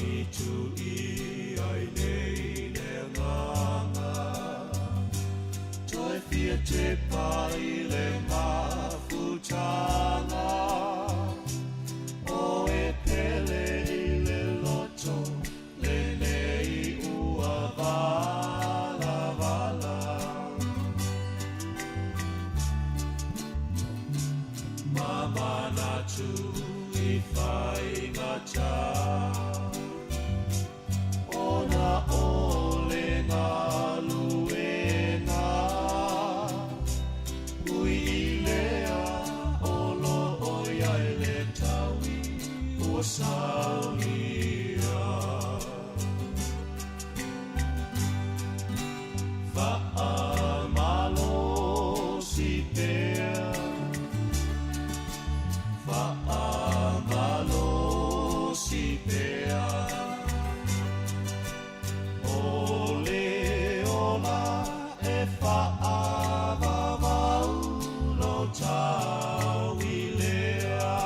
angitu i ai nei le agaga. Toe fia tepa i le mafutaga, O e pele i le loto lenei ua valavala. Ma manatu i faigata, Ona o le galuega ui i lea o lo o i ai le taui ua saunia. Faamalosi pea, faamalosi pea, o le ola e faavavau lo taui lea.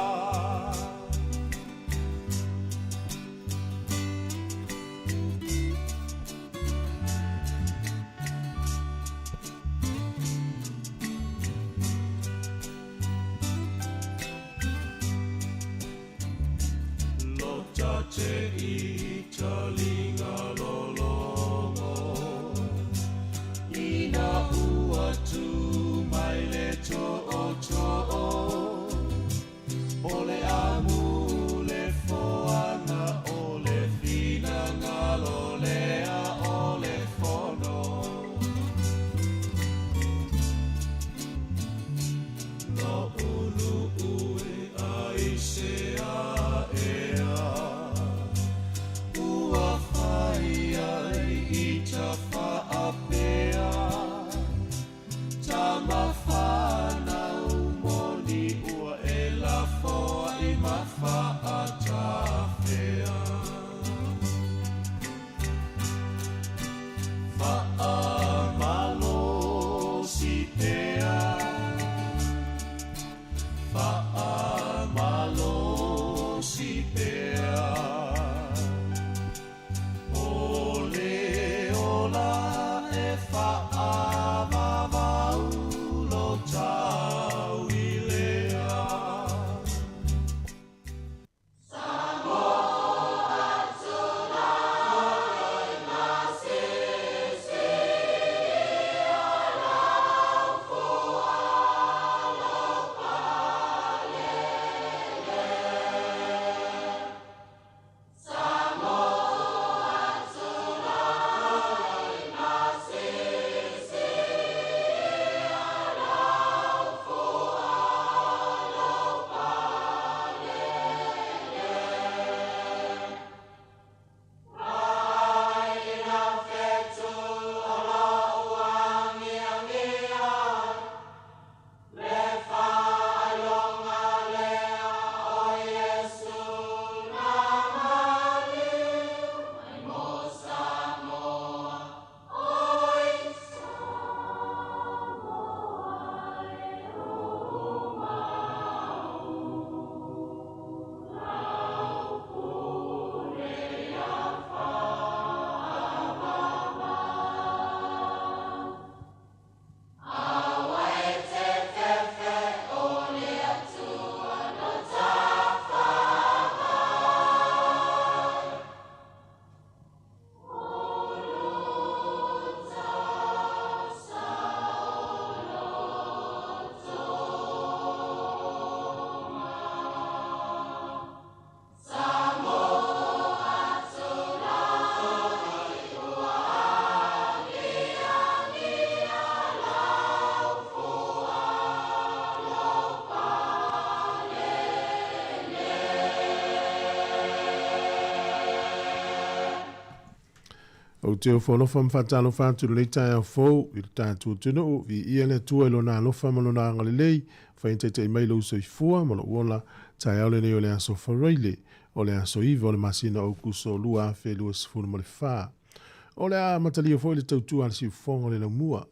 Lota te i talinga lologo, Ina ua tu mai le tootoo, O le amu le foaga o le finagalo lea o le fono. Lo'u e ai se ea, Ua fai ai i ta faapea, Tama whanau moni ua e lafoa i ma faatafea. Faamalosi pea, faamalosi pea, O le ola e faavavau lo taui lea. Ou te ofo alofa ma faatalofa atu i lenei taeao fou i le tatou atunuu, viia le Atua i Lona alofa ma Lona agalelei, fai taitai mai lou soifua ma lou ola, taeao lenei o le aso Faraile, o le aso 9 o le masina o Aokuso 2024. O le a amatalia foi le tautua a le siufofoga o le laumua.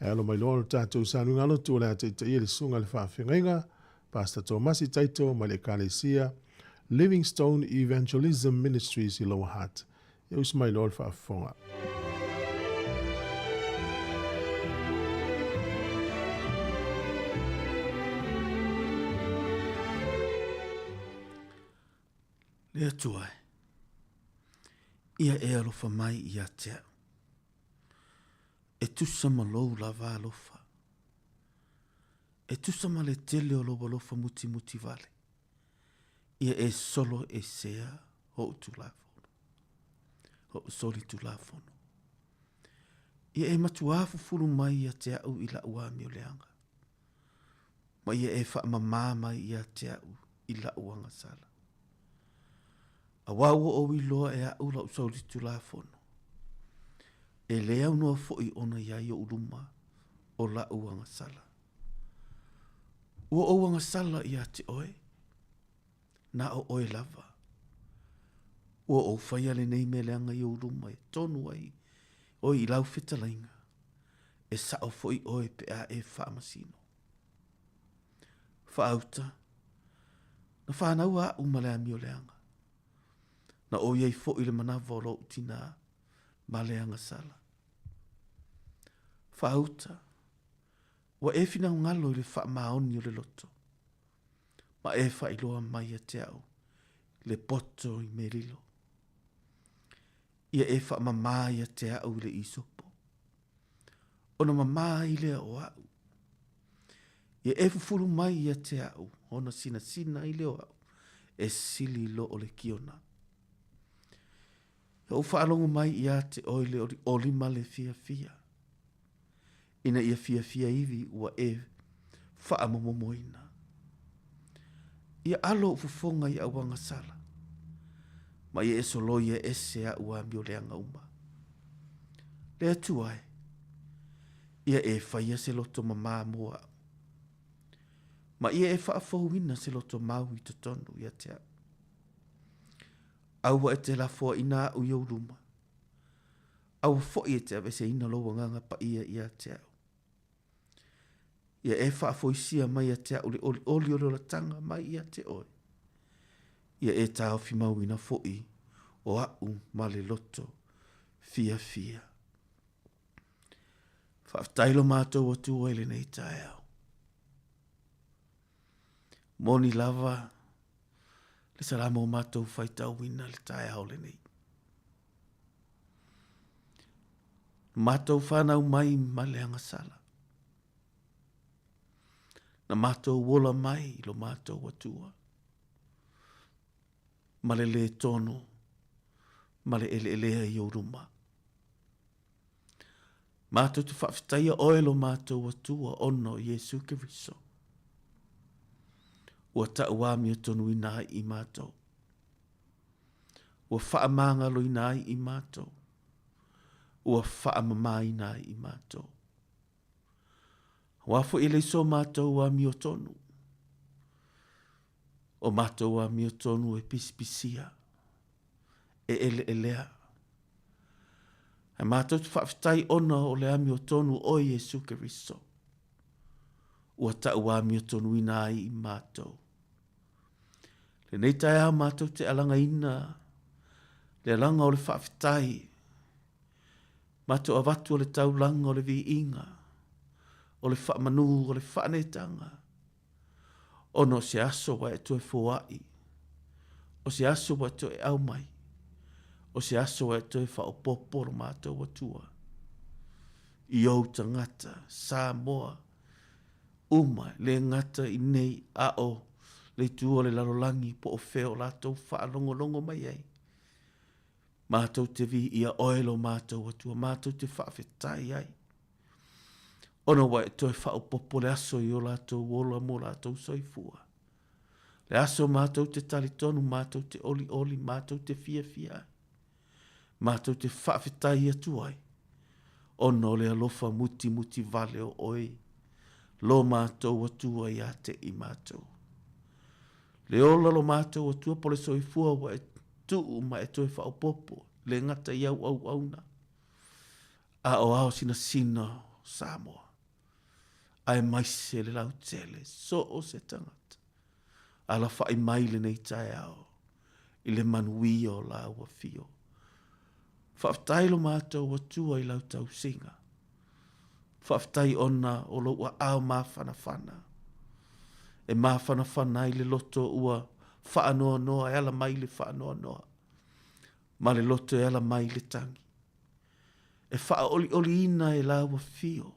E alo mai loa lo tatou sanuiga lotu o le a taitaia le susuga i le faafeagaiga, Pastor Tomasi Taito mai le Ekalesia. Livingstone Evangelism Ministries i Lower Hutt. Ia usi mai loa le faafofoga. Le Atua e, ia e alofa mai ia te au. E tusa ma lou lava alofa. E tusa ma le tele o lou alofa mutimuti vale. Ia e solo e sea hoʻu tulafono. Hoʻu soli tulafono. Ia e matuā fufulu mai ia te aʻu i laʻu amio leaga. Ma ia e faamamā mai ia te aʻu i laʻu agasala. Auā ua ou iloa e aʻu laʻu soli tulafono. E lē aunoa foʻi ona iā i oʻu luma o laʻu agasala. Ua ou agasala iā te ʻoe, na o ʻoe lava. Ua ou faia lenei mea leaga i ou luma e tonu ai ʻoe i lau fetalaiga, e saʻo foʻi ʻoe pe a e faamasino. Faauta, na whānau aʻu ma le amio leaga. Na ʻo iai foʻi le manawa o loʻu tinā ma le agasala. Faauta, Ua e finaugalo i le faamaoni o le loto, ma e faailoa mai ia te au le poto i melilo. Ia e faamamā ia te au i le isopo, ona mamā ai lea o aʻu. Ia e fufulu mai ia te au, ona sinasina ai lea o aʻu, e sili i lo o le kiona. Ia ou faalogo mai ia te oe le olioli ma le fiafia. Ina ia fiafia iwi ua e faamomomoina. Ia alo ou fofoga i au agasala, ma ia e soloia ese aʻu amio leaga uma. Le Atua e, ia e faia se loto mamā mo aʻu, ma ia e faafouina se loto mau i totonu ia te aʻu. Aua e te lafoaina aʻu i ou luma. Aua foʻi e te aveseina lou agaga paia ia te au. Ia e faafoisia mai ia te au le olioli o le olatanga mai ia te oe. Ia e taofi mauina foʻi o aʻu ma le loto fiafia. Faafetai lo matou Atua i lenei taeao. Moni lava le salama o matou faitauina le taeao lenei. Matou whanau mai ma le agasala. Na matou ola mai i lo matou Atua. Ma le lē tonu, ma le eleelea i ou luma. Matou te faafetaia oe lo matou Atua ona o Iesu Keriso. Ua tauamiotonuina ai i matou. Ua faamagaloina ai i matou. Ua faamamaina ai i matou. Aua foi e le so matou amiotonu. O matou amiotonu e pisipisia, e eleelea. Ae matou te faafetai ona o le amiotonu o Iesu Keriso. Ua tauamiotonuina ai i matou. Lenei taeao matou te alagaina le alaga o le faafetai, matou avatu o le taulaga o le viiga, o le faamanu, o le faanetaga, ona o se aso ua e toe foai, o se aso ua e toe aumai, o se aso ua e toe faaopoopo lo matou Atua i ou tagata Samoa uma, e le gata i nei a o le itu o le lalolagi po o fea o latou faalogologo mai ai. Matou te viia oe lo matou Atua, matou te faafetai ai. Ona ua e toe faaopoopo le aso i o latou ola mo latou soifua. Le aso matou te talitonu, matou te olioli, matou te fiafia ai. Matou te faafetai atu ai, ona o le alofa mutimuti vale o oe, lo matou Atua ia te i matou. Le ola lo matou Atua po le soifua ua e tuu ma e toe faaopoopo, le gata i au auauna, a o ao sinasina o Samoa, aemaise le lautele, so o se tagata, alafai mai lenei taeao. i le manuia o lāua afio. Faafetai lo matou Atua i lau tausiga. Faafetai ona o lou aao mafanafana e mafanafana ai le loto ua faanoanoa e ala mai i le faanoanoa ma le loto e ala mai i le tagi. E faaolioliina e lāua fio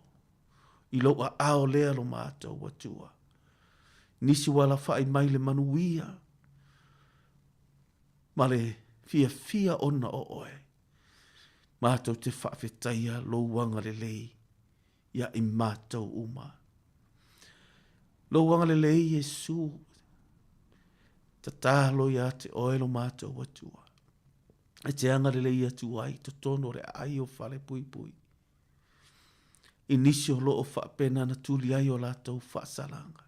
i lou aao lea lo matou Atua. Nisi ua alafai mai le manuia ma le fiafia ona o oe. Matou te faafetaia lou agalelei ia i matou uma. Lou agalelei Iesu, tatalo ia te oe lo matou Atua. E te agalelei atu ai totonu o le aai o Falepuipui. I nisi o loo faapena na tuli ai o latou faasalaga.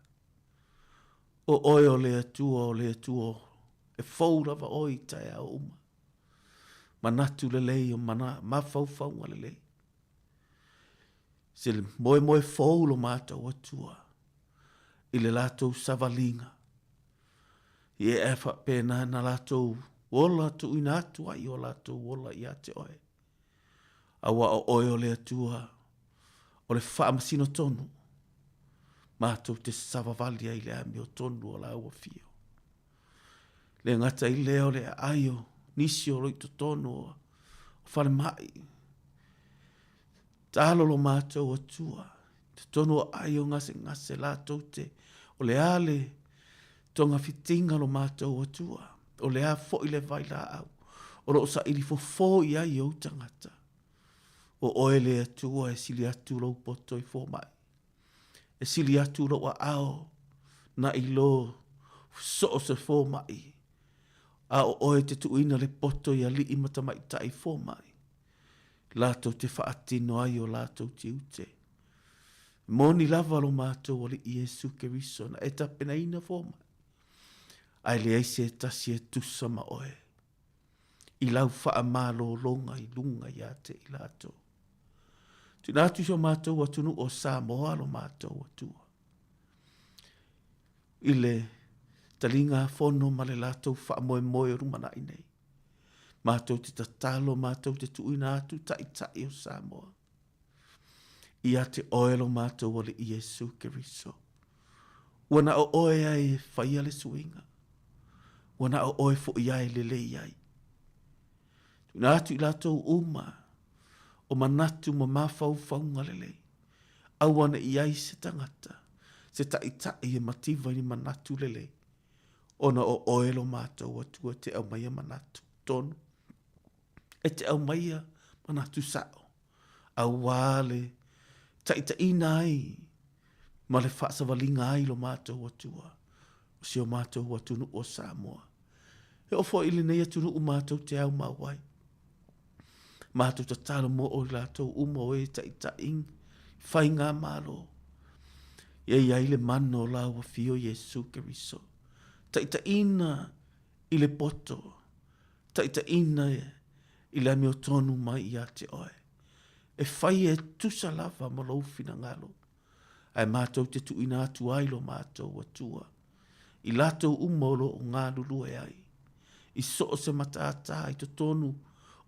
O oe o le Atua o le Atua e fou lava oe i taeao uma. Manatu lelei o mana, mafaufauga lelei. Se moemoe fou lo matou Atua i le latou savaliga. I e faapena na latou ola tuuina atu ai o latou ola ia te oe. Aua o oe o le Atua o le faamasino tonu, matou te savavali ai i le amiotonu o lāua fio. Le gata i lea o le aai o nisi o lo i totonu o falemai. Talo lo matou Atua, totonu o aai o gasegase latou te, o le a le togafitiga lo matou Atua, o le a foi le vailaau, o lo o saili fofo i ai ou tagata. O oe le Atua e sili atu lou poto i fomai, e sili atu lou aao na i lo so o se fomai, a o oe te tuuina le poto i alii ma tamaitai fomai, latou te faatino ai o latou tiute. Moni lava lo matou Alii Iesu Keriso na e tapenaina fomai, ae leai se tasi e tusa ma oe i lau faamalologa i luga ia te i latou. Tuuina atu i si o matou atunuu o Samoa lo matou Atua. I le taliga fono ma le latou faamoemoe o lumanai nei. Matou te tatalo, matou te tuuina atu taitai o Samoa. Ia te oe lo matou Alii Iesu Keriso. Ua na o oe ai e faia le suiga. Ua na o oe foi ai lelei ai. Tuuina atu i latou uma o manatu ma mafaufauga lelei. Aua ne i ai se tagata, se taitai e mativa i ni manatu lelei, ona o oe lo matou Atua te aumaia manatu tonu, e te aumaia manatu sao, auā le taitaiina ai ma le faasavaliga ai lo matou Atua, o si o matou atunuu o Samoa. E oo foi i lenei atunuu matou te aumau ai. Matou tatalo mo i latou uma o e taitai faigamalo. Ia i ai le mana o lāua Afio Iesu Keriso. Taitaiina i le poto, taitaiina i le amiotonu mai ia te oe. E fai e tusa lava ma lou finagalo, ae matou te tuuina atu ai lo matou Atua i latou uma o lo o galulue ai, i so o se matata i totonu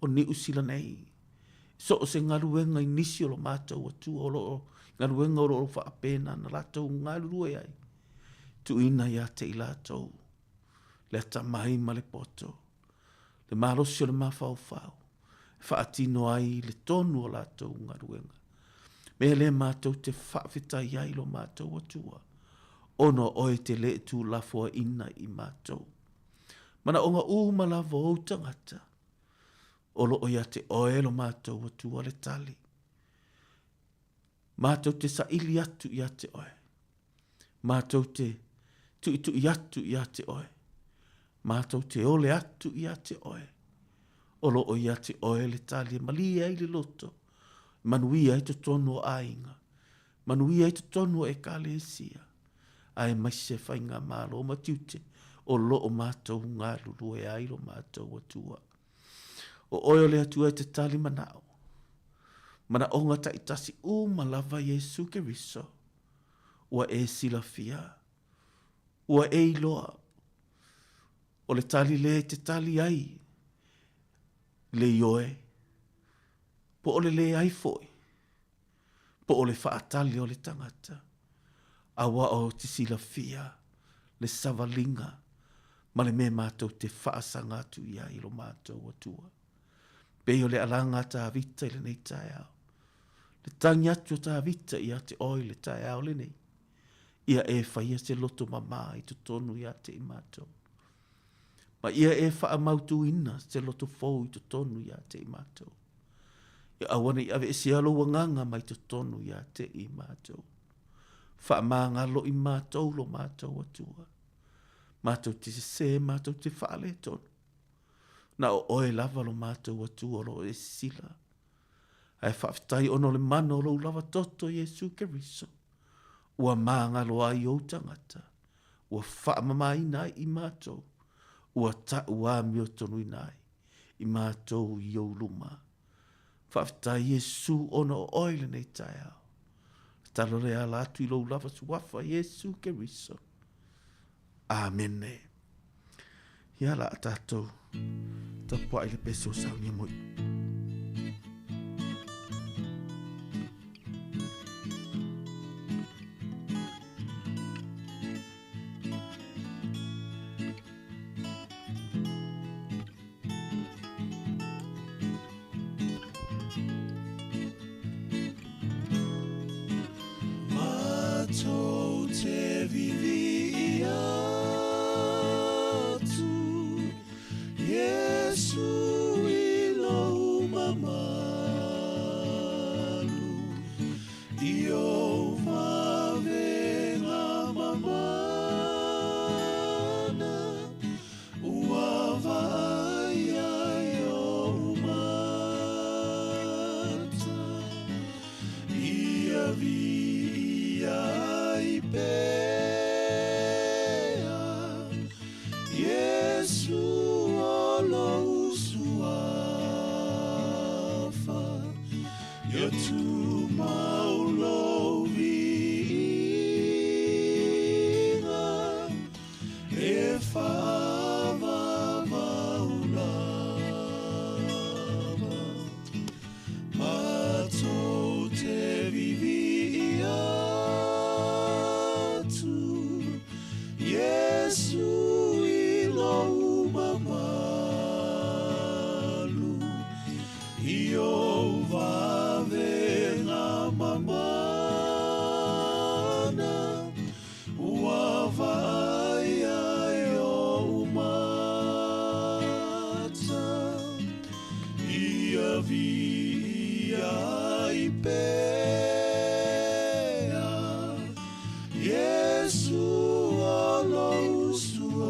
o Niu Sila nei, so o se galuega i nisi o lo matou Atua o lo o galuega o lo o faapena na latou galulue ai, tuuina ia te i latou le atamai ma le poto, le malosi o le mafaufau, e faatino ai le tonu o latou galuega. Mea lea matou te faafetai ai lo matou Atua, ona o oe te le tuulafoaiina i matou. Manaoga uma lava o ou tagata, o lo o ia te oe lo matou Atua le tali. Matou te saili atu ia te oe. Matou te tuitui atu ia te oe. Matou te ole atu ia te oe. O lo o ia te oe le tali e malie ai le loto, e manuia ai totonu o aiga, manuia ai totonu o Ekalesia, aemaise faigamalo ma tiute o lo o matou galulue ai lo matou Atua. O oe o le Atua e te tali manao, manaoga taitasi uma lava Iesu Keriso, ua e silafia, ua e iloa. O le tali lea e te tali ai le ioe, po o le leai foi, po o le faatali o le tagata, aua o te silafia le savaliga ma le mea matou te faasaga atu i ai i lo matou Atua. Pei o le alaga a Tavita i lenei taeao. Le tagi atu o Tavita ia te oe i le taeao lenei, ia e faia se loto mamā i totonu ia te i matou. Ma ia e faamautuina se loto fou i totonu ia te i matou. Ia aua ne i aveesea lou agaga mai totonu ia te i matou. Faamagalo i matou lo matou Atua. Matou te sesē, matou te faaletonu. Na o oe lava lo matou Atua o lo o e sisila. Ae faafetai ona o le mana o lou lava toto Iesu Keriso, ua magalo ai ou tagata, ua faamamaina ai i matou, ua ta'u amiotonuina ai i matou i ou luma. Faafetai Iesu ona o oe i lenei taeao. Tatalo lea ala atu i lou lava suafa Iesu Keriso. Amene. Ia la a tatou tapuai le pese o saunia moi. Matou te vivi atu Iesu i lou mamalu I ou vavega mamana Ua vaaia e ou mata Ia viia ai pea Iesu o lou suafa Ia tumau lou viiga E faavavau lava Matou te vivii atu Iesu i lou mamalu I ou vavega mamana Ua vaaia e ou mata Ia viia ai pea Iesu o lou suafa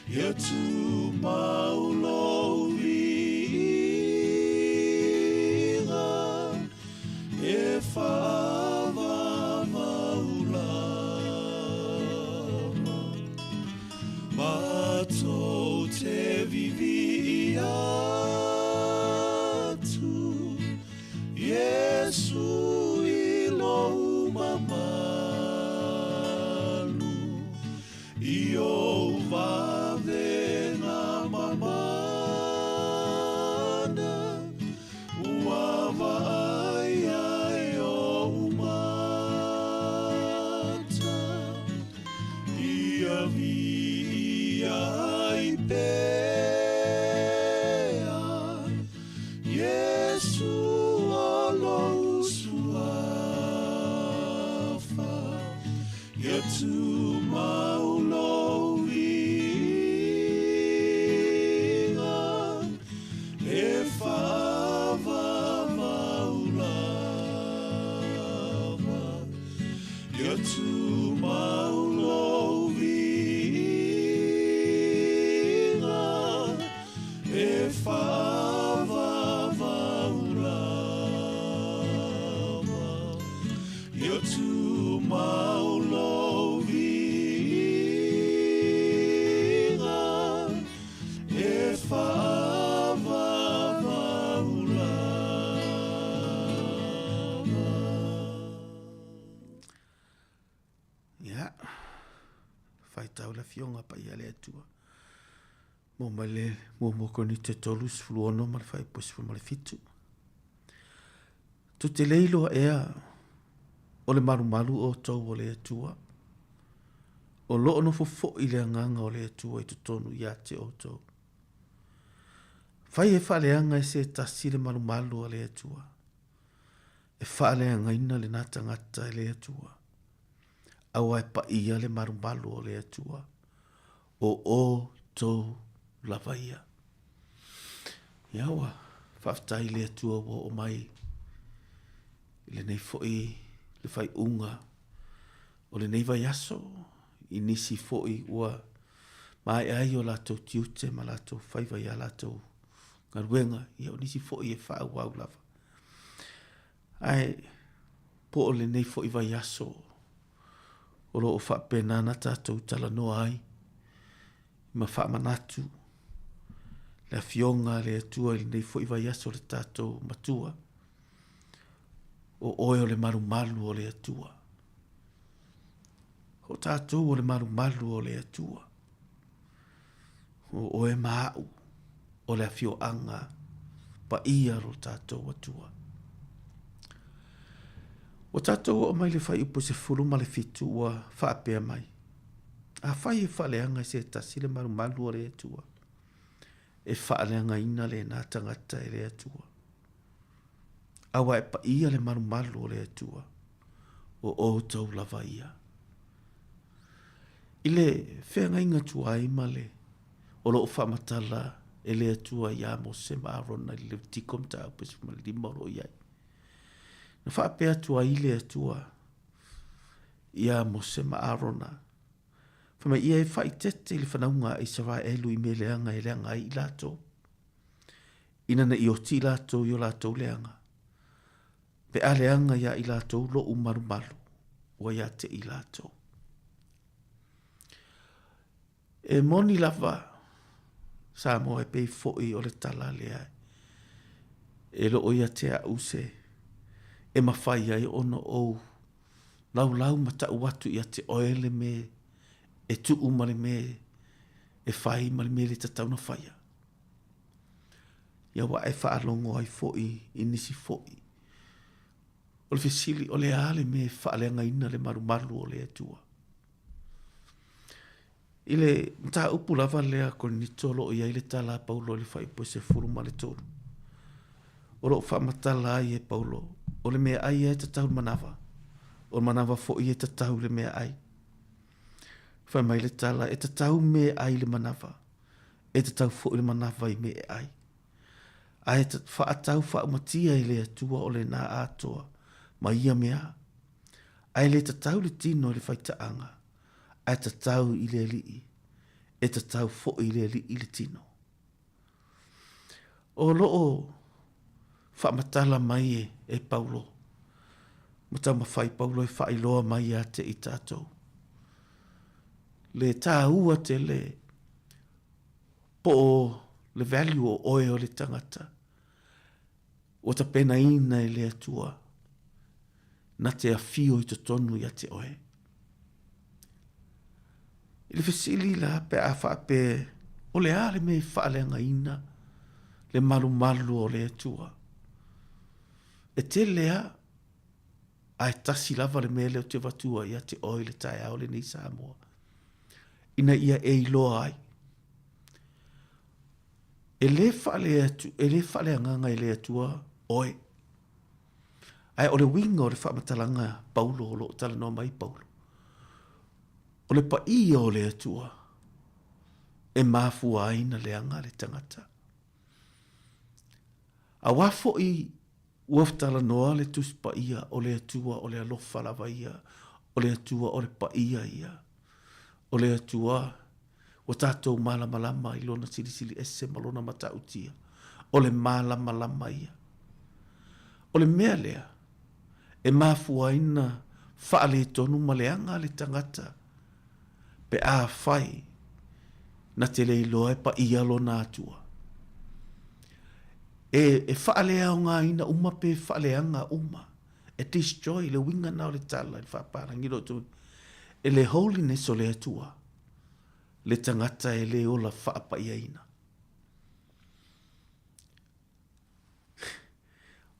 Ia tumau lou viiga E faavavau lava Matou te vivii atu Iesu i lou mamalu I ou vavega mamana Ua vaaia e ou mata Ia viia ai pea Iesu o lou suafa Ia tumau lou viiga E faavavau lava Ia tumau lou viiga E faavavau lava Ia tumau lou viiga E faavavau lava. Ia, fai faitau le Afioga Paia a le Atua. Mo mai le muamua Korinito 36 ma le fuaiupu 17. Tu te le iloa ea o le malumalu outou o le Atua, o loo nofo foi le agaga o le Atua i totonu ia te outou. Fai e faaleaga e se tasi le malumalu a le Atua, e faaleagaina lena tagata e le Atua, aua e paia le malumalu o le Atua, o outou lava ia. Ia ua faafetai i le Atua ua oo mai i lenei foi le faaiuga o lenei vaiaso i nisi foi ua maea ai o latou tiute ma latou faiva i a latou galuega, ia o nisi foi e faaauau lava. Ae po o lenei foi vaiaso o lo o faapena na tatou talanoa ai ma faamanatu le Afioga a le Atua i lenei foi vaiaso le tatou Matua, o oe o le malumalu o le Atua. O tatou o le malumalu o le Atua. O oe ma a'u o le afioaga paia o lo tatou Atua. Ua tatou oo mai le fuaiupu 17 ua faapea mai, Afai e faaleaga e se tasi le malumalu o le Atua, e faaleagaina lena tagata e le Atua. Aua e paia le malumalu o le Atua, o outou lava ia. I le feagaiga tuai ma le o lo o faamatala e le Atua iā Mose ma Arona i le Levitiko mataupu 15 o lo o i ai. Na faapea atu ai le Atua iā Mose ma Arona, fai mai ia e faaeteete i le fanauga a Isaraelu i mea leaga e leaga ai i latou, ina ne i oti i latou i o latou leaga, Pe a leaga iā i latou loʻu malumalu, ua ia te i latou. E moni lava Samoa e pei foi o le tala lea e loo ia te a'u se e mafai ai ona ou laulau ma ta'u atu ia te oe le mea e tuu ma le mea e fai ma le mea le tatau ona faia. Ia ua e faalogo ai foi i nisi foi. O le fesili, o le a le mea e faaleagaina le malumalu o le Atua? I le mataupu lava lea a Korinito o lo o i ai le tala a Paulo i le fuaiupu 13, o lo o faamatala ai e Paulo, o le meaai ia e tatau i le manava, o le manava foi e tatau i le meaai. Fai mai le tala, e tatau meaai i le manava, e tatau foi le manava i mea e ai. Ae faatau faaumatia i le Atua o lena atoa ma ia mea. Ae le tatau le tino i le faitaaga, ae tatau i le Alii, e tatau foi i le Alii le tino. O lo o faamatala mai e, e Paulo, ma taumafai Paulo e faailoa mai ia te i tatou. Le tāua tele po o le value o oe o le tagata ua tapenaina e le Atua na te afio i totonu ia te oe. I le fesili la pe a faapea o le a le mea e faaleagaina le malumalu o le Atua. E tele a ae tasi lava le mea lea ou te avatua ia te oe i le taeao lenei Samoa, ina ia e iloa ai. E le faale, e le faaleagaga e le Atua oe. Ae o le uiga o le faamatalaga Paulo o lo o talanoa mai Paulo, o le paia o le Atua e mafua ai na leaga le tagata. Aua foi Ua talanoa le Tusi Paia, o le Atua o le alofa lava ia, o le Atua o le paia ia, o le Atua ua tatou malamalama i Lona silisili ese ma Lona matautia, o le malamalama ia. O le mea lea e mafua ai na faaletonu ma leaga le tagata pe afai na te le iloa e paia lona Atua. E, e faaleaogaina uma pe faaleaga uma, e destroy, le uiga na o le tala i le faapalagi lo e le holiness o le Atua. le tagata e lē ola faapaiaina.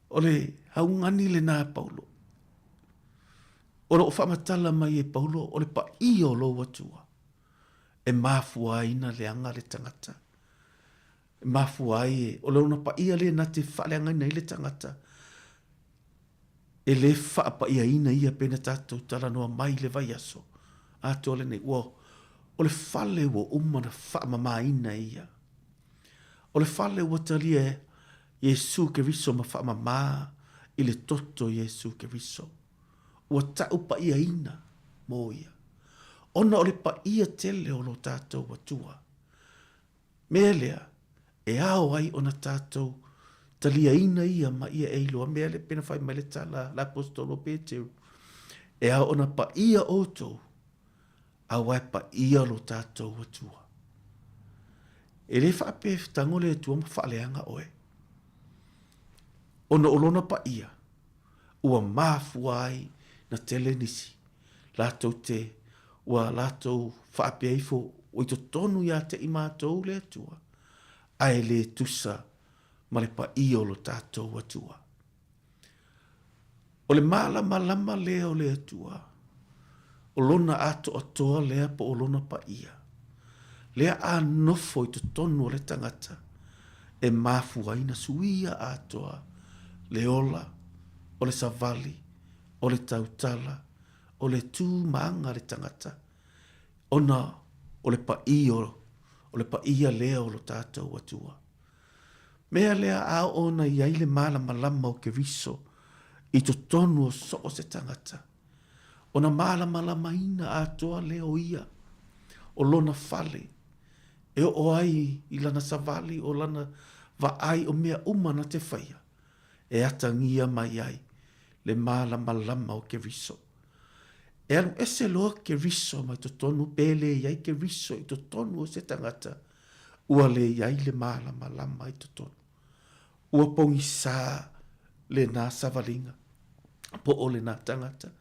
O le augani lenā a Paulo. O lo o faamatala mai e Paulo o le paia o lou Atua e mafua ai na leaga le tagata. E mafua ai e, o lona paia lea na te faaleagaina ai le tagata. E lē faapaiaina ia pei ona tatou talanoa mai i le vaiaso atoa lenei. Ua, o le fale ua uma ona faamamaina e ia. O le fale ua talia e Iesu Keriso ma faamama i le toto o Iesu Keriso. Ua ta'u pa'iaina mo ia, ona o le paia tele o lo tatou Atua. Mea lea, e ao ai ona tatou taliaina ia ma ia e iloa mea lea pei ona fai mai le tala a le Aposetolo o Peteru, E ao ona paia outou, aua e paia lo tatou Atua. E le faapea e tago le Atua ma faaleaga oe, ona o lona paia ua mafua ai na tele nisi latou te ua latou faapea ifo ua i totonu ia te i matou le Atua, ae le tusa ma le paia o lo tatou Atua. O le malamalama lea o le Atua, o Lona atoatoa lea po o Lona paia, lea a nofo i totonu o le tagata, e mafua ai na suia atoa le ola, o le savali, o le tautala, o le tū ma aga a le tagata, ona o le paia, o le paia lea o lo tatou Atua. Mea lea a oo ona i ai le malamalama o Keriso i totonu o so o se tagata, ona malamalamaina atoa lea o ia, o lona fale, e oo ai i lana savali, o lana vaai o mea uma na te faia, e atagia mai ai le malamalama o Keriso. E alu ese loa Keriso mai totonu pe le i ai Keriso i totonu o se tagata, ua le i ai le malamalama i totonu. Ua pogisā lenā savaliga, po o lenā tagata,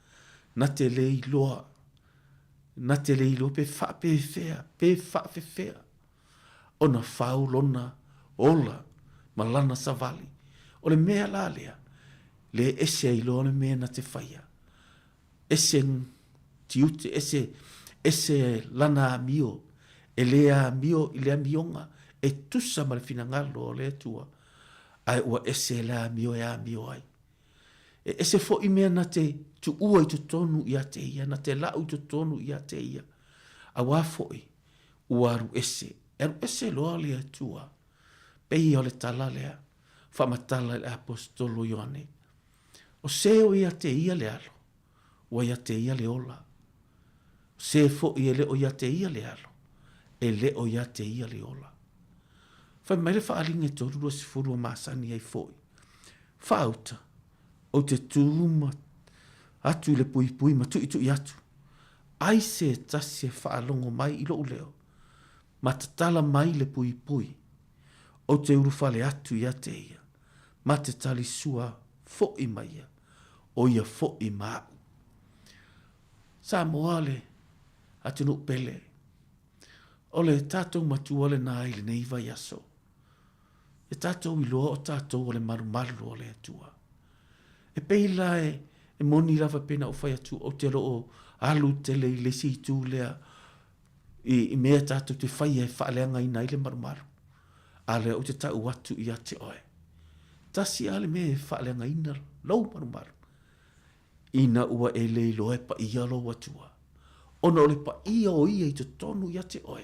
na te le iloa, na te le iloa pe faapefea, pe faafefea ona fau lona ola ma lana savali. O le mea la lea, le ese ai loa le mea na te faia. Ese tiute, ese, ese lana amio, e le amio i le amioga e tusa ma le finagalo o le Atua, ae ua ese le amio e amio ai. E ese foʻi mea na te tuua i totonu ia te ia, na te laʻu i totonu ia te ia, auā foʻi ua alu ese, e alu ese loa le Atua. Pei o le tala lea, faamatala i le Aposetolo Ioane, O se o ia te ia le alo, ua ia te ia le ola. O se foʻi e le o ia te ia le alo, e le o ia te ia le ola. Fai mai le faaaliga e 30 ua masani ai foʻi. Faauta, ou te tū ma atu i le puipui ma tuʻituʻi atu. Ai se tasi e faalogo mai i loʻu leo, ma tatala mai le puipui, ou te ulufale atu ia te ia, ma te tali sua foʻi mai ia, o ia foʻi ma aʻu. Samoa le atunuu pele. O le tatou matua lenā i lenei vaiaso. E tatou iloa o tatou o le malumalu o le Atua. E pei la e, e moni lava pei na ou fai atu ou te loo alu tele i le isi itu lea i, i mea tatou te faia e faaleagaina ai le malumalu. A lea ou te tau atu ia te oe. Tasi a le mea e faaleagaina lou malumalu. Ina ua e le iloa e paia lou Atua, ona o le paia o ia i totonu ia te oe,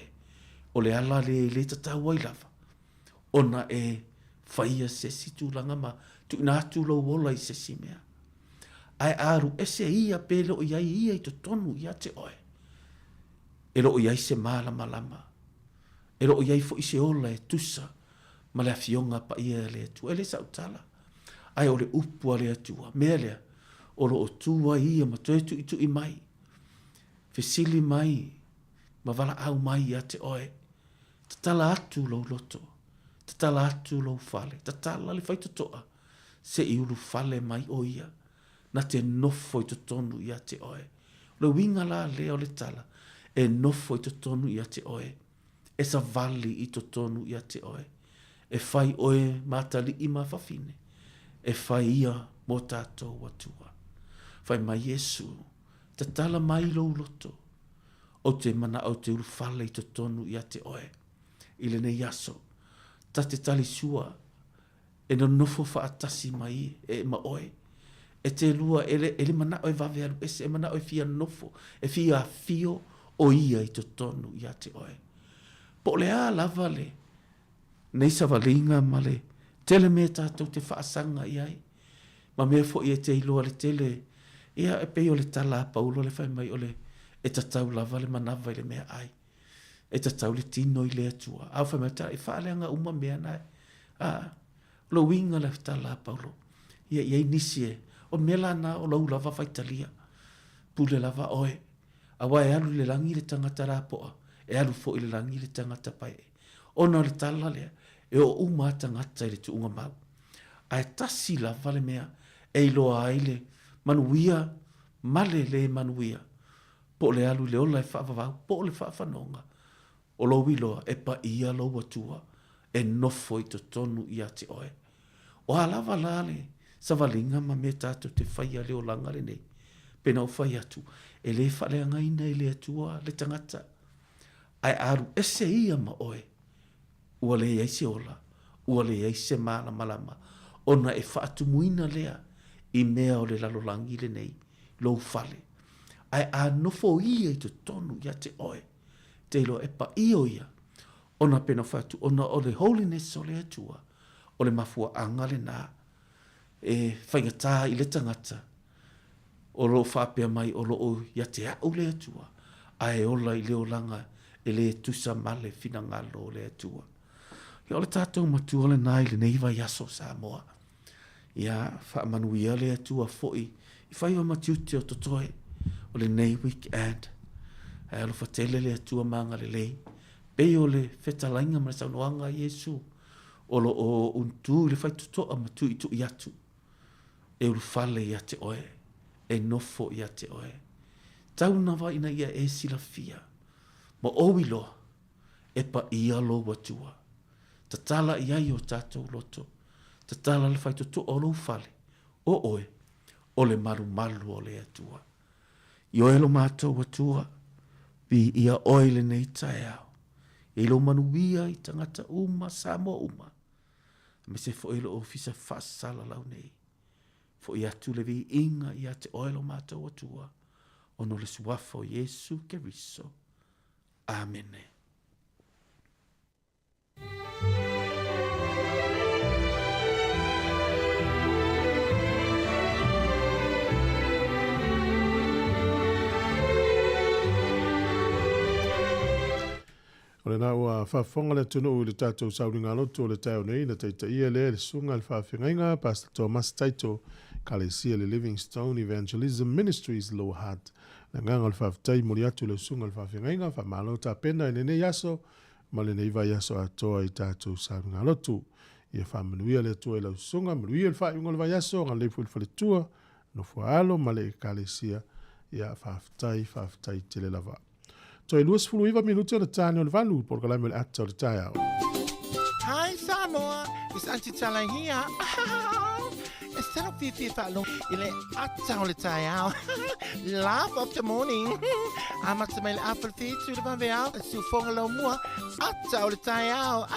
o le ala lea e le tatau ai lava ona e faia se isi tulaga ma tuuina atu lou ola i se isi mea. Ae a alu ese ia pe le o i ai ia i totonu ia te oe, e le o i ai se malamalama, e le o i ai foi se ola e tusa ma le Afioga Paia a le Atua. E le sa'u tala, ae o le upu a le Atua. Mea lea, o lo o tu ai ia ma toe tuʻituʻi mai, fesili mai ma valaau mai ia te oe, Tatala atu lou loto, tatala atu lou fale, tatala le faitotoa, se i ulufale mai o ia, na te nofo i totonu ia te oe. O le uiga la lea o le tala, e nofo i totonu ia te oe, e savali i totonu ia te oe, e fai oe ma atalii ma fafine, e fai ia mo tatou Atua. Fai mai Iesu, Tatala mai lou loto, ou te manao te ulufale i totonu ia te oe, i lenei aso, ta te talisua e nonofo faatasi mai e ma oe. E te lua, e le, e le manao e vave alu ese, e manao e fia nofo, e fia afio o ia i totonu ia te oe. Po o le a lava le, nei savaliga ma le tele mea tatou te faasaga i ai, ma mea foi e te iloa le tele, ia e pei o le tala a Paulo le fai mai o le, e tatau lava le manava i le meaai. E tatau le tino i le Atua. A fai mai tala, e faaleaga uma mea na e. A, o le uiga le tala a Paulo. Ia i ai nisi e, o mea la na o lau lava faitalia. Pule lava oe. Aua e alu i le lagi le tagata lapoa, e alu foi i le lagi le tagata paee. Ona o le tala lea, e oo uma a tagata i le tuuga mau. Ae tasi lava le mea e iloa ai le manuia ma le le manuia. Po o le alu i le ola e faavavau, po o le faafanoga, o lou iloa e paia lou Atua e nofo i totonu ia te oe. O a lava la le savaliga ma mea tatou te faia le olaga lenei, pena ou fai atu, e le faaleagaina e le Atua le tagata, ae a alu ese ia ma oe, ua leai se ola, ua leai se malamalama, ona e faatumuina lea i mea o le lalolagi lenei, lou fale. Ae a nofo ia i totonu ia te oe, te iloa e paia o ia, ona pena fai atu, ona o le holiness o le Atua, o le mafuaaga lena e faigata i le tagata o lo o faapea mai o lo o ia te a'u le Atua, ae ola i le olaga e le tusa ma le finagalo o le Atua. Ia o le tatou matua lena i lenei vaiaso Samoa. Ia faamanuia le Atua foi i faiva ma tiute o totoe o lenei weekend. Ae alofa tele le Atua ma agalelei, pei o le fetalaiga ma le saunoaga a Iesu o lo o untū i le faitotoa ma tuitui atu e ulufale ia te oe, e nofo ia te oe. Tau lava ina ia e silafia ma ou iloa e paia lou Atua. Tatala i ai o tatou loto. Tatala le faitotoa o lou fale, o oe, o le malumalu o le Atua. I oe lo matou Atua, viia oe i lenei taeao. I lou manuia i tagata uma, Samoa uma, aemaise foi le ofisa faasalalau nei. Foi atu le viiga ia te oe lo matou Atua, ona o le suafa o Iesu Keriso. Amene. O lena ua faafofoga le atunuu i le tatou sauligaloto o le taeao nei na taitaia lea e le Susuga i le Faafeagaiga Pastor Thomas Taito Ekalesia le Livingstone Evangelism Ministries Lower Hutt. Le agaga o le faafetai momoli atu i le Susuga i le Faafeagaiga, faamalo tapena i lenei aso ma lenei vaiaso atoa i tatou sauligaloto. Ia faamanuia le Atua i lau susuga, manuia le faaiuga o le vaiaso, agalelei foi i le faletua, nofoaalo ma le Ekalesia. Ia faafetai, faafetai tele lava. Toe 29 minute ona tane o le 8, polokalame o le ata o le taeao. Hi Samoa, it's Auntie Tala here. E salo fiafia faalogo i le ata o le taeao. Laugh of the morning. Amata mai le afa le 7 i le vaveao, e siufoga lau mua, ata o le taeao.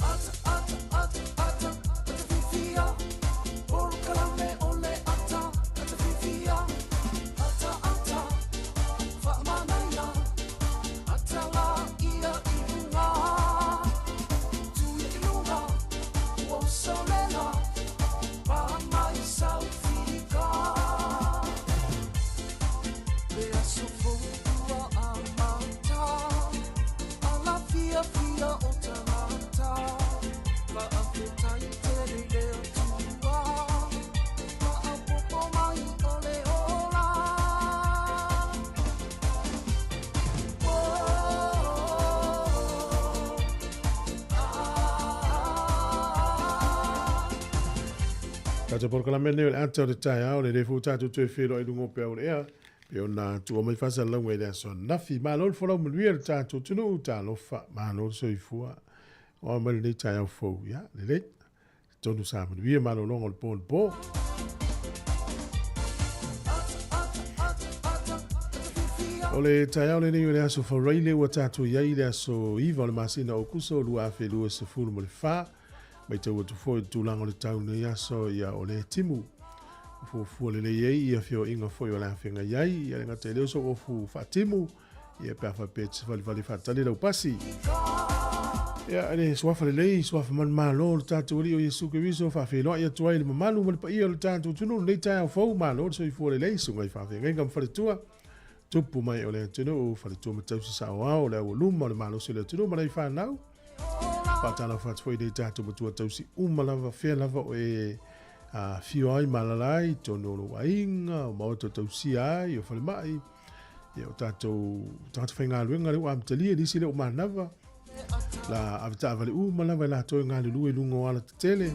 Ata, ata, ata, ata, ata fifia, polokalame. Tatou polokalame lenei o le ata o le taeao, lenei foi ua tatou toe feiloai i luga o peau o le ea, pei ona tuua mai faasalalauga i le aso ananafi. Malo le folau manuia le tatou atunuu, talofa, malo le soifua. Oa mai lenei taeao fou, ia, lelei. Tonu sa manuia malologa o le po anapo. O le taeao lenei o le aso Faraile ua tatou i ai i le aso 9 o le masina o Okuso 2024. Matau atu foi i le tulaga o le tau nei aso, ia o le timu. Fuafua lelei ai ia feoaiga foi o le a feagai ai, ia le gata i lea o sou ofu faatimu, ia pe a faapea e te savalivali faatali lau pasi. Ia, le suafa lelei, suafa manumalo o le tatou Alii o Iesu Keriso, faafeiloai atu ai i le mamalu ma le paia o le tatou atunuu i lenei taeao fou, malo le soifua lelei, susuga i faafeagaiga ma faletua, tupu mai o le atunuu, faletua ma tausi saoao, le aualuma o le malosi o le atunuu ma nai fanau. Faatalofa atu foi i nei tatou matua tausi uma lava, fea lava o e afio ai ma alaala ai, totonu o lou aiga, o maota o tausia ai, o falemai, ia o tatou tagata faigaluega lea ua amatalia, nisi lea ua manava, la ave taavale uma lava i latou e galulue i luga o alatetele.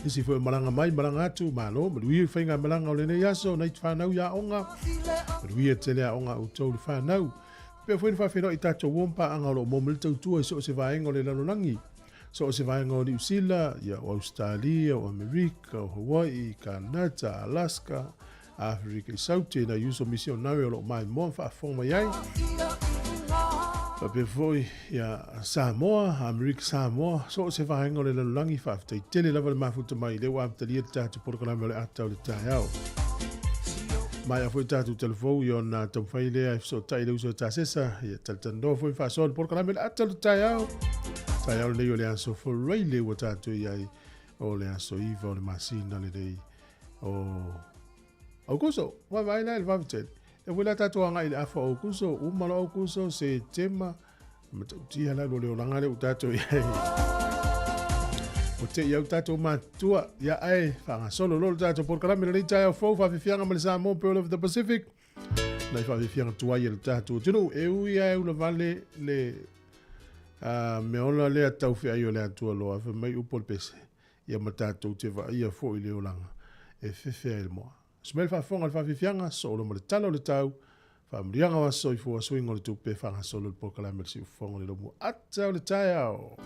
Nisi foi o malaga mai, malaga atu, malo, manuia i faigamalaga o lenei aso, nai fanau i aoga, manuia tele aoga a outou le fanau. Faapea foi ona faafeiloai i tatou uo ma paaga o lo o maua mai le tautua i so o se vaega o le lalolagi, so o se vaega o Niu Sila, ia, o Ausetalia, o Amerika, o Hawaii, Kanata, Alaska, Aferika i Saute, nai uso misionare o lo o maimoa ma faafofoga mai ai. Faapea foi ia Samoa, Amerika Samoa, so o se vaega o le lalolagi, faafetai tele lava le mafuta mai lea ua amatalia le tatou polokalame o le ata o le taeao. Maea foi tatou talafou i ona taumafai lea e fesootai le uso e Tasesa, ia talatalanoa foi ma faasoa le polokalame o le ata o le taeao. Taeao lenei o le aso Faraile ua tatou i ai o le aso 9 o le masina lenei o Aukuso. Vaavaai la i le vave tele. E foi la tatou agai i le afa o Aukuso, uma loa Aukuso, Setema, matautia la lo le olaga lea ua tatou i ai. Ua te i au tatou matutua, ia ae faagasolo loa le tatou polokalame lenei taeao fou, faafiafiaga ma le Samoa Pearl of the Pacific. Nai faafiafiaga tuai e le tatou atunuu. E ui lava e ulavale le meaola lea tau feai o le Atua loa, fai mai upu o le pese, ia ma tatou te vaaia foi le olaga e fefe ai le moa. Susu mai le faafofoga i le faafiafiaga, soo loa ma le tala o le tau, faamanuiaga o aso soifua, suiga o le tupe, faagasolo le polokalame o le siufofoga o le lomu ata o le taeao.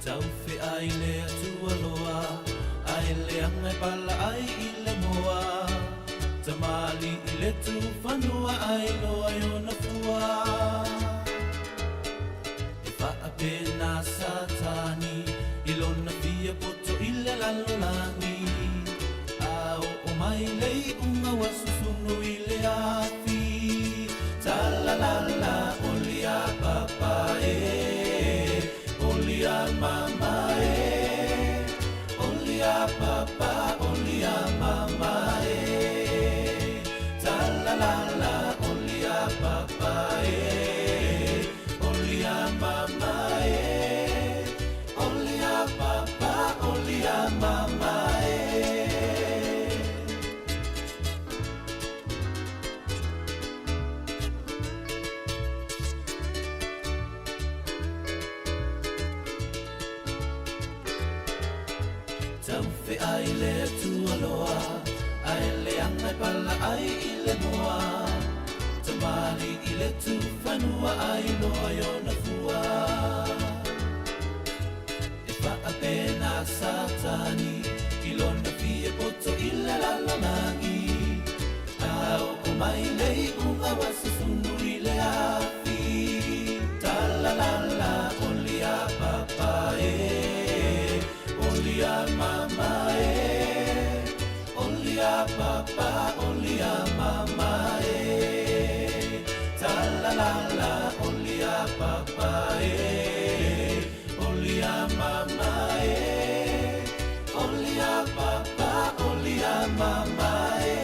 Tauwhe ai le Atua loa, ai leaga e pala ai i le moa. Tamali i le tufanua ai loa i ona fua. E faapena Satani i lona fia poto i le lalolagi. A oo mai le iuga ua susunu i le afi. Talalala olia papa e, olia mama e, olia papa, olia mama e. Talalala olia papa e, olia mama e, olia papa, olia mama e. Tauwhe ai le Atua loa, ai leaga e pala ai i le moa. Tamali i le tufanua ai loa i ona fua. E faapena Satani i lona fia poto i le lalolagi. A oo mai le iuga ua susunu i le afi. Talalala olia papa e, olia mama e, olia papa, olia mama e. Talalala olia papa e, olia mama e, olia papa, olia mama e.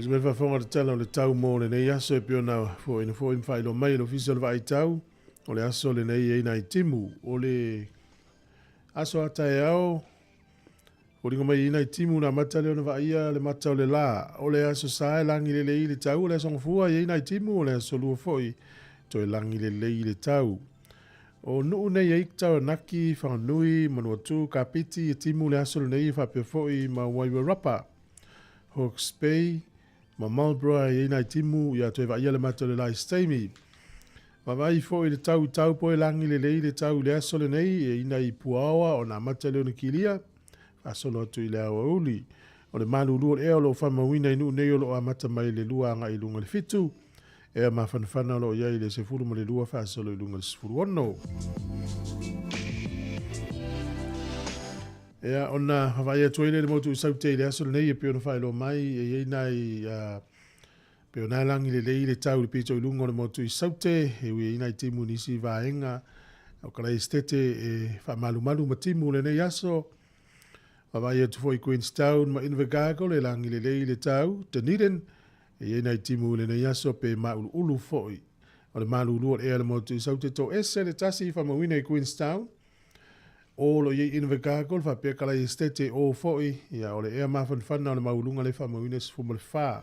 Se mea faafofoga le tala o le tau mo lenei aso e pei ona foaiina foi ma faailoa mai e le Ofisa o le Vaai Tau, o le aso lenei e i nai timu. O le aso a taeao, foliga mai e i nai timu na amata lea ona vaaia le mata o le la. O le aso sa e lagi lelei le tau, o le aso gafua e i nai timu, o le aso lua foi toe lagi lelei le tau. O nuu nei e i Taranaki, Whanganui, Manawatu, Kapiti, e timu le aso lenei e faapea foi ma Wairarapa. Hawke's Bay, ma Marlborough e i ai nai timu ia toe vaaia le mata o le la i se taimi. Vaavaai foi i le tau i Taupo e lagi lelei le tau i le aso lenei e i nai puaoa ona amata lea ona kilia, faasolo atu i le aoauli. O le malulu o le ea o lo o faamauina i nuu nei o lo o amata mai i le 2 agai i luga i le 7, ea mafanafana o lo o i ai i le 12 faasolo i luga i le 16. Ea ona vaavaai atu ai lea i le motu i Saute i le aso lenei e pei ona faailoa mai e i ai nai pei ona lagi lelei le tau i le pito i luga o le motu i Saute e ui ai nai timu i nisi vaega o Kalaesetete e faamalumalu ma timu lenei aso. Vaavaai atu foi i Queenstown ma Invercargill e lagi lelei le tau. Dunedin e i ai nai timu i lenei aso pe māuluulu foi. O le malulu o le ea i le motu i Saute to ese le tasi i faamauina i Queenstown. O lo o i ai Invercargill faapea Kalaesetete o foi, ia, o le ea mafanafana o le maualuga le faamauina 14.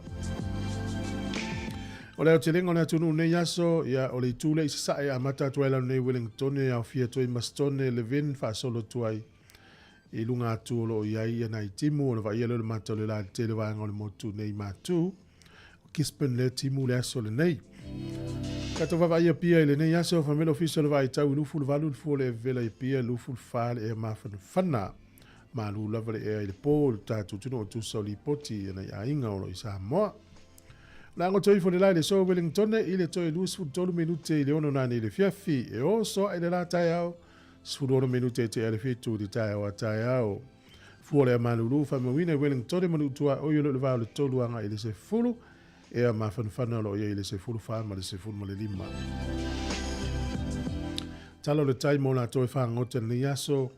O le aotelega o le atunuu nei aso, ia, o le itu lea i sasae amata atu ai lalo nei Wellingtone e aofia atu ai Mastone, Levin faasolo atu ai i luga atu o lo o i ai ia nai timu ona vaaia lea o le mata o le la i le tele vaega o le motu nei matu. O Gisborne lea timu le aso lenei. Tatou vaavaai i Apia i lenei aso, fai mai le Ofisa o le Vaai Tau i 28 le fua o le vevela i Apia, 24 le ea mafanafana. Malu lava le ea i le po i le tatou atunuu o tusa o lipoti a nai aiga o lo o i Samoa. O le agoto ifo le la i le so Wellingtone i le toe 23 minute i le 6 nanei i le afiafi. E oso ae le la taeao, 16 minute e tea le 7 i le taeao a taeao. Fua le malulu faamauina i Wellingtone ma Nuutua oi o lo o le va o le 3 agai i le 10, ea mafanafana o lo o i ai i le 14 ma le 15. Tala o le tai mo latou e fagota i lenei aso.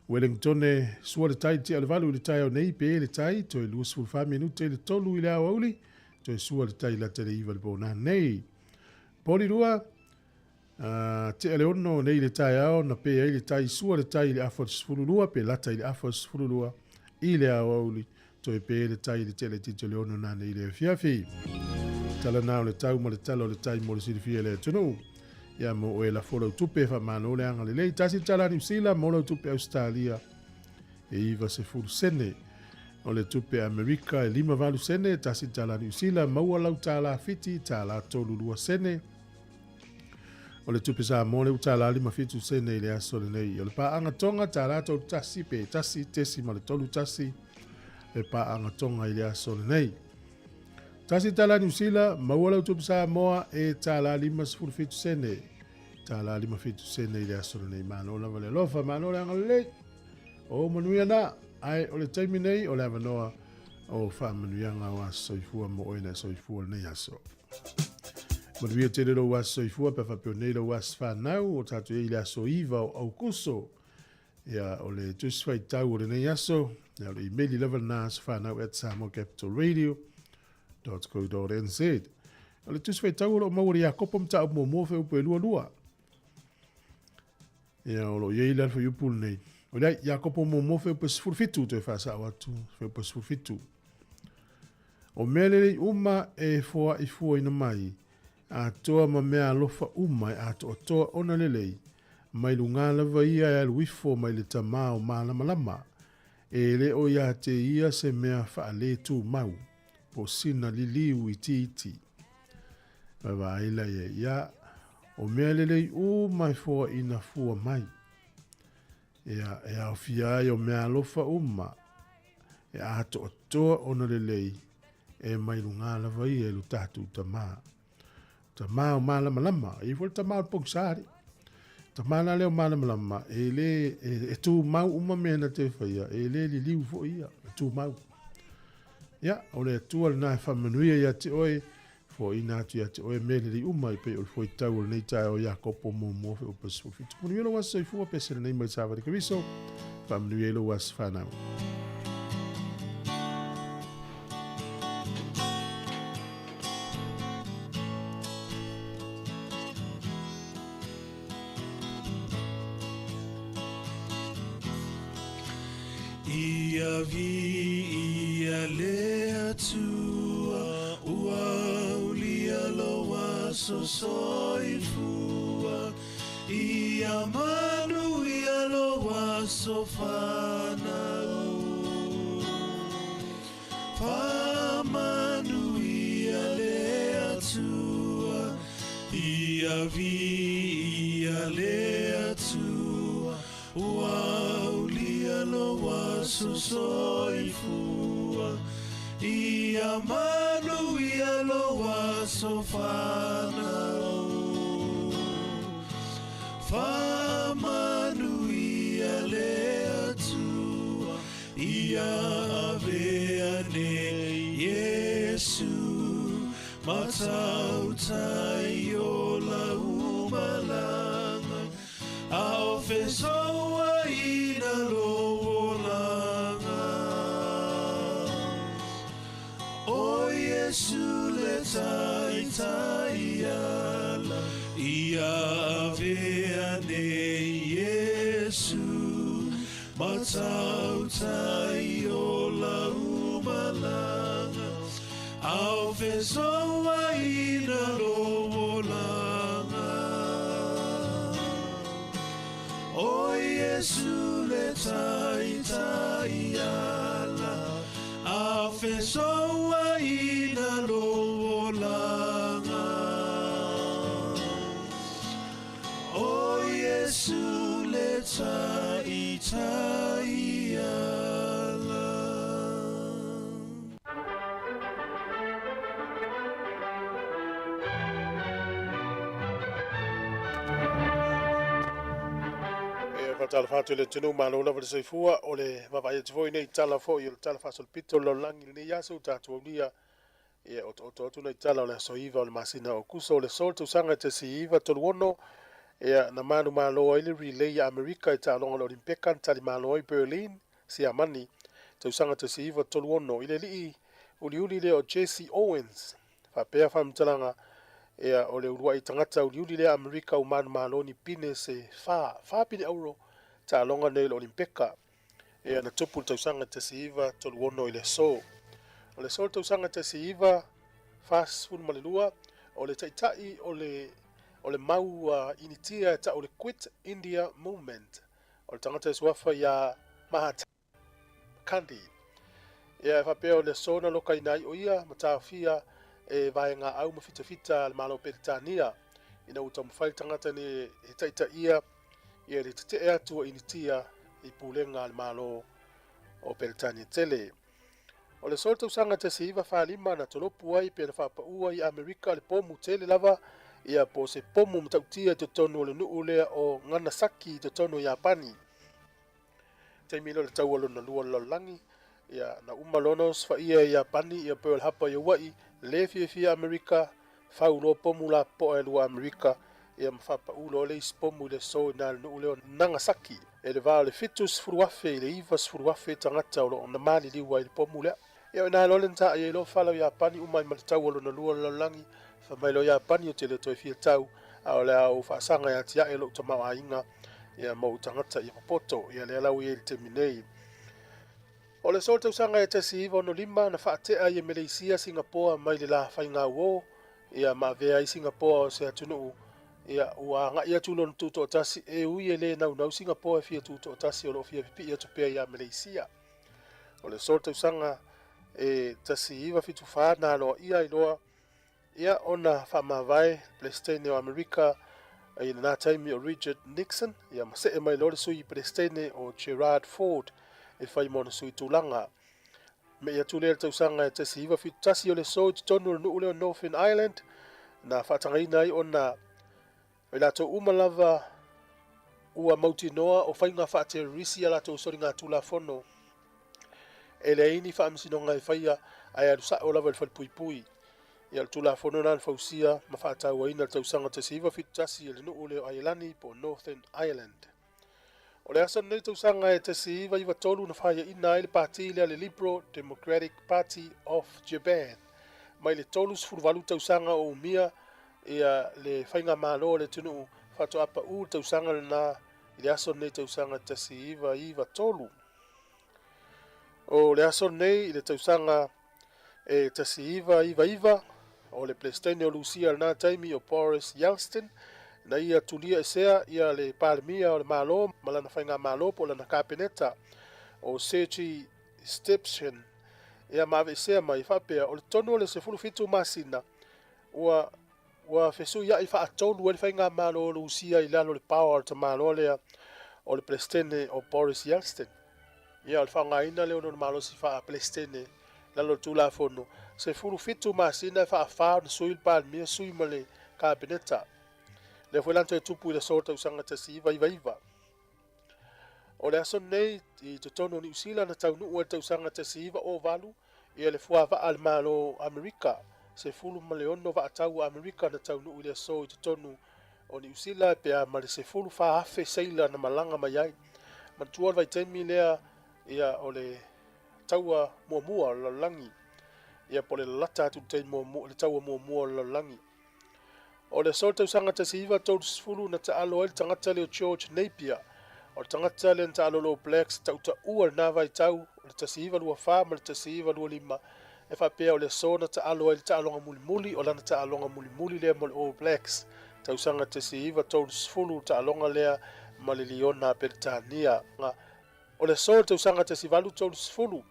Wellingtone, sua le tai tia o le 8 i le taeao nei, pe le tai, toe 24 minute i le 3 i le aoauli, toe sua le tai lata i le 9 i le pō nei. Porirua, Ā, tea le 6 nei i le taeao, na pē ai le tai, sua le tai i le afa o le 12, pe lata i le afa o le 12 i le aoauli, toe pē le tai i le tele titi o le 6 nanei i le afiafi. Tala na o le tau ma le tala o le tai mo le silafia e le atunuu. Ia mo oe lafo lau tupe, faamalo le agalelei. Tasi le tala a Niu Sila mo lau tupe Ausetalia e 90 sene. O le tupe Amerika e 58 sene, tasi le tala a Niu Sila, maua lau tālā Fiti, tālā 32 sene. O le tupe Samoa le ua tālā 57 sene i le aso lenei. O le paaga Tonga tālā 31 pe 1.31 le paaga Tonga i le aso lenei. Tasi tālā Niu Sila, maua lau tupe Samoa e tālā 57 sene. Tālā 57 sene i le aso lenei. Malo lava le alofa, malo le agalelei. O manuia nā, ae o le taimi nei o le avanoa o faamanuiaga o aso soifua mo oe na soifua lenei aso. Manuia tele lou aso soifua pe faapea nei lou aso whanau o tātou i le aso 9 o Aukuso. Ia, o le tusi whaitau o lenei aso, ia, o le email i lava lena aso whanau at samoacapitalradio.co.nz. O le tusi whaitau o lo maua le Iakopo mataupu muamua fuaiupu e 22. Ia, o lo o i ai le ala fuaiupu lenei. O le ai, Iakopo muamua fuaiupu e 17, toe faasao atu, fuaiupu e 17. O mea lelei uma e foaifuaina mai, atoa ma mea alofa uma e atoatoa ona lelei, mai lugā lava ia e alu ifo mai le Tamā o malamalama, e le o iā te ia se mea faaletūmau, po sina liliu itiiti. Vaavaai la ia ia, o mea lelei uma e foaina fua mai. Ia, e aofia ai o mea alofa uma, e atoatoa ona lelei, e mai lugā lava ia i lo tatou Tamā. Tamā o malamalama, e i ai foi le Tamā o le pogisā alii. Tamā la lea o malamalama, e le, e, e tumau uma mea na te whaia, e le liliu foi ia, e tumau. Ia, o le Atua lena e faamanuia ia te oe, foaiina atu ia te oe mea lelei uma i pei o le fuaitau o lenei taeao Iakopo muamua fuaiupu 17. Manuia lou aso soifua pese lenei mai Savali Keriso, faamanuia i lou aso whanau. Ia viia le Atua, ua aulia lou aso soifua. Ia manuia lou aso fanau. Faamanuia le Atua, ia viia le Atua, ua aulia lou aso soifua. Ia manuia lou aso fanau. Faamanuia le Atua, ia avea nei Iesu, ma tautai o lau malaga, a o fesouaina lou olaga. O Iesu le taitai ala, ia avea nei Iesu, ma tautai o lau malaga, a o fesouaina lou olaga. O Iesu le taitai ala, a o fesouaina lou olaga. O Iesu le taitai ala. E faatalofa atu i le atunuu, malo lava le soifua. O le vaavaai atu foi nei tala foi o le tala faasolopito o le lalolagi i lenei aso ua tatou aulia. Ia otooto atu nai tala o le aso 9 o le masina o Okuso. O le aso le tausaga e 1936, ia na manumalo ai le relay a Amerika i taaloga o le Olimpeka na talimalo ai Berlin, Siamani, tausaga 1936 i le alii uliuli lea o Jesse Owens. Faapea faamatalaga, ia o le uluai tagata uliuli lea a Amerika ua manumalo ni pine se fa, fa pine auro taaloga nei o le Olimpeka. Ia na tupu le tausaga 1936 i le aso. O le aso le tausaga 1942, o le taitai o le o le mau a Initia e ta'u le Quit India Movement, o le tagata e suafa iā Mahatma Gandhi. Ia e faapea o le aso na lokaina ai o ia ma taofia e vaegaau ma fitafita a le Malo o Peretania ina ua taumafai le tagata nei e taitaia ia le tete'e atu o Initia i pulega a le Malo o Peretania tele. O le aso o le tausaga 1945 na tolopu ai pe na faapaua ai i Amerika le pomu tele lava, ia po o se pomu matautia i totonu o le nuu lea o Nagasaki i totonu o Iapani. Taimi lea o le Taua Lona Lua o le Lalolagi, ia na uma loa ona osofaia e Iapani ia Pearl Harbor i Hawaii, le fiafia Amerika, fau loa pomu lapopoa e lua Amerika, ia ma faapau loa le isi pomu i le aso i na le nuu lea o Nagasaki. E le va o le 70,000 i le 90,000 tagata o lo o na maliliu ai i le pomu lea. Ia o ina loa le na taai ai loa fala o Iapani uma ai ma le Taua Lona Lua o le Lalolagi, fai mai loa Iapani ou te le toe fia tau, a o le a ou faasaga e atiae lou tamaoaiga ia ma ou tagata ia popoto. Ia lea la ua i ai i le taimi nei. O le aso o le tausaga e 1965 na faatea ai e Meleisia Singapoa mai le la faigauo, ia ma avea ai Singapoa o se atunuu, ia ua agai atu lona tutoatasi, e ui e le naunau Singapoa e fia tutoatasi o lo o fia pipii atu pea ia Meleisia. O le aso o le tausaga e 1974 na aloaia ai loa ia ona faamavae le Peresetene o Amerika i lena taimi o Richard Nixon, ia ma see mai loa le sui Peresetene o Gerard Ford e fai ma ona sui tulaga. Me'i atu lea i le tausaga e 1971 o le aso i totonu o le nuu lea o Northern Ireland na faatagaina ai ona o i latou uma lava ua mautinoa o faiga faaterorisi a latou soligatulafono e leai ni faamasinoga e faia ae alu sa'o lava i le falepuipui. Ia o le Tulafono lena na fausia ma faatauaina i le tausaga 1971 e le nuu lea o Aielani po o Northern Ireland. O le aso lenei tausaga e 1993 na faiaina ai le pati lea le Liberal Democratic Party of Japan mai le 38 tausaga o umia ia le faigamalo a le atunuu faatoa pau le tausaga lena i le aso lenei tausaga 1993. O le aso lenei i le tausaga e 1999, o le Peresetene o Lusia i lena taimi o Boris Yeltsin, na ia tulia esea ia le Palemia o le Malo ma lana faigamalo po o lana Kapeneta o Sergei Stepshin, ia ma aveesea mai faapea o le tonu o le 17 masina ua ua fesuiai faatolu ai le faigamalo o Lusia i lalo o le paoa o le tamaloa lea o le Peresetene o Boris Yeltsin. Ia, o le faaaogaina lea o lona malosi faa-Peresetene i lalo o le Tulafono, 17 masina e faafa ona sui le Palemia, sui ma le Kapeneta. Lea foi la na toe tupu i le aso tausaga 1999. O le aso lenei i totonu o Niu Sila na taunuu ai le tausaga 1908 ia le fuavaa a le Malo o Amerika, 16 vaatau a Amerika na taunuu i le aso i totonu o Niu Sila pe a ma le 14,000 seila na malaga mai ai. Manatua le vaitaimi lea ia o le taua muamua o le lalolagi, ia po o le lalata atu i le taimi muamua, le taua muamua o le lalolagi. O le aso o le tausaga 1930 na taalo ai le tagata lea o George Napier. O le tagata lea na taalo le All Blacks tautaua i lena vaitau o le 1924 ma le 1925 e faapea o le aso na taalo ai le taaloga mulimuli o lana taaloga mulimuli lea mo le All Blacks tausaga 1930 le taaloga lea ma le Liona a Peretania. O le aso o le tausaga 1830,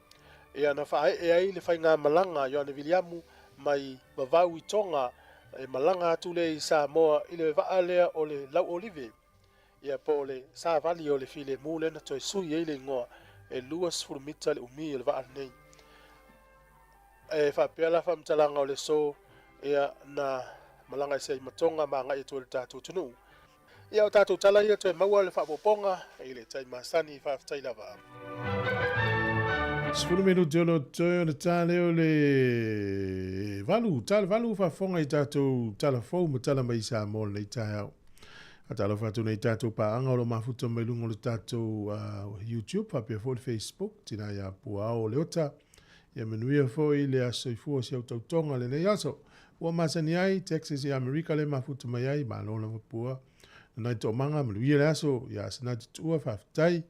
ia na faaee ai le faigamalaga a Ioane Viliamu mai Vavau i Tonga e malaga atu lea i Samoa i le vaa lea o le Lauolive, ia po o le Savali o le Filemu lea na toe sui ai le igoa, e 20 mita le umi o le vaa lenei. E faapea la faamatalaga o le aso, ia na malaga ese ai ma Tonga ma agai atu ai i le tatou atunuu. Ia o tatou tala ia toe maua le faaopoopoga i le tai masani faafetai lava. 10 minute o lo toe o le ta lea o le valu, ta le valu faafofoga i tatou tala fou ma tala mai i Samoa lenei taeao. Faatalofa atu nei tatou paaga o lo mafuta mai luga o le tatou YouTube faapea foi le Facebook, tina ia Puao Leota. Ia manuia foi le aso soifua o si au tautoga lenei aso. Ua masani ai, Texas i Amerika le mafuta mai ai, malo lava pua. Nanai toomaga, manuia le aso, ia Asenati Tuua, faafetai.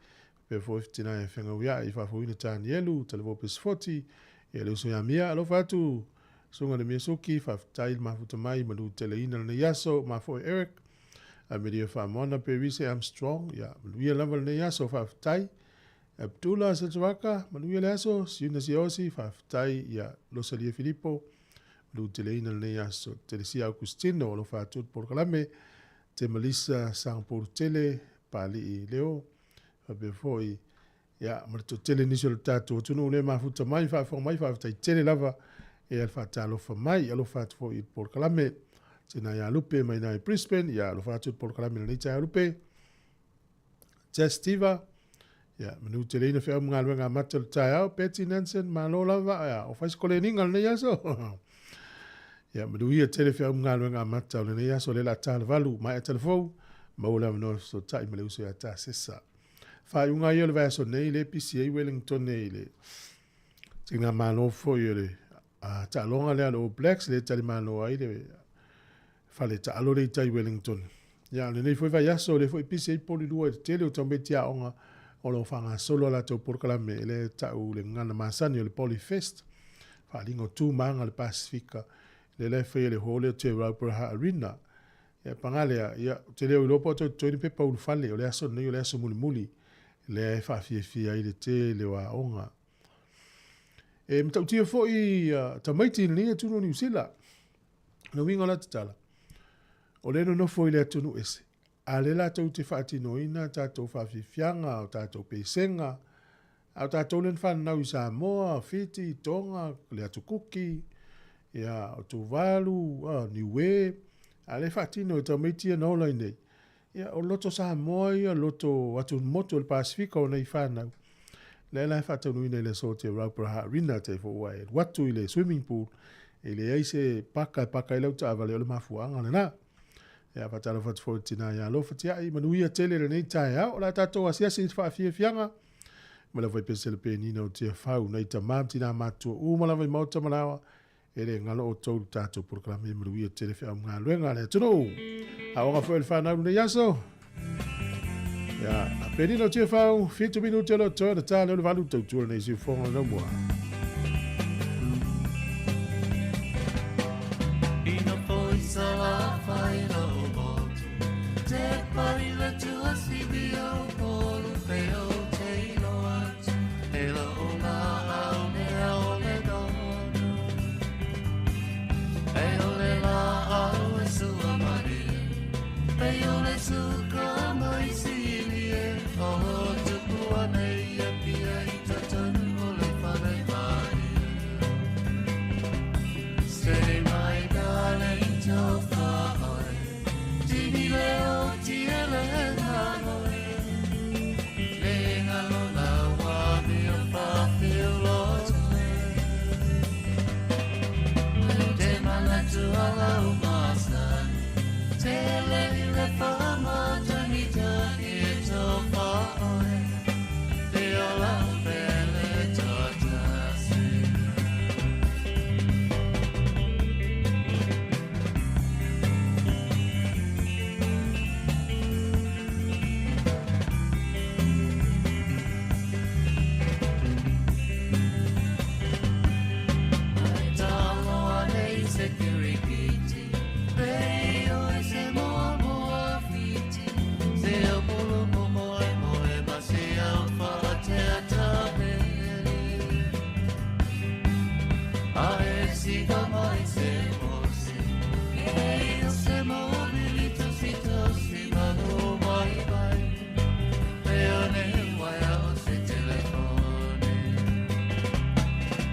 Faapea foi Fetinai a Fegauia'i, Faafoina Tanielu, Talevao Pesefoti, ia le uso ia Mia, alofa atu, Susuga le Miasuki, faafetai le mafuta mai, manu teleina lenei aso, mafoe Eric, Amelia Faamoana, Perise Armstrong, ia manuia lava lenei aso, faafetai. Abdullah Setuaka, manuia le aso, Siuna Siosi, faafetai ia Losalia Filipo, manu teleina lenei aso, Telesia Augustino, alofa atu le polokalame, Te Melissa Sangapuru Tele, Pali'i Leo, faapea foi, ia, ma le toatele nisi o le tatou atunuu lea mafuta mai, faafofoga mai, faafetai tele lava e le faatalofa mai, alofa atu foi i le polokalame. Tēnā ia Lupe mai nā i Brisbane, ia alofa atu i le polokalame lenei taeao Lupe. Jess Tiva, ia, manu tele ina wheau mga galuega amata o le taeao. Betty Nansen, malo lava, ia, o whai skoleninga lenei aso. Ia, manu ia tele wheau mga galuega amata o lenei aso, le la tā le valu, mai a telefou, maua le avanoa fesootai ma le uso ia tā Sesa. Faaiuga ia o le vaiaso nei, le pisi ai Wellington i le tigāmalo foi o le taaloga lea a le All Blacks, le talimalo ai le fale taalo le i tai Wellington. Ia, o lenei foi vaiaso, le foi pisi ai Polilua i le tele o tamaiti aoga o lo o faagasolo a latou polokalame e le ta'u le gagana masani o le Polyfest, faaaliga o tu ma aga o le Pasifika, lea la e faia i le hall lea o Te Rauparaha Arena. Ia, paga lea, ia, ou te le o iloa po o toe totoe ni pepa ulufale, o le aso lenei o le aso mulimuli, lea e faafiafia ai le tele o aoga. E matautia foi tamaiti i lenei atunuu o Niu Sila. Le uiga o la tatala, o lea e nonofo i le atunuu ese, a lea latou te faatinoina tatou faafiafiaga, o tatou pesega, a o tatou lea na fananau i Samoa, Fiti, Tonga, le Atu Kuki, ia, o Tuvalu, Niue, a lea e faatino e tamaiti ia na ola i nei. Ia, o loto Samoa ia, loto atumotu o le Pasifika o nei fanau. Lea la e faataunuuina i le aso o Te Rauparaha Arena te fo ua e alu atu i le swimming pool, e leai se paka e paka ai lau taavale o le mafuaaga lena. Ia, faatalofa atu foi i le tina ia Alofa Tiai, manuia tele lenei taeao. O le a tatou asiasi i le faafiafiaga ma le faipese le penina o Tiafau, nai tama ma tina matutua uma lava i maota ma laoa, E le galo outou i le tatou polokalame e manuia tele feau ma galuega a le atunuu. Aoga foi o le fanau lenei aso. Ia, a penina o Tiafau, 7 minute o le toe na tā leo le valu tautua nei siufoga le mua. Ina foi sa fai lo motu Te pari le tua sibi o polu pe o te ilo atu E lo o la au ne au le donu E o le la au e sua maria Pe o le suka mai sili e O tupu nei e pia i tatanu o le whare maria Say my darling to whaoi Tini leo ti ele ngalo Le ngalo la wa mi o whawhio lo Te mana tuala o masani Te le le whama tangi tangi e tō whaoi Te ola o pele tō tasi.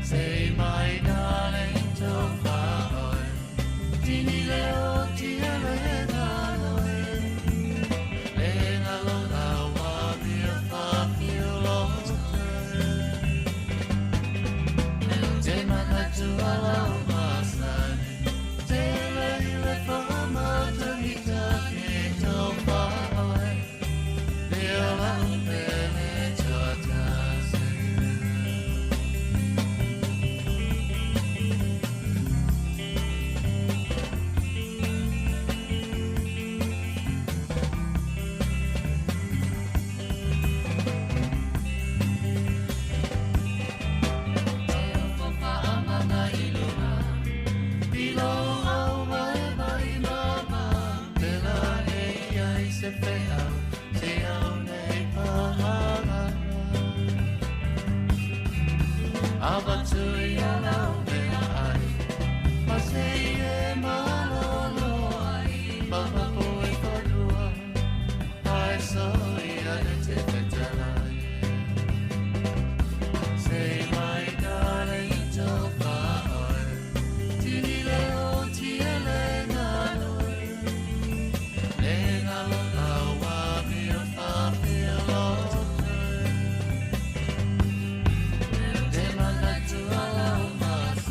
Say my darling to whaoi Tini leo ti ele ngalo e Le ngalo la wā mea whawhio lo Te mana tuala o masani Te le le whama tangi tangi tō whaoi Le ola o pele tō tasi. Say my darling to whaoi Tini leo ti ele ngalo Le ngalo la wā mea whawhia lo Te mana tuala o masani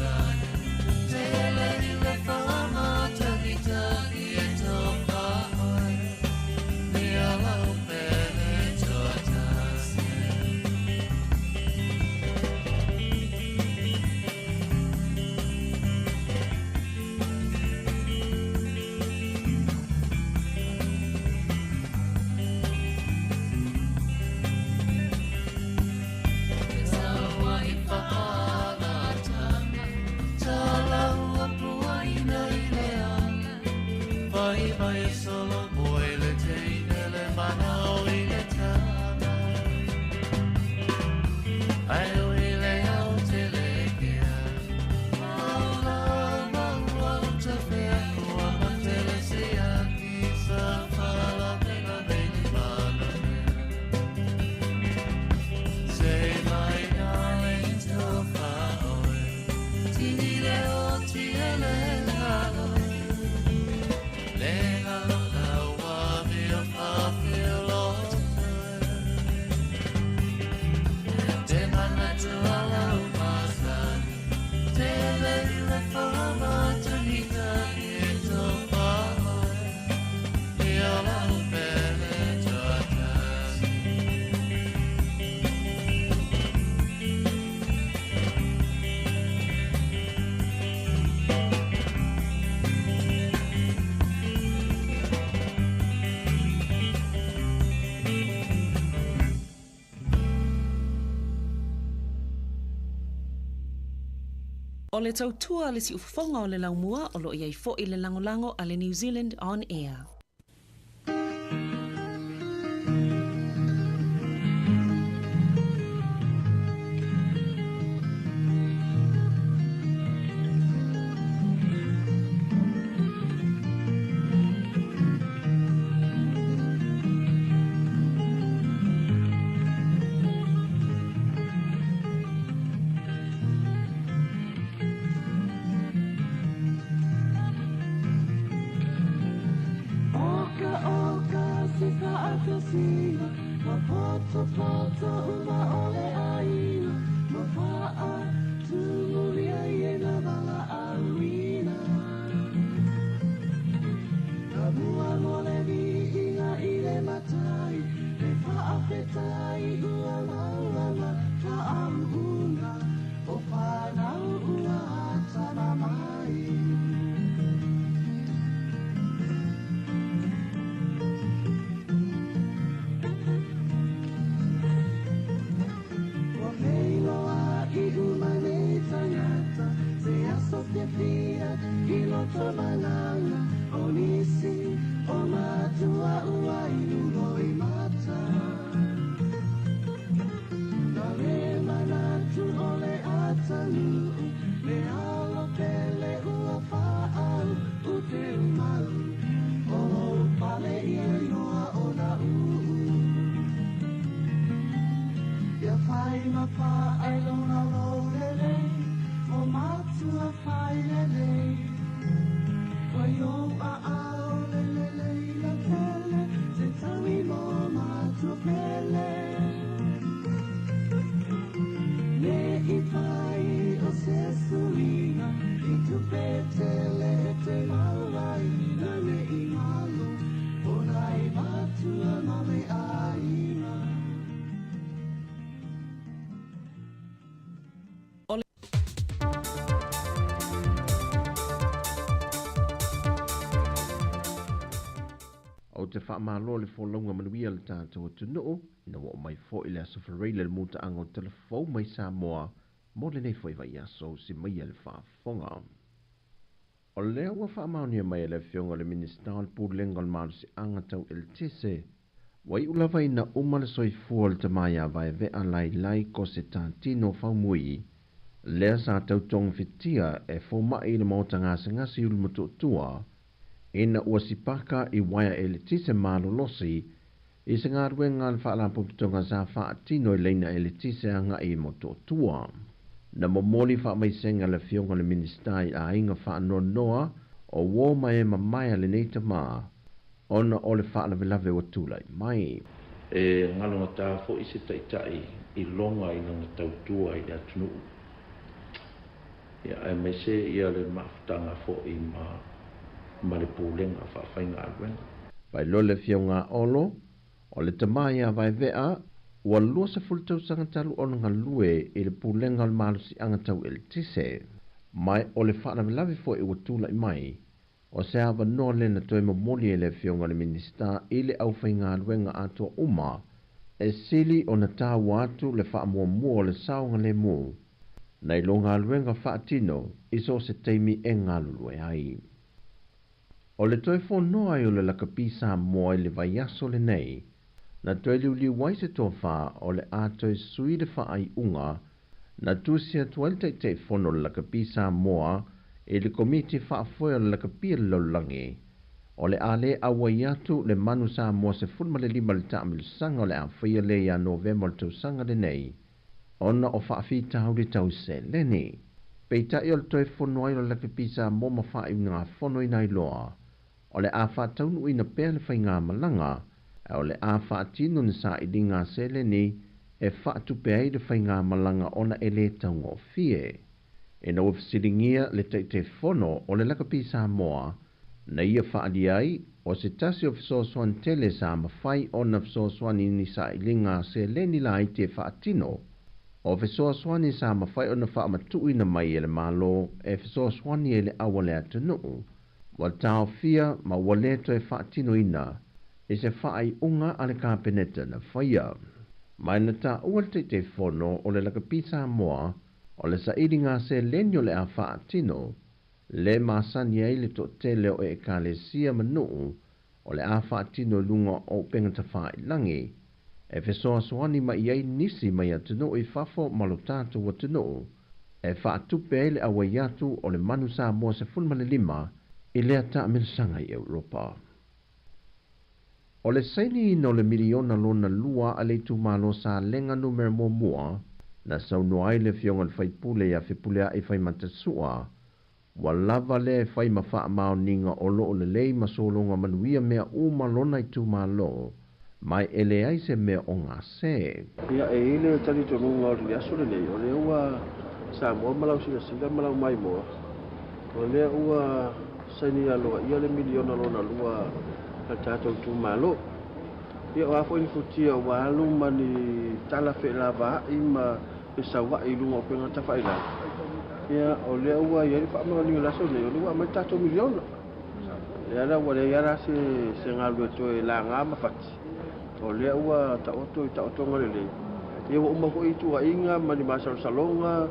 O le tautua le siufofoga o le laumua o loo i ai foi le lagolago a le New Zealand On Air. O te whaamalo le fōlaunga manuia le tātou atunuu, ina wa o mai fo i le aso whareile le mūtaanga o telefou mai Samoa, mō le nei foi vai aso si mai le whaafonga. O lea ua whaamaunia mai le fionga le minista o le pūlenga o le malusi anga tau eletise. Wai ulava ina uma le soifua le tamaia vai vea lai lai ko se tātino whaumui. Lea sa tautonga fitia e fōmai le maota ngasengasi ulu matutua, ina ua sipaka i waia eletise malolosi i se ngā le whaalapotopotoga sa whaatino i leina eletise anga i Motootua. Na momoli whaamaisenga le fionga le minista i ainga whaanonoa o wō mai e mamaia le nei tamā ona o le whaalavelave o tūlai mai. E ngalonga tā fo i se taitai i longa i nanga tautua i le atunuu. Ia ai mai se ia le mafutanga fo i ma le pūlenga whaawhainga aluenga. Pai lo le fionga olo, o le tamai a vai vea, ua lua sa fultau sanga talu o nga lue i le pūlenga o le malusi anga tau eletise. Mai o le whaalavelave fo i ua tūlai mai, o se awa noa lena toe momoli e le fionga le minista i le au whainga aluenga atoa uma, e sili o na tāua atu le whaamuamua o le saonga le mū, nei longa aluenga whaatino i so se teimi e ngalulue ai. O le toe whanoa i o le lakapi Samoa i le vaiaso le nei, na toe liuliu ai se tōwhā o le ātoi sui le whaai unga, na tūsia tuai le teitei whono le lakapi Samoa e le komiti whaafoe o le lakapi le laulangi. O le ale awai atu le manu Samoa se 15 le taamilosaga o le awhaia le ia Novema o le tausaga lenei, ona o whaawhitau le tau seleni. Peitai o le toe whono ai o le lakapi Samoa ma whaai ngā whono i nai loa. O le a whaataunu ina pea le whainga malanga, a o le a whaatino ni sa i ngā seleni e whaatupe ai le whainga malanga ona e le taunga o fie. E na wafsilingia le teite whono o le lakapi Samoa, na ia whaali ai o se tasi o whasosoan tele sa mawhai o na whasosoani ni sa i ngā seleni la i te whaatino. O whasosoani sa mawhai o na whaamatuina mai e le malo e whasosoani e le awale atunuu. Wa tāwhia ma waleto e whaatino ina e se whaai unga a le kāpeneta na whaia. Mai na tā ua te te whono o le lakapi Samoa O le sailiga seleni o le a faatino, le masani ai le toatele o ekalesia ma nuu o le a faatino i luga o upega tafailagi, e fesoasoani mai ai nisi mai atunuu i fafo ma lo tatou atunuu, e faatupe ai le auai atu o le Manu Samoa 15 i lea taamilosaga i Europa. O le sainiina o le miliona lona lua a le itumalo Salega Numera Muamua, na saunoa ai le Afioga i le Faipule ia Fepuleai Faimatasua, ua lava lea e fai ma faamaoniga o lo o lelei ma sologa manuia mea uma lona itumalo, ma e leai se mea o gase. Ia, e i ai le talitonuga o le aso lenei, o lea ua Samoa ma lau silasila ma lau maimoa, o lea ua saini aloaia le miliona lona lua a le tatou itumalo. Ia, o a foi ni futia ua alu ma ni tala feelavaai ma fesauai i luga o upega tafailagi, ia, o lea ua i ai le faamaoniga i le aso lenei, o lea ua aumai le tatou miliona. Lea la ua leai lava se se galue toe laga ma fati, o lea ua taoto i taotoga lelei. Ia ua uma foi tuuaiga ma ni masalosaloga,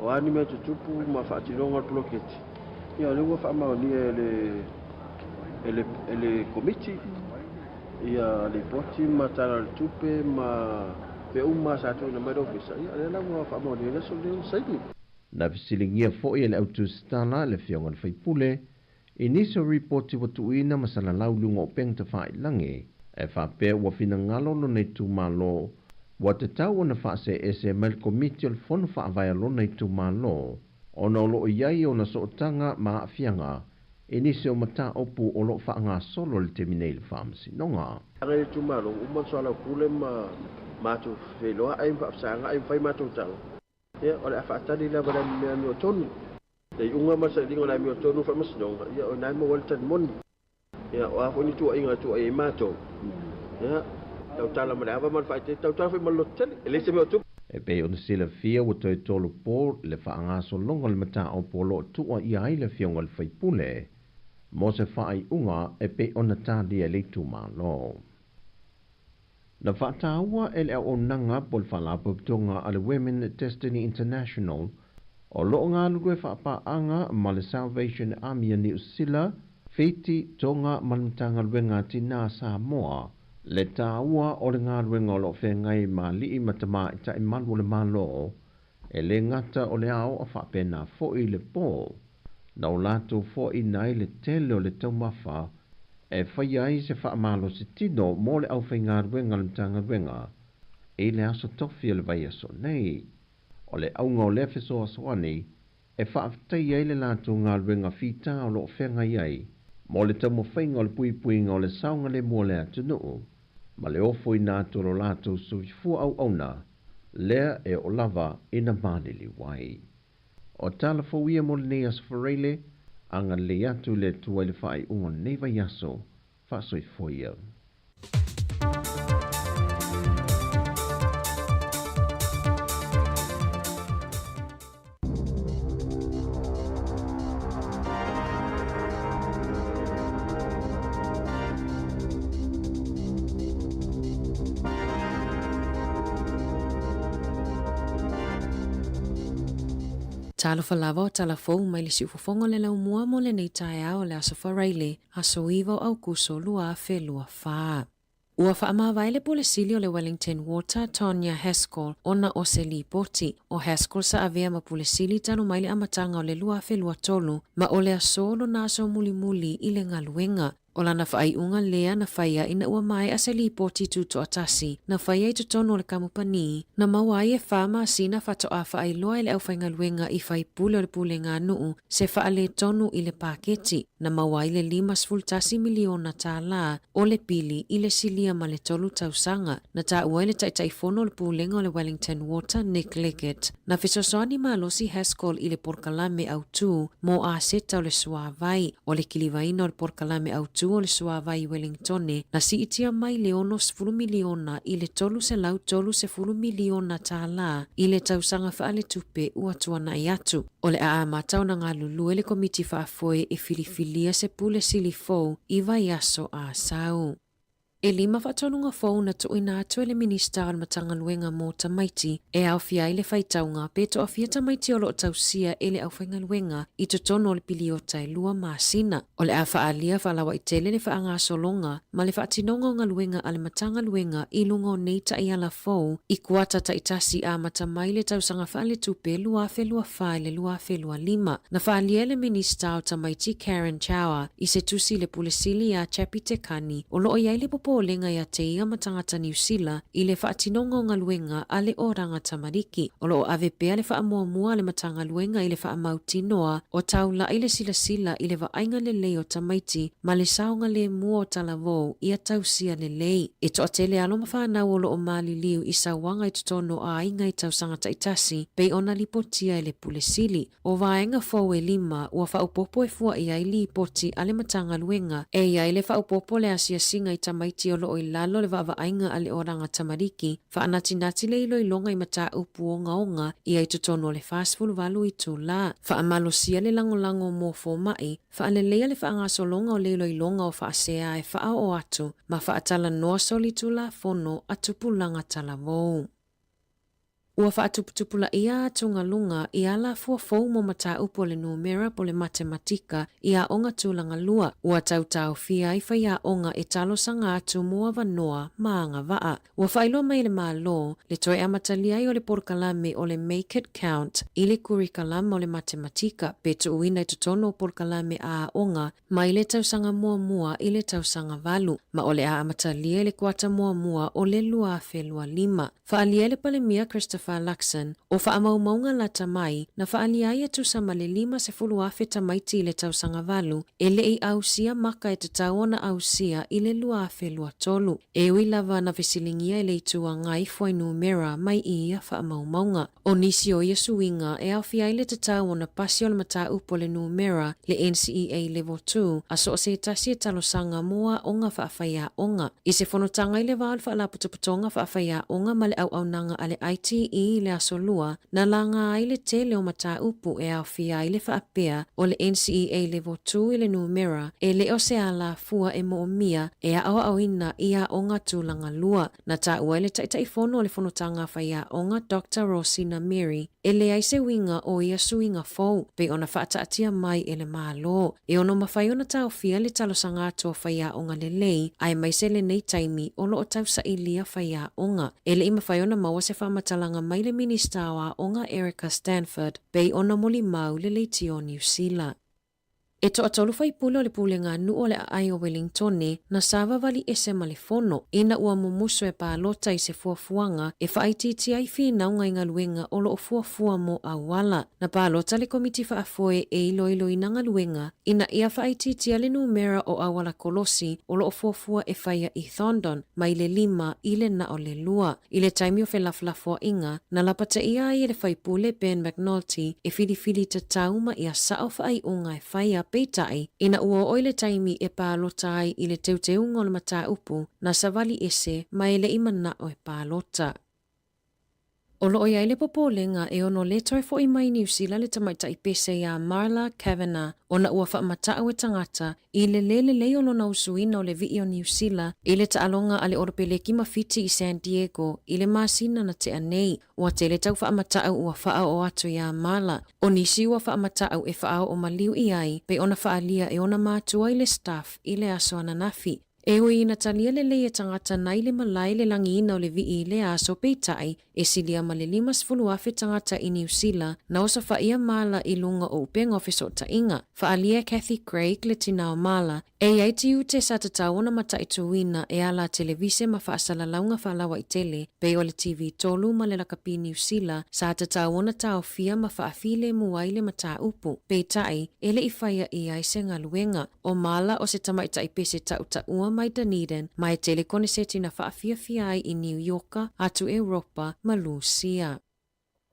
o a ni mea tutupu ma faatinoga o le poloketi, ia o lea ua faamaonia e le e le e le Komiti ia lipoti ma tala o le tupe ma mea uma sa tuuina mai le Ofisa, ia lea la ua faamaonia i le aso lenei ona saini. Na fesiligia foi e le autusitala le Afioga i le Faipule i nisi o ripoti ua tuuina ma salalau i luga o upega tafailagi e faapea ua finagalo lona itumalo ua tatau ona faaseese mai le Komiti o le Fono Faavae a lona itumalo ona o lo o i ai ona sootaga ma aafiaga i nisi o mataupu o lo o faagasolo i le taimi nei i le Faamasinoga. Aga i le itumalo, ua uma ona soalaupule ma matou feiloai ma faafesagai ma fai matou tala, ia, o le a faatali lava i le mea amiotonu. Le iuga ma le sailiga o le amiotonu o Faamasinoga, ia, o ina e maua ai le tali moni. Ia, o a foi ni tuuaiga e tuuai ai matou, ia, tautala ma le ava ma le faaeteete, tautala foi ma le lototele, e leai se mea o tupu. E pei ona silafia ua toe tolopo le faagasologa o le mataupu o lo o tuuaia ai le Afioga i le Faipule mo se faaiuga e pei ona talia e le itumalo. Na faataua e le auaunaga po o le Faalapotopotoga a le Women Destiny International o lo o galulue faapaaga ma le Salvation Army a Niu Sila, Fiti, Tonga ma le Matagaluega a Tinā a Samoa le taua o le galuega o lo o feagai ma alii ma tamaitai malu o le Malo e le gata o le ao a faapena foi le po na o latou foaiina ai le tele o le taumafa e faia ai se faamalosi tino mo le aufaigaluega a le Matagaluega i le aso tofi o le vaiaso nei. O le auga o lea fesoasoani e faafetaia ai le latou galuega fita o lo o feagai ai mo le taumafaiga o le puipuiga o le saogalemu o le atunuu ma le ofoina atu o lo latou soifua auauna lea e oo lava ina maliliu ai. O tala fou ia mo lenei aso Faraile, agalelei atu le Atua i le faaiuga o lenei vaiaso, faasoifua ia. Talofa lava o tala fou mai le siufofoga o le laumua mo lenei taeao o le Aso Faraile, aso 9 o Aukuso 2024. Ua faamavae le Pule Sili o le Wellington Water, Tonya Haskell, ona o se lipoti. O Haskell sa avea ma Pule Sili talu mai le amataga o le 2023, ma o le aso lona aso mulimuli i le galuega. O lana faaiuga lea na faia ina ua maea se lipoti tutoatasi na faia i totonu o le kamupani, na maua ai e fa masina faatoa faailoa e le aufaigaluega i faipule o le pulega a nuu se faaletonu i le paketi na maua ai le $51 miliona tālā o le pili i le silia ma le tolu tausaga. Na taua ai le Taitaifono o le Pulega o le Wellington Water, Nick Leggett, na fesoasoani malosi Haskell i le polokalame autū mo aseta o le suāvai. O le kilivaina o le polokalame autū o le suāvai i Wellingtone, na siitia mai le $60 miliona i le $330 miliona tālā i le tausaga faaletupe ua tuanai atu. O le a amata ona galulue le Komiti Faafoe e filifilia se Pule Sili fou i vaiaso a sau. E lima faatonuga fou na tuuina atu e le Minista o le Matagaluega mo Tamaiti e aofia ai le faitauga pe toafia tamaiti o lo o tausia e le aufaigaluega i totonu o le piliota e lua masina. O le a faaalia faalauaitele le faagasologa ma le faatinoga o galuega a le Matagaluega i luga o nei taiala fou i kuata taitasi amata mai le tausaga faaletupe 2024 i le 2025. Na faaalia e le Minista o Tamaiti Karen Chhour i se tusi i le Pule Sili iā Chappie Te Kani o lo o i ai le popolega iā te ia ma tagata Niu Sila i le faatinoga o galuega a le Oranga Tamariki. O lo o ave pea le faamuamua a le Matagaluega i le faamautinoa o taula'i le silasila i le vaaiga lelei o tamaiti ma le saogalemu o talavou ia tausia lelei. E toatele alo ma fanau o lo o maliliu i sauaga i totonu o aiga i tausaga taitasi pei ona lipotia e le Pule Sili. O vaega fou e lima ua faaopoopo e fua i ai lipoti a le Matagaluega. E i ai le faaopoopo le asiasiga i tamaiti o lo o i lalo o le vaavaaiga a le Oranga Tamariki, faanatinati le iloiloga i mataupu ogaoga ia i totonu o le 48 itula, faamalosia le lagolago mo fomai, faaleleia le faagasologa o le iloiloga o faasea e faaoo atu ma faatalanoa solitulafono a tupulaga talavou. Ua faatuputupulaia atugaluga i alafua fou mo mataupu o le numera po o le matematika i aoga tulaga lua, ua tau taofia ai faiaoga e talosaga atu mo avanoa ma agavaa. Ua faailoa mai e le Malo le toe amatalia ai o le polokalame o le Make It Count i le kurikalama o le matematika pe tuuina i totonu o polokalame a aoga mai le tausaga muamua i le tausaga valu, ma o le a amatalia i le kuata muamua o le 2025. Faaalia e le Palemia Christopher Luxon, o faamaumauga lata mai, na faaalia ai e tusa ma le 50,000 tamaiti i le tausaga valu e le i ausia maka e tatau ona ausia i le 2023. E ui lava na fesiligia e le Itu Agai fuainumera mai i ia faamaumauga. O nisi o ia suiga e aofia ai le tatau ona pasi o le mataupu o le numera, le NCEA Level 2, a so o se tasi e talosaga mo aoga faafaiaoga. I se fonotaga i le va o le Faalapotopotoga Faafaiaoga ma le Auaunaga a le ITE i le Aso Lua, na laga ai le tele o mataupu e aofia ai le faapea o le NCEA Level 2 i le numera e le o se alafua e moomia e aoaoina i aoga tulaga lua. Na taua e le Taitaifono o le Fonotaga Faiaoga Doctor Rosina Mary, e leai se uiga o ia suiga fou pei ona faataatia mai e le Malo. E ono mafai ona taofia le talosaga atu o faiaoga lelei, aemaise lenei taimi o lo o tausailia faiaoga. E le i mafai ona maua se faamatalaga mai le Minista o Aoga Erica Stanford pei ona molimau le leitio Niu Sila. E toatolu faipule o le Pulega Nuu o le Aai o Welingtone na savavali ese ma le fono, ina ua mumusu e palota i se fuafuaga e faaitiitia ai finauga i galuega o lo o fuafua mo auala. Na palota le Komiti Faafoe e iloiloina galuega ina ia faaitiitia le numera o auala kolosi o lo o fuafua e faia i Thondon mai le lima i le na o le lua. I le taimi o felafolafoaiga, na lapataia ai e le faipule Ben McNulty e filifili tatau ma ia sao faaiuga e faia, peitai, ina ua oo i le taimi e palota ai i le teuteuga o le mataupu, na savali ese ma e le i manao e palota. O lo o i ai le popolega e ono lē toe foʻi mai i Niu Sila le tamaitai pese iā Marla Kavanagh ona ua faamatau e tagata i le lē lelei o lona usuina o le vii o Niu Sila i le taaloga a le Olopeleki ma Fiti i San Diego i le masina na tea nei. Ua tele tau faamatau ua faaoo atu iā Marla. O nisi ua faamatau e faaoo maliu i ai pei ona faaalia e ona matua i le staff i le aso ananafi. E ui ina talia lelei e tagata nai le malae le lagiina o le vii i lea aso peitai, e silia ma le 50,000 tagata i Niu Sila na osofaia Mala i luga o upega o fesootaiga. Faaalia e Cathy Craig le tina o Mala, e i ai tiute sa tatau ona mataituina e ala a televise ma faasalalauga faalauaitele pei o le TV 3 ma le lakapi Niu Sila sa tatau ona taofia ma faafilemu ai le mataupu. Peitai, e le i faia i ai se galuega. O Mala o se tamaitai pese taʻutaʻua mai Dunedin ma e tele koneseti na faafiafia ai i Niu Ioka atu Europa ma Lusia.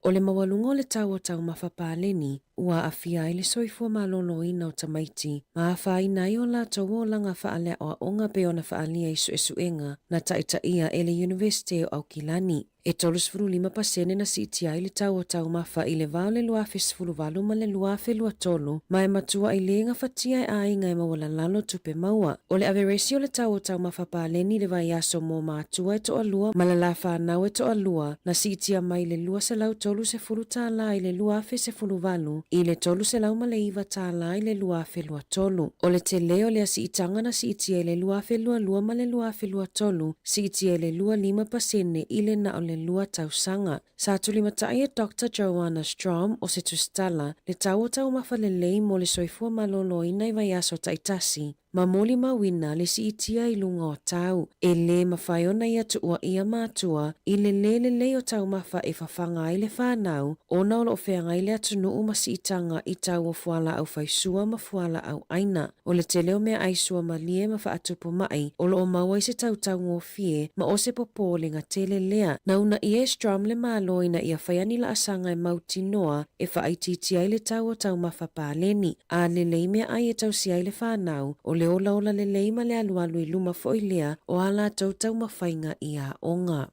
O le maualuga o le tau o taumafa paleni. Ua aafia ai le soifua malōlōina o tamaiti ma afaina ai o latou olaga faaleaʻoaʻoga pei ona faaalia i suʻesuʻega na taʻitaʻia e le Iunivesite o ʻAukilani. E 35% na siitia ai le tau o taumafa i le va o le 2018 ma le 2023, ma e matuaʻi lē gafatia e ʻaiga e maualalalo tupe maua. O le averesi o le tau o taumafa paleni i le vaiaso mo matua e toʻalua ma le lā fanau e toʻalua na siitia mai le 230 tālā i le 2018 i le 309 tālā i le 2023. O le telē o lea siitaga na siitia i le 2022 ma le 2023, siitia i le 25% i le na o le 2 tausaga. Sa tulimataʻi e Dr Joanna Strom o se tusitala le tau o taumafa lelei mo le soifua malōlōina i vaiaso taʻitasi ma molimauina le siitia i luga o tau. E lē mafai ona ia tuuaʻia matua i le lē lelei o taumafa e fafaga ai le fanau ona o loo feagai le atunuu ma siitaga i tau o fualaau faisua ma fualaau ʻaina. O le tele o meaʻai suamalie ma faatupu maʻi o loo maua i se tautaugofie ma o se popolega tele lea. Na uunaia e Strom le Malo ina ia faia ni laasaga e mautinoa e faaitiitia ai le tau o taumafa paleni. A lelei meaʻai e tausia ai le fanau, o le olaola lelei ma le alualu i luma foʻi lea o a latou taumafaiga i aoga.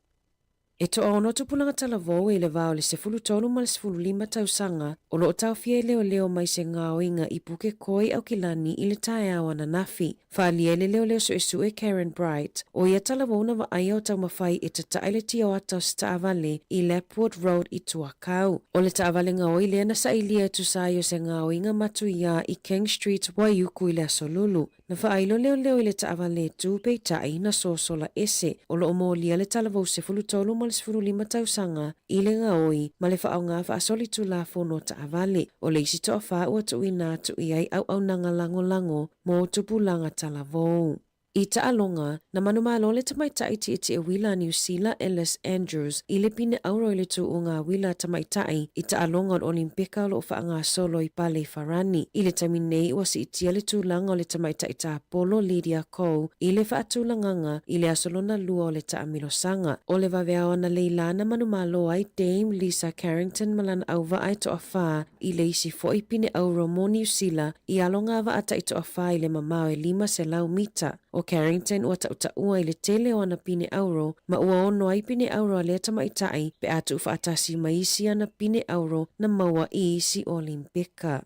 E toaono tupulaga talavou i le va o le 13 ma le 15 tausaga o loo taofia e leoleo mai se gaoiga i Pukekohe i ʻAukilani i le taeao ananafi. Faaalia i le leoleo suʻesuʻe Karen Bright, ʻo ia talavou na vaaia o taumafai e tataʻi le tioata o se taʻavale i Lapwood Road i Tuakau. O le taʻavale gaoi lea na saʻilia e tusa ai o se gaoiga matuiā i King Street, Waiuku i le aso Lulu. Na faailo leoleo i le taʻavale e tū peitai na sosola ese. O loo molia le talavou 13 ma le 15 tausaga i le gaoi ma le faaaoga faasolitulafono taʻavale. O le isi toafā ua tuuina atu i ai auaunaga lagolago mo tupulaga talavou. I taʻaloga, na manumalo le tamaitaʻi tiʻetiʻe uila a Niu Sila Ellis Andrews i le pine auro i le tuuga uila a tamaitaʻi i taʻaloga o le Olimpeka o loo faagasolo i Pale i Farani. I le taimi nei ua siitia le tulaga o le tamaitaʻi tāpolo Lydia Ko i le faatulagaga i le aso lona lua o le taamilosaga. O le vaveao analeila na manumalo ai Dame Lisa Carrington ma lana auvaa e toafā i le isi foʻi pine auro mo Niu Sila i aloga vaa taʻitoafā i le mamao e 500 mita. ʻO Carrington ua taʻutaʻua i le tele o ana pine auro ma ua ono ai pine auro a lea tamaitaʻi pe a tuufaatasi ma isi ana pine auro na maua i isi Olimpeka.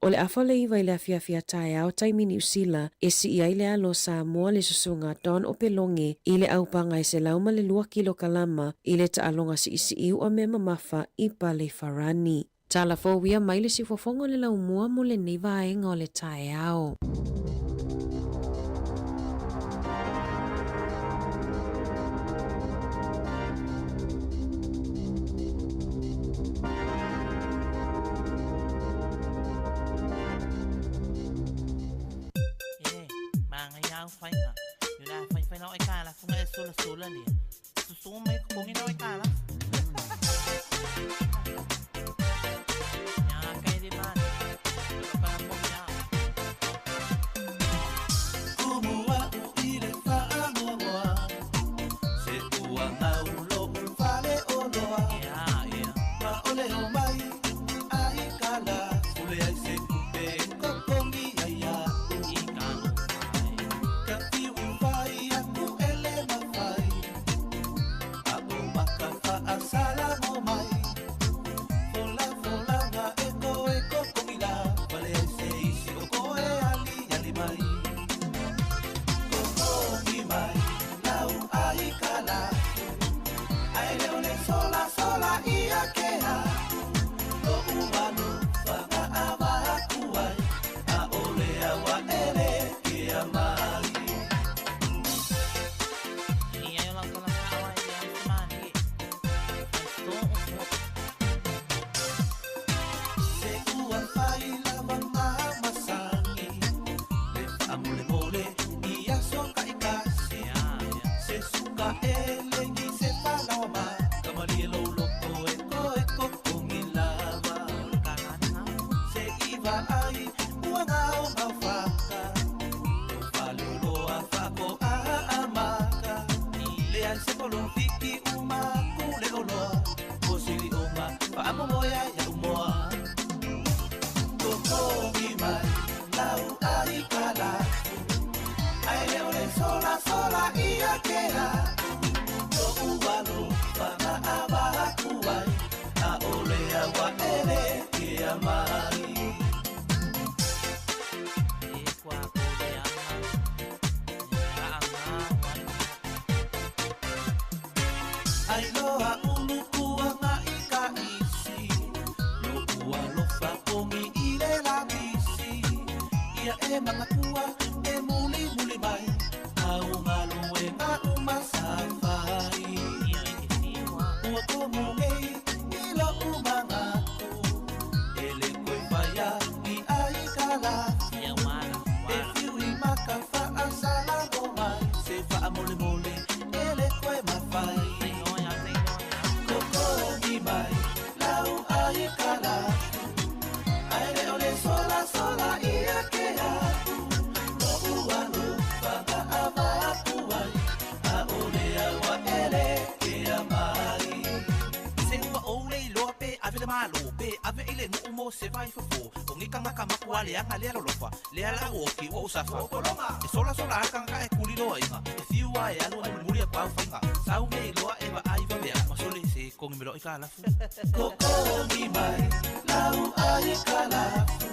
O le afa o le 9 i le afiafi a taeao taimi Niu Sila e sii ai le alo o Samoa le susuga Don Opeloge i le aupaga e 102 kilokalama i le taʻaloga siʻisiʻi uʻa mea mamafa i Pale Farani. Tala fou ia mai le siufofoga o le laumua mo lenei vaega o le taeao. E, magaia au faiga. I o le a faifai la o aitalafu na e sulasola lea. Susu mai totogi la o aitalafu. Ia ka e le mani. O ka mo ia. Kumu a'u i le faamuamua, se ua gaulo u fale oloa. Ia, ia. Ma o le omai ai kala, fule ai se kupe kokogi ai a'u. I ka lo fai. Ka fiu fai aku ele mafai, a o maka faasala mo mai. Fola fola nga e koe kokogi la, fale ai se isi o koe ali ali mai. Kokogi mai, lau ai kala, ai le ole sola sola ia kea. O umanu whanga awa aku ai, a ole awa ele ke amai. Ia o lau tala faaoa e le au se mani. So o so. Se ua fai lava mamasagi, le faamolemole i aso taʻitasi. Ia, ia. Se suka elegi se falaoa ma, kamalie lou loko e koe kokogi lava. O le kagana na. Se i vaai ua gaogao faka, lou faleoloa faakoaa amaka. Leai se polofiki uma ku le oloa, o silioga faamomoe ai au moa. e mangatua e muli muli mai au galuega uma sa fai ua komu nei i lo'u magatu e lē koe faia i ai kalafu e fiu i maka fa'asalamo mai se fa'amolemole e lē koe mafai kokogi mai lau ai kalafu ae lē o le solasola ia ke aku lo'u alofaga avatu ai a'ole aua ele ke amai se ua ou le iloa pe ave le malo pe ave i le nu'u mo se vai fofo o ni kangaka makua leaga lea lolofa lea la'u oki ua usafa e solasola a kagaka e kuliloaiga e fiu a e alu ai mulimuli a kuau faiga sau me iloa e va'ai vavea masole se kogi melo'i kalafu kokogi mai lau ai kalafu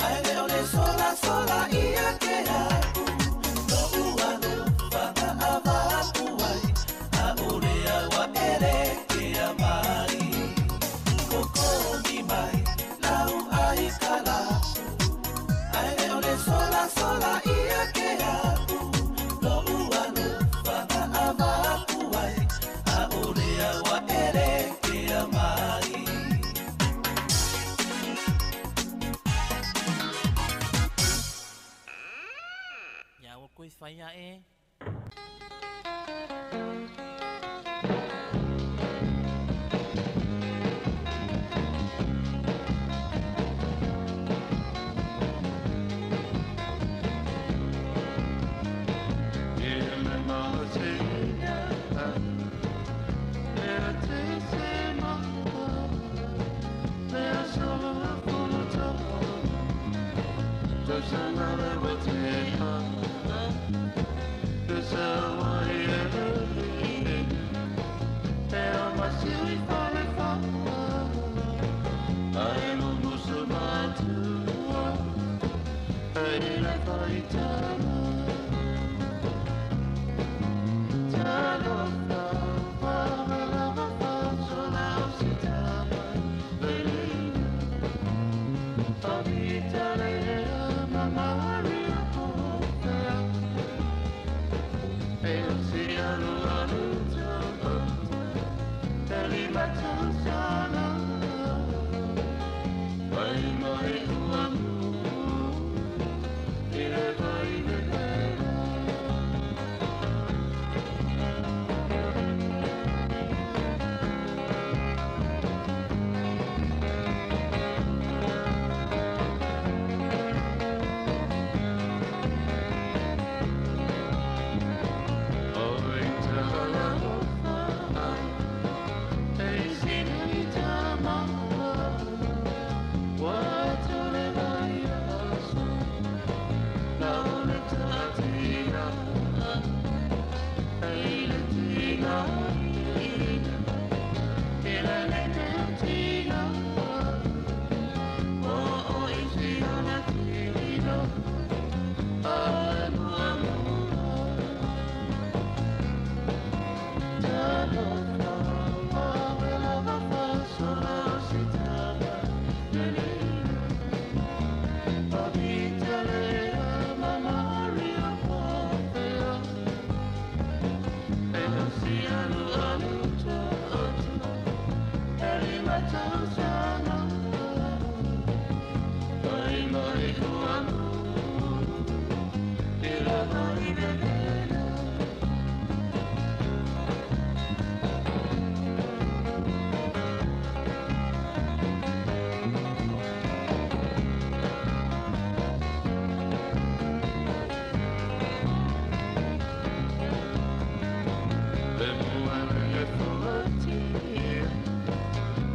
ae le o le solasola ia ke aku lo'u alofaga avatu ai a'ole aua ele ke amai kokogi mai lau ai kalafu ae le o le solasola ia ke aku lo'u alofaga avatu ai a'ole aua ele ke amai. Ia ua koe faia e.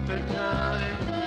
But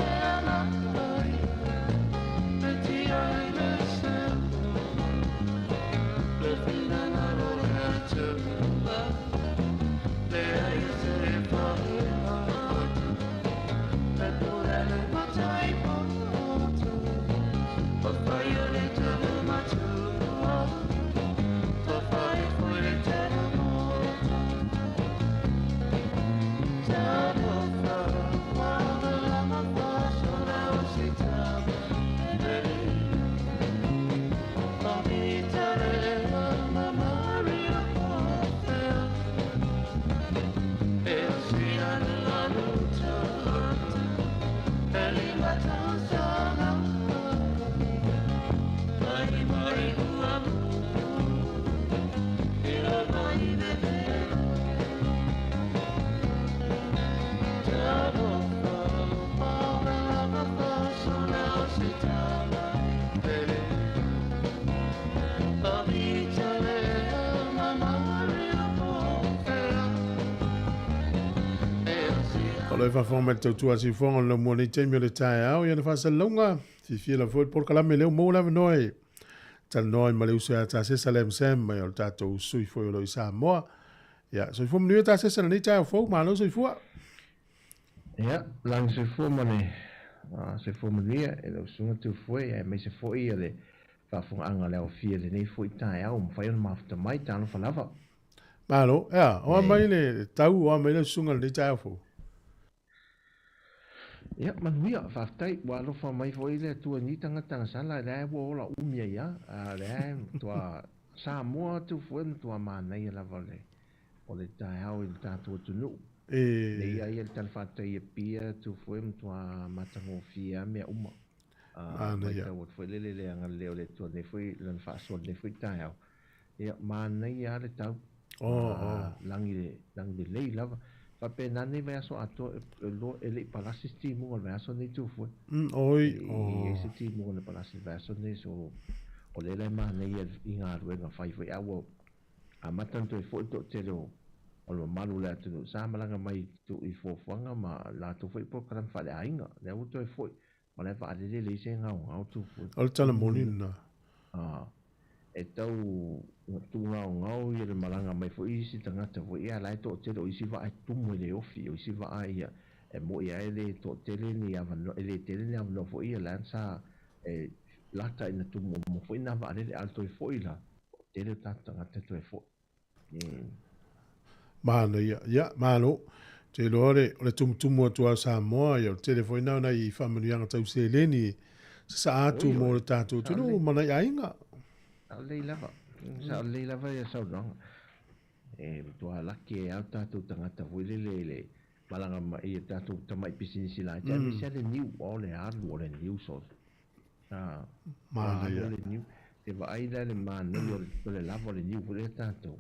O lo e faafofoga mai le tautua a Siufofoga o le laumua nei taimi o le taeao i ana faasalalauga. Fiafia lava foi le polokalame lea ua maua le avanoa e talanoa ai ma le uso ia Tasesa Lam Sam mai o le tatou sui foi o lo i Samoa. Ia, soifua manuia Tasesa lenei taeao fou, malo soifua. Ia, lagi soifua ma le soifua manuia e lau susuga Tufue, aemaise foi le faafofogaaga a le aofia i lenei foi taeao ua mafai ona mafuta mai, talofa lava. Malo, ea, oa mai le tau, oa mai lau susuga i lenei taeao fou. Ia, manuia, faafetai, ua alofa mai foi le Atua i ni tagata gasala, lea ua ola umi ai lava, lea e matua Samoa Tufue, matua manaia lava le o le taeao i le tatou atunuu. E. Nei ai le tala faafetai i Apia, Tufue, matua matagofie lava mea uma. Manaia. Matau atu foi lele le agalelei o le Atua lenei foi, lana faasoa lenei foi taeao. Ia, manaia lava le tau. Oh, oh. Lagi, lagi lelei lava. Faapena lenei vaiaso atoa, e le i palasi se timuga o le vaiaso lenei Tufue. Oi, E le i ai se timuga na palasi i le vaiaso lenei, so o lea la e manaia i galuega fai foi, a ua amata ona toe foi le toatele o le mamalu o le atunuu sa malaga mai i fuafuaga ma latou foi polokalame faaleaiga. Lea ua toe foi, ma la e vaalele leai se gaogao Tufue. O le tala moni lena. E tau tugaogao ia le malaga mai foi isi tagata foi, ia la e toatele o isi vaa e tumu e le ofi, o isi vaa ia e moi lava e le toatele ni avanoa, e le tele ni avanoa foi ia la sa e lata ina tumu uma foi nā vaalele, a o le toe foi la, toatele o tatou tagata e toe foi. Manaia, ia, malo. Te iloa le, o le tumutumu atu a Samoa, ia, o le tele foi na o nai faamanuiaga tau seleni e sasaa atu mo le tatou atunuu ma nai aiga. Sao lelei lava, sao lelei lava ia saunoaga. E matua laki ai lava o tatou tagata foi lele i le malaga mai i tatou tamai pisinisi laiti, aemaise lava le niu, o le alu o le niu so Manaia. Le niu. Te vaai la le manaia o le lava o le niu foi lea tatou.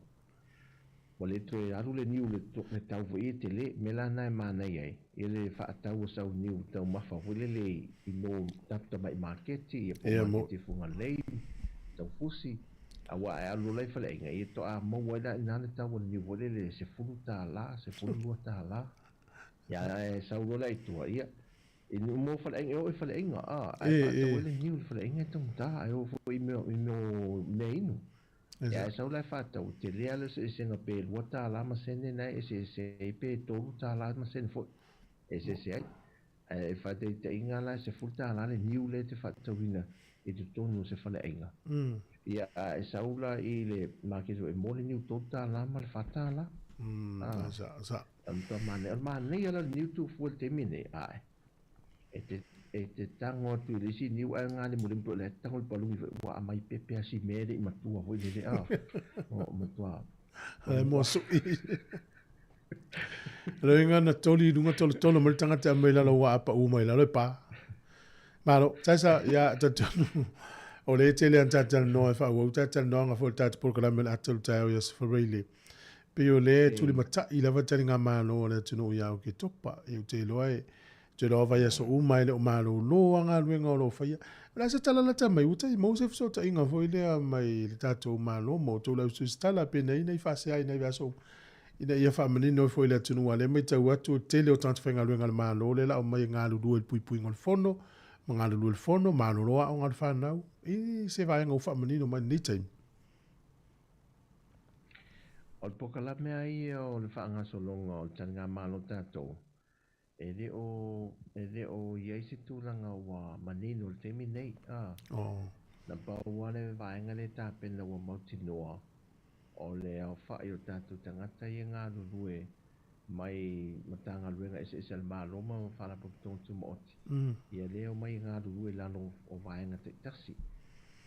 Ua le toe alu le niu le tau foi e tele. Mea la na e manaia ai, ia le faatau o sau niu taumafa foi lele i mo tatou tamai maketi, ia po o maketi Fugalei, Taufusi. Aua a e alu loa i faleaiga, ia toa maua ai la i ina le tau o le niu foi lele $10, $12. Ia ae sau loa la i tua, ia I mo faleaiga, e oo i faleaiga, a, ae faatau ai le niu i le faleaiga e taugata, ae oo foi i mea, i mea o mea inu. Ia ae sau la e faatau, e tele lava le eseesega pe $2 ma sene na e eseese ai pe $3 ma sene foi e eseese ai. Ae faataitaiga la e $10 le niu lea e te faatauina i totonu o se faleaiga. Ia a e sau la i le maketi foi e mo le niu $3 ma le $4. Sa. O le manaia, o le manaia la o le niu tufua i le taimi lenei, ae e te, e te tago atu i le isi niu ae galemulimu pei o le tago i le paluni foi ua aumai pepe a si mea e le i matua foi lele a. O matua. E moa sui. Lo inga na toli i lunga tolotolo mai le tagata e aumai lalo ua apaʻu mai lalo e pa. Malo, Taisa, ia talitonu o lea e tele ana tatalanoa e faaauau tatalanoaga foi o le tatou polokalame o le ata o le taeao i Aso Faraile. Pei o lea e tulimatai lava taligamalo a le atunuu ia Oketopa. Ou te iloa e te iloa vaiaso uma e le o malolo a galuega o lo o faia. O le a se tala lata mai, ua tai maua se fesootaiga foi lea mai le tatou Malo ma outou le autusitala pe nei nei faasea i nai vaiaso uma ina ia faamanino ai foi i le atunuu a lea matau atu o le tele o tagata faigaluega a le Malo lea la aumai e galulue i le puipuiga o le fono ma galulue i le fono, malolo aoga a le fanau i se vaega ua faamanino mai i lenei taimi. O le polokalame lava ia o le faagasologa o le taligamalo tatou, e le o, e le o i ai se tulaga ua manino i le taimi nei. A, na pau lava le vaega lea e tapena ua mautinoa, o le aofai o tatou tagata ia e galulue mai Matagaluega eseese a le Malo ma Faalapotopotoga Tumaoti, ia lea e omai e galulue i lalo o vaega taitasi.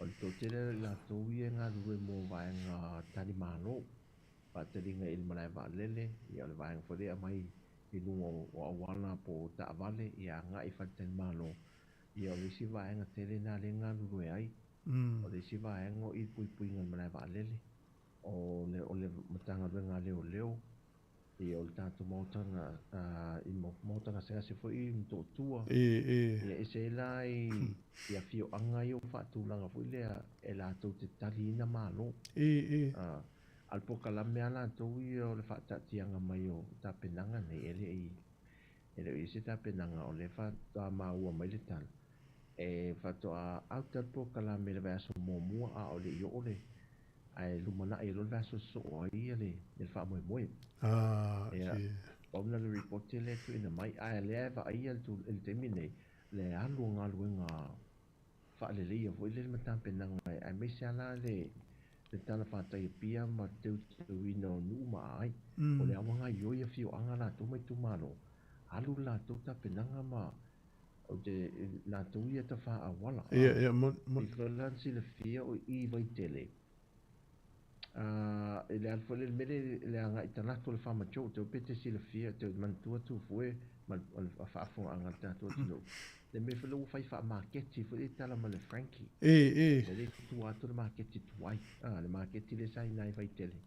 O le toatele o i latou ia e galulue mo vaega tali malo, faataliga i le malae vaalele, ia o le vaega foi lea e aumai i luga o auala po o taavale ia agai i faletalimalo, ia o le isi vaega tele lena lea e galulue ai. O le isi vaega o i le puipuiga i le malae vaalele, o le Matagaluega a Leoleo, Ia o le tatou maota na i maota gasegase foi i Motootua. Ia ese ai la i afioaga ia ua faatulaga foi lea e latou te taliina malo. A o le polokalame a latou ia o le faataatiaga mai o tapenaga nei e le i E le o i ai se tapenaga o lea e faatoa maua mai le tala, e faatoa auta le polokalame i le vaiaso muamua a o le i oo le, ae lumanai ai loa le vaiaso e sosoo ai ia le faamoemoe. Ah, Ia, e. pau lena o le ripoti lea e tuuina mai, ae o lea e vaaia i le taimi lenei le alu o galuega faaleleia foi lele ma tapenaga aemaise lava la le le tala fatai Apia ma le teuteuina o nuu ma aai. O le awa gaioi afioaga latou ma itumalo, alu le latou tapenaga ma o te latou ia tafa auala. Ia, ia, mo, mo. I foi la silafia o i Vaitele, a i le alu foi le mea le le agai i talaatu o le Farmer Joe, te pe te silafia, te manatua Tufue ma le faafofogaaga a le tatou atunuu, le mea foi lea ua fai faamaketi foi lea i tala ma le Frankie. E, e. Le le tua atu le maketi tuai, a, le maketi lea sa i ina i Vaitele.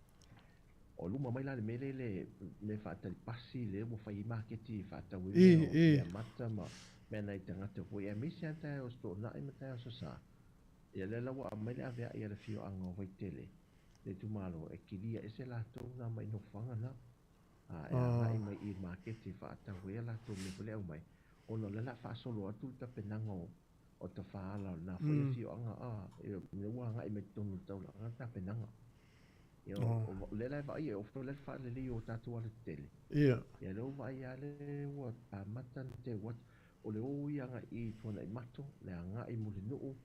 O luma mai la le mea lea le mea faatali pasi lea ua fai ai maketi e faatau ai mea o mea mata ma mea nai tagata foi aemaise lava taeao o Toonai ma taeao o Sasa. Ia lea la ua aumai le avea'i a le afioaga o Vaitele, le itumalo, e kilia ese latou na mai nofoaga na, a e agai mai i le maketi e faatau ai a latou mea foi lea e aumai, ona o lea o le a faasolo atu le tapenaga o o tafaala o lena foi afioaga, a, lea ua agai mai totonu o le taulaga le tapenaga. Ia, o lea la e vaai, e oo foi la le faalelei o tatou alatetele. Ia. Ia lea ua vaai lava lea ua amata ona teu atu. O le o ia agai i Tuanaimato, le agai i Mulinuu,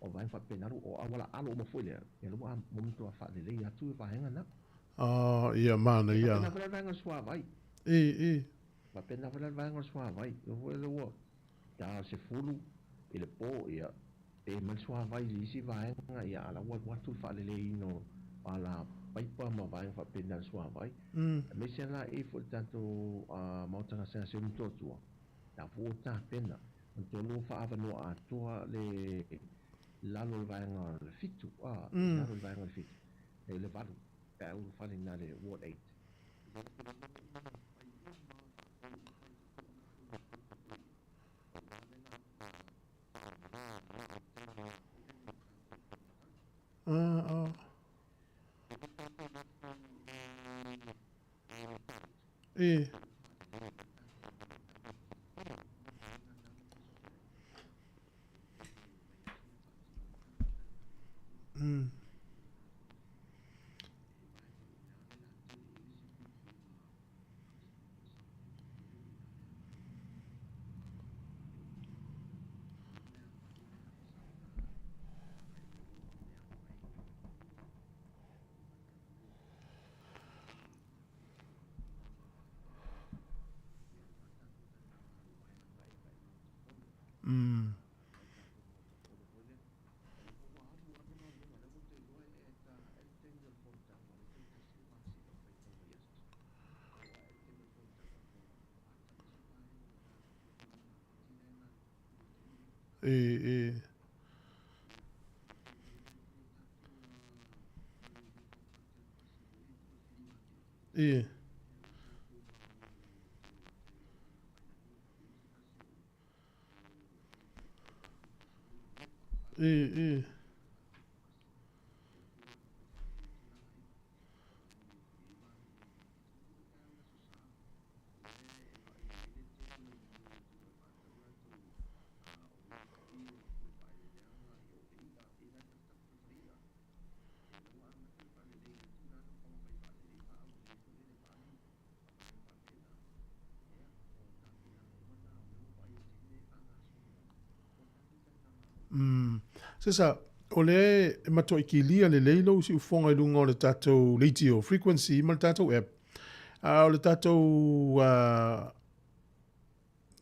o vaega faapena, o auala alo uma foi lea, ia lea ua matua faalelei atu le vaega lena. Ah, ia manaia. E faapena foi la le vaega o le suavai. E, e. Faapena foi la le vaega o le suavai. O foi lea ua ta 10 i le po, ia, pe mai le suavai i le isi vaega, ia, a la ua alu atu le faaleleiina o ala paipa ma vaega faapena i le suavai. Aemaise la i foi le tatou Maota Gasegase o Motootua, la foi ua tapena, manatua ua faaavanoa atoa le lalo o le vaega o le 7, a, lalo o le vaega o le 7, e le 8, pe a ulufale i ina le Ward 8. Ah, ah. E. E, e. E. E, e. Umm. Sesa, o lea e matuai kilia lelei lou siufofoga i luga o le tatou leitio frequency ma le tatou app. A o le tatou uh,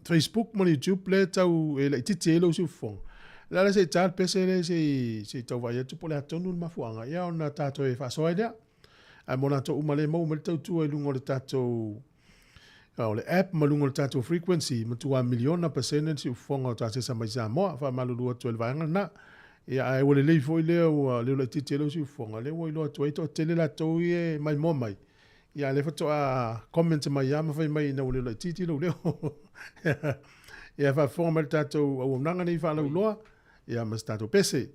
Facebook ma le YouTube lea e tau e laitiiti ai lou siufofoga. O le a la se i ta le pese lea se i, se i tau vaai atu po o le a tonu le mafuaaga, ia ona tatou e faasoa ai lea. Ae mo latou uma lea e maua mai le tautua i luga o le tatou o le app ma luga o le tatou frequency, matua miliona pasene le siufofoga o tasesa mai Samoa. Faamalulu atu ai le vaega lena. Ia, ae ua lelei foi lea ua leo laitiiti ai lou siufofoga, lea ua iloa atu ai toatele latou ia e maimoa mai. Ia, a o lea faatoa comment mai lava ma fai mai ina ua leo laitiiti lou leo. Ia, faafofoga mai le tatou auaunaga nei faalauiloa, ia ma se tatou pese.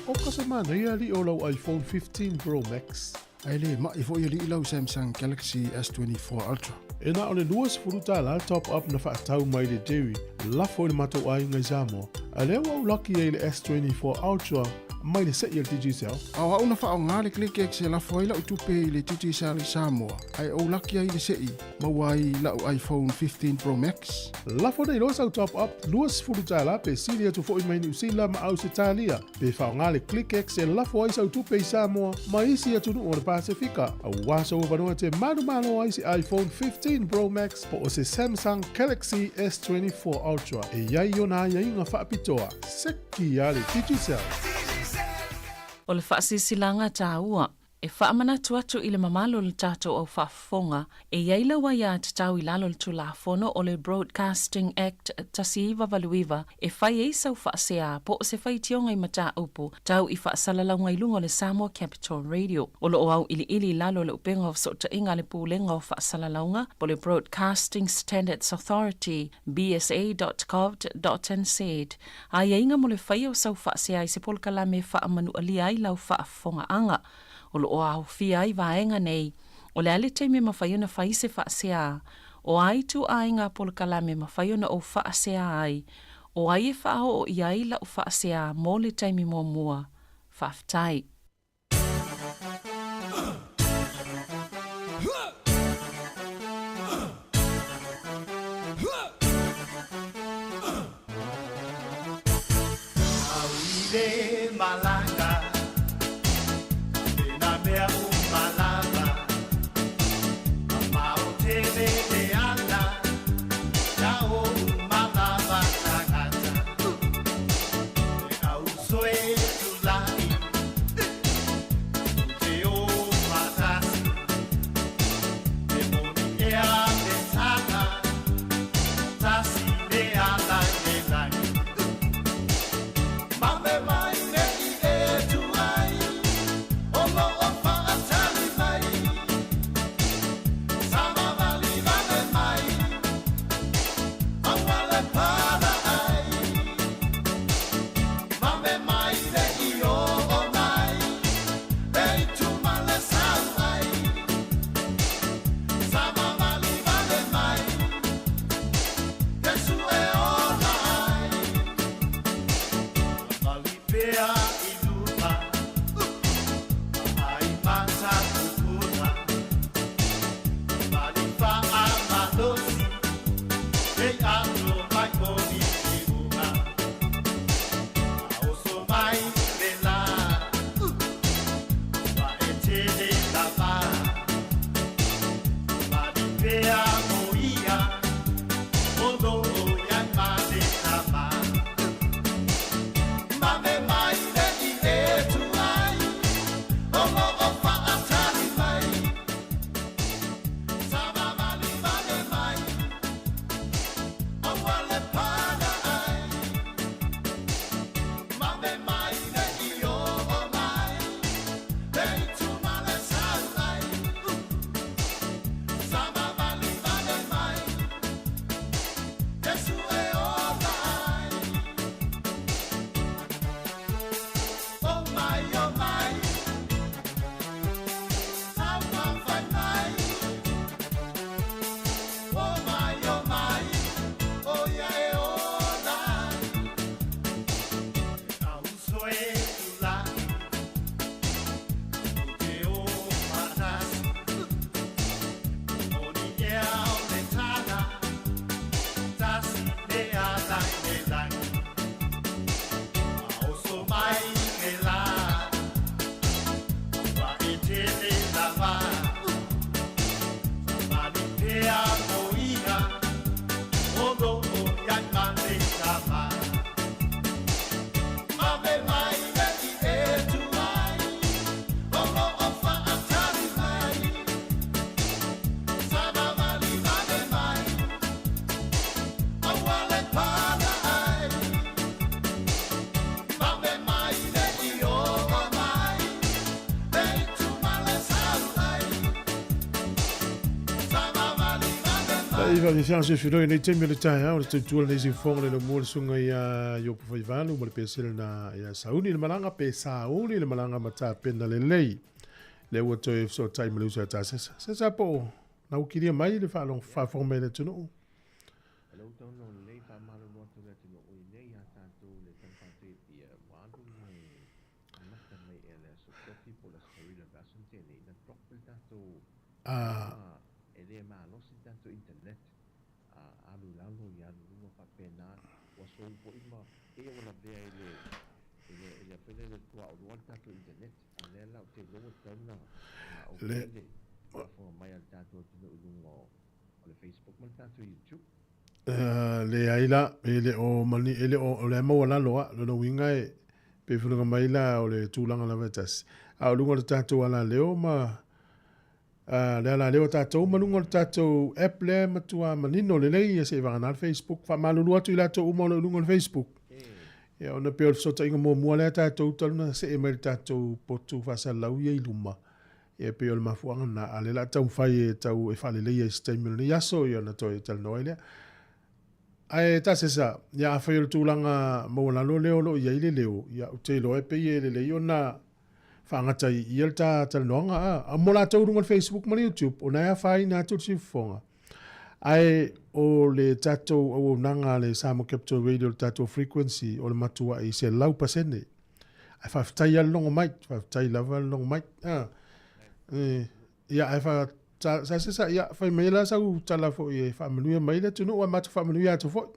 Oka se manaia alii o lau iPhone 15 Pro Max. Ae le ma'i foi alii lau Samsung Galaxy S24 Ultra. E na o le $20 top up na faatau mai le Jerry lafo i le matou aiga i Samoa, a lea ua ou laki ai i le S24 Ultra mai le se'i a le Digicel. A o au na faaaoga le ClickX e lafo ai la'u tupe i le Digicel i Samoa, ae ou laki ai i le se'i, maua ai la'u iPhone 15 Pro Max. Lafo nei loa sau top up $20 pe sili atu foi mai Niu Sila ma Ausetalia. Pe faaaoga le ClickX e lafo ai sau tupe i Samoa ma isi atunuu o le Pasefika, aua sou avanoa e te manumalo ai se iPhone 15 Pro Max po o se Samsung Galaxy S24 Ultra e i ai ona aiaiga faapitoa. Seki a le Digicel! O le faasilasilaga taua E faamanatu atu i le mamalu o le tatou au faafofoga, e i ai lau aiatatau i lalo o le Tulafono o le Broadcasting Act 1989 e fai ai sau faasea po o se faitioga i mataupu tau i faasalalauga i luga o le Samoa Capital Radio. O lo o auiliili i lalo o le upega o fesootaiga a le Pulega o Faasalalauga po o le Broadcasting Standards Authority, bsa.govt.nz, aiaiga mo le faia o sau faasea i se polokalame e faamanualia ai lau faafofogaaga. O lo o aofia ai vaega nei, o le a le taimi e mafai ona fai se faasea, o a ituaiga polokalame e mafai ona ou faasea ai, o ai e faaoo i ai lau faasea mo le taimi muamua. Faafetai. Iva ni fianga se filo nei taimi o le taeao le tautua lenei siufofoga le laumua le susuga ia Iopu Faivalu ma le pesele na ia Sauni le malaga pe Sauli le malaga ma tapena lelei. Lea ua toe fesootai ma le uso ia Tasesa. Sesa po o na ua kilia mai le faalogo faafofoga mai a le atunuu. A. Le. Leai la, e le o mani, e le o, o le a maualalo a, lona uiga e, pe fuluga mai la o le tulaga lava e tasi. A o luga o le tatou alaleo ma, a, le alaleo a tatou ma luga o le tatou app lea e matua manino lelei ia seivagana le Facebook. Faamalulu atu i latou uma o lo o i luga o le Facebook. Ia ona pei o le fesootaiga muamua lea tatou talu na see mai le tatou potu faasalalau ia i luma. Ia pei o le mafuaaga lena, a o lea o le a taumafai e tau e faaleleia i se taimi o lenei aso, ia ona toe talanoa ai lea. Ae Tasesa, ia afai o le tulaga maualalo lea o lo o i ai le leo, ia ou te iloa e pei e lelei ona faagata i i le ta talanoaga, a. A mo latou i luga o le Facebook ma le YouTube, o na e afaina atu le siufofoga. Ae o le tatou auaunaga a le Samoa Capital Radio, le tatou frequency, o le matuai 100%. Ae faafetai lava le logo mai, faafetai lava le logo mai. A, e, ia, ae fa, sa, sa, sa, ia, fai mai la sau tala foi e faamanuia mai le atunuu, ae matou faamanuia atu foi.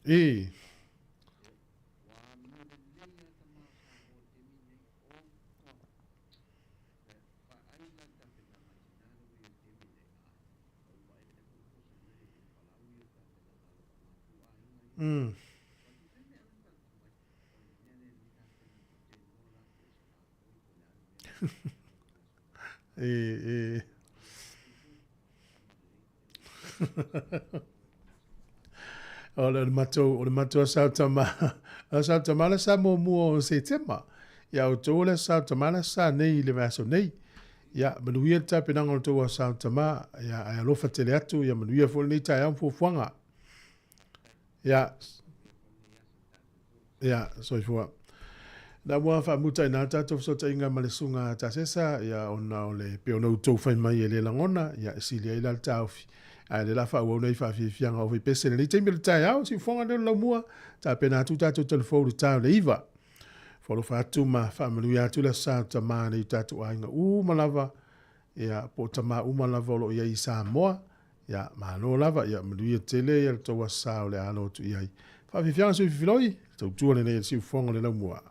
E. Mm. E, e. O le matou, o le matou aso tama, aso tama le sa muamua o Setema. Ia outou o le aso tama le sa nei i le vaiaso nei. Ia, manuia le tapenaga o le tou aso tama, ia, ae alofa tele atu, ia manuia foi lenei taeao ma fuafuaga. Ia, ia, soifua. Na ua faamuta ina tatou fesootaiga ma le susuga a Tasesa, ia, ona o le pei ona outou fai mai e le lagona, ia, e sili ai la le taofi. Ae le la faaauau nei faafiafiaga o faipese lenei taimi o le taeao, siufofoga lea o le laumua, tapena atu tatou telefou i le ta o le 9. Foalofa atu ma faamanuia atu le Aso Sa o Tama nei i o tatou aiga uma lava, ia, po o tama uma lava o lo o i ai i Samoa, ia, malo lava, ia, manuia tele ia le tou Aso Sa o le a alo atu i ai. Faafiafiaga sui fifiloi, tautua lenei e le siufofoga o le laumua.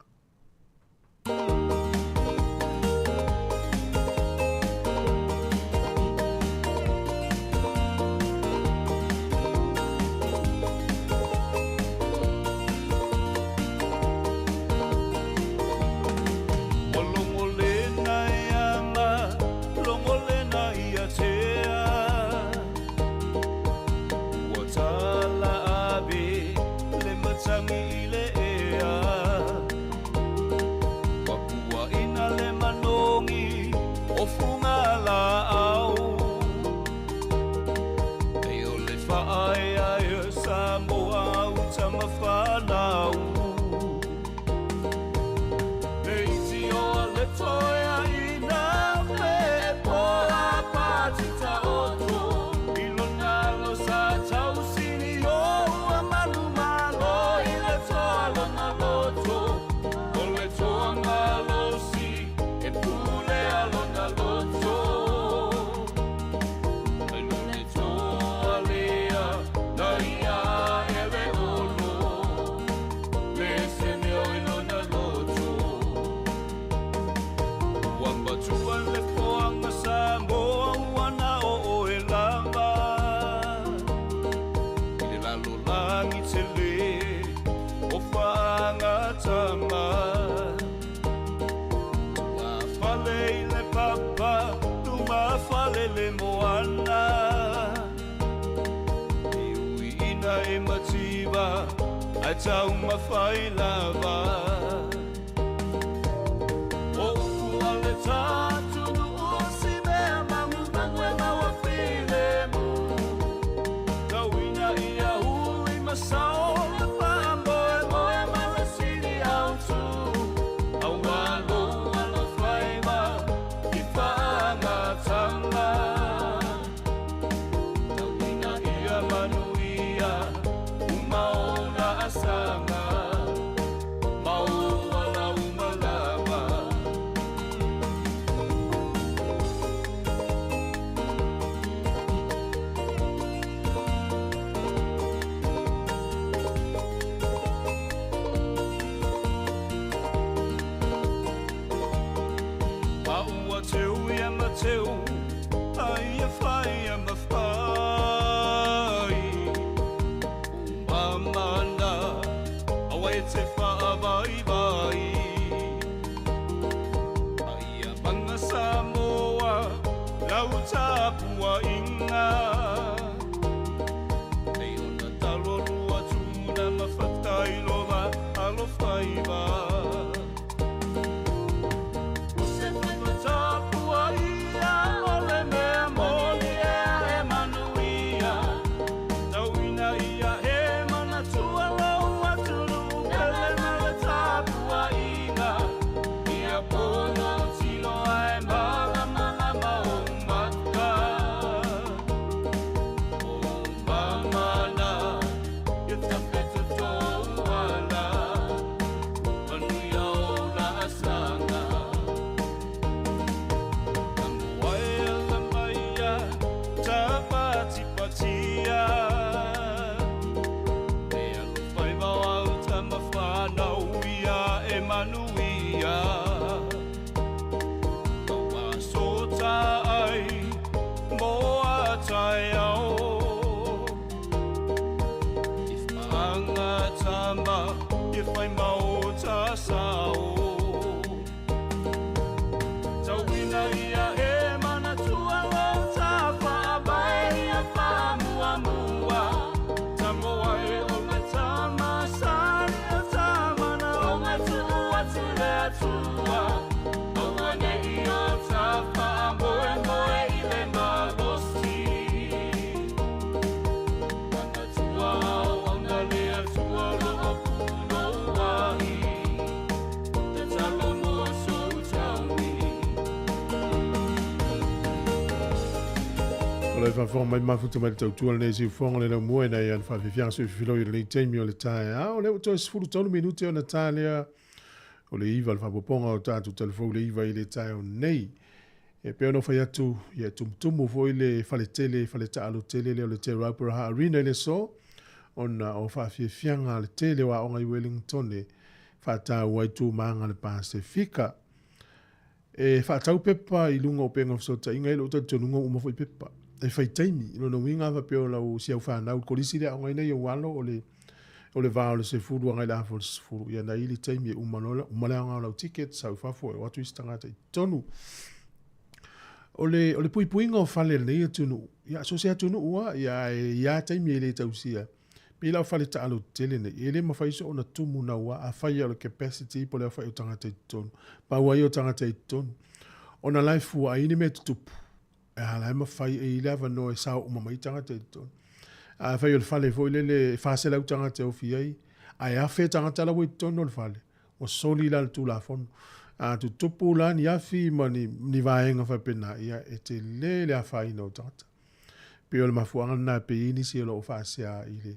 A ua teu ia ma teu, a ia fai ia ma fai. Umamana, aua e te whaavaivai. A ia manga Samoa, lau tapua inga. Nei ona talo lua tuna ma whatailova alofaiva. O se faiva tapua ia o le mea moni ea e manuia. Tauina ia he manatua lou atunuu pele ma le tapuaiga. Ia pono tilo ae malamalama ou maka. O mamana, ia tafeta tō ala. Manuia o la asanga. Tamuai la maia, tapatipatia. E alofai vao au tamawhanau ia e manuia. Kaua sota ai, mo a tai ao. I whaanga tama, i whai mau ta sao. Tauina ia he manatua lau tawhaabai ia whaamuamua. Tamoa e o le tama sani a tamana o ngā tuu atu le atua. Aua nei o ta whaamoe moe i le malosi. Manatua au ona le atua loo puno wahi. Te talo mo sou taumi. O le faafofoga mai mafuta mai le tautua lenei siufofoga le laumua ina ia na faafiafiaga soifilou i lenei taimi o le taeao. O lea ua toe 13 minute ona ta lea o le 9 le faapopoga o tatou talafou le 9 i le taeao nei. E pei ona fai atu, ia e tumutumu foi le faletele, fale taalo tele lea o le Te Rauparaha Arena i le aso, ona o faafiafiaga a le tele o aoga i Wellington e faataua ai tumaga le Pasefika. E faatau pepa i luga o upega o fesootaiga i lou talitonuga ua uma foi pepa. E fai taimi, lona uiga a faapea o lau si au fanau i le kolisi lea aogaina i ou alo o le o le va o le 10 agai le afa o le 10, ia na i le taimi e uma loa uma le aoga o lau ticket, sau i fafo e o atu isi tagata i totonu. O le, o le puipuiga o fale lenei atunuu, ia so se atunuu a, ia e ia taimi e le tausia. Pei la o fale taalo tetele nei, e le mafai so ona tumu naua afai o le capacity po o le aofai o tagata i totonu. Pau ai o tagata i totonu. Ona la e fua ai ni mea tutupu. E a la e mafai e i le avanoa e sao uma mai tagata i totonu. A fai o le fale foi lele e 400 tagata e ofi ai, ae 1000 tagata la ua i totonu o le fale, ua soli la le Tulafono. A tutupu la ni afi ma ni, ni vaega faapena, ia e tele le afaina o tagata. Pei o le mafuaaga lena e pei ai nisi o lo o faasea i le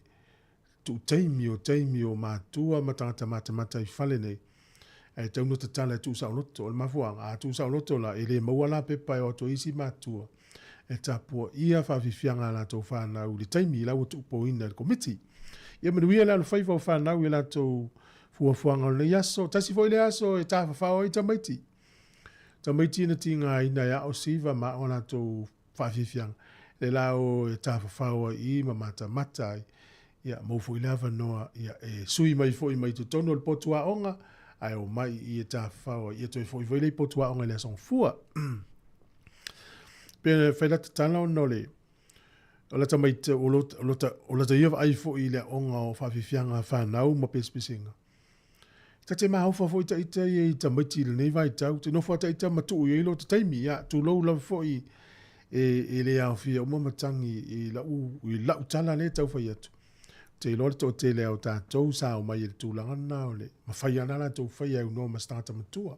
tuu taimi o taimi o matua ma tagata matamata i fale nei, ae tatau ona tatala e tuu saoloto. O le mafuaaga, a tuu saoloto la, e le maua la pepa e o atu ai isi matua e tapuaia faafiafiaga a latou fanau i le taimi la ua tuupoina e le Komiti. Ia manuia le alofaiva o fanau i latou fuafuaga o lenei aso. Tasi foi lea aso e tafafao ai tamaiti. Tamaiti na tigaina e ao siva ma ao latou faafiafiaga. Le la o e tafafao ai i ma matamata ai. Ia, mau foi le avanoa, ia, e sui mai foi mai totonu o le potu aoga, ae o mai i e tafafao ai. Ia toe foi foi le i potu aoga i le aso gafua. Pe fai la tatala ona o le, o lata mai, o lota, o lata ia vaai foi i le aoga o faafiafiaga whanau ma pesepesega. Ta te maofa foi ta ita ia i tamaiti i lenei vaitau, te nofo a ta ita ma tuu i ai lo te taimi, ia, tulou lava foi e, e le aofia uma matangi i lau, i lau tala lea tau fai atu. Te iloa le toatele o tātou sa o mai i le tulaga lena o le mawhai ana latou whai au noa ma se tangata matua.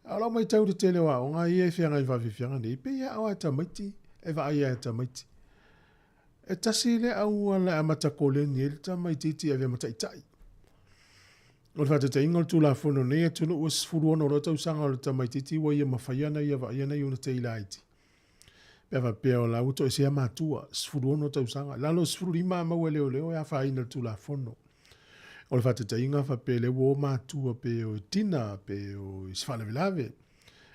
A o lau matau i le tele o aoga ia e feagai faafiafiaga nei, pei e ao a tamaiti, e vaai a tamaiti. E tasi le auala e amata koleni ai le tamaitiiti e avea ma taitai. O le faataitaiga o le Tulafono nei atunuu e 16 loa tausaga o le tamaitiiti ua ia mafai ana ia vaai ana i ona tei laiti. Pe a faapea o la ua toesea matua, 16 tausaga, lalo o 15 a maua e leoleo e afaina i le Tulafono. O le faataitaiga faapea lea ua o matua pe o i tina pe o i se faalavelave.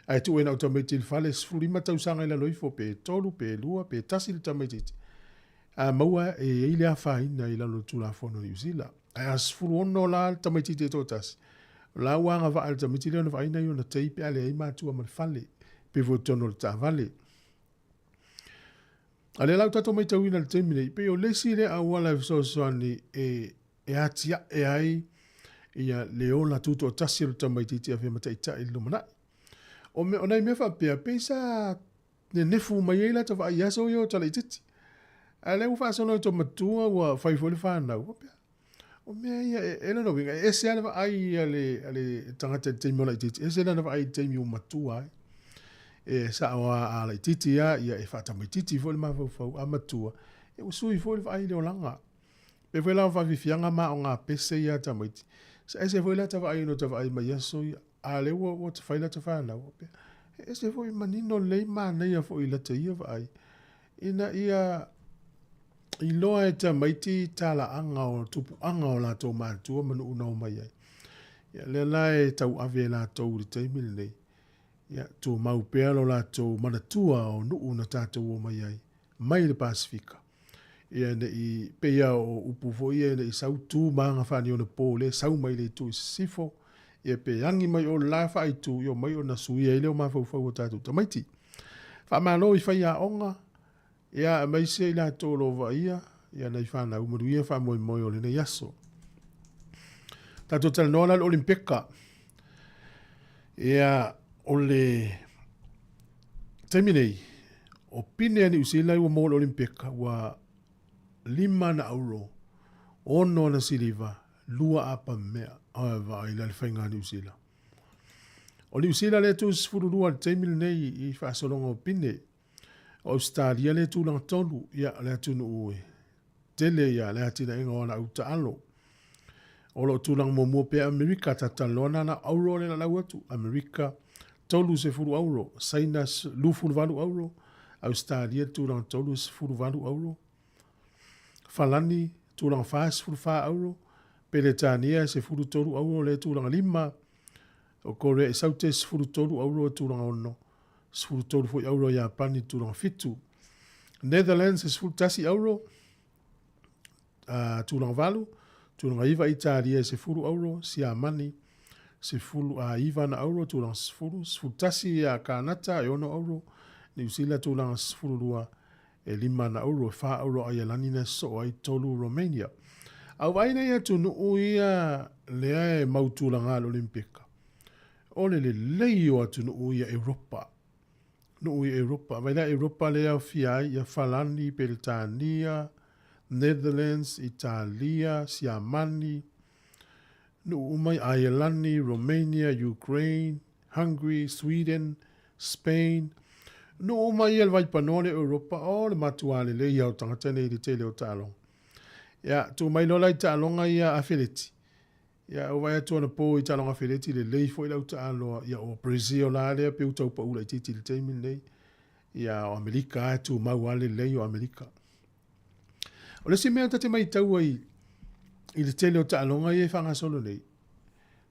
Ae tuu ai na o tamaiti i le fale 15 tausaga i lalo ifo pe 3 pe 2 pe 1 le tamaitiiti. A maua e i ai le afaina i lalo o le Tulafono a Niu Sila. Ae a 16 la le tamaitiiti e toatasi, o la ua agavaa e le tamaiti lea ona vaai nai ona tei pe a leai matua ma le fale, pe foi i totonu o le taavale. A lea la ua tatou matauina i le taimi nei, pei o le isi lea auala e fesoasoani e e atiae ai ia le ola tutoatasi o le tamaitiiti e avea ma taitai i le lumanai. O, me, o nai mea faapea, pei sa nenefu mai ai lata vaai i aso ia o talaitiiti. A lea ua faasolo i to matua ua fai foi le fanau, faapea, o mea ia, e, e lona uiga, e ese lava le vaai a le, a le tagata i le taimi o laitiiti, ese lana vaai i le taimi ua matua ai. E sao lava a laitiiti lava, ia e faatamaitiiti foi le mafaufau, a matua, e ua sui foi le vaai i le olaga. Pei foi la o faafiafiaga ma aoga pese ia a tamaiti, sa ese foi lata vaai ina ota vaai mai aso ia, a o lea ua ua fai lata fanau, faapea, e ese foi manino lelei manaia foi i lata ia vaai, ina ia iloa e tamaiti talaaga o tupuaga o latou matua ma nuu na omai ai. Ia lea la e tauave e latou i le taimi lenei, ia tumau pea lo latou manatua o nuu na tatou omai ai mai le Pasefika. Ia ne i pei lava o upu foi ia ne i sau tu ma aga faaneionapo lea e sau mai le itu i sisifo, ia pe agi mai o le la faaitu, ia omai ona suia ai lea o mafaufau o tatou tamaiti. Faamalo i faiaoga, ia aemaise i latou o lo o vaaia ia nai fanau manuia faamoemoe o lenei aso. Tatou talanoa la i le Olimpeka. Ia, o le taimi nei, o pine a Niu Sila ua maua i le Olimpeka, ua 5 ana auro, 6 ana siliva, 2 apamea. Oi, vaai la le faiga a Niu Sila. O Niu Sila lea e 32 i le taimi lenei i faasologa o pine. O Ausetalia lea e tulaga tolu, ia, o le atunuu e tele ia le atinaega o ana autaalo. O lo o tulaga muamua pea Amerika, ta talanoa na na auro le lalau atu, Amerika 30 auro, Saina 28 auro, Ausetalia tulaga 38 auro, Falani tulaga 44 auro, Peretania 13 auro le tulaga 5, o Korea i Saute 13 auro e tulaga 6, 13 foi auro a Iapani i le tulaga 7. Netherlands e 11 auro, tulaga 8, tulaga 9 Italia e 10 auro, Siamani 10 a 9 ana auro, tulaga 10, 11 ia Kanata e 6 auro, Niu Sila tulaga 12 e 5 ana auro, e 4 auro a Aialani na sosoo ai 3 Romania. A ua vaai nei atunuu ia lea e mau tulaga le Olimpika. O le lelei o atunuu ia Europa. Nuu i Europa. Vai la Europa lea aofia ai ia Falani, Peretania, Netherlands, Italia, Siamani, nuu uma ia Aielani, Romania, Ukraine, Hungary, Sweden, Spain. Nuu uma ia le vaipanoa lea o Europa, o le matua lelei ia o tagata nei i le tele o taaloga. Ia, tuu mai loa la i taaloga ia afeleti. Ia, ua vaai atu anapo i taaloga afeleti, lelei foi le au taaloa, ia o Brazil la lea pei ua tau pau laitiiti i le taimi lenei. Ia, o Amerika lava e tumau lava le lelei o Amerika. O le isi mea ta te matau ai i le tele o taaloga ia e faagasolo nei,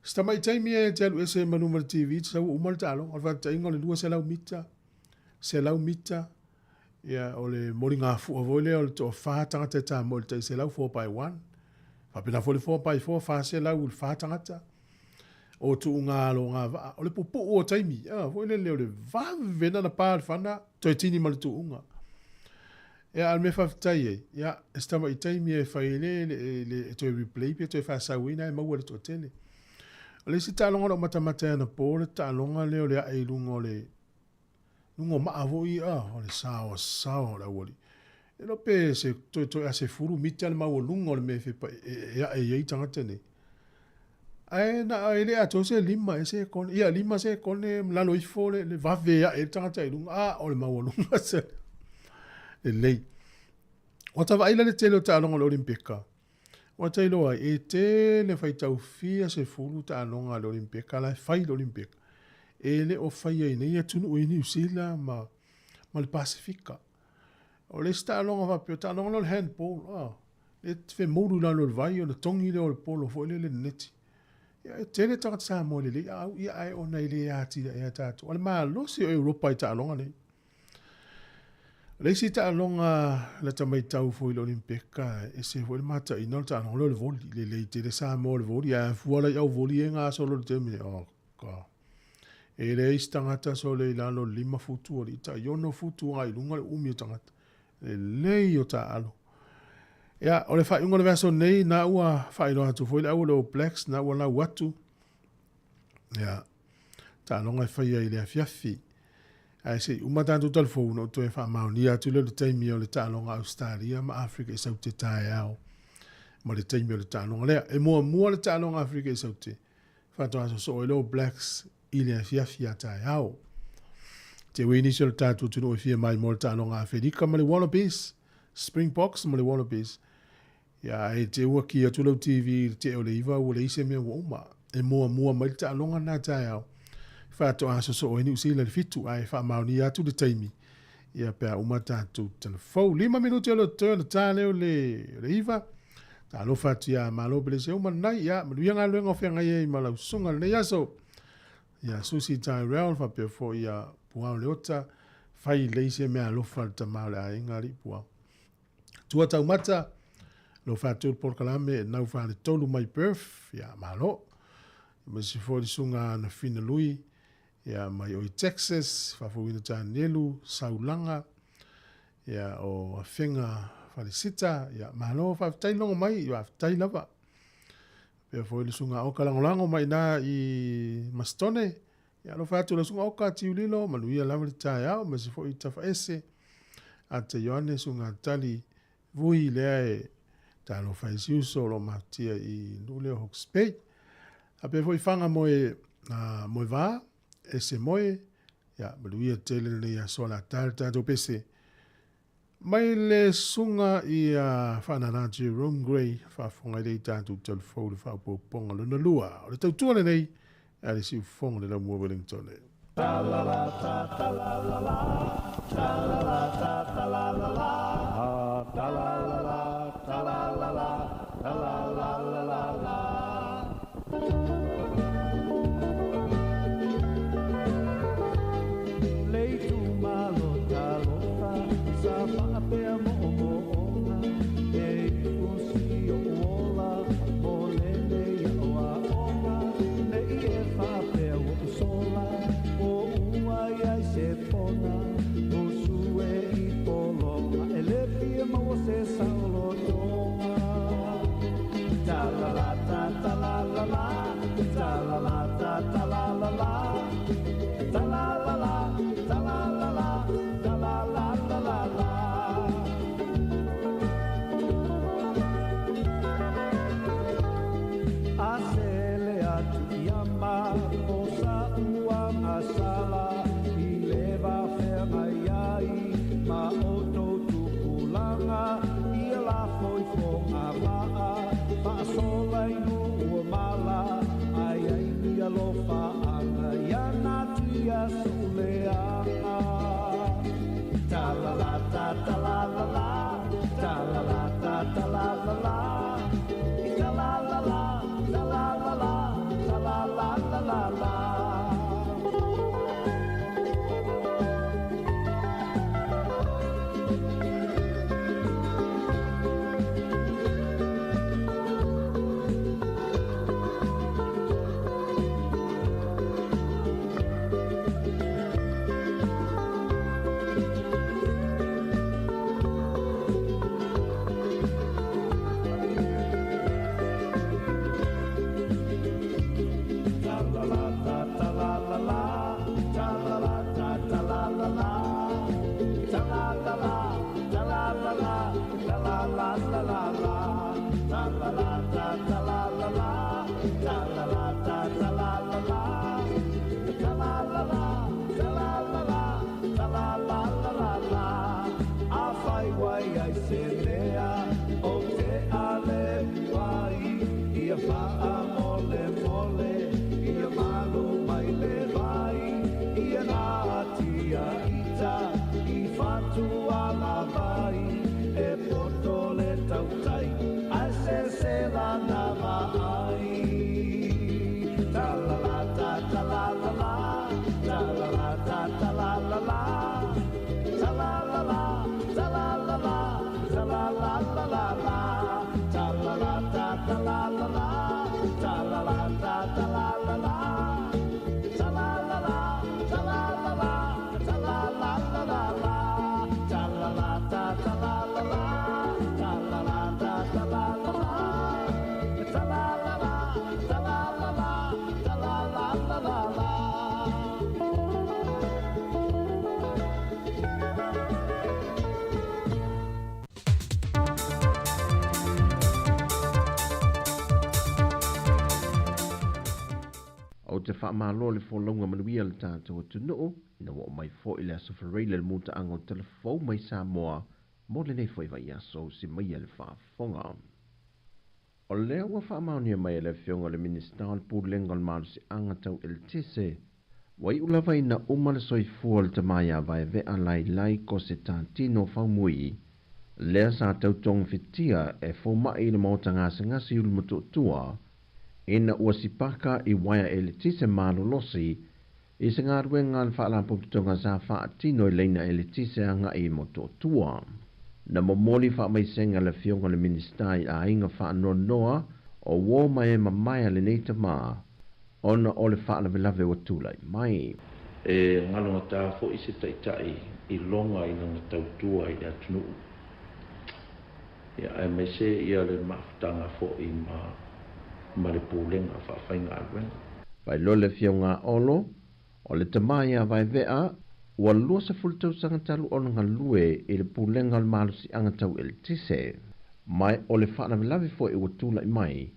si tamai taimi e te alu ese ma luma o le TV, te sau ua uma le taaloga. O le faataitaiga o le 200 mita, 100 mita, Ia, o le moligafua foi lea o le toafa tagata e tamoe i le tai 100, 4x1. Faapena foi le 4x4, 400 i le fa tagata. O tuuga alo o gavaa. O le pupuu o taimi, a, foi lele o le vave na na pa le fana, toe tini ma le tuuga. Ia, a o le mea faafetai ai, ia, e se tamai taimi e fai ai le, le, le, e toe replay pe toe faasau ai na e maua e le toatele. O le isi taaloga o lo o matamata ai anapo, o le taaloga lea o le ae i luga o le, Luga o maa foi a, o le saoasaoa o le aualii. E iloa pe se toetoe a 10 mita le maualuga o le mea e fepa e ae i ai tagata nei. Ae na e le atoa se 5 ea sekone, ia 5 sekone ma lalo ifo le, le vave e ae ai le tagata i luga, a o le maualuga se lelei. Ua ta vaai la le tele o taaloga o le Olimpika, ua ta iloa ai, e tele faitau fia sefulu taaloga a le Olimpika la e fai i le Olimpika, e le o faia i nei atunuu i Niu Sila ma, ma le Pasefika. O le isi taaloga faapea, o taaloga lea o le handball, ah, le femoulu i lalo o le vai ona togi lea o le polo foi lea i le neti. Ia, e tele tagata Samoa lelei aau, ia ae ona e le atiae tatou. O le malosi o Europa i taaloga nei. O le isi taaloga lata matau foi i le Olimpeka, e ese foi le mataina o le taaloga lea o le voli. Lelei tele Samoa i le voli, ae afua la i au voli e gasolo i le taimi nei. Oh God. E leai se tagata sole i lalo o le 5 futu o le tai 6 futu agai i luga le umi o tagata. Lelei o taaalo. Ia, o le faaiuga o le vaiaso nei, na ua faailoa atu foi le au o le All Blacks, na ua lau atu. Ia, taaloga e faia i le afiafi. Ae se i uma tatou talafou, ona ou toe faamaonia atu lea o le taimi o le taaloga Australia ma Afrika i Saute taeao ma le taimi o le taaloga lea. E muamua le taaloga Afrika i Saute, faatoa sosoo ai le All Blacks i le afiafi a taeao. Te ui nisi o le tatou atunuu e fia mai mo le taaloga Aferika ma le Wallabies, Springboks ma le Wallabies. Ia, e te ua ki atu lau TV i le tea o le 9, ua leai se mea ua uma. E muamua mai le taaloga lena taeao, faatoa sosoo ai Niu Sila i le 7, ae faamaonia atu le taimi, ia pe a uma tatou talafou. 5 minuti o le toe ona ta lea o le 9. Talofa atu ia Malo Pelesia uma lenai, ia manuia galuega o feagai ai ma lau susuga lenei aso. Ia Susi Tyrell faapea foi ia Puao Leota, fai lelei se mea alofa le tama o le aiga alii Puao. Tua Taumata, lo faatu le polokalame e nau faletolu mai Perth, ia malo. Aemaise foi le susuga Ana Fina Lui, ia mai oi Texas, Faafouina Tanielu, Saulaga, ia o Afega Falesita, ia malo faafetai logo mai, faafetai lava. Pea foi le susuga Oka Lagolago mai ina i Masitone, ia alofa atu le susuga Oka Tiulilo, manuia lava le taeao, aemaise foi i Tafaese, Ata Ioane, susuga Tali Vui lea e talofa ai si uso o lo o mafutia i nuu lea o Hawke's Bay. Faapea foi Faga moe, moe va, ese moe, ia manuia tele lenei aso o le a ta le tatou pese. Mai le susuga i a Faanana Jerome Gray, faafofoga ai lea i tatou talafou i le faaopoopoga lona lua. O le tautua lenei a le siufofoga o le Laumua Wellington. Le itumalo talofa sa faapea moomooga e iu si o'u ola mo lenei aoaoga nei e faapea ua ou sola o ua iai se pona usu e i pologa e le fia maua se saolotoga ta la la ta ta la la la ta la la ta ta la la la ta la la la ta la la la ta la la la la la. A sele atu ia ma o sa uaga sala i le va feagai ai ma outou tupulaga ia la foifoga vaa faasola i nuu o mala ai ai ni alofa aga ia natia so'u leaga. Ta la la ta ta la la la ta la la ta ta la la la ta la la la ta la la la ta la la la la la. Ta la la ta ta la la la ta la la ta ta la la la ta la la la ta la la la ta la la la la la ta la la ta ta la la la ta la la ta ta la la la ta la la la ta la la la ta la la la la la. Afai wai ai se mea o te ale uai ia faa mole mole ia malu mai le vai ia nā tia ita i whatu ala vai e poto le tautai ai se se la. te faamālo le folauga manuia le tatou atunuu ina ua oo mai foʻi le aso Faraile le mutaaga o le talafou mai Samoa mo lenei foi vaiaso usi maia le faafofoga. O lea ua faamaonia mai e le Afioga i le Minisita o le Pulega o le Malosiaga Tau Eletise, ua iu lava ina uma le soifua o le tama ia Vaeve'a Lailai Kosetatino Faumui, lea sa tau togafitia e fomaʻi i le maota gasegase i Ulumotootua, ina ua sipaka i uaea eletise malolosi i se galuega a le Faalapotopotoga sa faatino i laina eletise agai i Motootua. Na momoli faamaisega le Afioga i le Minisita i aiga faanoanoa o uō ma e mamae a lenei tama ona o le faalavelave ua tulai mai. E galogata foi se taitai i loga i lana tautua i le atunuu, ia aemaise ia le mafutaga foi ma le pulega faafaigaluega. Faailoa le Afioga Olo, o le tama ia Vaeve'a, ua 20 tausaga talu ona galue i le pulega o le malosiaga tau eletise. Ma o le faalavelave foi ua tulai mai,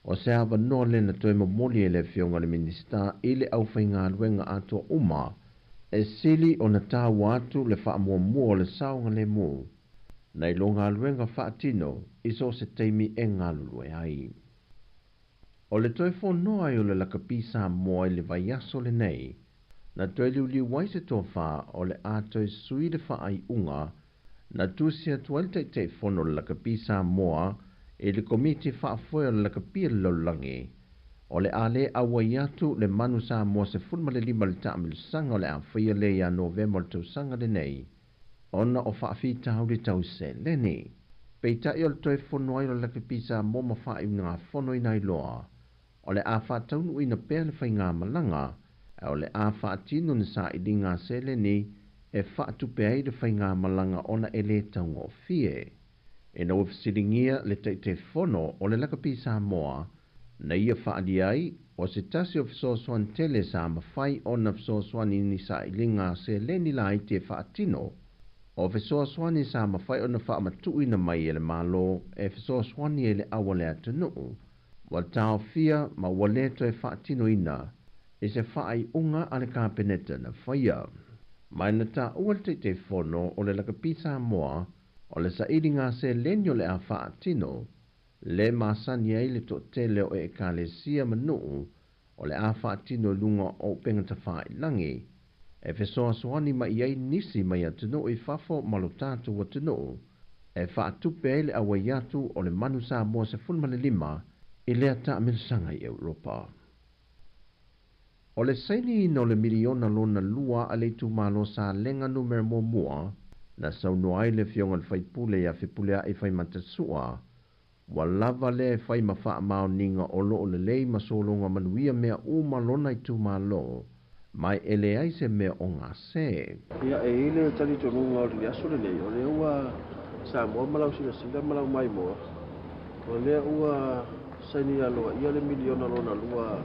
o se avanoa lea na toe momoli e le Afioga i le Minisita i le aufaigaluega atoa uma, e sili ona taua atu le faamuamua o le saogalemu nai lo galuega faatino i so o se taimi e galulue ai. O le toe fonoa ai o le lakapi Samoa i le vaiaso lenei, na toe liuliu ai se tofa o le a toe sui le faaiuga na tusi atu ai le Taitaifono o le Lakapi Samoa i le Komiti Faafoe o le Lakapi a le Lalolagi, o le a le auai atu le Manu Samoa 15 i le taamilosaga o le a faia lea ia Novema o le tausaga lenei, ona o faafitauli tau seleni. Peitai o le toe fono ai o le Lakapi Samoa ma faaiugafono ina iloa, o le a faataunuuina pea le faigamalaga, ae o le a faatino ni sailiga seleni e faatupe ai le faigamalaga ona e lē taugofie. Ina ua fesiligia le Taitaifono o le Lakapi Samoa na ia faaalia ai o se tasi o fesoasoani tele sa mafai ona fesoasoani i ni sailiga seleni laiti e faatino, o fesoasoani sa mafai ona faamatuuina mai e le Malo e fesoasoani ai le au a le atunuu, ua taofia ma ua lē toe faatinoina i se faaiuga a le Kapeneta na faia. Ma na taua le Taitaifono o le Lakapi Samoa o le sailiga seleni o le a faatino, le masani ai le toatele o ekalesia ma nuu o le a faatino i luga o upega tafailagi, e fesoasoani mai ai nisi mai atunuu i fafo ma lo tatou atunuu, e faatupe ai le auai atu o le Manu Samoa 15 i lea taamilosaga i Europa. O le sainiina o le miliona lona lua a le itumalo Salega numera muamua, na saunoa ai le Afioga i le Faipule ia Fepuleai Faimatasua, ua lava lea e fai ma faamaoniga o loo lelei ma sologa manuia mea uma lona itumalo, ma e leai se mea o gase. Ia, e i ai le talitonuga o le aso lenei, o lea ua Samoa ma lau silasila ma lau maimoa, o lea ua saini aloaia le miliona lona lua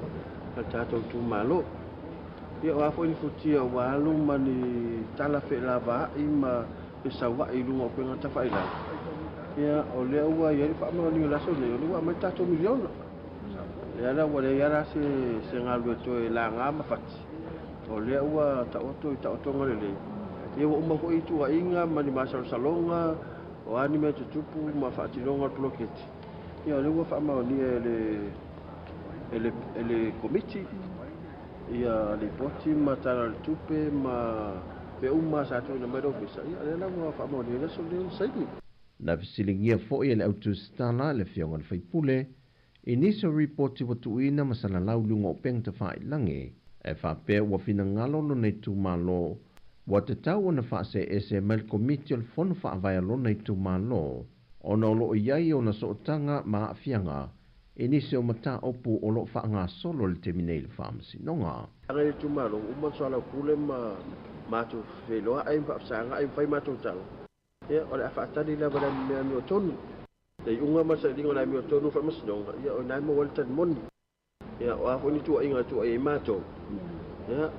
a le tatou itumalo. Ia, o a foi ni futia ua alu ma ni tala feelavaai ma fesauai i luga o upega tafailagi, ia, o lea ua i ai le faamaoniga i le aso lenei, o lea ua aumai le tatou miliona. Lea la ua leai lava se galue toe laga ma fati, o lea ua taoto i taotoga lelei. Ia, ua uma foi tuuaiga ma ni masalosaloga, o a ni mea tutupu ma faatinoga o le poloketi. Ia, o lea ua faamaonia e le komiti ia lipoti ma tala o le tupe ma mea uma sa tuuina mai le ofisa. Ia, lea la ua faamaonia i le aso lenei ona saini. Na fesiligia foi e le autusitala le Afioga i le Faipule i nisi o ripoti ua tuuina ma salalau i luga o upega tafailagi, e faapea ua finagalo lona itumalo ua tatau ona faaseese mai le Komiti o le Fono Faavae a lona itumalo, ona o loo i ai ona sootaga ma aafiaga i nisi o mataupu o loo faagasolo i le taimi nei i le Faamasinoga. Aga i le itumalo, ua uma ona soalaupule ma matou feiloai ma faafesagai ma fai matou tala. Ia, o le a faatali lava le mea amiotonu. Le iuga ma le sailiga o le amiotonu o Faamasinoga, ia, o ina e maua ai le tali moni. Ia, o a foi ni tuuaiga e tuuai ai matou, ia,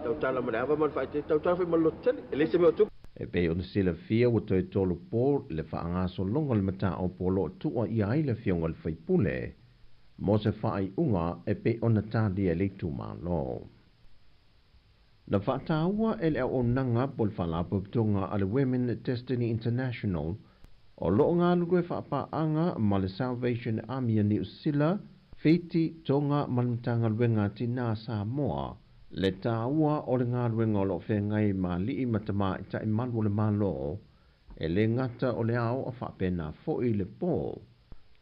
tautala ma le ava ma le faaeteete, tautala foi ma le lototele, e leai se mea o tupu. E pei ona silafia ua toe tolu po le faagasologa o le mataupu o loo tuuaia ai le Afioga i le Faipule. mo se faaiuga e pei ona talia e le itumalo. Na faataua e le auaunaga po o le Faalapotopotoga a le Women Destiny International o lo o galulue faapaaga ma le Salvation Army a Niu Sila, Fiti, Tonga ma le Matagaluega a Tinā a Samoa le taua o le galuega o lo o feagai ma alii ma tamaitai malu o le Malo e le gata o le ao a faapena foi le po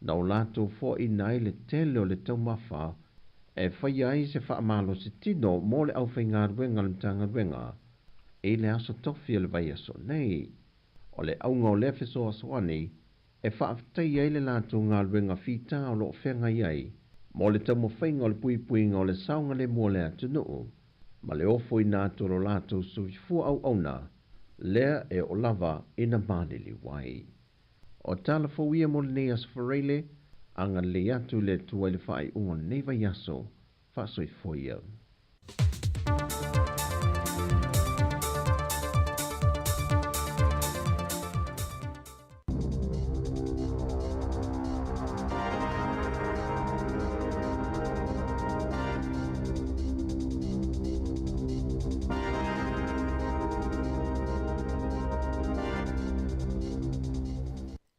na o latou foaiina ai le tele o le taumafa e faia ai se faamalosi tino mo le aufaigaluega a le Matagaluega i le aso tofi o le vaiaso nei. O le auga o lea fesoasoani e faafetaia ai le latou galuega fita o lo o feagai ai mo le taumafaiga o le puipuiga o le saogalemu o le atunuu ma le ofoina atu o lo latou soifua auauna lea e oo lava ina maliliu ai. O tala fou ia mo lenei aso Faraile, agalelei atu le Atua i le faaiuga o lenei vaiaso, faasoifua ia.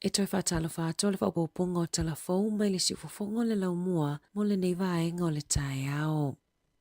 E toe faatalofa atu le faaopoopoga o tala fou mai le siufofoga o le laumua mo lenei vaega o le taeao.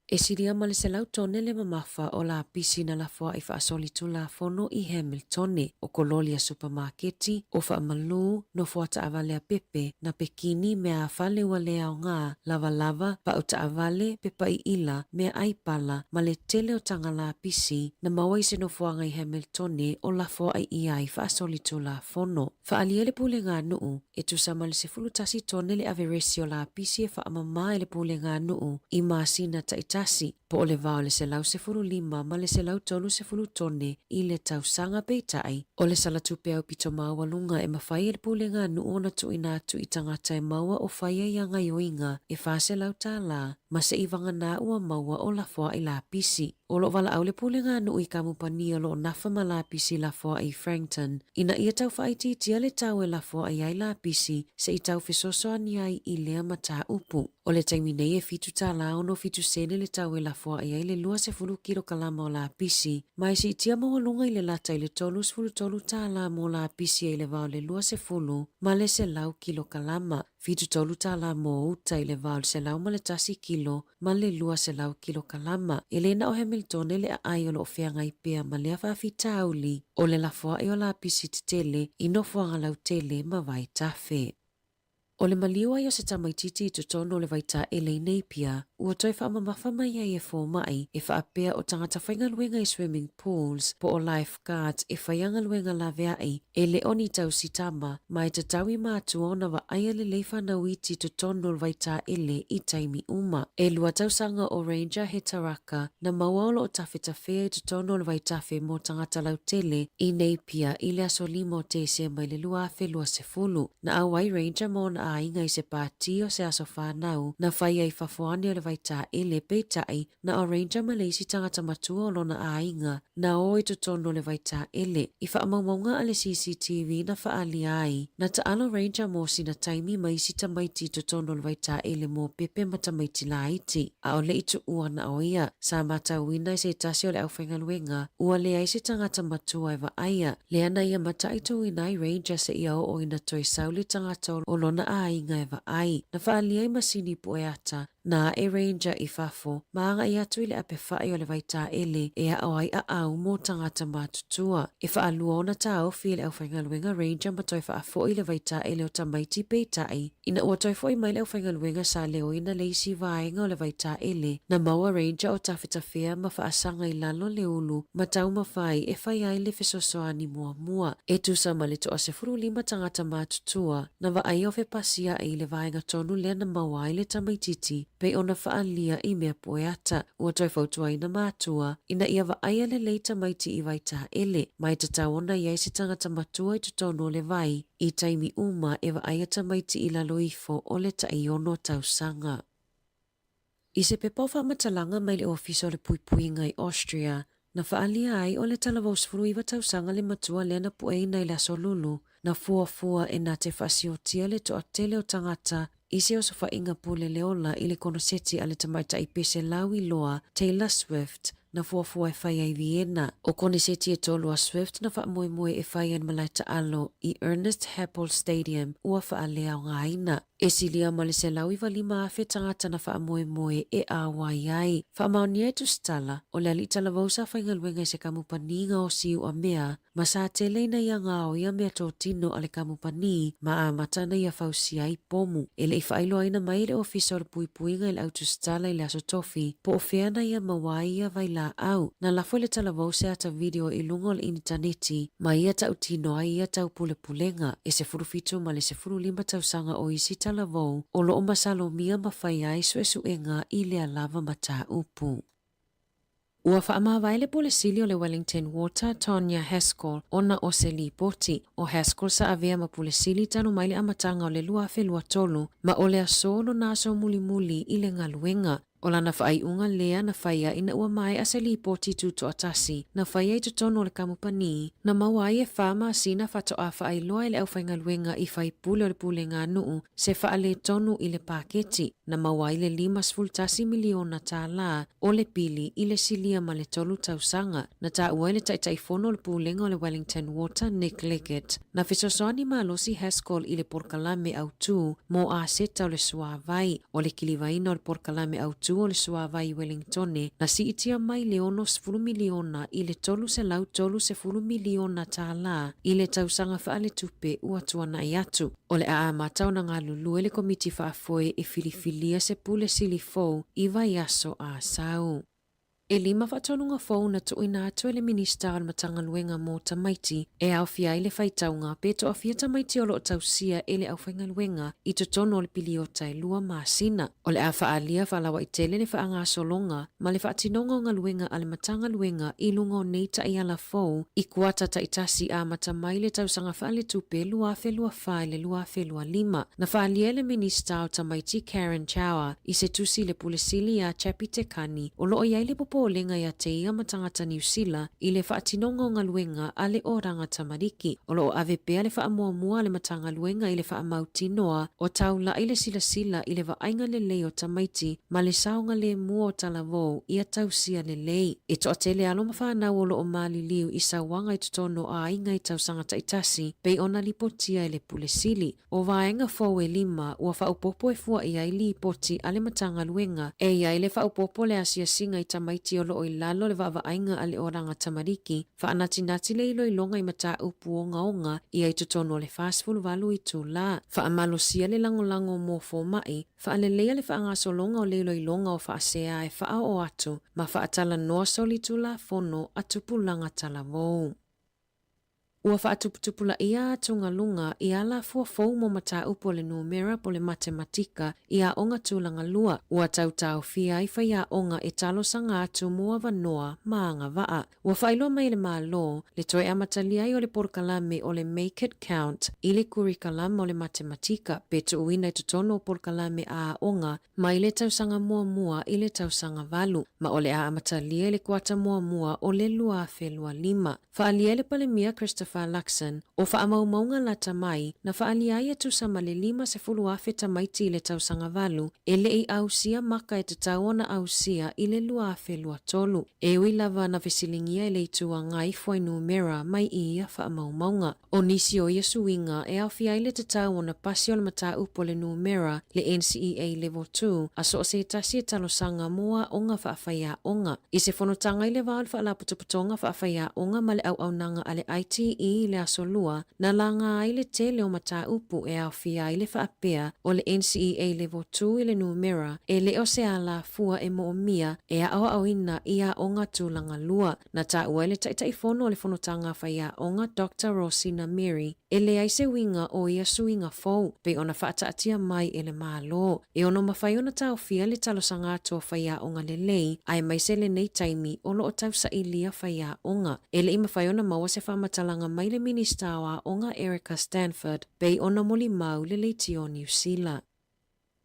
E silia ma le 100 tone le mamafa o lapisi na lafoaʻi faasolitulafono i Hamiltone, o kololi a supamaketi, o faamalū, nofoa taavale a pepe, na pekini, mea a fale ua le aoga, lavalava, pau taavale, pepa iila, mea ʻai pala, ma le tele o taga lapisi na maua i se nofoaga i Hamiltone o lafoaʻi ʻia ai faasolitulafono. Faaalia le pulega a nuu, e tusa ma le 11 tone le averesi o lapisi e faamamā e le pulega a nuu i masina taitasi, po o le va o le 115 ma le 130 tone i le tausaga. Peitai, o le sala tupe aupito maualuga e mafai e le pulega a nuu ona tuuina atu i tagata e maua o faia ia gaioiga e $400 ma se i vagana ua maua o lafoaʻi lapisi. O lo o valaau le pulega a nuu i kamupani o lo o nafa ma lapisi lafoaʻi i Frankton ina ia tau faaitiitia le tau e lafoaʻi ai lapisi se i tau fesoasoani ai i lea mataupu. O le taimi nei e $7 67 sene le tau e lafoaʻi ai le 20 kilokalama o lapisi, ma e siitia maualuga i le lata i le $33 mo lapisi e i le va o le 20 ma le 100 kilokalama, $73 mo uta i le va o le 101 kilo ma le 200 kilokalama. E le na o Hamiltone le aai o lo o feagai pea ma lea faafitauli o le lafoaʻi o lapisi tetele i nofoaga lautele ma vaitafe. O le maliu ai o se tamaitiiti i totonu o le vaitaele i Napier, ua toe faamamafa mai ai e fomai e faapea o tagata faigaluega i swimming pools po o lifeguards e faia galuega laveai e le o ni tausitama, ma e tatau i matua ona vaaia lelei fanau iti i totonu o le vaitaele i taimi uma. E lua tausaga o Ranger Hetaraka na maua o lo o tafetafea i totonu o le vaitafe mo tagata lautele i Napier i le aso 5 o Tesema i le 2020. Na auai Ranger ma ona aiga i se pātī o se aso whānau na whai ai fafo ane o le vaitaele, peitai, na o Ranger ma le isi tagata matua o lona aiga na o i totonu o le vaitaele. I faamaumauga a le CCTV na faaalia ai, na taalo Ranger mo sina taimi ma isi tamaiti i totonu o le vaitaele mo pepe ma tamaiti laiti, a o le i tuua na o ia. Sa matauina i se tasi o le aufaigaluega, ua leai se tagata matua e vaaia, Lea na ia mataituina ai Ranger seia oo ina toe sau le tagata o lona aiga e vaai. Na faaalia ai masini pueata na ae Ranger i fafo ma agai atu i le apefai o le vaitaele e aʻo ai aau mo tagata matutua. E faalua ona taofi e le aufaigaluega Ranger ma toe faafoʻi le vaitaele o tamaiti peitai ina ua toe foʻi mai le aufaigaluega sa leoina le isi vaega o le vaitaele na maua Ranger o tafetafea ma faasaga i lalo le ulu ma taumafai e fai ai le fesoasoani muamua. E tusa ma le toa 15 tagata matutua na vaaia o fepasiaʻi i le vaega tonu lea na maua ai le tamaitiiti pei ona faaalia i mea pueata. Ua toe fautuaina matua ina ia vaaia lelei tamaiti i vaitaele, ma e tatau ona i ai se tagata matua i totonu o le vai i taimi uma e vaaia tamaiti i lalo ifo o le tai 6 tausaga. I se pepa o faamatalaga mai le Ofisa o le Puipuiga i Austria, na faaalia ai o le talavou 19 tausaga le matua lea na pueina i le aso Lulu. Na fuafua e na te faasiotia le toatele o tagata i se osofaiga pule le ola i le konoseti a le tamaitai pese lauiloa Taylor Swift na fuafua e fai ai Vienna. O koneseti e tolu a Swift na faamoemoe e fai ai malae taalo i Ernest Happel Stadium ua faaleaogaina. E silia ma le 195,000 tagata na faamoemoe e ʻauai ai. Faamaonia e Tusitala, o le alii talavou sa faigaluega i se kamupani gaosi uamea ma sa tele ina ia gaoia meatotino a le kamupani ma amata ana ia fausia ai pomu. E le i faailoaina mai e le Ofisa o le Puipuiga i le Au Tusitala i le Aso Tofi po o fea na ia maua ai ia vailaau. Na lafo i le talavou se ata video i luga o le initaneti ma ia tautino ai ia taupulepulega e 17 ma le 15 tausaga o isi talavou o lo o masalomia ma fai ai suesuega i lea lava mataupu. Ua faamavae le Pule Sili o le Wellington Water, Tonya Haskell, ona o se lipoti. ʻO Haskell sa avea ma Pule Sili talu mai le amataga o le 2023 ma o le aso lona aso mulimuli i le galuega. ʻO lana faaiuga lea na faia ina ua maea se lipoti tutoatasi na faia i totonu o le kamupani, na maua ai e whā masina faatoa faailoa e le aufaigaluega i faipule o le pulega nuu se faaletonu i le paketi, na maua ai le $51 miliona tālā o le pili i le silia ma le tolu tausaga. Na taua e le Taitaifono o le Pulega o le Wellington Water, Nick Leggett, na fesoasoani malosi Haskell i le polokalame autū mo aseta o le suāwai. O le kilivaina o le polokalame autū o le suāwai i Wellingtone, na siitia mai le $60 miliona i le $330 miliona tālā i le tausaga faaletupe ua tuanai atu. O le a amata ona galulue le Komiti Faafoe e filifilia se Pule Sili fou i vaiaso a sau. E lima faatonuga fou na tuuina atu e le Minista o le Matagaluega mo Tamaiti e aofia ai le faitauga pe toafia tamaiti o lo o tausia e le aufaigaluega i totonu o le piliota e lua masina. O le a faaalia faalauaitele le faagasologa ma le faatinoga o galuega a le Matagaluega i luga o nei taiala fou i kuata taitasi amata mai le tausaga faaletupe 2024 i le 2025. Na faaalia e le Minista o Tamaiti Karen Chhour i se tusi i le Pule Sili iā Chappie Te Kani o lo o i ai le popolega iā te ia ma tagata Niu Sila i le faatinoga o galuega a le Oranga Tamariki. O lo o ave pea le faamuamua a le Matagaluega i le faamautinoa o taula'i le silasila i le vaaiga lelei o tamaiti ma le saogalemu o talavou ia tausia lelei. E toatele alo ma fanau o lo o maliliu i sauaga i totonu o aiga i tausaga taitasi pei ona lipotia e le Pule Sili. ʻO vaega fou e lima ua faaopoopo e fua i ai lipoti a le Matagaluega. E i ai le faaopoopo le asiasiga i tamaiti o lo o i lalo le vaavaaiga a le Oranga Tamariki, faanatinati le iloiloga i mataupu ogaoga ia i totonu o le 48 itulā, faamalosia le lagolago mo fomaʻi, faaleleia le faagasologa o le iloiloga o faasea e faaoo atu ma faatalanoa solitulafono a tupulaga talavou. Ua faatuputupulaia atugaluga i alafua fou mo mataupu o le numera po o le matematika i aoga tulaga lua, ua tautaofia ai faiaoga e talosaga atu mo avanoa ma agavaa. Ua faailoa mai e le Malo le toe amatalia ai o le polokalame o le Make It Count i le kurikalama o le matematika pe tuuina i totonu o polokalame a aoga mai le tausaga muamua i le tausaga valu, ma o le a amatalia i le kuata muamua o le 2025. Faaalia e le Palemia Christopher Luxon, o faamaumauga lata mai, na faaalia ai e tusa ma le 50,000 tamaiti i le tausaga valu e le i ausia maka e tatau ona ausia i le 2023. E ui lava na fesiligia e le Itu Agai fuainumera mai i ia faamaumauga. ʻO nisi o ia suiga e aofia ai le tatau ona pasi o le mataupu o le numera le NCEA Level 2 a so o se tasi e talosaga mo aoga faafaiaoga. I se fonotaga i le va o le Faalapotopotoga Faafaiaoga ma le Auaunaga a le ITE i le Aso Lua, na laga ai le tele o mataupu e aofia ai le faapea o le NCEA Level 2 i le numera e le o se alafua e moomia e aoaoina i aoga tulaga lua. Na taua e le Taitaifono o le Fonotaga Faiaoga Doctor Rosina Mary, e leai se uiga o ia suiga fou, pei ona faataatia mai e le Malo. E ono mafai ona taofia le talosaga atu o faiaoga lelei, aemaise lenei taimi o lo o tausailia faiaoga. E le i mafai ona maua se faamatalaga mai le Minista o Aoga Erica Stanford, pei ona molimau le leitio Niu Sila.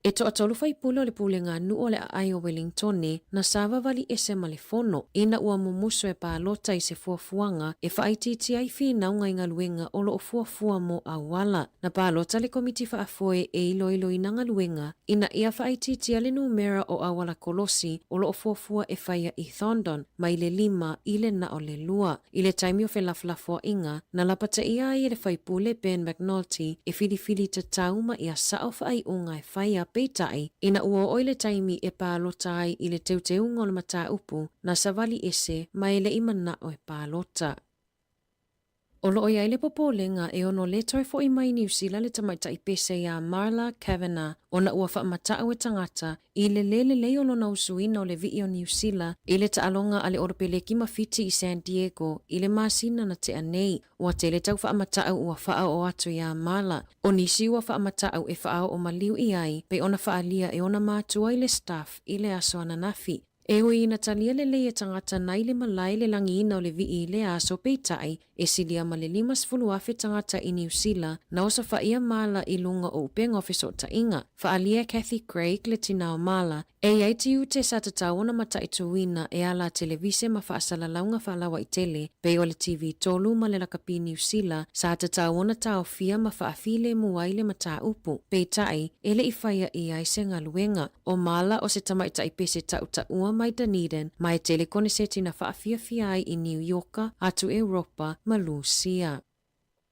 E toatolu faipule o le pulega nuu o le aai o Welingtone na savavali ese ma le fono ina ua mumusu e palota i se fuafuaga e faaitiitia ai finauga i galuega o loo fuafua mo auala. Na palota le komiti faafoe e iloiloina galuega ina ia faaitiitia le numera o auala kolosi o loo fuafua e faia i Thorndon mai le 5 i le na o le 2. I le taimi o felafolafoaiga, na lapataia ai e le faipule Ben McNulty e filifili tatau ma ia sao faaiuga e faia peitai ina ua oo i le taimi e palota ai i le teuteuga o le mataupu na savali ese ma e le'i manao e palota. O loo i ai le popolega e ono lē toe fo'i mai Niu Sila le tamaitai pese iā Marla Kavanagh ona ua faamata'u e tagata i le lē lelei o lona usuina o le vii o Niu Sila i le taaloga a le Olopeleki ma Fiti i San Diego i le masina na tea nei. Ua tele tau faamata'u ua faaoo atu iā Marla. O nisi ua faamata'u e faaoo maliu i ai pei ona faaalia e ona matua i le Stuff i le aso ananafi. E ui ina talia lelei e tagata nai le malae le lagiina o le vii i lea aso peitai, e silia ma le 50,000 tagata i Niu Sila na osofaia Marla i luga o upega o fesootaiga. Faaalia e Cathy Craig le tinā o Marla, e i ai tiute sa tatau ona mataituina e ala a televise ma faasalalauga faalauaitele pei o le TV3 ma le lakapi Niu Sila sa tatau ona taofia ma faafilemu ai le mataupu. Peitai, e le'i faia i ai se galuega. O Marla o se tamaitai pese tautaua mai Dunedin ma e tele koneseti na faafiafia ai i Niu Ioka atu Europa ma Lusia.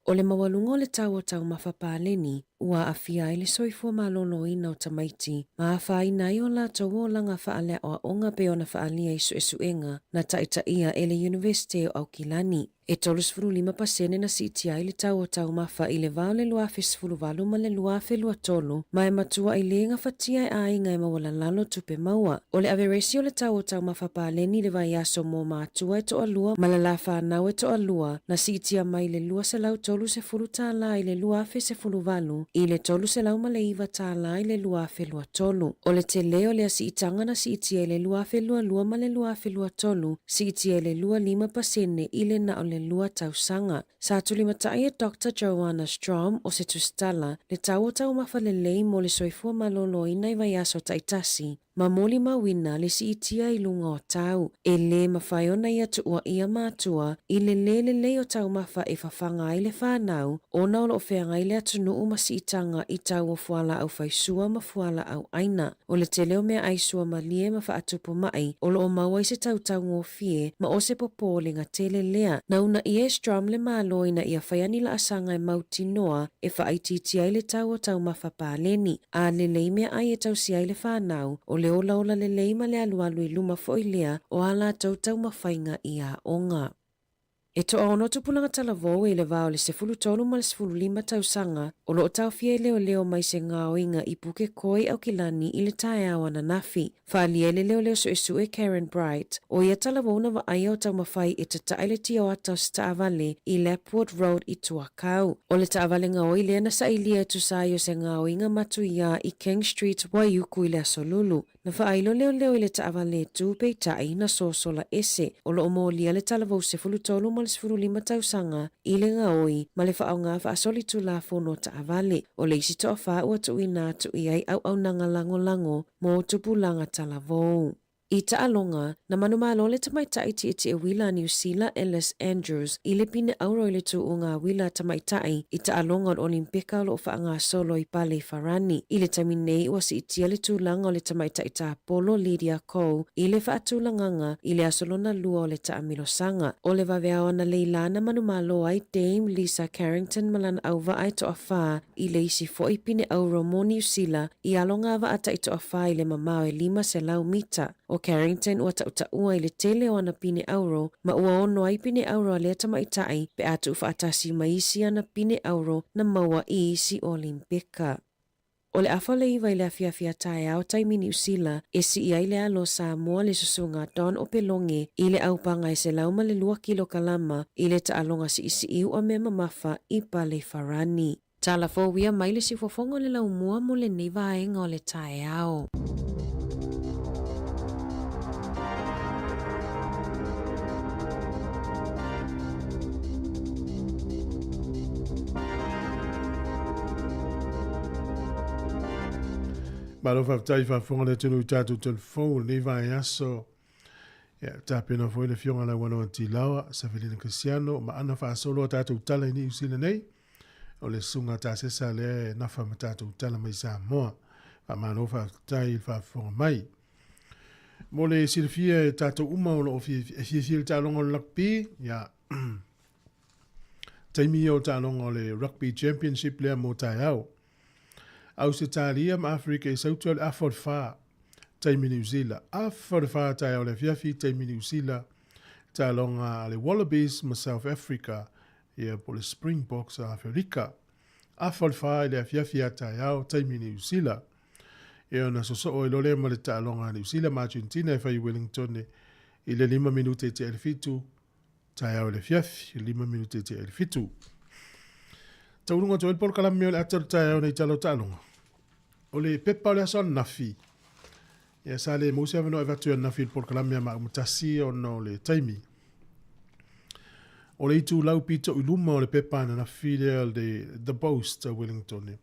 O le maualuga o le tau o taumafa paleni ua aafia ai le soifua malōlōina o tamaiti ma afaina ai o latou olaga faaleaoaoga pei ona faaalia i suesuega na taitaia e le Iunivesite o Aukilani. E 35% na siitia ai le tau o taumafa i le va o le 2018 ma le 2023 ma e matua'i lē gafatia e aiga e maualalalo tupe maua. O le averesi o le tau o taumafa paleni i le vaiaso mo matua e toalua ma le lā fanau e toalua na siitia mai le $230 i le 2018 i le $309 i le 2023. O le telē o lea siitaga na siitia i le 2022 ma le 2023, siitia i le 25% i le na o le 2 tausaga. Sa tulimata'i e Dr Joanna Strom o se tusitala le tau o taumafa lelei mo le soifua malōlōina i vaiaso taitasi ma molimauina le siitia i luga o tau. E lē mafai ona ia tuuaia matua i le lē lelei o taumafa e fafaga ai le fanau ona o loo feagai le atunuu ma siitaga i tau o fualaau faisua ma fualaau aina. O le tele o meaai suamalie ma faatupu ma'i o loo maua i se tautaugofie ma o se popolega tele lea. Na uunaia e Strom le Malo ina ia faia ni laasaga e mautinoa e faaitiitia ai le tau o taumafa paleni. A lelei meaai e tausia ai le fanau, o le olaola lelei ma le alualu i luma foi lea o a latou taumafaiga i aoga. E toaono tupulaga talavou i le va o le 13 ma le 15 tausaga o loo taofia e leoleo mai se gaoiga i Pukekohe Aukilani i le taeao ananafi. Faaalia e le leoleo suesue Karen Bright, o ia talavou na vaaia o taumafai e tatae le tioata o se taavale i Lapwood Road i Tuakau. O le taavale gaoi lea na sailia e tusa ai o se gaoiga matuiā i King Street, Waiuku i le aso Lulu. Na faailo leoleo i le taavale e tu peitai na sosola ese. O loo molia le talavou 13 ma le 15 tausaga i le gaoi ma le faaaoga faasolitulafono taavale. O le isi toafā ua tuuina atu i ai auaunaga lagolago mo tupulaga talavou. I taaloga, na manumalo le tamaitai tietie uila a Niu Sila Ellis Andrews i le pine auro i le tuuga uila a tamaitai i taaloga o le Olimpeka o loo faagasolo i Pale i Farani. I le taimi nei ua siitia le tulaga o le tamaitai tapolo Lydia Ko i le faatulagaga i le aso lona lua o le taamilosaga. O le vaveao analeila na manumalo ai Dame Lisa Carrington ma lana auvaa e toafā i le isi fo'i pine auro mo Niu Sila i aloga vaa taitoafā i le mamao e 500 mita. O Carrington ua tautaua i le tele o ana pine auro ma ua ono ai pine auro a lea tamaitai pe a tuufaatasi ma isi ana pine auro na maua i isi Olimpeka. O le 8:30 i le afiafi a taeao taimi Niu Sila e sii ai le alo o Samoa le susuga Don Opeloge i le aupaga e 102 kilokalama i le taaloga siisii u'a mea mamafa i Pale Farani. Tala fou ia mai le siufofoga o le laumua mo lenei vaega o le taeao. Malo faafetai faafofoga le atunuu i tatou telefon lenei vaiaso. Ia, tapena foi le afioga Lauano Antilaoa, Savelina Kasiano ma ana faasolo a tatou tala i Niu Sila nei. O le susuga Tasesa lea e nafa ma tatou tala mai Samoa. Faamalo faafetai i le faafofoga mai. Mo le silafia e tatou uma o lo o e fiafia i le taaloga o le rugby, ia, taimi ia o taaloga o le Rugby Championship lea mo taeao. Ausetalia ma Aferika i Sautu o le afa o le whā, taimi Niu Sila. Afa o le whā taeao le afiafi, taimi Niu Sila, taaloga a le Wallabies ma South Africa, ia po le Springboks a Aferika. Afa o le whā i le afiafi a taeao, taimi Niu Sila. Ia ona sosoo ai loa lea ma le taaloga a Niu Sila ma Argentina e fai i Wellington i le 5 minute i te 7 taeao i le afiafi, 5 minute i te 7. Tauluga atu ai le polokalame o le ata o le taeao nei tala o taaloga. O le pepa o le aso ananafi, ia sa le maua se avanoa e avatu ananafi i le polokalame a maau ma tasi ona o le taimi. O le itulau pito i luma o le pepa ananafi lea le The Post a Wellington.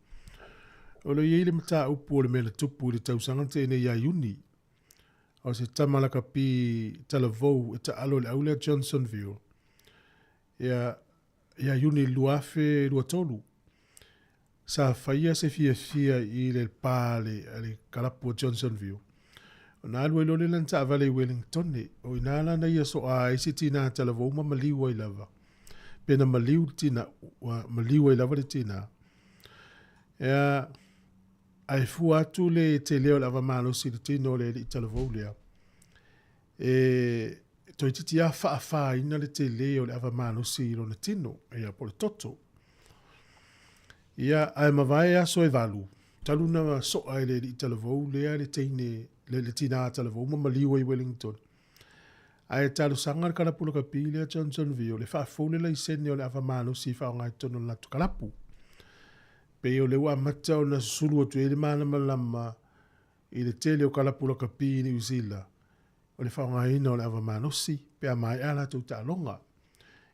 O lo i ai le mataupu o le mea na tupu i le tausaga na tea nei ia Iuni. O se tama lakapi talavou e taalo i le au lea Johnsonville. Ia, ia Iuni 2023, sa faia se fiafia i le pa a le kalapu o Johnsonville. Ona alu ai loa lea lana taavale i Wellington, o ina lana ia soa ai se tinā talavou ma maliu ai lava. Pe na maliu le tina, ua maliu ai lava le tinā. Ea, ae fua atu le tele o le ava malosi i le tino o le alii talavou lea. E toeitiiti lava faafāina le tele o le ava malosi i lona tino, ia, po o le toto. Ia, ae mavae aso e valu, talu na soa e le alii talavou lea le teine, le tinā talavou ma maliu ai i Wellington. Ae talosaga le kalapu lakapi lea Johnsonville e faafou le laisene o le ava malosi e faaaoga i totonu o le latou kalapu. Pei o lea ua amata ona susulu atu ai le malamalama i le tele o kalapu lakapi i Niu Sila o le faaaogaina o le ava malosi pe a maea a latou taaloga.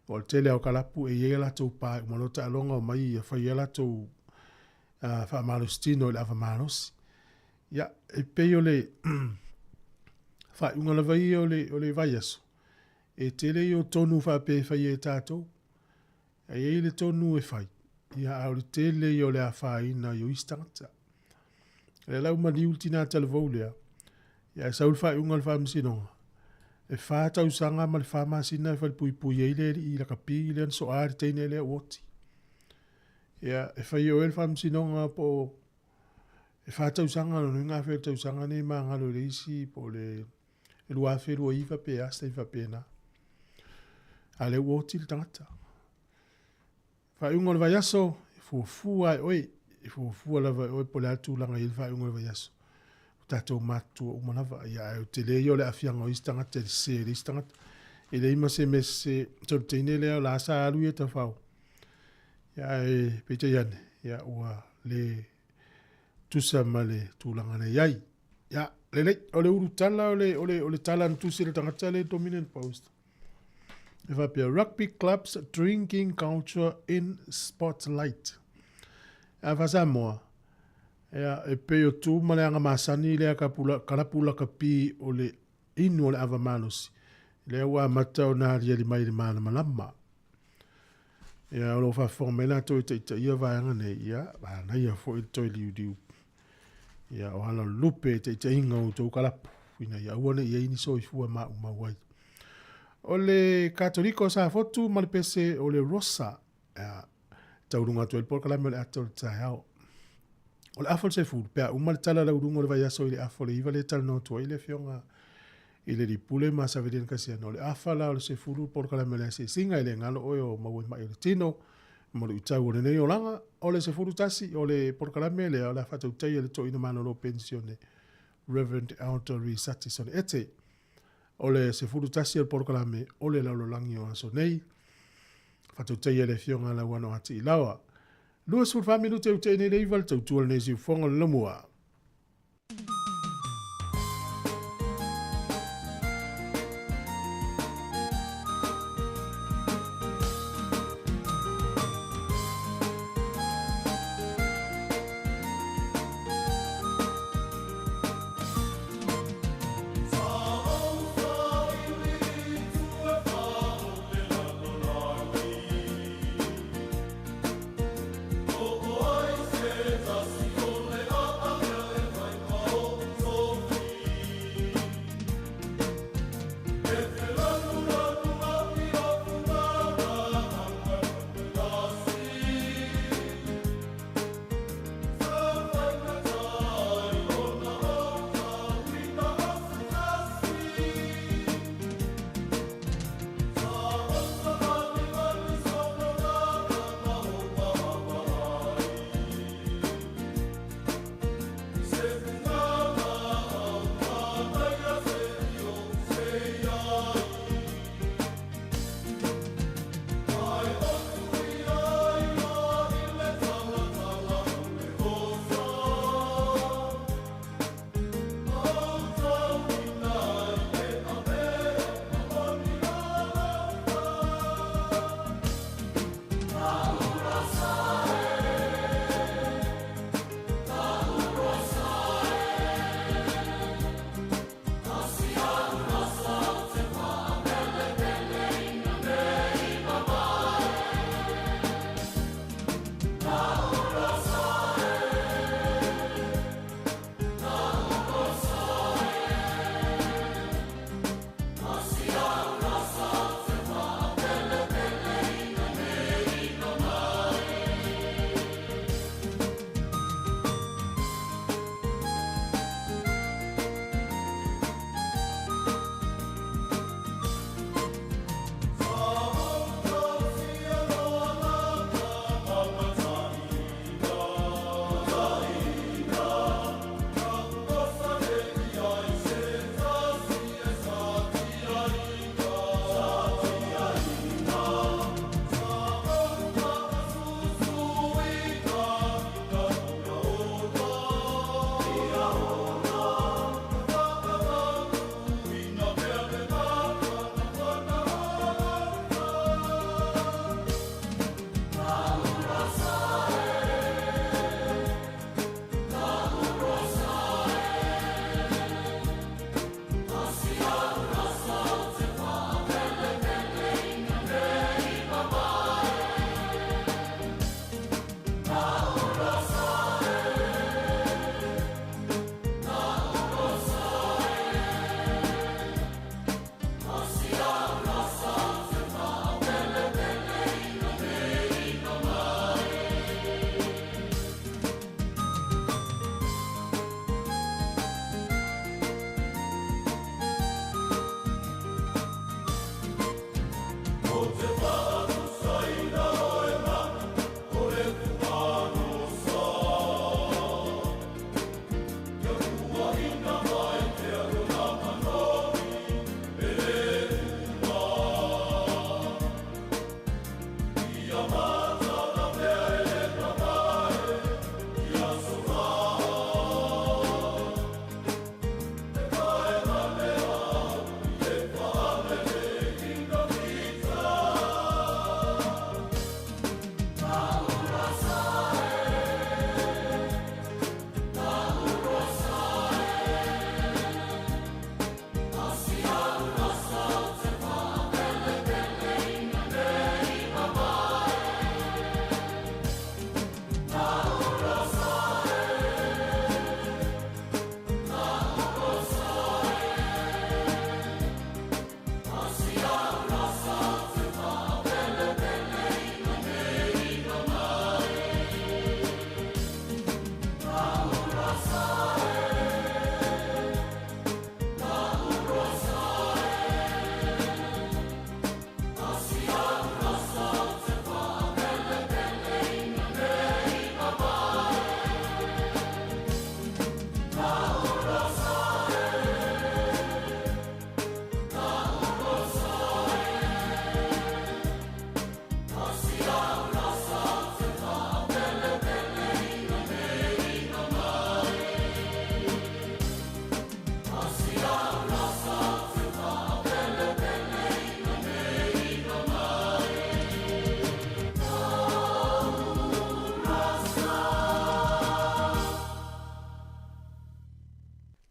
Aua o le tele lava o kalapu e i ai a latou pa e uma loa taaloga omai ia fai ai a latou faamalositino i le ava malosi. Ia, e pei o le faaiuga lava ia o le, o le vaiaso, e tele ia o tonu faapea e faia e tatou. E i ai le tonu e fai, ia a o le tele ia o le afaina i o isi tagata. O lea la ua maliu le tinā talavou lea, ia ae sau le faaiuga a le Faamasinoga, e whā tausaga ma le whā masina e falepuipui ai le alii lakapi lea na soa le teine lea ua oti. Ia, e whai e oe le Faamasinoga po o e whā tausaga, lona uiga afe o le tausaga nei magalo i le isi po o le 2029 pe a se taimi faapena. A lea ua oti le tagata. Faaiuga o le vaiaso, e fuafua lava e oe, e fuafua lava e oe po o le a le tulaga e i ai le faaiuga o le vaiaso. O tatou matutua uma lava, ia ae o le tele ia o le aafiaga o isi tagata i le sese e le isi tagata. E leai ma se mea sese, so le teine lea o la sa alu ia tafao. Ia ae peitai ane, ia ua le tusa ma le tulaga na i ai. Ia, lelei, o le ulu tala o le, o le, o le tala na tusi le tagata le Dominion Post. E faapea, Rugby Clubs Drinking Culture in Spotlight. A faa-Samoa, ia, e pei o tu ma le aga masani lea ka pula, kalapu lakapi o le inu o le ava malosi. Lea ua amata ona aliali mai le malamalama. Ia, o lo o faafofoga mai latou e taitaia vaega nei, ia, manaia foi le toe liuliu. Ia, o ala lupe e taitaiga o outou kalapu, ina ia aua ne i ai ni soifua maumau ai. O le Katoliko o Safotu ma le pese o le Rosa, ia, tauluga atu ai le polokalame o le ata o le taeao. O le afa o le sefulu, pe a uma le tala lauluga o le vaiaso i le afa o le iva lea e talanoa atu ai le afioga i le Lipule ma Savelian Kasiano. O le afa la o le sefulu polokalame o le asiasiga e le galo oe o maua i mai o le tino ma luitau o lenei olaga. O le 11 o le polokalame lea o le a faatautaia le toeaina malolo penisione Reverend Elder Risati Sone Ete. O le 11 o le polokalame o le lalolagi o aso nei. Faatautaia le afioga Lauano Atiilaoa. 24 minute ua tea nei le iva le tautua lenei siufofoga o le Lamua.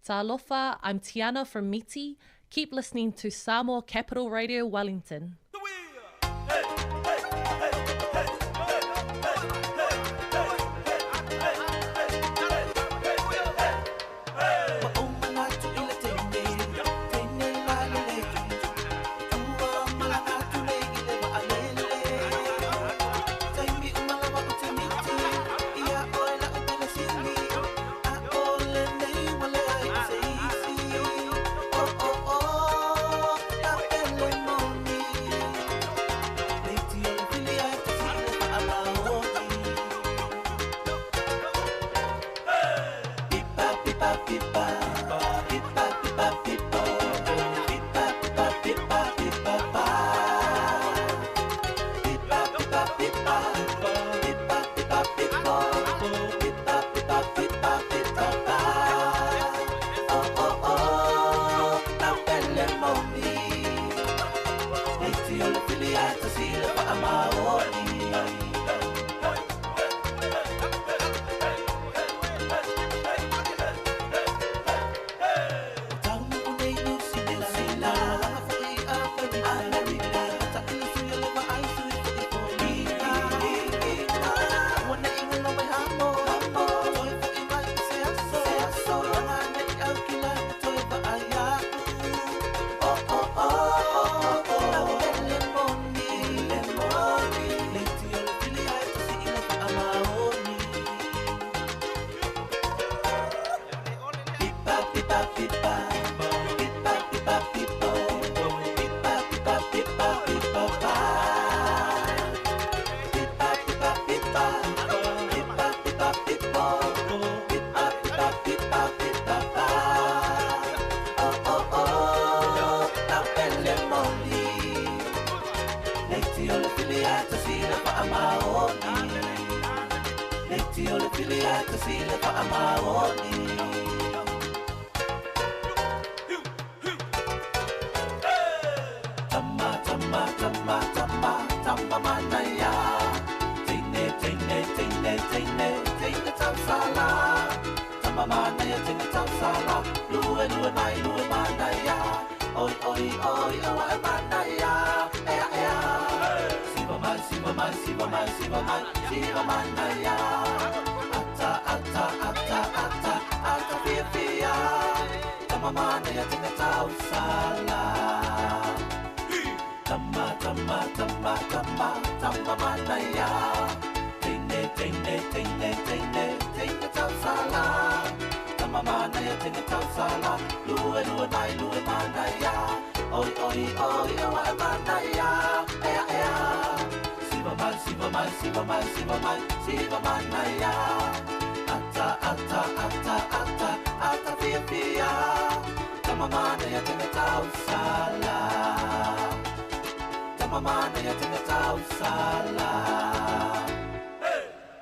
Talofa, I'm Tiana from Miti. Keep listening to Samoa Capital Radio Wellington.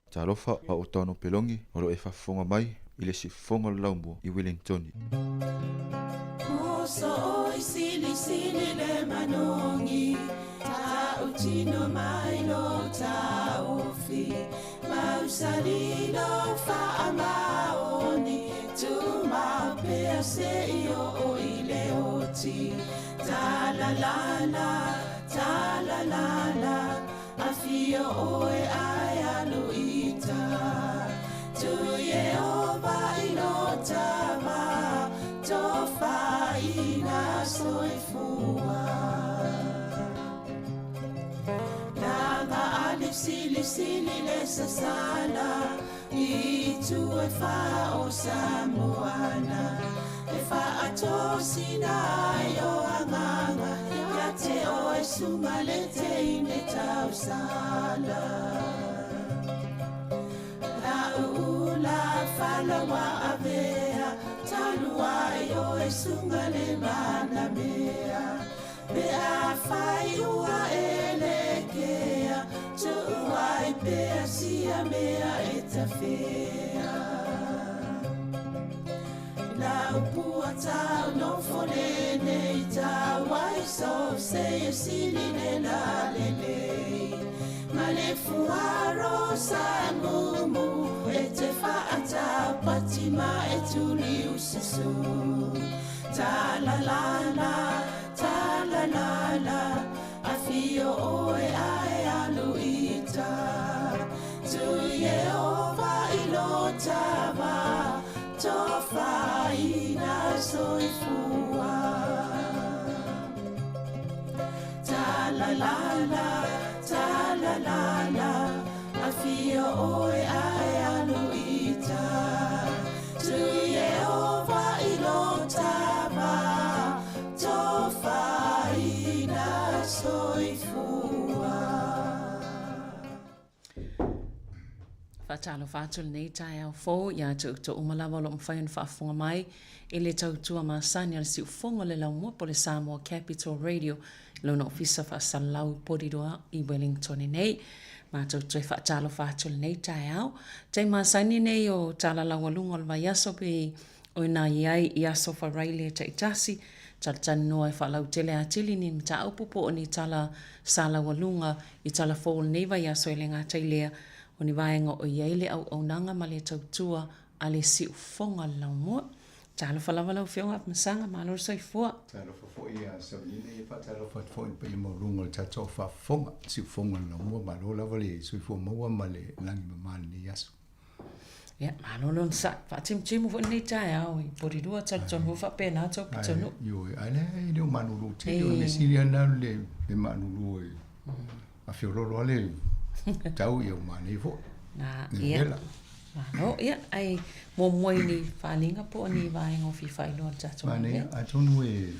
Talofa o o Pelongi o lo e faafofoga mai i le siufofoga o le laumua i Wellingtoni. Moso oi sili sili le manongi Ta utino mai lo taofi Mausali lo faamaoni Tu mapea se i o i le oti Ta la la la, ta la la la Afio oe ai aluita Tu Yehova i lo tava Tofa ina soifua Langa alif sili sili le sasala I tu e fa o Samoana E fa ato sinai o anganga Ia te o e sunga le te ine tausala La uula falawa avea Talua i o e sunga le manamea Pe a fai ua elekea Tuua i pea sia mea e tawhea La upua tau no fone nei tau Wai so se e sili le la lele Ma le fuaro sa mumu E te whaatapati ma e tuli ususu. Ta la la la, ta la la la, a fio oe ae alu ita. Tu Yehova i lo tava, tofaina soifua. Ta la la la, ta la la la, a fio oe ae alu ita. Tu Yehova i lo tava, tofaina soifua. Faatalofa atu lenei taeao fou ia te outou uma lava o lo o mafai ona faafofoga mai i le tautua masani a le siufofoga o le Laumua po o le Samoa Capital Radio i lona ofisa faasalalau i Porirua i Wellington nei. Matou toe faatalofa atu lenei taeao. Taimi masani nei o tala laualuga o le vaiaso pe o ina i ai i aso Faraile taitasi, talatalanoa e faalautele atili ni mataupu po o ni tala sa laualuga i tala fou o lenei vaiaso e le gata i lea o ni vaega o i ai le auaunaga ma le tautua a le siufofoga o le laumua. Talofa lava lau Afioga Afamasaga, malo le soifua. Talofa foi ia Savalina, ia faatalofa atu foi i le paia maualuga o le tatou faafofoga, siufofoga o le laumua, malo lava le soifua maua ma le lagi mama i lenei aso. Ia, malo le onosai. Faatimutimu foi lenei taeao i Porirua, talitonu foi faapena tou pitonuu. Ioe, ae lea e le o malulu tele, o le mea sili lava lena le malulu e afiololo lava le tau, ia ua manaia foi. Na, ia. Malo, ia, ae muamua i ni faaaliga po o ni vaega o fia faailoa i le tatou Manaia, atonu e,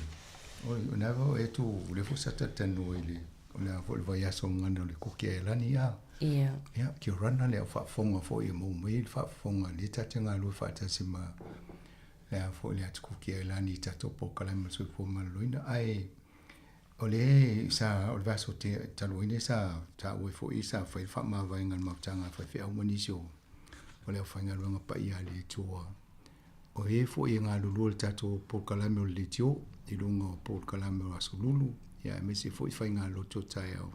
o lena foi e tu, o lea foi sa talatalanoa i le, o le a foi le vaiaso gagana o le Kuki Ailani, a. Ia. Ia, kia rana le au faafofoga foi e maua mai ai le faafofoga lea ta te galulue faatasi ma le a foi le atu Kuki Ailani i tatou polokalame o le soifua maloloina. Ae o le sa, o le vaiaso te, talu ai nei sa taua ai foi sa fai le faamavaega a le mafutaga a faifeau ma nisi o, o le aufaigaluega paia a le Atua. O e foi e galulue i le tatou polokalame o le leitio i luga o polokalame o Aso Lulu, ia aemaise foi faigalotu o taeao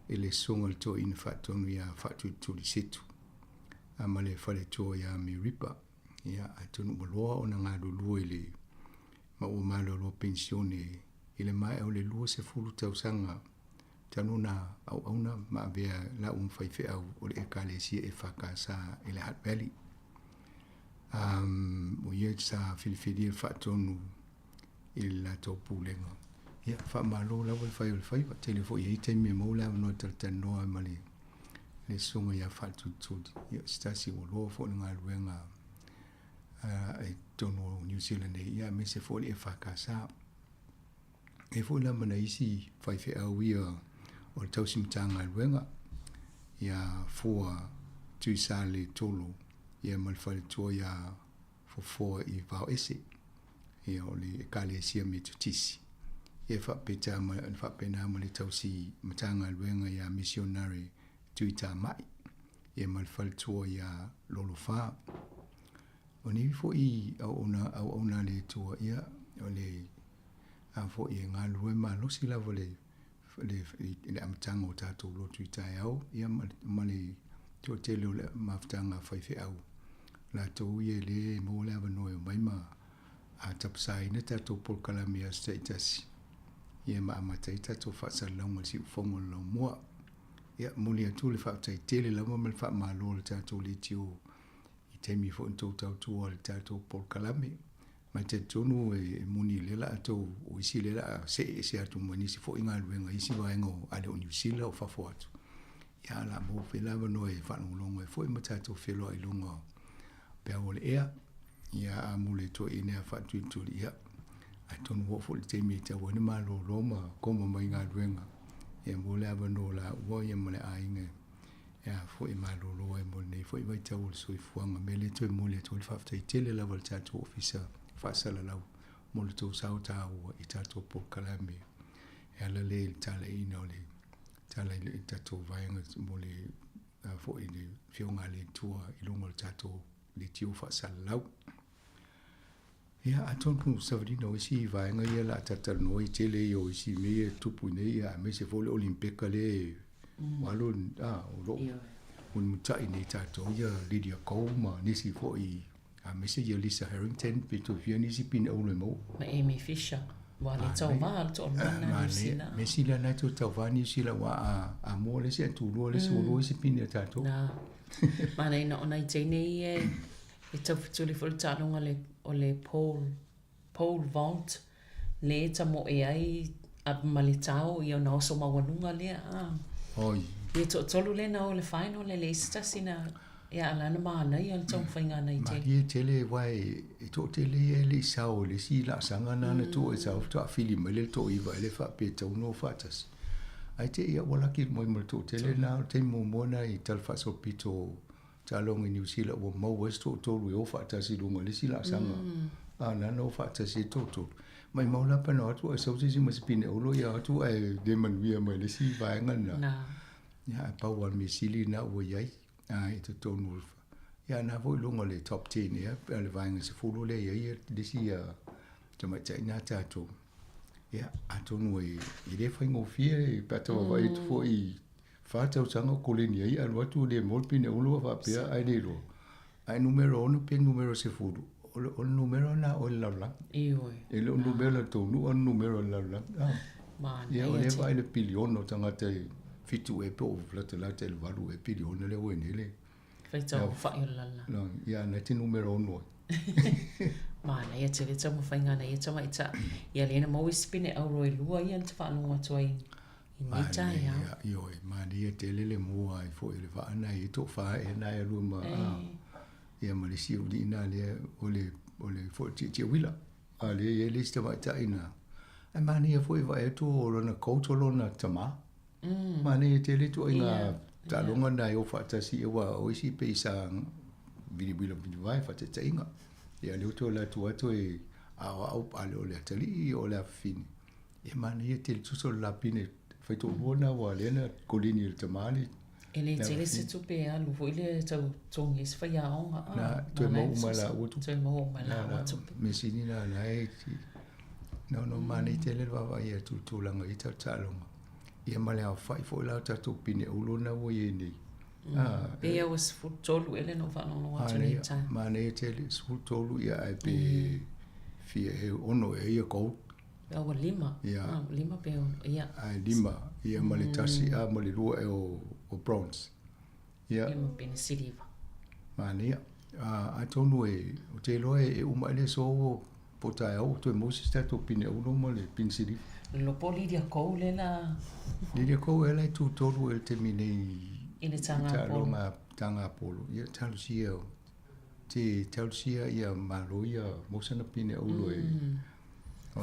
i le Susuga i le Toeaina Faatonu ia Faatulitulisetu a ma le faletua ia Meripa. Ia, atonu ua loa ona galulue i le ma ua malolo penisione i le maea o le 20 tausaga talu ona auauna ma avea lau ma faifeau o le Ekalesia EFKS i le Hutt Valley. Um, o ia sa filifilia le faatonu i le latou pulega. Ia, faamalo lava le fai o le faiva. Tele foi i ai taimi e maua le avanoa e talatalanoa ai ma le, le susuga ia Faatulituli. Ia, se tasi ua loa foi le galuega uh, i totonu o New Zealand nei, ia, aemaise foi le EFKS. E foi la ma nai isi faifeau ia o le tausi Matagaluega ia Fua Tuisale Tolo ia ma le faletua ia Fofoa i Vaoese ia o le Ekalesia Metotisi ia faapeta ma faapena ma le tausi Matagaluega ia Misionare Tuitamai ia ma le faletua ia Lolofa. O nei foi auauna auauna a le Atua ia o le a foi e galulue malosi lava le le le amataga o tatou lotu i taeao ia ma ma le toatele o le mafutaga a faifeau latou ia lea e maua le avanoa e omai ma a tapasaina tatou polokalame i aso taitasi ia ma amata ai tatou faasalalauga i le siufofoga o le laumua. Ia momoli atu le faafetai tele lava ma le faamalo a le tatou leitio i taimi foi na tou tautua i le tatou polokalame. Ma e talitonu e moni lea la a tou, o isi lea la a see ese atu ma nisi foi galuega i isi vaega o ale o Niu Sila o fafo atu. Ia a o le a maua pea le avanoa e faalogologo ai foi ma tatou feiloai i luga o peau o le ea. Ia a mo le toeaina ia faatulituli, ia atonu ua oo foi le taimi e tatau ai ona malolo ma koma mai galuega. Ia maua le avanoa o laua ia ma le aiga e a foi e malolo ai mo lenei foi vaitau o le soifuaga. Mea lea e toe momoli atu ai le faafetai tele lava i le tatou Ofisa Faasalalau mo le tou sao taua i tatou polokalame e ala lea i le talaiina o le tala i le tatou vaega mo le a foi le Afioga a le Atua i luga o le tatou leitio faasalalau. Ia, atonu Savalina o isi vaega ia o le a talatalanoa ai tele ia o isi mea ia e tupu i nei, ia aemaise foi le Olimpeka lea e ua alu a o lo o Mulimutaʻi nei tatou ia Lydia Ko ma nisi foi aemaise ia Lisa Harrington pe toe fia nisi pine auro e maua. Ma Amy Fisher, ua le tauvā le toalua lena Niu Sila. Mea sili lena e toe tauvā Niu Sila aua a a mua le isi ae tulua le isi ua lua isi pine a tatou. Na. Manaia na o nai teine ia e taufetuli foi le taaloga o le pole pole vault le e tamoe ai a ma le tao ia ona oso maualuga lea a. Oi. Ia toatolu lea na o i le final e leai se tasi na ia a la na manaia le taumafaiga a nai teine. Malie tele aua e toatele ia e le i sao i le isi laasaga na na tuu e sao faatoa fili mai le toaiva ai lea faapea e tatau ona o faatasi. Ae te i ua laki mai ma le toatele na o le taimi muamua na i tala faasolopito taaloga i Niu Sila ua maua ai se toatolu e o faatasi i luga o le isi laasaga a na na o faatasi ai le toatolu. Maimau la pe na o atu ae sau se isi ma se pine olo ia o atu ae le manuia mai le isi vaega lena. Ia ae pau lava le mea sili lena ua i ai a i totonu o le ia na foi i luga o le top 10 ea pe le vaega 10 lea e i ai le isi tamaitai na tatou. Ia atonu e le faigofie pe a tau vaavaai atu foi i 4 tausaga o koleni ai alu atu le maua le pine ulu a faapea ae le iloa. Ae numera 6 pe numera 10, o le numera lena o le lalolagi. Ioe. E le o numera o le taunuu a o le numera o le lalolagi. Ia o lea vaai le piliona o tagata e 7 ea pe o latalata i le 8 ea piliona lea ua i nei le faitau aofai o le lalolagi. Ia na te numera 6 ai. Manaia tele taumafaiga a nai ia tamaitai. Ia lea na maua isi pine auro e lua ia na te faalogo atu ai i nei taeao. Manaia, ioe, manaia tele le mua ai foi o le vaa na e toafa ea na e alua ma ia ma le isi aualii na lea o le o le foi tietie uila. A lea e i ai le isi tamaitai na. Ae manaia foi e vaai atu o lona coach o lona tamā. Manaia tele ituaiga taaloga na e o faatasi aua o isi pei sa viliuila vilivae faataitaiga. Ia lea ua toe alu atu lava toe aoao a le o le atalii o le afafine. Ia manaia tele tusa o le lapine faitoalua lena aua lea na koleni e le tamā le E le tele se tupe e alu foi lea e tau totogi ai se faiaoga. Na, toe maua uma e laua tupe. Toe maua uma e laua tupe. Mea sili na na e no no manaia tele le vaavaai atu i le tulaga i taaloga. Ia ma le aofai foi la o tatou pine ulu na ua i ai nei. Pe ia ua 13 ea lea na ou faalogologo atu nei i le taeao. Manaia tele, 13 ia ae pe fia e 6 ea ia gold. A ua 5. Ia. 5 pe 6, ia. Ae 5, ia ma le 1 a ma le 2 ea o bronze. Ia. Ia ma pine siliva. Manaia. Atonu e, ou te iloa e uma ai le aso ua po o taeao ua toe maua se isi tatou pine auro ma le pine siliva. Lolo po o Lydia Kou lea la. Lydia Kou ea la e tu tolu i le taimi nei. I le taga polo. Taga polo. Ia talosia, te talosia ia malo ia maua sana pine auro e.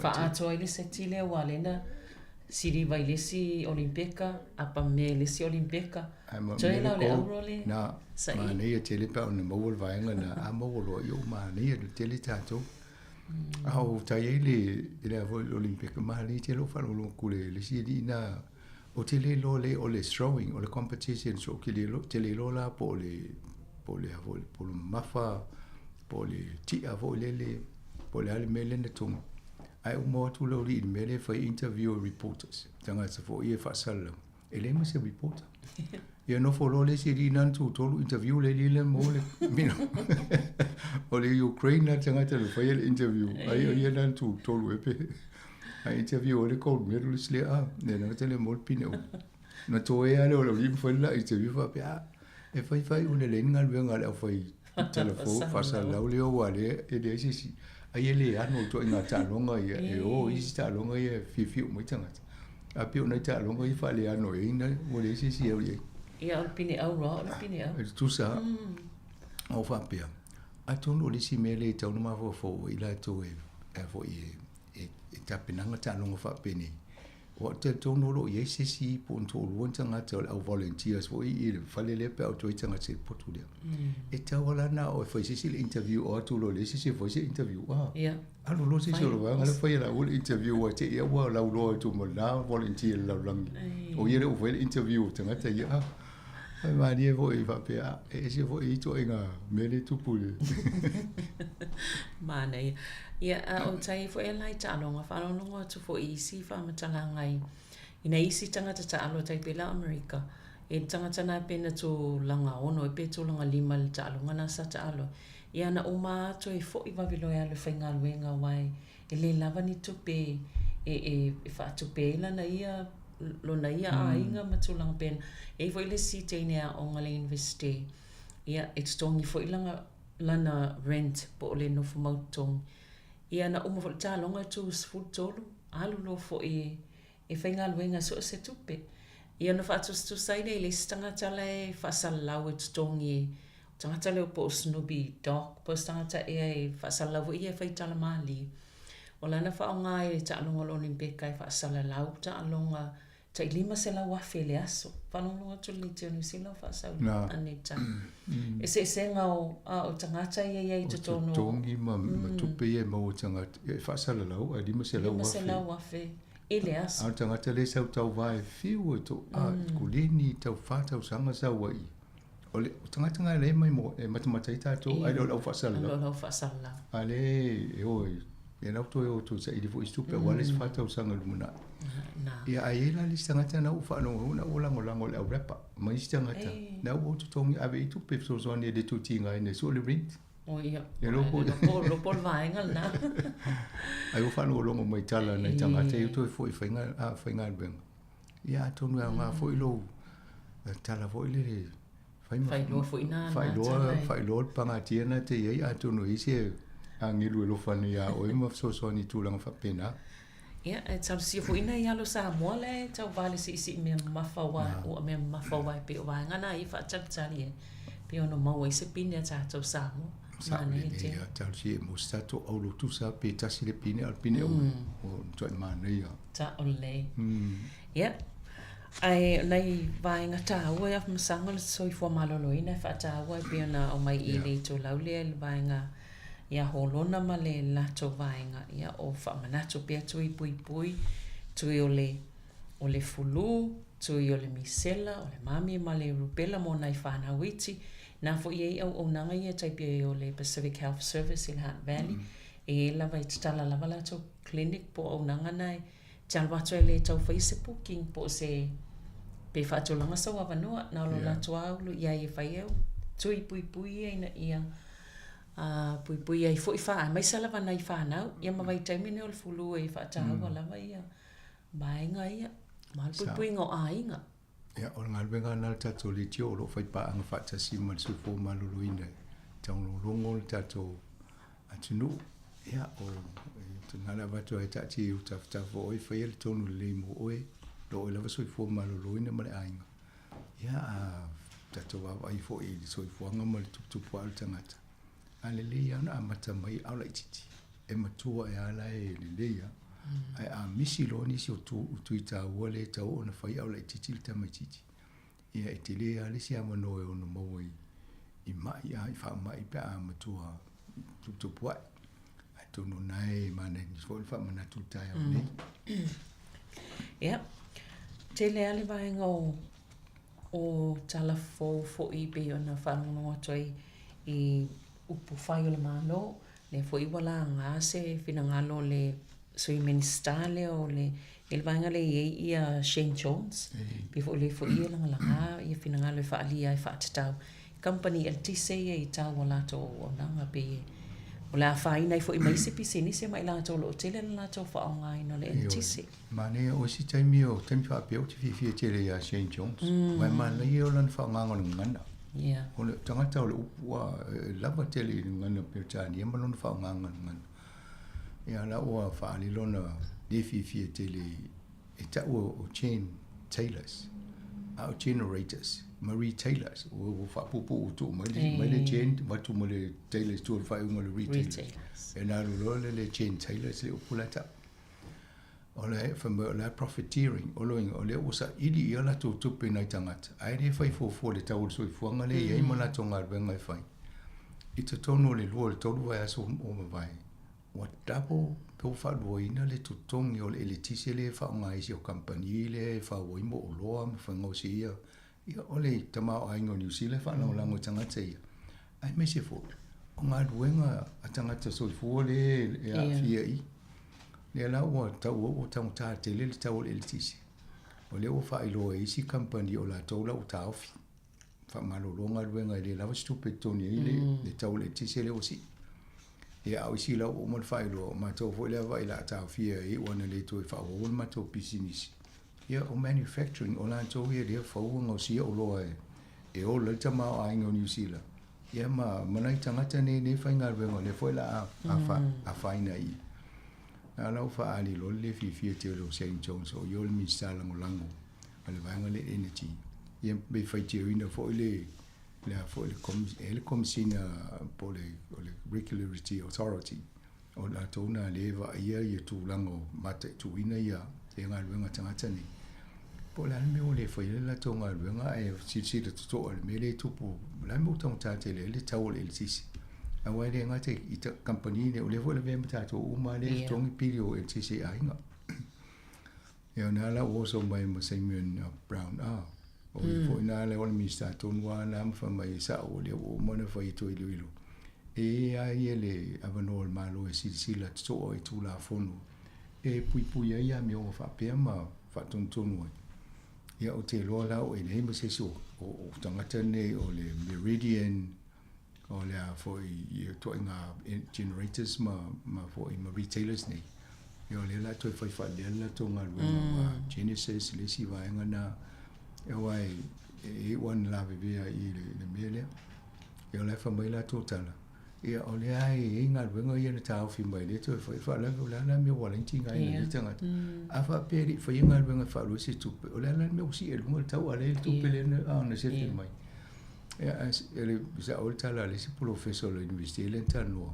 Faaatoa ai le seti lea aua lea na siliva i le isi Olimpeka, apa mea i le isi Olimpeka. Toe la o le auro le Na, saili. manaia tele pe a ona maua le vaega na, a maua loa, ia ua manaia tele tatou. A o tai ai le, le a foi le Olimpeka, manaia tele lou faalogologo atu i le isi alii na, ou te le iloa lelei o le throwing, o le competition so ou te le iloa la po o le, po o le a foi, po o le mamafa, po o le ti'a foi lele, po o le a le mea lea na togi. Ae uma atu le aualii i le mea lea e fai interview e reporters, tagata foi ia e faasalalau. E leai ma se reporter. Ia nofo loa le isi alii na na tutolu interview le alii lea mo le mino. O le Ukraine la tagata na faia le interview. Ai o ia na na tutolu e pe. Ai interview o le gold medalist lea a. Ne na tele mo le pine o. Na toe a le o le alii ma fai le la interview faapea a. E fai fai una le ni galuega a le aufai talafou faasalalau lea aua lea e leai se isi. Ai e le ano i ituaiga taaloga ia e o i isi taaloga ia e fiafia uma ai tagata. A pei o nai taaloga ia e faaleano ai na ua leai se isi e au i ai. Ia o le pine auro lava o le pine auro. E tutusa o faapea, atonu o le isi mea lea e tatau ona mafaufau ai i latou e a foi e e tapenaga taaloga faapenei, Aua ou te talitonu o lo o i ai se isi po o ni toalua ni tagata o le au volunteers foi i le fale lea pe a o toe tagata i le potu lea. E tatau lava la na o e fai se isi le interview o atu loa i le isi e fai se interview. Ah, alu loa se isi o le vaega lea fai e laua le interview aua te i lava ua lauloa atu ma lena volunteer i le lalolagi. O ia lea ua fai le interview o tagata ia. Ah, e malie foi faapea, e ese foi ituaiga mea lea e tupu i le Manaia. Ia, a o tai foi la i taaloga, faalogologo atu foi i isi faamatalaga i, i nai isi tagata taalo tai pei la o Amerika. E le tagata na pe na tulaga ono e pe tulaga lima le taaloga na sa taalo ai. Ia na uma atu e fo'i vave loa e alu e faigaluega aua e lē lava ni tupe e e e faatupe ai lana ia lona ia aiga ma tulaga pena. E i ai foi le isi teine e aoga i le Universite, ia e totogi foi lana lana rent po o le nofo mau totogi. Ia na uma foi le taaloga e tu 13, alu loa foi e e faigaluega so o se tupe. Ia ona faatusatusa ai lea i le isi tagata la e faasalalau e totogi e o tagata lea po o Snoopy Dogg po o se tagata ea e faasalalau foi ia e fai tala malie. O lana faaaoga i le taaloga o le Olimpeka e faasalalau taaloga tai 500,000 i le aso. Faalogologo atu i le Leitio Niu Sila o faasau ane tala. Eseesega o, a o tagata ia i ai i totonu o. Totogi ma, ma tupe ia e maua e tagata, e faasalalau ae 500,000. 500,000 i le aso. A o le tagata lea e sau tauva e fiu e to, a, kulini tau whā tausaga sau ai. O le o tagata ngā lea mai mo, e matamata ai tātou, ai le o lau faasalalau. O lau faasalalau. A le e o e, e lau toe o toe saili foi i se tupe, aua le isi whā tausaga i lumanai. Na. Ia, a i ai la le isi tagata na ua faalogo na ua lagolago i le au rapper, ma isi tagata, na ua totogi ave i tupe fesoasoani e le tutigaina e sue le rent. O ia, E lopo lopo, lopo le vaega lena. Ai ua faalogologo mai tala nai tagata ia toe foi faiga, a, faigaluega. Ia atonu e aoga foi lou tala foi lele fai ma Faailoa foi na faailoa tala e. faailoa le pagatia na te i ai atonu e i ai se agelu e alofa ane ia oe ma fesoasoani i tulaga faapena. Ia, e talosia foi nai alo Samoa la e tauva le siisii mea mamafa aua ua mea mamafa aua e pei o vaega na ia faatalitali ai pei ona maua ai se pine a tatou Samoa. Sao Manaia lelei tele. a talosia e maua se tatou aulotusa pe tasi le pine a o le pine o o matuai manaia. Sao lelei. Ia, ae o nai vaega taua e Afamasaga o le soifua maloloina e faataua e pei ona aumai i le itulau lea i le vaega ia Holona ma le latou vaega, ia o faamanatu pea tui puipui, tui o le o le fulu, tui o le misela, o le mami ma le rupela mo nai whanau iti. Nā foi e i auaunaga ia tai pei o le Pacific Health Service i le Hutt Valley, e i ai lava e tatala lava latou clinic po o auaunaga na e te alu atu ai le tau faia se booking po o se pe faatulaga sou avanoa, na o lo latou lava ulu i ai e fai ai au tui puipui ia ina ia puipui ai foi aemaise lava nai fanau ia ma vaitaimi nei o le fulu e faataua lava ia vaega ia ma le puipuiga o aiga. Ia, o le galuega lena a le tatou leitio o lo o fai paaga faatasi ma le Soifua Maloloina e taugologologo le tatou atunuu. Ia, o e na le avatu ai e taatia i ou tafatafa o oe, faia le tonu lelei mo oe, lo oe lava soifua maloloina ma le aiga. Ia, a tatou vaavaai foi i le soifuaga ma le tuputupu ae o le tagata, a lelei lava ona amata mai a o laitiiti, e matua e ala e lelei lava. Ae a misi loa nisi o tu, tui taua lea e tatau ona fai a o laitiiti le tamaitiiti, ia e tele lava le isi avanoa e ono maua i, i mai a i faamai pe a matua tuputupu ae. Atonu o lena e manaia foi le faamanatu i le taeao nei. Ia, tele lava le vaega o o tala fou foi pei ona faalogologo atu ai i upu fai o le Malo, lea foi ua laga se finagalo o le Sui Minisita lea o le i le vaega lea e i ai ia Shane Jones, pei foi o lea foi e lagalaga ia finagalo e faaalia ai faatatau kamupani eletise ia i tau o latou auaunaga pei o le a afaina ai foi ma isi pisinisi ma i latou o lo o tele le latou faaaogaina o le eletise. Manaia o isi taimi o taimi faapea ou te fiafia tele ia Shane Jones. Aua e manaia o lana faaaogaga o le gagana. O le tagata o le upu ua lava tele i le gagana Peretania ma lona faaaogaga o le gagana. Ia la ua faaali lona le fiafia tele e ta'u o Jane Taylors a o Generators ma Retailers ua faapuupuu tuu mai le mai le Jane avatu ma le Taylors tua i le faaiuga o le Retailers. E na alu loa le le Jane Taylors le upu la e ta'u. O le fai mai o le a profiteering, o lona uiga o lea ua saili ia latou tupe i nai tagata ae le fai fuafua i le tau o le soifuaga lea e i ai ma latou galuega e fai. I totonu o le lua i le tolu vaiaso ua mavae, ua double pe ua faaluaina le totogi o le eletise lea e faaaoga e isi o kamupani lea e fau ai mo oloa ma faigaosi ia. Ia, o le tamaoaiga o Niu Sila e faalagolago i tagata ia, aemaise foi o galuega a tagata soifua lea e aafia i i. Lea la ua tau ua taugata tele le tau o le eletise. O lea ua faailoa e isi kamupani o latou la ua taofi faamalolo galuega e le lava se tupe e totogi ai le le tau o le eletise lea ua sii. Ia a o isi la ua uma ona faailoa, o matou foi lea vaai o le a taofia e iu lava ina le toe faaauaua le matou pisinisi. Ia o manufacturing, o latou ia lea e fau ma gaosia oloa e ola ai le tamaoaiga o Niu Sila, ia ma ma nai tagata nei nei faigaluega o lea foi o le a afaina i i. Na ala ua faaali loa le le fiafia tele o Shane Jones o ia o le Minisita Lagolago a le vaega lea Energy, ia me faitioina foi le le a foi le e le Komesina po o le o le Regulatory Authority o latou na lea e vaaia ia tulaga o mataituina ia ia galuega a tagata nei. Po o le a le mea ua le faia ai le latou galuega ae silasila totoa i le mea lea e tupu, o le a le mea ua taugata tele ai le tau o le eletise. Aua e le gata i kamupani nei, o lea foi e lavea ma tatou uma lea e totogi pili o eletise i aiga. Ia na la ua oso mai ma Simon Brown, ah, o ia foi na lea o le Minisita tonu lava na ma fai mai e sao o lea ua uma ona fai e toe iloilo. E i ai ia le avanoa o le Malo e silasila totoa i Tulafono e puipui ai amioga faapea ma faatonutonu ai. Ia ou te iloa la ua i leai ma se isi o, o, o tagata nei o le Meridian, o le a foi ia ituaiga generators ma, ma foi ma retailers nei. Ia o lea la toe fai faalelea le latou galuega mm. Genesis le isi vaega na e aua e, e iu lava ina lavevea i le, le mea lea. Ia o la e fai mai latou tala, ia o lea e i ai galuega ia na taofi mai lea toe fai faalavelave o le a la le mea ua ala ai ona tigaina ai lea tagata. A faapea e le i faia galuega e faalua se tupe, o le a la le mea ua sii ai i luga le tau a o lea e i ai le tupe lea na sefe mai. Ia ae le sao le tala a le isi polofesa o le Iunivesite lea na talanoa,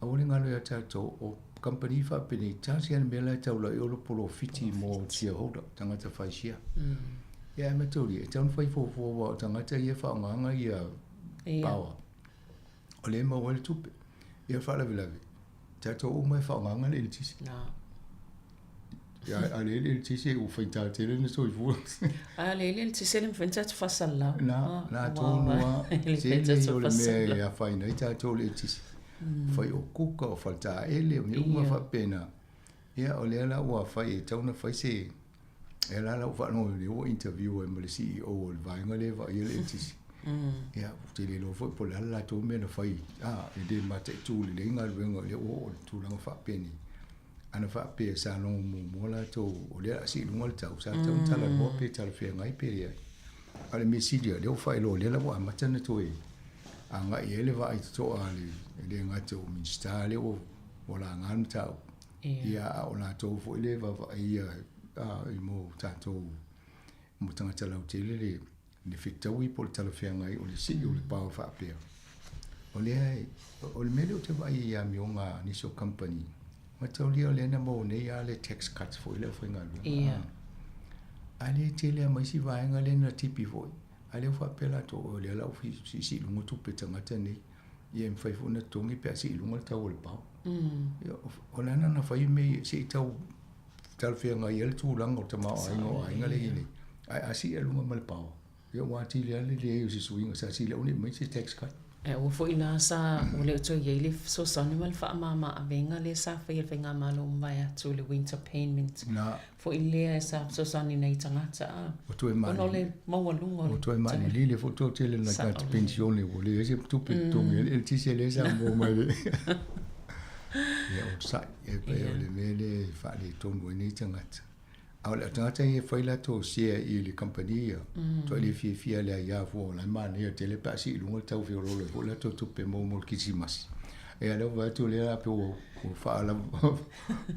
aua le galo ia tatou o kamupani faapenei, tasi lava le mea la e taula ai o le polofiti mo shareholder, tagata fai share. Ia ae mataulia, e tatau ona fai fuafua aua o tagata ia e faaaogaina ia power, o lea e maua ai le tupe. Ia faalavelave, tatou uma e faaaogaina le eletise. Ia, a le eletise ua faigata tele ona soifua. A le eletise le mafai ona tatou faasalalau. Na, na tonu lava. Tele o le mea e afaina ai tatou le eletise. Fai o kuka, o faletaele, o mea uma faapena. Ia, o lea la ua fai e tatau ona fai se... E la la ua faalogo lea ua interview ai ma le CEO o le vaega lea e vaaia le eletise. Ia, ou te le iloa foi po o le a le latou mea na fai, a, e le mataitu lelei galuega o lea ua oo i le tulaga faapenei. Ana faapea sa logo muamua latou o lea o le a sii i luga le tau, sa tatau ona talanoa pe talafeagai pe leai. A o le mea sili o lea ua faailoa o lea la ua amata ona toe agai i ai le vaai totoa a le, e le gata o Minisita lea ua, ua laga le mataupu, ia a o latou foi lea e vaavaai i mo tatou, mo tagata lautele le, le fetaui po o le talafeagai o le sii o le power faapea. O lea, o le mea lea ou te vaai i amioga a nisi o kamupani, mataulia o lea na maua nei lava le tax cut foi le aufaigaluega. Ia. A lea e tele lava ma isi vaega lea na tipi foi, a lea ua faapea latou, o lea la ua siisii i luga tupe tagata nei, ia e mafai foi ona totogi pe a sii i luga le tau o le power. Ia, o le a na fai mea ia, se i tau talafeagai ai le tulaga o le tamaoaiga o aiga lea e i ai nei. Ae a sii i luga ma le power, ia ua atili lava le leai o se suiga, sa sili aua ne i aumai se tax cut. Ae aua foi la sa ua le o toe i ai le fesoasoani ma le faamama avega lea sa faia e le Faigamalo ua mavae atu le winter payment Na. foi lea sa fesoasoani nai tagata a Ua toe ona o le maualuga o le Ua toe maalilili foi tou tele nai tagata penisione ua leai se tupe e totogi ai le eletise lea sa maua mai le Ia onosai e pei o le mea lea e faaletonu ai nei tagata. A o le tagata ia e fai latou share i le kamupani ia, matua le fiafia le aia fua o la e manaia tele pe a sii i luga le tau feoloolo ai foi latou tupe maua mo le kerisimasi. Ia lea ua vaai atu lea pei ua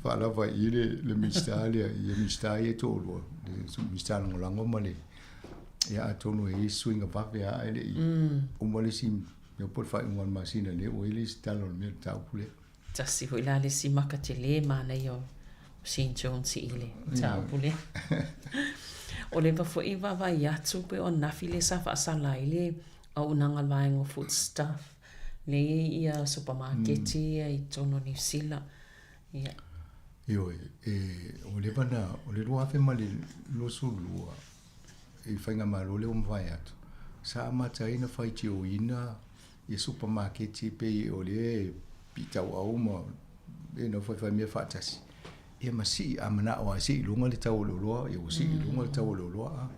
faalava i i le Minisita lea, ia Minisita ia e toalua, le Minisita Lagolago ma le, ia atonu e i ai se suiga vave lava ae le i uma le isi mea po o le faaiuga o le masina nei ua i ai le isi tala o le mea le mataupu lea. Tasi foi la le isi maka tele manaia o Shane Jones i le mataupu lea. O leva foi e vaavaai atu pei o ananafi lea sa faasala ai le auaunaga a le vaega o Foodstuff lea e i ai ia supamaketi ia i totonu o Niu Sila. Ia. Ioe, e, ua leva na, o le 2022 i faigamalo lea ua mavae atu, sa amata ai ona faitioina ia supamaketi pei o lea e pitauau ma you know, faifai mea faatasi. Ia ma sii a manao lava e sii i luga le tau o le oloa, ia ua sii i luga le tau o le oloa a.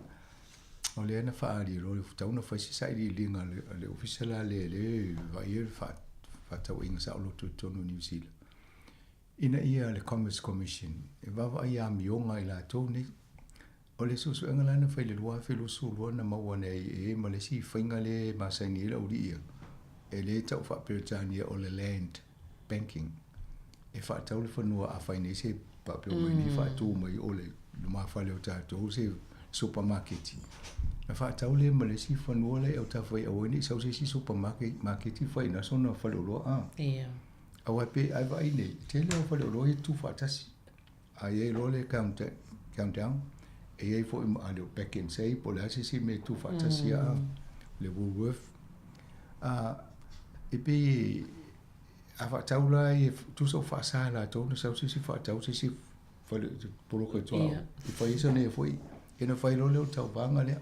O lea na faaali ai loa le tatau ona fai se sailiiliga a le Ofisa la lea e vaaia le fefaatauaiga saoloto i totonu o Niu Sila ina ia le Commerce Commission e vaavaai i amioga a i latou nei. O le suesuega la na fai i le 2022 na maua nei e ma le isi faiga lea e masani ai le aualii ia, e le tau faa-Peretania o le land banking. E faatau le fanua a fai nei se faapea mai nei faatu mai o le lumafale o tatou se supamaketi. Na faatau lea ma le isi fanua la e autafa i aua ai ne i sau se isi supamaketi fai i ina sona faleoloa a. Ia. Aua pe ai vaai nei, tele o faleoloa ia tutu faatasi. A i ai loa le count, countdown, e i ai foi ma le Pak'nSave po o le a se isi mea e tuufaatasi a le Woolworth. A, e pei a faatau la e tusa o faasa e latou na sau se isi faatau se isi fale poloka i tua i fai ai sona ia foi ia na fai loa lea o le tauvaga lea.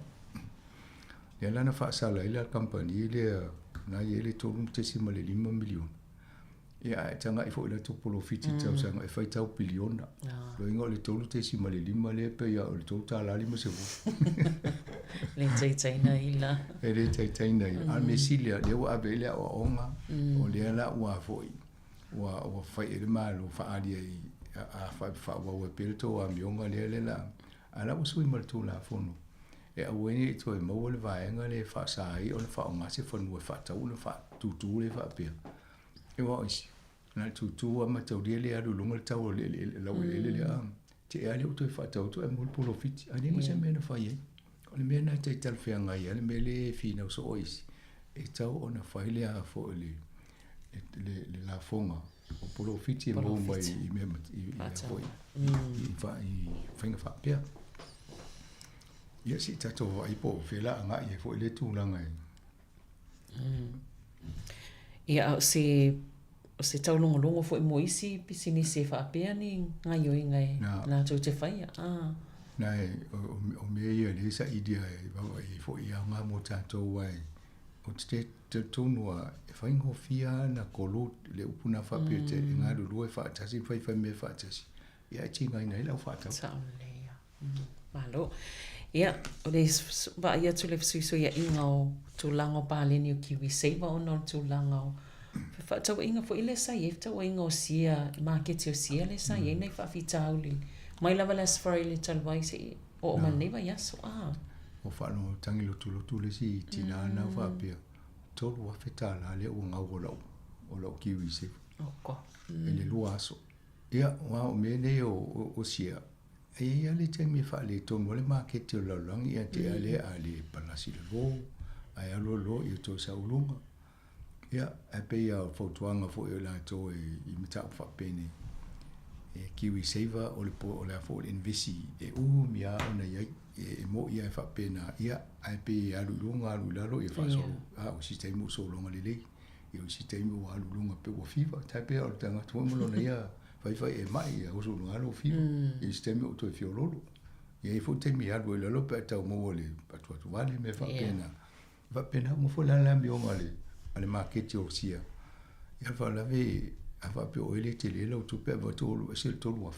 Lea la na faasala ai la kamupani lea na i ai le $3.5 miliona. Ia ae tagai foi i latou polofiti i tausaga e faitau piliona. Loiga o le 3.5 lea pei lava o le $3.50. Le taitaina ai la. E le taitaina ai. A o le mea sili lava, lea ua ave ai le aoaoga, o lea la ua foi, ua fai i ai le Malo faaali ai, a faaauau ai pea le tou amioga lea lea la, a o la ua sui ma le Tulafono e aua ai ne i toe maua le vaega lea e faasa ai ona faaaoga se fanua e faatau ona faatutū lea faapea. E aua o isi, na o le tūtū lava ma taulia le alu i luga le tau o le eleele, laueleele lea a. Tea lea ua toe faatau atu ae maua le polofiti. Ae leai ma se mea na fai ai. O le mea lena e tai talafeagai ai le mea lea e finau soo ai isi, e tatau ona fai le a foi le, le, le lafoga o polofiti e maua mai i mea i, i, foi, i, i faiga faapea. Ia se i tatou vaai po o fea la agai ai foi lea tulaga e Ia, a o se, o se taulogologo foi mo isi pisinisi e faapea ni gaioiga e latou te faia. Ah. Na e, o, o mea ia lea sailia e vaavaai ai foi e aoga mo tatou ae ou te talitonu lava e faigofie lava ona kolu le upu lena faapea e galulue faatasi ma faifai mea faatasi ia ae tigaina ai le au faatau. Sao lelei lava. Malo. Ia, o le vaai atu i le fesuisuiaiga o tulaga o paleni o KiwiSaver ona o le tulaga o fefaatauaiga foi lea sa i ai fetauaiga o sia, maketi o sia lea sa i ai nai faafitauli mai lava le Aso Faraile talu ai seia oo mai lenei vaiaso. Ah. Ua faalogo tagi lotulotu le isi tinā na faapea, $3,000 lea ua gau o lau, o lau KiwiSaver. Oko. I le 2 aso. Ia, aua o mea nei o sia, E i ai lava le taimi e faaletonu ai le maketi o le lalolagi ia te a lea a le palasi i lalo, ae alu alu loa ia toe sau i luga. Ia, ae pei lava o fautuaga foi a i latou e i mataupu faapenei, e Kiwi Saver o le o le a foi o le invesi e umi lava ona i ai, e moni lava e faapena, ia, ae pei e alu i luga alu i lalo ia faasolo, a o isi taimi ua sologa lelei. Ia o isi taimi ua alu i luga pei ua fiva, tai pei o le tagata foi ma lona ia faifai e mai ia oso i luga lou fiva. Ia isi taimi ua toe fiololo. Ia i ai foi taimi e alu ai i lalo pe a tau maua le atuatuvale mea faapena. Faapena uma foi la le amioga a le a le maketi o sia. Ia faalavelave a faapea o oe le tele lau tupe ae avatu ua alu ese le 3000.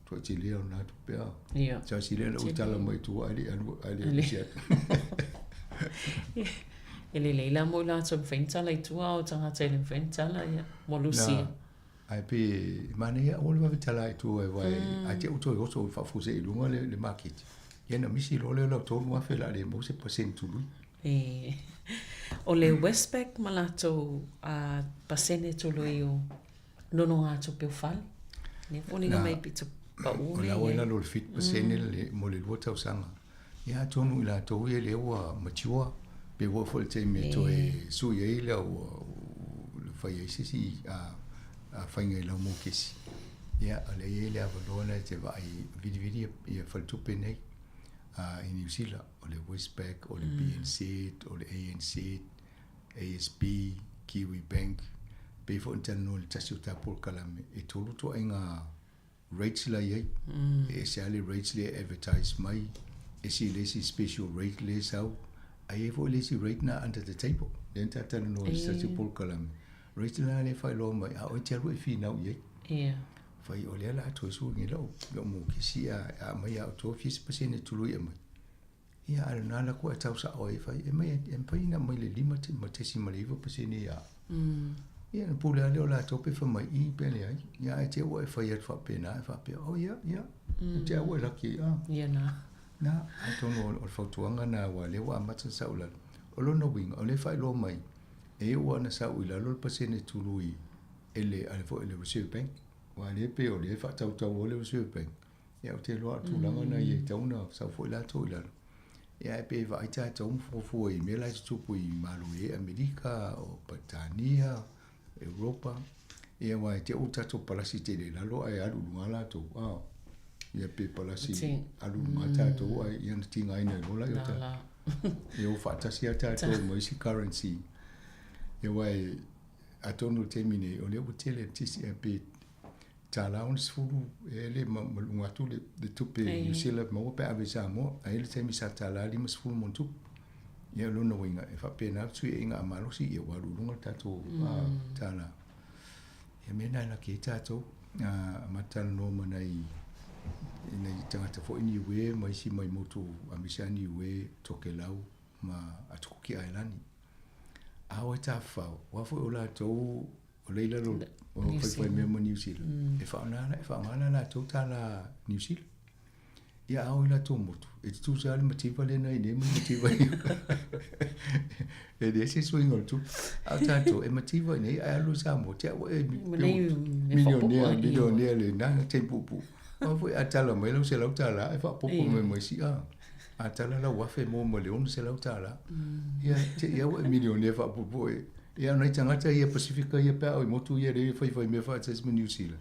Tuai tele au na tupe a. Ia. Sa sili ona ou tala mai tua ae le i alu ae le i atu. E lelei la mo i latou e mafai ona tala i tua a o tagata e le mafai ona tala ia ua lusi. Na, ae pe manaia aua le vave tala i tua aua a te i ua toe oso faafuasei i luga le maketi, ia ona misi loa lea o lau 3000 o le a le maua se pasene tului. E. O le Westpac ma latou pasene tului o nonogatupe o fale. Lea foliga mai pito pau O la ua i lalo o le 7% le mo le 2 tausaga. Ia atonu i latou ia lea ua mature pe ua oo foi i le taimi e toe sui ai lau le fai ai se isi faiga i lau mokesi. Ia o lea e i ai le avanoa lena e te vaai vilivili ia faletupe nei i Niu Sila, o le Westpac, o le BNZ, o le ANZ, ASB, Kiwi Bank, pei foi ona talanoa i le tasi o ta polokalame, e tolu ituaiga rates la i ai. E ese lava le rates lea e advertise mai, ese le isi special rate lea e sau, ae i ai foi le isi rate na under the table, lea na ta talanoa i se tasi o polokalame. Rate la lea e faailoa mai, a oe e te alu e finau i ai. Fai o lea o le a toe sui nei la'u mokisi a aumai ia outou e fia se pasene e tului e aumai. Ia a o lena la kua e tau sa'o ai fai e mai e mafai ona aumai le 5.9% ia a'u. Ia ona pule lava lea o latou pe fai mai i pe leai. Ia ae te i ua e fai atu faapena ae faapea, oh ia, ia, te i ua e laki ai, ah. Ia na. Na, atonu o le fautuaga lena aua o lea ua amata ona sau i lalo. O lona uiga, o lea e faailoa mai, e ua na sau i lalo le pasene tului e le, a le foi le Reserve Bank. Aua o lea e pei o lea e faatautau ai le Reserve Bank. Ia ou te iloa o le tulaga lena ia e tatau ona sau foi latou i lalo. Ia ae pei e vaai tatou ma fuafua i mea la e tutupu i Malo e Amerika, o Peretania, Europa. Ia aua e te i ua tatou palasi tele i lalo ae alu i luga latou. Ah, ia pe palasi alu i luga tatou ae ia ona tigaina ai loa lea o tatou. Ia ua faatasi lava tatou ma isi currency. Ia aua e atonu i le taimi nei o lea ua tele pe $60 ea le ma luga atu le tupe New Zealand maua pe a ave i Samoa. Ae i ai le taimi sa $50 ma tupu. Ia o lona uiga e faapena le fesuiaiga a malosi ia ua alu i luga le tatou tala. Ia mea na e laki ai tatou. Amata talanoa ma nai tagata foi Niue ma isi mai motu aemaise lava Niue, Tokelau ma Atukuki Ailani. A o e tafafao, aua foi o latou o lea i lalo o faifai mea ma Niu Sila, e faaaoga la latou tala Niu Sila. Ia a o i latou motu, e tutusa lava le mativa lea na i inei ma le mativa i E leai se suiga o le tupe. A o tatou, e mativa i inei ae alu i Samoa, te au e milionea, milionea le na taimi puupuu. Aua foi a tala mai lau $100 e faaopoopo mai ma isi, a. A tala lau $1,000 e maua ma le $600. Ia, te i lava ua e milionea faapuupuu e. Ia, o nai tagata ia Pasifika ia pe a oo i motu ia lea e faifai mea faatasi ma Niu Sila,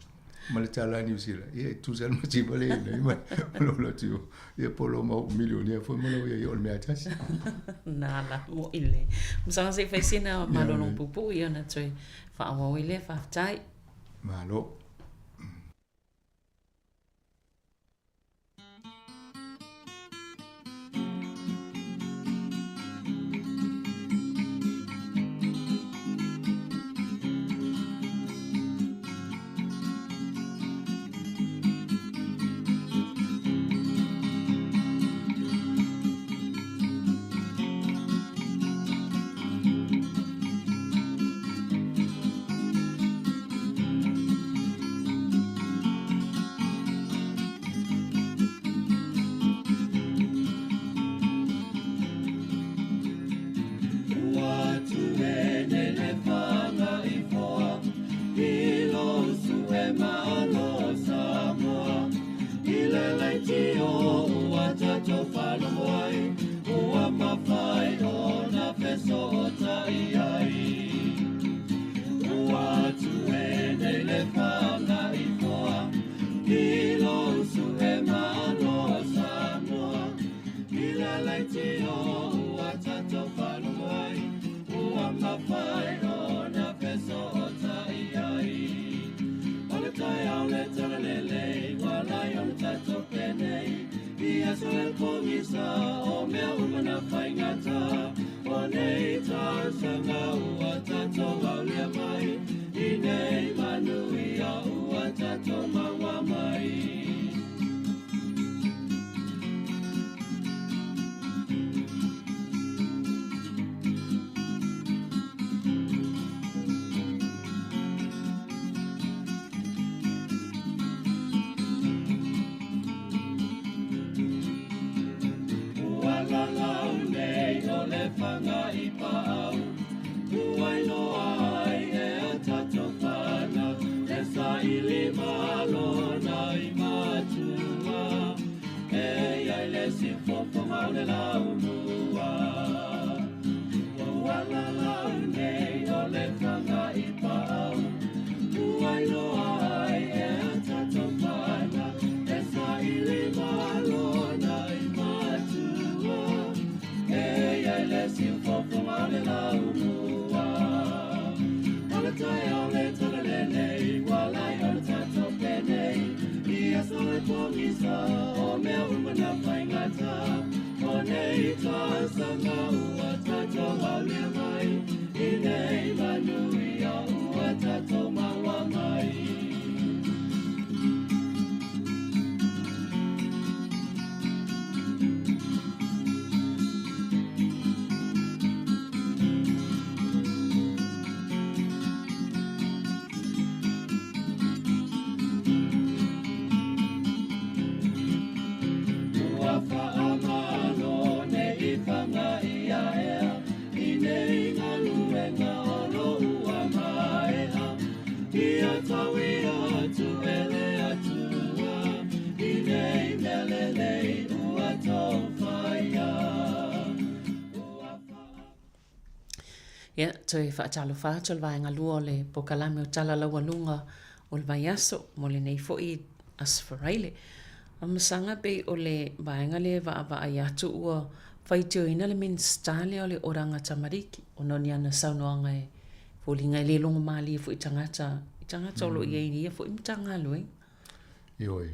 ma le tala Niu Sila, ia e tutusa lava le mativa lea i inei ma lou alu atu i o. Ia po o lou mau milionea foi ma lou ia i o, o le mea lava e tasi. Na la mo'i le. Masaga se i fai sina malologa puupuu ia ona toe faaauau ai lea. Faafetai. Malo. Ia, toe faatalofa atu o le vaega lua o le polokalame o Tala Laualuga o le Vaiaso mo lenei foi Aso Faraile. Amasaga pei o le vaega lea e vaavaai atu ua faitioina le Minisita lea o le Oranga Tamariki ona o ni ana saunoaga e foliga e le logomalie foi i tagata, i tagata o lo o i ai i ia foi Matagaluega. Ioe,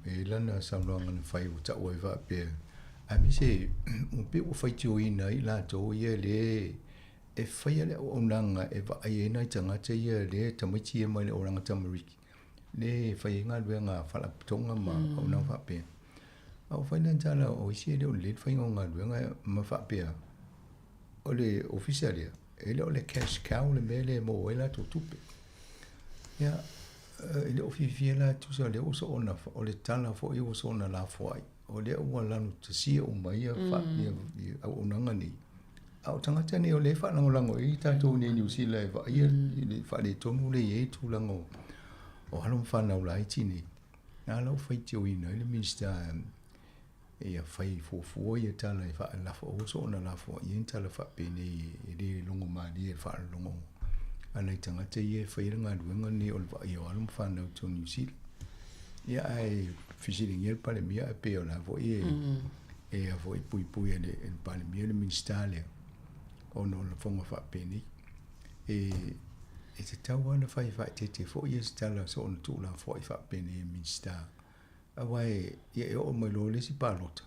e i ai lana saunoaga na fai ua taua ai faapea, aemaise ua pei ua faitioina ai i latou ia lea e faia le auaunaga e vaai ai nai tagata ia lea e tamaiti ia mai le Oranga Tamariki, lea e fai ai galuega a faalapotopotoga ma auaunaga faapea. A ua fai lana tala o isi e le o lelei le faiga o galuega ma faapea, o le ofisa lea, e le o le cash cow le mea lea e maua ai latou tupe. Ia, e le o fiafia la tusa o lea ua soona, o le tala foi ua soona lafoai, o lea ua lanutasia uma ia ia auaunaga nei. A o tagata nei o lea e faalagolago i ai tatou nei i Niu Sila e vaaia le faaletonu lea e i ai tulaga o alo ma fanau laiti nei. Na la ua faitioina ai le Minisita ia fai fuafua ia tala e faalafo aua soona lafoai ai ni tala faapenei e le logo malie i le faalologo a nai tagata ia e faia le galuega lenei o le vaaia o alo ma fanau i totonu o Niu Sila. Ia ae fesiligia le Palemia ae pei o la foi e e a foi puipui e le Palemia le Minisita lea ona o lafoga faapenei. E e tatau lava ona fai faaeteete foi ia se tala soona tuulafoai faapenei e Minisita Aua e, ia e oo mai loa le isi palota,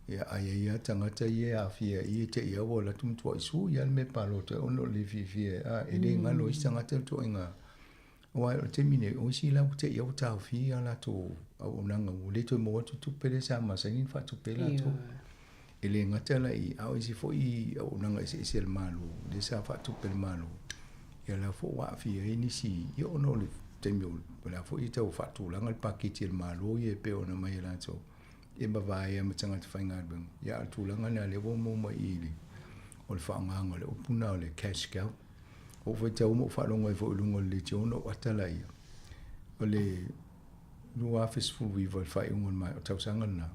ia a i ai lava tagata ia e aafia i i te i lava ua alu atu matuai sui lava le mea palota ona o le le fiafia a e le galo isi tagata le ituaiga. Aua o le taimi nei, o isi la ua te i lava ua taofia a latou auaunaga ua le toe maua atu tupe lea sa masani ona faatupe ai latou. E le gata la i, a o isi foi auaunaga eseese a le Malo lea sa faatupe e le Malo, ia la foi ua aafia ai nisi, ia ona o le taimi o le a foi e tau faatulaga le paketi a le Malo ia e pei ona aumai e latou, ia ma vaea ma tagata faigaluega. Ia a o le tulaga lena lea ua maua mai i i o le faaaogaina o le upu lena o le cash cow. Ua ou faitau ma ou faalogo ai foi i luga o le leitio ona ou ata laia, o le 2019 i le faaiuga o le tausaga lena,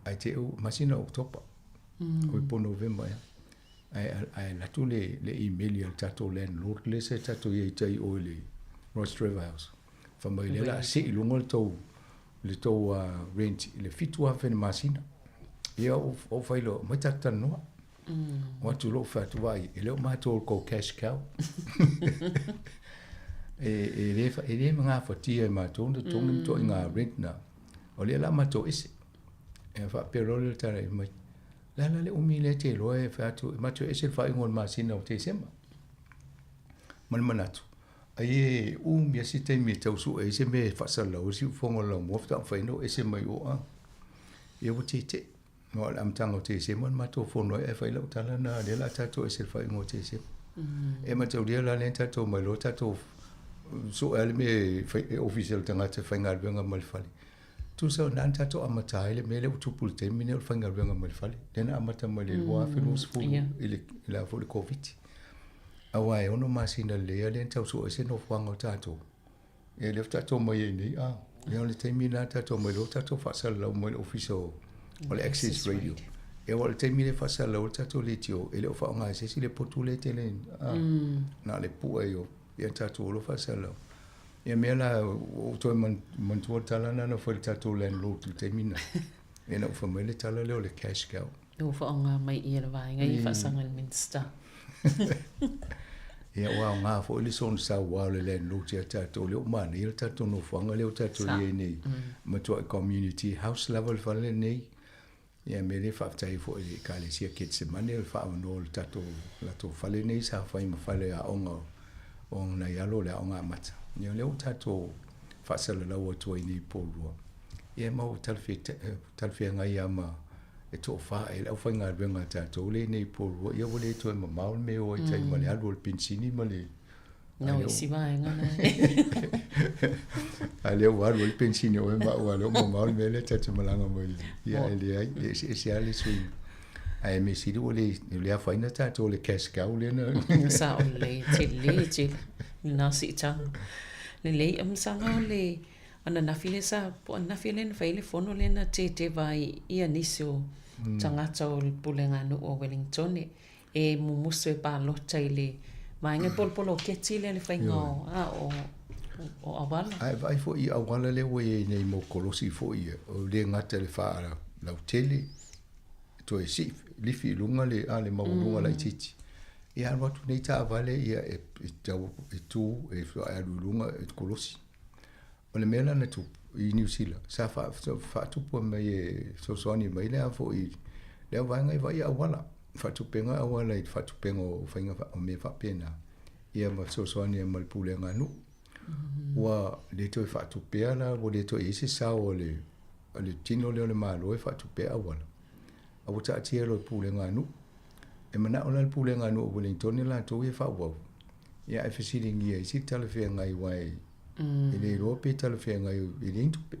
Ae te u masina o Oketopa, oi po o Novema ea. Ae, ae alu atu le, le email a le tatou landlord lea sa tatou i ai i tai i o i le Rostrevor House. Fai mai lea o le a sii i luga le tou, le tou rent i le $7,000 i le masina. Ia ou, ou fai loa, omai tatou talanoa. O atu loa ou fai atu, vaai, e le o matou o le tou cash cow. E, e le, e le gafatia e matou ona totogi le ituaiga rent lena. O lea la matou ese. E faapea loa le tala i mai. Le a la le umi lea te iloa e fai atu, e matou ese le faaiuga o le masina o Tesema. Ma le manatu, ai e umi lava se taimi e tau sue ai se mea e faasalalau ai le siufofoga o le laumua faatoa mafai ona oo ese mai o a. Ia ua tietie. Aua o le amataga o Tesema na matou fono ai ae fai lau tala na lea o le a tatou ese i le faaiuga o Tesema. E mataulia la lea na tatou omai loa tatou sue lava le mea e fai e ofisa o le tagata e faigaluega mai le fale. Tusa o lena na tatou amata ai le mea lea ua tupu i le taimi lenei o le faigaluega mai le fale. Lea na amata mai le 2020 i le i le a foi le Koviti. Aua e 6 masina lelei lava lea na tau sue ai se nofoaga o tatou. Ia lea faatoa tatou omai ai nei, a. Ia o le taimi lena tatou omai loa tatou faasalalau mai le ofisa o, o le Access Radio. Ia aua o le taimi lea e faasalalau ai le tatou leitio, e le o faaaoga e se isi le potu lea e tele, a. Na o le pue ai o, ia tatou o loa faasalalau. Ia mea la, ua ou toe manatua le tala lena na fai i le tatou landlord i le taimi lena. Ia na ou fai mai le tala lea o le cash cow. Ua faaaoga mai ia le vaega ia faasaga i le Minisita. Ia ua aoga foi le soona sauā o le landlord ia tatou, lea ua manaia le tatou nofoaga lea ua tatou i ai nei. Matuai community house lava le fale lenei. Ia mea lea e faafetai ai foi i le Ekalesia Ketsemane o le faaavanoa o le tatou latou fale nei sa fai ma fale aoga o nai alo o le aoga amata. Ia lea ua tatou faasalalau atu ai nei i Porirua. Ia ma ua talafeagai lava ma e toafa e le aufaigaluega a tatou lea nei i Porirua, ia ua le toe mamao le mea e o ai i tai ma le alu o le penisini ma le No, isi vaega na. A lea ua alu ai le penisini o oe ma au, a lea ua mamao le mea lea tatou te malaga mai ai. Ia e leai, e eseese lava le suiga. Ae mea sili ua le, le afaina tatou le cash cow lea na. Sao lelei, tele tele lena siitaga. Lelei, amasaga o le ananafi lea sa, po o ananafi lea na fai ai le fono lea na teteva ai ia nisi o tagata o le pulega nuu o Wellingtone. E mumusu e palota i le vaega e polopoloketi lea le faiga o, a, o, o auala. Ae vaai foi i auala lea ua i ai nei mo kolosi foi ia, o le gata i le faalautele, toe sii lifi i luga le, a, le maualuga laitiiti. Ia alu atu nei taavale ia e, e tau, e tu, e alu i luga e kolosi. O le mea la na tupu i Niu Sila, sa faatupu mai e fesoasoani mai le a foi le au vaega i vaai auala, faatupega auala i faatupega o faiga o mea faapena, ia ma fesoasoani ma le pulega a nuu. Ua le toe faatupea la, ua le toe i ai se sao o le, o le tino lea o le Malo e faatupea auala, a ua taatia loa i pulega a nuu. E manao la le pulega a nuu o Wellington latou ia e faaauau, ia ae fesiligia ai se talafeagai aua e E le iloa pe talafeagai e leai ni tupe.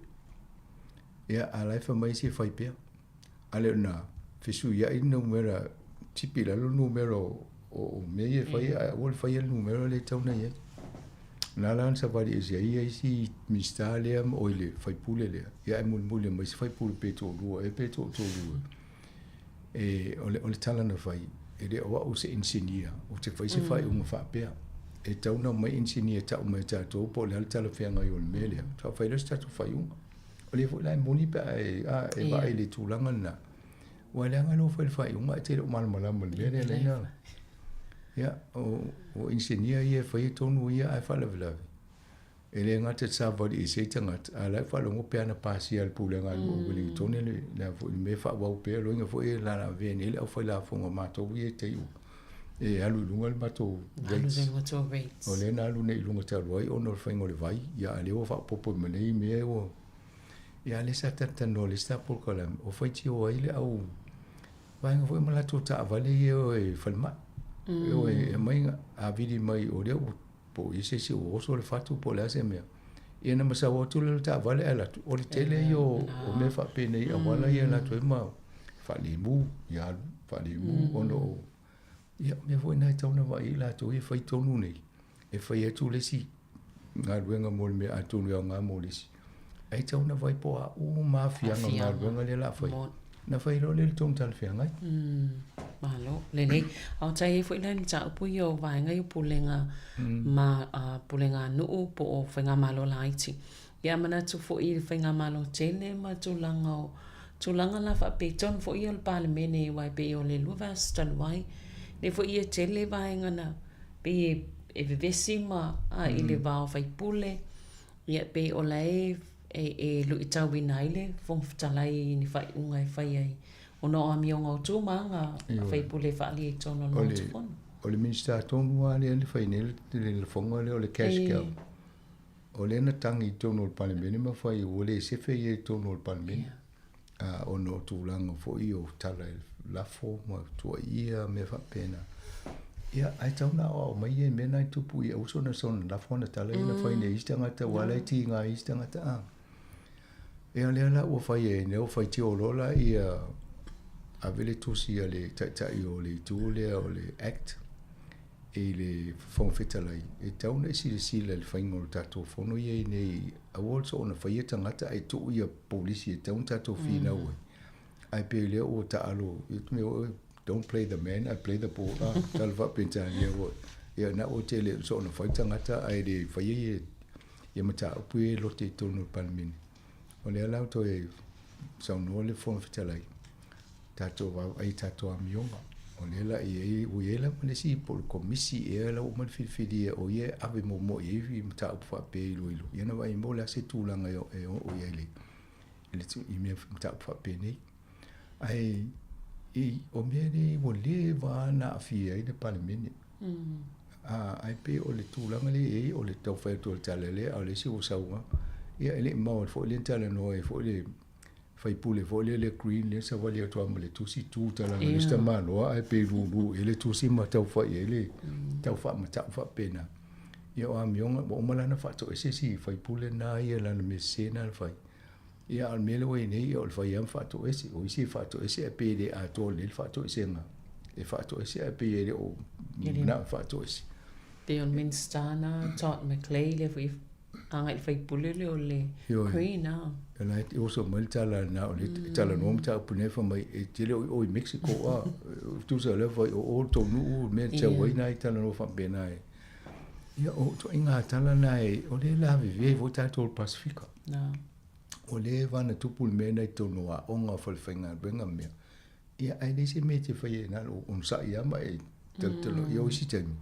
Ia, a la e fai mai isi e fai pea. A le o lena, fesuiai le numera, tipi i lalo le numera o, o mea ia e fai, ae aua le faia le numera lea e tatau ona i ai. O lena la na savali ese ai isi Minisita lea, oi le faipule lea, ia ae mulimuli mai isi faipule pe toalua ea pe toatolu e, o le, o le tala na fai, e le o au se inisinia, ou te fai se faaiuga faapea. E tatau ona omai inisinia e tau mai e tatou po o le a le talafeagai o le mea lea, faatoa fai lea o se tatou faaiuga. O lea foi la e moni pe a e, a, e vaai i le tulaga lena, aua leaga lou fai le faaiuga ae te le o malamalama i le mea lea e leai na. Ia, o, o inisinia ia e faia tonu ia ae faalavelave. E le gata i le savali ese ai tagata, a o la e faalogo pe ana pasia e le Pulega a Nuu o Ueligitone le, le a foi le mea e faaauau pea, loiga foi e laalavea nei le aufailafoga a matou ia i tai ua e alu i luga le matou rates. O lea na alu nei i luga talu ai ona o le faiga o le vai, ia a o lea ua faaopoopo mai nei mea ua... Ia a o lea sa talatalanoa i le isi ta polokalame, o faitio ai le au vaega foi ma latou taavale ia e o e falemai. E o e aumai a vili mai o lea ua po o i ai se isi ua oso le fatu po o le a se mea, ia ona masau atu lea o le taavale ae alu atu, o le tele ia o mea faapenei auala ia e alu atu ai ma faalemu, ia alu faalemu ona o, ia o mea foi na e tatau ona vaai i ai latou ia e fai tonu nei, e fai atu le isi galuega mo le mea atonu e aoga mo le isi, ae tatau ona vaai po o a uma aafiaga o le galuega lea o le a fai. Ona fai loa lea i le tonu talafeagai. Malo, lelei. A o tai ai foi la i mataupu ia o vaega ia o pulega ma pulega a nuu po o faigamalo laiti. Ia manatu foi i le faigamalo tele ma tulaga o tulaga la faapetonu foi ia o le Palemene aua e pei o le 2 vaiaso talu ai, lea foi ia tele vaega na pei e vevesi ma i le va o faipule. Ia, pei o la e e luitauina ai le Fofoga Fetalai i ni faaiuga e fai ai ona o amioga o tu ma aga a faipule e faaalia i totonu o le Maota Fono. O le Minisita tonu lava lea na fai nei le lafoga lea o le cash cow. O lea na tagi i totonu o le Palemene ma fai ua le sefe ia i totonu o le Palemene ona o tulaga foi o tala e lafo ma tuuaia mea faapena. Ia, ae tatau ona aoao mai ia i mea na e tupu ia uso na soona lafo ana tala ia na fai nei e isi tagata aua la e tiga ai isi tagata a. Ia o lea la ua fai ai nei ua faitio loa la ia ave le tusi a le taitai o le itu lea o le Act i le Fofoga Fetalai e tatau ona e silasila i le faiga o le tatou fono ia i nei aua le soona faia tagata ae tuu ia polisi e tatau ona tatou finau ai. Ae pei o lea ua taalo don't play the man, I play the ball. Ah, tala faa-Peretania foi. Ia, na ua tele soona fai tagata ae le faia ia, ia mataupu ia e lote i totonu o le Palemene. O lea la ua toe saunoa le Fofoga Fetalai, tatou vaavaai i tatou amioga. O lea la i ai, ua i ai lava le isi po o le komisi ea la ua uma ona filifilia o ia e ave muamua i ai mataupu faapea e iloilo. Ia ona vaai mo le a se tulaga e oo i ai i le i mea mataupu faapenei. Ae i, o mea nei ua leva ona aafia ai le Palemene. Ae pei o le tulaga lea e i ai, o le tau fai atu o le tala lea, a o le isi ua sau lava. Ia e le i mamao foi lea na talanoa ai foi le faipule foi lea le Green lea savali atu lava ma le tusi tu talaga le isi tamaloa ae pei lulu i ai le tusi ma tau fai i ai le tau faamatau faapena. Ia o amioga, ua uma la ona faatoese si faipule lena ia lana mea sese lena na fai. Ia, a o le mea lea ua i ai nei, o le fai lava ma faatoese. O isi e faatoese ae pei e le atoa lelei le faatoesega. E faatoese ae pei e le o manao e faatoese. Pei o le Minisita na, Todd McClay, lea foi Agai i le faipule lea o le Queen, a. O la e oso mai le tala na o le talanoa mataupu nei fai mai e te le o i o i Mexico a. Tusa lea fai o o le tou nuu le mea e tau ai nai talanoa faapena e. Ia o ituaiga tala na e o lea e lavevea ai foi tatou o le Pasefika. O lea e vanatupu le mea na i totonu o aoga o falefaigaluega ma mea. Ia ae leai se mea e te faia na o le onosai lava ma e talotalo. Ia o isi taimi,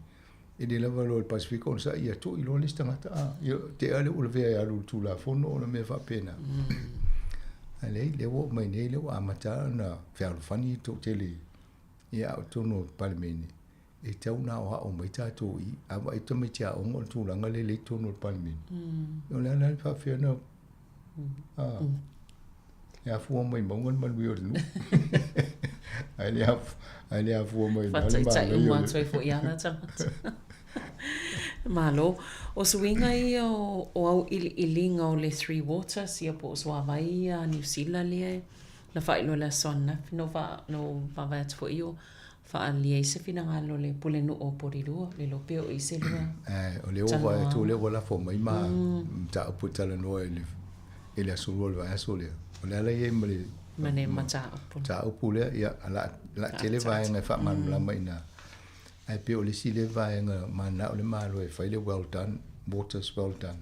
e le lava loa i le Pasefika onosai ia to'i loa le isi tagata a. Ia tea lea ua lavea e alu i le Tulafono ona mea faapena. Ae leai, lea ua oo mai nei lea ua amata ona fealofani le toatele ia a o totonu o le Palemene, e tatau ona aoao mai tatou i i. A vaai tamaiti aoga o le tulaga lea e i totonu o le Palemene, o le a la le faafefea ona E afua mai mauga le manuia o le nuu. Ae le ae le afua mai ina le Faataitai uma atu ai foi lava tagata. Malo. O suiga ia o, o auiliiliga o le Three Waters, ia po o suavai ia a Niu Sila lea na faailoa i le aso ananafi, na ou, na ou vaavaai atu foi o faaalia ai se finagalo o le Pulenuu o Porirua, le iloa pea o i se lua O lea ua vaai atu o lea ua lafo mai ma mataupu e talanoa i le i le aso lua o le vaiaso lea. O le ala i ai ma le ma le mataupu. Mataupu lea, ia, la, la tele vaega e faamalamalama i ina. Ae pei o le isi lea vaega mananao le Malo e fai le well done, waters well done.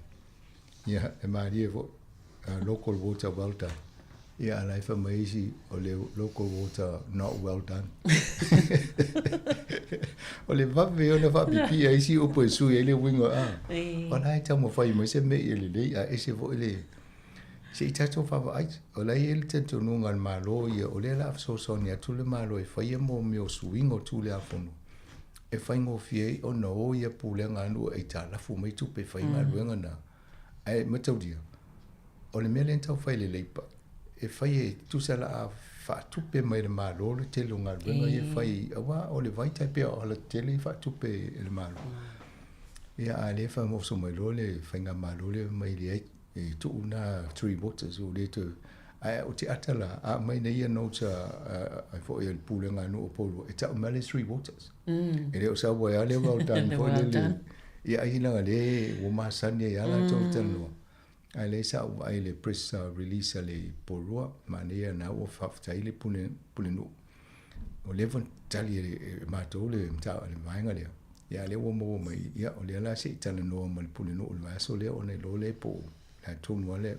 Ia, e malie foi, local water well done. Ia, a la e fai mai isi, o le local water not well done. O le vave ona faapipii ai isi upu e sui ai le uiga, a. O la e taumafai mai se mea ia lelei, a ese foi le... Se i tatou vaavaai, o la e i ai le talitonuga a le Malo ia, o lea o le a fesoasoani atu le Malo e faia mea o suiga o Tulafono e faigofie ai ona o ia pulega a nuu e aitalafu mai tupe e fai galuega na. Ae mataulia, o le mea lea na tau fai e le Labour, e fai e tusa la a faatupe mai e le Malo le tele o galuega ia e fai, aua o le vai tai pei o alatetele e faatupe e le Malo. Ia a lea e faamoso mai loa le faigamalo lea mai leai e tuu na Three Waters ua le toe ae o te ata la a aumai nei ia notes a foi a le pulega a nuu o Porirua e tau mai le Three Waters. E le o sau ai lava le well done foi lele. Ia ai leaga le ua masani ai lava latou talanoa. Ae lea sa ou vaai i le press release a le Porirua, manaia na ua faafetai le pule pulenuu. Ua leva ona tali e matou le le vaega lea. Ia a lea ua maua mai, ia o lea la se i talanoa ma le pulenuu i le vaiaso lea ona iloa lea po o le a tonu lava le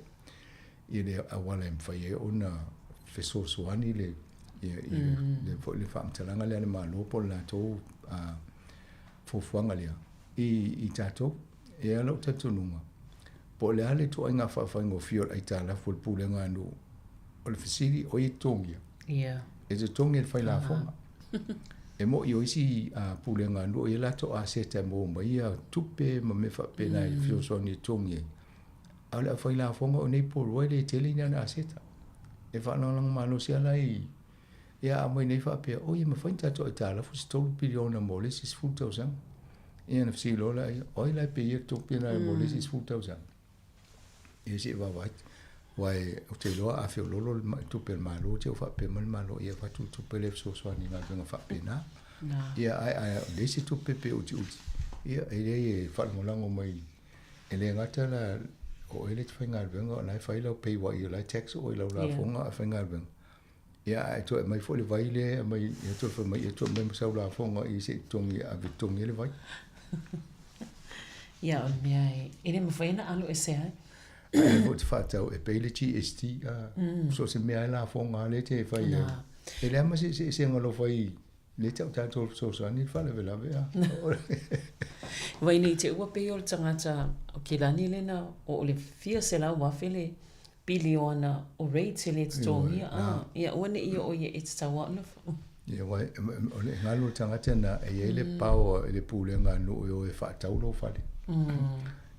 ia le auala e mafai ai ona fesoasoani le ia ia le foi le faamatalaga lea a le Malo po o le latou fuafuaga lea i i tatou. E i ai lou talitonuga, po o le a le ituaiga faafaigofie o le aitalafu a le pulega a nuu, o le fesili, o ai e totogia? E totogi e le failafoga. E moni o isi pulega a nuu e i ai latou aseta e maua mai ai tupe ma mea faapena e fesoasoani e totogi ai. A o le aufailafoga o nei Porirua e le tele ni ana aseta. E faalagolago malosi lava la i Ia aumai nei faapea, oi e mafai ona tatou aitalafu se 3 piliona mo le isi 10 tausaga. Ia ona fesili loa lea, o ai la e peia le tupe lena mo le isi 10 tausaga? Ia se i vaavaai. Aua ou te iloa a feololo le tupe a le Malo, te i ua faapea mai le Malo, ia avatu le tupe lea e fesoasoani i galuega faapena. Ia ae a leai se tupe pe utiuti, ia e leai e faalagolago mai E le gata la o oe le e te faigaluega o la e fai lau pay o la e tax oe i lau lafoga a faigaluega. Ia ae toe aumai foi le vai lea e aumai ia toe fai mai ia toe aumai ma sau lafoga i se i totogi e ave e totogi ai le vai. Ia o le mea e le mafai ona alo ese ai. Ae foi te faatau e pay le GST a so o se mea e lafoga lava lea te fai ai. E leai ma se eseesega o lou fai lea tau tatou fesoasoani i le faalavelave a. Wai nei te ua pei o le tagata o Kilani lena o le fia 100,000 le piliona o rates e le totogia a ia aua ne i oo ia e tatau lava ona Ia wai o le galu o le tagata na e i ai le power i le pulega a nuu e o e faatau lou fale.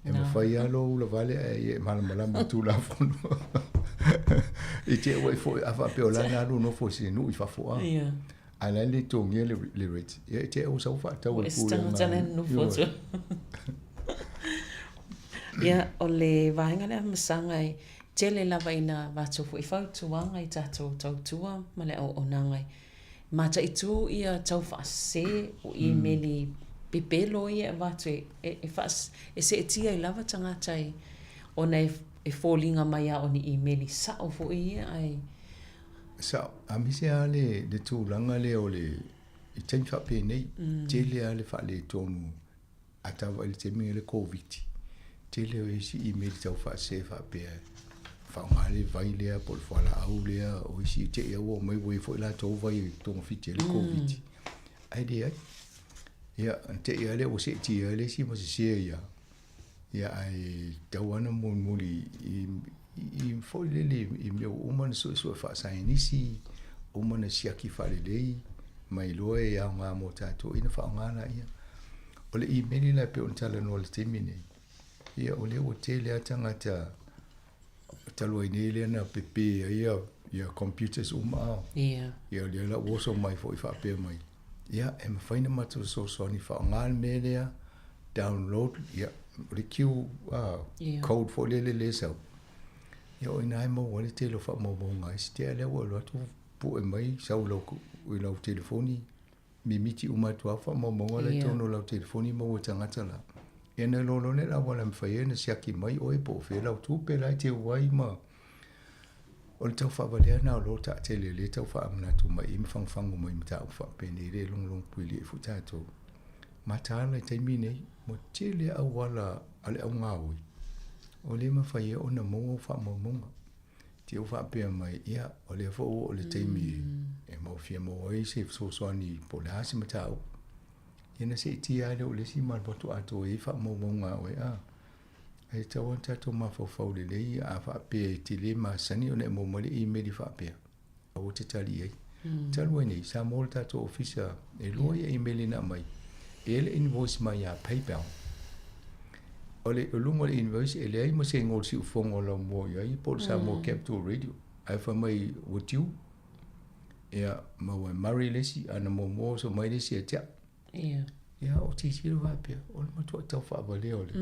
E mafai lava lou ula vale ae ia e malamalama i Tulafono. I te ua e foi a faapea o la na alu nofo i se nuu i fafo a. Ae la e le totogia le rate. Ia e te ua sau faatau e le pulega. Ua tagata la e nonofo atu. Ia, o le vaega lea masaga e tele lava ina avatu foi fautuaga i tatou tautua ma le auaunaga e mataitu ia taufaasese o imeli. pepelo ia e avatu e, e, e, faas, e seetia ai lava tagata e, ona e, e foliga mai a o ni imeli sa'o fo'i ia ae. Sa'o, aemaise lava le, le tulaga lea o le, i taimi faapenei, tele lava le faaletonu a tau vaai i le taimi lenei o le Koviti, tele o isi imeli tau faasese faapea faaaoga le vai lea po o le fualaau lea, o isi te i lava ua omai ua i ai foi latou vai e togafiti ai le Koviti, ae leai. Ia, na te i lava lea ua seetia ai le isi ma sese ai lava. Ia, ae tatau lava ona mulimuli i, i foi lele i mea ua uma ona suesue faasaienisi, uma ona siaki faalelei, ma iloa e aoga mo tatou, ia ona faaaoga laia. O le imeli la e pei ona talanoa i le taimi nei, ia o lea ua tele lava tagata talu ai nei lea na pepe ai ia, ia computers uma a. Ia. Ia o lea la ua oso mai foi faapea mai, ia e mafai ona matou fesoasoani faaaoga le mea lea, download, ia o le QR code foi lele lea e sau, ia o i ina e maua ai le tele o faamaumauga a isi te a lea ua alu atu pue mai sau i lau, i lau telefoni, mimiti uma atu lava faamaumauga la i totonu o lau telefoni maua e tagata la. Ia na iloa loa lea le auala e mafai ai ona siaki mai oe po o fea lau tupe la e teu ai ma o le tau faavalea lena o lo o taatele lea e tau faamanatu mai i ma fagufagu mai i mataupu faapenei lea e logologo puialii ai foi tatou. Mataala i taimi nei, ua tele auala a le augaoi o lea e mafai ai ona maua au faamaumauga. Te ua faapea mai, ia, o lea foi ua oo i le taimi e mau fia maua ai se fesoasoani po o le a se mataupu. Ia na seetia lava lea o le isi ma alu atu atoa i ai faamaumauga a oe, a. Ae tatau lava ona tatou mafaufau lelei a faapea e te le masani ona e maua mai le imeli faapea, aua te tali i ai. Talu ai nei, sa maua le tatou ofisa e lua ia imeli na aumai, e i ai le invoice mai ia PayPal. O le o luga o le invoice e leai ma se igoa o le siufofoga o laumua i ai po o le Samoa Capital Radio, ae fai mai ua due. Ia, ma ua Murray le isi, a na muamua oso mai le isi ia te au. Ia. Ia, o tilotilo faapea, o le matuai tau faavalea o le.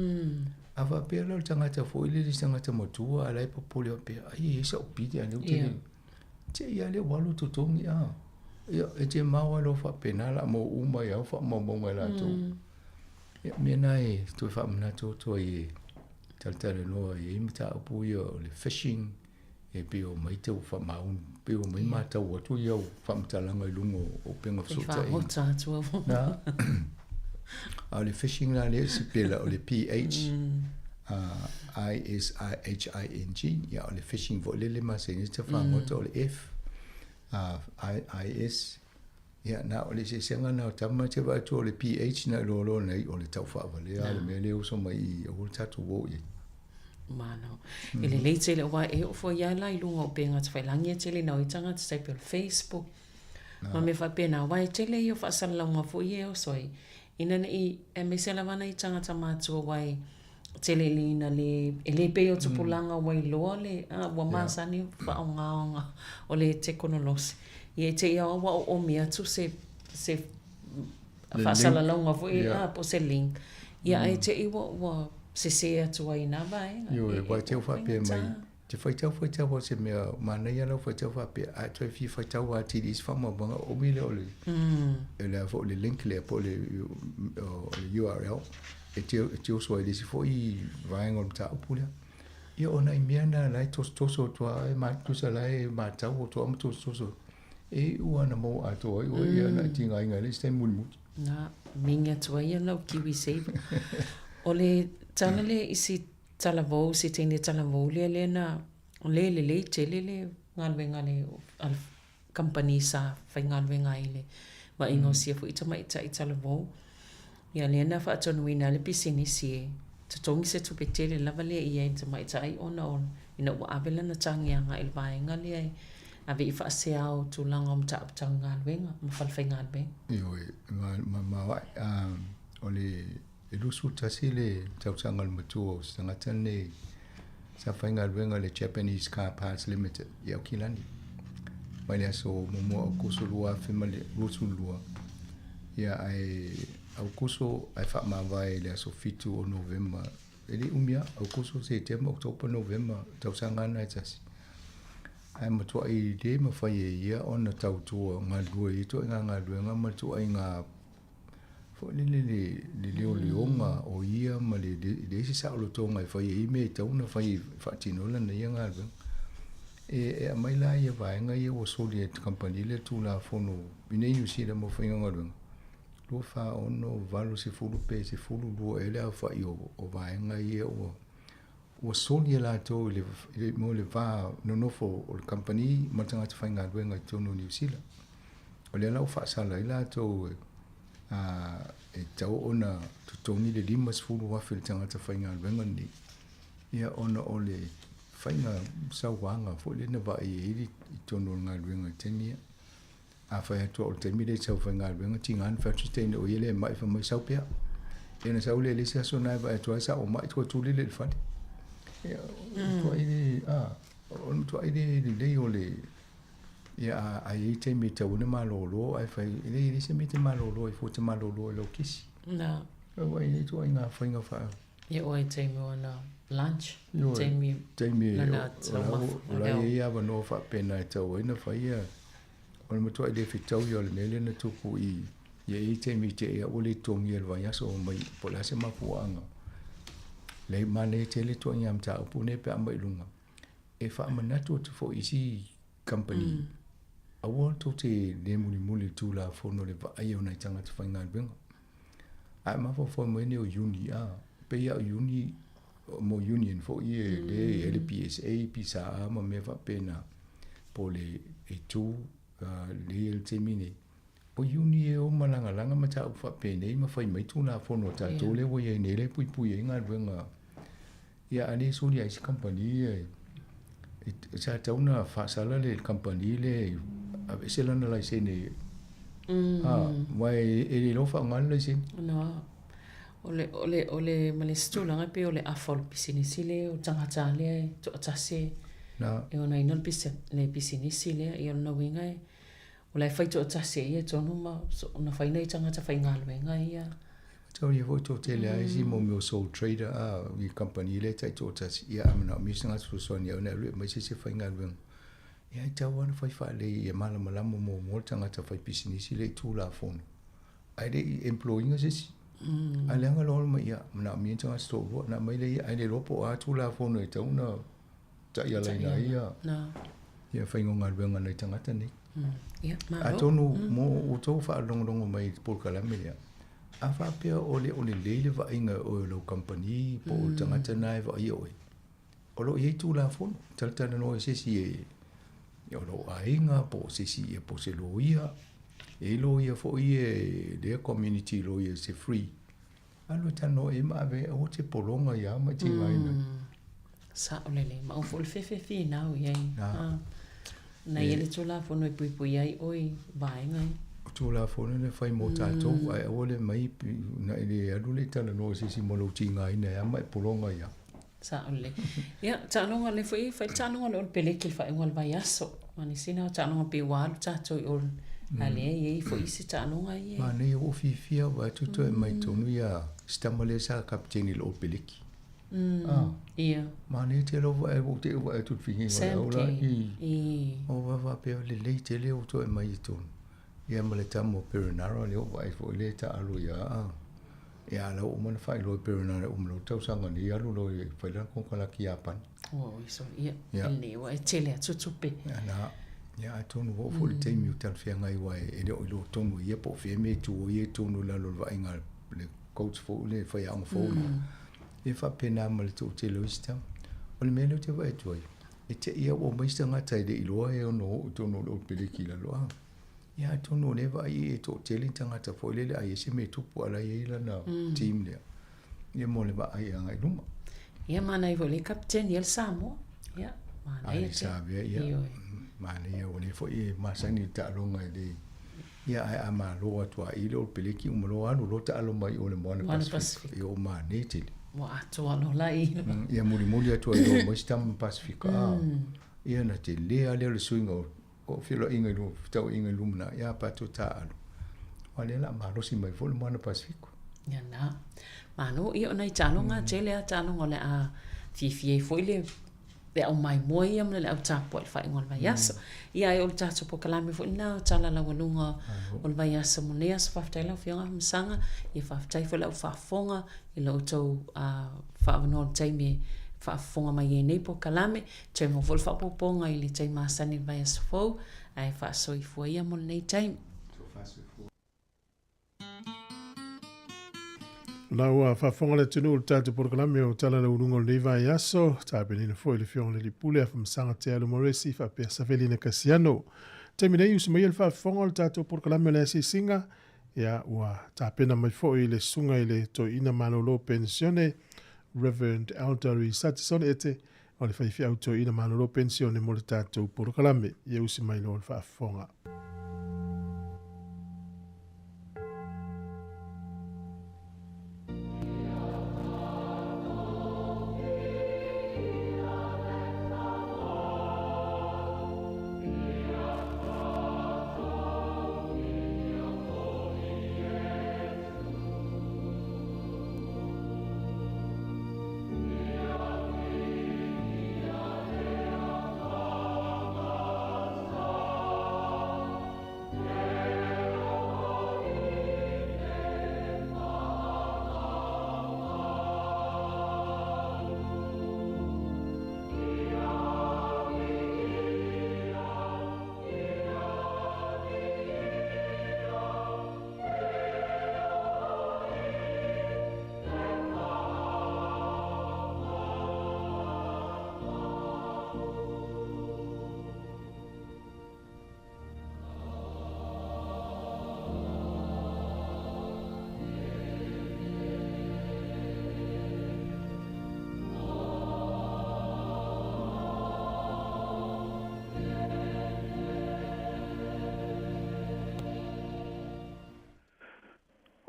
A faapea la o le tagata foi lele, se tagata matua, a o la e popole faapea, ai e i ai sau pili a o lea ou te le. Te i lava lea ua alu i totogi, a. Ia, e te mao lava loa faapena o le a maua uma ai lava faamaumauga e latou. Ia, o mea na e toe faamanatu atu ai e talatalanoa ai i mataupu ia o le phishing, e pei o mai tau faamaunu, pei o mai matau atu i au faamatalaga i luga o upega fesootaiga. E faaota atu au. Na. A o le phishing la lea e sipela o le P-H I-S-I-H-I-N-G, ia o le phishing foi lele masani te fagota o le F I-S, ia na o le eseesega na o tama te vaai atu o le PH na iloa loa nei o le taufaavalea le mea lea e oso mai i aua le tatou o i ai. Malo. E lelei tele aua e oo foi lava la i luga o upega tafailagi e tele ina o ai tagata tai pei o le Facebook ma mea faapena aua e tele ia o faasalalauga foi ia e oso ai ina ne i aemaise lava nai tagata matua aua e tele ina le e le pei o tupulaga ua iloa le a ua masani faaaogaina o le tekonolosi. Ia e te i lava ua oomi atu se se faasalalauga foi a po o se link ia ae te i ua ua sese atu ai i na vaega. Ioe, aua e te faapea mai, te faitau faitau lava i se mea manaia lau faitau faapea, a e toe fia faitau atili i isi faamaumauga, oomi lea o le, o le a foi o le link lea po o le URL e te, e te oso ai i le isi foi vaega o le mataupu lea. Ia o nai mea na la e tosotoso atu lava, e tusa la e matau atu lava ma tosotoso e iu lava ina maua atoa ai oe ia na e tigaina ai le isi taimi mulimuli. Na, mingi atu ai ia lau kiwi saver. O le tala lea i si talavou, si teine talavou lea lea na, lea e lelei tele le galuega a le kamupani sa faigaluega ai i le vaaiga o sia foi tamaitai talavou. Ia lea na faatonuina ai le pisinisi e totogi se tupe tele lava lea i ai i le tamaitai ona o ina ua ave lana tagi agai i le vaega lea e ave i faasea o tulaga o mataupu tau galuega ma falefaigaluega. Ioe, ma maoae, o le E 21 le tausaga o le matua o se tagata lenei sa faigaluega i le Japanese Car Parts Limited i Aukilani mai le aso muamua o Aokuso 2022, ia ae Aokuso ae faamavae i le aso 7 o Novema, e le umi lava, Aokuso, Setema, Oketopa, Novema, tausaga lena e tasi. Ae matuai le mafai e ia ona tautua galulue i ia ituaiga galuega ma le ituaiga. Foi lele le le leoleoga o ia ma le leai se saolotoga e fai ai mea e tatau ona fai e faatino lana ia galuega. E e aumai la ia vaega ia ua soli e le kamupani lea Tulafono i inei i Niu Sila mo faiga galuega, 2, 4, 6, 8, 10 pe 12 ea le aofai o o vaega ia ua ua soli e latou i le mo le va nonofo o le kamupani ma le tagata faigaluega i totonu o Niu Sila. O lea la ua faasala ai latou e e tatau ona totogi le $50,000 i le tagata faigaluega lenei, ia ona o le faiga sauaga foi lea na vaai ai i totonu o le galuega i le taimi ia. A fai atu o le taimi lea e sau faigaluega, tiga ona fai atu se teine o ia lea e mai, fai mai sau pea. Ia na sau lea i le isi aso na e vaai atu ai sa ou mai toe tuli lea i le fale. Ia, matuai le, a, o le matuai le lelei o le, ia a, a i ai taimi e tatau ona malolo ae fai, e leai e leai se mea e te malolo ai fua e te malolo i lau kesi. Na. Aua e i ai ituaiga faiga faa Ia oe taimi o ana lunch, taimi taimi o la e i ai avanoa faapena e tatau ai ona fai ia o le matuai le fetau ia o le mea lea na tupu i ia i ai taimi i tea ua le totogia i le vaiaso mai po o le a se mafuaaga. Leai manaia tele ituaiga mataupu nei pe a aumai i luga e faamanatu atu foi i isi kamupani aua tou te le mulimuli i le Tulafono i le vaaia o nai tagata faigaluega. Ae mafaufau mai nei o Iuni, a, pei lava o Iuni, mo union foi ia lea e i ai le PSA, PSA ma mea faapena, po o le A2, lea e i ai i le taimi nei. O Iuni e o malagalaga mataupu faapenei ma fai mai Tulafono a tatou lea ua i ai nei lea e puipui ai galuega. Ia a le soli ai se kamupani ia sa tatau ona faasala le kamupani lea e aveese lana laisene. Aua e le iloa faaaoga le laisene. No. O le, o le, o le, ma le isi tulaga e pei o le afa o le pisinisi lea, o tagata lea e toatasi e onaina le le pisinisi lea. Ia o lona uiga e, o la e fai toatasi e ia tonu ma ona fai nai tagata faigaluega ia. Mataulia foi toatele lava isi mo mea o sole trader a i kamupani lea e taitoatasi ia a manaomia se tagata fesoasoani ona e alu e aumai se isi e faigaluega. Ia e tatau lava ona fai faalelei ia malamalama muamua le tagata fai pisinisi lea i Tulafono ae le i employ ina se isi. Ae leaga loa mai ia manaomia ni tagata toalua ona aumai lea ia ae le iloa po o a Tulafono e tatau ona taialaina ai ia ia faiga o galuega a nai tagata nei. Ia, malo. Atonu mo outou faalogologo mai i le polokalame lea, a faapea o le o lelei le vaaiga e oe o lau kamupani po o le tagata lena e vaaia oe, o lo o i ai Tulafono, talatalanoa i se isi e o lou aiga po o se isi ia po o se loia. E i ai loia foi ia lea community lawyers e free. Alu e talanoa i ai ma ave aua te pologa ia ma tigaina. Sao lelei, ma aua foi le fefe finau i ai. Na i ai le Tulafono e puipui ai oe i vaega ia. O Tulafono le fai mo tatou, ae aua le mai na e le alu le i talanoa i se isi mo lou tigaina e a ma e pologa ia. Sao lelei. Ia, taaloga lea foi, fai le taaloga lea o le peleki i le faaiuga o le vaiaso. Ma nisi na o taaloga pei ua alu tatou i o a lea e i ai foi isi taaloga ia. Manaia ua ou fiafia vaai atu toe aumai tonu ia si tama lea sa kapeteni i le Old Peleki. Ia. Manaia tele lou vaai ua ou te i vaai atu i le figiga o le au la i. O va faapea lelei tele ua toe aumai i totonu. Ia ma le tama o Perenara lea ua vaai foi lea e taaalo ia a. Ia a la ua uma ona faailoa e Perenara e uma loa le tausaga nei alu loa e fai lana konekaraki i Iapani. Oi sole, ia, ia. Nei ua e tele atu tupe. Ia na, ia atonu ua oo foi le taimi o talafeagai aua e le o iloa tonu e ia po o fea mea e tu ai ia i totonu i lalo o le vaaiga a le coach foi le faiaoga fou lea. Ia faapena ma le toatele o isi tama. O le mea lea ou te vaai atu ai, e te i lava ua omai se tagata e le i iloa e ono oo i totonu o le Old Peleki i lalo a. Ia atonu o lea e vaai e toatele ni tagata foi lele a i ai se mea e tupu a o la e i ai lana team lea. Ia mo le vaai agai i luma. Ia manaia foi le kapiteni ia le Samoa. Ia manaia tele. Savea ia. Manaia o lea foi e masani i le taaloga e le ia ae a malo atu a i le Old Peleki uma loa alu loa taalo mai o le Moana Pasifika. Ia ua manaia tele. Ua atoa loa la i. Ia mulimuli atu ai loa mai si tama Pasifika a. Ia na tele lava lea o le suiga o o feiloaiga i fetauaiga i lumanai ia pato taaalo. Aua lea o le a malosi mai foi le Moana Pasifika. Ia na. Malo, ia o nai taaloga tele lava taaloga o le a fiafia ai foi le le au maimoa ia ma le au tapuai i le faaiuga o le vaiaso. Ia ae o le tatou polokalame foi lena o Tala Laualuga o le vaiaso mo lenei aso. Faafetai lau Afioga Afamasaga, ia faafetai foi le au faafofoga i lo outou faaavanoa o le taimi e faafofoga mai ai i nei polokalame. Toe maua foi le faaopoopoga i le taimi masani i le vaiaso fou, ae faasoifua ia mo lenei taimi. La ua faafofoga le atunuu i le tatou polokalame o Tala Laualuga o lenei vaiaso, tapenaina foi le Afioga i le Alii Pule Afamasaga Tealu Moresi faapea Savelina Kasiano. Taimi nei usu maia le faafofoga o le tatou polokalame o le asiasiga, ia ua tapena mai foi le susuga i le Toeaina Malolo Penisione Reverend Elder Satison Ete o le faifeau toeaina malolo penisione mo le tatou polokalame. Ia usi mai loa le faafofoga.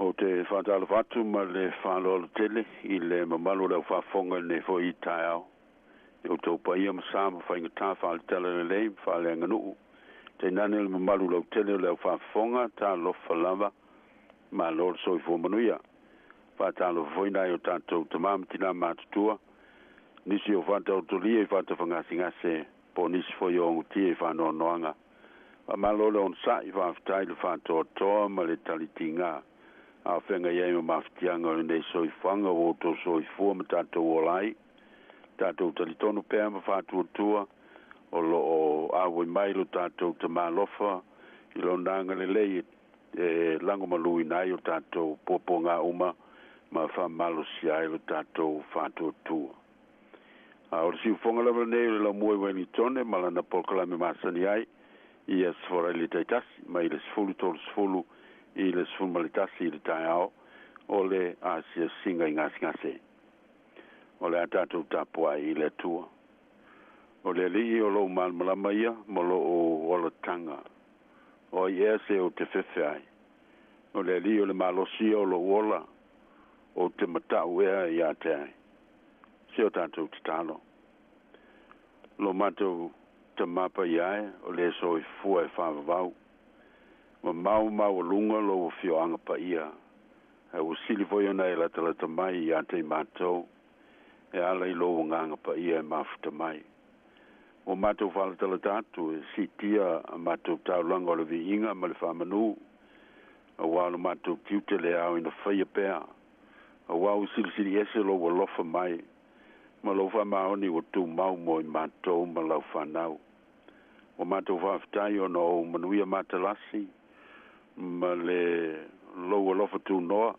Ou te faatalofa atu ma le faaaloalo tele i le mamalu o le au faafofoga i lenei foi taeao. I outou paia ma sa ma faigata faale-talalelei ma faaleaganuu, tainane le mamalu lautele o le au faafofoga, talofa lava, malo le soifua manuia. Faatalofa foi nai o tatou tama ma tina matutua, nisi o faataotolia i faatafagasegase po o nisi foi o ogotia i faanoanoaga. Faamalo le onosai, faafetai le faatoatoa ma le talitiga. A o feagai ai ma mafatiaga o lenei soifuaga ua outou soifua ma tatou ola ai. Tatou talitonu pea ma faatuatua o lo o auai mai lo tatou Tama alofa i lona agalelei e lagomaluina ai o tatou puapuaga uma ma faamalosia ai lo tatou faatuatua. A o le siufofoga lava lenei o le laumua i Ueligitone ma lana polokalame masani ai i Aso Faraile taitasi mai le 10:30 i le 11 i le taeao o le asiasiga i gasegase. O le a tatou tapuai i le Atua. O le Alii o lou malamalama ia ma lou olataga. O ai ea se ou te fefe ai? O le Alii o le malosi ia o lou ola, ou te matau ea ia te ai? Se o tatou tatalo. Lo matou Tama Paia e, o le soifua e faavavau. Mamao ma maualuga lou afioaga paia, ae ua sili foi ona e latalata mai ia te i matou, e ala i lou agaga paia e mafuta mai. Ua matou faalatalata atu e siitia a matou taulaga o le viiga ma le faamanu, auā o lo matou tiute le ao ina faia pea, auā ua silisili ese lou alofa mai ma lou faamaoni ua tumau mo i matou ma lau fanau. Ua matou faafetai ona o ou manuia matalasi ma le lou alofa tunoa,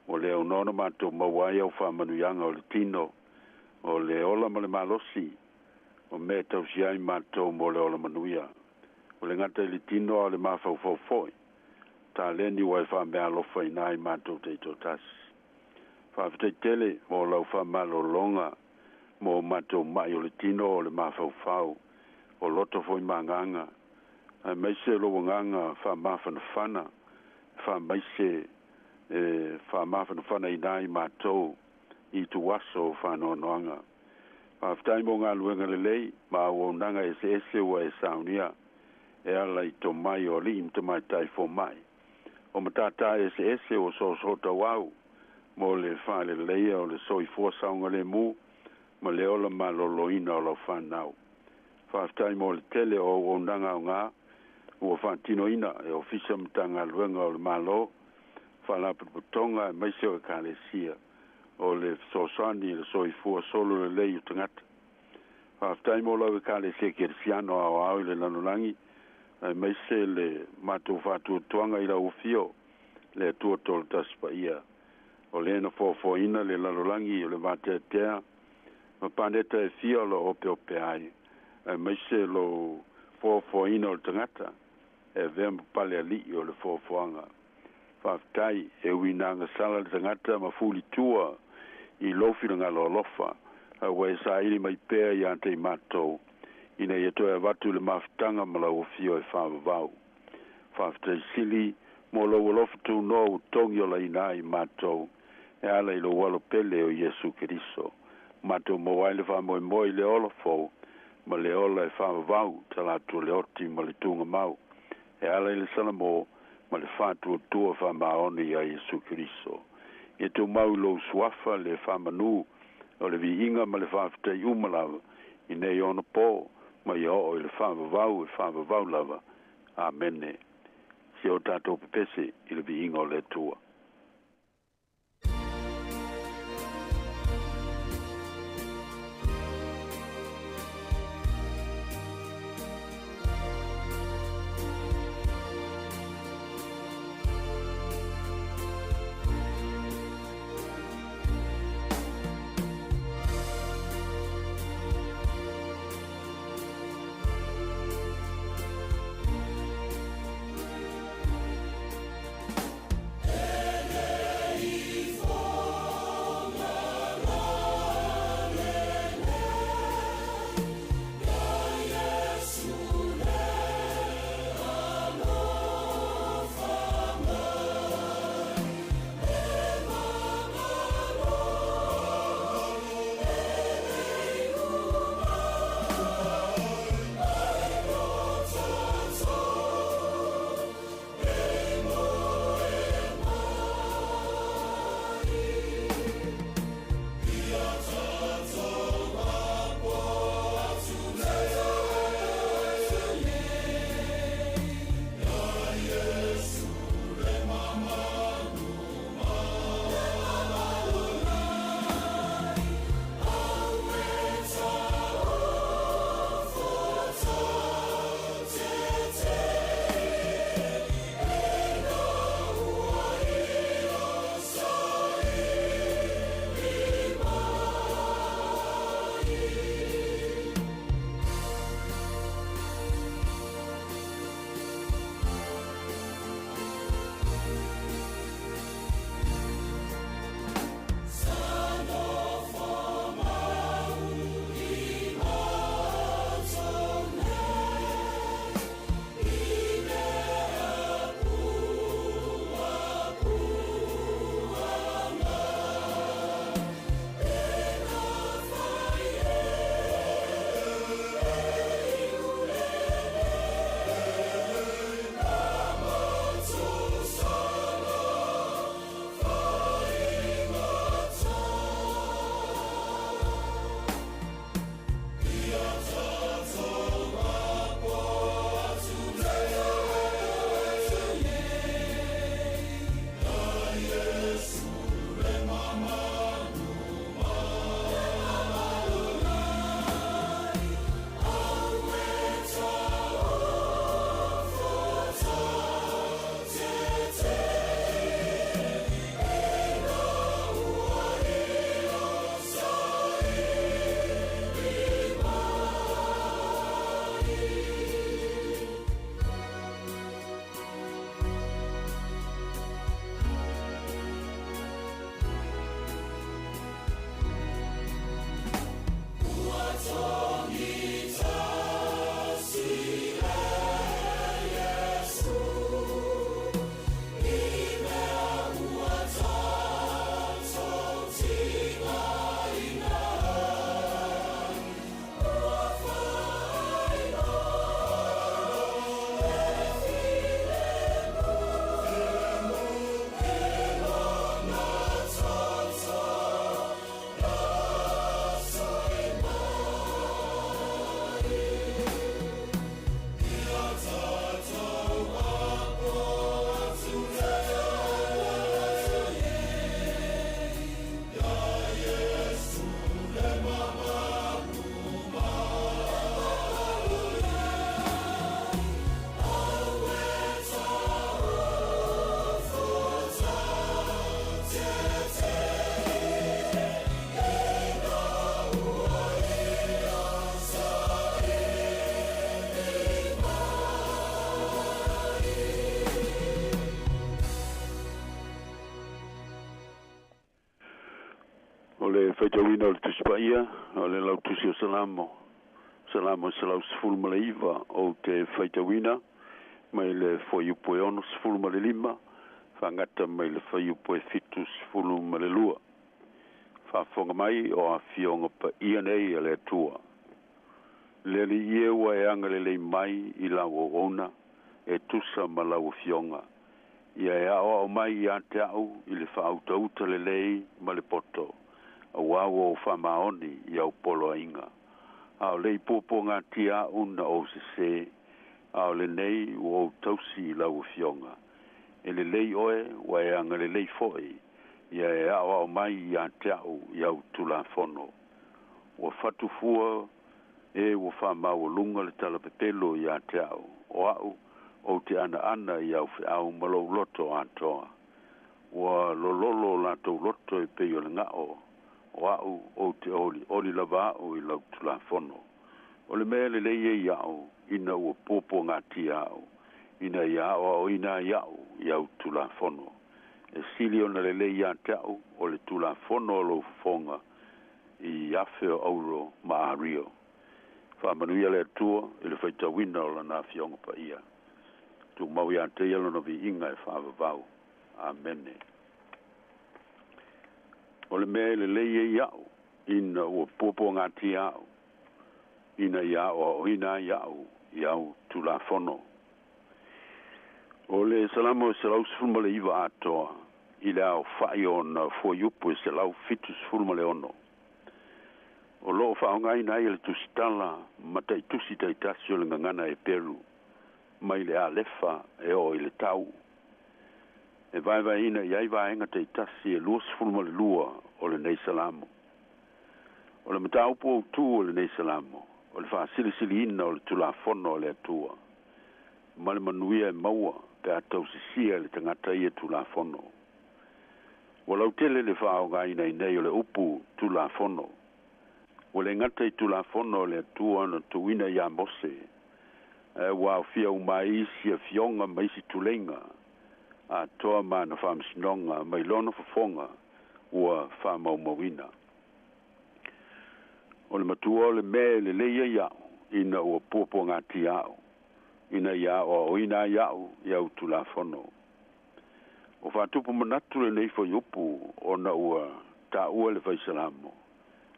ua le aunoa ona matou maua ai au faamanuiaga o le tino, o le ola ma le malosi, o mea e tausia ai matou mo le ola manuia. Ua le gata i le tino a o le mafaufau foi, taleni ua e faameaalofaina ai matou taitoatasi. Faafetai tele mo lau faamalologa mo matou mai o le tino o le mafaufau, o loto foi ma agaga, aemaise lou agaga faamafanafana, faamaise e faamafanafanaina ai matou i ituaso o faanoanoaga. Faafetai mo galuega lelei ma auaunaga eseese ua e saunia e ala i tomai o alii ma tamaitai fomai, o matata eseese ua soosoo tauau mo le faaleleia o le soifua saogalemu ma le ola malōlōina o lau fanau. Faafetai mo le tele o auaunaga aogā ua faatinoina e ofisa matagaluega o le Mālō, faalapotopotoga aemaise o ekalesia o le fesoasoani i le soifua solo lelei o tagata. Faafetai mo lau ekalesia kerisiano aoao i le lalolagi aemaise le matou faatuatuaga i lau afio le Atua Tolotasi Paia o lē na foafoaina le lalolagi o le vateatea ma paneta e fia o loo opeope ai aemaise lou foafoaina o le tagata e avea ma pale ali'i o le foafoaga. Faafetai e ui ina agasala le tagata ma fulitua i lou finagalo alofa ae ua e saili mai pea iā te i matou ina ia toe avatu le mafutaga ma lau afio e faavavau. Faafetai sili mo lou alofa tunoa ua togi olaina ai matou e ala i lou alo pele o Iesu Keriso. Matou maua ai le faamoemoe i le ola fou ma le ola e faavavau talatu o le oti ma le tugamau e ala i le salamo ma le faatuatua faamaoni iā Iesu Keriso. Ia tumau i lou suafa le faamanū o le viiga ma le faafetai uma lava i nei ona pō ma ia oo i le faavavau e faavavau lava. Amene. Se o tatou pepese i le viiga o le Atua. O le faitauina o le Tusi Paia, o le lautusi o Salamo, Salamo 119, ou te faitauina mai le fuaiupu e 65, faagata mai le fuaiupu e 72. Faafofoga mai o afioga paia nei a le Atua. Le Alii e ua e agalelei mai i lau auauna, e tusa ma lau afioga. Ia e aoao mai ia te au i le faautauta lelei ma le poto, auā ua ou faamaoni i au poloaiga. A o le i puapuagatia au na ou sesē, a o lenei ua ou tausi i lau afioga. E lelei oe, ua e agalelei foi, ia e aoao mai ia te au i au tulafono. Ua fatu fua e ua faamaualuga le talapepelo ia te au, o au ou te anaana i au feau ma lou loto atoa. Ua lololo o latou loto e pei o le gao, o au ou te olioli lava au i lau tulafono. O le mea lelei e ia'u ina ua puapuagatia a'u, ina ia aoaoina ai a'u i au tulafono. E sili ona lelei ia te a'u o le tulafono o lou fofoga i afe o auro ma ario. Faamanuia le Atua i le faitauina o lana afioga paia. Tumau ia te ia lona viiga e faavavau. Amene. O le mea e lelei ai a'u ina ua puapuagatia a'u, ina ia aoaoina ai a'u i au tulafono. O le Salamo e 119 atoa i le aofa'i o ona fuaiupu e 176. O loo faaaogaina ai e le tusitala ma ta'itusi ta'itasi o le gagana Eperu mai le alefa e oo i le tau. E vaevaeina i ai vaega ta'itasi e 22 o lenei Salamo. O le mataupu autū o lenei Salamo, o le faasilisiliina o le tulafono a le Atua ma le manuia e maua pe a tausisia e le tagata ia tulafono. Ua lautele le faaaogaina i nei o le upu tulafono. Ua le gata i tulafono a le Atua na tuuina iā Mose, ae ua aofia uma ai isi afioga ma isi tuleiga atoa ma ana faamasinoga mai lona fofoga ua faamaumauina. O le matua o le mea e lelei ai a'u ina ua puapuagatia a'u, ina ia aoaoina ai a'u i au tulafono. O faatupu manatu lenei fuaiupu ona ua taua e le faisalamo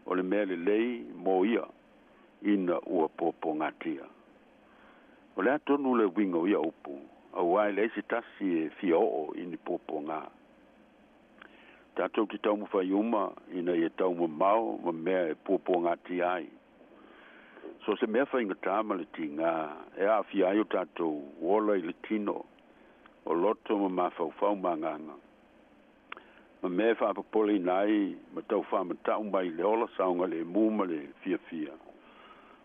o le mea lelei mo ia ina ua puapuagatia. O le a tonu le uiga o ia upu, auā e leai se tasi e fia oo i ni puapuagā. Tatou te taumafai uma ina ia taumamao ma mea e puapuagatia ai. So o se mea faigata ma le tigā e aafia ai o tatou ola i le tino, o loto ma mafaufau ma agaga, ma mea e faapopoleina ai ma tau faamata'u mai le ola saogalemu ma le fiafia.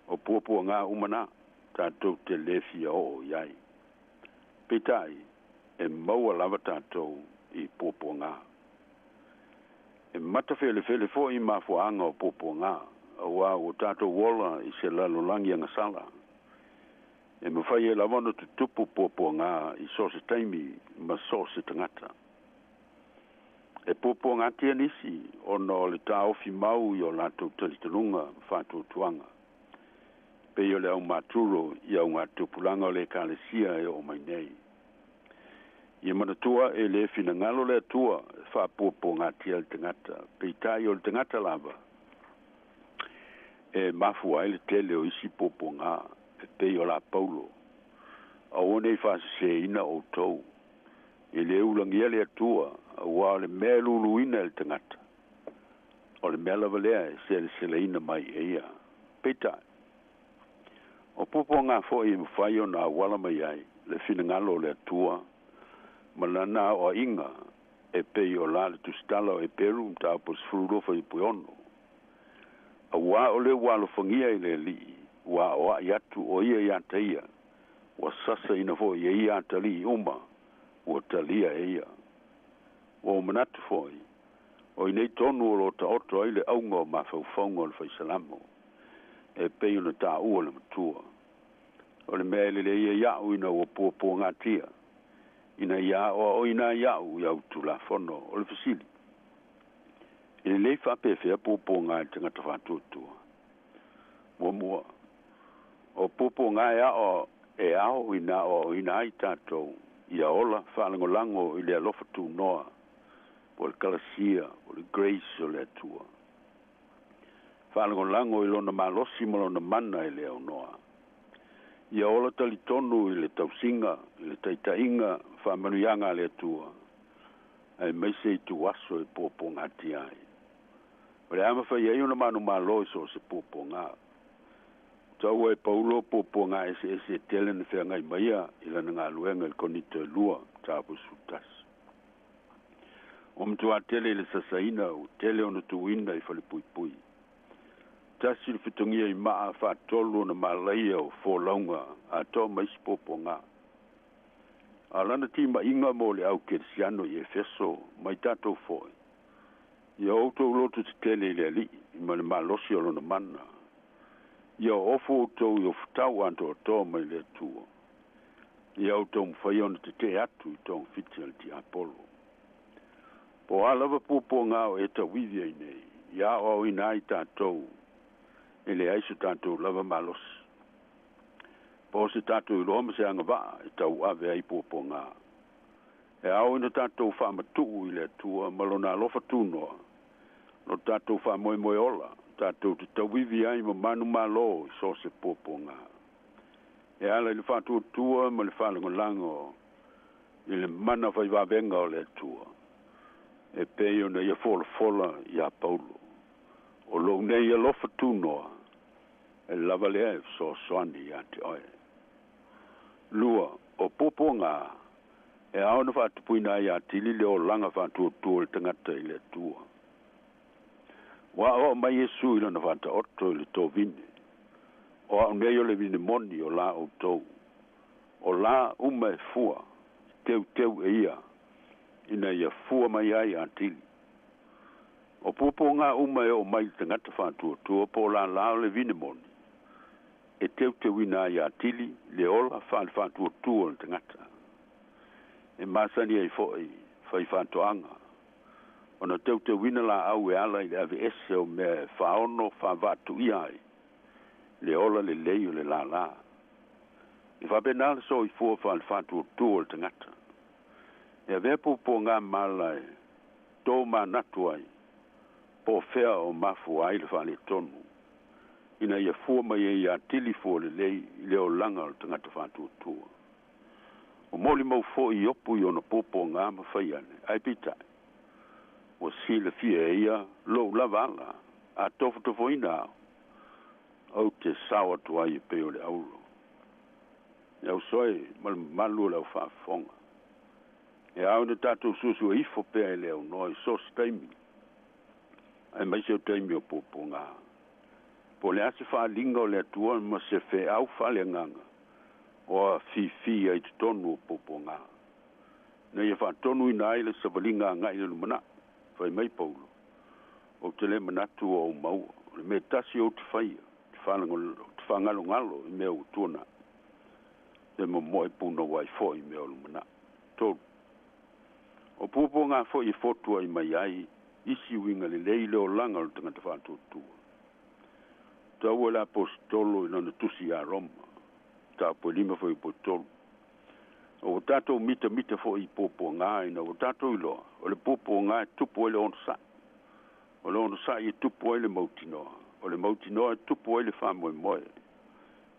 O puapuagā uma na tatou te lē fia oo i ai. Peitai, e maua lava tatou i puapuagā. E matafelefele fo'i mafuaaga o puapuagā, auā ua tatou ola i se lalolagi agasala. E mafai ai lava ona tutupu puapuagā i so o se taimi ma so o se tagata. E puapuagatia nisi ona o le taofi mau i o latou talitonuga ma faatuatuaga, pei o le aumaturo i augatupulaga o le Ekalesia e oo mai nei. Ia manatua e lē finagalo le Atua e faapuapuagatia le tagata, peitai o le tagata lava e mafua ai le tele o isi puapuagā e pei o la Paulo. Aua nei faasesēina outou. E lē ulagia le Atua, auā o le mea e luluina e le tagata, o le mea lava lea e seleseleina mai e ia. Peitai, o puapuagā fo'i e mafai ona auala mai ai le finagalo o le Atua ma lana aoaiga e pei o la le tusitala o Eperu mataupu e 12 fuaiupu e 6. Auā o le ua alofagia e le Alii, ua aoai atu o ia ia te ia, ua sasaina foi e ia atalii uma ua talia e ia. Ua ou manatu foi, o i inei tonu o lo o taoto ai le auga o mafaufauga o le faisalamo, e pei ona taua le matua. O le mea e lelei ai a'u ina ua puapuagatia, ina ia aoaoina ai a'u i au tulafono. O le fesili, E lelei faapefea puapuaga i le tagata faatuatua. Muamua, o puapuaga e ao e ao ina aoaoina ai tatou ia ola faalagolago i le alofa tunoa po o le kalasia o le grace o le Atua. Faalagolago i lona malosi ma lona mana e le aunoa. Ia ola talitonu i le tausiga, i le taitaiga, faamanuiaga a le Atua, aemaise i tuaso e puapuagatia ai. O le a mafai ai ona manumalo i so o se puapuaga. Taua e Paulo puapuaga eseese e tele na feagai maia i lana galuega i le Konito e 2, mataupu 11. Ua matuā tele i le sasaina, ua tele ona tuuina i falepuipui. Tasi le fetogia i maa, faatolu ona malaia o folauga atoa ma isi puapuaga. A o lana timaiga mo le au kerisiano i Efeso ma i tatou foi, ia outou loto tetele i le Alii ma le malosi o lona mana. Ia oofo outou i ofutau atoatoa mai le Atua. Ia outou mafai ona tetee atu i togafiti a le tiapolo. Po o a lava puapuaga o e tauivi ai nei, ia aoaoina ai tatou e leai so tatou lava malosi. Po o se tatou iloa ma se agavaa e tauave ai puapuaga. E ao ina tatou faamatuu i le Atua ma lona alofa tunoa, lo tatou faamoemoe ola, tatou te tauivi ai ma manumalo i so o se puapuaga. E ala i le faatuatua ma le faalagolago i le mana faivavega o le Atua, e pei ona ia folafola iā Paulo. O lou nei alofa tunoa, e lava lea e fesoasoani ia te oe. Lua, o puapuaga, e ao ona faatupuina ai atili le olaga faatuatua o le tagata i le Atua. Ua aoao mai Iesu i lona faataoto i le tovine. O au nei o le vine moni o la outou. O la uma e fua, teuteu e ia, ina ia fua mai ai atili. O puapuaga uma e oo mai i le tagata faatuatua po o lālā o le vine moni, e teuteuina ai atili le ola faale-faatuatua o le tagata. E masani ai foi fai faatoaga, ona teuteuina laau e ala i le aveese o mea e faaono faavaatuia ai le ola lelei o le lālā. E faapena le soifua faale-faatuatua o le tagata. E avea puapuaga ma ala e tomanatu ai, po o fea o mafua ai le faaletonu, ina ia fua mai ai atili fua lelei i le olaga o le tagata faatuatua. O molimau foi Iopu i ona puapuaga ma fai ane, ae peitai, ua silafia e ia lou lava ala, a tofotofoina au, ou te sao atu ai e pei o le auro. E auso e ma le mamalu o le au faafofoga. E ao ina tatou suesue ifo pea e le aunoa i so o se taimi, aemaise o taimi o puapuaga. Po o le a se faaaliga o le Atua ma se feau faaleagaga o afifi ai i totonu o puapuaga, ina ia faatonuina ai le savaliga agai i le lumanai. Fai mai Paulo, Ou te le manatu ua ou maua, o le mea tasi ou te faia, ou te faagalogalo i mea ua tuanai, pe momoe punouai ai foi i mea o lumanai. 3. O puapuaga foi e fotuai mai ai isi uiga lelei i le olaga o le tagata faatuatua. Taua le Aposetolo i lana tusi iā Roma, mataupu e 5 fuaiupu e 3. O ua tatou mitamita foi i puapuaga ina ua tatou iloa, o le puapuaga e tupu ai le onosai. O le onosai e tupu ai le mautinoa. O le mautinoa e tupu ai le faamoemoe.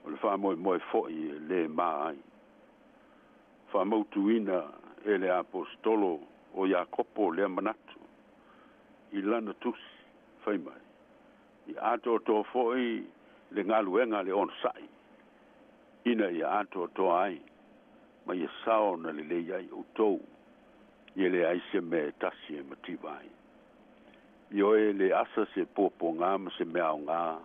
O le faamoemoe foi e lē ma ai. Faamautuina e le Aposetolo o Iakopo lea manatu i lana tusi, fai mai, Ia atoatoa foi le galuega a le onosai, ina ia atoatoa ai ma ia sao ona lelei ai outou, ia leai se mea e tasi e mativa ai. Ioe, e le asa se puapuaga ma se mea aoga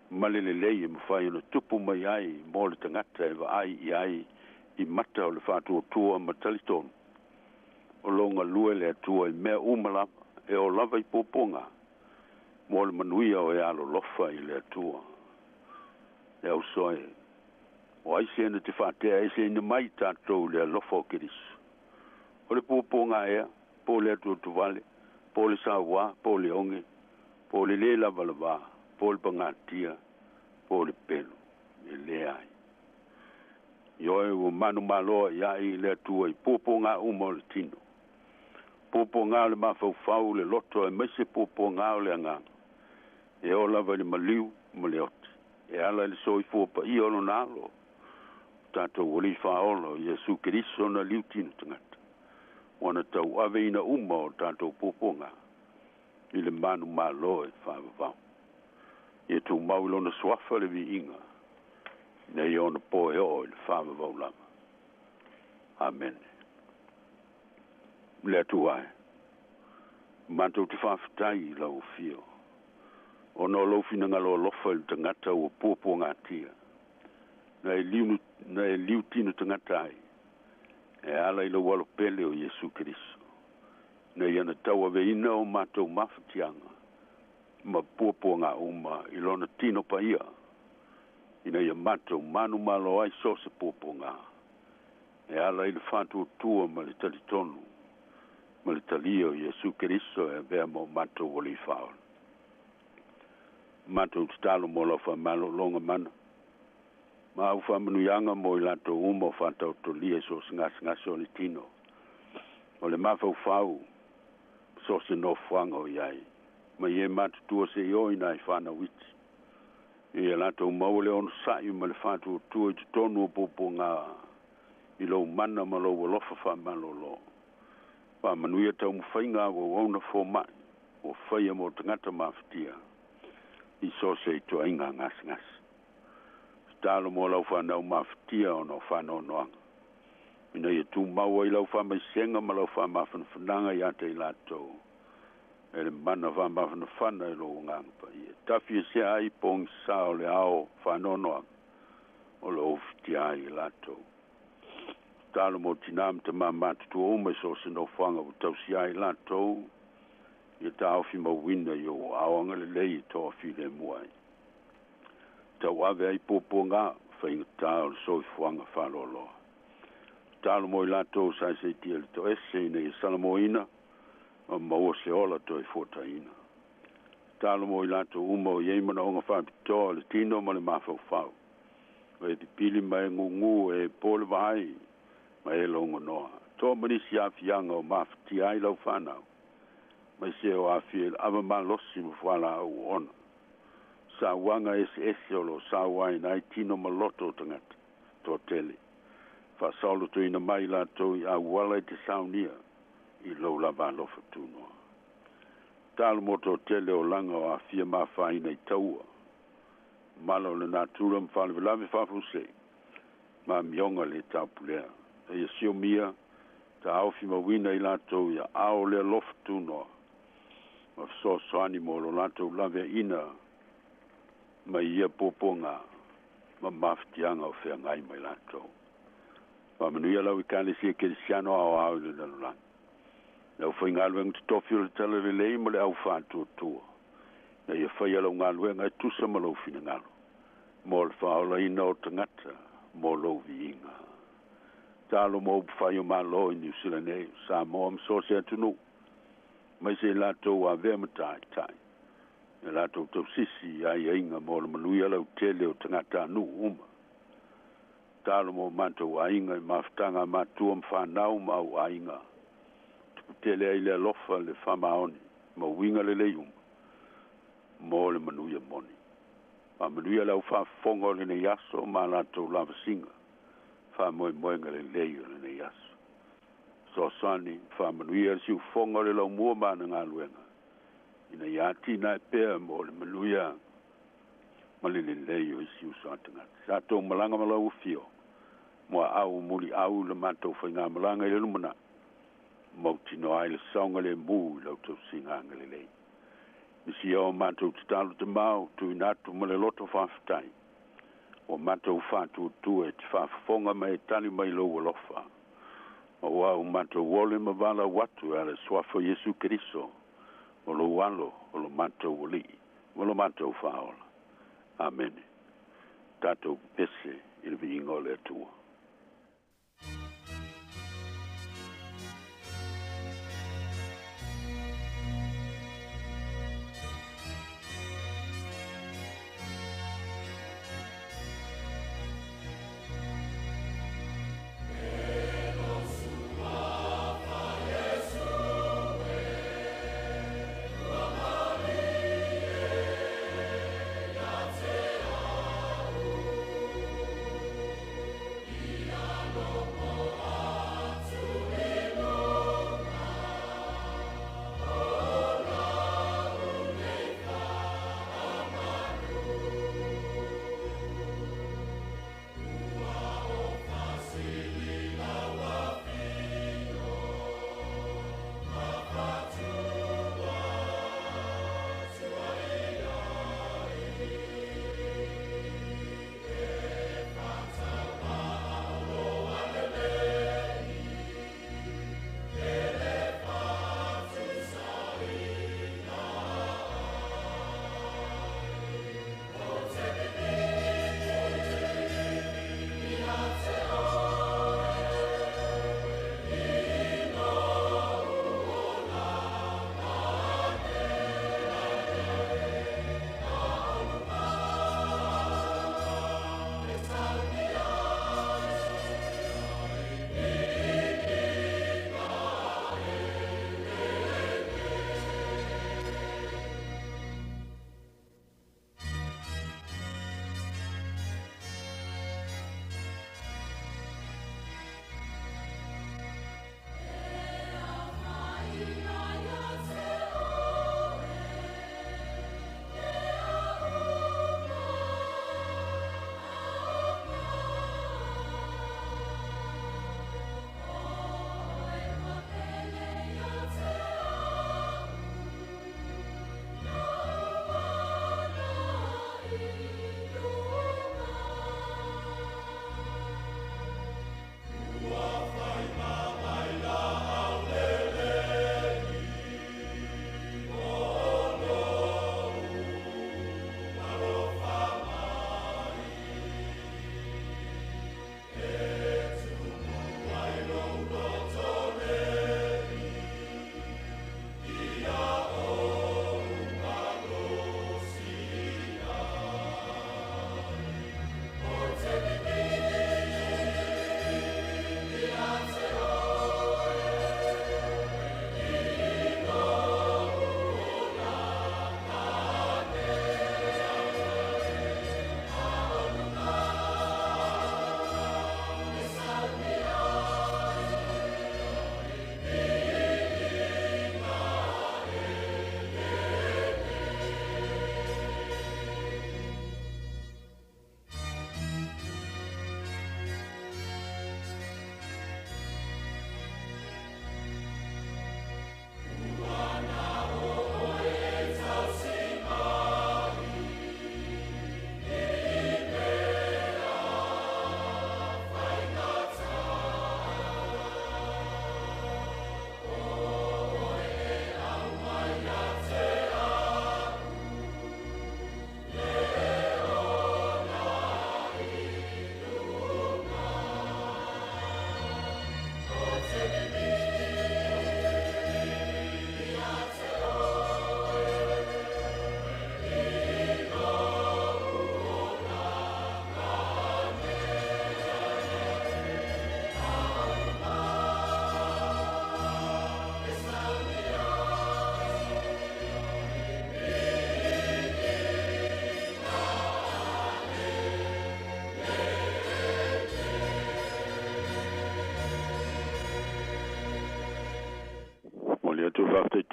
ma le lelei e mafai ona tupu mai ai mo le tagata e vaai i ai i mata o le faatuatua ma talitonu o lo o galue le Atua i mea uma lava e oo lava i puapuaga mo le manuia o e alolofa i le Atua. E auso e, o ai se na te faatea eseina mai tatou i le alofa o Keriso? O le puapuaga ea, po o le atuatuvale, Po o le sauā, po o le oge, po o le lē lavalavā, po o le pagatia, po o le pelu, e leai. Ioe ua manumalo a'ia'i le Atua i puapuagā uma o le tino, puapuagā o le mafaufau, le loto aemaise puapuagā o le agaga, e oo lava i le maliu ma le oti, e ala i le soifua paia o lona Alo, o tatou Alii Faaola o Iesu Keriso na liutino tagata, ua na tauaveina uma o tatou puapuagā i le manumalo e faavavau. Ia tumau i lona suafa le viiga, ina ia ona po e oo i le faavavau lava. Amene. Le Atua e, matou te faafetai i lau afio, ona o lou finagalo alofa i le tagata ua puapuagatia, na e liu, na e liutino tagata ai, e ala i lou Alo pele o Iesu Keriso, ina ia na tauaveina o matou mafatiaga ma puapuagā uma i lona tino paia, ina ia matou manumalo ai so o se puapuagā, e ala i le faatuatua ma le talitonu ma le talia o Iesu Keriso e avea ma o matou Alii Faaola. Matou tatalo mo lau faamalologa mana ma au faamanuiaga mo i latou uma o faataotolia i so o se gasegase o le tino, o le mafaufau, ma so o se nofoaga o i ai, mai e matutua seia oo i nai fanau iti, ina ia latou maua le onosa'i ma le faatuatua i totonu o puapuagā i lou mana ma lou alofa faamalolo. Faamanuia taumafaiga a auauauna foma'i ua faia mo tagata mafatia i so o se ituaiga gasegase. Tatalo mo lau fanau mafatia ona o faanoanoaga, ina ia tumau ai lau faamaisega ma lau faamafanafanaga iā te i latou, e le mana faamafanafana e lou Agaga Paia, tafiesea ai pogisā o le ao faanoanoaga o lo o ufitia ai i latou. Tatalo mo tinā ma tamā matutua uma i so o se nofoaga ua tausia ai latou, ia taofimauina i ou aao agalelei e toafilemu ai, tauave ai puapuagā faigata o le soifuaga faaloaloa. Tatalo mo i latou sa seitia i le toese, ina ia salamoina ma maua se ola toe fuataina. Tatalo mo i latou uma o i ai manaoga faapitoa o le tino ma le mafaufau, o e pipili ma e gugū, e po le vaai ma e logonoa, toa ma nisi aafiaga o mafatia ai lau fanau, aemaise o aafia i le ava malosi ma fualaau oona, sauaga eseese o lo o sauaina ai tino ma loto o tagata toatele. Faasaolotoina mai i latou i auala e te saunia i lou lava alofa tunoa. Tatalo mo toatele o laga o aafia ma afaina i taua, mala o le natura ma faalavelave faafuasei, ma amioga lē taupulea, ina ia siomia taofimauina i latou i aao o le alofa tunoa ma fesoasoani mo lo latou laveaina mai ia puapuagā ma mafatiaga o feagai ma i latou. Faamanuia lau Ekalesia Kerisiano aoao i le lalolagi, le aufaigaluega totofi o le Talalelei ma le au faatuatua, ina ia faia lau galuega e tusa ma lou finagalo mo le faaolaina o tagata mo lou viiga. Tatalo mo upufai o Malo i Niu Sila nei, Samoa ma so o se atunuu, aemaise i latou ua avea ma taitai, ia latou tausisi i aiaiga mo le manuia lautele o tagatanuu uma. Tatalo mo matou aiga i mafutaga a matua ma fanau ma au aiga, tuputele ai le alofa, le faamaoni ma uiga lelei uma mo le manuia moni. Faamanuia le au faafofoga o lenei aso ma a latou lavasiga, faamoemoega lelei o lenei aso. Fesoasoani ma faamanuia le siufofoga o le laumua ma ana galuega, ina ia atinae pea mo le manuia ma le lelei o isi uso a tagata. Sa tou malaga ma lau afio, muaau muliau i le matou faigamalaga i le lumanai, mautinoa ai le saogalemu i lau tausiga agalelei. Misia o matou tatalo tamao, tuuina atu ma le loto faafetai, ua matou faatuatua e te faafofoga ma e tali mai lou alofa, aua ua matou ole ma valaau atu e ala i le suafa o Iesu Keriso, o lou Alo, o lo matou Alii ma lo matou Faaola. Amene. Tatou pepese i le viiga o le Atua.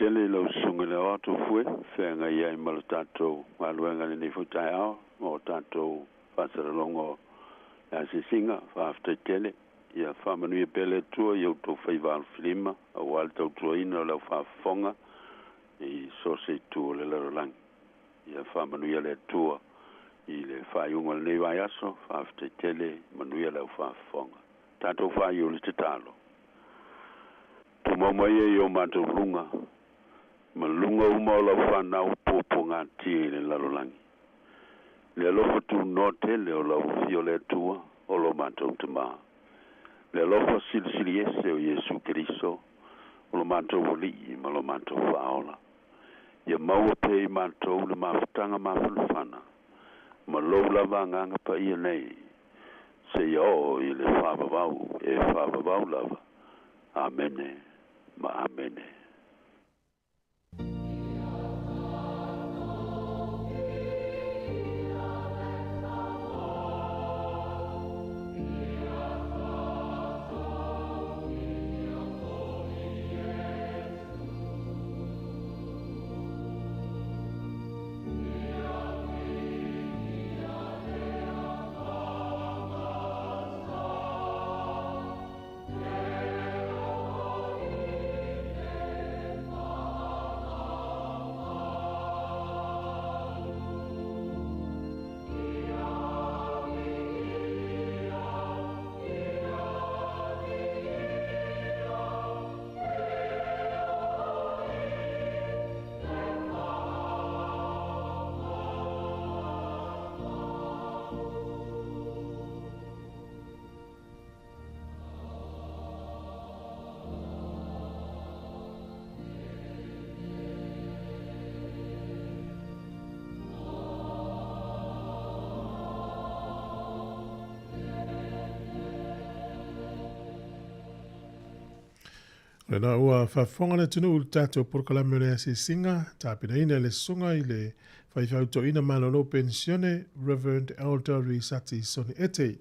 tele i lau susuga i le Aoao Tofue feagai ai ma le tatou galuega i lenei foi taeao ma o tatou faasalalauga o le asiasiga. Faafetai tele. Ia faamanuia pea le Atua i outou faiva alofilima auā le tautuaina o le aufaafofoga i so o se itu o le lalolagi. Ia faamanuia le Atua i le faaiuga o lenei vaiaso. Faafetai tele, manuia le aufaafofoga. Tatou faaiu le tatalo. Tumau mai e i o matou luga, ma luga uma o lau fanau puapuagatia i le lalolagi. Le alofa tunoa tele o lau Afio le Atua o lo matou Tamā. Le alofa silisili ese o Iesu Keriso, o lo matou Alii ma lo matou Faaola. Ia maua pea i matou le mafutaga mafanafana, ma lou lava Agaga Paia nei, seia oo i le faavavau e faavavau lava. Amene ma Amene. O lena ua faafofoga le atunuu i le tatou polokalame o le asiasiga, tapenaina e le Susuga i le Faifeau Malolo Penisione, Reverend Elder Risati Soni Ete.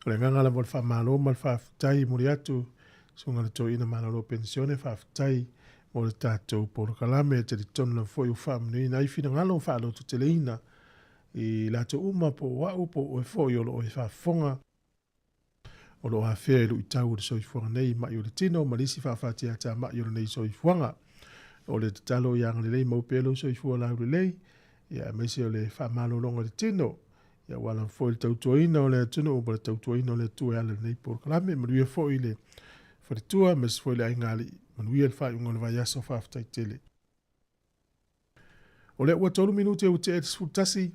O le agaga lava o le faamalo ma le faafetai e momoli atu, Susuga i le Toeaina Malolo Penisione, faafetai mo le tatou polokalame. E talitonu lava foi ua faamanuiaina ai finagalo faalototeleina i latou uma po o au po o oe foi o lo o e faafofoga. O lo o afea i luitau o le soifuaga nei, ma'i o le tino ma le isi faafatiatamai o lenei soifuaga. O le tatalo ia agalelei mau pea lou soifua laulelei, ia aemaise o le faamalologa o le tino, ia aua lava foi le tautuaina o le atunuu ma le tautuaina o le Atua e ala i lenei polokalame. Manuia foi le faletua, aemaise foi le aigaalii. Manuia le faaiuga o le vaiaso. Faafetai tele. O lea ua 3 minute ua tea i le 11,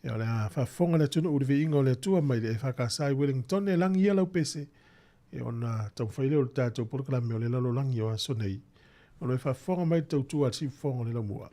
ia o le a faafofoga le atunuu i le viiga o le Atua mai le EFKS i Wellington e lagi ia lau pese, ia ona taumafai lea o le tatou polokalame o le lalolagi o aso nei. O lo o faafofoga mai le tautua a le siufofoga o le laumua.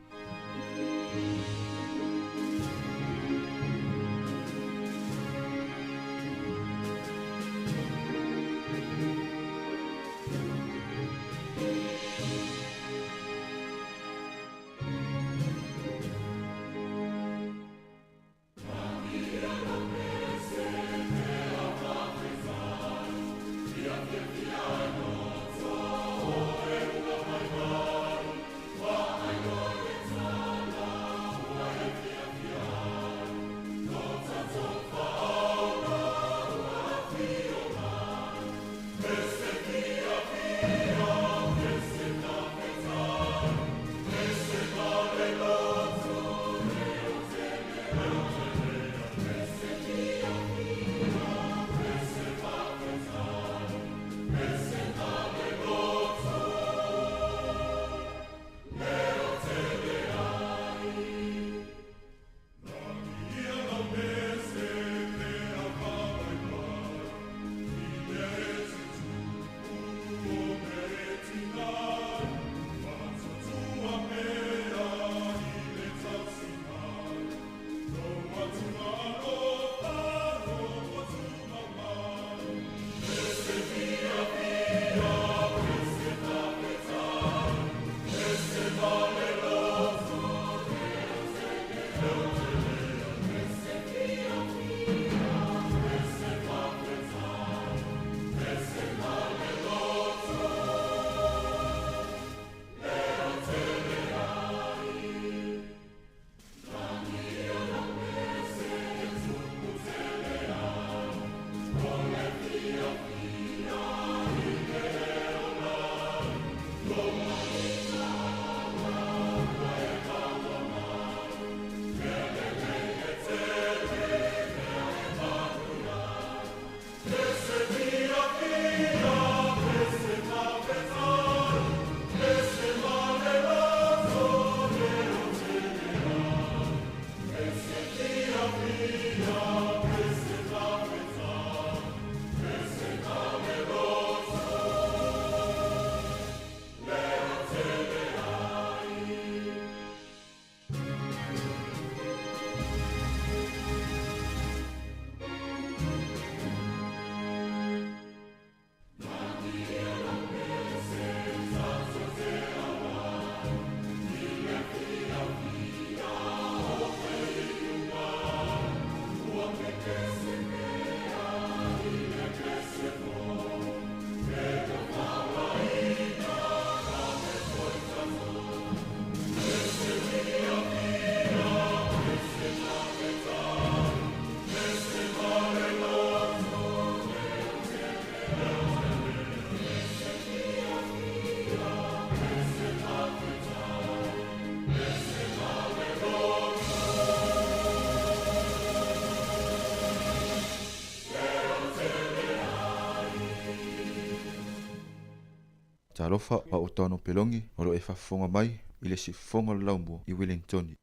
Talofa a o Tano Pelongi o lo e faafofoga mai i le siufofoga o le Laumua i Wellingtoni.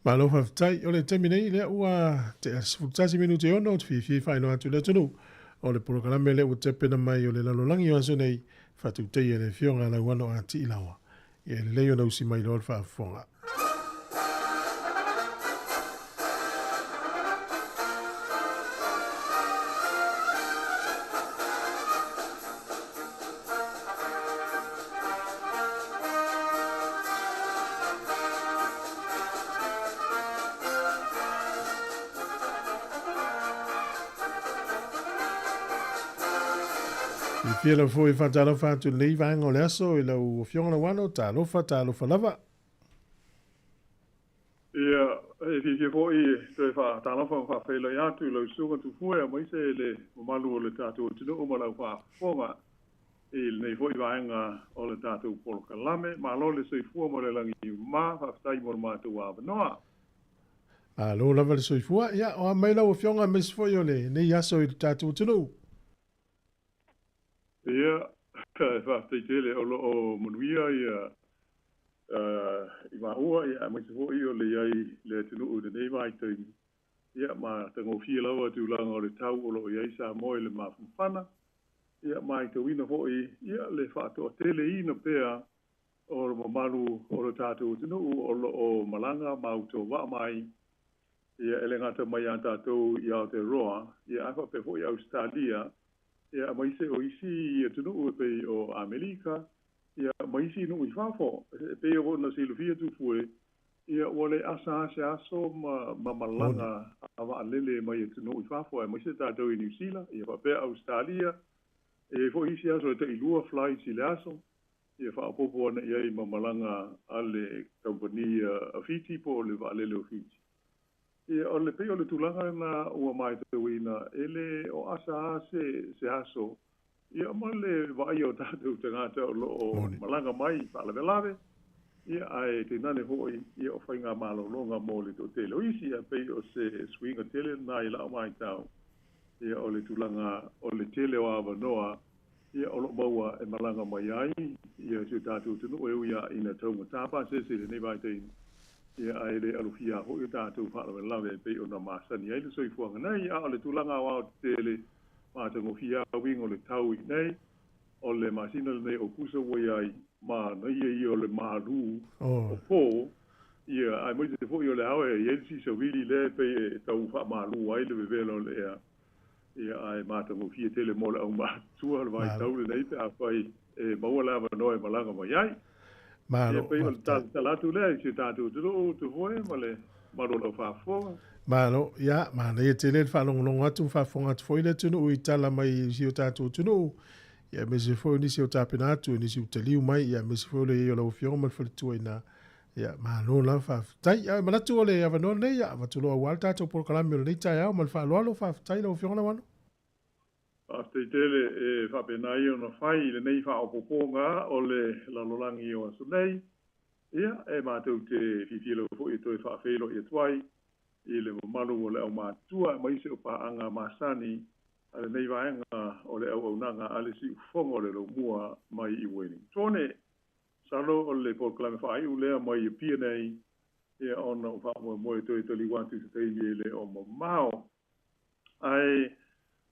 Malo faafetai. O le taimi nei lea ua tea 11 minute e 6 ou te fiafia e faailoa atu i le atunuu o le polokalame lea ua tapena mai o le lalolagi o aso nei faatauteia e le Afioga a Lauano a Tiilawa. Ia e lelei ona usi mai loa le faafofoga. Fia lau foi whātalofa atu lenei vaega o le aso i lau Afioga Lauano, talofa, talofa lava. Ia, e fiafia foi e toe faatalofa ma faafeiloai atu i lau susuga Tufue aemaise le mamalu o le tatou atunuu ma lau faafofoga i lenei foi vaega o le tatou polokalame. Malo le soifua ma le lagi ma, faafetai mo le matou avanoa. Malo lava le soifua. Ia, o a mai lau Afioga aemaise foi o lenei aso i le tatou atunuu. Ia, faafetai tele o lo o manuia ia i maua, ia aemaise foi o le i ai le atunuu i lenei vaitaimi. Ia, matagofie lava tulaga o le tau o lo o i ai Samoa i le mafanafana. Ia, matauina foi ia le faatoateleina pea o le mamalu o le tatou atunuu o lo o malaga ma autovaa mai, ia e le gata mai ia tatou i Aotearoa, ia ae faapea foi Ausetalia, ia aemaise o isi atunuu e pei o Amerika, ia ma isi nuu i fafo. E pei ona silafia Tufue, ia ua le asa lava se aso ma malaga a vaalele mai atunuu i fafo, aemaise tatou i Niu Sila, ia faapea Ausetalia, e i ai foi isi aso e tailua flights i le aso, ia faaopoopo ana i ai ma malaga a le kamupani a Fiti po o le vaalele o Fiti. Ia, o le pei o le tulaga lena ua matauina, e le o asa lava se aso, ia ma le vaaia o tatou tagata o lo o malaga mai i faalavelave, ia ae tainane foi ia o faiga malologa mo le toatele o isi. Ia pei o se suiga tele lena i lau matau, ia o le tulaga o le tele o avanoa ia o lo o maua e malaga mai ai ia si o tatou atunuu e ui lava ina taugata pasese i lenei vaitaimi, ia ae le alofia foi o tatou faalavelave e pei ona masani ai le soifuaga nei. A o le tulaga aoaotetele matagofie lava uiga o le tau i nei, o le masina lenei o Aokuso ua i ai manaia ia o le malu o po, ia aemaise foi o le ao e i ai le sisavili lea e pei e tau faamalu ai le vevela o le ea. Ia, ae matagofie tele mo le aumatutua o le vaitau lenei pe afai e maua le avanoa e malaga mai ai. Malo, Ia, pei o le faafetai. talatala atu lea i si o tatou atunuu, Tufue ma le mamalu o lau faafofoga. Malo, ia, manaia tele le faalogologo atu ma faafofoga atu foi le atunuu i tala mai i si o tatou atunuu, ia aemaise foi o nisi o tapena atu, nisi ua taliu mai, ia aemaise foi o le i ai o lau Afioga ma le faletua i ina. Ia, malo lava faafetai. Ia, e manatu o le avanoa lenei, ia, avatu loa aua le tatou polokalame o lenei taeao ma le faaaloalo. Faafetai lau Afioga Lauano. Faafetai tele e faapena ia ona fai i lenei faaopoopoga o le lalolagi o aso nei. Ia, e matou te fiafia lava foi e toe faafeiloai atu ai i le mamalu o le aumatutua aemaise o paaga masani a lenei vaega o le auaunaga a le Siufofoga o le Laumua mai i Uelintone. Masalo o le polokalame faaiu lea mai Apia nei, ia ona ua faamoemoe e toe taliu atu i se taimi e le o mamao. Ae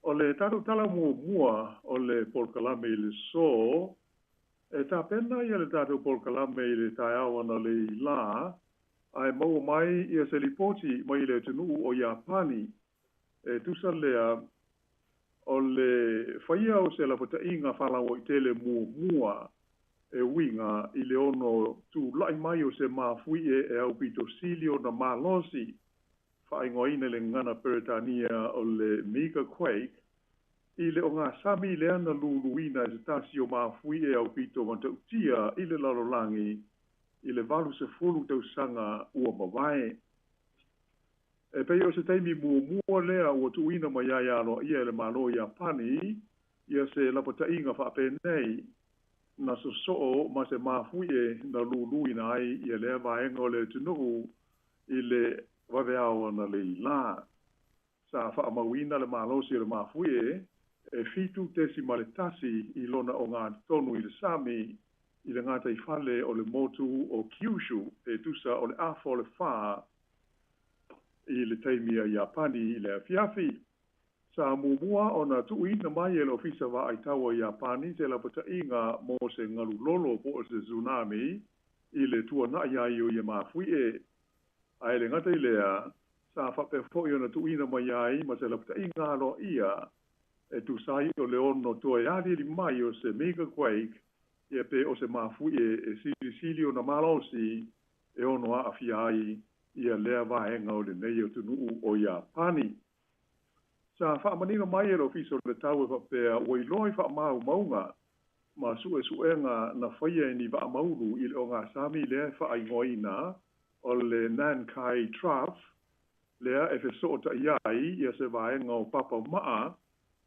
o le tatou tala muamua o le polokalame i le so, e tapena ia le tatou polokalame i le taeao analeila lā, ae maua mai ia se lipoti mai le atunuu o Iapani. E tusa lea o le faia o se lapataiga faalauaitele muamua e uiga i le ono tulai mai o se mafuie e aupito sili ona malosi, faaigoaina i le gagana Peretania o le mega quake, i le ogasami lea na luluina e se tasi o mafuie aupito matautia i le lalolagi i le 80 tausaga ua mavae. E pei o se taimi muamua lea ua tuuina mai ai aloaia e le Malo o Iapani ia se lapataiga faapenei na sosoo ma se mafuie na luluina ai ia lea vaega o le atunuu i le vaveao analeila. Sa faamauina le malosi o le mafuie e 7.1 i lona ogatotonu i le sami i le gataifale o le motu o Kyushu e tusa o le 3:30 i le taimi a Iapani i le afiafi. Sa muamua ona tuuina mai e le Ofisa Vaaitaua Iapani se lapataiga mo se galulolo po o se tsunami i le tuana'i ai o ia mafuie. Ae le gata i lea, sa faapea foi ona tuuina mai ai ma se lapataiga aloaia e tusa ai o le ono toe aliali mai o se megaquake ia pe o se mafuie e silisili ona malosi e ono aafia ai ia lea vaega o lenei atunuu o Iapani. Sa faamanino mai e le Ofisa o le Tau e faapea ua iloa i faamaumauga ma suesuega na faia e ni vaamaulu i le ogasami lea e faaigoaina o le Nankai Trough lea e fesootai ai ia se vaega o papa maa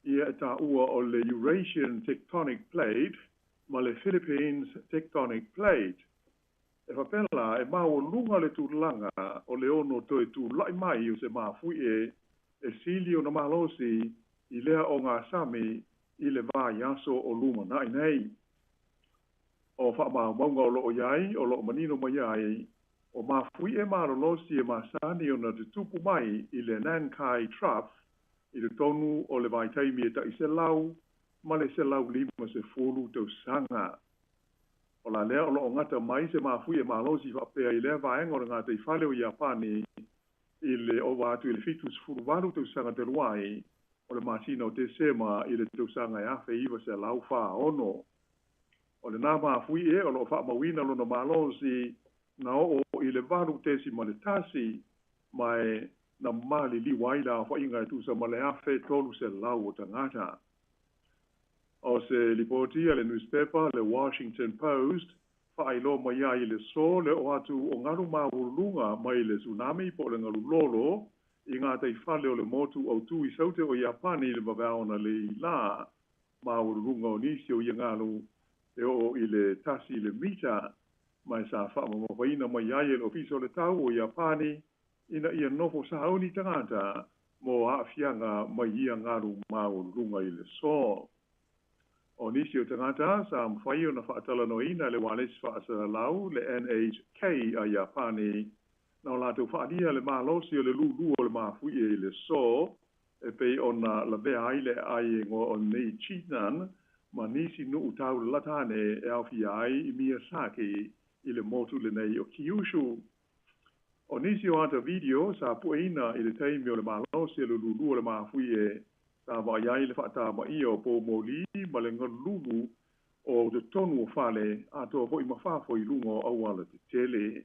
ia e taua o le Eurasian Tectonic Plate ma le Philippines Tectonic Plate. E faapea la e maualuga le tulaga o le ono toe tula'i mai o se mafuie e sili ona malosi i lea ogasami i le vaiaso o lumana'i nei. O faamaumauga o loo iai o loo manino mai ai o mafuie malolosi e masani ona tutupu mai i le Nankai Trough i totonu o le vaitaimi e ta'i 150 tausaga. O la lea o loo gata mai se mafuie malosi faapea i lea vaega o le gataifale o Iapani i le ova atu i le 78 tausaga talu ai o le masina o Tesema i le tausaga e 1946. O lenā mafuie o loo faamauina lona malosi na oo i le 8.1 ma e na maliliu ai le aofaiga e tusa ma le 1,300 o tagata. O se lipoti a le newspaper le Washington Post faailoa mai ai i le aso le oo atu o galu maualuluga mai le tsunami po o le galulolo i gataifale o le motu autū i saute o Iapani i le vaveao analeila. Maualuluga o nisi o ia galu e oo i le 1 le mita ma e sa faamamafaina mai ai e le Ofisa o le Tau o Iapani ina ia nofo sauni tagata mo aafiaga mai ia galu maualuluga i le aso. O nisi o tagata sa mafai ona faatalanoaina le ualesi faasalalau le NHK a Iapani na o latou faaalia le malosi o le lūlū o le mafuie i le aso e pei ona lavea ai le aai e igoa o Nichinan ma nisi nuu taulalata ane e aofia ai i Miyazaki i le motu lenei o Kyushu. O nisi o ata video sa pueina i le taimi o le malosi o le lūlū o le mafuie sa vaai ai le faatamaia o poumoli ma le galululu o totonu o fale atoa foi ma fafo i luga o auala tetele.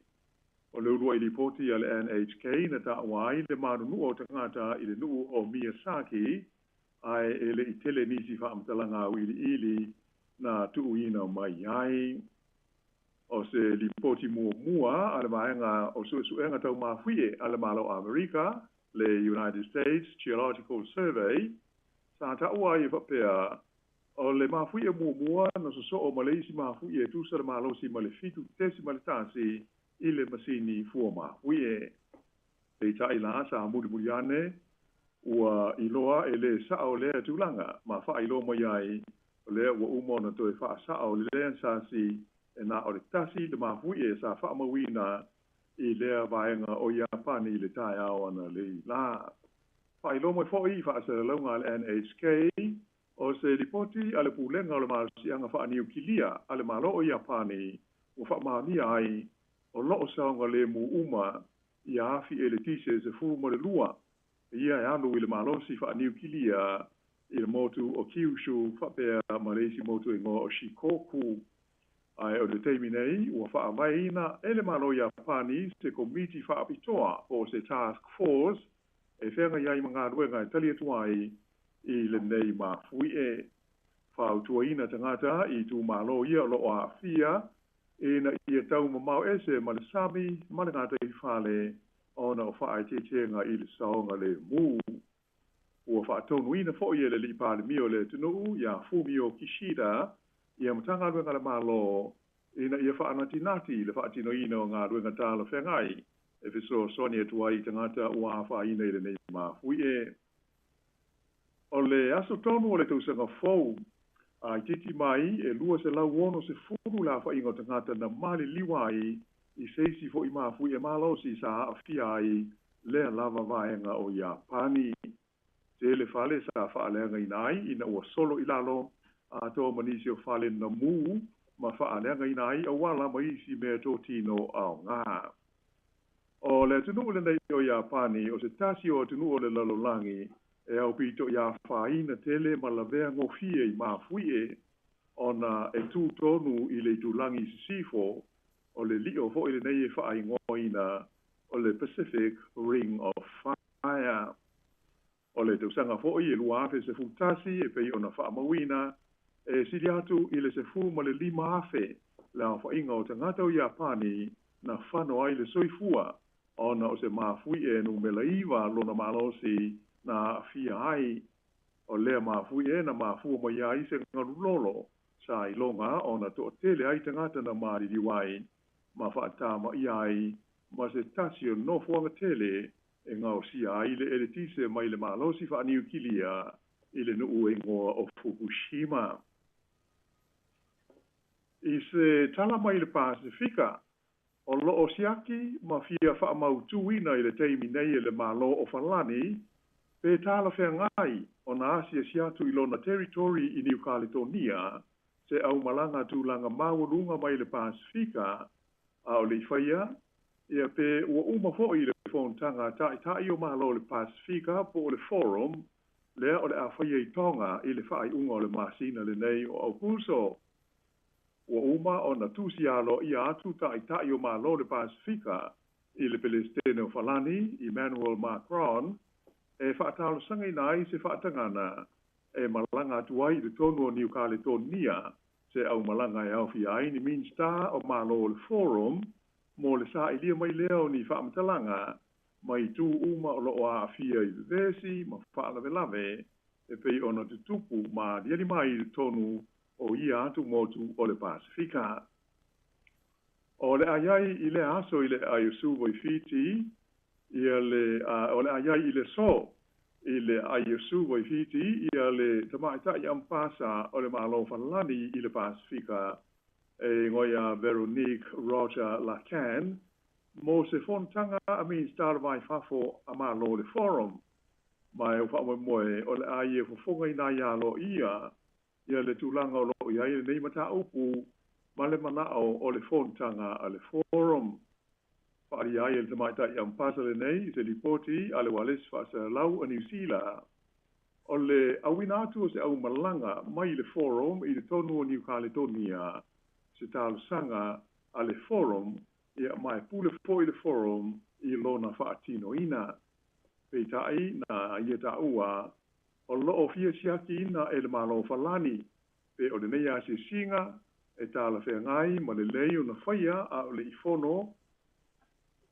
O le uluai lipoti a le NHK na taua ai le manunua o tagata i le nuu o Miyazaki ae e le i tele nisi faamatalaga auiliili na tuuina mai ai. O se lipoti muamua a le vaega o suesuega tau mafuie a le Malo Amerika le United States Geological Survey sa taua ai e faapea o le mafuie muamua na sosoo ma le isi mafuie e tusa le malosi ma le 7.1 i le masini fua mafuie. Peitai la sa mulimuli ane ua iloa e lē saʻo lea tulaga ma faailoa mai ai o lea ua uma ona toe faasaʻo le lea sasi e na o le 1 le mafuie sa faamauina i lea vaega o Iapani i le taeao analeila. Faailoa mai foʻi i faasalalauga a le NHK o se lipoti a le Pulega o le Malosiaga Faaniukilia a le Malo o Iapani ua faamaonia ai o loo saogalemu uma ia afi eletise e 12 ia e alu i le malosi faaniukilia i le motu o Kyushu faapea ma le isi motu e igoa o Shikoku. Ae o le taimi nei ua faavaeina e le Malo Iapani se komiti faapitoa po o se task force e feagai ai ma galuega e tali atu ai i lenei mafuie. Fautuaina tagata i itumalo ia o loo aafia ina ia taumamao ese ma le sami ma le gataifale ona o faaeteetega i le saogalemu. Ua faatonuina foʻi e le alii Palemia o le atunuu iā Fumio Kishida ia Matagaluega a le Malo ina ia faanatinati i le faatinoina o galuega talafeagai e fesoasoani atu ai i tagata ua afaina i lenei mafuie. O le aso tonu o le tausaga fou, a itiiti mai e 260 le aofaiga o tagata na maliliu ai i se isi foi mafuie malosi sa aafia ai lea lava vaega o Iapani. Tele fale sa faaleagaina ai ina ua solo i lalo, atoa ma nisi o fale na mū ma faaleagaina ai auala ma isi meatotino aoga. O le atunuu lenei o Iapani o se tasi o atunuu o le lalolagi e aupito i afaina tele ma lavea gofie i mafuie ona e tu tonu i le itulagi i sisifo o le lio foi lenei e faaigoaina o le Pacific Ring of Fire. O le tausaga foi e 2011 e pei ona faamauina e sili atu i le 15,000 le aofaiga o tagata o Iapani na fano ai le soifua ona o se mafuie numera 9 lona malosi na aafia ai. O lea mafuie na mafua mai ai se galulolo sa iloga ona toatele ai tagata na maliliu ai ma faatamaia ai ma se tasi o nofoaga tele e gaosia ai le eletise mai le malosi faaniukilia i le nuu e igoa o Fukushima. I se tala mai le Pasefika, o loo siaki ma fia faamautuina i le taimi nei e le Malo o Falani pe talafeagai ona asiasi atu i lona territory i Niu Kaletonia se aumalaga tulaga maualuga mai le Pasefika a o le i faia ia pe ua uma foi le fonotaga a Taitai o Malo o le Pasefika po o le Forum lea o le a faia i Tonga i le faaiuga o le masina lenei o Aukuso. Ua uma ona tusi aloaia atu Taitai o Malo o le Pasefika i le Pelesitene o Falani, Emmanuel Macron, e faatalosagaina ai se faatagana e malaga atu ai i totonu o Niu Kaletonia se aumalaga e aofia ai ni Minisita o Malo o le Forum mo le sailia mai lea o ni faamatalaga mai itu uma o loo aafia i vevesi ma faalavelave e pei ona tutupu ma aliali mai i totonu o ia atu motu o le Pasefika. O le a i ai i lea aso i le aai o Suva i Fiti, ia le, o le a i ai i le aso i le aai o Suva i Fiti, ia le Tamaitai Ampasa o le Malo Falani i le Pasefika e igoa ia Veronique Roger Lacan mo se fonotaga a Minisita o le Va i Fafo a Malo o le Forum. Ma e ua faamoemoe o le a ia fofogaina ai aloaia ia le tulaga o loo i ai lenei mataupu ma le manao o le fonotaga a le Forum. Faaalia ai e le Tamaitai Ampasa lenei i se lipoti a le Ualesi Faasalalau a Niu Sila o le auina atu o se aumalaga mai le Forum i totonu o Niu Kaletonia se talosaga a le Forum ia ma e pule foi le Forum i lona faatinoina. Peitai na ia taua o loo fia siakiina e le Malo Falani pe o lenei asiasiga e talafeagai ma lelei ona faia a o le i fono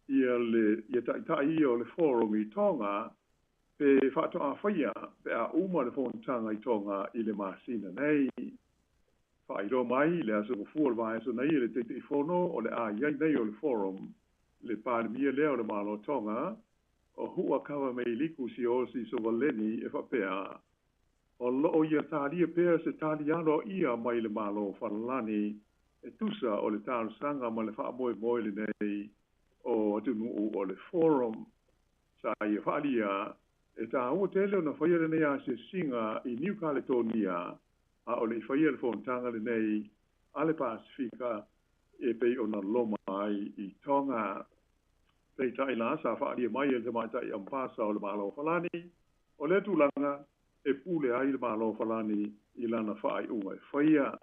ia le ia Taitai ia o le Forum i Tonga pe faatoa faia pe a uma le fonotaga i Tonga i le masina nei. Faailoa mai le aso Gafua o le vaiaso nei e le Taitaifono o le a i ai nei o le Forum le Palemia lea o le Malo o Tonga o Hu'akavameiliku Siaosi Sovaleni e faapea o loo ia talia pea se tali aloaia mai le Malo o Falani e tusa o le talosaga ma le faamoemoe lenei o atunuu o le Forum. Sa ia faaalia e taua tele ona faia lenei asiasiga i Niu Kaletonia a o le i faia le fonotaga lenei a le Pasefika e pei ona loma ai i Tonga. Peitai la sa faaalia mai e le Tamaitai Ampasa o le Malo o Falani o lea tulaga e pule ai le Malo o Falani i lana faaiuga e faia.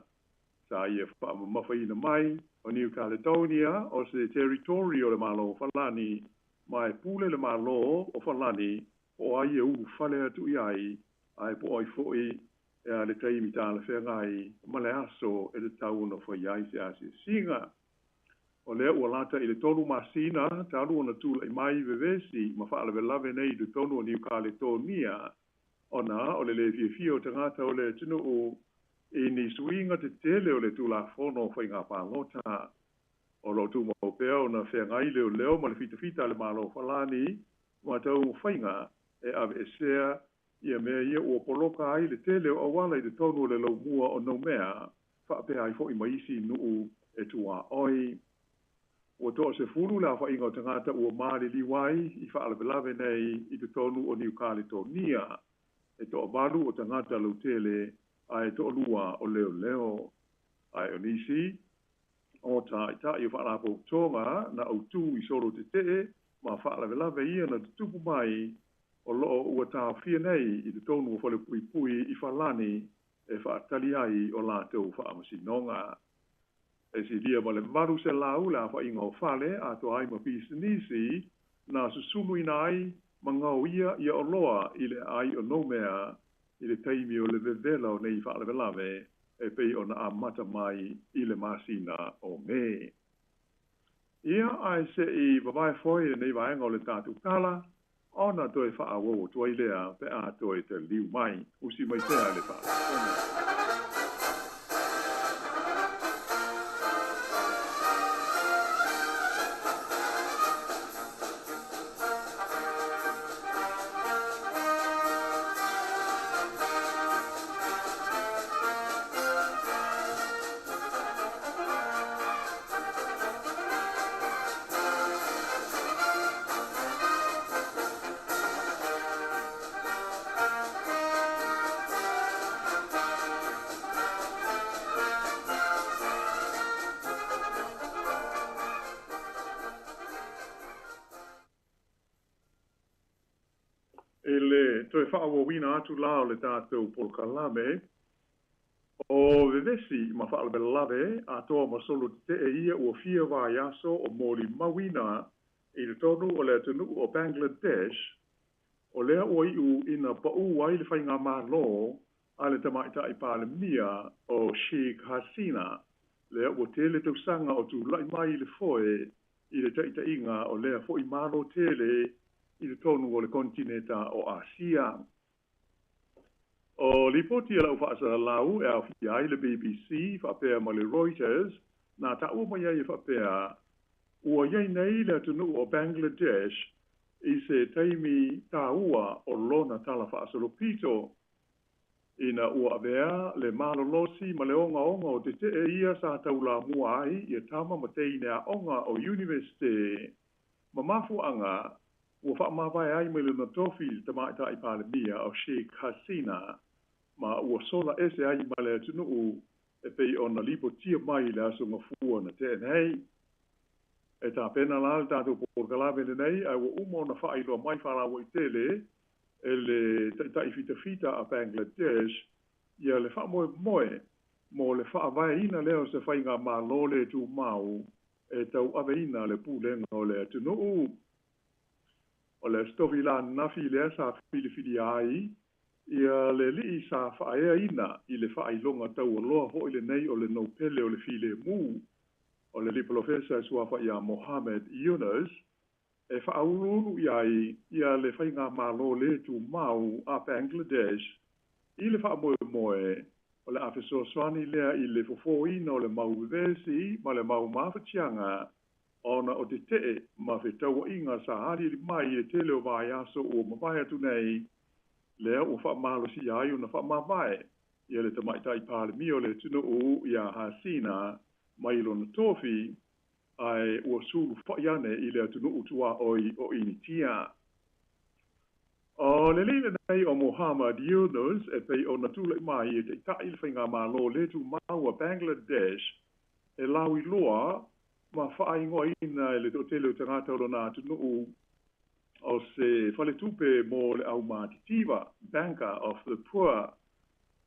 Sa ia faamamafaina mai o Niu Kaledonia o se territory o le Malo o Falani ma e pule le Malo o Falani po o ai e ulufale atu i ai ae po o ai foi e a le taimi talafeagai ma le aso e tatau ona faia ai se asiasiga. O lea ua lata i le 3 masina talu ona tulai mai vevesi ma faalavelave nei i totonu o Niu Kaletonia ona o le le fiafia o tagata o le atunuu i ni suiga tetele o le Tulafono o Faiga Palota. O loo tumau pea ona feagai leoleo ma le fitafita a le Malo o Falani ma taumafaiga e aveesea Ia mea ia ua poloka ai le tele o auala i totonu o le laumua o Noumea, faapea ai foi ma isi nuu e tuaoi. Ua 10 le aofaiga o tagata ua maliliu ai i faalavelave nei i totonu o Niu Kaletonia. E 8 o tagata lautele ae 2 o leoleo. Ae o nisi o ta'ita'i o faalapotopotoga na autū i solo tetee ma faalavelave ia na tutupu mai o loo ua taofia nei i totonu o falepuipui i Falani e faatali ai o latou faamasinoga. E silia ma le 800 le aofaiga o fale atoa ai ma pisinisi na susuluina ai ma gaoia ia oloa i le aai o Noumea i le taimi o le vevela o nei faalavelave e pei ona amata mai i le masina o Me. Ia ae se'i vavae foi lenei vaega o le tatou tala ona toe faaauau atu ai lea pe a toe taliu mai. Usi mai pea le faafofoga. I le toe faaauauina atu la o le tatou polokalame, o vevesi ma faalavelave atoa ma solo tetee ia ua fia vaiaso o molimauina i totonu o le atunuu o Bangladesh, o lea ua iu ina paū ai le faigamālō a le tamaitai Palemia o Sheikh Hasina, lea ua tele tausaga o tula'i mai i le foe i le taʻitaʻiga o lea foʻi malo tele i totonu o le konetineta o Asia. O lipoti a le au faasalalau e aofia ai le BBC faapea ma le Reuters na taua mai ai e faapea ua i ai nei le atunuu o Bangladesh i se taimi tāua o lona tala faasolopito, ina ua avea le malolosi ma le ogaoga o tetee ia sa taulamua ai ia tama ma teine aoga o Iunivesite ma mafuaaga ua faamavae ai mai lona tofi le tamaitai Palemia o Sheikh Hasina ma ua sola ese ai ma le atunuu e pei ona lipotia mai i le aso Gafua na tea nei. E tapena la le tatou polokalame lenei ae ua uma ona faailoa mai faalauaitele e le taʻitaʻi fitafita a Bangladesh ia le faamoemoe mo le faavaeina lea o se faigamālō le tumau e tauaveina le pulega o le atunuu. O le Aso Tofi la ananafi lea sa filifilia ai ia le alii sa faaeaina i le faailoga taualoa foi lenei o le Nopele o le Filemu, o le alii polofesa e suafa ia Mohamed Yunus, e faauluulu i ai ia le faigamālō le tumau a Bangladesh i le faamoemoe o le a fesoasoani lea i le fofōina o le mau vevesi ma le mau mafatiaga ona o tetee ma fetauaiga sa aliali mai i le tele o vaiaso ua mavae atu nei, lea ua faamalosia ai ona faamavae ia le tamaitai Palemia o le atunuu ia Hasina mai lona tofi ae ua sulufa'i ane i le atunuu tuaoi o Initia. O le alii lenei o Mohammad Yunus e pei ona tula'i mai e taʻitaʻi le faigamālō le tumau a Bangladesh e lauiloa ma faaigoaina e le toatele o tagata o lona atunuu o se faletupe mo le aumatitiva, Banker of the Poor,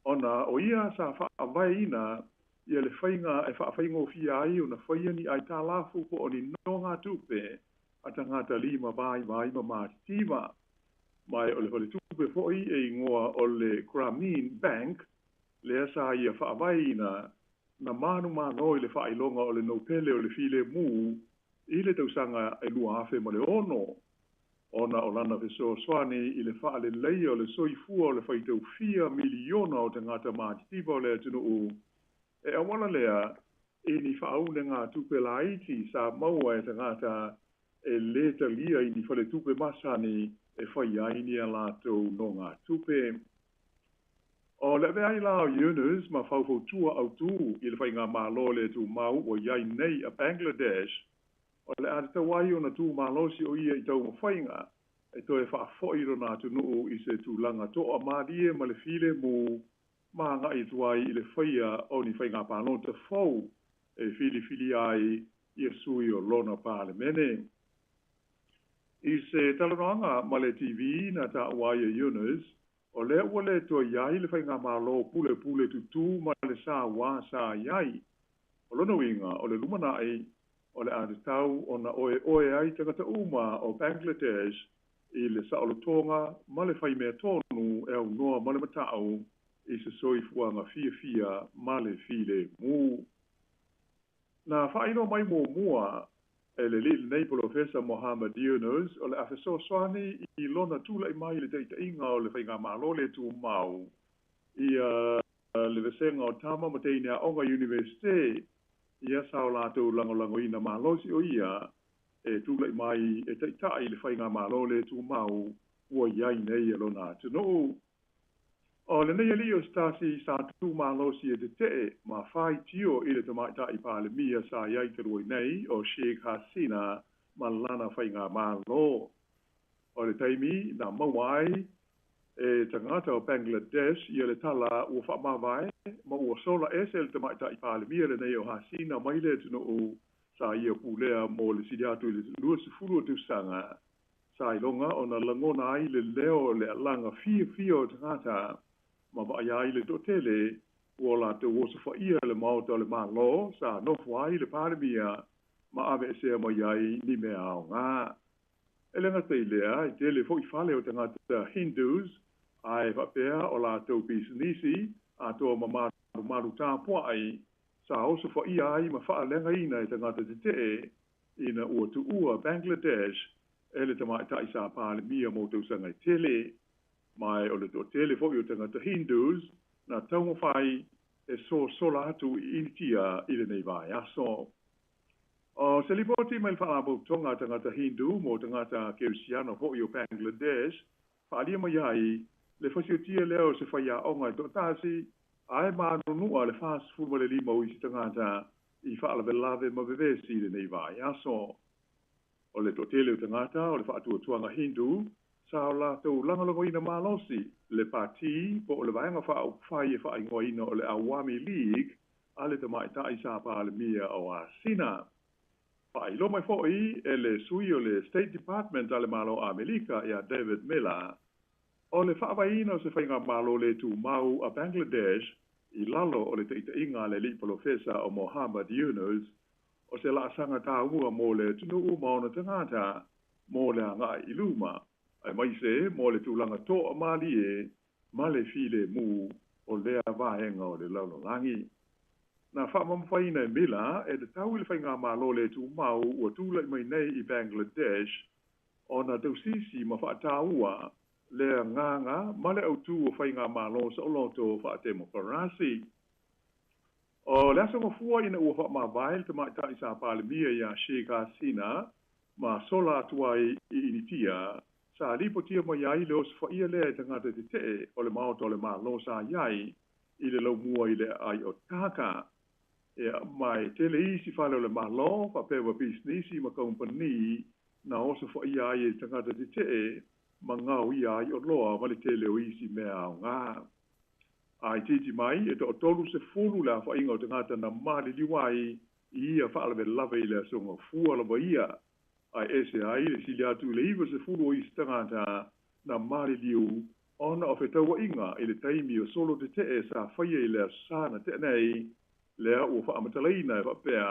ona o ia sa faavaeina ia le faiga e faafaigofie ai ona faia ni aitalafu po o ni nogatupe a tagata limavaivai ma matitiva. Ma o le faletupe foʻi e igoa o le Grameen Bank lea sa ia faavaeina na manumalo i le faailoga o le Nopele o le Filemu i le tausaga e 2006 ona o lana fesoasoani i le faaleleia o le soifua o le faitaufia miliona o tagata matitiva o le atunuu e auala lea i ni faaunegatupe laiti sa maua e tagata e lē talia i ni faletupe masani e faia ai ni a latou nogatupe. O le avea ai la o Yunus ma faufautua autū i le faigamālō lē tumau ua i ai nei a Bangladesh, o le a tatau ai ona tumalosi o ia i taumafaiga e toe faafo'i lona atunuu i se tulaga to'amalie ma le filemu ma aga'i atu ai i le faia o ni faiga palota fou e filifilia ai ia sui o lona Palemene. I se talanoaga ma le TV na ta'ua ai e Yunus, o lea ua lē toe i ai le faigamālō pulepule tutū ma le sauā sa i ai. O lona uiga o le lumana'i, o le a tatau ona oeoe ai tagata uma o Bangladesh i le saolotoga ma le faimea tonu e aunoa ma le mata'u i se soifuaga fiafia ma le filemu. Na faailoa mai muamua e le alii lenei Polofesa Muhammad Yunus o le a fesoasoani i lona tula'i mai i le taita'iga o le faigamālō lē tumau ia le vasega o tama ma teine aoga Iunivesite ia sa o latou lagolagoina malosi o ia e tula'i mai e ta'ita'i le faigamālō lē tumau ua i ai nei e lona atunuu. O lenei alii o se tasi sa tumalosi e tete'e ma faitio i le tamaita'i Palemia sa i ai talu ai nei o Sheikh Hasina ma lana faigamālō. O le taimi na maua ai e tagata o Bangladesh ia le tala ua faamavae ma ua sola ese le tamaita'i Palemia lenei o Hasina mai le atunuu sa ia pulea mo le sili atu i le 20 o tausaga, sa iloga ona lagona ai le leo o le alaga fiafia o tagata ma vaaia ai le to'atele ua latou osofa'ia le maota o le Mālō sa nofo ai le Palemia ma ave'esea mai ai ni mea aogā. E le gata i lea, e tele fo'i fale o tagata Hindus ae faapea o latou pisinisi atoa ma malumalu tapua'i sa osofa'ia ai ma fa'aleagaina e tagata tete'e ina ua tu'ua Bangladesh e le tamaita'i sa Palemia mo tausaga e tele. Ma o le to'atele fo'i o tagata Hindus na taumafai e sosola atu i Initia i lenei vaiaso. O se lipoti mai le Faalapotopotoga a tagata Hindu mo tagata Kerisiano fo'i o Bangladesh, fa'aalia mai ai le fasiotia lea o se faiaoga e to'atasi ae manunu'a le 45 o isi tagata i fa'alavelave ma vevesi i lenei vaiaso. O le to'atele o tagata o le Fa'atuatuaga Hindu sa o latou lagolagoina malosi le pati po o le vaega faaupufai e fa'aigoaina o le Awami League a le tamaita'i sa Palemia o Hasina. Fa'ailoa mai fo'i e le sui o le State Department a le Mālō Amelika iā David Miller, o le fa'avaeina o se faigamālō lē tumau a Bangladesh i lalo o le taita'iga a le alii Polofesa o Muhammad Yunus, o se la'asaga tāua mo le atunuu ma ona tagata mo le aga'i i luma, aemaise mo le tulaga to'amalie ma le filemu o lea vaega o le lalolagi. Na fa'amamafaina e Miller e tatau i le faigamālō lē tumau ua tula'i mai nei i Bangladesh ona tausisi ma fa'atāua le agaga ma le autū o faigamālō saoloto fa'atemokarasi. O le aso Gafua ina ua fa'amavae le tamaita'i sa Palemia iā Sheikh Hasina ma sola atu ai i Initia, sa lipotia mai ai le osofa'ia lea e tagata tete'e o le maota o le Mālō sa i ai i le laumua i le aai o Dhaka. Ia, ma e tele isi fale o le Mālō fa'apea ma pisinisi ma kaumpani na osofa'ia ai e tagata tete'e ma gaoia ai oloa ma le tele o isi mea aogā. A itiiti mai, e to'atolu sefulu le afa'iga o tagata na maliliu ai i ia fa'alavelave i le aso Gafua lava ia, ae ese ai le sili atu i le 90 o isi tagata na maliliu ona o fetaua'iga i le taimi o solo tete'e sa faia i le aso Sā na te'a nei, lea ua fa'amatalaina e fa'apea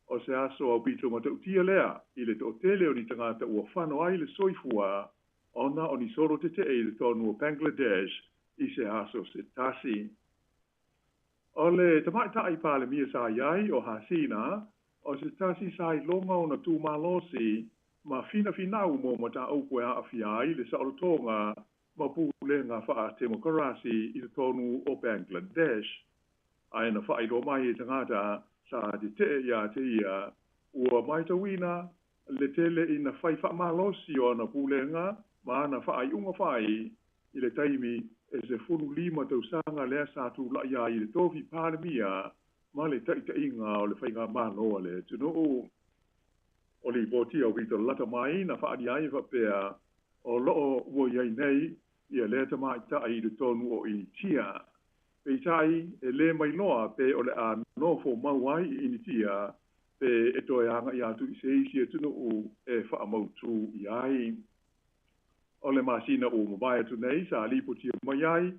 o se aso aupito mata'utia lea i le to'atele o ni tagata ua fano ai le soifua ona o ni solo tete'e i totonu o Bangladesh i se aso se tasi. O le tamaita'i Palemia sa i ai o Hasina, o se tasi sa iloga ona tumalosi ma finafinau mo mataupu e a'afia ai le saolotoga ma pulega fa'atemokarasi i totonu o Bangladesh. Ae na fa'ailoa mai e tagata sa tete'e iā te ia, ua matauina le tele ina fai faamalosi o ana pulega ma ana faaiuga fai i le taimi e 15 tausaga lea sa tula'i ai i le tofi Palemia ma le taʻitaʻiga o le faigamālō a le atunuu. O lipoti aupito lalata mai na faaalia ai e faapea o loo ua i ai nei ia lea tamaʻitaʻi i totonu o Initia. Peitai e lē mailoa pe o le a nofo mau ai i Initia pe e toe agaʻi atu i se isi atunuu e faamautū i ai. O le masina ua mavae atu nei sa lipotia mai ai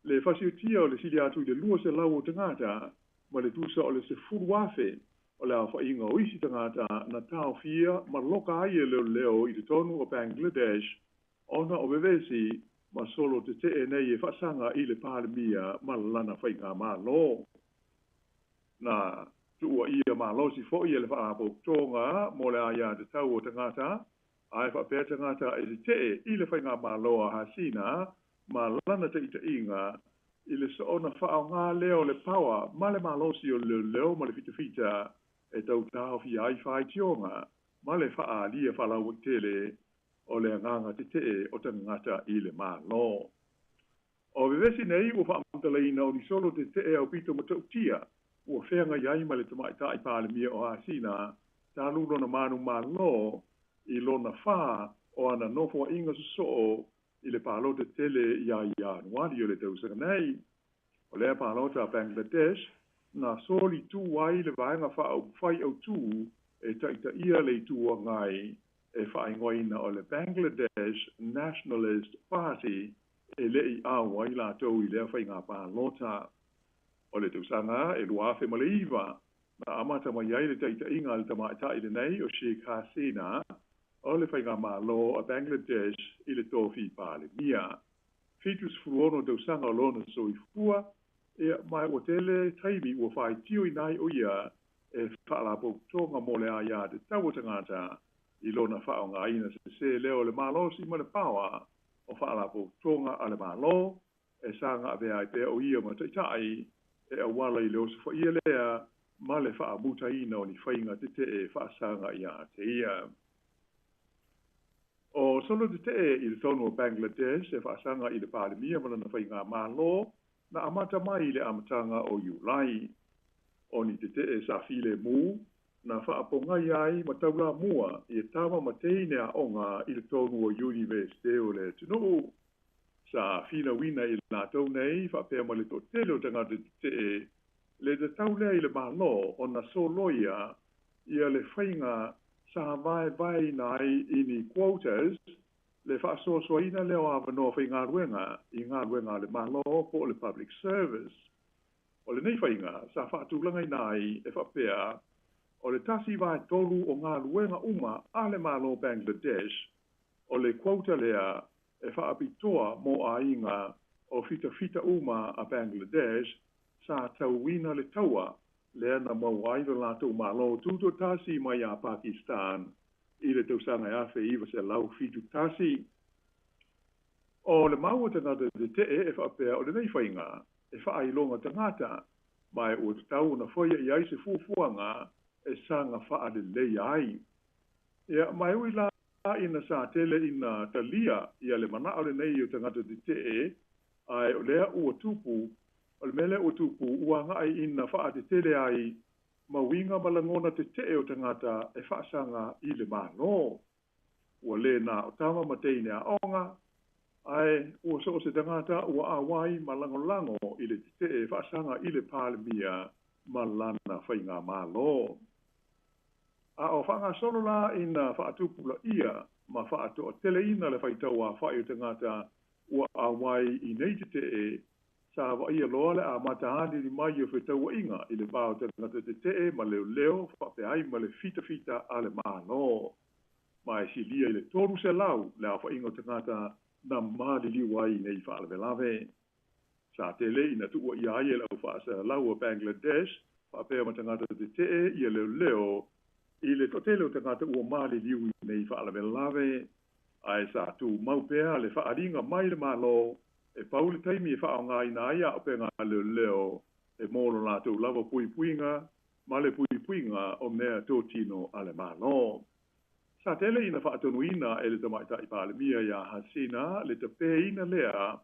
le fasiotia o le sili atu i le 200 o tagata ma le tusa o le 10,000 o le aofaʻiga o isi tagata na taofia ma loka ai e leoleo i totonu o Bangladesh ona o vevesi ma solo teteʻe nei e faasaga i le Palemia ma lana faigamālō. Na tuuaia malosi foʻi e le Faalapotopotoga mo le Aiā Tatau o Tagata ae faapea tagata e teteʻe i le faigamālō a Hasina ma lana taʻitaʻiga i le soona faaaogā lea o le paoa ma le malosi o le leoleo ma le fitafita e tau taofia ai faitioga ma le faaalia faalauaitele o le agaga teteʻe o tagata i le Mālō. O vevesi nei ua faamatalaina o ni solo teteʻe aupito matautia ua feagai ai ma le tamaʻitaʻi Palemia o Hasina talu lona manumālō i lona fā o ana nofoaʻiga sosoo i le palota tele iā Ianuali o le tausaga nei. O lea palota a Bangladesh na solitū ai le Vaega Faaupufai Autū e taʻitaʻia le Itu Agai e faaigoaina o le Bangladesh Nationalist Party e leʻi auai latou i lea faiga palota. O le tausaga e 2009 na amata mai ai le taʻitaʻiga a le tamaʻitaʻi lenei o Sheikh Hasina o le faigamālō a Bangladesh i le tofi Palemia. 76 tausaga o lona soifua, ia, ma ua tele taimi ua faitioina ai o ia e faalapotopotoga mo le aiā tatau o tagata i lona faaaogāina sesē lea o le malosi ma le paoa o faalapotopotoga a le Mālō e saga avea ai pea o ia ma taʻitaʻi e auala i le osofaia lea ma le faamutaina o ni faiga teteʻe faasaga iā te ia. O solo teteʻe i totonu o Bangladesh e faasaga i le Palemia ma lana faigamālō na amata mai i le amataga o Iulai. O ni teteʻe sa filemu na faapogai ai ma taulamua ia tama ma teine aʻoga i totonu o Iunivesite o le atunuu. Sa finauina i latou nei faapea ma le toatele o tagata teteʻe le tatau lea i le Mālō ona soloia ia le faiga sa vaevaeina ai i ni quotas le faasoasoaina lea o avanoa faigaluega i galuega a le Mālō po o le public service. O lenei faiga sa faatulagaina ai e faapea o le 1/3 o galuega uma a le Mālō Bangladesh o le quota lea e faapitoa mo aiga o fitafita uma a Bangladesh sa tauina le taua lea na maua ai lo latou Mālō tutoatasi mai iā Pakistan i le tausaga e 1971. O le mau a tagata teteʻe e faapea o lenei faiga e faailoga tagata ma e ua tatau ona faia i ai se fuafuaga e saga faaleleia ai. Ia, ma e ui la ina sa tele ina talia ia le manaʻo lenei o tagata teteʻe, ae o lea ua tupu, o le mea lea ua tupu ua agaʻi ina faatetele ai ma uiga ma lagona teteʻe o tagata e faasaga i le Mālō. Ua lē na o tama ma teine aʻoga, ae ua so o se tagata ua auai ma lagolago i le teteʻe e faasaga i le Palemia ma lana faigamālō. A o faagasolo la ina faatupulaia ma faatoateleina le faitau afaʻi o tagata ua auai i nei teteʻe, sa vaaia loa le amata alili mai o fetauaʻiga i le va o tagata teteʻe ma leoleo faapea ai ma le fitafita a le Mālō. Ma e silia i le 300 le aofaʻiga o tagata na maliliu ai i nei faalavelave. Sa tele ina tuuaia ai e le au faasalalau o Bangladesh faapea ma tagata teteʻe ia leoleo i le toatele o tagata ua maliliu i nei faalavelave, ae sa tumau pea le faaaliga mai le Mālō e pau le taimi e faaaogāina ai aopega a leoleo e mo lo latou lava puipuiga ma le puipuiga o mea totino a le Mālō. Sa tele ina faatonuina e le Tamaitai Palemia iā Hasina le tapeina lea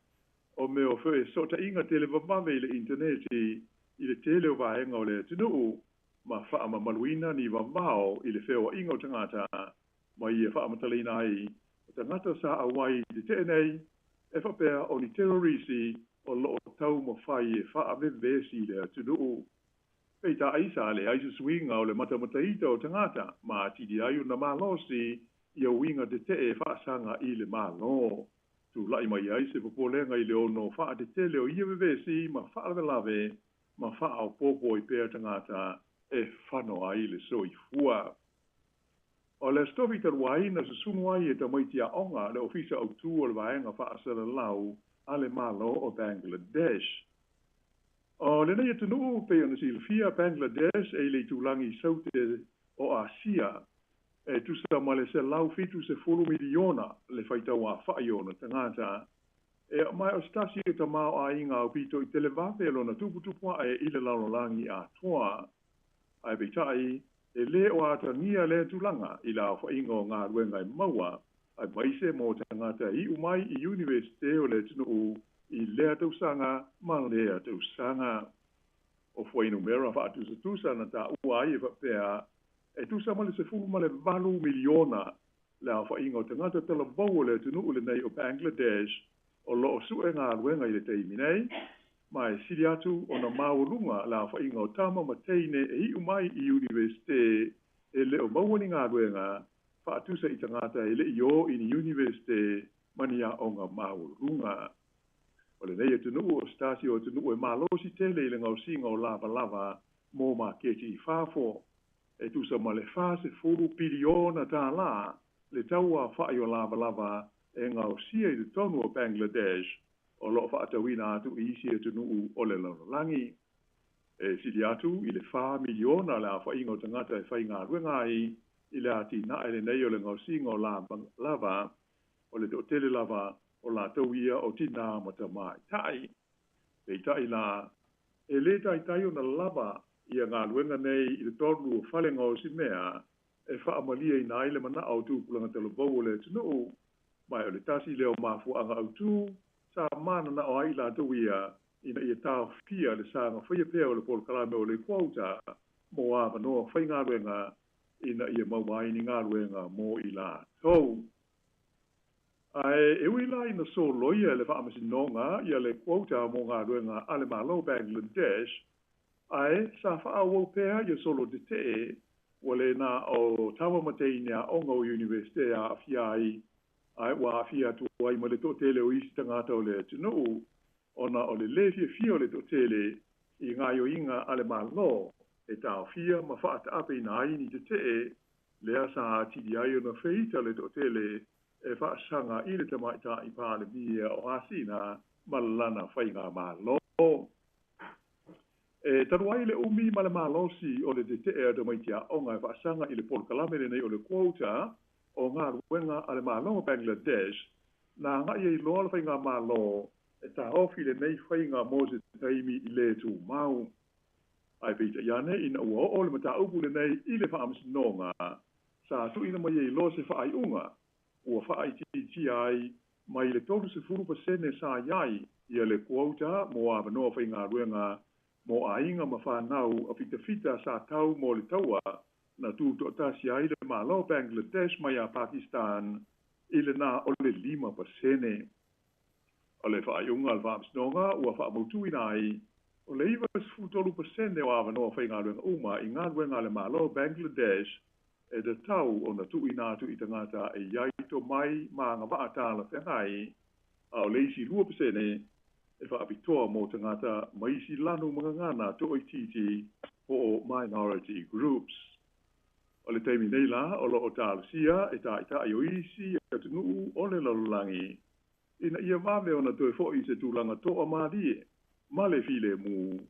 o mea o fesootaiga televavave i le initaneti i le tele o vaega o le atunuu ma faamamaluina ni vavao i le feoaiga o tagata ma ia faamatalaina ai o tagata sa auai i tetee nei e faapea o ni terorisi o loo taumafai e faavevesi le atunuu. Peitai sa leai se suiga o le matamataita o tagata ma atili ai ona malosi ia uiga tetee faasaga i le Malo. Tulai mai ai se popolega i le ono faatetele o ia vevesi ma faalavelave ma faaopoopo ai pea tagata e fano ai le soifua. O le Aso Tofi talu ai na susunu ai e tamaiti aoga le Ofisa Autu o le Vaega Faasalalau a le Malo o Bangladesh. O lenei atunuu pei ona silafia, Bangladesh e i le itulagi i saute o Asia, e tusa ma le 170 miliona le faitau aofai o ona tagata. E ma o se tasi o tamaoaiga aupito i televave lona tuputupu ae i le lalolagi atoa. Ae peitai, e lē o atagia lea tulaga i le aofaiga o galuega e maua, aemaise mo tagata e iu mai i Iunivesite o le atunuu i lea tausaga ma lea tausaga. O fuainumera faatusatusa na taua ai e faapea, e tusa ma le 18 miliona le aofaiga o tagata talavou o le atunuu lenei o Bangladesh o loo sue galuega i le taimi nei, ma e sili atu ona maualuga le aofaiga o tama ma teine e iu mai i Iunivesite e le o maua ni galuega faatusa i tagata e lei o i ni Iunivesite ma ni aoga maualuluga. O lenei atunuu o se tasi o atunuu e malosi tele i le gaosiga o lavalava mo maketi i fafo. E tusa ma le 40 piliona tālā le tau aofai o lavalava e gaosia i totonu o Bangladesh o loo faatauina atu i isi atunuu o le lalolagi. E sili atu i le 4 miliona le aofaiga o tagata e faigaluega ai i le atinae lenei o le gaosiga o lava, o le toatele lava o latou ia o tinā ma tamaitai. Peitai la, e lē taitai ona lava ia galuega nei i totonu o fale gaosimea e faamaliaina ai le manao o tupulaga talavou o le atunuu, ma o le tasi lea o mafuaaga autū sa mananao ai latou ia ina ia taofia le saga faia pea o le polokalame o le quota mo avanoa faigaluega ina ia maua ai ni galuega mo i latou. Ae e ui la ina soloia e le Faamasinoga ia le quota mo galuega a le Malo o Bangladesh, ae sa faaauau pea ia solo tetee ua le na o tama ma teine aoga o Iunivesite e aafia ai, ae ua aafia atu ai ma le toatele o isi tagata o le atunuu ona o le lē fiafia o le toatele i gaoioiga a le Malo e taofia ma faataapeina ai ni tetee lea sa atili ai ona feita le toatele e faasaga i le Tamaitai Palemia o Hasina ma lana faigamalo. E talu ai le umi ma le malosi o le tetee a tamaiti aoga e faasaga i le polokalame lenei o le quota o galuega a le Malo o Bangladesh, na agai ai loa le faigamalo e taofi lenei faiga mo se taimi i lē tumau. Ae peitai ane ina ua oo le mataupu lenei i le Faamasinoga, sa tuuina mai ai loa se faaiuga ua faaitiitia ai mai le 30% sa i ai ia le quota mo avanoa faigaluega mo aiga ma fanau a fitafita sa tau mo le taua na tutoatasi ai le Malo o Bangladesh mai ia Pakistan i lena o le 5%. O le faaiuga a le Faamasinoga ua faamautuina ai o le 93% o avanoa faigaluega uma i galuega a le Malo o Bangladesh e tatau ona tuuina atu i tagata e i ai tomai ma agavaa talafeagai, a o le isi 2% e faapitoa mo tagata ma isi lanu ma gagana toaitiiti po o minority groups. O le taimi nei la o loo talosia e taitai o isi atunuu o le lalolagi ina ia vave ona toe foi i se tulaga toamalie ma le filemu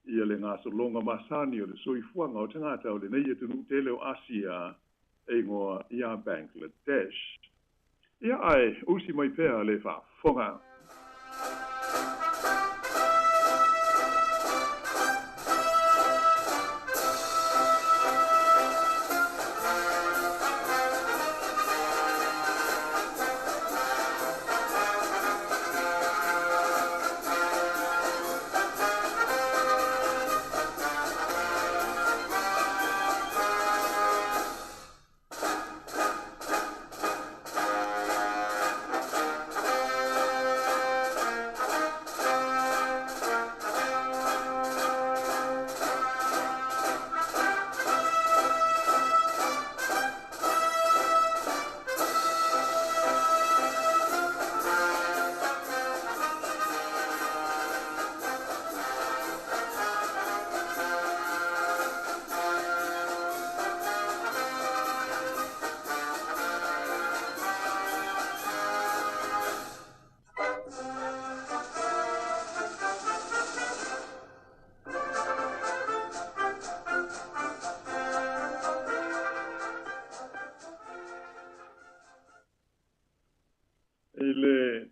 ia le gasologa masani o le soifuaga o tagata o lenei atunuu tele o Asia e igoa ia Bangladesh. Ia ae usi mai pea le faafofoga.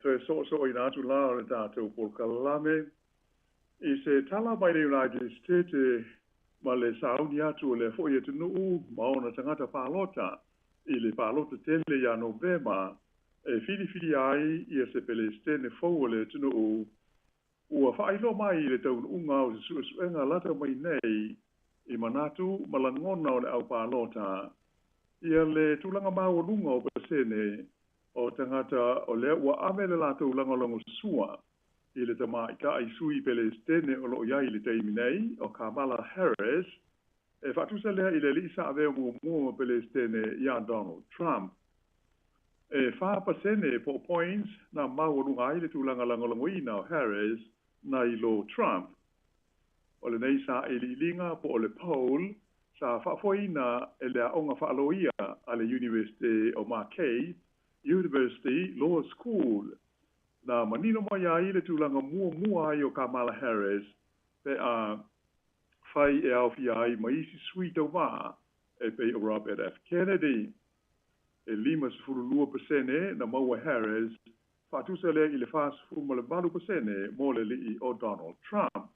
toe soosooina atu la o le tatou polokalame i se tala mai le United States ma le sauni atu o lea foʻi atunuu ma ona tagata palota i le palota tele iā Novema e filifilia ai ia se Pelesitene fou o le atunuu. Ua faailoa mai i le taunuuga o se suesuega lata mai nei i manatu ma lagona o le au palota ia le tulaga maualuga o pasene o tagata o lea ua ave le latou lagolagosua i le tamaitai sui Pelesitene o loo i ai i le taimi nei o Kamala Harris, e faatusa lea i le alii sa avea muamua ma Pelesitene iā Donald Trump. E 4% po o points na maualuga ai le tulaga lagolagoina o Harris nai lo Trump. O lenei sailiiliga po o le poll sa faafoeina e le aoga faaloia a le Iunivesite o Marquette University Law School, na manino mai ai le tulaga muamua ai o Kamala Harris pe a fai e aofia ai ma isi sui tauvā e pei o Robert F. Kennedy. E 52% na maua e Harris, faatusa lea i le 48% mo le alii o Donald Trump.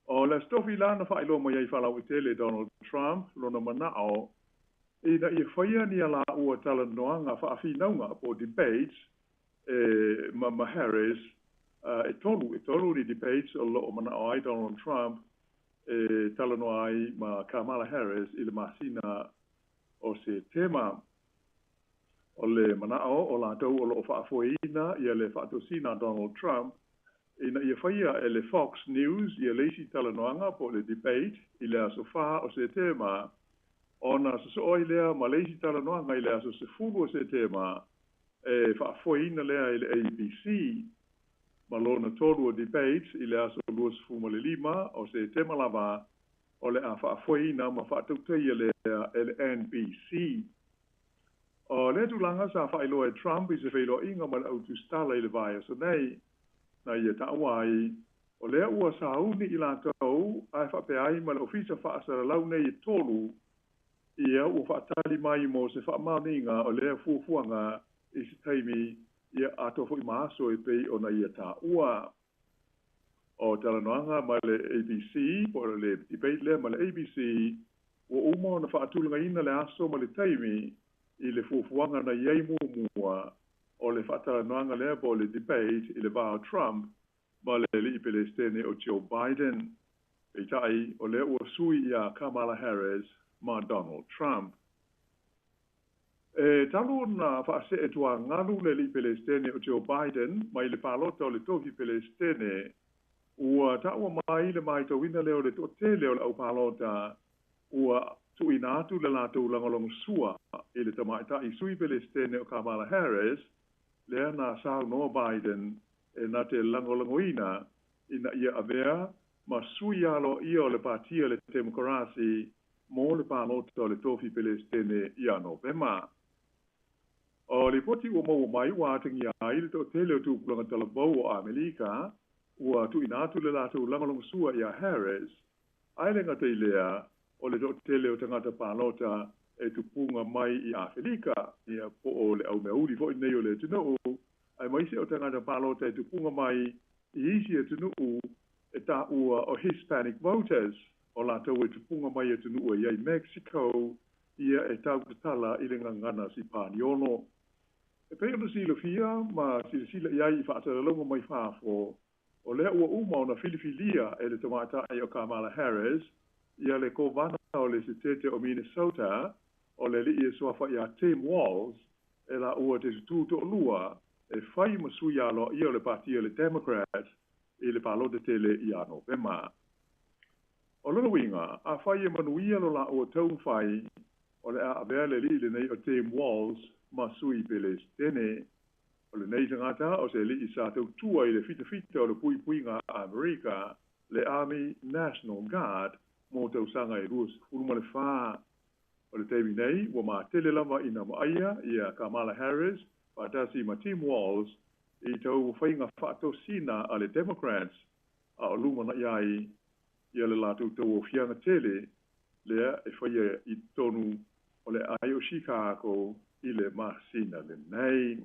O le Aso Tofi la na faailoa mai ai faalauaitele e Donald Trump lona manao ina ia faia ni a laua talanoaga faafinauga po o debates e ma ma Harris. E tolu, e tolu ni debates o loo manao ai Donald Trump e talanoa ai ma Kamala Harris i le masina o Setema. O le manao o latou o loo faafoeina ia le faatosina a Donald Trump ina ia faia e le Fox News ia le isi talanoaga po o le debate i le aso 4 o Setema, ona sosoo ai lea ma le isi talanoaga i le aso 10 o Setema e faafoeina lea e le ABC, ma lona tolu o debates i le aso 25 o Setema lava o le a faafoeina ma faatautaia lea e le NBC. O lea tulaga sa faailoa e Trump i se feiloaiga ma le au tusitala i le vaiaso nei, na ia taua ai, o lea ua sauni i latou ae faapea ai ma le ofisa faasalalau nei e tolu, ia ua faatali mai mo se faamaoniga o lea fuafuaga i se taimi ia atoa foi ma aso e pei ona ia taua. O talanoaga ma le ABC, po o le debate lea ma le ABC, ua uma ona faatulagaina le aso ma le taimi i le fuafuaga na i ai muamua o le faatalanoaga lea po o le debate i le va o Trump ma le alii Pelesitene o Joe Biden. Peitai, o lea ua sui iā Kamala Harris ma Donald Trump. E talu ona faasee tuagalu le alii Pelesitene o Joe Biden mai le palota o le tofi Pelesitene, ua taua mai le matauina lea o le toatele o le au palota ua tuuina atu le latou lagolagosua i le tamaitai sui Pelesitene o Kamala Harris, lea na saunoa Biden e na te lagolagoina ina ia avea ma sui aloaia o le Patia o le Temokarasi mo le palota o le tofi Pelesitene ia Novema. O lipoti ua maua mai ua atagia ai le toatele o tupulaga talavou o Amerika ua tuuina atu le latou lagolagosua iā Harris, ae le gata i lea o le toatele o tagata palota e tupuga mai i Afelika, ia po o le au meauli foi nei o le atunuu, aemaise o tagata palota e tupuga mai i isi atunuu e taua o Hispanic voters, o latou e tupuga mai i atunuu e i ai Mexico, ia e tautatala i le gagana Sipaniolo. E pei ona silafia ma silasila i ai i faasalalauga mai fafo, o lea ua uma ona filifilia e le tamaitai o Kamala Harris ia le Kovana o le Setete o Minnesota, o le alii e suafa iā Tim Walz, e laua te tutū toalua e fai ma sui aloaia o le Patia o le Democrat i le palota tele ia Novema. O lona uiga, afai e manuia lo laua taumafai, o le a avea le alii lenei o Tim Walz ma sui Pelesitene. O lenei tagata o se alii sa tautua i le fitafita o le puipuiga a Amerika, le Army National Guard, mo tausaga e 24. O le taimi nei, ua matele lava ina vaaia ia Kamala Harris faatasi ma Tim Walz i taumafaiga faatosina a le Democrats a o lumanai ai ia le latou tauaofiaga tele lea e faia i totonu o le aai o Chicago i le masina lenei.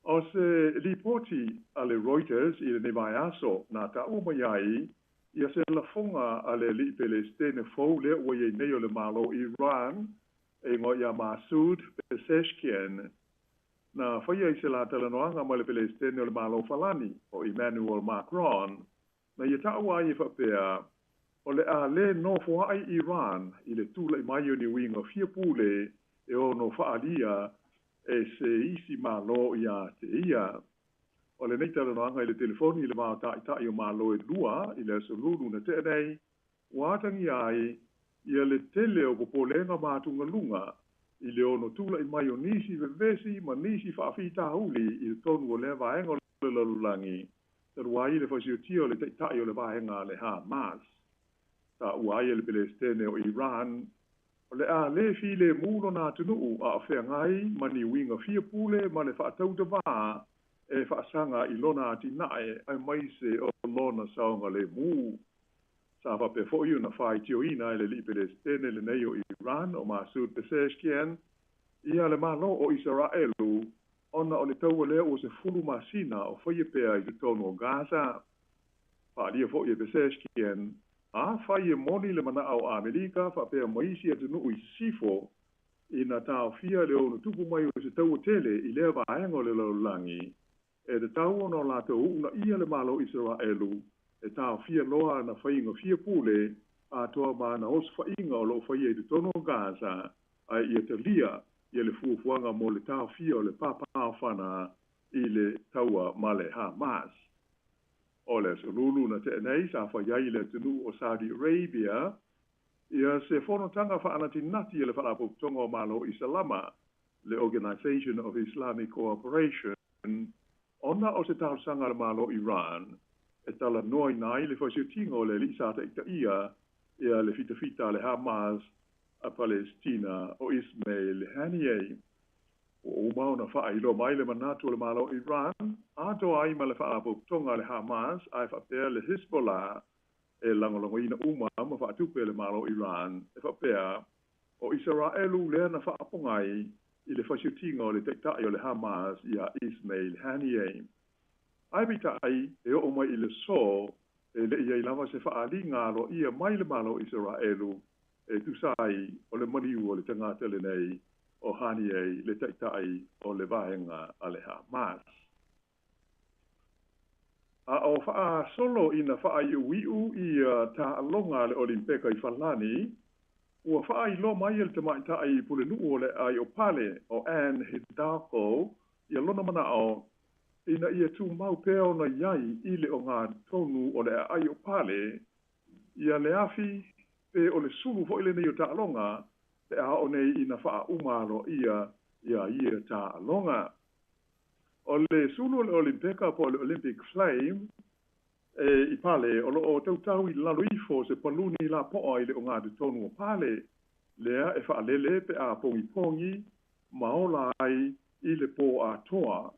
O se lipoti a le Reuters i lenei vaiaso na taua mai ai ia se lafoga a le ali'i Pelesitene fou lea ua i ai nei o le Malo Iran e igoa ia Masoud Pezeshkian na faia i se la talanoaga ma le Pelesitene o le Malo Falani o Emmanuel Macron na ia taua ai e faapea o le a lē nofoa'i Iran i le tula'i mai o ni uiga fia pule e ono fa'aalia e se isi Malo iā te ia. O lenei talanoaga i le telefoni i le va o ta'ita'i o Malo e lua i le aso Lulu na te'a nei ua atagia ai ia le tele o popolega ma atugaluga i le ono tula'i mai o nisi vevesi ma nisi fa'afitauli i totonu o lea vaega o le lalolagi talu ai le fasiotia o le ta'ita'i o le vaega a le Hamas. Ta'ua ai e le Pelesitene o Iran o le a lē filemu lona atunu'u a o feagai ma ni uiga fia pule ma le fa'atautavā e fa'asaga i lona atina'e aemaise o lona saogalēmū. Sa faapea fo'i ona faitioina e le ali'i Pelesitene lenei o Iran o Masoud Pezeshkian ia le Malo o Isaraelu ona o le taua lea ua 10 masina o faia pea i totonu o Gaza. Fa'aalia fo'i e Pezeshkian afai e moni le mana'a o ʻAmelika fa'apea ma isi atunu'u i sisifo ina taofia le ono tupu mai o se taua tele i lea vaega o le lalolagi e tatau ona o latou u'unaʻia le Malo Isaraelu e taofia loa ana faiga fia pule atoa ma ana osofa'iga o lo'o faia i totonu o Gaza ae ia talia ia le fuafuaga mo le taofia o le papaofana i le taua ma le Hamas. O le aso Lulu na te'a nei sa fai ai i le atunu'u o Saudi Arabia ia se fonotaga fa'anatinati e le Fa'alapotopotoga o Malo Isalama, le Organization of Islamic Cooperation, ona o se talosaga a le Malo Iran e talanoaina ai le fasiotiga o le ali'i sa ta'itaʻia ia le fitafita a le Hamas a Palestina o Ismail Haniyeh. Ua uma ona fa'ailoa mai le manatu o le Malo Iran atoa ai ma le Fa'alapotopotoga a le Hamas ae fa'apea le Hezbollah e lagolagoina uma ma fa'atupe e le Malo Iran e fa'apea o Isaraelu lea na fa'apogai i le fasiotiga o le ta'ita'i o le Hamas iā Ismail Haniyeh. Ae peita'i e o'o mai i le sō e le'i ai lava se fa'aaliga aloa'ia mai le Malo Isaraelu e tusa ai o le maliu o le tagata lenei o Haniyeh le ta'ita'i o le vaega a le Hamas. A o fa'asolo ina fa'ai'ui'u ia ta'aloga a le Olimpeka i Falani ua fa'ailoa mai e le tamaʻitaʻi pulenu'u o le aai o Pale o Anne Hidalgo ia lona mana'o ina ia tumau pea ona i ai i le ogatotonu o le aai o Pale ia le afi pe o le sulu fo'i lenei o ta'aloga pe a o'o nei ina fa'auma aloa'ia ia ia ta'aloga. O le sulu o le Olimpeka po o le Olympic Flame e i Pale o lo'o tautau i lalo ifo o se paluni lapo'a i le ogatotonu o Pale lea e fa'alele pe a pogipogi ma ola ai i le pō atoa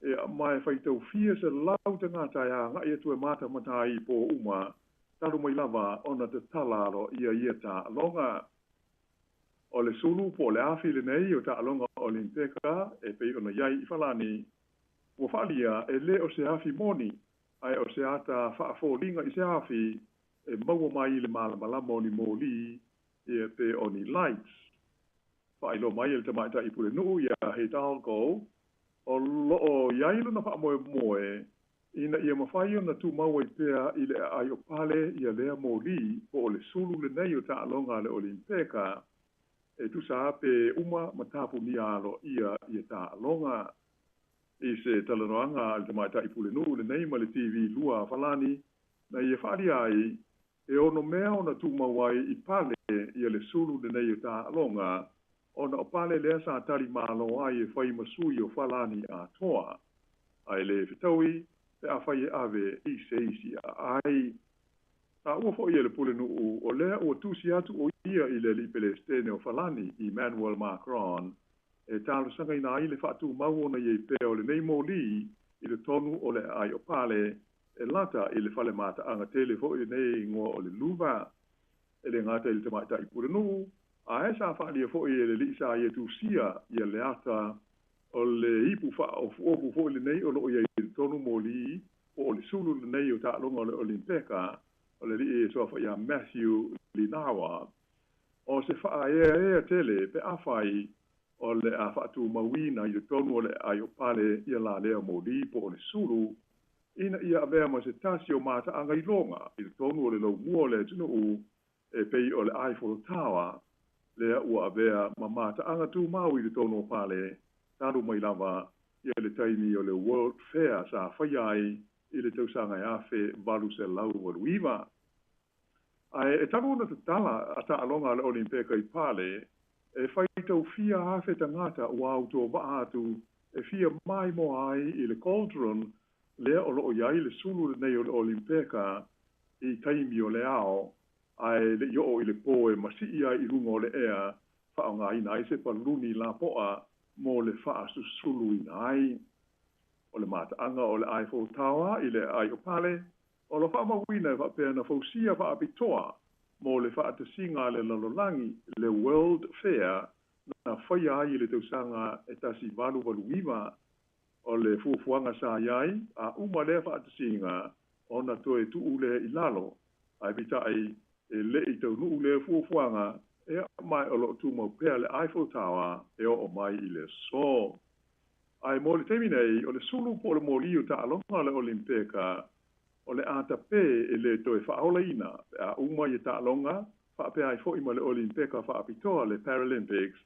e ma e faitaufia 100 tagata e agaʻi atu e matamata ai i pō uma talu mai lava ona tatala aloaʻia ia ta'aloga. O le sulu po o le afi lenei o ta'aloga Olimpeka e pei ona i ai i Falani ua fa'aalia e lē o se afi moni ae o se ata fa'afoliga i se afi e maua mai i le malamalama o ni mōlī ia pe o ni lights. Fa'ailoa mai e le tamaʻitaʻi pulenu'u iā Hidalgo o lo'o i ai lona fa'amoemoe ina ia mafai ona tumau ai pea i le aai o Pale ia lea mōlī po o le sulu lenei o ta'aloga a le Olimpeka e tusa pe uma ma tapunia aloaʻia ia ta'aloga. I se talanoaga a le tamaʻitaʻi pulenu'u lenei ma le TV 2 a Falani na ia fa'aalia ai e ono mea ona tumau ai i Pale ia le sulu lenei o ta'aloga ona o Pale lea sa tali malo ai e fai ma sui o Falani atoa ae lē fetaui pe afai e ave i se isi aai. Taua fo'i e le pulenu'u o lea ua tusi atu o ia i le ali'i Pelesitene o Falani Emmanuel Macron e talosagaina ai le fa'atumau ona i ai pea o lenei mōlī i totonu o le aai o Pale e lata i le fale mata'aga tele fo'i lenei igoa o le Louvre. E lē gata i le tamaʻitaʻi pulenu'u ae sa fa'aalia fo'i e le ali'i sa ia tusia ia le ata O le ipu faaofuofu foʻi lenei o loo iai i totonu moli po o le sulu lenei o taaloga o le Olimpeka o le alii e suafa iā Matthew Linawa. O se faaeaea tele pe afai o le a faatumauina i totonu o le aai o Pale ia lalea moli po o le sulu ina ia avea ma se tasi o mataaga iloga i totonu o le laumua o le atunuu e pei o le Eiffel Tower lea ua avea ma mataaga tumau i totonu o Pale talu mai lava ia le taimi o le World Fair sa faia ai i le tausaga e 1889. Ae e talu ona tatala a taaloga a le Olimpeka i Pale, e faitaufia afe tagata ua autovaa atu e fia maimoa ai i le cauldron lea o loo iai le sulu lenei o le Olimpeka i taimi o le ao ae leʻi oo i le po e masii ai i luga o le ea faaaogāina ai se paluni lapoa mo le faasusuluina ai. O le mataaga o le Eiffel Tower i le aai o Pale o lo faamauina e faapea na fausia faapitoa mo le faatasiga a le lalolagi le World Fair na faia ai i le tausaga e 1889. O le fuafuaga sa iai a uma lea faatasiga ona toe tuu lea i lalo, ae peitai e leʻi taunuu lea fuafuaga ea ma o loo tumau pea le Eiffel Tower e oo mai i le aso. Ae mo le taimi nei o le sulu po o le moli o taaloga o le Olimpeka o le a tapē e lē toe faaolaina pe a uma ia taaloga faapea ai foʻi ma le Olimpeka faapitoa le Paralympics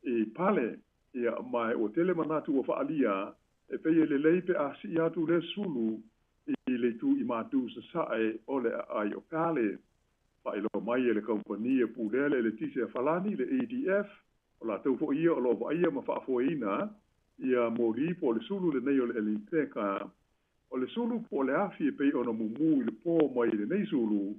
i Pale. Ia ma ua tele manatu ua faalia e pei e lelei pe a sii atu lea sulu i le itu i matu sasae o le aai o Pale. Faailoa mai e le kamupani e pulea le eletise a Falani le EDF o latou foʻi ia o loo vaaia ma faafoeina ia moli po o le sulu lenei o le Olimpeka. O le sulu po o le afi e pei ona mumū i le po mai lenei sulu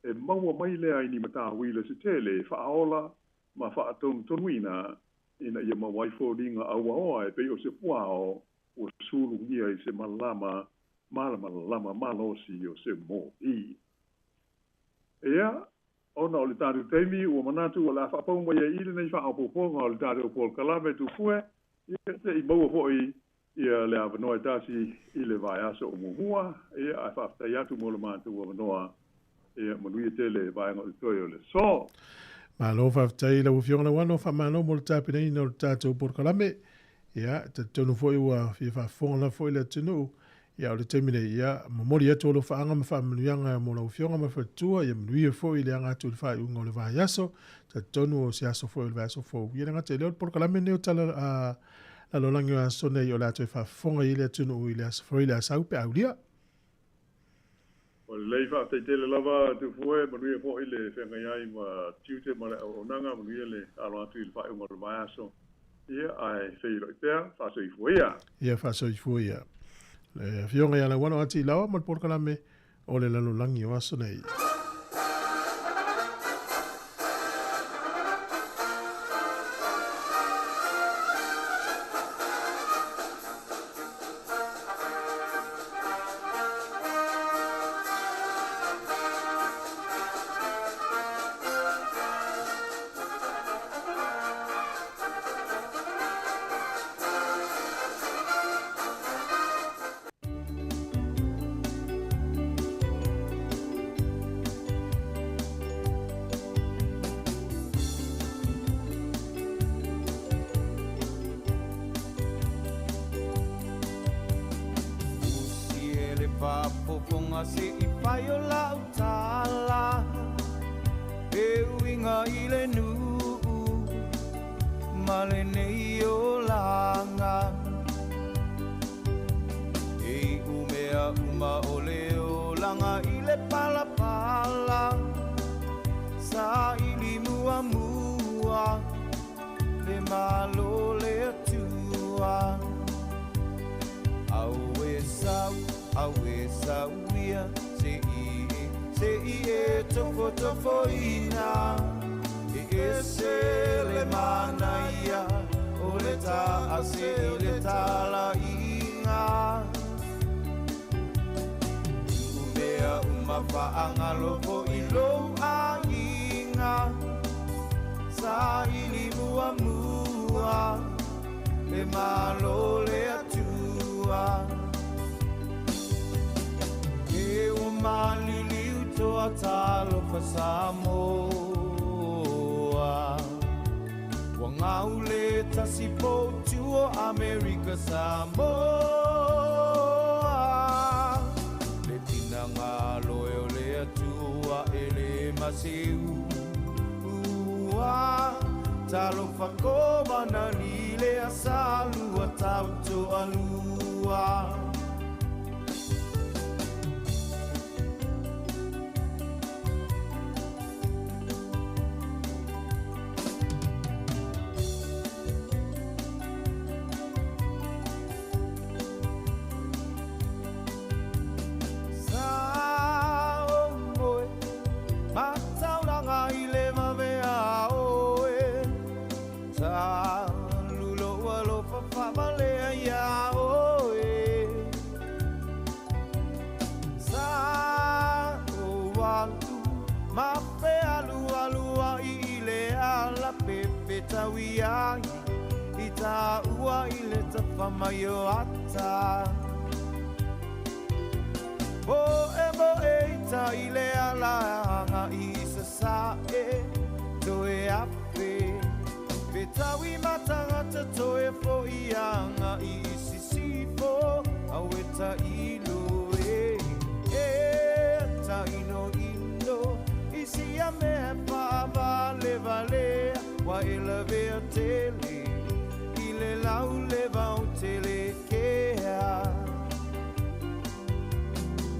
e maua mai lea i ni matauila se tele faaola ma faatonutonuina ina ia maua ai foliga auaoa e pei o se puao ua sulugia i se malama malamalama malosi o se moli. Ia ona o le tatou taimi ua manatu o le a faapau mai ai i lenei faaopoopoga o le tatou polokalame tufue ia seʻi maua foʻi ia le avanoa e tasi i le vaiaso o muamua. Ia ae faafetai atu mo le matou avanoa. Ia manuia tele vaega o le toe o le aso. Malo faafetai lau Afioga Lauano, faamalo mo le tapenaina o le tatou polokalame. Ia, talitonu foi ua fia faafofoga lava foi le atunuu. Ia, o le taimi nei, ia, momoli atu alofaaga ma faamanuiaga mo lau Afioga ma le faletua, ia manuia foi le aga atu i le faaiuga o le vaiaso. Talitonu o se aso foi o le vaiaso fou. Ia le gata i lea o le polokalame lenei o Tala a Lalolagi o aso nei o le a toe faafofoga i le atunuu i le aso foi le Asau pe aulia. Ua lelei faafetai tele lava Tufue, manuia foi le feagai ai ma tiute ma le auaunaga, manuia le alo atu i le faaiuga o le vaiaso. Ia, ae feiloai pea, faasoifua ia. Ia, faasoifua ia. Le Afioga ia Lauano Ati Ilaoa ma le polokalame o le lalolagi o aso nei. Usi e le faafofoga se i fai o lau tala e uiga i le nuu ma lenei olaga e iu mea uma o le olaga i le palapala sa ili muamua le malo le Atua. Auē sau, auē sau ia se i e, se i e tofotofoina e ese le manaia o le taase i le talaiga. Tuu mea uma faagalo foi lou aiga sa ili muamua le malo. Samoa. Ua gaule tasi poutu o Amerika Samoa. Le finagalo e o le Atua e lē maseu ua. Talofa kovanali le asalua tautoalua. Sa o oe, mataulaga i le vavea oe. Ta lulo alofa faavalea iā oe. Sa o alu, ma fe alu alu ai i le ala pepe taui ai. I tā ua i le tawhamai o ata. Mo e mo e i ta i le ala anga i sa sa e toe ape. Pe taui matangata toe fo i anga i sisifo au e ta ilo e. E ta ino ino i si a mea whaavale vale wa e lavea tele i le lau le vau tele kea.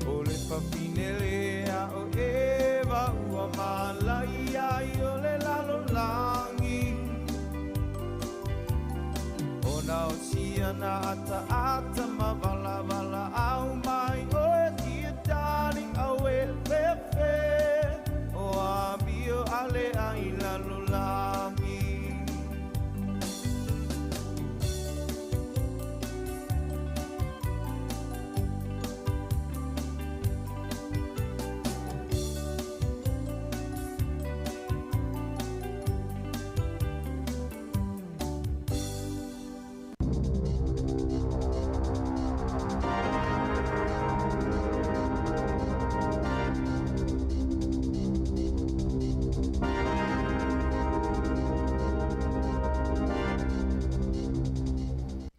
O le whawhinele a o Eva ua malai ai o le lalo langi. O na o sia na ata ata ma vala vala au mai o e tia darling au e fefe. O a mio ale ai lalo langi.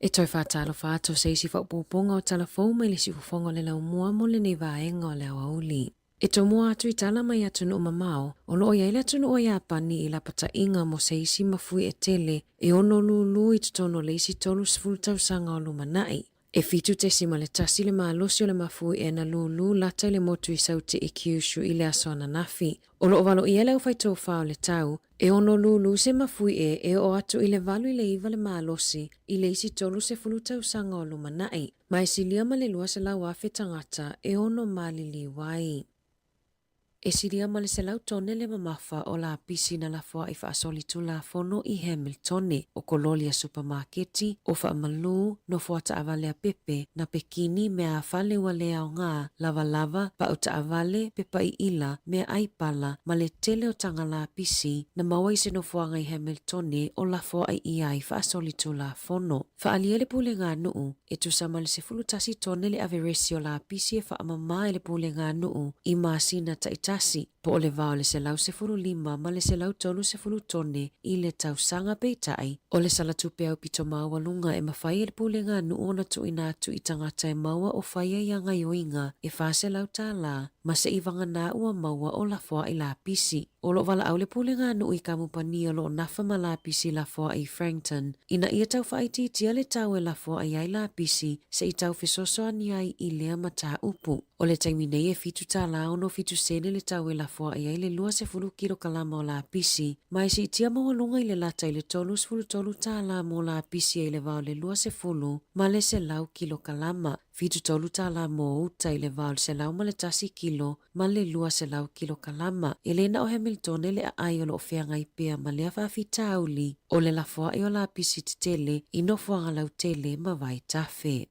E toe whātalo whāto se isi whaupōpōnga o tala fou mai le siufofoga o le laumua mo lenei vaega o le aoauli. E tomoa atu i tala mai atunuu mamao, o loo iai le atunuu o Iapani i lapataiga mo se isi mafui e tele e ono lūlū i totonu o le isi 30 tausaga o lumanai. E 7.1 le malosi o le mafui e na lūlū lata i le motu i Sauti i Kyushu i le aso ananafi. O loo valo ia le au whaitōwha o le tau, e ono lūlū se mafui e e o atu i le 8 i le 9 le malosi i le isi 30 tausaga o lumanai. Ma e silia ma le 200,000 tangata e ono maliliu ai. E silia ma le 100 tone le mamafa o la pisi na lafoa i whaasoli tūlafono i Hamiltone o kololi a supermarketi o whaamalu no fuata awale a pepe na pekini mea a whale ua le ao ngā lava lava pa o taavale pepa i ila mea aipala ma le tele o tanga la pisi na maua i se nofoaga i Hamiltone o lafoa ai i ai whaasoli tūlafono. Whaalia le pule ngā nuu e tusa ma le 11 tone le averesi o la pisi e whaamama e le pule ngā nuu i masina taitasi po o le vao le 115 ma le 130 tone i le tausaga peitai. O le salatupe au pito maualuga e mafai e le pulega a nuu ona tuuina atu i tagata e maua o faia ia gaioiga e 400 tālā ma se i vagana ua maua o lafoaʻi lapisi. O loo valaau le pulega a nuu i kamupani o loo nafa ma lapisi lafoaʻi i Frankton ina ia taufaitiitia le tau e lafoaʻi ai lapisi se i taufesoasoani ai i lea mataupu. O le taimi nei e 7 tālā 67 sene le tau e lafoaʻi ai le 20 kilokalama o lapisi ma e siitia maualuga i le lata i le 33 tālā mo lapisi ai le vao le 20 ma le 100 kilokalama. 73 tālā mō uta i le vao le 101 kilo ma le 200 kilokalama. E le na o Hamilton le aai o loo feagai pea ma lea faafitauli o le lafoaʻi o lapisi tetele i nofoaga lautele ma vaitafe.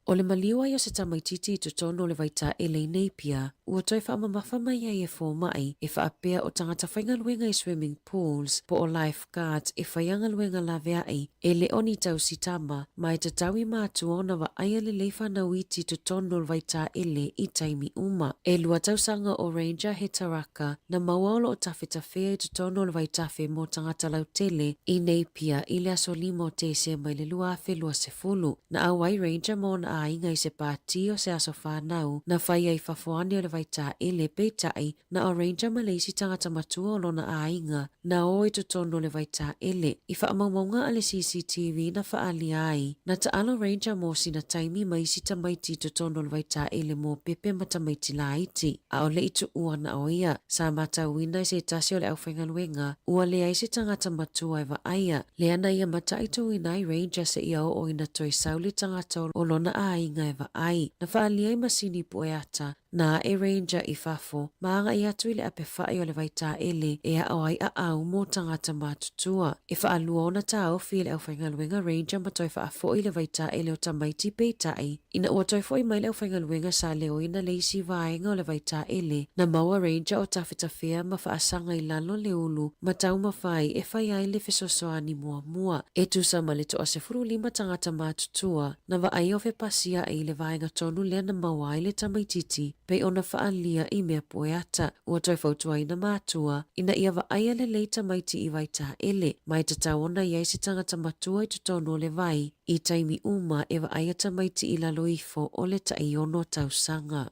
O le maliu ai o se tamaitiiti i totonu o le vaitaele i Napier, ua toe faamamafa mai ai e fomai e faapea o tagata faigaluega i swimming pools po o lifeguards e faia galuega laveai e le o ni tausi tama ma e tatau i matua ona vaaia lelei fanau iti i totonu o le vaitaele i taimi uma. E lua tausaga o Ranger Hetaraka na maua o lo o tafetafea i totonu o le vaitafe mo tagata lautele i Napier i le aso 5 o Tesema i le 2020. Na auai Ranger ma ona aiga i se pātī o se aso whānau na whai ai fafo ane o le vaitaele, peitai, na o Ranger ma le isi tagata matua o lona aiga na o i totonu o le vaitaele. I faamaumauga a le CCTV na whaalia ai, na taalo Ranger mo sina taimi ma isi tamaiti i totonu o le vaitaele mo pepe ma tamaiti laiti. A o le i tuua na o ia, sa matauina i se tasi o le aufaigaluega, ua leai se tagata matua e vaaia, Lea na ia mataituina ai Ranger seia oo ina toe sau le tagata o lona aiga e vaai. Na faaalia ai masini pueata, na ae Ranger i fafo, ma agai atu i le apefa'i o le vaitaele e aʻo ai aau mo tagata matutua. E faalua ona taofi e le aufaigaluega Ranger ma toe faafo'i le vaitaele o tamaiti peitai, Ina ua toe fo'i mai le aufaigaluega sa leoina le isi vaega o le vaitaele, na maua Ranger o tafetafea ma faasaga i lalo le ulu ma taumafai e fai ai le fesoasoani muamua. E tusa ma le 15 tagata matutua na vaaia o fepasiaʻi i le vaega tonu lea na maua ai le tamaitiiti pei ona faaalia i mea pueata. Ua toe fautuaina matua ina ia vaaia lelei tamaiti i vaitaele, ma e tatau ona i ai se tagata matua i totonu o le vai I taimi uma e vaaia tamaiti i lalo ifo o le taiono tausaga.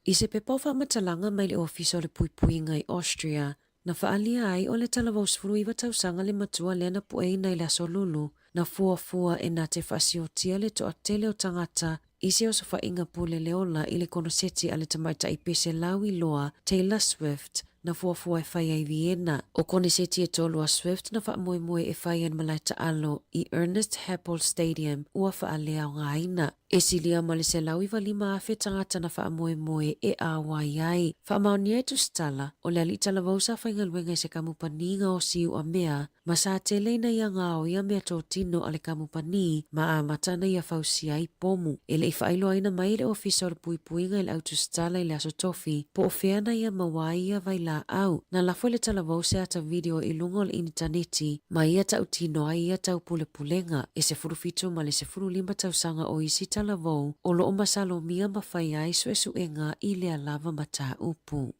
I se pepa o faamatalaga mai le Ofisa o le Puipuiga i Austria, na faaalia ai o le talavou 19 tausaga le matua lea na pueina i le Aso Lulu, na fuafua e na te faasiotia le toatele o tagata i se osofaiga pule le ola i le konoseti a le tamaitai pese lauiloa Taylor Swift na fuafua e fai ai Vienna. O koneseti e tolu a Swift na faamoemoe e fai ai malae taalo i Ernest Happel Stadium ua faaleaogaina. E silia ma le 195,000 tagata na faamoemoe e ʻauai ai. Faamaonia e tusitala, o le alii talavou sa faigaluega i se kamupani gaosi uamea Ma sa tele ina ia gaoia meatotino a le kamupani ma amata ana ia fausia ai pomu. E le i faailoaina mai e le Ofisa o le Puipuiga i le Autusitala i le Aso Tofi po o fea na ia maua ai ia vailaau. Na lafo e le talavou se ata video i luga o le initaneti ma ia tautino ai ia taupulepulega. E 17 ma le 15 tausaga o isi talavou o lo o masalomia ma fai ai suesuega i lea lava mataupu.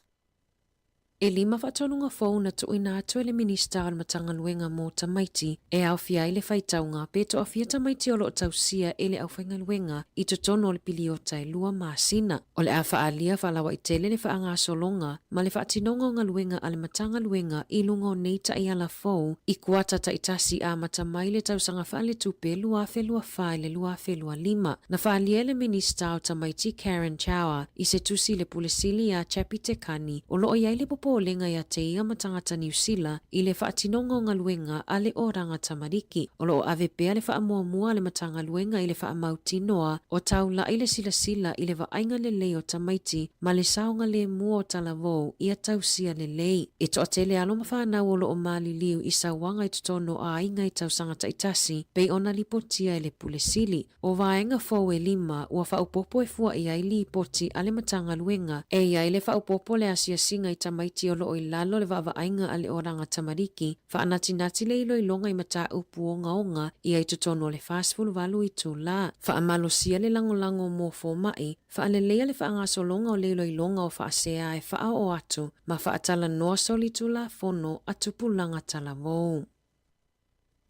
E lima faatonuga fou na tuuina atu e le Minista o le Matagaluega mo Tamaiti e aofia ai le faitauga pe toafia tamaiti o lo o tausia e le aufaigaluega i totonu o le piliota e lua masina. O le a faaalia faalauaitele le faagasologa ma le faatinoga o galuega a le Matagaluega i luga o nei taiala fou i kuata taitasi amata mai le tausaga faaletupe 2024 i le 2025. Na faaalia e le Minista o Tamaiti Karen Chhour i se tusi i le Pule Sili iā Chappie Te Kani o lo o i ai le popolega iā te ia ma tagata Niu Sila i le faatinoga o galuega a le Oranga Tamariki. O lo o ave pea le faamuamua a le Matagaluega i le faamautinoa o taulaʻi le silasila i le vaaiga lelei o tamaiti ma le saogalemu o talavou ia tausia lelei. E toatele alo ma fanau o lo o maliliu i sauaga i totonu o aiga i tausaga taitasi pei ona lipotia e le Pule Sili. O vaega fou e lima ua faaopoopo e fua i ai lipoti a le Matagaluega. E i ai le faaopoopo le asiasiga i tamaiti o lo o i lalo le vaavaaiga a le Oranga Tamariki, faanatinati le iloiloga i mataupu ogaoga ia i totonu o le 48 itula. Faamalosia le lagolago mo fomai, faaleleia le faagasologa o le iloiloga o faasea e faaoo atu ma faatalanoa solitulafono a tupulaga talavou.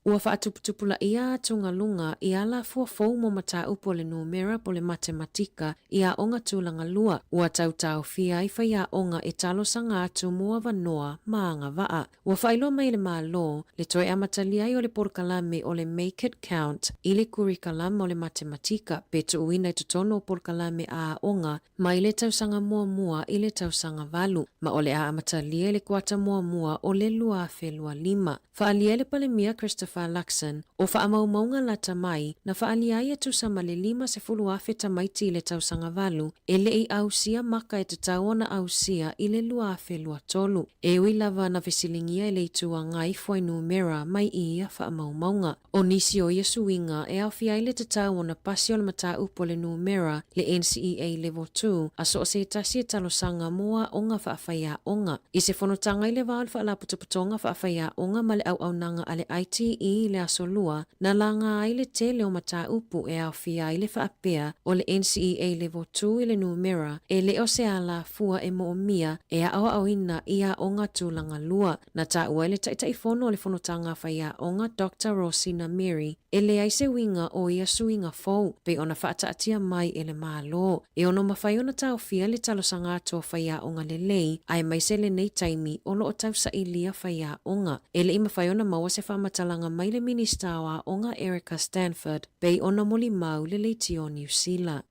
Ua faatuputupulaia atugaluga i alafua fou mo mataupu o le numera po o le matematika i aoga tulaga lua, ua tautaofia ai faiaoga e talosaga atu mo avanoa ma agavaa. Ua faailoa mai e le Malo le toe amatalia ai o le polokalame o le Make It Count i le kurikalama o le matematika pe tuuina i totonu o polokalame a aoga mai le tausaga muamua i le tausaga valu, ma o le a amatalia i le kuata muamua o le 2025. Faaalia e le Palemia Christopher. Christopher Luxon, o faamaumauga lata mai na faaalia ai e tusa ma le 50,000 tamaiti i le tausaga valu e le i ausia maka e tatau ona ausia i le 2023. E ui lava na fesiligia e le Itu Agai fuainumera mai i ia faamaumauga. O nisi o ia suiga e aofia ai le tatau ona pasi o le mataupu o le numera le NCEA Level 2 a so o se tasi e talosaga mo aoga faafaiaoga. I se fonotaga i le va o le Faalapotopotoga Faafaiaoga ma le Auaunaga a le ITE i le Aso Lua, na laga ai le tele o mataupu e aofia ai le faapea o le NCEA Level 2 i le numera e le o se alafua e moomia e aoaoina i aoga tulaga lua. Na taua e le Taitaifono o le Fonotaga a Faiaoga Doctor Rosina Mary, e leai se uiga o ia suiga fou pei ona faataatia mai e le Malo. E ono mafai ona taofia le talosaga atu o faiaoga lelei aemaise lenei taimi o lo o tausailia faiaoga. E le i mafai ona maua se faamatalaga mai le Minista o Aoga Erica Stanford pei ona molimau le leitio Niu Sila.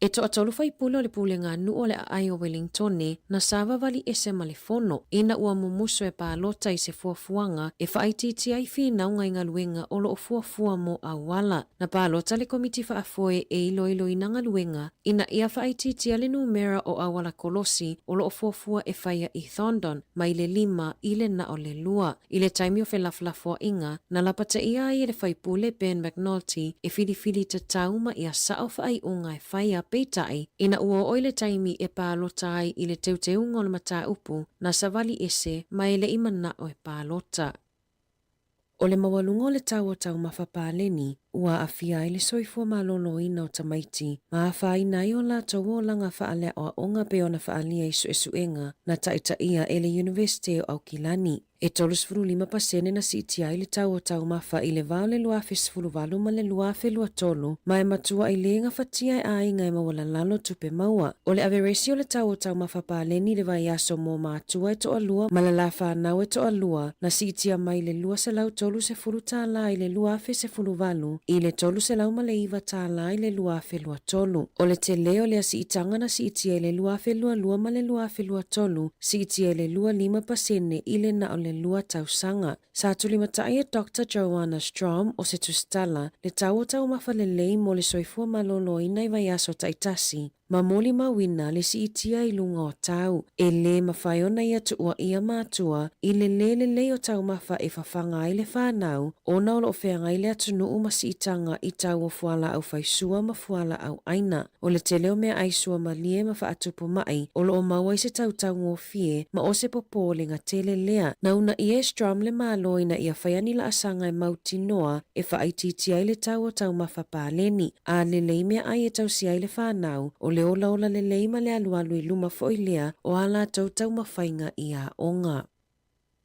E toatolu faipule o le Pulega Nuu o le Aai o Welingtone na savavali ese ma le fono, ina ua mumusu e palota i se fuafuaga e faaitiitia ai finauga i galuega o lo o fuafua mo auala. Na palota le Komiti Faafoe e iloiloina galuega ina ia faaitiitia le numera o auala kolosi o lo o fuafua e faia i Thorndon mai le lima i le na o le lua. I le taimi o felafolafoaiga, na lapataia ai e le faipule Ben McNulty e filifili tatau ma ia sao faaiuga e faia, peitai, ina ua oo i le taimi e palota ai i le teuteuga o le mataupu, na savali ese ma e le i manao e palota. O le maualuga o le tau o taumafa paleni ua aafia ai le soifua maloloina o tamaiti ma afaina ai o latou olaga faaleaoaoga pei ona faaalia i suesuega na taitaia e le Iunivesite o Aukilani. E 35% na siitia ai le tau o taumafa i le va o le 2018 ma le 2023, ma e matuai le gafatia e aiga e maualalalo tupe maua. O le averesi o le tau o taumafa paleni i le vaiaso mo matua e toalua ma le la fanau e toalua na siitia mai le $230 i le 2018 i le $309 i le 2023. O le tele o lea siitaga na siitia i le 2022 ma le 2023, siitia i le 25% i le na o le lua tausaga. Sa tulimatai e Doctor Joanna Strom o se tusitala le tau o taumafa lelei mo le soifua maloloina i vaiaso taitasi, ma molimauina le siitia i luga o tau. E lē mafai ona ia tuuaia matua i le lē lelei o taumafa e fafaga ai le fanau ona o lo o feagai le atunuu ma siitaga i tau o fualaau faisua ma fualaau aina. O le tele o meaai suamalie ma faatupu mai o lo o maua i se tautaugofie ma o se popolega tele lea. Na uunaia e Strom le Malo ina ia fai ani laasaga e mautinoa e faaitiitia ai le tau o taumafa paleni, a lelei meaai e tausia ai le fanau, o le olaola lelei ma le alualu i luma foi lea o a latou taumafaiga i aoga.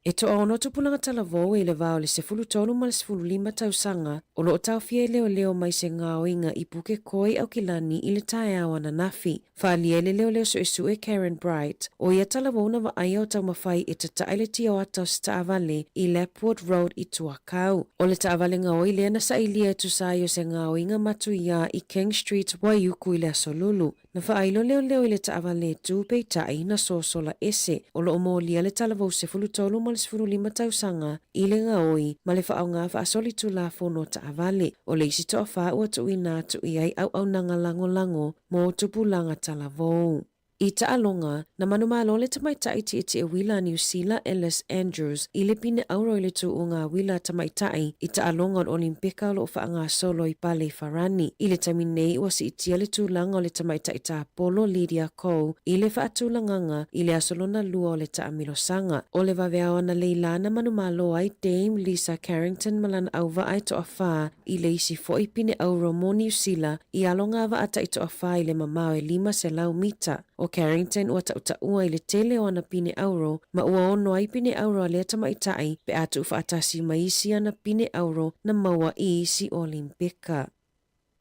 E toaono tupulaga talavou i le va o le 13 ma le 15 tausaga o lo o taofia e leoleo mai se gaoiga i Pukekohe Aukilani i le taeao ananafi. Faaalia i le leoleo suesue Karen Bright, o ia talavou na vaaia o taumafai e tatae le tioata o se taavale i Lapwood Road i Tuakau. O le taavale gaoi lea na sailia e tusa ai o se gaoiga matuia i King Street, Waiuku i le Aso Lulu. Na faailo leoleo i le taavale tu peitai na sosola ese o lo o molia le talavou 13 ma le 15 tausaga i le gaoi ma le faaaoga faasolitulafono taavale. O le isi toafa ua tuuina atu i ai auaunaga lagolago mo tupulaga talavou. I taaloga, na manumalo le tamaitai tietie uila a Niu Sila Ellis Andrews i le pine auro i le tuuga uila a tamaitai i taaloga o le Olimpeka o lo o faagasolo i Pale i Farani. I le taimi nei ua siitia le tulaga o le tamaitai tapolo Lydia Ko i le faatulagaga i le aso lona lua o le taamilosaga. O le vaveao analeila na manumalo ai Dame Lisa Carrington ma lana auvaa e toafa i le isi foi pine auro mo Niu Sila i alo ngā vaa taitoafa i le mamao e 500 mita. O Carrington ua tautaua i le tele o ana pine auro ma ua ono ai pine auro a lea tamaitai pe a tuufaatasi ma isi ana pine auro na maua i isi Olimpika.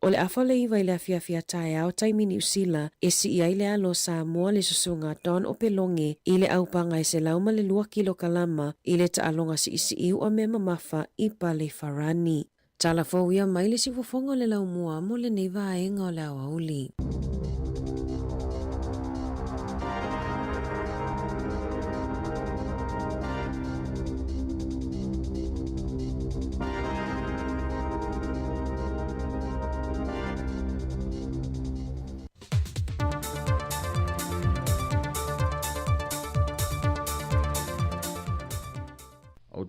O le afa o le 9 i le afiafi a taeao taimi Niu Sila e sii ai le alo o Samoa le susuga Don Opeloge i le aupaga e 102 kilokalama i le taaloga siisii ua mea mamafa i Pale Farani. Tala fou ia mai le siufofoga o le laumua mo lenei vaega o le aoauli.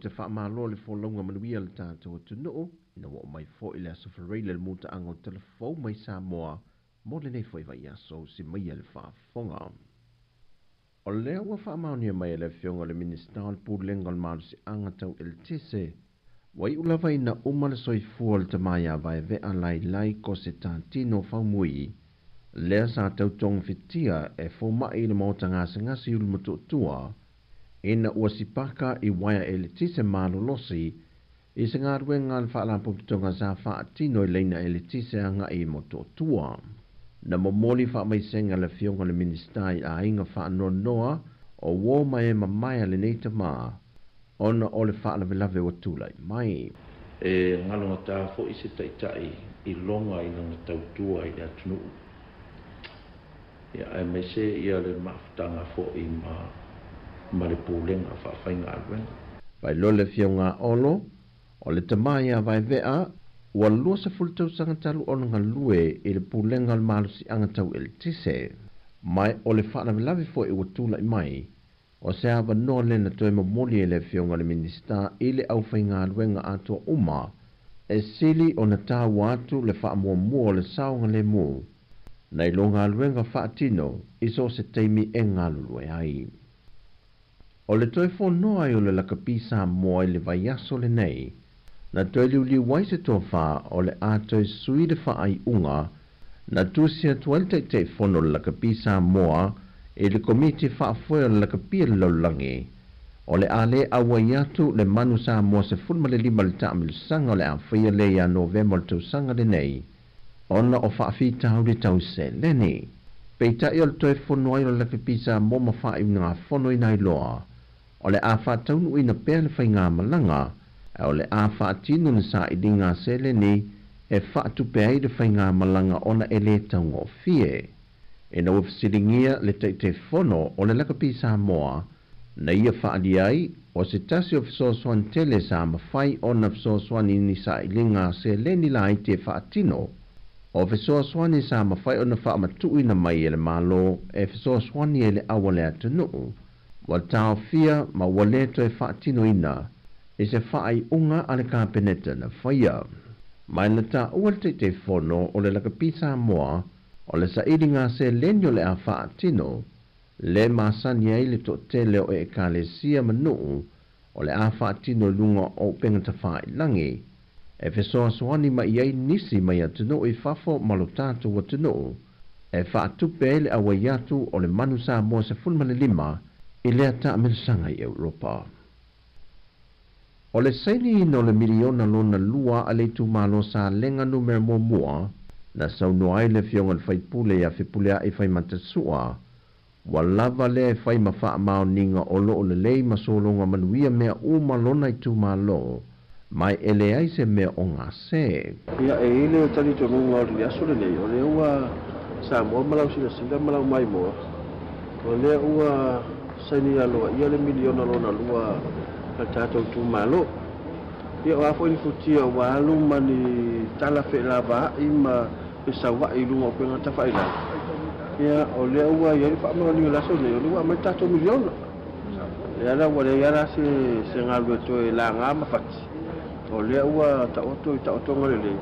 te faamālo le folauga manuia le tatou atunuu ina ua oo mai foʻi le aso Faraile le mutaaga o le talafou mai Samoa mo lenei foi vaiaso si maia le faafofoga. O lea ua faamaonia mai e le Afioga i le Minisita o le Pulega o le Malosiaga Tau Eletise, ua iu lava ina uma le soifua o le tama ia Vaevea Lailai Kosetatino Faumui, lea sa tau togafitia e fomaʻi i le maota gasegase i Ulumotootua, ina ua sipaka i uaea eletise malolosi i se galuega a le Faalapotopotoga sa faatino i laina eletise agai i Motootua. Na momoli faamaisega le Afioga i le Minisita i aiga faanoanoa o uō ma e mamae a lenei tama ona o le faalavelave ua tulai mai. E galogata foi se taitai i loga i lana tautua i le atunuu, ia aemaise ia le mafutaga foi ma le pulega faafaigaluega. Faailoa le Afioga a Olo, o le tama ia Vaevea, ua 20 tausaga talu ona galue i le pulega o le malosiaga tau eletise. Ma o le faalavelave foi ua tulai mai, o se avanoa lea na toe momoli e le Afioga i le Minisita i le aufaigaluega atoa uma e sili ona taua atu le faamuamua o le saogalemu nai lo galuega faatino i so o se taimi e galulue ai. O le toe fonoa ai o le lakapi Samoa i le vaiaso lenei, na toe liuliu ai se tofa o le a toe sui le faaiuga na tusi atu ai le Taitaifono o le Lakapi Samoa i le Komiti Faafoe o le Lakapi a le Lalolagi, o le a le auai atu le Manu Samoa 15 i le taamilosaga o le a faia lea ia Novema o le tausaga lenei, ona o faafitauli tau seleni. Peitai o le toe fono ai o le Lakapi Samoa ma faaiugafono ina iloa, o le a faataunuuina pea le faigamalaga, ae o le a faatino ni sailiga seleni e faatupe ai le faigamalaga ona e lē taugofie. Ina ua fesiligia le Taitaifono o le Lakapi Samoa na ia faaalia ai o se tasi o fesoasoani tele sa mafai ona fesoasoani i ni sailiga seleni laiti e faatino, o fesoasoani sa mafai ona faamatuuina mai e le Malo e fesoasoani ai le au a le atunuu, ua taofia ma ua lē toe faatinoina i se faaiuga a le Kapeneta na faia. Ma na taua le Taitaifono o le Lakapi Samoa o le sailiga seleni o le a faatino le masani ai le toatele o ekalesia ma nuu o le a faatino i luga o upega tafailagi e fesoasoani mai ai nisi mai atunuu i fafo ma lo tatou atunuu e faatupe ai le auai atu o le Manu Samoa 15 i lea taamilosaga i Europa. O le sainiina o le miliona lona lua a le itumalo Salega numera muamua, na saunoa ai le Afioga i le Faipule ia Fepuleai Faimatasoa, ua lava lea e fai ma faamaoniga o loo lelei ma sologa manuia mea uma lona itumalo, ma e leai se mea o gase. Ia, e i ai le talitonuga o le aso lenei, o lea ua Samoa ma lau silasila ma lau maimoa, o lea ua saini aloaia le miliona lona lua a le tatou itumalo. Ia, o a foi ni futia ua alu ma ni tala feelavaai ma fesauai i luga o upega tafailagi, ia, o lea ua i ai le faamaoniga i le aso lenei, o lea ua aumai le tatou miliona. Lea la ua leai lava se galue toe laga ma fati, o lea ua taoto i taotoga lelei.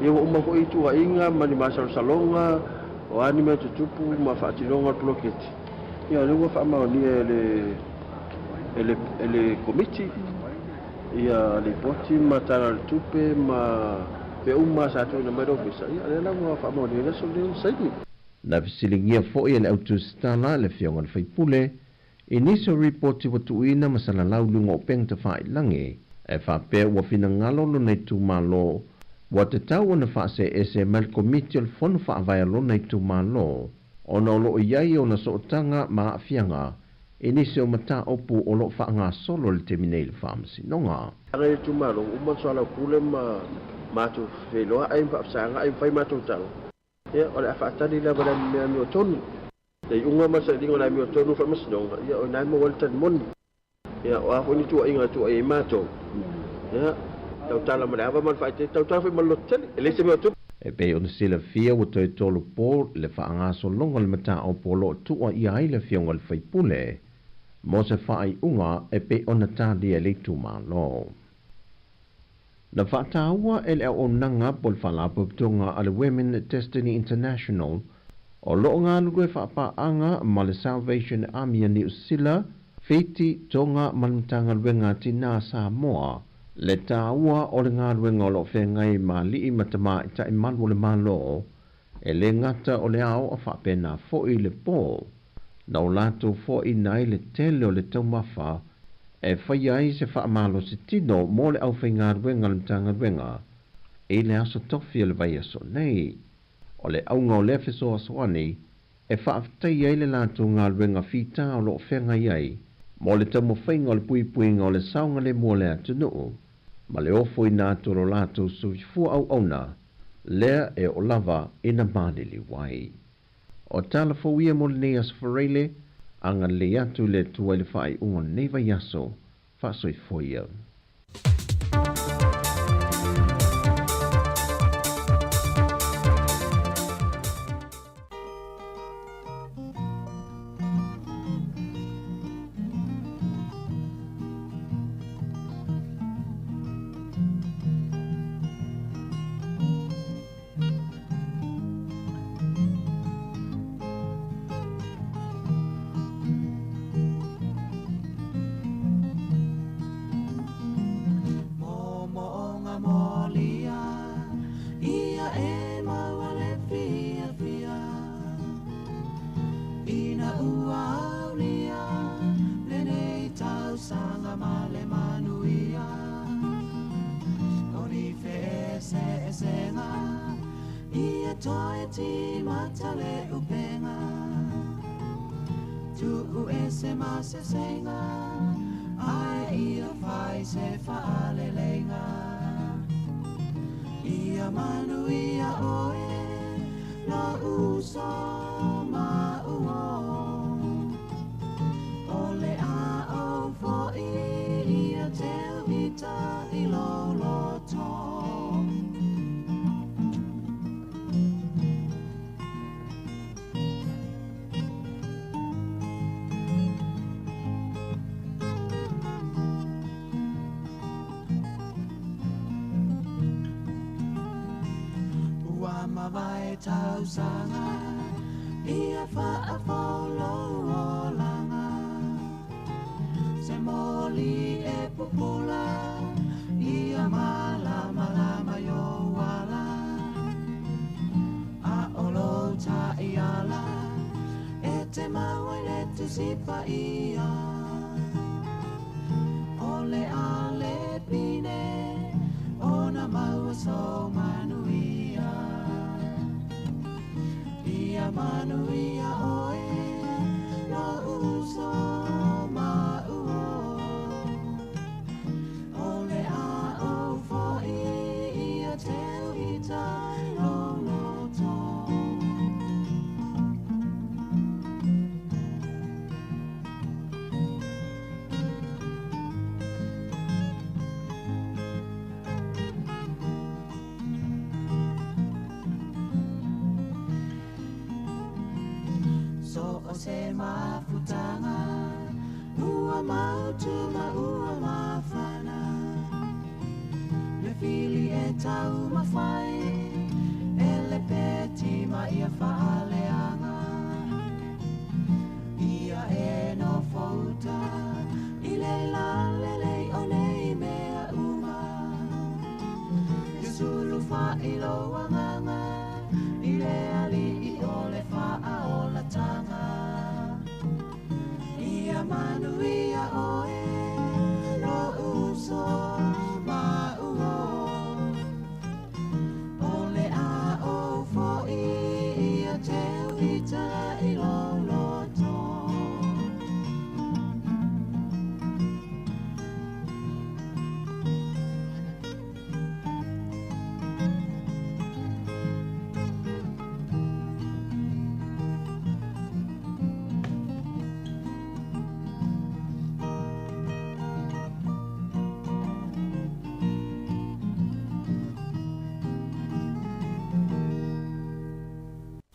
Ia, ua uma foi tuuaiga ma ni masalosaloga, o a ni mea tutupu ma faatinoga o le poloketi. Ia, o lea ua faamaonia e le komiti ia lipoti ma tala o le tupe ma mea uma sa tuuina mai le ofisa. Ia, o lea la ua faamaonia i le aso lenei ona saini. Na fesiligia foi e le autusitala le Afioga i le Faipule i nisi o ripoti ua tuuina ma salalau i luga o upega tafailagi e faapea ua finagalo lona itumalo ua tatau ona faaseese mai le Komiti o le Fono Faavae a lona itumalo ona o loo i ai ona sootaga ma aafiaga i nisi o mataupu o loo faagasolo i le taimi nei i le Faamasinoga. Aga i le itumalo, ua uma ona soalaupule ma matou feiloai ma faafesagai ma fai matou tala. Ia, o le a faatali lava le mea amiotonu. Le iuga ma le sailiga o le amiotonu Faamasinoga, ia, o i ina e maua ai le tali moni. Ia, o a foi ni tuuaiga e tuuaia ai matou, ia, tautala ma le ava ma le faaeteete, tautala foi ma le lototele, e leai se mea o tupu. E pei ona silafia ua toe tolopo le faagasologa o le mataupu o loo tuuaia ai le Afioga i le Faipule. mo se faaiuga e pei ona talia e le itumalo. Na faataua e le auaunaga po o le Faalapotopotoga a le Women Destiny International o lo o galulue faapaaga ma le Salvation Army a Niu Sila, Fiti, Tonga ma le Matagaluega a Tinā a Samoa le taua o le galuega o lo o feagai ma alii ma tamaitai malu o le Malo e le gata o le ao a faapena foi le po na o latou foaiina ai le tele o le taumafa e faia ai se faamalosi tino mo le aufaigaluega a le Matagaluega i le aso tofi o le vaiaso nei. O le auga o lea fesoasoani e faafetai ai le latou galuega fita o lo o feagai ai mo le taumafaiga o le puipuiga o le saogalemu o le atunuu ma le ofoina atu o lo latou soifua auauna lea e oo lava ina maliliu ai. O tala fou ia mo lenei aso Faraile, agalelei atu le Atua i le faaiuga o lenei vaiaso, faasoifua ia.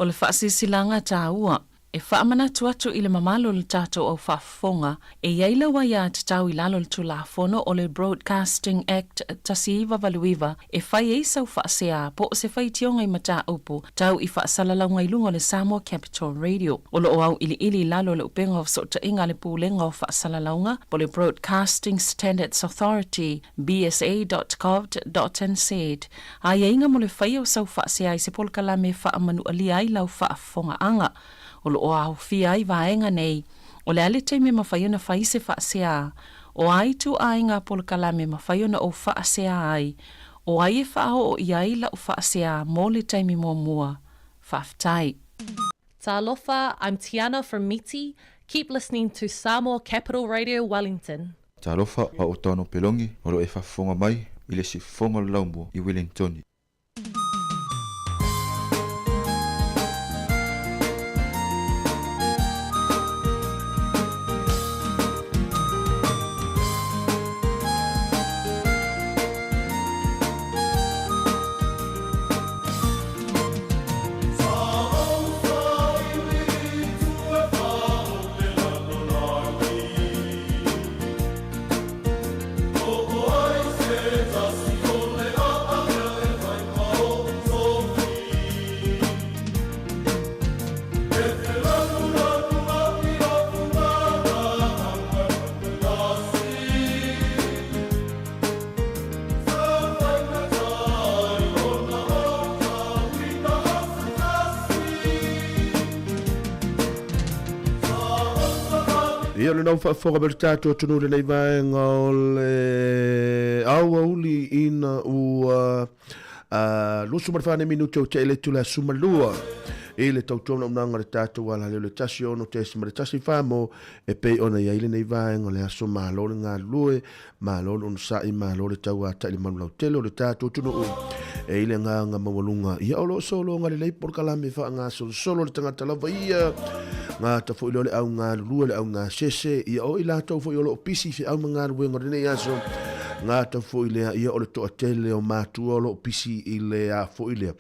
O le faasilasilaga taua. E faamanatu atu i le mamalu o le tatou au faafofoga, e i ai lau aiatatau i lalo o le Tulafono o le Broadcasting Act 1989 e fai ai sau faasea po o se faitioga i mataupu tau i faasalalauga i luga o le Samoa Capital Radio. O lo o auiliili i lalo o le upega o fesootaiga a le Pulega o Faasalalauga po o le Broadcasting Standards Authority, bsa.govt.nz, aiaiga mo le faia o sau faasea i se polokalame e faamanualia ai lau faafofogaaga. O lo o aofia ai vaega nei, o le a le taimi e mafai ona fai se faasea, o a ituaiga polokalame e mafai ona ou faasea ai, o ai e faaoo i ai lau faasea mo le taimi muamua. Faafetai. Talofa, I'm Tiana from Miti. Keep listening to Samoa Capital Radio Wellington. Talofa, a o Tano Pelongi o lo o e faafofoga mai i le siufofoga o le laumua i Wellingtoni. Ia o lenau faafofoga mai le tatou atunuu i lenei vaega o le aoauli ina ua 24 nei minute o te'e le itula e 12 i le tautua manaonaga o le tatou alaleo le 16.14 mo e pei ona i ai lenei vaega o le aso malo le galulue Malo le onosai, malo le tauatai i le malu lautele o le tatou atunuu. E i le agaga maualuga, ia o lo o sologa lelei polokalame faagasolosolo le tagata lava ia. Gata foi lea o le au galulue, le au gasese, ia o i latou foi o lo o pisi i feau ma galuega o lenei aso. Gata foi lea, ia o le toatele o matua o lo o pisi i le a foi lea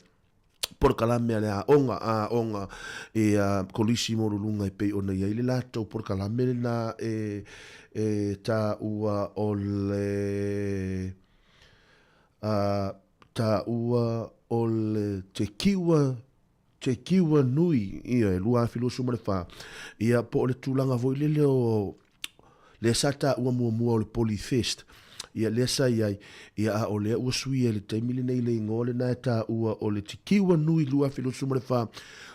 polokalame a le aoga, aoga ia kolisi maualuluga e pei ona i ai le latou polokalame lena e, e taua o le a, taua o le Te Kiwa Te Kiwa Nui ia e 2024 ia po o le tulaga foi lele o lea sa taua muamua o le Polyfest, ia lea sa i ai, ia a o lea ua suia i le taimi lenei le igoa lena e taua o le Tikiwa Nui 2024,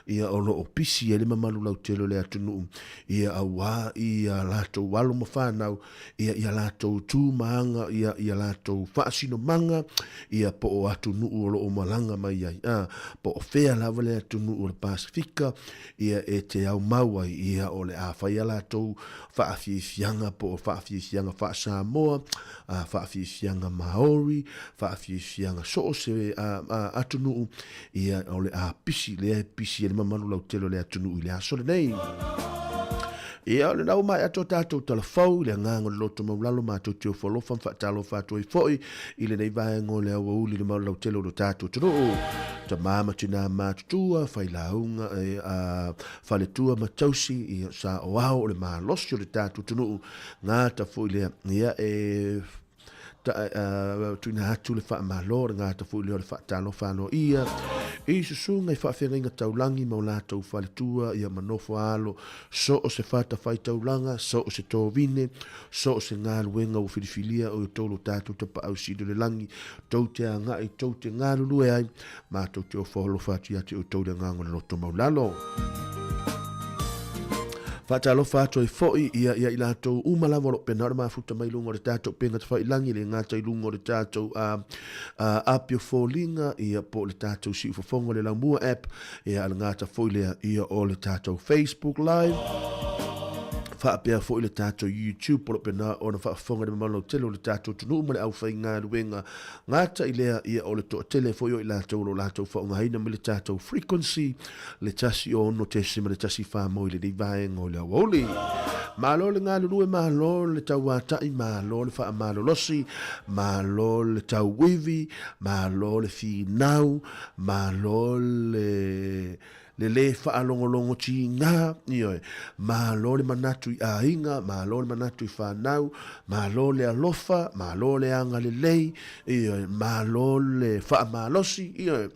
ia o lo o pisi ai le mamalu lautele o le atunuu, ia auā ia latou alo ma fanau, ia ia latou tu ma aga, ia ia latou faasinomaga, ia po o atunuu o lo o malaga mai ai, a, po o fea lava le atunuu o le Pasefika, ia e te aumau ai, ia o le a fai a latou faafiafiaga po o faafiafiaga faa-Samoa, faafiafiaga Maori, faafiafiaga so o se atunuu, ia o le a pisi, lea e pisi ai le mamalu lautele o le atunuu i le aso lenei. Ia, o lena ua maea atu a tatou tala fou i le agaga o le loto maulalo matou te ofo alofa ma faatalofa atu ai foi i lenei vaega o le aoauli i le malu lautele o lo tatou atunuu. Tama ma tinā matutua, failauga, e, a, faletua ma tausi, ia, sa o ao o le malosi o le tatou atunuu, gata foi lea, ia, e, ta, a, tuuina atu le faamalo, le gata foi lea o le faatalofa aloaia i susuga i faafeagaiga taulagi ma o latou faletua, ia ma nofo alo, so o se fatafaitaulaga, so o se tovine, So o se galuega ua filifilia o outou lo tatou Tapaau Sili o le Lagi, tou te agai, tou te galulue ai, matou te ofo alofa atu ia te outou i le agaga o le loto maulalo. Faatalofa atu ai foi ia ia i latou uma lava o lo o pena o le mafuta mai luga o le tatou upega tafailangi, le gata i luga o le tatou api o foliga, ia po o le tatou siufofoga o le Laumua app, ia a le gata foi lea ia o le tatou Facebook Live faapea foi le tatou YouTube o lo o pena ona faafofoga le mamalu lautele o le tatou atunuu ma le aufaigaluega gata i lea ia o le toatele foi o i latou o lo o latou faaaogaina mai le tatou frequency le 16.14 mo i lenei vaega o le aoauli. Malo le galulue, malo le tauatai, malo le faamalolosi, malo le tauivi, malo le finau, malo le... le lē faalogologo tigā, ioe, malo le manatu i aiga, malo le manatu i fanau, malo le alofa, malo le agalelei, ioe, malo le faamalosi, ioe.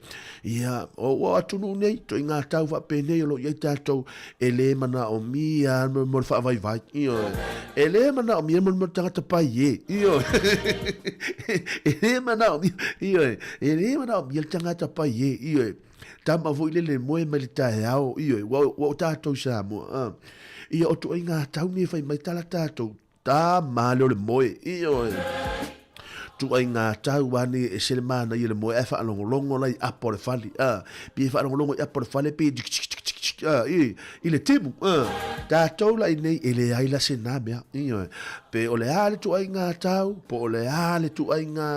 Ia, o ua atunuu nei, toaiga tau faapenei o lo o i ai tatou, e lē manaomia lava mo le faavaivai, ioe. E lē manaomia mo le tagata pai e, ioe. E lē manaomia, ioe, e lē manaomia le tagata pai e, ioe. Tama foi lele moe mai le taeao, ioe, ua, ua o tatou i Samoa, a. Ia, o tuaiga tau nei e fai mai tala tatou, tama lea o le moe, ioe. Tuaiga tau a nei e ese le manaia le moe ae faalogologo la i apo o le fale, a. Pe faalogologo i apo o le fale pe tsk tsk tsk tsk a, i, i le timu, a. Tatou la i nei e leai la se na mea, ioe. Pe o le a le tuaiga tau, po o le a le tuaiga,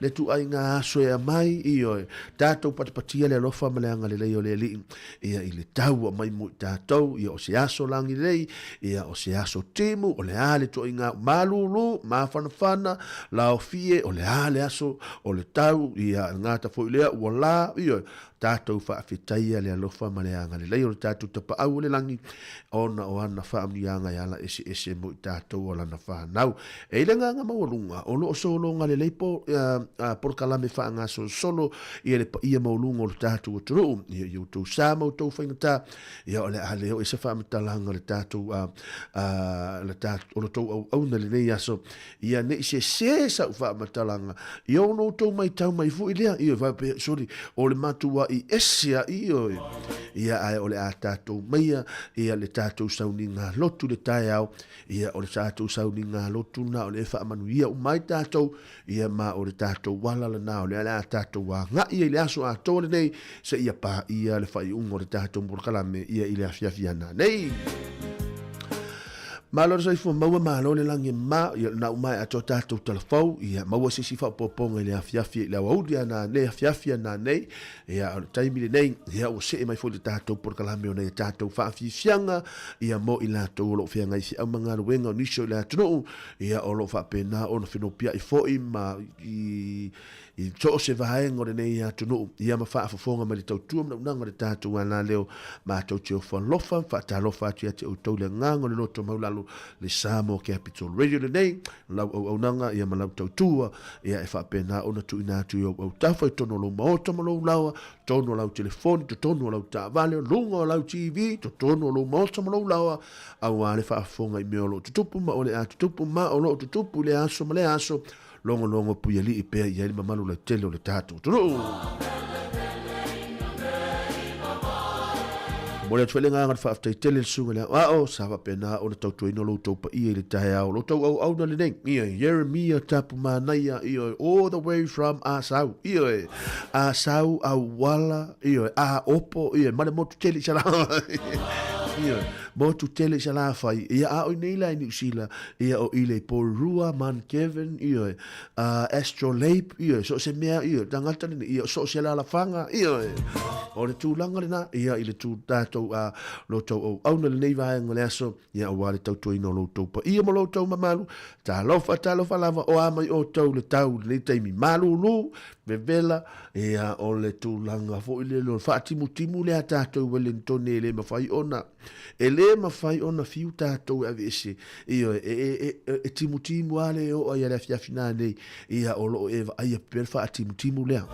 le tuaiga aso e aumai, ioe. Tatou patipatia le alofa ma le agalelei o le Alii, ia i le tau ua mai mo i tatou, ia o se aso lagilelei, ia o se aso timu, o le a le tuaiga malulu, mafanafana, laofie, o le a le aso o le tau, ia gata foi lea ua la, ioe, tatou faafetaia le alofa ma le agalelei o le tatou Tapaau o le lagi, ona o ana faamanuiaga e ala eseese mo i tatou o lana fanau. E i le agaga maualuga, o lo o sologa lelei po, uh, polokalame faagasolosolo ia le paia maualuga o le tatou atunuu, ia i outou sa ma outou faigata, ia o le a le oo i se faamatalaga o le tatou, uh, uh, le tatou, o le tou auauna i lenei aso, ia ne i sesē sau faamatalaga, ia ona outou matau mai foi lea, ioe, faapea, soli, o le matua'i ese a, ioe, ia ae o le a tatou maia, ia le tatou sauniga lotu i le taeao, ia o le tatou sauniga lotu lena o lea e faamanuia uma ai tatou, ia ma o le tatou ala lena o lea o le a tatou agai ai i le aso atoa lenei, seia paia le faaiuga o le tatou polokalame, ia i le afiafi ana nei. Malo le soifua maua, malo le lagi e mama, ia lena uma e atoa tatou talafou, ia maua se isi faaopoopoga i le afiafi i le aoauli a nanei, afiafi a nanei, ia o le taimi lenei, ia ua see mai foi le tatou polokalame o nai a tatou faafiafiaga, ia mo i latou o lo o feagai i feau ma galuega o nisi o le atunuu, ia o lo o faapena ona fenopiai foi ma i I so o se vaega o lenei atunuu, ia ma faafofoga mai le tautua ma le unaga o le tatou alaleo, matou te ofo alofa ma faatalofa atu ia te outou le agaga o le loto maulalo, le Samoa Capital Radio lenei, lau auaunaga ia ma lau tautua, ia e faapena ona tuuina atu i ou autafa i totonu o lou maota ma lou laoa, totonu o lau telefoni, totonu o lau taavale, luga o lau TV, totonu o lou maota ma lou laoa, aua le faafofoga i mea o lo o tutupu ma o le a tutupu ma o lo o tutupu i lea aso ma lea aso, Logologo puialii pea i ai le mamalu lautele o le tatou atunuu. Momoli atu foi le agaga o le faafetai tele i le susuga i le aoao sa faapena ona tautuaina lo outou paia i le taeao, lo outou auauna lenei. Ia, Jeremia Tapumanaia, ioe, all the way from Asau, ioe, Asau, Auala, ioe, Aopo, ioe, ma le motu tele i Salafai, ioe, motu tele i Salafai, ia a o i nei la i Niu Sila, Ia o Ile Porirua, Mount Kevin, ioe, uh, Astrolabe, ioe, so o se mea, ioe, tangata lene, ia, so o se lalafaga, ioe. O le tulaga lena, ia, i le tū tātou, uh, lo tau au auna lenei vaega o le aso, ia, aua le tautuaina o lo outou paia ma lo outou mamalu, talofa, talofa lava, o a mai outou le tau lenei taimi malūlū, vevela, ia, o le tulaga foi lele o le faatimutimu lea tātou Wellingtone e le mawhai ona, E lē mafai ona fiu tatou e aveese, ioe, e, e, e, e, e timutimu lava le oo ai a le afiafi nanei, ia, o lo o e vaaia pea le faatimutimu lea.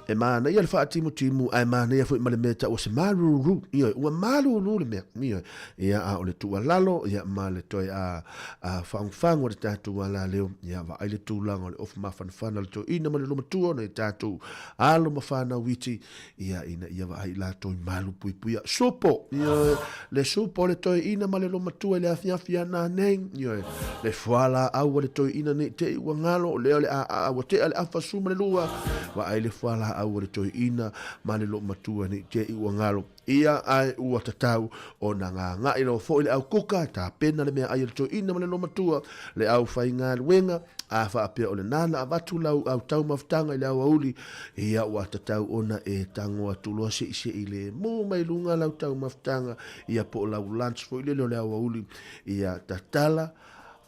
E manaia le faatimutimu, ae manaia foi ma le mea e taua o se malulu, ioe, ua malulu le mea, ioe, ia, a o le tuualalo, ia, ma le toe a, a fagufagu a le tatou alaleo, ia, vaai le tulaga o le ofu mafanafana o le toeaina ma le olomatua o nai tatou alo ma fanau iti, ia ina ia vaai i latou i malu puipuia. Supo, ioe, le supo o le toeaina ma le lomatua i le afiafi ana nei, ioe, le fualaau a le toeaina nei te i ua galo, o lea o le a a ua tea le afa su ma le lua, vaai le fualaau a le toeaina ma le lomatua nei te i ua galo. Ia ae ua tatau ona gaga'i loa foi le au kuka e tapena le meaai a le toeaina ma le lomatua, le aufaigaluega, A faapea o lena na avatu lau au taumafataga i le aoauli, ia ua tatau ona e tago atu loa seisei le mu mai luga lau taumafataga, ia po o lau lunch foi lele o le aoauli, ia tatala,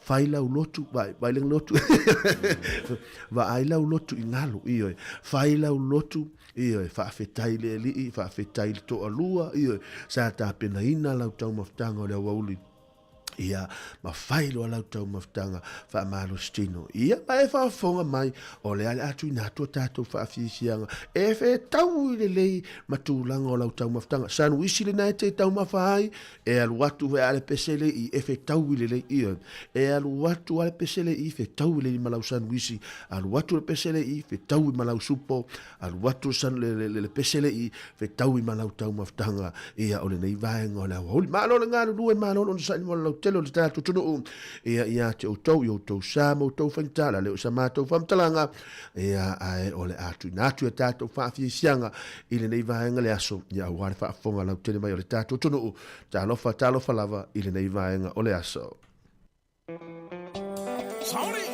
Fai lau lotu, vaai, vaai le lotu. Vaai lau lotu i galu, ioe. Fai lau lotu, ioe, faafetai i le Alii, faafetai i le toalua, ioe. Sa tapenaina lau taumafataga o le aoauli. Ia, ma fai loa lau taumafataga faamalositino. Ia, ma e faafofoga mai, o le a le a tuuina atu a tatou faafiafiaga e fetaui lelei ma tulaga o lau taumafataga. Sanuisi lena e te taumafa ai, E alu atu e ale pesele i e fetaui lelei ia. E alu atu ale pesele i fetaui lelei ma lau sanuisi. Alu atu le pesele i fetaui ma lau supo. Alu atu le, le, le, le pesele i fetaui ma lau taumafataga. Ia o lenei vaega o le aoauli. Malo le galulue, malo le onosai mo le lautele o le tatou atunuu. Ia ia te outou i outou sa ma outou faigata, la le o sa matou faamatalaga. Ia, ae o le a tuuina atu e tatou faafiafiaga i lenei vaega le aso, ia aua le faafofoga lautele mai o le tatou atunuu. Talofa, talofa lava i lenei vaega o le aso. Sorry.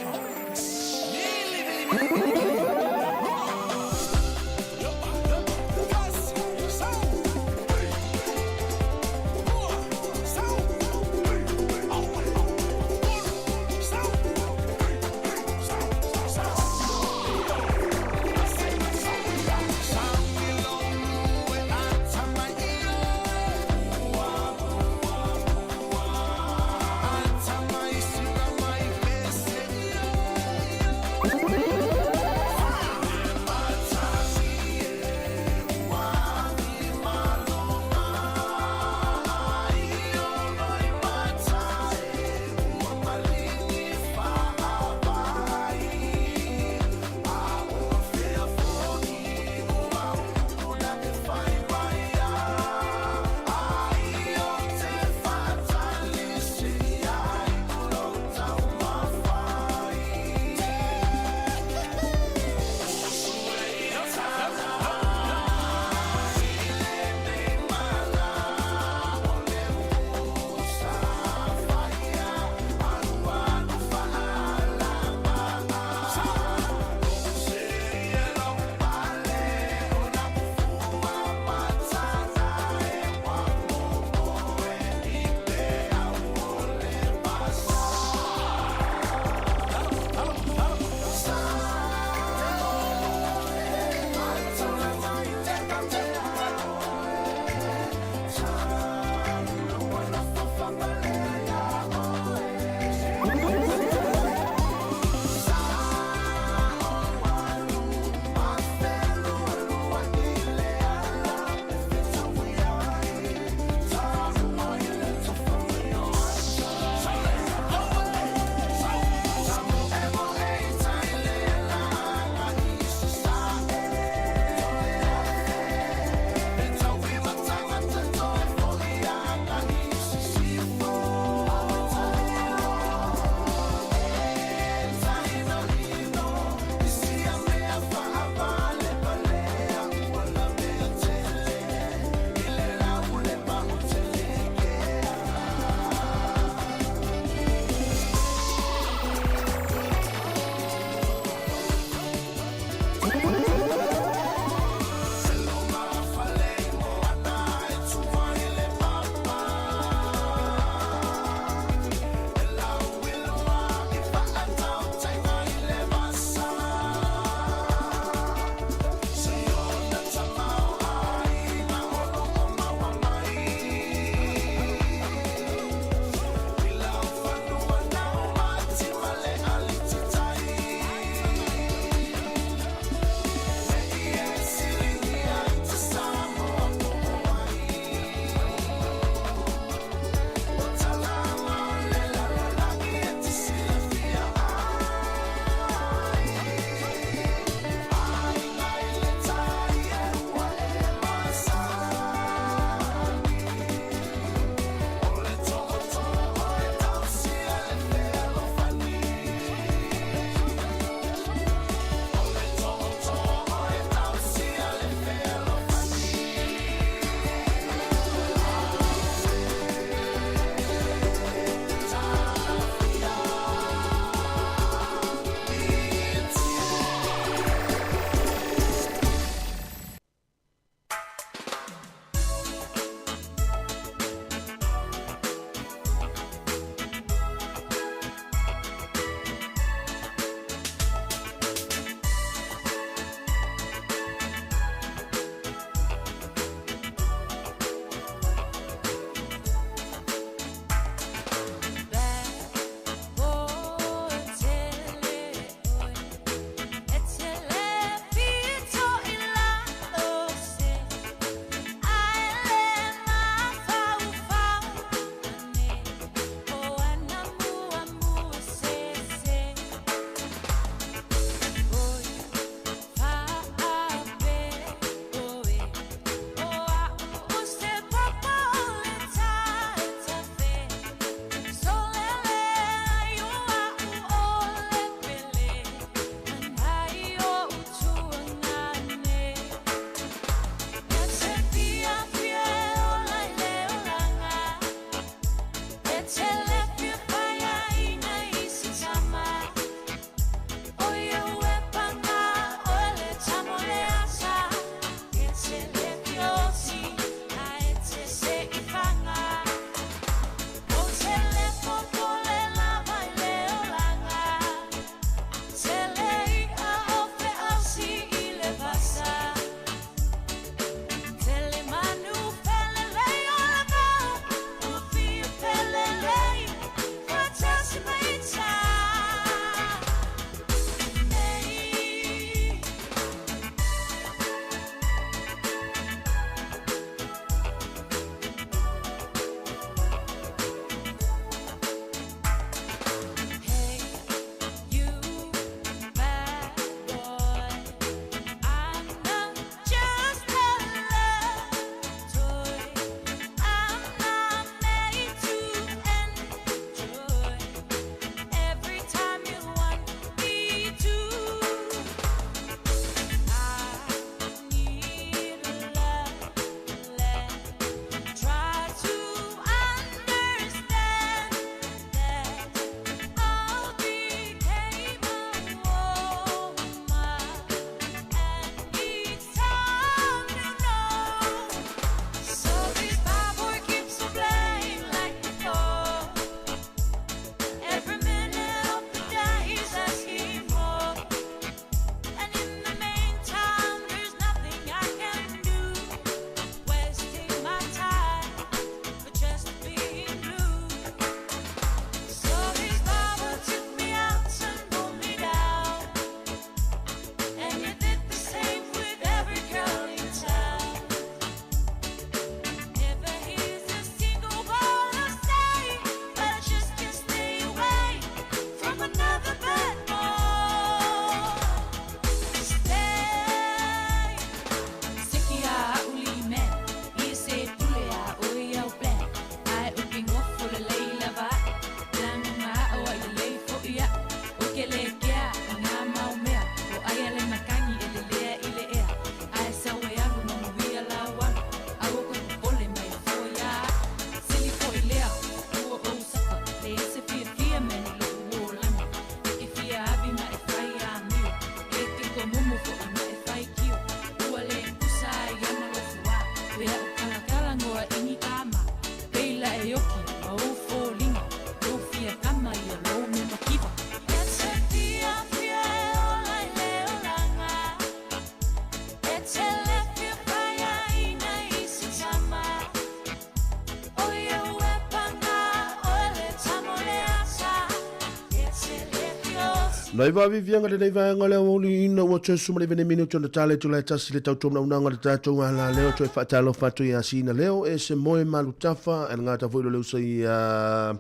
Nai vaaviaviaga lenei vaega le aoauli ina ua toe 19 minute ona tala i tula e tasi le tautoamanaunanga o le tatou alaleo toe faatalofa atu ia Sina Leo e se moe malutafa e le gata foi lo le usa ia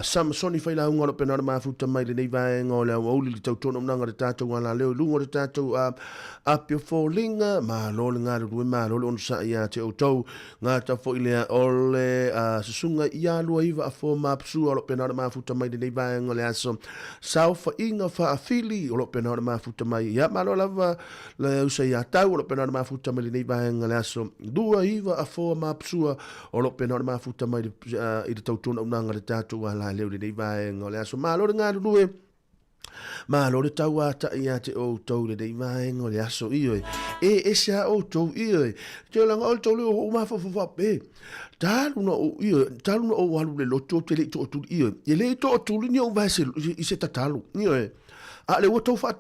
Samasoni Failauga o lo pena o le mafuta mai lenei vaega o le aoauli le tautoamanaunanga o le tatou alaleo i luga o le tatou api o foliga. Malo le galulue, malo le onosai ia te outou. Gata foi lea o le susuga ia Luaiva Afoa Mapusua o lo o pena o le mafuta mai lenei vaega o le aso. Saofaiga faafili o lo o pena o le mafuta mai. Ia malo lava le usa ia tau o lo o pena o le mafuta mai lenei vaega o le aso. Luaiva Afoa Mapusua o lo o pena o le mafuta mai i le tautuonaunaga le tatou ala leo lenei vaega o le aso. Malo le galulue. Malo le tauātaʻi iā te ʻoutou lenei vaega o le aso, ioe. E ese a ʻoutou, ioe. Te olaga o le tolu o hoʻu mafaufau e, talu na ou, ioe, talu na ou alu le lotu ou te le i toʻotuli, ioe. E le i toʻotuli ni ou vae se, i se tatalo, ioe. A le ua tou wha,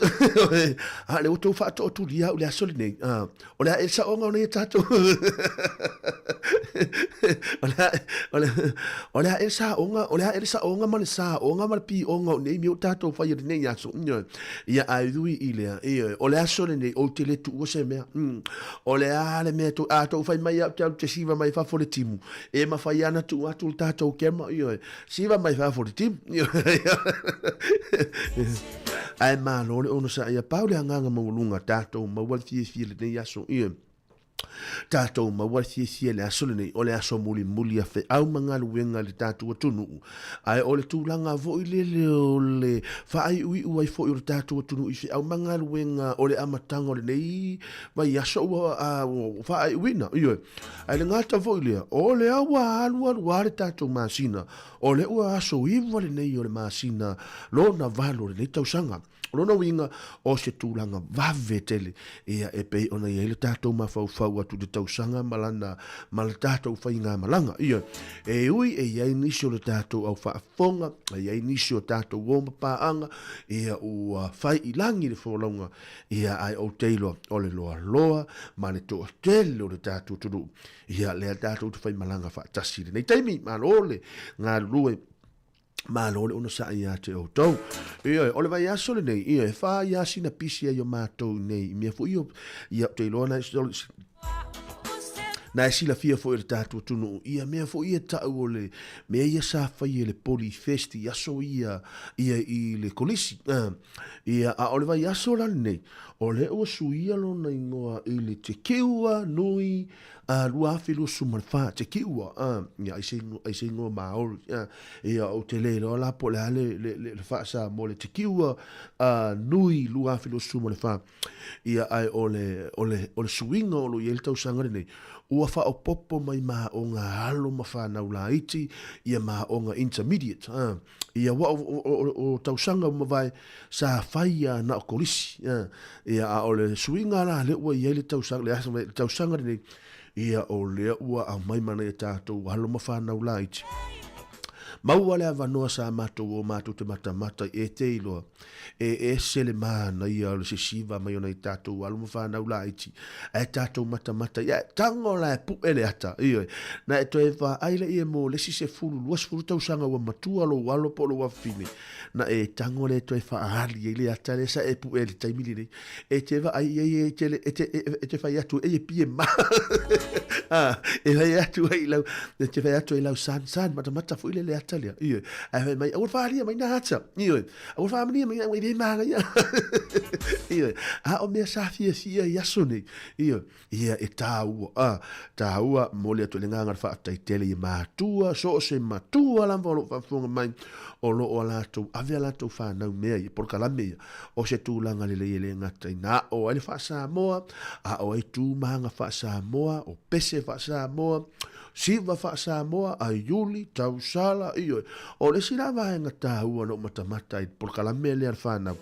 a le ua tou whaatootuli au le aso lenei. O le a e saoga o nei e tātou. O le a, o le, o le a e saoga, o le a e le saoga ma le saoga ma le pioga o nei mea o tātou whai e nei aso. Ia ai rui i lea. Ia, o le aso lenei, o te le tuua se mea. O le a le mea tō, a tō whai mai au te alu te siva mai fafo le timu. E ma whai ana tu atu le tātou kema. Ia, siva mai fafo le timu. Ae malo le onosai ia pau le agaga maualuga tatou maua le fiafia lenei aso ia tatou maua le fiafia le aso lenei o le aso mulimuli a feau ma galuega i le tatou atunuu ae o le tulaga foi lele o le faaiuiu ai foi o le tatou atunuu i feau ma galuega o le amataga o lenei vaiaso ua faaiuina ioe ae le gata foi lea o lea ua alualu lava le tatou masina O le ua aso 9 lenei o le masina lona valu o lenei tausaga. O lona uiga, o se tulaga vave tele, ia e pei ona i ai le tatou mafaufau atu i le tausaga ma lana, ma le tatou faigamalaga. Ia, e ui e i ai nisi o le tatou au faafofoga, e i ai nisi o tatou o ma paaga, ia ua fai i lagi le folauga, ia ae ou te iloa o le loaloa ma le toatele o le tatou atunuu Ia, lea tatou te faimalaga faatasi i lenei taimi. Malo le galulue. Malo le onosai ia te outou. Ioe, o le vaiaso lenei, ioe, e whā ia sina pisi ai o mātou nei. I mea fo io, ia te iloa na na e silafia foi le tātou atunuu. Ia mea foi e tau o le mea ia sa fai e le poli festi aso ia, ia i le kolisi. Ia, a o le vaiaso la lenei, O lea ua suia lona ingoa i le Te Kiua Nui a 2024, Te Kiua, a, ia, ai se ingoa, ai se ingoa Māori, a, ia, ou te le iloa la po o le a le, le, le, le faa-Samoa, le Te Kiua a, Nui 2024. Ia, ae o le, o le, o le suiga o lo o i ai le tausaga lenei, ua faaopoopo mai ma aoga alo ma fanau laiti, ia ma aoga intermediate, a. Ia ua o tausaga ua mavae sa fai ia na o kolisi. Ia a o le suiga la lea ua i ai le tausaga le aso le tausaga lenei ia o lea ua aumai ma nai a tatou alo ma fanau laiti. Maua le avanoa sa matou o matou te matamata i e te iloa e ese le manaia o le sesiva mai o nai tatou alo ma fanau laiti ae tatou matamata i ae tago la e puʻe le ata ioe na e toe vaai lea mo le isi 10 20 tausaga ua matua lou alo po o lou afafine na e tago lea toe faaali ai le ata lea sa e puʻe i le taimi lenei e te vaai i ai e te e te e te fai atu e pie ma e fai atu ai lau e te fai atu ai lau san san matamata foi le le ata lea ioe ae fai mai aua faalia mai na ata ioe Ua faamanuia mai au e le manaia. Ioe, a o mea sa fiafia i aso nei. Ioe, ia e tāua, a, tāua moli atu i le agaga o le faafetai tele i matua, so o se matua lava o lo o faafofoga mai, o lo o a latou ave a latou fanau mea ia, polokalame ia, o se tulaga lelei e le gata i na o ai le faa-Samoa, a o ai tu ma aga faa-Samoa, o pese faa-Samoa, Siva faa-Samoa, Aiuli, Tausala, ioe. O le isi la vaega taua na ou matamata ai i le polokalame lea a le whanau.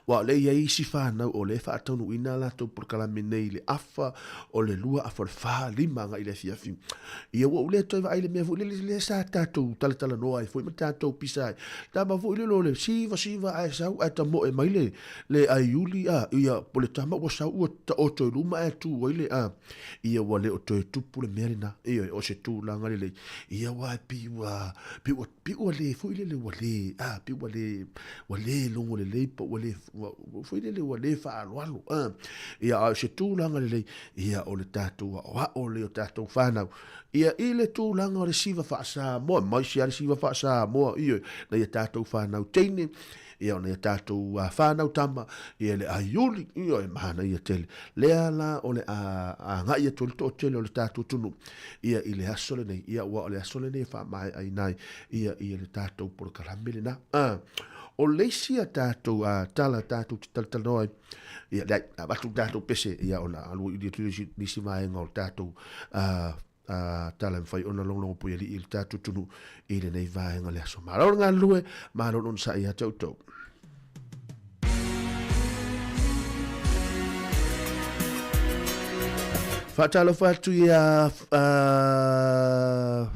Aua o lea e i ai isi fanau o lea e faataunuuina a latou polokalame nei i le afa o le lua, afa o le fa, lima agai i le afiafi. Ia ua ou le toe vaai i le mea foi lele lea sa tatou talatalanoa ai foi ma tatou pisa ai. Tama foi lele o le siva siva ae sau ae tamoe mai le le aiuli a ia po le tama ua sau ua taoto i luma ae tu ai le a ia ua le o toe tupu le mea lena. Ioe, o se tulaga lelei. Ia aua e pei ua pei ua pei ua le foi lele ua le a pei ua le ua le logo lelei po ua le foi lele ua le faaaloalo a ia a o se tulaga lelei ia o le tatou aoao lea o tatou fanau ia i le tulaga o le siva faa-Samoa mai se le siva faa-Samoa ioe na ia tatou fanau teine ia ona ia tatou whānau tama, ia le aiuli, ia e manaia tele. Lea la o le agai atu ai le toatele o le tatou atunuu, ia i le aso lenei, ia aua o le aso lenei e faamaeaina ai, ia ia le tatou polokalame lena. O le isi a tatou tala tatou te talatalanoa ai, ia leai, avatu le tatou pese, ia ona alu i nisi vaega o le tatou tala e mafai ona logologo puialii i le tatou atunuu i lenei vaega o le aso. Malo le galulue, malo le onosai ia te outou. Faatalofa atu ia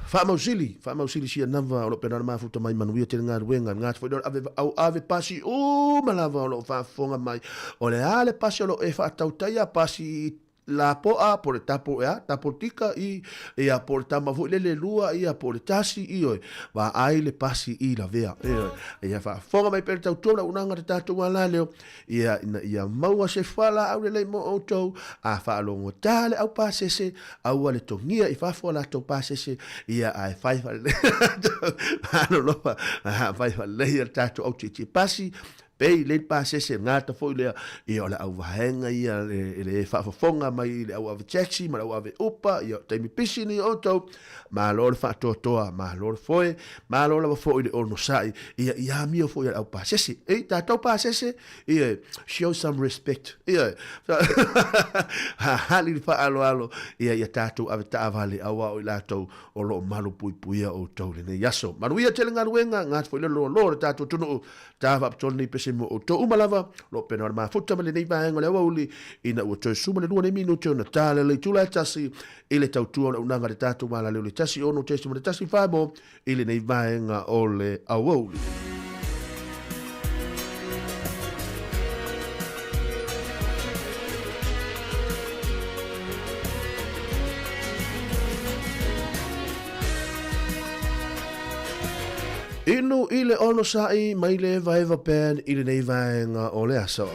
Faamausili, Faamausili sia nava o lo o pena ona mafuta mai manuia tele galuega. Ngā foi ave au ave pasi uma lava o lo o faafofoga mai. O le a le pasi o lo o e faatautaia pasi lapoa po o le tapo ea, tapo tika i, ia po o le tama foi lele lua ia po o le tasi ioe, vaai le pasi i lavea ioe. Ia faafofoga mai pea le tautua ma le auaunaga a le tatou alaleo ia ina ia maua se fualaau lelei mo outou, a faalogotā le au pasese, aua le togia i fafo a latou pasese, ia ae fai faalelei malolofa, fai faalelei le tatou au tietie pasi, Pei lei pasese gata foi lea, ia o le au vaega ia e le faafofoga mai i le au ave taxi ma le au ave upa, ia o taimi pisi nei o outou, malo le faatoatoa, malo le foe, malo lava foi le onosai, ia i amio foi a le au pasese. Ei, tatou pasese, ia, show some respect, ia, hahali le faaaloalo, ia, ia tatou ave taavale, aua o i latou o lo o malupuipuia outou i lenei aso. Manuia tele galuega, gata foi le loaloa o le tatou atunuu, Ta faapitoa lenei pese mo outou uma lava, o lo o pena o le mafuta ma lenei vaega o le aoauli, ina ua toe suma le lua nei minute ona ta le itula e tasi i le tautua o le auaunaga a le tatou alaleo le 16.14 mo i lenei vaega o le aoauli. Inu i le onosai mai le Evaeva Band i lenei vaega o le aso.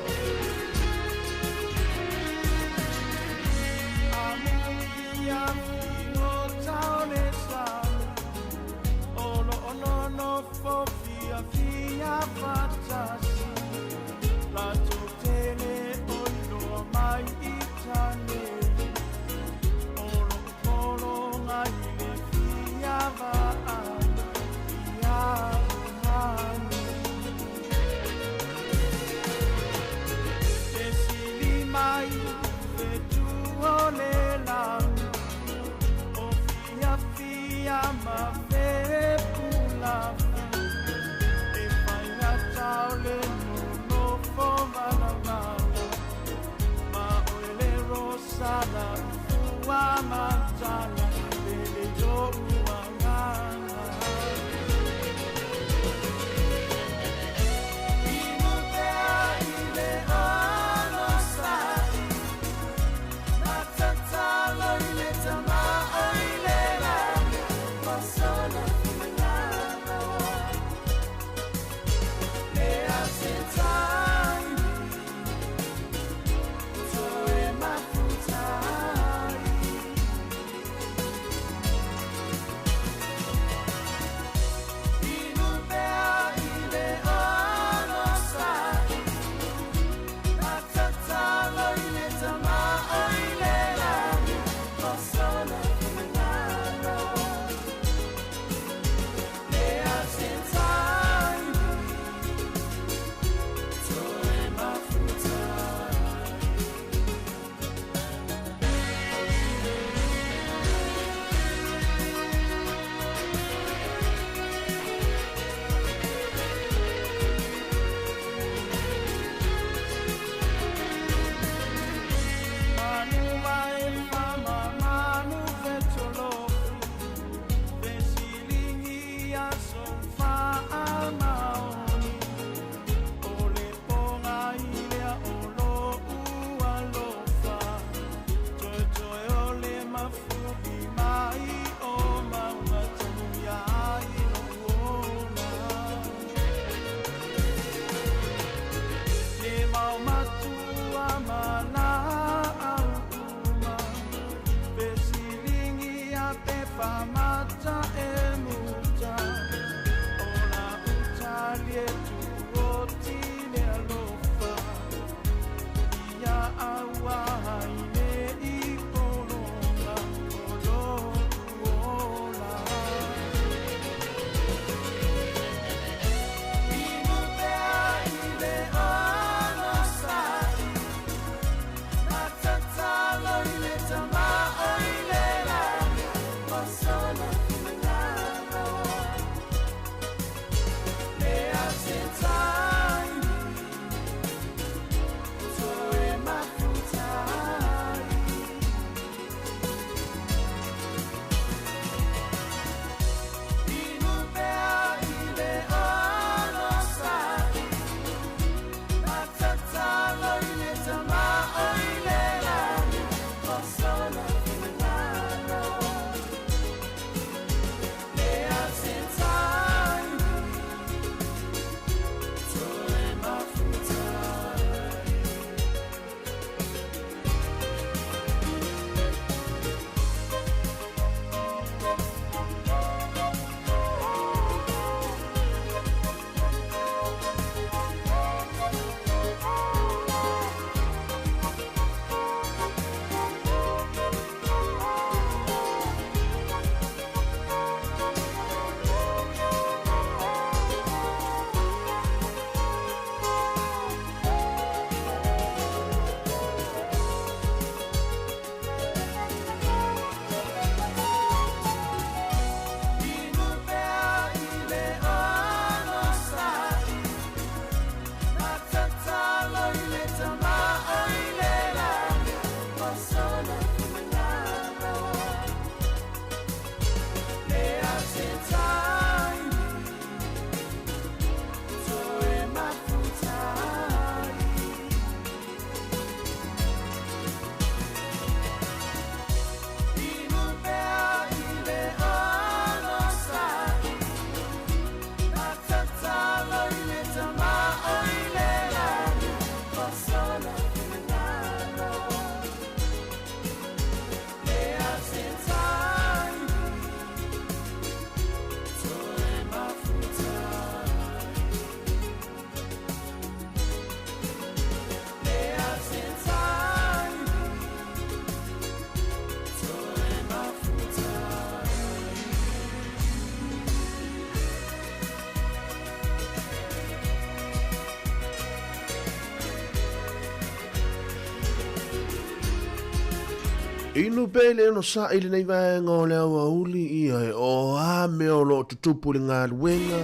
Inu pea i le onosai i lenei vaega o le aoauli, ioe, o a mea o lo o tutupu i le galuega,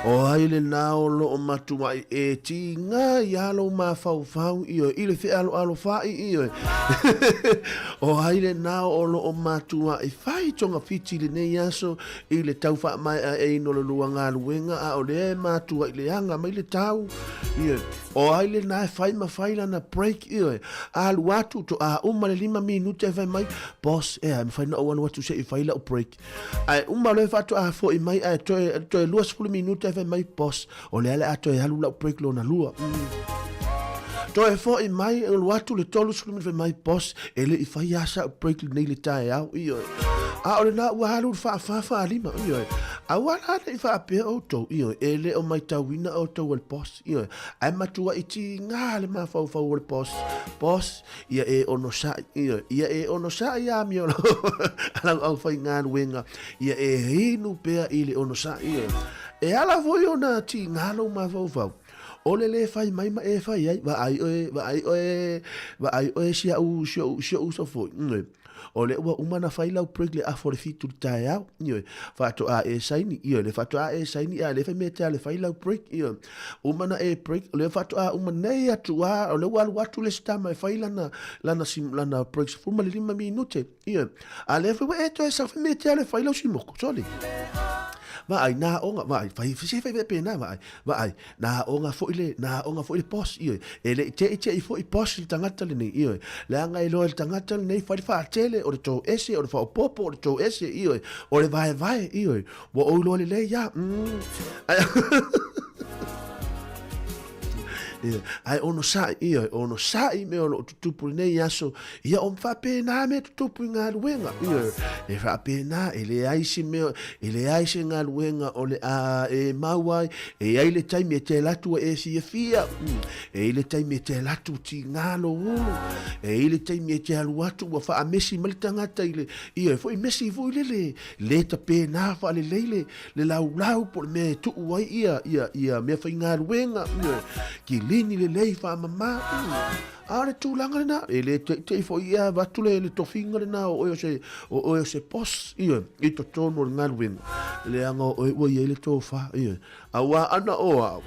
o ai lena o lo o matuai e tiga iā lou mafaufau, ioe, i le fealoalofa'i, ioe, o ai lena o lo o matuai fai togafiti i lenei aso i le tau faamaeaeina o le lua galuega, a o lea e matuai leaga mai le tau, ioe, o ai lena e fai ma fai lana break, ioe, alu atu toa uma le 5 minute ae fai mai, boss, ea, e mafai ona ou alu atu se i fai lau break. Ae uma loa faatoa foi mai ae toe, toe 20 minute ae fai mai, boss, o lea le a toe alu lau break lona lua. Toe foi mai, alu atu le 30 minute fai mai, boss, e le i fai lava sau break lenei le taeao, ioe. A o lena ua alu le faafa faalima, ioe. Aua la ne i faapea outou, ioe, e le o maitauina outou e le boss, ioe. Ae matuai tiga le mafaufau o le boss, boss, ia e onosai, ioe, ia e onosai amio a lau aufaigaluega, ia e inu pea i le onosai, ioe. E ala foi ona tiga lou mafaufau, o le lē fai mai ma e fai ai, vaai oe, vaai oe, vaai oe si au, si ou, si ou uso foi, ioe. O lea ua uma ona fai lau break le afa o le 7 i le taeao, ioe. Faatoa e saini, ioe, le faatoa e saini a le fai mea te ale fai lau break, ioe. Uma na e break, o lea faatoa uma nei atu a, o lea ua alu atu le isi tama e fai lana, lana, lana break 15 minute, ioe. A lea foi ua e toe sau fai mea te ale fai lau simoko, sole. Vaai, nā onga, vaai, fai, se fai pēnā, vaai, vaai, nā onga foi le, nā onga foi le boss, ioe, e le i te i te i foi boss le tagata lenei, ioe, leaga e loa le tagata lenei fai le faatele, o le tō ese, o le whaopopo, o le tō ese, ioe, o le vaevae, ioe, ua ou iloa lelei ia, Ia, ae onosai, ioe, onosai mea o loo tutupu i lenei aso, ia o faapena mea tutupu i galuega, ioe, e faapena, e leai se mea, e leai se galuega o le a e mau ai, e i ai le taimi e te alu atu e fiafia, e i ai le taimi e te alu atu tiga lou ulu, e i ai le taimi e te alu atu ua faamesi mai le tagata i le, ioe, foi mesi foi lele, le tapena faalelei le, le laulau po o le mea e tuu ai ia, ia, ia mea faigaluega, ia, kilini lelei faamama. A o le tulaga lena, e le teitei foi ia avatu le, le tofiga lena o oe o se, o oe o se boss, ia, i totonu o le galuega, leaga o oe ua i ai le tofa, ia. Aua ana o au,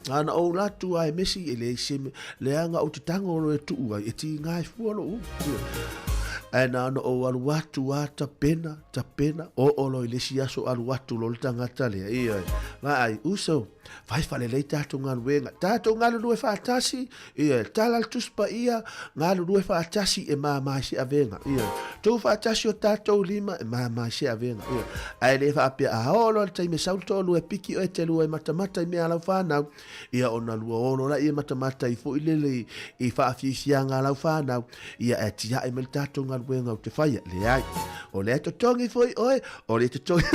ana ou alu atu a e mesi e leai se mea, leaga ou te tago loa e tuu ai, e tiga ai fua lou ulu, ia. Ae na ona ou alu atu a tapena, tapena, oo loa i le isi aso alu atu loa le tagata lea, ioe. Vaai, uso, fai faalelei tatou galuega, tatou galulue faatasi, ioe, tala le Tusi Paia, galulue faatasi e māmā ai se avega, ioe. Tuu faatasi o tatou lima e māmā ai se avega, ioe. Ae le faapea a oo loa le taimi e sau le toalua e piki oe e te lua e matamata i mea a lau whanau, ia ona lua olo laia e matamata ai foi lele i, i faafiafiaga a lau whanau, ia ae tiae mai le tatou galuega ou te faia. Leai. O lea e totogi foi oe, o lea e totogi.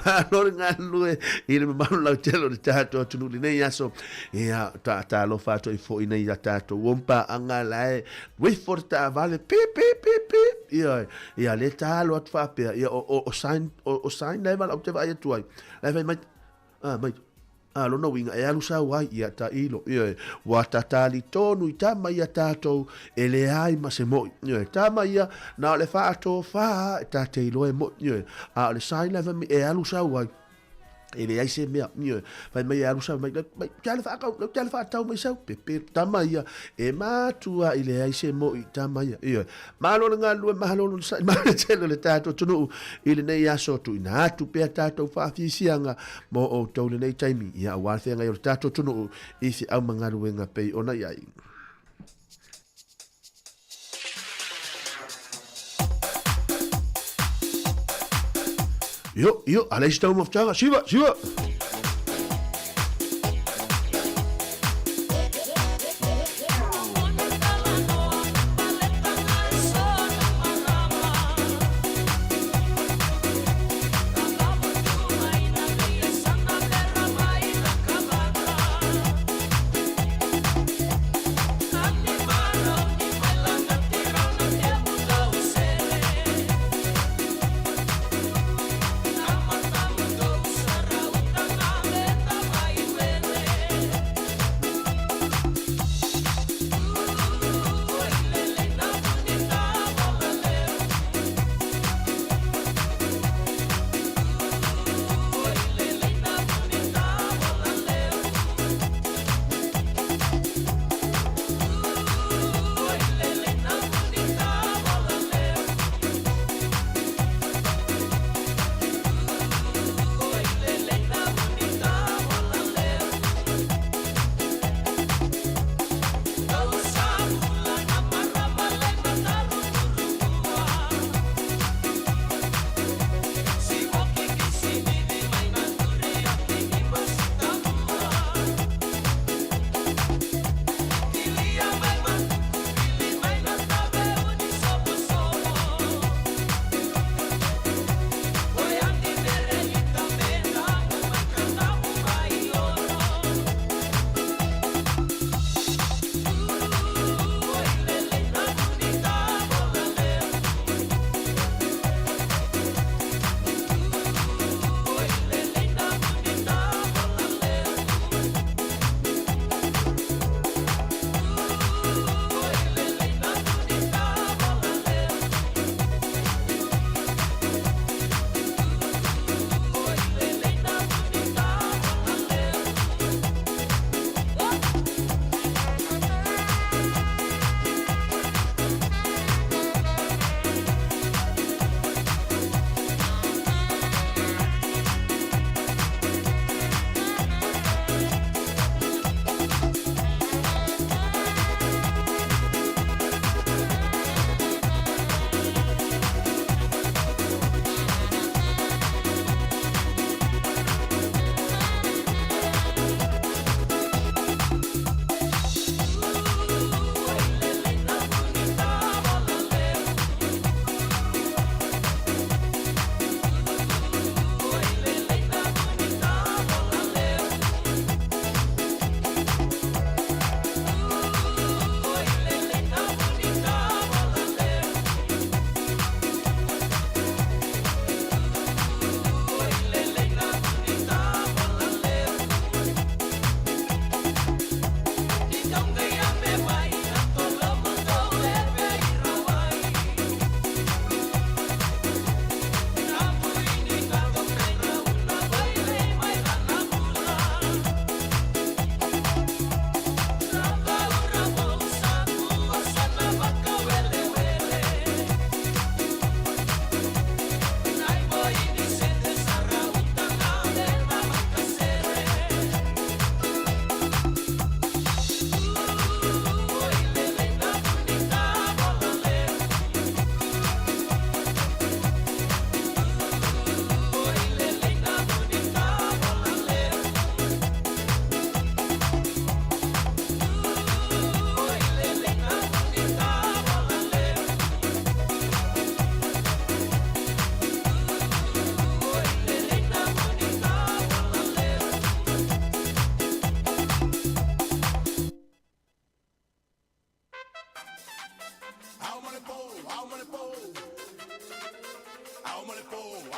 Malo le galulue i le mamalu lautele o le tatou atunuu i lenei aso. Ia, faatalofa atu ai foi nei ia tatou ompaaga la e uifo le taavale, pip, pip, pip, pip. Ia, ia le talo atu faapea, ia o, o, o sign, o, o sign la e valaau te vaai atu ai. La e fai mai, ah, mai, ah, lona uiga e alu sau ai, ia tailo, ioe, ua tatali tonu i tama ia tatou e leai ma se mo'i, ioe, tama ia, na o le faatofā e ta te iloa e mo'i, ioe, a o le sign la e fai mai e alu sau ai, e leai se mea, ioe, fai mai e alu sau mai, mai, te ala whaakau, te ala whaatau mai sau, pepe, tama ia, e mātua i leai se mo'i, tama ia, ioe. Malo le galulue, malo le onosai, malo le tele o le tātou atunuu i lenei aso, tuuina atu pea tātou faafiafiaga mō outou i lenei taimi, ia aua le feagai o le tātou atunuu i feau ma galuega pei ona i ai. Io, io, alei se taumafataga, siva, siva!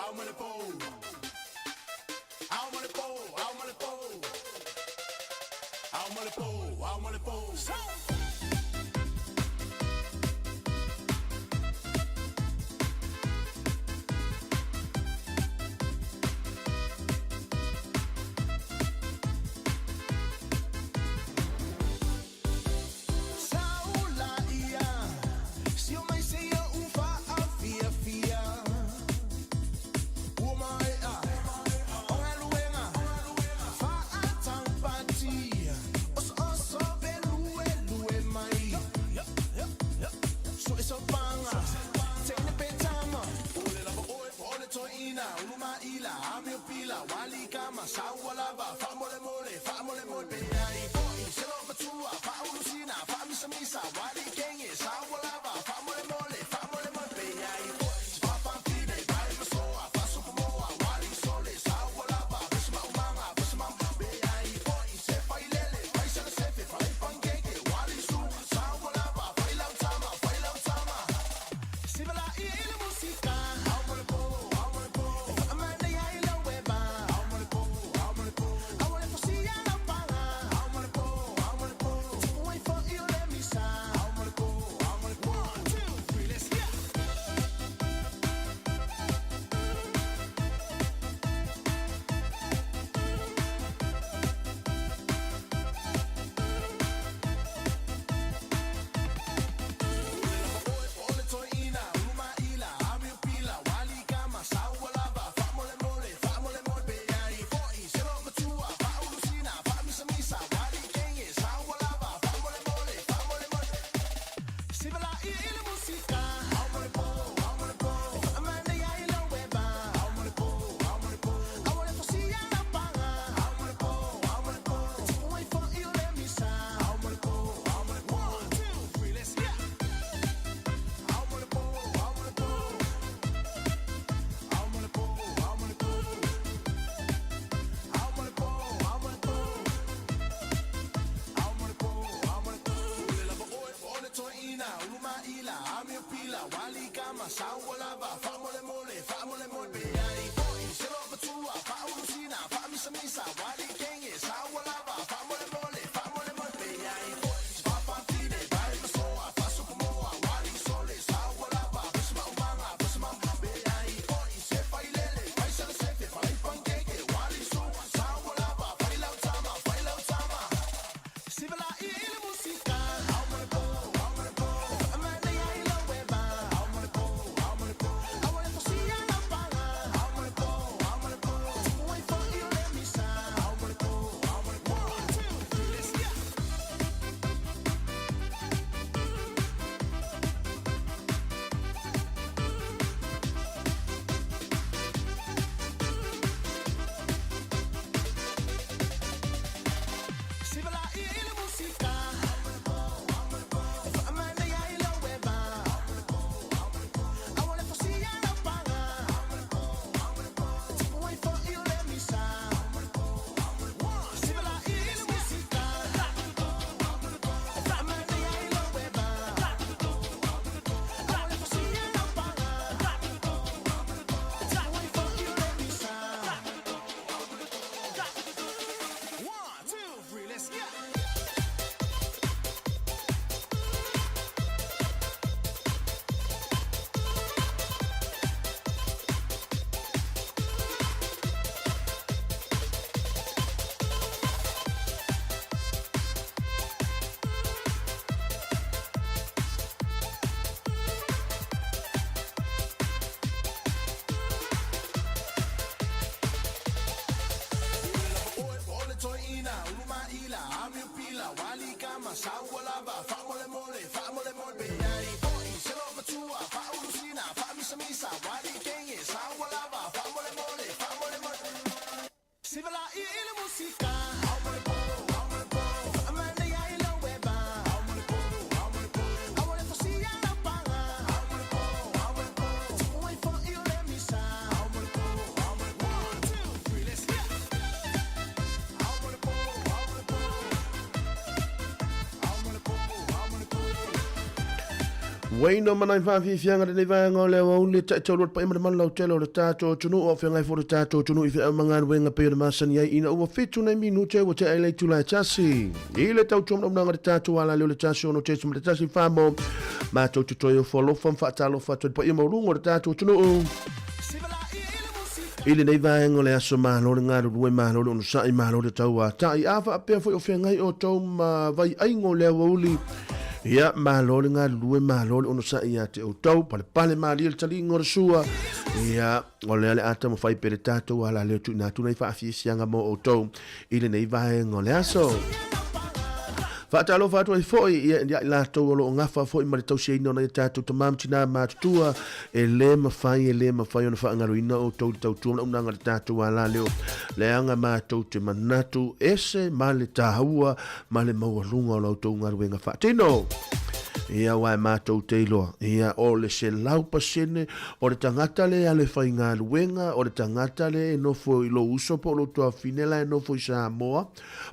Ao ma le po. Ao ma le po, ao ma le po. Ao ma le po, ao ma le po. Saula ia, si o mai se ia ufa a fia fia. Ua mai a, o galuega, faataupati, oso'oso peluelue mai. So'esopaga, teine pe tama, o le lava oe po o le toeaina, ulumaila, amio pila, wali kama, saua lava, faamolemole, faamolemole pe ai fo'i, se loo matua, faaulusina, faamisamisa, wali kege, saua lava, faamolemole, faamolemole pe ai fo'i, faafafine, vaemasoa, faasopomoa, wali sole, saua lava, pesamaumaga, pesamau pe ai fo'i, se failele, faisalasefe, falaipankeke, wali su, saua lava, failautama, failautama. Sivalai i le musika, ao ma le po, ao ma le po. E faamanaia i lau eva, ao ma le po, ao ma le po. Ao le fosia lau paga, ao ma le po, ao ma le po. Tupu ai fo'i o le misa, ao ma le po, ao ma le po. 1, 2, 3, let's go. O le toeaina, ulumaila, amio pila, wali kama, saua lava, faamolemole, faamolemole pe ai fo'i, se loo matua, faaulusina, faamisamisa, wali kege, saua lava, faamolemole, faamolemole. Sivalai i le musika, ao ma le po, ao ma le po. E faamanaia i lau eva, ao ma le po, ao ma le po. Ao le fosia lau paga, ao ma le po, ao ma le po. E tupu ai fo'i o le misa, ao ma le po, ao ma le po. 1, 2, 3, let's go. Ao ma le po, ao ma le po. Ao ma le po, ao ma le po. Ao ma le po, ao ma le po. Ao ma le po, ao ma le po. O le lava oe po o le toeaina, ulumaila, amio pila, wali kama, saua lava, faamolemole, faamolemole pe ai fo'i, se loo matua, faaulusina, faamisamisa, wali kege, saua lava, faamolemole, faamolemole pe ai fo'i, faafafine, vaemasoa, faasopomoa, wali sole, saua lava, pesamaumaga, pesamau pe ai fo'i, se failele, faisalasefe, falaipankeke, wali su, saua lava, failautama, failautama. Sivalai i le musika, ao ma le po, ao ma le po. E faamanaia i lau eva, ao ma le po, ao ma le po. Ao le fosia lau paga, ao ma le po, ao ma le po. E tupu ai fo'i o le misa, ao ma le po, ao ma le po. 1, 2, 3, let's go. Sivalai i le musika, e faamanaia i lau eva, ao le fosia lau paga, e tupu ai fo'i o le misa. Sivalai i le musika, e faamanaia i lau eva, ao le fosia lau paga, e tupu ai fo'i o le misa. 1, 2, 3, let's go. Oe po o le toeaina, ulumaila, amio pila, wali kama, saua lava, faamolemole, faamolemole pe ai fo'i, se loo matua, faaulusina, faamisamisa, wali kege, saua lava, faamolemole, faamolemole. Sivalai i le musika, ao ma le po, ao ma le po. E faamanaia i lau eva, ao ma le po, ao ma le po. Ao le fosia lau paga, ao ma le po, ao ma le po. E tupu ai fo'i o le misa, ao ma le po, ao ma le po. 1, 2, 3, let's go. Ao ma le po, ao ma le po. Ao ma le po, ao ma le po. Ua ino ma nai faafiafiaga lenei vaega o le aoauli e taitaulua le paia ma le malu lautele o le tatou atunuu a o feagai foi le tatou atunuu i feau ma galuega pei ona masani ai ina ua 7 nai minute ua tea ai le itula e tasi i le tautua manaonaga le tatou ala lea o le 1 6.1 famo matou te toe ofo alofa ma faatalofa atu i le paia maualuga o le tatou atunuu i lenei vaega o le aso. Malo le galulue, malo le onosai, malo le tauatai. A faapea foi o feagai outou ma vaiaiga o le aoauli, ia, malo le galulue, malo le onosai ia te outou, palepale malie le taliga o le sua. Ia, o lea le a taumafai pea le tatou ala lea tuuina atu nai faafiafiaga mo outou i lenei vaega o le aso. Faatalofa atu ai foi ia i latou o lo o gafa foi ma le tausiaina o nai a tatou tama ma tinā matutua, e lē mafai, e lē mafai ona faagaloina outou i le tautua ma le auaunaga a le tatou alaleo, leaga matou te manatu ese ma le taua ma le maualuga o la outou galuega faatino. Ia, aua e matou te iloa, ia, o le 100% o le tagata le alu e faigaluega, o le tagata le e nofo i lou uso po o lou tuafafine la e nofo i Samoa,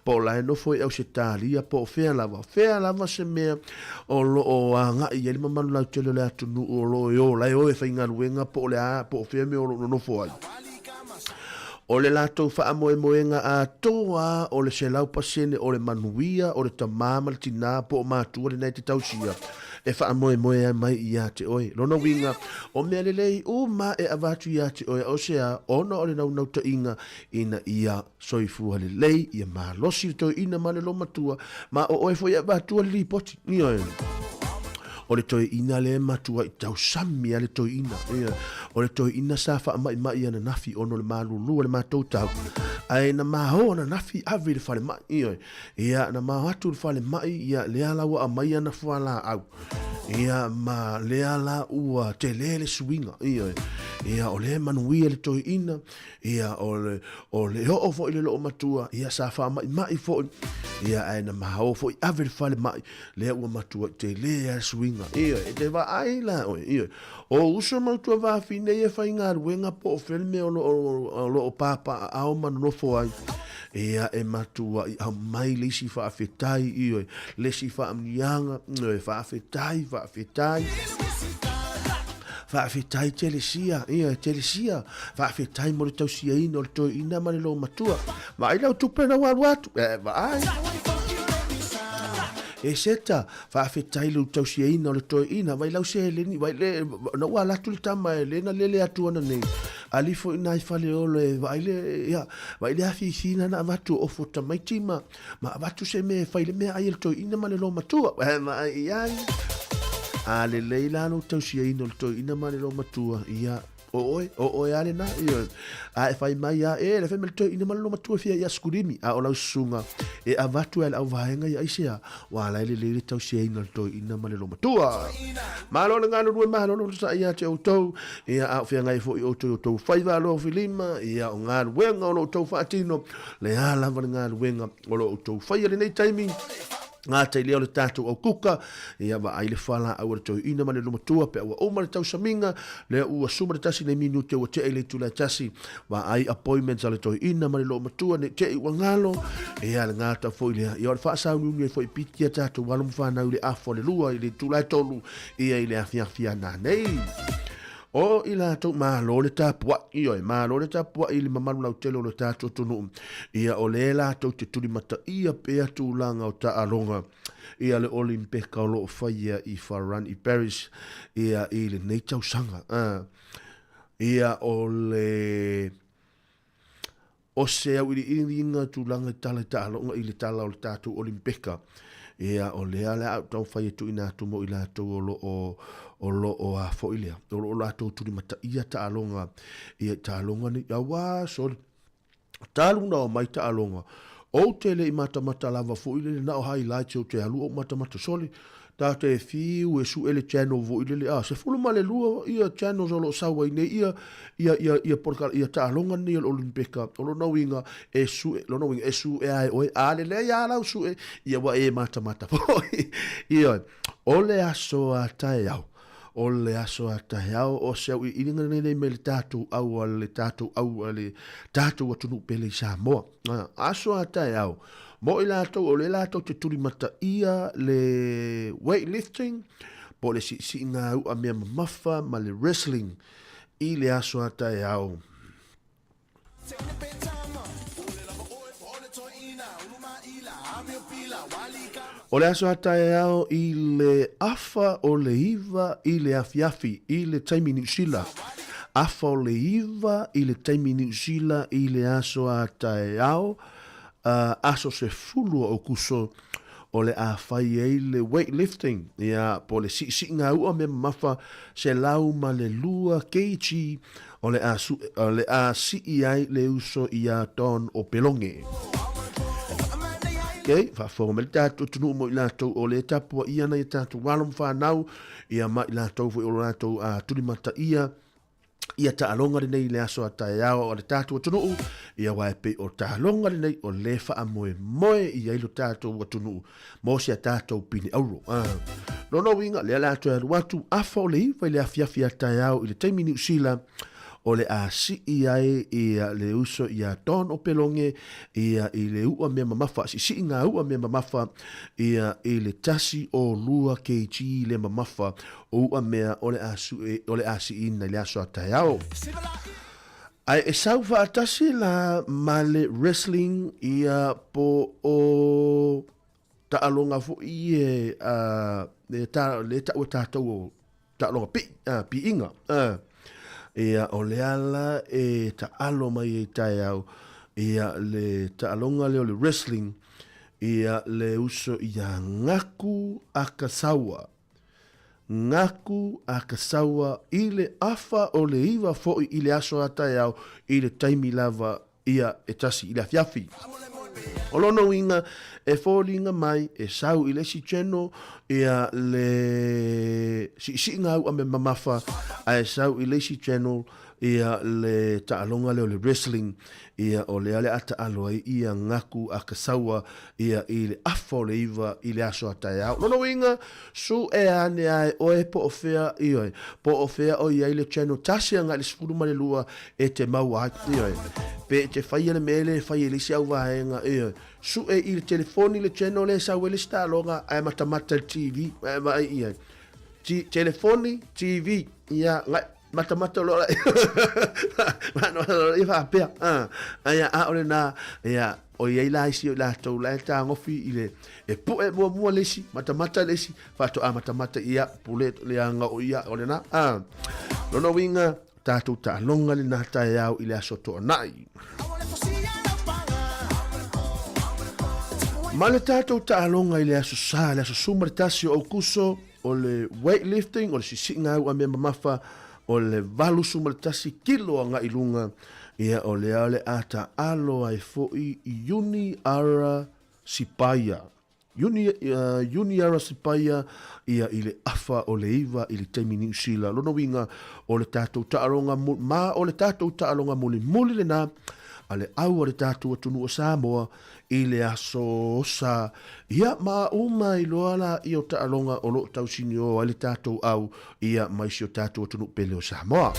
po o la e nofo i Ausetalia, po o fea lava, fea lava se mea o lo o agai i ai le mamalu lautele o le atunuu o lo o e o la e o e faigaluega po o le a, po o fea mea o lo o nonofo ai. O le latou faamoemoega atoa o le 100% o le manuia o le tamā ma le tinā po o matua lena e te tausia e faamoemoe ai mai ia te oe. Lona uiga, o mea lelei uma e avatu ia te oe o se a, ona o le naunautaiga ina ia soifua lelei, ia malosi le toeaina ma le loomatua, ma o oe foi e avatua le lipoti. Ioe. O le toeaina lea e matuai tausami a le toeaina. Ioe. O le toeaina sa faamaimai ananafi ona o le malulu o le matou tau, ae na maho ananafi ave i le falemai. Ioe. Ia, na maho atu i le falemai, ia, lea la ua aumai ana fualaau. Ia, ma lea la ua tele le suiga. Ioe. Ia, o lea e manuia le toeaina. Ia, o le, o le oo foi le loomatua, ia sa faamaimai foi, ia ae na maho foi ave le falemai, lea ua matua i tele a suiga. Ia, e te vaai la oe, ia, o uso ma utua vafine ia faigaluega po o fea le mea o lo o, lo o papaaao ma nonofo ai. Ia, e matua i aumai le isi faafetai, ia, le isi faamuniaga, ia, faafetai, faafetai. Faafetai tele sia, ia, tele sia. Faafetai mo le tausiaina o le toeaina ma le loomatua. Vaai lau tupe na ua alu atu. E, vaai. E seta, faafetai le tausiaina o le toeaina. Vai lau seleni, vai le, na ua alu atu le tama e le na lele atu ana nei. Alifo i nai fale olo e vaai le, ia, vaai le afifi na avatu o ofo tamaiti ma, ma avatu se mea e fai le mea ai e le toeaina ma le loomatua. E vaai i ai. A lelei la lou tausiaina o le toeaina ma le loomatua, ia, O oe, o oe a lena, ioe. A e fai mai a, e, le fai mai le toeaina ma le loomatua fia ia skulimi, a o lau susuga, e avatu e le auvaega ia aisea, ua ala e lelei le tausiaina o le toeaina ma le loomatua. Malo le galulue, malo le onosai ia te outou, ia a o feagai foi outou i outou faiva alofilima, ia o galuega o lo outou faatino, le a lava le galuega o lo outou faia i lenei taimi, Gata i lea o le tatou aukuka, ia vaai le fualaau a le toeaina ma le lumatua pe ua uma le tausamiga, lea ua suma le tasi nei minute ua tea i le itula e tasi, vaai appointments a le toeaina ma le loomatua nei te i ua galo, ia le gata foi lea, ia o le faasauniuni ai foi piti a tatou alo ma fanau i le afa o le lua i le itula e tolu, ia i le afiafi a nanei. O i latou, malo le tapuai, ioe, malo le tapuai i le mamalu lautele o le tatou atunuu. Ia, o lea latou te tulimataia pea tulaga o taaloga, ia le Olimpeka o lo o faia i Faran i Paris, ia, i lenei tausaga. Ia, o le O se auiliiliga tulaga i tala i taaloga i le tala o le tatou Olimpeka, ia, o lea le a ou taumafai e tuuina atu mo i latou o lo o, o lo o a foi lea, o lo o latou tulimataia taaloga, ia, i taaloga nei. Auā, sole, talu ona omai taaloga, ou te le i matamata lava foi lele, na o highlights ou te alu ou matamata, sole, Ta te fiu e sue le channel foi lele, a, 12 ia channels o lo o sau ai nei ia, ia, ia, ia polokala, ia taaloga nei o le Olimpeka. O lona uiga, e sue, lona uiga, e sue a e oe, a lelei a lau sue, ia ua e matamata foi. Ioe, o le aso a taeao, o le aso a taeao, o se auiliiliga lenei mai le tatou au a le tatou au a le tatou atunuu pele i Samoa. Aso a taeao, mo i latou o lea latou te tulimataia le weightlifting, po o le siisiiga u'a mea mamafa ma le wrestling i le aso a taeao. O le aso a taeao i le afa o le 9 i le afiafi i le taimi Niu Sila. Afa o le 9 i le taimi Niu Sila i le aso a taeao, aso 10 o Aokuso, o le a fai ai le weightlifting, ia, po o le siisiiga u'a mea mamafa 102 kg o le a, su, o le a sii ai le uso iā Don Opeloge. Okay, faafofoga mai le tatou atunuu mo i latou o le tapuaia nai a tatou alo ma fanau, ia ma i latou foi o lo latou tulimataia ia taaloga lenei i le aso a taeao a le tatou atunuu, ia aua e pei o taaloga lenei o le faamoemoe i ai lo tatou atunuu mo si a tatou pine auro. Lona uiga, lea o le a toe alu atu, afa o le 9 i le afiafi a taeao i le taimi Niu Sila, o le a sii ai ia le uso ia Don Opeloge ia i le u'a mea mamafa, siisiiga u'a mea mamafa ia i le 1 o 2 kg le mamafa o u'a mea o le a sue, o le a siina i le aso a taeao. Ae e sau faatasi la ma le wrestling ia po o taaloga foi e a le ta le taua tatou o taaloga pi a piiga a ia o le ala e taalo mai ai taeao ia le taaloga lea o le wrestling ia le uso ia Ngaku Akasawa. Ngaku a ka saua i le afa o le 9 foi i le aso a taeao i le taimi lava ia e tasi i le afiafi. O lona uiga e foliga mai e sau i le isi channel ia le siisiiga au a me mamafa ae sau i le isi channel ia le taaloga lea o le wrestling ia o lea le a taalo ai ia Ngaku a ka saua ia i le afa o le 9 i le aso a taeao. Lona uiga, su e ane ae oe po o fea, ioe, po o fea o i ai le channel tasi agai i le 12 e te maua ai, ioe. Pe e te faia le mea lea e fai e le isi au vaega, ioe. Su e i le telefoni le channel lea e sau ai le isi taaloga ae matamata i le TV, ae vaai i ai. Telefoni, TV, ia, ngai, matamata loa la ia faapea aia a o lena ia o iai la isi o i latou la e tagofi i le e pu'e muamua le isi matamata le isi faatoa matamata ia pule le aga o ia o lena a lona uiga tatou taaloga lena taeao i le aso toanai. Ma le tatou taaloga i le aso sa, le aso suma le 1 o Aukuso, o le weightlifting, o le sisiiga au a mea mamafa, o le 81 kilo agai i luga, ia o lea o le a taalo ai foi Iuni Ara Sipaia. Iuni, Iuni Ara Sipaia, ia i le afa o le 9 i le taimi Niu Sila. Lona uiga, o le tatou taaloga, ma o le tatou taaloga mulimuli lena a le au a le tatou atunuu o Samoa, I le aso sa, ia ma uma ai loa la ia o taaloga o lo o tausinio ai le tatou au ia mai si o tatou atunuu pele o Samoa.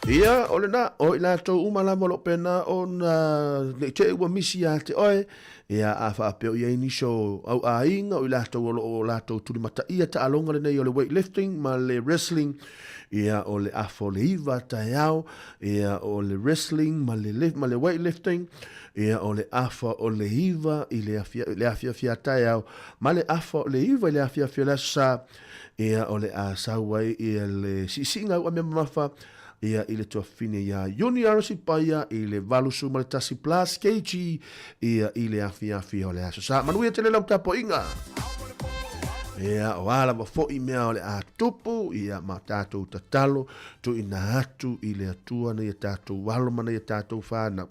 Ia, o lena, o i latou uma lava o lo o pena ona nei te ua misi ia te oe, ia a faapea o i ai nisi o au aiga o i latou o lo o latou tulimataia taaloga lenei o le weightlifting ma le wrestling, ia o le afa o le 9 taeao, ia o le wrestling ma le, ma le weightlifting, ia o le afa o le 9 i le afia, le afiafi a taeao, ma le afa o le 9 i le afiafi o le aso sa, ia o le a sau ai ia le siisiiga au a mea mamafa, ia i le tuafafine ia Iuni Arasi Paia i le 81 plus kg ia i le afiafi o le aso sa. Manuia tele lau tapuaiga. Ia, o a lava foi mea o le a tupu, ia ma tatou tatalo, tuuina atu i le Atua nai a tatou alo ma nai a tatou fanau,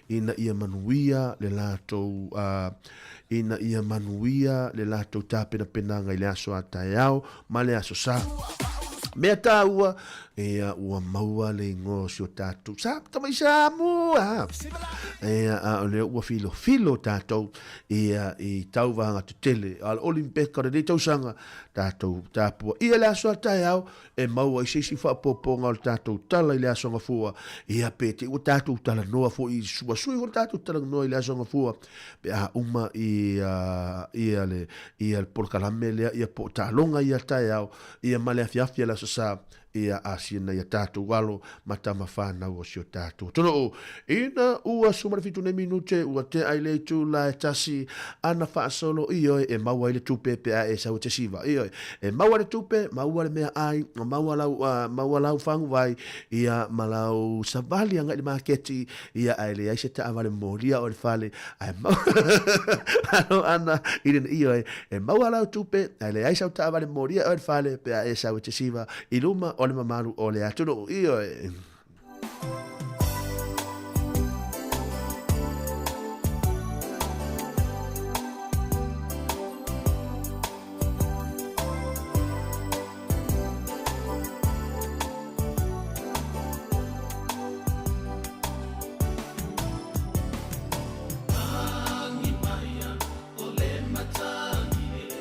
ina ia manuia le latou, ina ia manuia le latou tapenapenaga i le aso a taeao ma le aso sa. Mea tāua, ia, ua maua le ingoa o si o tātou sa, tamai Samoa. Ia, a o lea ua filofilo tātou, ia, i tauvaga tetele. A o le Olimpeka o lenei tausaga, tātou tāpua ia le aso a taeao, e maua ai se isi faaopoopoga o le tātou tala i le Aso Gafua, ia, pe te i ua tātou talanoa foi, ua sui foi le tātou talanoa i le Aso Gafua, pe a uma ia, ia le, ia le polokalame lea, ia po o taaloga ia taeao, ia ma le afiafi a le Aso Sa, ia asia nai a tātou alo ma tama whānau o si o tātou atunuu. Ina ua 17 nei minute, ua tea i le itula e tasi, ana faasolo, ioe, e maua ai le tupe pe a e sau e te siva, ioe, e maua le tupe, maua le mea ai, maua lau, maua lau faguvai, ia, ma lau savali agai i le maketi, ia, ae leai se taavale molia o le fale, ae maua, alo ana i le, ioe, E maua lau tupe, ae leai sau taavale molia e oe le fale pe a e sau e te siva i luma o le mamalu o le atunuu. Ioe. O le matangi e,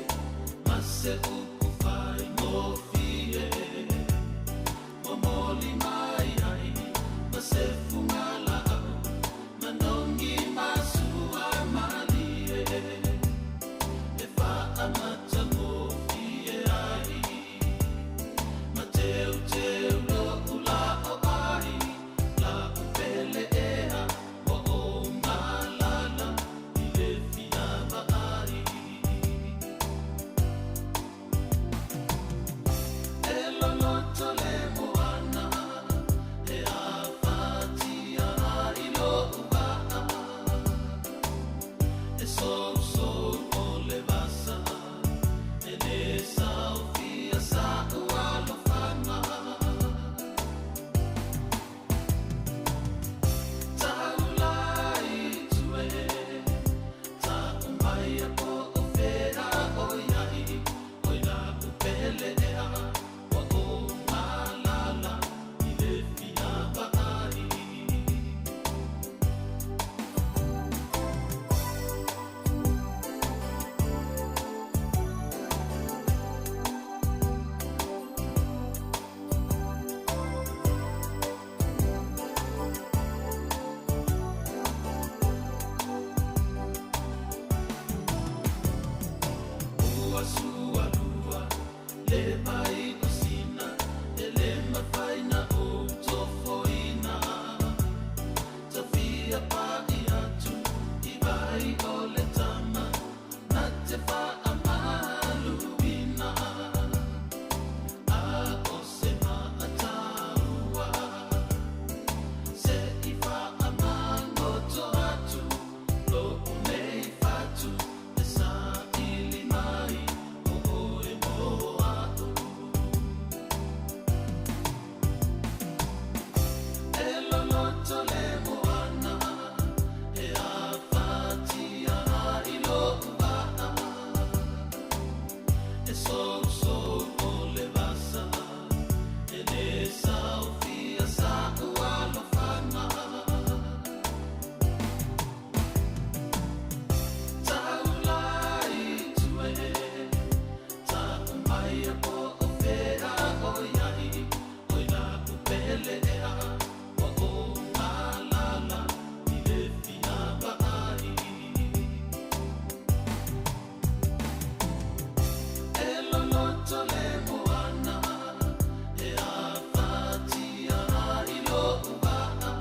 ma se upu faigofie. Momoli mai ai ma se fugalaau, manogi ma sua malie. E faamatagofie ai, ma teuteu lo'u la'o ai, la'u pele ea ua ou malala. I le fia vaai. E loloto le moana, e afatia ai lo'u vaa. E sousou o le vasa, e le saofia sa'u alofaga. Ua sualua le vai o Sina, e le mafai na ou tofoina. Tafia pa'i atu i vai o le tama, na te faamaluina. A o se maataua, se i faamagoto atu lo'u nei fatu, e saili mai o oe mo a'u. E loloto le moana, e afatia ai lo'u vaa. E sousou o le vasa, e le saofia sa'u alofaga. Taula i tua e, ta'u maia po o fea o i ai, oi la'u pele ea, ua ou malala i le fia vaai. E loloto le moana, e afatia ai lo'u vaa.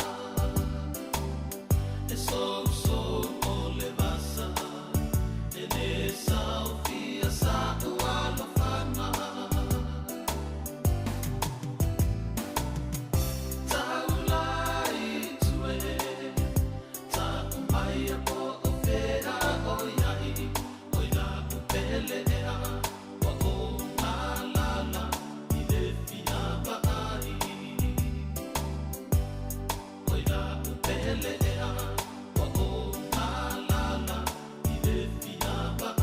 E sousou o le vasa, e le saofia sa'u alofaga. Taula i tua e, ta'u maia po o fea o i ai, oi la'u pele ea, ua ou malala i le fia vaai. Oi la'u pele ea, ua ou malala i le fia vaai.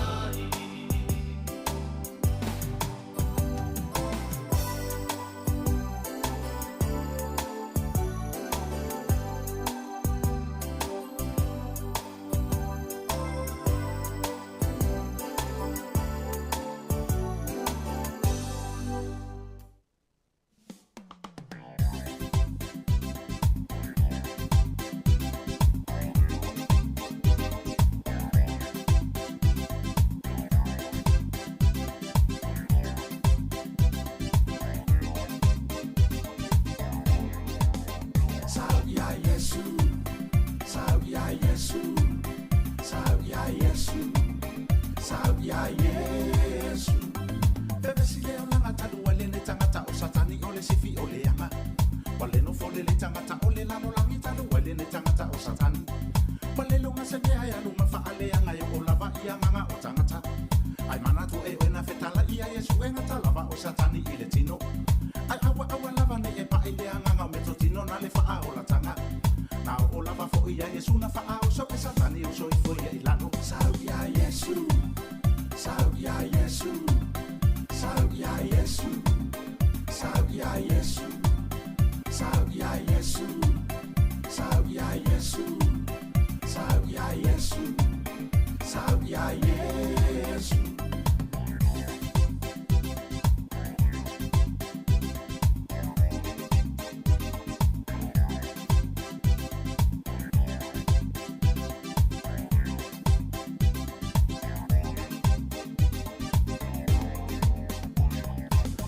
Iesu e gata lava o Satani i le tino. Ai aua aua lava ne e pa'i le agaga o meatotino na le fa'aolataga. Na oo lava fo'i ia Iesu na fa'aoso e Satani o soifua ia i lalo. Sau iā Iesu, sau iā Iesu, sau iā Iesu, sau iā Iesu, sau iā Iesu, sau iā Iesu, sau iā Iesu, sau iā Iesu.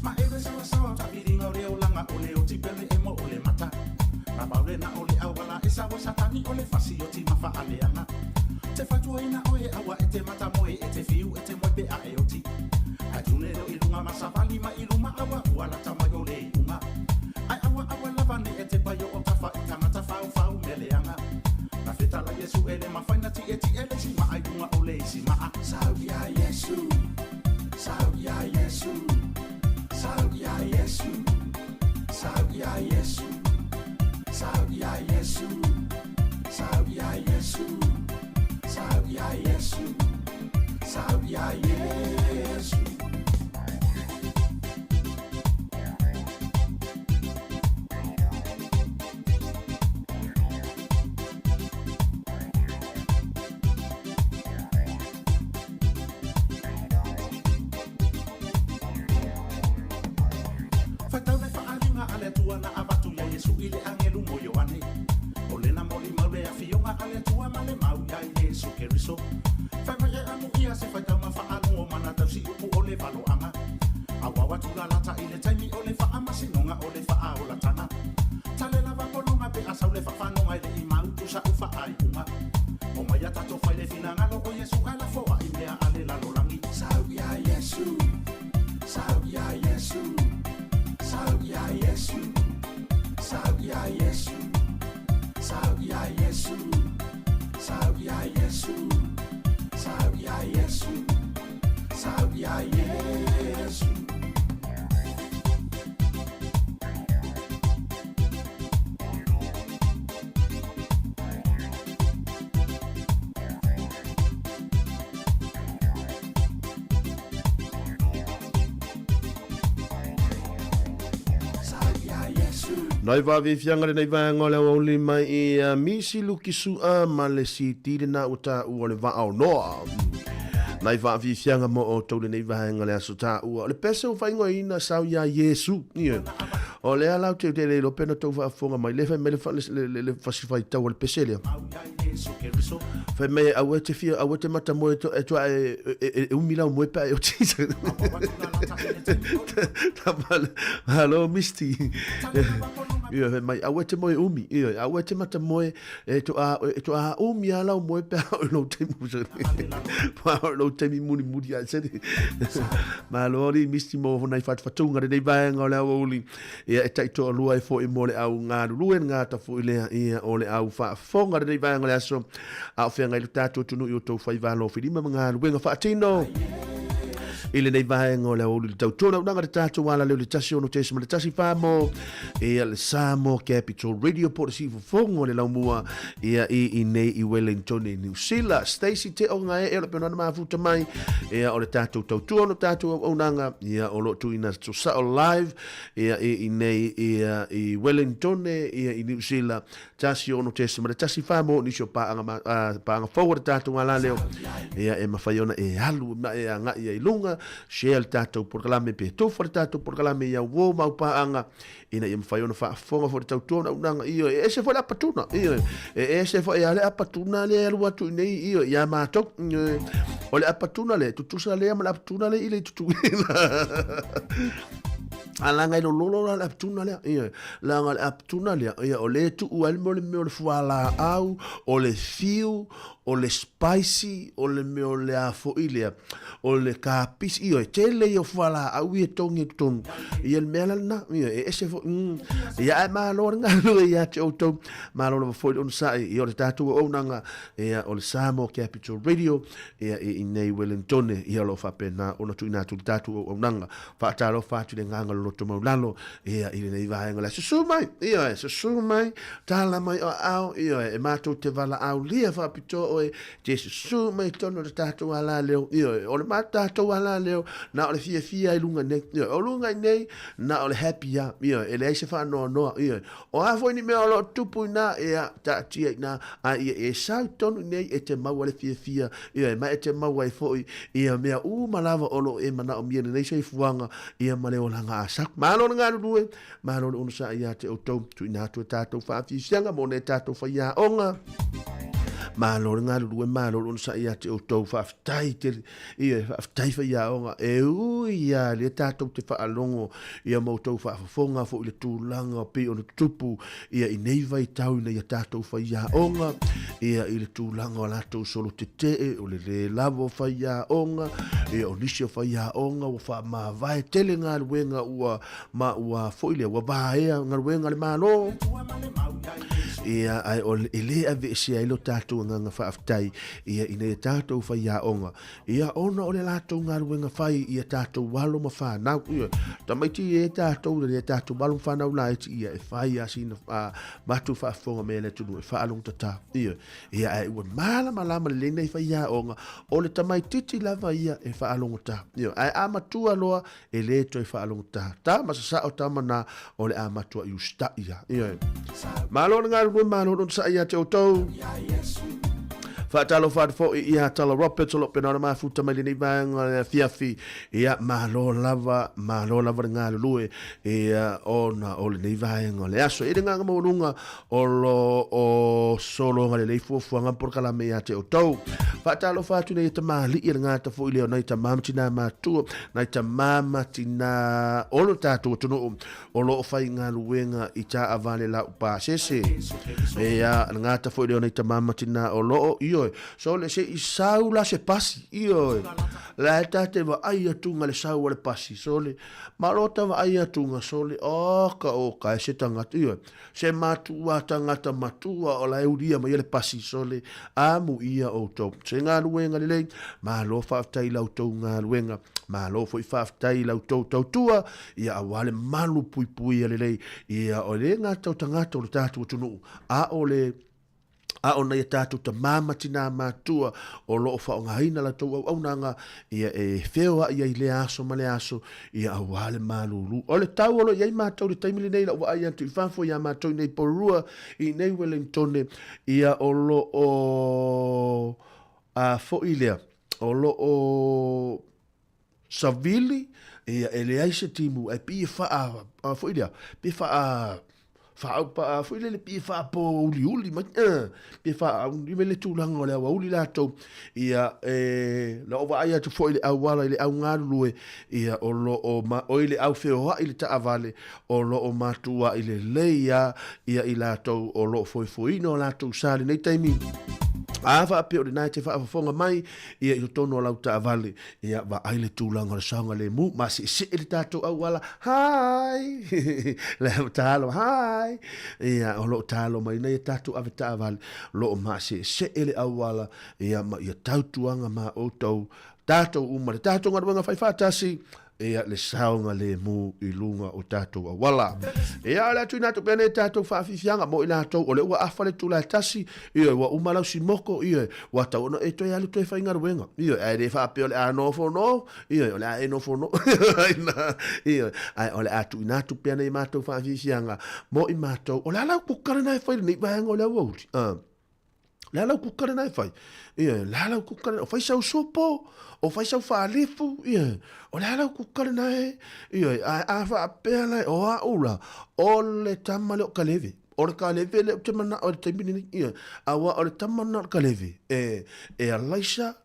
Ma e le sawasawa o taʻafiliga o le olaga o le oti pele e mo o le mata. Na pau lena o le auala e sau ai Satani o le fasi oti ma faaleaga. Te fautuaina oe aua e te matamoe e te fiu e te moe pe a e oti. Ae tune leo i luga ma savali mai i luma aua ua lata mai o le iuga. Ae aua aua lava ne i e tepa i oo tafa i tagata faufau mea leaga. Na fetala Iesu e le mafai na tiʻetiʻe le isi maa i luga o le isi maa. Sau iā Iesu, sau iā Iesu, sau iā Iesu, sau iā Iesu, sau iā Iesu, sau iā Iesu, sau iā Iesu, sau iā Iesu. Faitau le faaaliga a le Atua na avatu iā Iesu i le agelu mo Ioane. O lena molimau le afioga a le Atua ma le mau iā Iesu Keriso. Fai mai e amuia se faitau ma faalogo ma na tausi upu o le valoaga. Auau atu lalata i le taimi o le faamasinoga o le faaolataga. Tale lava pologa pe a sau le faafanoga e le i mautu sa'u faaiuga. Omai ia tatou fai le finagalo o Iesu ae lafoa'i mea a le lalolagi. Sau iā Iesu, sau iā Iesu, sau iā Iesu, sau iā Iesu, sau iā Iesu, sau iā Iesu, sau iā Iesu, sau iā Iesu. Nai vaafiafiaga lenei vaega o le aoauli mai i a Misi Luki Su'a ma le CD lena ua taua o le Vaa o Noa. Nai vaafiafiaga mo outou lenei vaega le aso taua. O le pese ua faaigoaina sau iā Iesu. Ioe. O lea la ou te le iloa pe na tou faafofoga mai, lea fai mai le fasi faitau a le pese lea. Fai mai aua e te fia, aua e te mata moe e toa e umi lau moe pe a e oti. Halo Misty. Ioe, fai mai aua e te moe umi, ioe, aua e te mata moe E to a, e to a umi a lau moe pe a o lou taimi pa o lou taimi muli muli a sene. Malo ali misti mo honai whatuwhatunga re nei vaenga o le au uli. Ia e tai toa lua e fo i mo le au ngā lulue ngā tafu i lea ia o le au whaafonga re nei vaenga o le aso. A o whenga i le tātou tunu i o tau whai valo whirima ma ngā luenga whaatino. I lenei vaenga o le au uli le tau tōna unanga le tātou ala leo le 1 6 1 whamo ia le Samoa Capital Radio po le sifofoga o le laumua ia i inei i Wellington i New Zealand. Stacy Te o ngā e o le pena na mafuta mai ia o le tātou tautua o le tātou auaunaga ia o lo tuina to sao live ia i inei ia i Wellington ia i New Zealand 1 6 1 wha mo nisi o paanga, ma, paanga fou o le tātou ngā leo ia e mawhai ona e alu ma e anga ia i lunga share le tātou porokalame pe tofa le tātou porokalame ia uō mau paanga ina ia mawhai ona whaafonga fo le tautua ona unanga io e ese fo le apatuna io e ese fo e ale apatuna le alu atu i nei io ia mātou io o le apatuna le tutusa lea ma le apatuna le i le tutuina A langa i lo lolo la le aptuna lea, ia, langa le aptuna lea, ia, o le tuu ai le mea o le mea o le fualaau, o le fiu, o le spicy, o le mea o le a foi lea, o le kapisi, ioe, tele ia o fualaau ia e togi i totonu. Ia le mea la lena, ioe, e ese foi, ia ae malo le galulue ia te outou, malo lava foi le onosai, ia o le tatou auaunaga, ia o le Samoa Capital Radio, ia i inei Wellingtone, ia o lo o faapena ona tuuina atu le tatou auaunaga. Faatalofa atu i le agaga loloto maulalo, ia i lenei vaega o le aso. Susu mai, ioe, susu mai, tala mai o aao, ioe, e matou te valaaulia faapitoa oe, te susu mai tonu o le tatou alaleo, ioe, o le tatou alaleo, na o le fiafia i luga nei, ioe, o luga i nei, na o le happy a, ioe, e leai se faanoanoa, ioe, o a foi ni mea o lo o tupu i ina, ia, taatia i ina, a ia e sau tonu i nei e te maua le fiafia, ioe, ma e te maua ai foi ia mea uma lava o lo o e manaomia i lenei soifuaga, ia ma le olaga a saku. Malo le galulue, malo le onosai ia te outou, tuuina atu e tatou faafiafiaga mo nei tatou faiaoga. Malo le galulue, malo le onosai ia te outou, faafetai tele, ia faafetai faiaoga, e ui lava lea tatou te faalogo ia ma outou faafofoga foi i le tulaga pei ona tutupu ia i nei vaitau ina ia tatou faiaoga, ia i le tulaga o latou solo tetee, o le lē lava o faiaoga, ia o nisi o faiaoga ua faamavae tele galuega ua ma ua foi lea ua vaea galuega a le Malo. Ia ae o e lē aveesea ai lo tatou agaga faafetai ia ina ia tatou faiaoga Ia, ona o le latou galuega fai ia tatou alo ma fanau. Ia, tamaiti e tatou, le tatou alo ma fanau laiti, ia, e fai a sina a, matou faafofoga mea le atunuu e faalogotata. Ia, ia, ae ua malamalama lelei nei faiaoga, o le tamaititi lava ia e faalogotata. Ia, ae a matua loa, e le toe faalogotata. Tama sasao tama na, o le a matuai usitai ia. Ia. Malo le galulue, malo le onosai ia te outou. Faatalofa atu foi ia Tala Roberts o lo o pena ona mafuta mai lenei vaega o le afiafi. Ia, malo lava, malo lava le galulue, ia, ona o lenei vaega o le aso. I le agaga maualuga o lo o sologa lelei fuafuaga ma polokalame ia te outou. Faatalofa atu nei e tamalii e le gata foi lea o nai tamā ma tinā matua, nai tamā ma tinā o lo tatou atunuu o lo o faigaluega i taavale laupasese. Ia, le gata foi lea o nai tamā ma tinā o lo o, ioe, sole se i sau la se pasi, ioe, la e ta te vaai atu nga le sau a le pasi, sole, malo ta vaai atu nga sole, oka oka e se tagata, ioe, Se matua tangata matua o la e ulia mai e le pasi sole amu ia outou. Se galuega lelei, malo faafetai i la outou galuega, malo foi faafetai i la outou tautua, ia aua le malu puipuia lelei, ia o le gata o tagata o le tatou atunuu, a o le a o nai a tatou tamā ma tinā matua o lo o faaaogaina latou auaunaga ia e feoai ai lea aso ma lea aso ia aua le malulu. O le tau o lo o i ai matou i le taimi lenei, lau vaai atu i fafo iā matou i nei Porirua, i nei Wellingtone, ia o lo o a foi lea, o lo o savili, ia e leai se timu, ae pei e faa, a foi lea, pei e faa, faaupaa foi lele pei e faapouliuli mai, pei e faauli mai le tulaga o le aoauli latou, ia e, na ou vaai atu foi i le auala i le au galulue, ia o lo o ma, oi le au feoai i le taavale, o lo o matuai lelei lava ia i latou o lo o foefoeina o latou sa i lenei taimi. A faapea o lena e te faafofoga mai, ia i totonu o lau taavale, Ia, vaai le tulaga o le saogalemu, maseesee le tatou auala, hi! Le talo, hi! Ia, o lo o talo mai nei tatou avetaavale, o lo o maseesee le auala, ia, ma ia tautuaga ma outou, tatou uma, le tatou galuega fai faatasi, ia le saogalemu i luga o tatou auala. Ia, o le a tuuina atu pea nei tatou faafiafiaga mo i latou o lea ua afa le itula e tasi, ioe, ua uma lau simoko, ioe, ua tatau ona e toe alu toe faigaluega, ioe, ae le faapea o le a nofo nō, ioe, o le a e nofo nō, ioe, ae o le a tuuina atu pea nei matou faafiafiaga mo i matou, o le a lau kuka lena e fai i lenei vaega o le aoauli, ā. Le a lau kuka lena e fai? Ia, le a lau kuka lena? O fai sau sopo, o fai sau faalifu, ia, o le a lau kuka lena e? Ia, a, a faapea la, o au la, o le tama lea o Kaleve. O le Kaleve lea ou te manao i le taimi lenei. Ia, aua o le tama lena o le Kaleve, e, e Alaisa,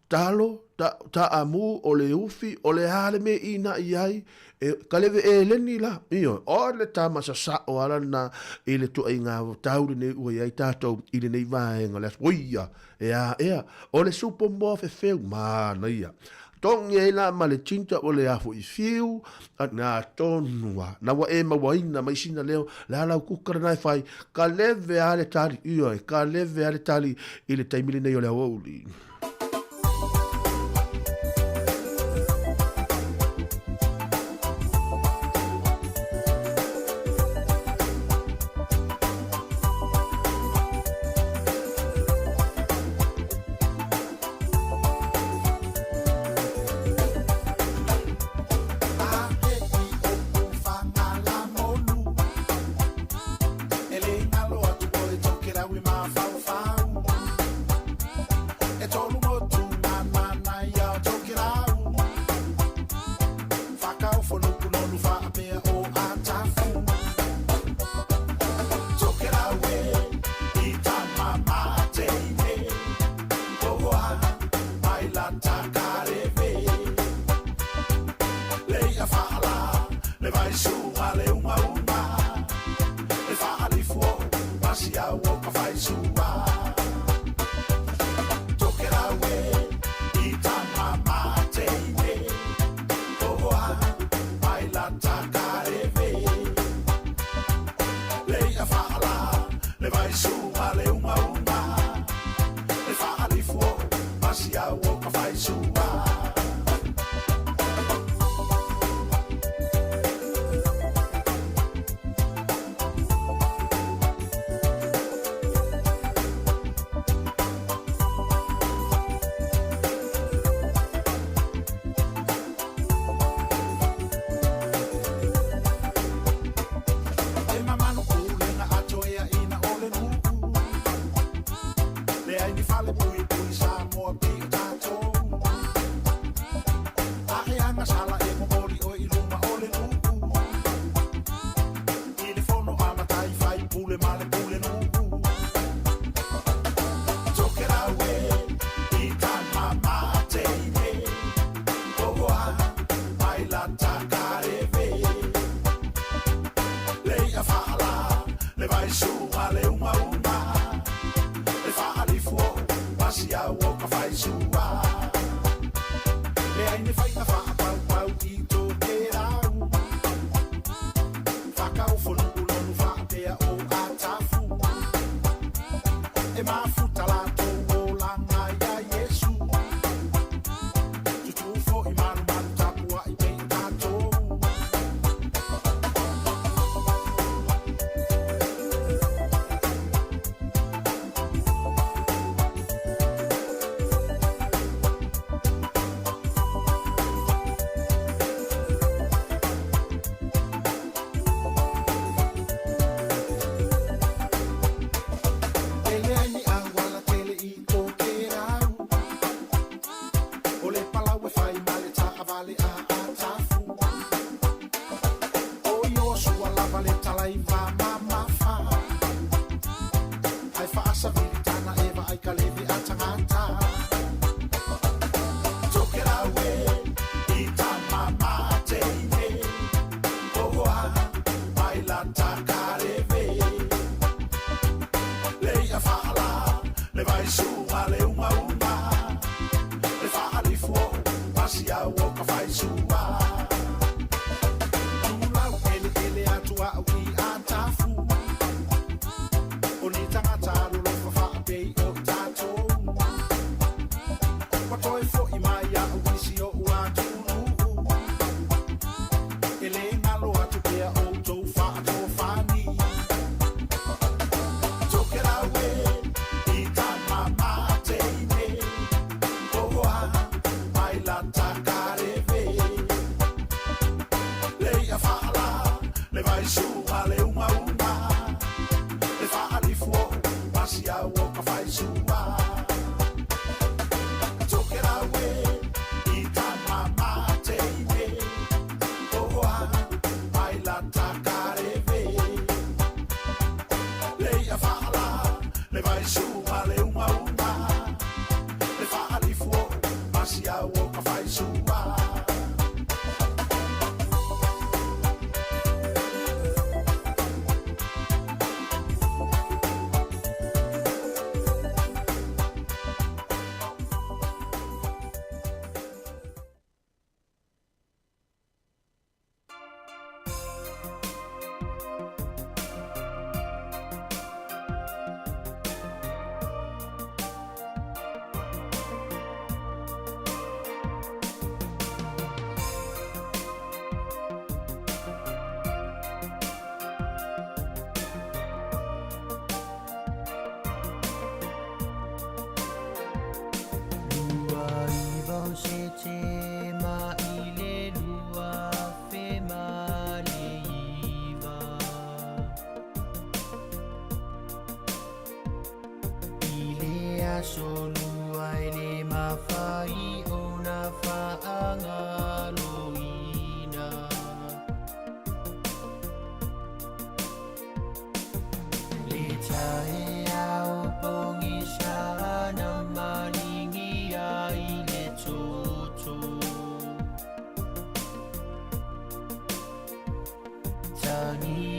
talo, ta, taamu, o le ufi, o le a le mea i inaʻi ai, e, ka leve eleni la, ioe, o le tama sasa'o lava lena i le tuaiga tau lenei ua i ai tatou i lenei vaega o le aso. Oia, e a ea, o le supo moa fefeu, manaia. Togi ai la ma le ginger o le afu i fiu, a na tonu a, na ua e mauaina mai sina leo, le a lau kuka lena e fai, ka leve a le tali, ioe, ka leve a le tali i le taimi lenei o le aoauli.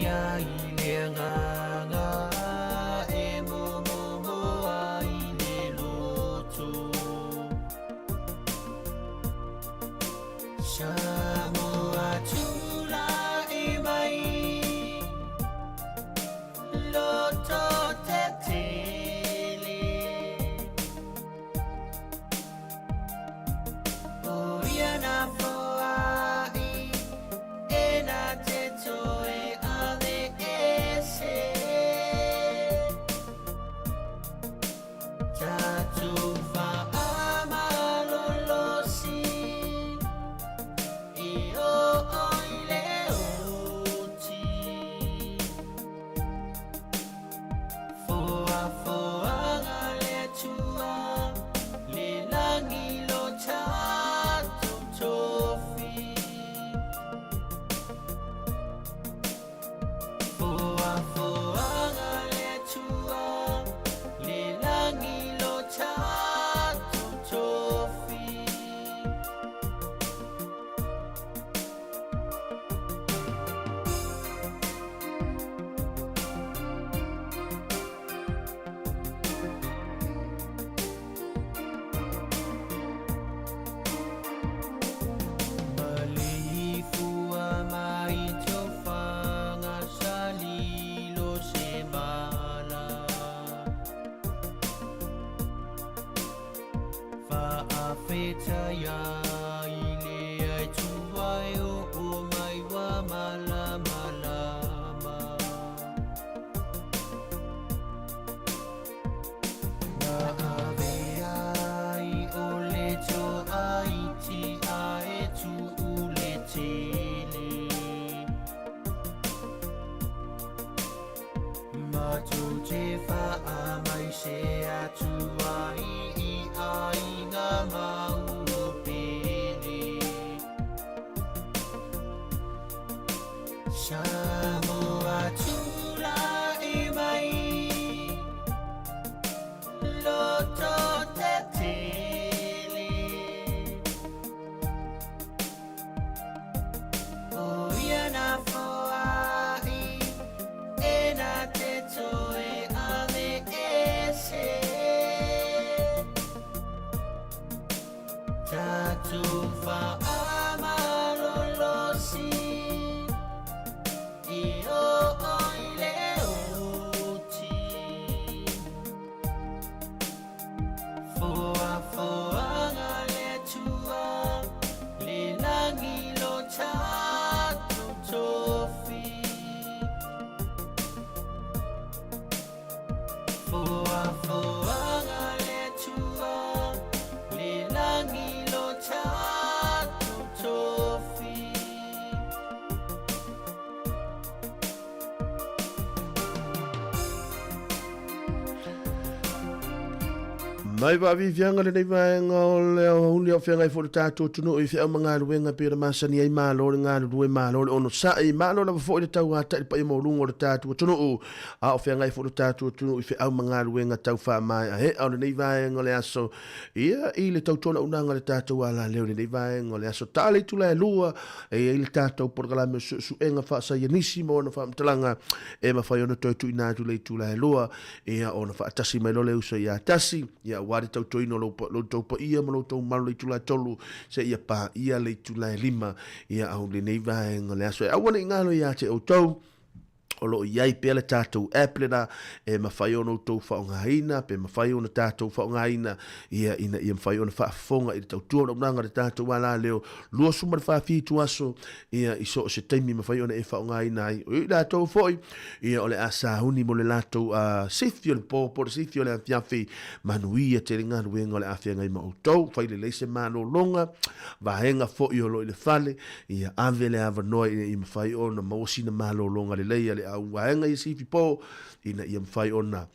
ai le agaga e momomo ai le loto. Samoa tula'i mai loto tetele. O ia na foa'i e na te toe ave ese. Tatou faamalolosi e oo i le oti. Foafoaga le Atua le lagi lo tatou tofi. Foafoaga le Atua le lagi lo tatou tofi. Maleifua mai tofaga sa lilo se mala. Faafetaia i le Atua e oo mai ua malamalama. Na avea ai o le toaiti ae tuu le tele. Matou te faamaise atu ai i aiga mau o Pele. Samoa tula'i mai loto tetele. O ia na foa'i e na te toe ave ese. Tatou faamalolosi e oo i le oti. Foafoaga le Atua le lagi lo tatou tofi. Foafoaga le Atua le lagi lo tatou tofi. Mai vaaviaviaga lenei vaega o le aoauli a o feagai foi le tatou atunuu i feau ma galuega e pei ona masani ai malo le galulue malo le onosai malo lava foi le tauata'i le paia maualuga o le tatou atunuu a o feagai foi le tatou atunuu i feau ma galuega tau faamaeaea o lenei vaega o le aso ia i le tautualaunaga o le tatou alaleo i lenei vaega o le aso ta le itula e lua E i ai le tatou polokalame o suesuega faasaienisi ma ona faamatalaga e mafai ona toe tuuina atu i le itula e lua, ia ona faatasi mai loa le uso ia tasi, ia aua le tautoina o lou, lo tou paia ma lo outou malu i le itula e tolu, seia paia le itula e lima, ia au lenei vaega o le aso. E aua ne i galo ia te outou, o lo o i ai pea le tatou app lena e mafai ona outou faaaogaina, pe mafai ona tatou faaaogaina, ia, ina ia mafai ona faafofoga i le tautua o le auaunaga a le tatou alaleo 24 aso, ia, i so o se taimi e mafai ona e faaaogaina ai. O i latou foi, ia, o le a sauni mo le latou sifi o le po, po o le sifi o le afiafi, manuia tele galuega o le a feagai ma outou, fai lelei se malologa, vaega foi o lo o i le fale, Ia ave le avanoa ina ia mafai ona maua sina malologa lelei a le au vaega ia sifi po, ina ia mafai ona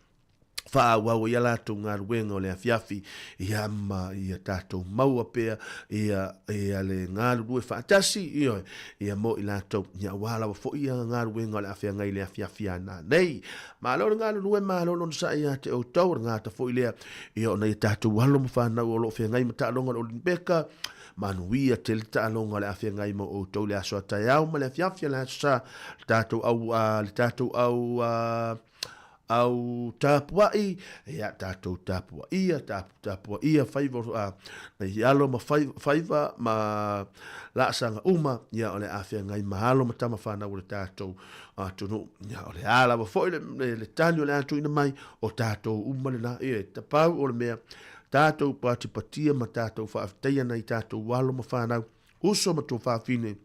faaauau ai a latou galuega o le afiafi, ia ma ia tatou maua pea ia, ia le galulue faatasi, ioe, ia mo i latou, ia aua lava foi ia galuega o le a feagai i le afiafi a nanei. Malo le galulue, malo le onosai ia te outou, o le gata foi lea, ia o nai a tatou alo ma fanau o lo o feagai ma taaloga o le Olimipeka. Manuia tele taaloga o le a feagai ma outou i le aso a taeao ma le afiafi o le Aso Sa, le tatou au, le tatou au, au tapuai, ia tatou tapuaia, tapuaia faiva o nai alo ma faiva ma laasaga uma, ia o le a feagai ma alo ma tama fanau o le tatou atunuu. Ia o le a lava foi le tali o le a tuuina mai, o tatou uma lena, ia e tapau o le mea, tatou patipatia ma tatou faafetaia nai tatou alo ma fanau, uso ma tuafafine,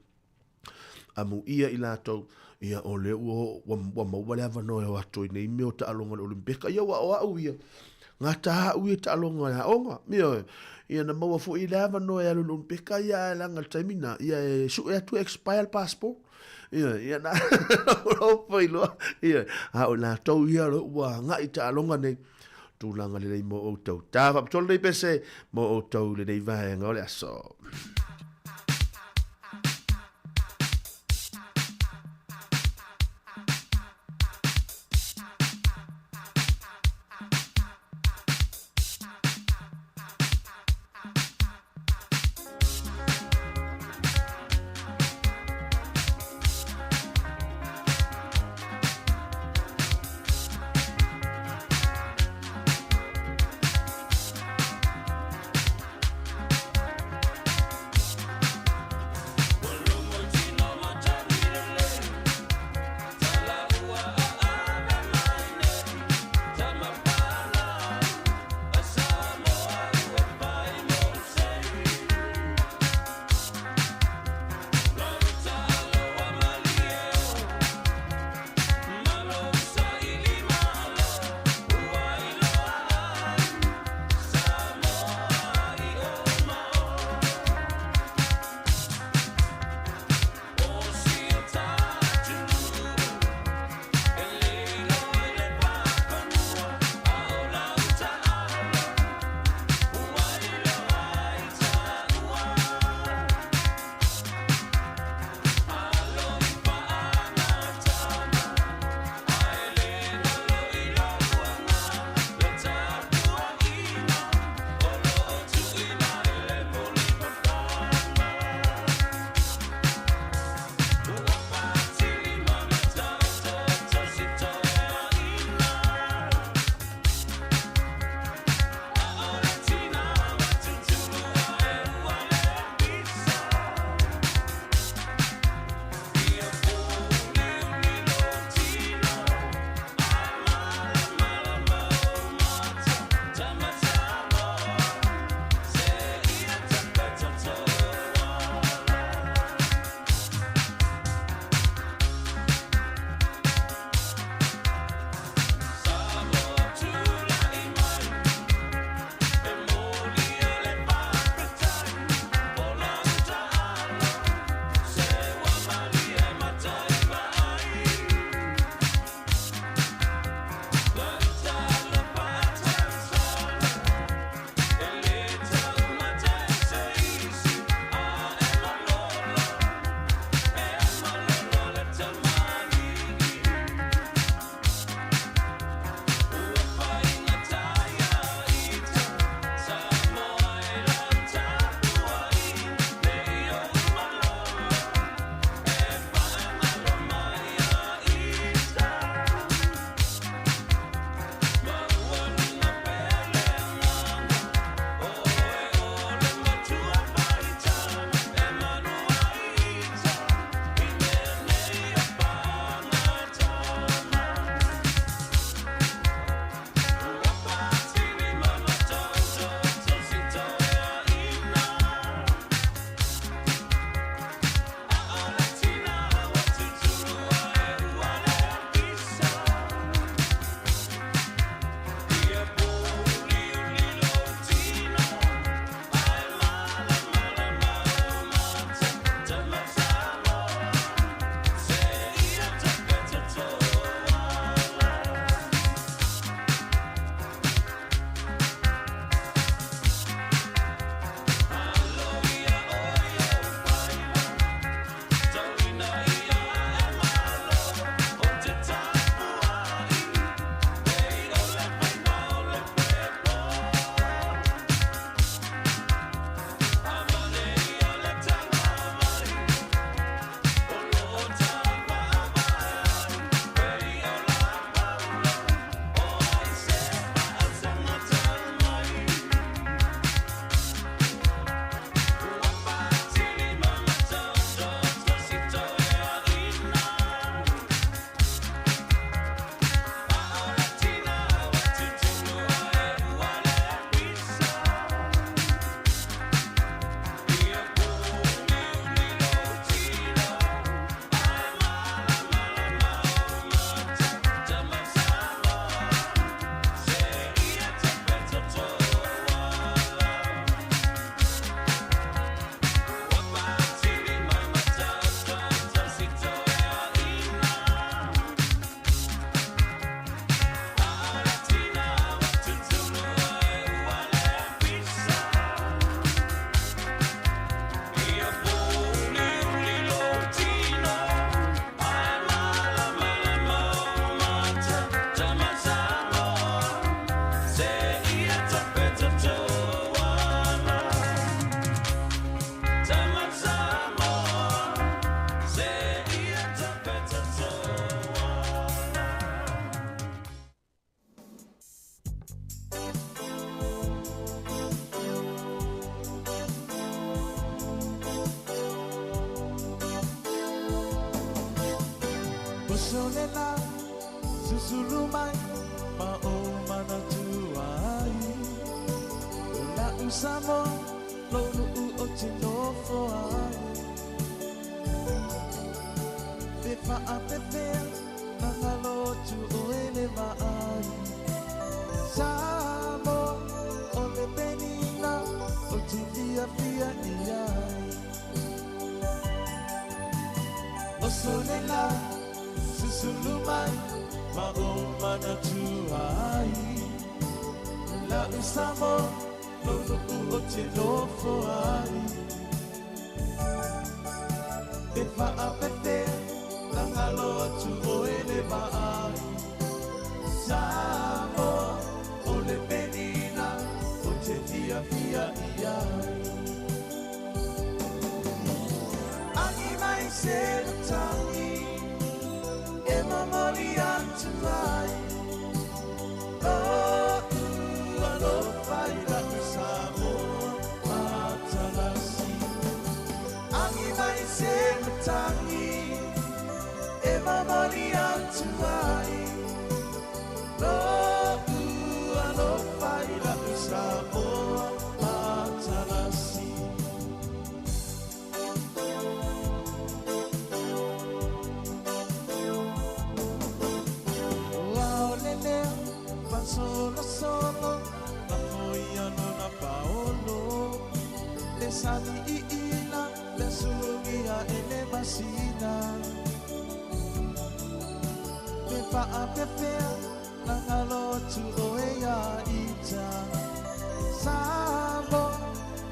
amuia i latou, ia o lea ua, ua, ua maua le avanoa e o atu ai nei mea o taaloga o le Olimpeka. Ia ua o au ia, gata au ia taaloga o le aoga. Ia, ia na maua foi le avanoa e alu i le Olimpeka, ia ae leaga le taimi na, ia e sue atu e expire le passport. Ia, ia na, foi loa, ia, a o latou ia ua agai i taaloga nei, tulaga lelei mo outou. Tā faapitoa lenei pese mo outou lenei vaega o le aso. Susulu mai ma o manatua ai. La usamo lo nuu o te nofo ai. Pe whaapepea na ngalo tu o ele vaai. Samoa o le penina o te fia fia i ai. O solela susulu mai ma o manatua ai. La usamo lo nuu o te nofo ai. Te whaapepea na ngalo atu o ele vaai. Samoa o le penina o te fia fia i ai. Angi mai se matangi e momoli atu ai. Lo'u alofa i la'u Samoa matalasi. Angi mai se matangi e momoli atu ai. Lo'u alofa i la'u Samoa matalasi. Ua o le lea, solo solo, na foi ano na paolo. Le sami i ila, le sulungi a ele masina. Le whaapepea, na ngalo atu o e ia ita. Samoa,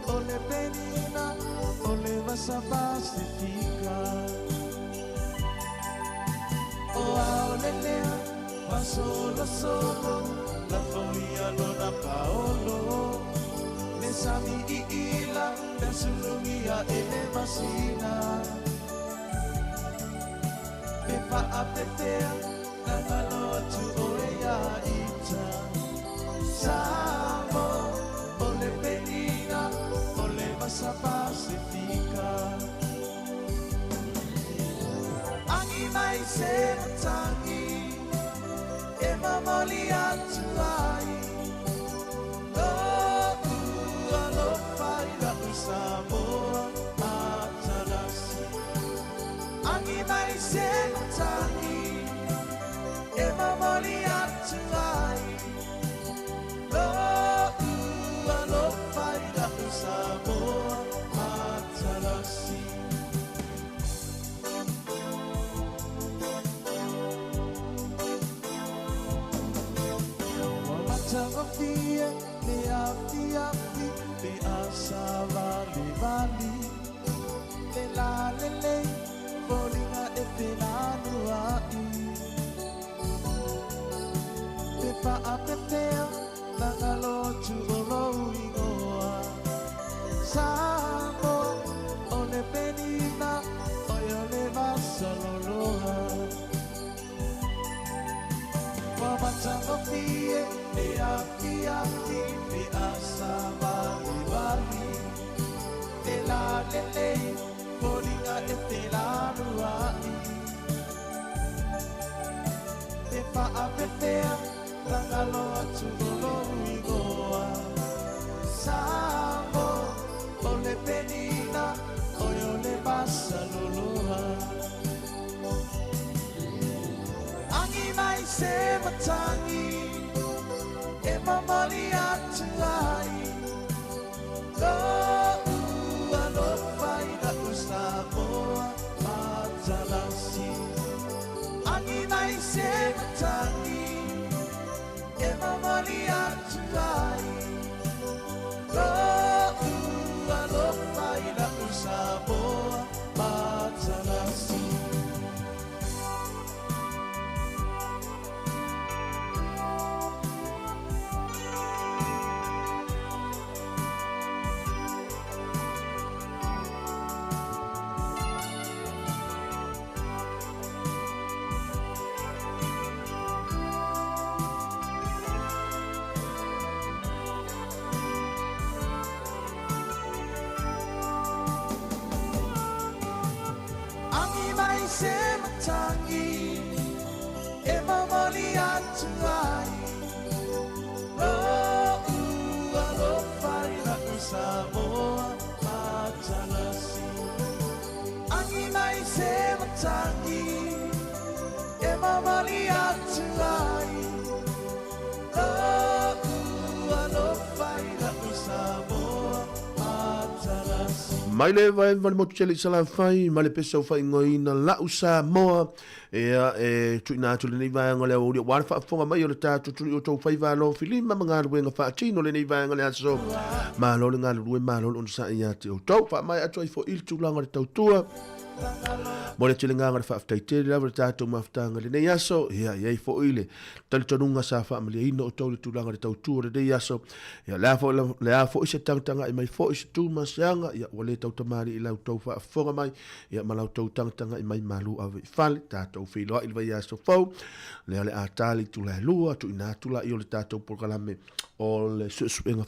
o le penina, o le vasa Pasifika. O ao le lea, ma solo solo, la foi alo na paolo. Le sami i ila, le sulungi a ele masina. Pe whaapepea, na ngalo atu o e ia ita. Samoa, o le penina, o le vasa Pasifika. Angi mai se matangi, e momoli atu ai. Lo'u alofa i la'u Samoa matalasi. Angi mai se matangi, e momoli atu ai. Lo'u alofa i la'u Samoa matalasi. Matagofie, le afi afi, le asa vali vali. Le la le le, folinga e pelanu ai. Te whaapepea, na ngalo atu o lou ingoa. Samoa, o le penina, o i o le vasaloloa. Wa matagofie, le afi afi, le asa vali vali. Le la le le, folinga e pelanu ai. Te whaapepea, na ngalo atu o lou ingoa. Samoa, o le penina, o i o le vasaloloa. Angi mai se matangi, e momoli atu ai. Lo'u alofa i la'u Samoa matalasi. Angi mai se matangi, e momoli atu ai. Lo'u alofa i la'u Samoa matalasi. Angi mai se matangi, e momoli atu ai Lo'u alofa i la'u Samoa matalasi Agi mai se matagi E mamali atu ai Lo'u alofa i la'u Samoa matalasi Mai le vaeva le motu tele i Salafai ma le pese o faaigoaina La'u Samoa. Ia, e tuuina atu lenei vaega o le aoauli aua le faafofoga mai o le tatou tuli o tou faiva alofilima ma galuega faatino lenei vaega o le aso. Malo le galulue, malo le onosai ia te outou. Faamaea atu ai foi i le tulaga o le tautua. Mo le tele gaga o le faafetai tele lava le tatou mafutaga i lenei aso. Ia, e i ai foi le talitonuga sa faamaliaina outou i le tulaga o le tautua o lenei aso. Ia, le a foi, le a foi se tagatagai mai foi, se tu ma se aga, ia, ua le tautamalii i la outou faafofoga mai, ia, ma la outou tagatagai mai malu ave i fale, tatou feiloai i le vaiaso fou, lea o le a ta le itula e lua, tuuina atu laia o le tatou polokalame o le suesuega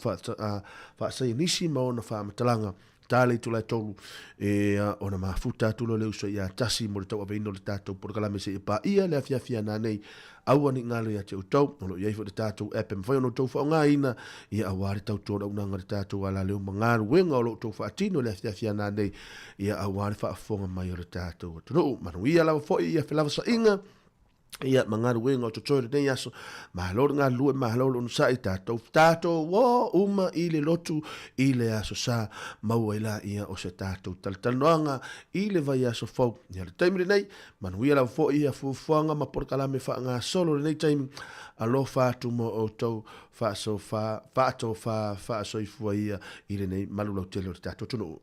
faasaienisi ma ona faamatalaga. Ta le itula e tolu, ia, ona mafuta atu lea o le uso ia tasi mo le tauaveina o le tatou polokalame seia paia le afiafi a nanei. Aua ne i galo ia te outou, o lo o i ai foi le tatou app e mafai ona outou faaaogaina, ia aua le tautua auaunaga i le tatou alaleo ma galuega o lo o outou faatino i le afiafi a nanei, ia aua le faafofoga mai o le tatou atunuu. Manuia lava foi ia felavasaiga. Ia, ma galuega o totoe lenei aso. Malo le galulue, malo le onosai, tatou, tatou o uma i le lotu i le aso sa. Maua ai laia o se tatou talatalanoaga i le vaiaso fou. Ia, le taimi lenei, manuia lava foi ia fuafuaga ma polokalame faagasolo lenei taimi. Alofa atu mo outou faasofa, faatofa, faasoifua ia i lenei malu lautele o le tatou atunuu.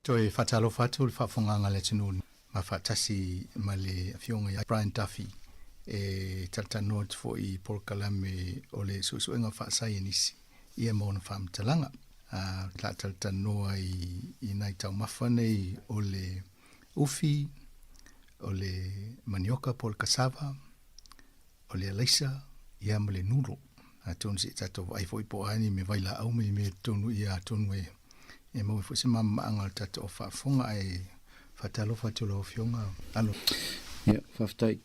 Toe faatalofa atu le faafofogaaga a le atunuu ma faatasi ma le Afioga ia Brian Duffy e talatalanoa atu foi i polokalame o le suesuega faasaienisi ia ma ona faamatalaga. Talatanoa i nai taumafa nei o le ufi, o le manioka po o le cassava, o le alaisa, ia ma le nulo. Atonu se i tatou vaai foi po o a ni mea vailaau ma ni mea tonu ia atonu e e maua foi se malamalamaaga o le tatou faafofoga ae faatalofa atu i lau Afioga Alo. Ia, faafetai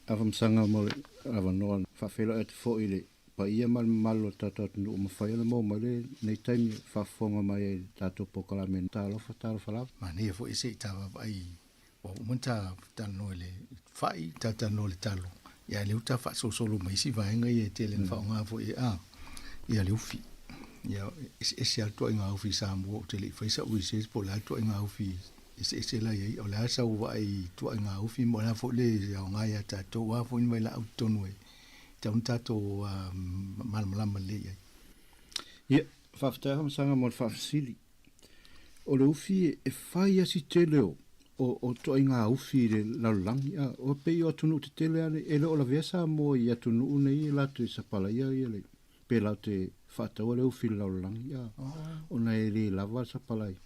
Afamasaga mo le avanoa. Faafeiloai atu foi i le paia ma le mamalu o le tatou atunuu ua mafai ona maua mai lenei taimi e faafofoga mai ai i le tatou polokalame. Talofa, talofa lava. Manaia foi se i ta vaavaai ua uma ona ta talanoa i le fai, ta talanoa i le talo, ia lea ua ta faasolosolo ma isi vaega ia e tele ina faaaoga foi e a, ia le ufi. Ia, eseese lava le ituaiga ufi i Samoa, ou te le i fai sau research po o le a le ituaiga ufi eseese la e i ai. O le a sau vaai i ituaiga ufi ma o le a foi le aoga ia tatou, o a foi ni vailaau i totonu e tatau ona tatou malamalama lelei i ai. Ia, faafetai Afamasaga mo le faafesili. O le ufi e fai a si tele o o ituaiga ufi i le lalolagi a o pei o atunuu tetele a e le o lavea Samoa i atunuu nei e latou te sapalaia ia le pe latou te faataua le ufi i le lalolagi a ona e le lava le sapalai.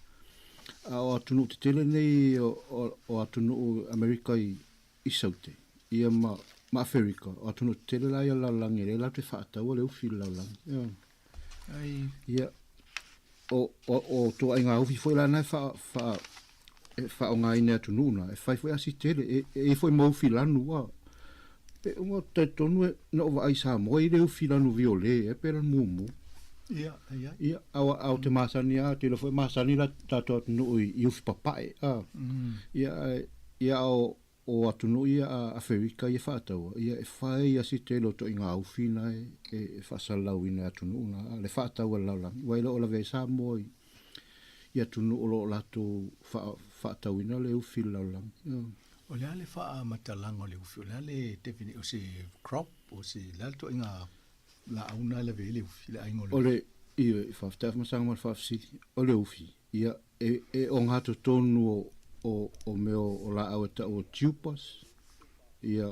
A o atunuu tetele nei o atunuu Amerika i Saute ia ma ma Aferika, o atunuu tetele la ia o le lalolagi lea latou te faataua le ufi i le lalolagi. Ai. Ia, o, o, o ituaiga ufi foi la na e faa, faa, e faaaogaina e atunuu na, e fai foi asi tele, e, e i foi ma ufi lanu a. Pe ua talitonu e, na ou vaai i Samoa i le ufi lanu viole e pe lanu mumu. Ia, ia. Ia, a, a o te masani a, te iloa foi masani la tatou atunuu i, i ufi papae a. Ia, ia o, O atunuu ia a Aferika ia faataua, ia e fai a si tele o toaiga ufi na e e faasalalauina e atunuu na, a le faatau a le lalolagi, ua e le o lavea ai Samoa i i atunuu o lo o latou faa faatauina le ufi i le lalolagi. O le a le faamatalaga o le ufi? O le a le defini, o se crop, o se, o le a le toaiga laau na e lavea ai le ufi, le aiga o le ufi? O le, ioe, faafetai Afamasaga mo le faafesili. O le ufi, Ia, e, e ogatotonu o, o, o mea o, o laau e tau o tubers, ia,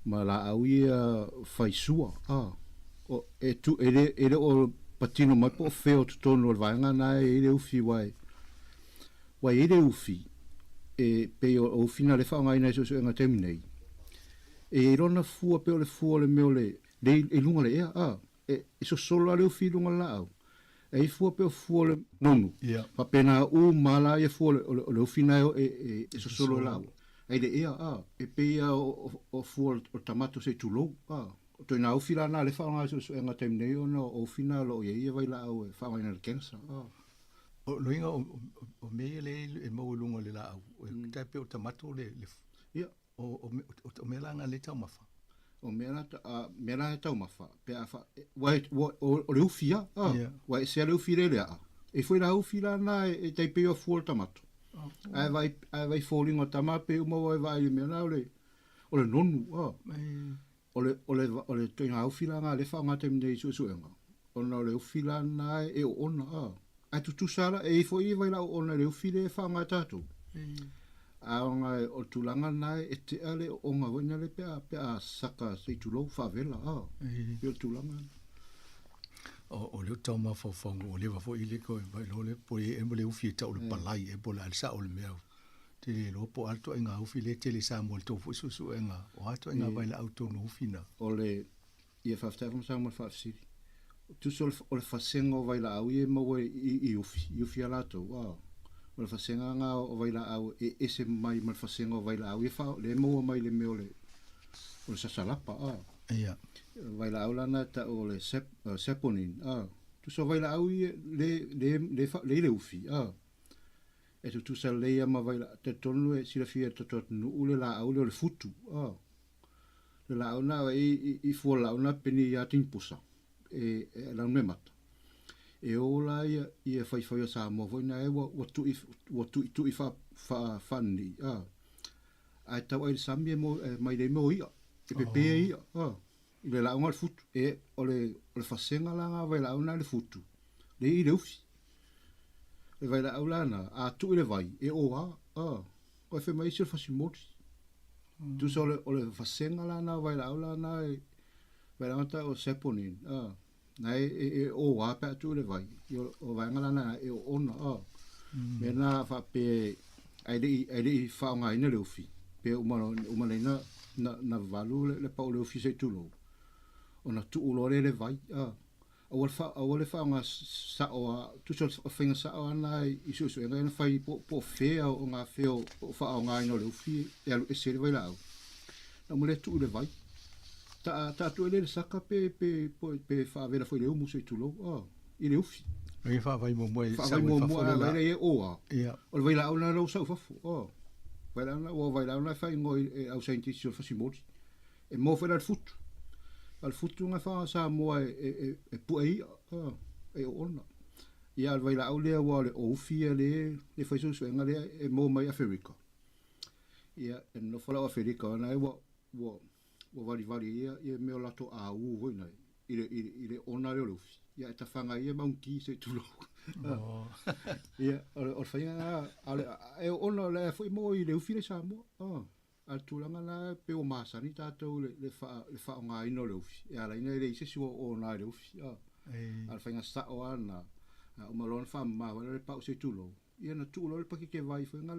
ma laau ia faisua, a. O, e tu, e le, e le o patino mai po o fea o totonu o le vaega na e i ai le ufi aua e, aua e i ai le ufi, e pei o, o ufi na lea e faaaogaina i suesuega i le taimi nei, e i ai lona fua pei o le fua o le mea o le, le i luga o le ea, a. E, e sosolo lava le ufi i luga o le laau. E i fua pea o fua o le nonu. Yeah. Faapena uma la ia fua o le, o le, o le ufi na e, e, e sosolo i laau. Ai le ea, a, e pei a o, o, o fua o le tamato se i tulou, a. O toina ufi la na le whaonga i suesuega taimi nei ona o ufi na o lo o i ai ia vailaau e whaongaina le cancer, a. O loiga o, o, o mea ia le e maua i luga o le laau, e tai pei o tamato le, le, Ia. O, o, o, o mea la na le taumafa. O mea la, a, mea la e taumafa, pe a fa, ua, ua, o, o le ufi a, a, yeah. ua ese a le ufi le lea. E foi la ufi la na e, e tai pei o fua o le tamato. Oh. Ae vai, ae vai fōlinga o tama pe uma ua e vai le mea la o le, o le nonu, a. O le, o le, o le toina ufi la nga le wha ngā taimi nei suesuega. Ona o le ufi la na e, e o ona, a. Ae tutusa la, e ifo i vai la o ona le ufi le wha ngā tātou. A ona o le tulaga lena e tea le ooga foi lena pe a pe a saka se i tulou faavela a. Pei o le tulaga lena. O, o lea ou te tau mafaufau ua leva foi le ko vai loa le po e le ufi e tau le palai e po o le a le sao o le mea. Te le iloa po o a le ituaiga ufi lea e tele i Samoa i le tou foi suesuega o a ituaiga vailaau tonu ufi na. O le Ia faafetai Afamasaga mo le faafesili. Tusa o le fasega o vailaau ia e maua i ufi, i ufi a latou, a. O le fasega na o vailaau e ese mai ma le fasega o vailaau ia fa, lea e maua mai le mea o le, o le sasalapa, a. Ia. Vailaau la na e tau o le sap, saponin, a. Tusa o vailaau ia le, le, le, fa, le i le ufi, a. E tutusa lelei lava ma vailaau, talitonu e silafia e le tatou atunuu le laau lea o le futu, a. Le laau na i, i fua laau na peni ia tinipusa e, e lau me mata. E o la ia, ia whaiwhai o Samoa foi na e ua, ua tui, ua tui tui wha, wha, whanni, a. Ai tau ai le sami e, mo, e mai le mo ia, e pepe oh. ia, a. I le laau le futu, e o le, o le whasenga la ngā vai laau na le futu, le i le ufi. Le vai laau la na, a tui le vai, e o a, a. Ko e whai mai isi o le whasimori. Tusa o le, o le vasega la na, vailaau la na, e, vailaau ta o saponin, a. Na e e e oa pe a tuu i le vai, ia o vaega la na e oona a. Mea na faapea ae le i ae le i faaaogaina le ufi, pe uma uma nei na na na valu le le pau o le ufi se i tulou, ona tuu loa lea i le vai a. Aua le faa aua le faaaoga sa'o a tusa o le faiga sa'o a na i suesuega ia na fai po po o fea o gafea o faaaogaina o le ufi e alu ese ai le vailaau. Na uma lea tuu i le vai. Ta ta atu ai lea i le saka pe pe pe faavela foi i le umu se i tulou a i le ufi. Ai faavai muamua e Faavai sau i muamua fafo a le vai la. lea e o a. Ia. O le vailaau lena lea ua sau i fafo a. Vailaau lena ua vailaau lena e faaigoa i e au saienitisi o le fasimoli. E maua foi la i le futu. A o le futu na fa Samoa e e e e pue ai i'a a e oona. Ia a o le vailaau lea aua o le oufi ia le le fai suesuega lea e maua mai Aferika. Ia e nonofo la o Aferika ona e ua ua ua valivali ai ia ia mea o latou aū foi nei i le i le i le ona lea o le ufi. Ia ae tafaga ai ia maugiti se i tulou. Ia o le o le faiga lena a o le e oona o la e foi maua i le ufi lea i Samoa. A o le tulaga lena pei ua masani tatou i le le faaaogaina o le ufi, e ala ai ona e leai se isi ua ona i le ufi. A o le faiga sao lava lena, a uma loa ona faamama foi lea le pau se i tulou, ia ona tuu loa lea le pakete vai foi lena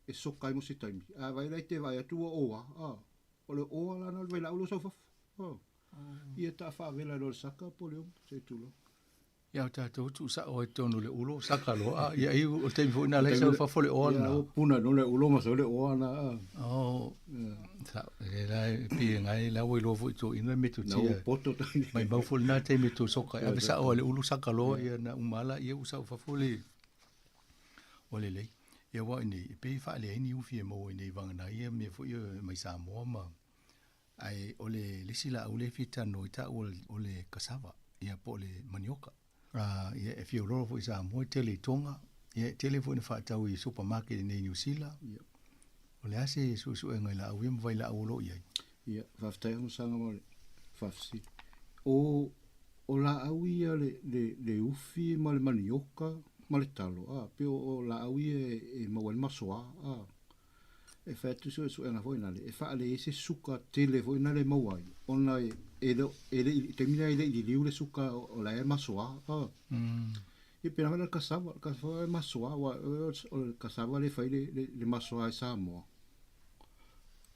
e soka ai mo se taimi. A vaai la e te vaai atu ua oa, a, o le oa la lena o le vailaau lea ua sau i fafo. A, ia ta faavela loa i le saka po o le umu se i tulou. Ia o tatou tuusa'o ai totonu o le ulo saka loa a ia ai o le taimi foi lena la e sau i fafo le oa Ia lena. ua puna loa le ulo ma sau le oa lena a. Oh, sa'o le la e pei e gae la ua iloa foi i toeaiina le Na ua metotia poto maimau foi lena taimi e tou soka ai ave sa'o lava i le ulu saka loa ia na uma lava laia ua sau i fafo le ua lelei. Ia aua o i inei e pei e faaleai ni ufi e maua i inei vagana ai ia mea foi ia mai Samoa ma Ae o le isi laau lea e fia talanoa ai taua o le cassava, ia po o le manioka. Ia e fia ololo foi i Samoa, e tele i Tonga, ia e tele foi ina faatau i supermarket i inei i Niu Sila. O le a se suesuega i laau ia ma vailaau o lo o i ai? Ia, faafetai Afamasaga mo le faafesili. O, o laau ia le, le, le ufi ma le manioka ma le talo, a, pei o, o laau ia e, e maua ai le masoa, a. E fai atu suesuega foi nale, e faalei ai se suka tele foi nale e maua ai, ona e le o, e le i, i taimi lea e le i liliu le suka o la e masoa, a. Ia pena foi la le cassava, le cassava e masoa, aua o le cassava lea e fai le, le, le masoa i Samoa.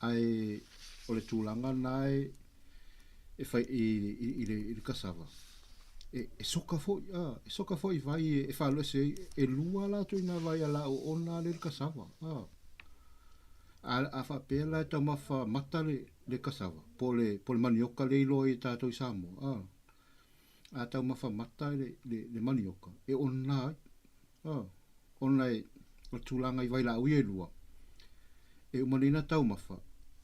Ae o le tulaga lena e, e fai i, i, i le, i le cassava. E, e soka foi, a, e soka foi i vai e, e faaloese ai, e lua latou i nā vai a la oona lea i le cassava, a. A, a faapea la e taumafa mata le, le cassava, po o le, po o le manioka lea e iloa ai e tatou i Samoa, a. A taumafa mata le, le, le manioka, e ona ai, a, ona e, o le tulaga i vailaau ia e lua, e uma nei ona taumafa,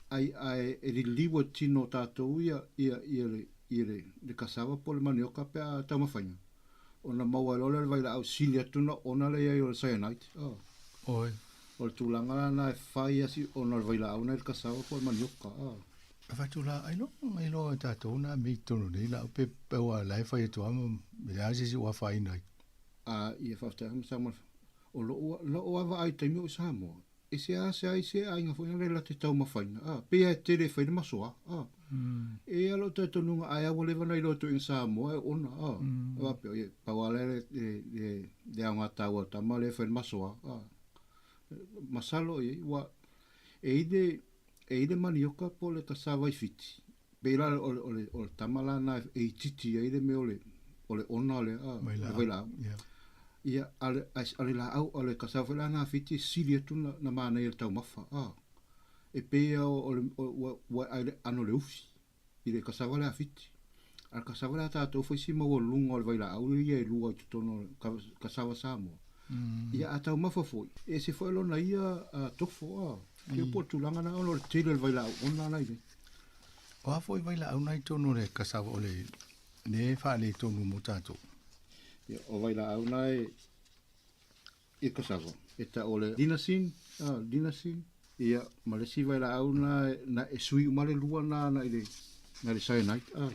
ai, ae e liliu e tino o tatou ia, ia, ia le, ia le, le cassava po o le manioka pe a taumafaina, ona maua ai loa lea o le vailaau sili atu ona ona le i ai o le cyanide. A. Oi. O le tulaga la lena e fai lava si ona o le vailaau na i le cassava po o le manioka. A. Avatu la, ailoga ailoga e tatou na mea i totonu nei laau pe pe aua la e fai atu lava ma e leai se isi o afaina ai. A ia faafetai atu ma ma o lou lou lava vaai i taimi o i Samoa, e seasea ai se aiga foi lea la te taumafaina, a, pei lava e tele e fai le masoa, a. E i ai lou talitonuga ai lava ua leva ona iloa atu i Samoa e ona, a. E faapea, ia, pau lava lea le, le, le, le aoga taua o le tama lea e fai le masoa, a. Masalo i ai, ua, e i le, e i le manioka po o le cassava i Fiti, pei la o le, o le, o le tama la lena e itiiti ai le mea o le, o le ona lea, a, le vailaau. Ia, a o le, a o le laau, o le cassava foi la lena a Fiti e sili atu na, na manaia i le taumafa, a. E pei lava o le, ua, ua ae le aano o le ufi i le cassava lea a Fiti. A o le cassava lea a tatou foi si maualuluga o le vailaau ia e lua i totonu o le cassava Samoa. Ia a taumafa foi, e ese foi lona ia tofo, a. Ia po o le tulaga lena ona o le tele o le vailaau ona la i ai. O a foi vailaau na i totonu o le cassava o le lea e faaletonu mo tatou? Ia, o vailaau na e i le cassava, e tau o le linasin, a, linasin, ia, ma le isi vailaau na, na e sui uma le lua na na i le, na le cyanide, a.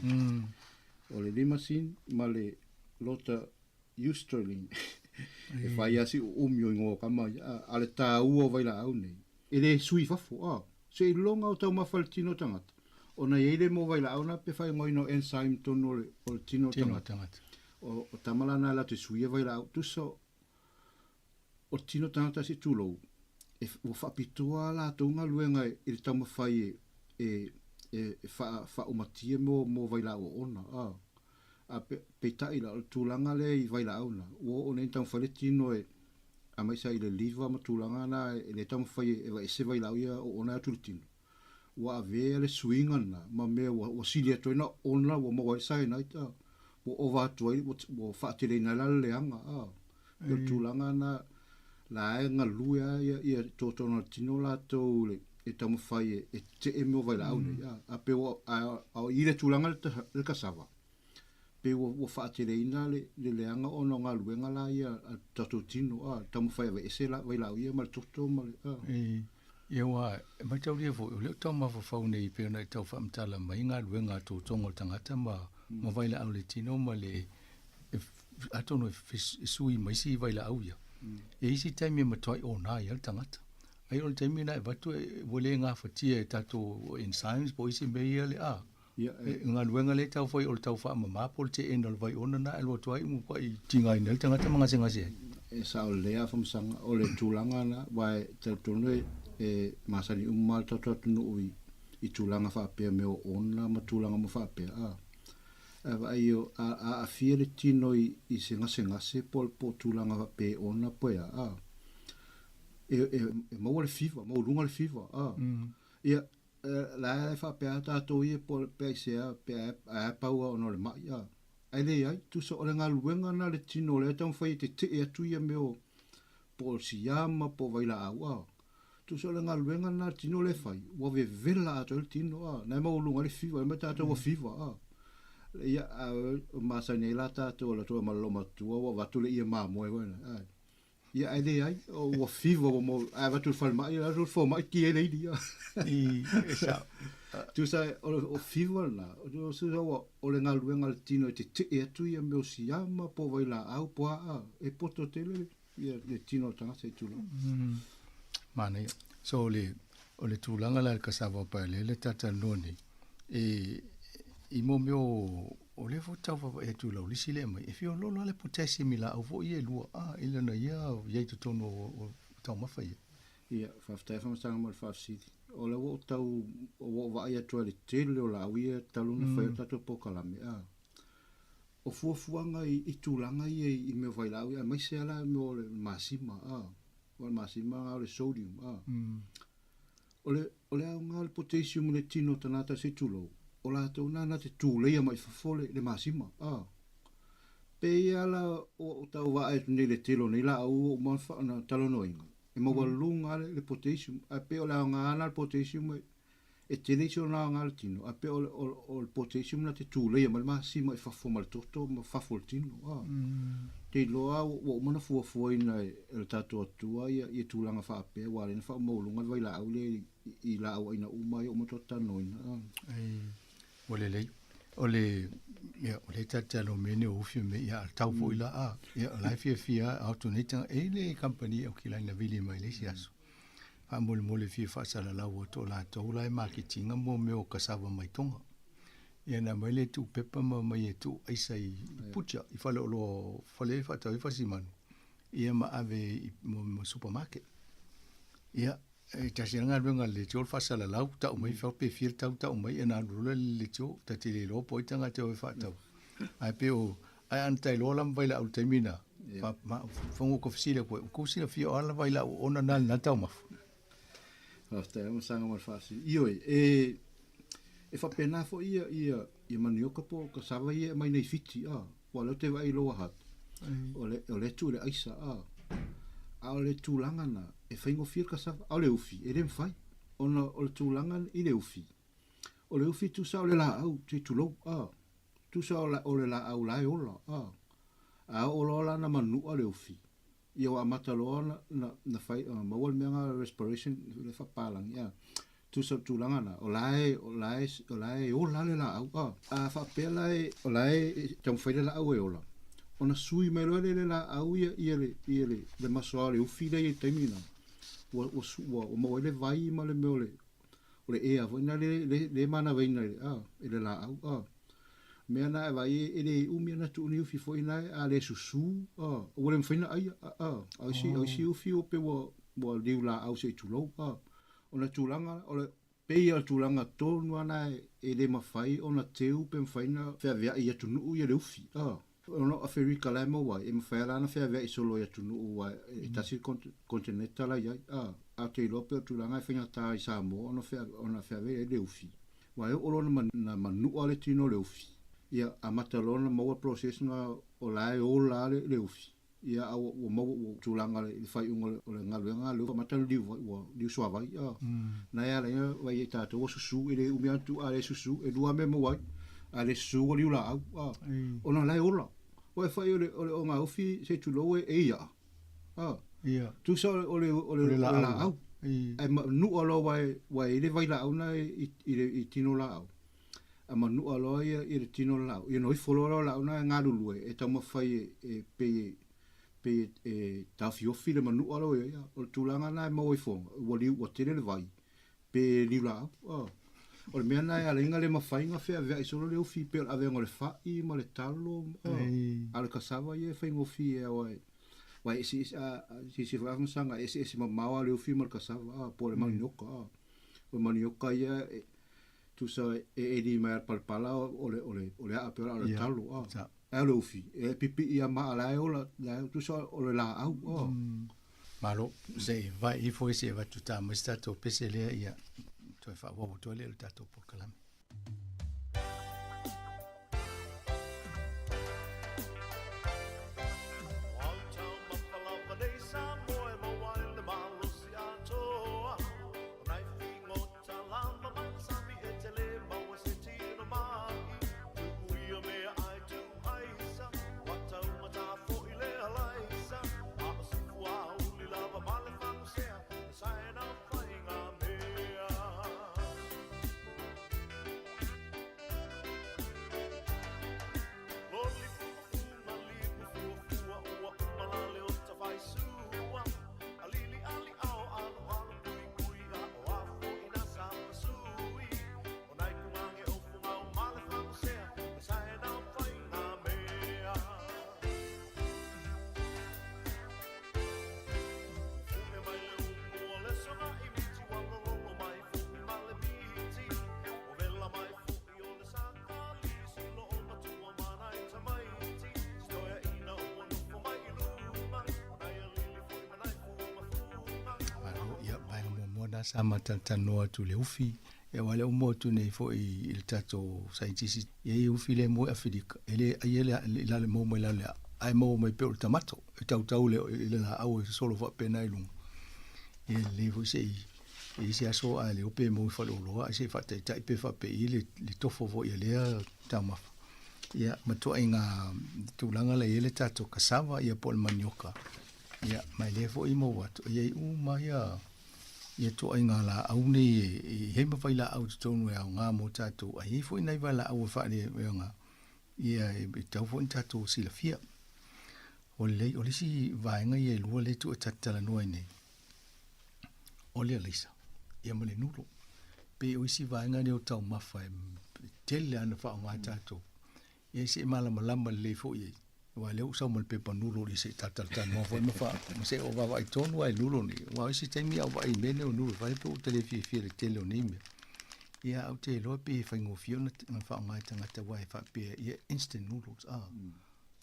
O le limasin ma le lota Eusterling, e fai lava si uumi o igoa o kama ia, a, a o le taua o vailaau nei, e le sui i fafo, a, seiloga o taumafa i le tino o tagata, Ona e i ai le mo vailaau na pe faaigoaina o enzyme tonu o le o le tino o le tagata. O o tama la na e latou te suia vailaau tusa o le tino tagata se i tulou e ua faapitoa a latou galuega i le taumafai e e e faa faaumatia mo mo vailaau oona a. A pe peitai la o le tulaga lea i vailaau na ua oo nei ina taumafai le tino e aemaise i le liver ma tulaga na e le taumafai e aveese vailaau ia oona e atu i le tino. Ua avea le suiga lena ma mea ua, ua sili atu ai na ona ua maua ai le cyanide, a, ua ova atu ai, ua, ua faateleina ai la le leaga, a. E o le tulaga na, la e galue lava ia, ia totonu o le tino latou le, e taumafai e, e tetee mea o vailaau nei, a. A pei ua, a, a o i le tulaga le, le cassava, pei ua, ua faateleina le, le leaga ona o galuega la ia a le tatou tino, a, taumafai e aveese la, vailaau ia ma le toto ma le, a. Ia aua e mataulia foi, o lea ou tau mafaufau nei pei ona e tau faamatala mai galuega a totoga o le tagata ma ma vailaau le tino ma le e atonu e sui ma isi vailaau ia. E i ai isi taimi e matuai ona ai lava le tagata. Ai o le taimi lena e avatu ua le gafatia e tatou enzymes po o isi mea ia le a. E galuega lea e tau fai o le tau faamama po o le teena o le vaiona lena e alu atu ai ua matuai tigaina ai le tagata ma gasegase ai. E sao lelei lava Famasaga, o le tulaga lena, aua e talitonu e masani uma lava le tatou atunuu i tulaga faapea mea o ona ma tulaga uma faapea, a. Ae vaai o, a aafia le tino i se gasegase po o tulaga faapea e ona po e a, a, e maua le fiva, maualuga le fiva, a. Ia, La e faapea tatou ia po pe aisea pe a pau a ona o le ma'i a. Ae leai, tusa o le galuega na le tino o lea e taumafai e tetee atu ia mea o po o siama po o vailaau a. Tusa o le galuega na le tino lea e fai, ua vevela atoa ai le tino a. Na e maualuga ai le fiva, e mai tatou ua fiva a. Ia, a masani ai la tatou o le atu ma le loomatua ua avatu le ie mamoe foi na. Ae. Ia ae leai, ua fiva ua mau, a avatu i le falemai, alu atu i le fomai ki ai le ili. I, e sao. Tusa o fiva lena, tusa ua, o le galuega a le tino e tetee atu ia mea o siama po o vailaau po o a, e poto tele ia le tino o le tagata i tulaga. Manaia. So o le, o le tulaga la i le cassava paelele talatalanoa nei, e, i mo mea o, o lea foi tau vaavaai atu i lau lisi lea e aumai, e fiololo lava le potassium i laau foi ia e lua, a, i lana ia i ai i totonu o taumafa ia. Ia, faafetai Faamasanga mo le faafesili. O lea ua ou tau, ua ou vaai atu ai i le tele o laau ia talu ona fai o tatou polokalame, a. O fuafuaga i tulaga ia i mea o vailaau ia, aemaise lava la mea o le masima, a. O le masima o le sodium, a. O le, o le aoga o le potassium i le tino o tagata se i tulou, o latou na na te tuleia mai fafo le, le masima, a. Pei a la ua ou tau vaai atu nei i le tele o nei laau ua uma ona talanoaina, e maualuluga lava le, le potassium, ae pei o le aoga lava lena o le potassium e, e tele isi ona aoga o le tino, ae pei o le, o, o le potassium na te tuleia mai le masima i fafo ma le toto ma fafo o le tino, a. Te iloa ua uma ona fuafuaina e le tatou Atua ia, ia tulaga faapea, aua o lea na faamaualuga le vailaau lea i, i laau aina uma ai ua uma talanoaina. Ai, ua lelei. O le, ia, o le tatalo me ne ufi me ia al tau foi la a. Ia, o la e fiafia a atu nei tanga e le company o ki laina vili mai le isi aso. Faamolemole fia faasalalau atu o latou la e maketinga mo mea o cassava mai Tonga. Ia na aumai lea e tuu pepa ma aumai e tuu aisa i butcher, i faleoloa, fale e faatau ai fasimanu, ia ma ave i mo supermarket. Ia, e tasi lava galuega a le leitio o le faasalalau, tau mai pe fia le tau tau mai, ia ona alu loa lea i le leitio, ta te le iloa po o ai tagata e o e faatau. Ae pei o, ae ana ta iloa la ma vailaau i le taimi lena, fa, ko fesili atu ai, ua tou silafia o a la vailaau oona na lena taumafa? Faafetai lava Masaga mo le faafesili. Ioe, e, e faapena foi ia, ia, ia manioka po o cassava ia e aumai nei Fiti, a. Ua lea ou te vaai i Lower Hutt, o le, o lea e tuu i le aisa, a. A o le tulaga na, e faigofie le cassava, a o le ufi, e le mafai. Ona o le tulaga i le ufi, o le ufi tusa o le laau, se i tulou, a. Tusa o, o le laau la e ola, a. A oo loa la na manua le ufi, Ia ua amata loa na, na, na fai, uh, maua le mea nga respiration, le faapalagi, a. Tusa o le tulaga na, o la e, o la e, o la e ola le laau, a. A faapea la e, o la e taumafai le laau e ola, ona sui mai loa lea i le laau ia, ia le, ia le, le masoa o le ufi lea i le taimi lena, ua, ua, ua, ua maua ai le vai ma le mea o le, O le ea foi na le le le manavaina i le i le laau a. Mea na e vaai e le umi ona tuu ni ufi foi na a le susu a. Ua le mafai ona aia a. A isi a isi ufi ua pei ua ua liu laau se i tulou a. O le tulaga o le pei o le tulaga tonu lava na e le mafai ona teu pe mafai ona feaveai i atunuu ia le ufi a. Ona o Aferika la e maua ai, e mafai lava la ona feaveai solo i atunuu aua e tasi le kontineta la e i ai a. Ae ou te iloa pei o le tulaga e faigata i Samoa ona ona feaveai ai le ufi. Aua e oo loa ona manua le tino o le ufi, ia amata loa ona maua le process lena o la e ola lava le ufi. Ia a ua maua ua tulaga i le faaiuga o le galuega lea ua amata ona liu vai ua liu suavai a. Na e ala ai ona vaai ai tatou ua susu e le umi lava ona tuu a le susu e lua lava mea e maua ai. A le susu ua liu laau a ona o la e ola. Ua e fai o le o le ogaufi se i tulou e ia a. Tusa o le o le laau. Ae manua loa aua e i ai le vailaau lena i i tino laau. A manua loa ia i le tino o le laau, ia ona ifo loa lea o le laau lena e galulue e taumafai e pei e pei e taofiofi le manua lea ua i ai. O le tulaga lena e maua i Foga, ua liu ua tele le vai pe liu laau. O le mea lena e ala ai ona le mafai ona feaveai solo le ufi pei o le avega o le fai ma le talo, a o le cassava ia e faigofie aua e aua e eseese a silasila foi Afamasaga e eseese mamao lava le ufi ma le cassava po o le manioka. O le manioka ia e tusa e eli mai lava i le palapala o le o le o le aa pei o le talo a. Ae o le ufi e pipii lava ma a la e ola la e tusa o le laau a. Malo, se i vae ifo i se avatu tā mai se tatou pese lea ia toe faaauau atu ai lea i le tatou polokalame. Malo, ia, vaega muamua lena sa matalanoa atu i le ufi. Ia aua o lea ua maua atu nei foi i le tatou saienitisi, e i ai ufi lea e maua i Aferika, e le aia le i lalo e maua mai lalo i le aa, ae maua mai pei o le tamato, e tautau i le laau e sosolo faapena i luga. Ia e lelei foi se i i ai se aso ae le iloa pe maua i faleoloa ae se i faataitai pe faapei le tofo foi a lea taumafa. Ia ma ituaiga tulaga la e i ai le tatou cassava ia po o le manioka. Ia ma e lea foi e maua atu e i ai uma ia ia ituaiga laau nei e i ai ma vailaau i totonu e aoga mo tatou, ae i ai foi nai vailaau e faaleaoga ia e tatau foi ona tatou silafia. O le, o le isi vaega ia e lua lea e tuu e ta te talanoa ai nei, o le alaisa ia ma le nulo. Pei o isi vaega nei o taumafa e tele lava ona faaaoga e tatou. Ia se i malamalama lelei foi i ai. Aua o lea ua sau ma le pepa nulo i se i talatalanoa foi ma fa, ma se i ou vaavaai tonu lava i nulo nei. Aua o isi taimi a ou vaai i mea nei o nulo e fai, pei ua ta le fiafia i le tele o nei mea. Ia ae ou te iloa pei e faigofie ona faaaoga e tagata aua e faapea ia instant noodles a.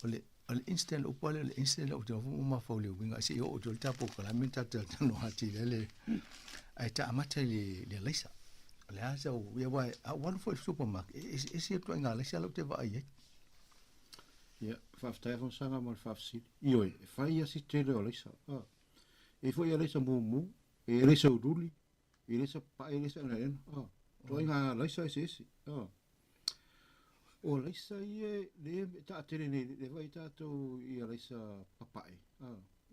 O le o le instant, upu lava lea o le instant ou te iloa foi ua mafaufau i le uiga ae se i oo atu i le ta polokalame ona tatou talanoa atili ai lea. Ae ta amata i le alaisa. O le a sau, ia aua a ou alu foi i le supermarket, e eseese ituaiga alaisa la ou te vaai ai. Ia, faafetai Afamasaga mo le faafesili. Ioe, e fai lava si tele o alaisa. E i ai foi alaisa mumu, e i ai alaisa uliuli, e i ai alaisa papae, e i ai alaisa enaena. Ituaiga alaisa eseese. O alaisa ia lea e taatele nei, lea e vaai tatou i alaisa papae.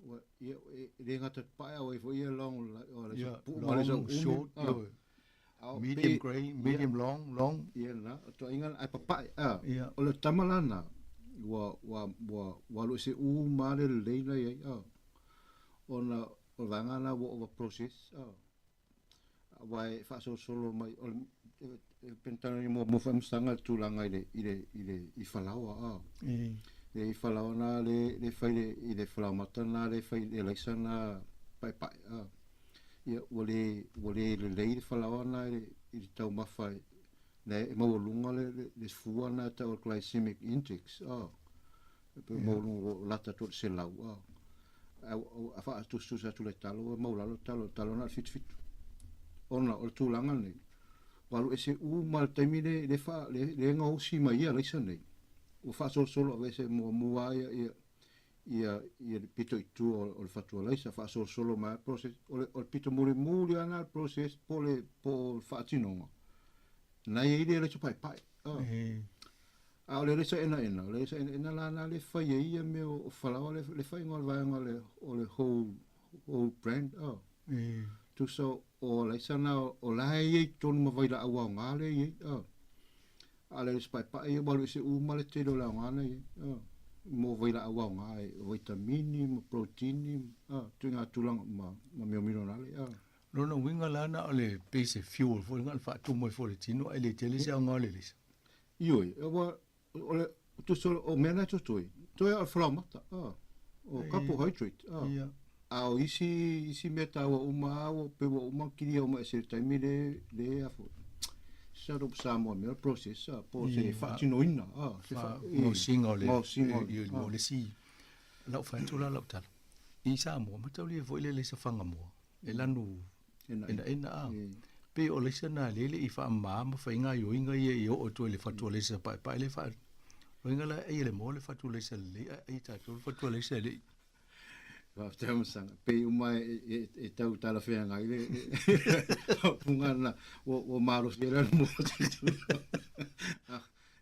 Ua, ia, e le gata i papae, a ua i ai foi ia long, o alaisa pupuu ma alaisa umi. Short, medium grey, medium long, long. Ia lena, o ituaiga ae papae. O le tama la lena, ua, ua, ua, ua alu ese uma lava le lelei la e i ai. Ona o le vaega lena ua over process. Aua e faasolosolo mai o le e pei ona talanoaina muamua foi Masaga le tulaga i le i le i le i falaoa a. Le i falaoa na le le fai le i le falaomata na le fai le laisa na paepae a. Ia ua le lelei le falaoa na i le taumafa le e maualuga le fua na tau o le glycemic index a. E pe maualuga o lata atu i le 100 a. A faatusatusa atu le talo ua maulalo talo talo na o le 77. Ona o le tulaga nei ua alu ese uma le taimi le le fa le le gaosi mai ia laisa nei. Ua faasolosolo aveese muamua ia ia ia ia le pito i tua o le fatualaisa faasolosolo mai process o le pito mulimuli lava na le process po le po o le faatinoga. Na i ai le laisa paepae. A o le laisa enaena, o le laisa enaena la na le fai ai ia mea o falaoa le le faiga o le vaega o le whole brand. Tusa o laisa na o la e i ai i totonu ma vailaau aoga le i ai. A o le laisa paepae ia ua alu ese uma le tele o le aoga na i ai. Mo vailaau aoga e o vitamini ma proteini, tuiga tulaga ma mea minerale. Lona uiga la na o le pei se fuel foi lena o le faatumu ai foi i le tino ae le tele se aoga o le laisa. Ioe, ua o le tusa o mea na e totoe, toe o le falaomata, o carbohydrate. A o isi mea taua uma a ua pe ua uma kilia uma ese le taimi le le a foi. Sa o Samoa mea process a po se faatinoina se gaosiga o le o le si lau fai atu la lau tala. I Samoa mataulia foi le laisa fagamoa e lanu enaena a. Pe o laisa na lele i faamama ma faiga ioiga ia i oo atu ai le fatualaisa paepae le faa. Loiga la ai le mo le fatualaisa lelei ai tatou le fatualaisa lelei. Faafetai Masaga. Pei uma e tau talafeagai le faaupuga na ua malosi ai le alu mua.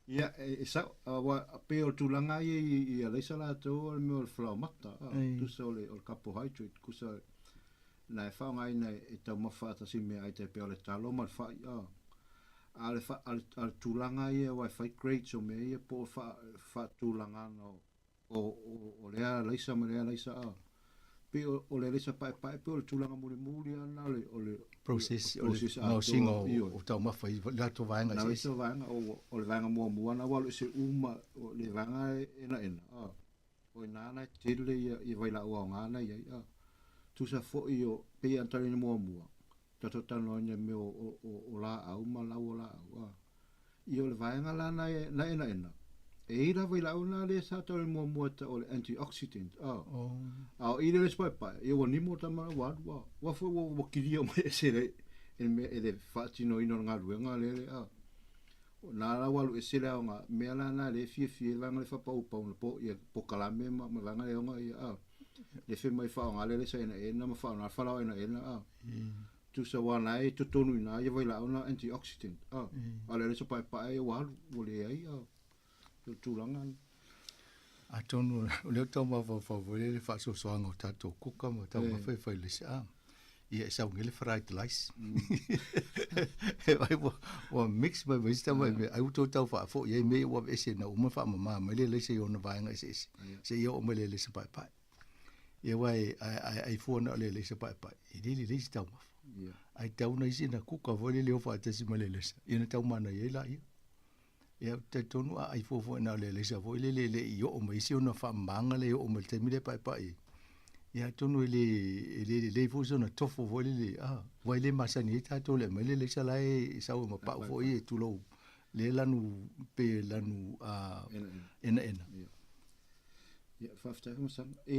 Ia e sao aua pei o le tulaga ia i alaisa latou o le mea o le falaomata tusa o le carbohydrate kusa na e faaaogaina e taumafa faatasi mea ai tai pei o le talo ma le fai a. A o le tulaga ia aua e fai grades o mea ia po o faatulagaga o lea alaisa ma lea alaisa a. Pei o le alaisa paepae pei o le tulaga mulimuli lava na o le process o le gaosiga o taumafa i latou vaega eseese. Na vaega o le vaega muamua na ua alu ese uma o le vaega enaena a. O i ina na e tele ia vailaau aoga na i ai a. Tusa foi o pei ona talanoaina muamua, tatou talanoaina i mea o laau ma lau o laau a. Ia o le vaega la na enaena, e i ai lava vailaau na lea sa talanoaina muamua e tau o le antioxidant a. A o i le isi paepae, ia ua nimo tama ua alu a. Ua foi ua kilia uma ese le mea e le faatinoina o le galuega lele a. Na la ua alu ese le aoga, mea la na le fiafia ai le vaega le faapaupau po ia pokalame ma vaega le aoga ia a. Le fai mai faaaoga le laisa enaena ma faaaoga le falaoa enaena a. Tusa ua na e totonu i ina ia vailaau na antioxidant a. A o le laisa paepae ia ua alu ua leai a. O le tulaga na. Atonu o lea tau mafaufau foi le faasoasoaga o tatou kuka ma taumafa e fai le a. Ia e sauni le fried rice. E vai ua mix mai ma isi tama mea ai ua toe tau faafoi ai mea ia ua aveese ina uma faamama mai le laisa i ona vaega eseese. Seia oo mai le laisa paepae. Ia aua e ai fua na o le laisa paepae, e le lelei se taumafa. Ai tau na isi na kuka foi lele o faatasi ma le laisa, ia na tau manaia ai laia. Ia ou te talitonu a ai fua foi na o le alaisa foi lele e le i oo mai isi ona faamamaga le oo mai le taimi lea e paepae ai. Ia atonu e le e le lelei foi sona tofo foi lele a aua e le masani ai tatou i le aumai le alaisa la e sau ai ma pau foi e tulou le lanu pe lanu a enaena. Ia, faafetai foi Masaga. E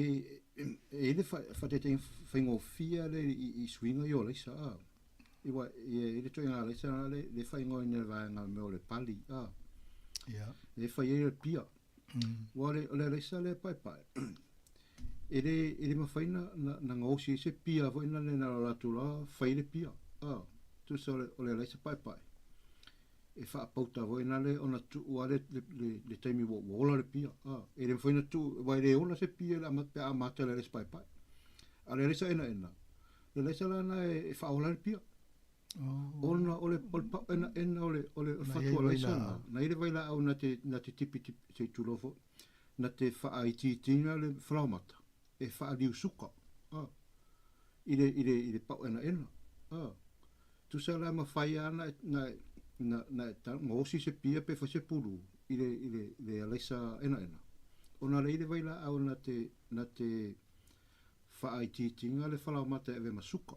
i ai le faataitaiga faigofie lea i suiga ia o alaisa a. Iwa, i le ituaiga alaisa lena le, le faaigoaina e le vaega mea o le pali, a. Ia. Le fai ai le pia. Ua o le alaisa lea e paepae, e le, e le mafai na, na, na gaosi ai se pia foi na le na o latou la fai le pia, a. Tusa o le, o le alaisa paepae, e faapauta foi na le ona tuu lava le, le, le, le taimi ua, ua ola le pia, a. E le mafai na tuu, aua e le ola se pia i le amata, pe a amata i le alaisa paepae. A o le alaisa enaena, Le laisa la na e faaola ai le pia. Ona o le o le pauenaena o le o le fatu o laisa na, na i ai le vailaau na te na te tipitipi se i tulou foi, na te faaitiitiina le falaomata e faaliu suka i le i le i le pauenaena. Tusa la mafai lava ona na na e gaosi se pia pe fai se pulu i le i le le alaisa enaena, ona le i le vailaau na te na te faaitiitiga le falaomata e ave ma suka.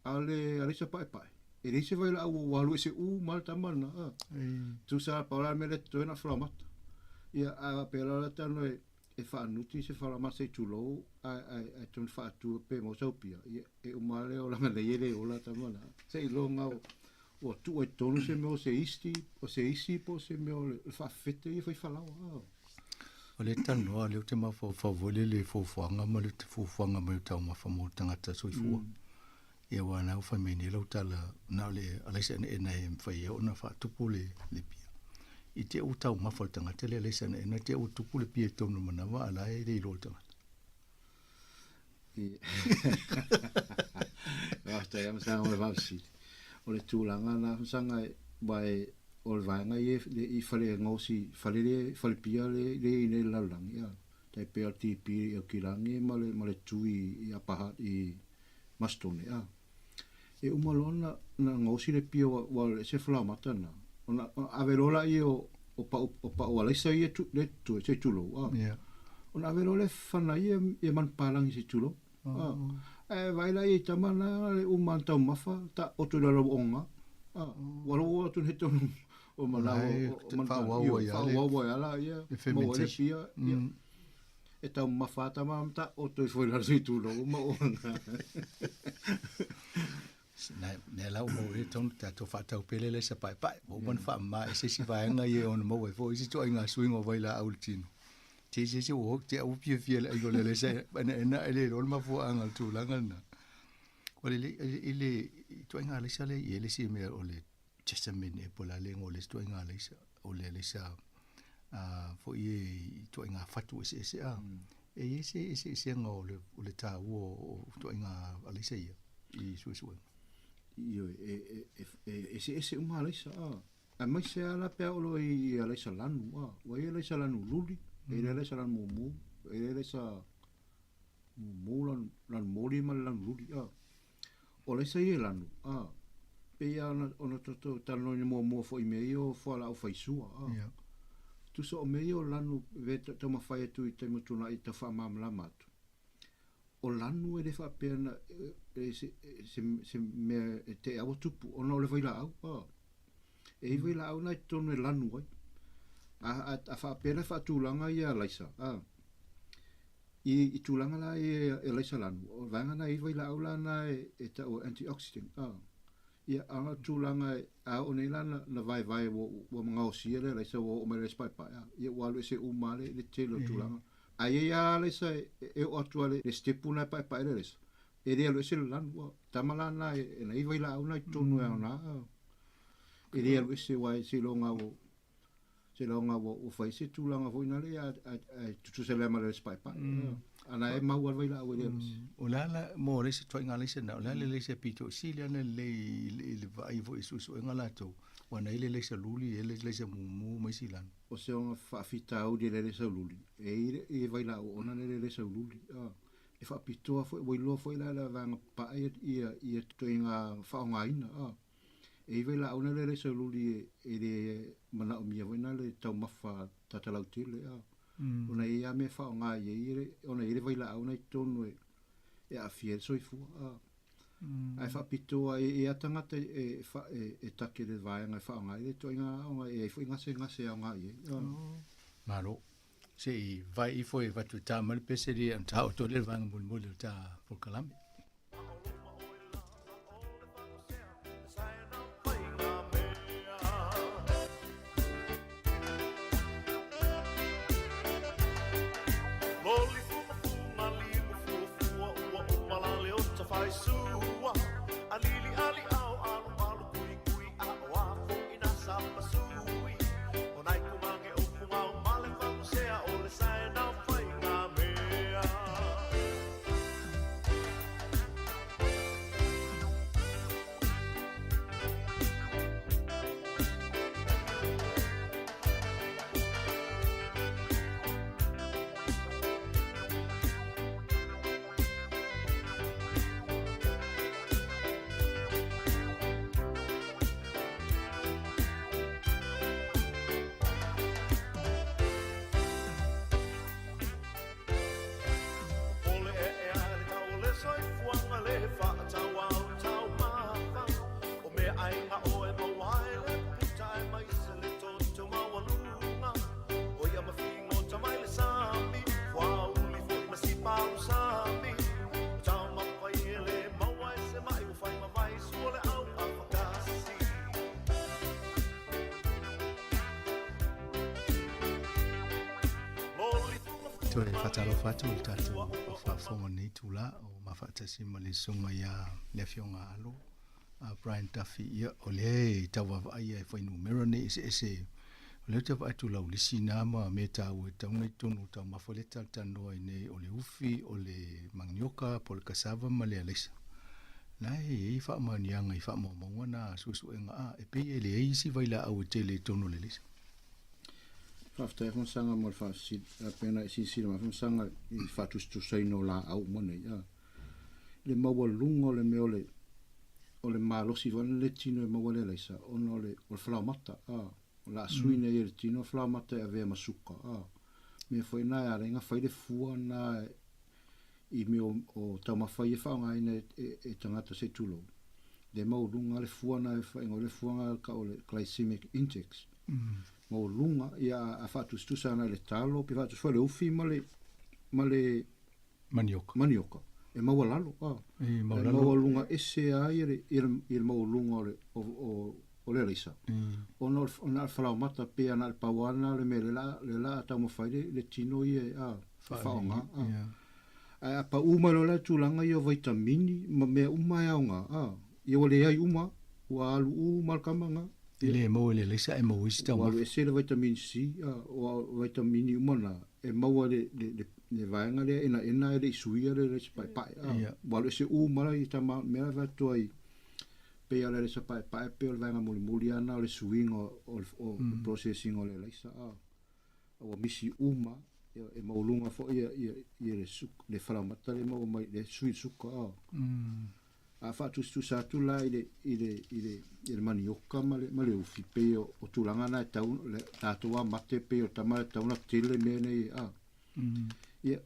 A o le alaisa paepae, e leai se vailaau ua alu ese uma lava le tama lena, a. Tusa pau la le mea lea e totoe na o le falaomata. Ia, a faapea la o le tago e e faanuti se falaomata se i tulou ae ae ae tonu faatu pe maua sau pia, ia e uma lava lea olaga nei e le ola tama lena. Seiloga ua tuu ai totonu se mea o se isti, o se isi po o se mea o le faafefete ia fai falaoa. A. O lea e talanoa, o lea ou te mafaufau foi lele i fuafuaga ma le fuafuaga mai o taumafa mo le tagata soifua. Ia aua na ua fai mai nei lau tala, na o le alaisa enaena e mafai ai ona faatupu le le pia. I te ua taumafa le tagata le alaisa enaena, te ua tupu le pia i totonu o le manawa a la e le iloa le tagata. Faafetai lava Masaga mo le faafesili. O le tulaga lena Masaga aua o le vaega ia i fale gaosi, fale lea, fale pia lea i ai nei i le lalolagi, a, tai pei o le TP i Aukilagi ma le ma le tui i Upper Hutt i Masetone, a. E uma loa ona ona gaosi le pia ua ua ese le falaomata lena, ona ave loa laia o o pau o pau alaisa ia tu le tu se i tulou, a. Ona ave loa lea fana ia ia manupapalagi se i tulou, a. Ae vaai la i tama na le uma ona taumafa ta oto i lalo o oga, a. Ua lou atu nei tonu o manao o manupapalagi, ioe, faaauau ai lava laia, maua ai le pia, ia. E taumafa lava tama ma taoto ifo i lalo se i tulou ma oga. Nea la ua maua ai tonu tatou faataupele lea i sa paepae. Ua uma ona faamama e se isi vaega ia e ono maua ai foi isi ituaiga suiga o vailaau i le tino. Te se isi ua te au fiafia le aiga o le alaisa enaena ae le iloa le mafuaaga o le tulaga lena. O le i le ituaiga alaisa lea i ai le isi mea o le jessamine ea po o le a le igoa o le isi ituaiga alaisa, o le alaisa foi e i ituaiga fatu eseese a. E i ai se eseesega o le, o le taua o ituaiga alaisa ia i suesuega? Ioe, e, e, e eseese uma alaisa, a. Aemaise lava la pe a oo loa i alaisa lanu, a. Ua i ai alaisa lanu luli, e i ai alaisa lanu mumu, e i ai alaisa mumu, lanu, lanu moli ma le lanu luli, a. O alaisa ia e lanu, a. Pei lava ona, ona tatou talanoaina muamua foi i mea ia o fualaau faisua, a. Yeah. Tusa o mea ia o lanu ve taumafai atu i taimi o tuanai e tau faamalamalama atu. O lanu e le faapea na e, se, se, se mea e te aua tupu ona o le vailaau, a. E i vailaau na i totonu e lanu ai. A, a, a faapea la faatulaga ia alaisa, a. I, i tulaga la ia e alaisa lanu, o vaega na e i vailaau la na e, e tau o antioxidant, a. Ia, a o tulaga e, a oo nei la na, na vaevae ua, ua gaosia le alaisa ua oo mai le alaisa paepae, a. Ia ua alu ese uma lava le, le tele o tulaga. A i ai lava alaisa e, e oo atu lava le, le stepu na e paepae le alaisa, e le alu ese le lanu, a. Tama la na e, e na i vailaau na i totonu e aoga, a. E le alu ese aua seiloga ua, Seiloga ua fai se tulaga foi nale ae tutusa lea ma le paepae. A na e mau lava le vailaau e le alu ese. O le a la mo le isi ituaiga alaisa lena, o le a le alaisa pito sili ana lelei i le vaai foi i suesuega latou, aua na i ai le alaisa luli, e i ai le alaisa mumu ma isi lanu. O se ona faafitauli i le alaisa luli, e i ai le vailaau ona le alaisa luli. E faapitoa foi, ua iloa foi la e le vaega papae ia ituaiga faaaogaina. E iva i laau na le alaisa luli e le manaomia foi na le taumafa tata lautele a. Ona e i ai lava mea e faaaoga i ai ona e i ai le vailaau na i totonu e aafia ai le soifua a. Ae faapitoa e i ai lava tagata e take i le vaega e faaaoga ai le ituaiga aoga e i ai foi gasegase e aoga i ai a. Malo. Se i vae ifo e avatu e ta mai le pese lia ona taoto lea le vaega mulimuli o le ta polokalame. Toe faatalofa atu i le tatou faafofoga i lenei itula o mafaatasi ma le susuga ia le Afioga Alo a Brian Duffy. Ia, o lea e tau vaavaai ia e fuainumera nei eseese. O lea ou te vaai atu lau lisi na ma mea taua e tatau ona i totonu o taumafa lea talatalanoa ai nei, o le ufi, o le manioka, po o le cassava ma le alaisa. Na e i ai faamaoniaga i faamaumauga na a suesuega a e pei e leai isi vailaau e tele i totonu o le alaisa. Faafetai Afamasaga mo le faafesili. A pei ona e silasila mai Afamasaga i le faatusatusaina o laau uma nei, a. Le maualuga o le mea o le o le malosi foi lea le tino e maua le alaisa ona o le o le falaomata, a. O le a sui nei e le tino le falaomata e avea ma suka, a. Mea foi na e ala ai ona fai le fua na i mea o, o taumafa ia e faaaogaina e, e, e tagata se i tulou. Le maualuga le fua na e faaigoa le fua na tau o le glycemic index. Maualuga, ia a, a faatusatusa ana i le talo, pe faatusa foi le ufi ma le, ma le manioka. Manioka. E maualalo, a. E E maualalo. maualuga ese lava ia le, ia le, ia le maualuga o le, o, o, o le alaisa. Ona o le, ona o le falaomata pe ana le pau lava lena o le mea le la, le la taumafai le, le tino ia e, a, e faaaoga. A. Ae a pau mai loa la tulaga ia o vaitamini ma mea uma e aoga, a, ia ua leai uma, ua alu uma le kama na. E le maua i le alaisa ae maua isi Ua taumafa. alu ese le vaitamini C, a, o vaitamini uma na, e maua i le, le, le, le vaega lea enaena e le i suia le alaisa paepae, a. Ua alu ese uma la i tama, mea la e fai atu ai, pei lava o le alaisa paepae pei o le vaega mulimuli lava na o le suiga o le, o le process ina o le alaisa, a. Ua misi uma, e maualuga foi ia, ia, ia le, le falaomata le maua mai le sui suka a. A faatusatusa atu la i le, i le, i le, i le manioka ma le, ma le ufi, pei o, o tulaga na e tau, le, tatou a mate pei o tama e tau na tele mea nei a. Ia,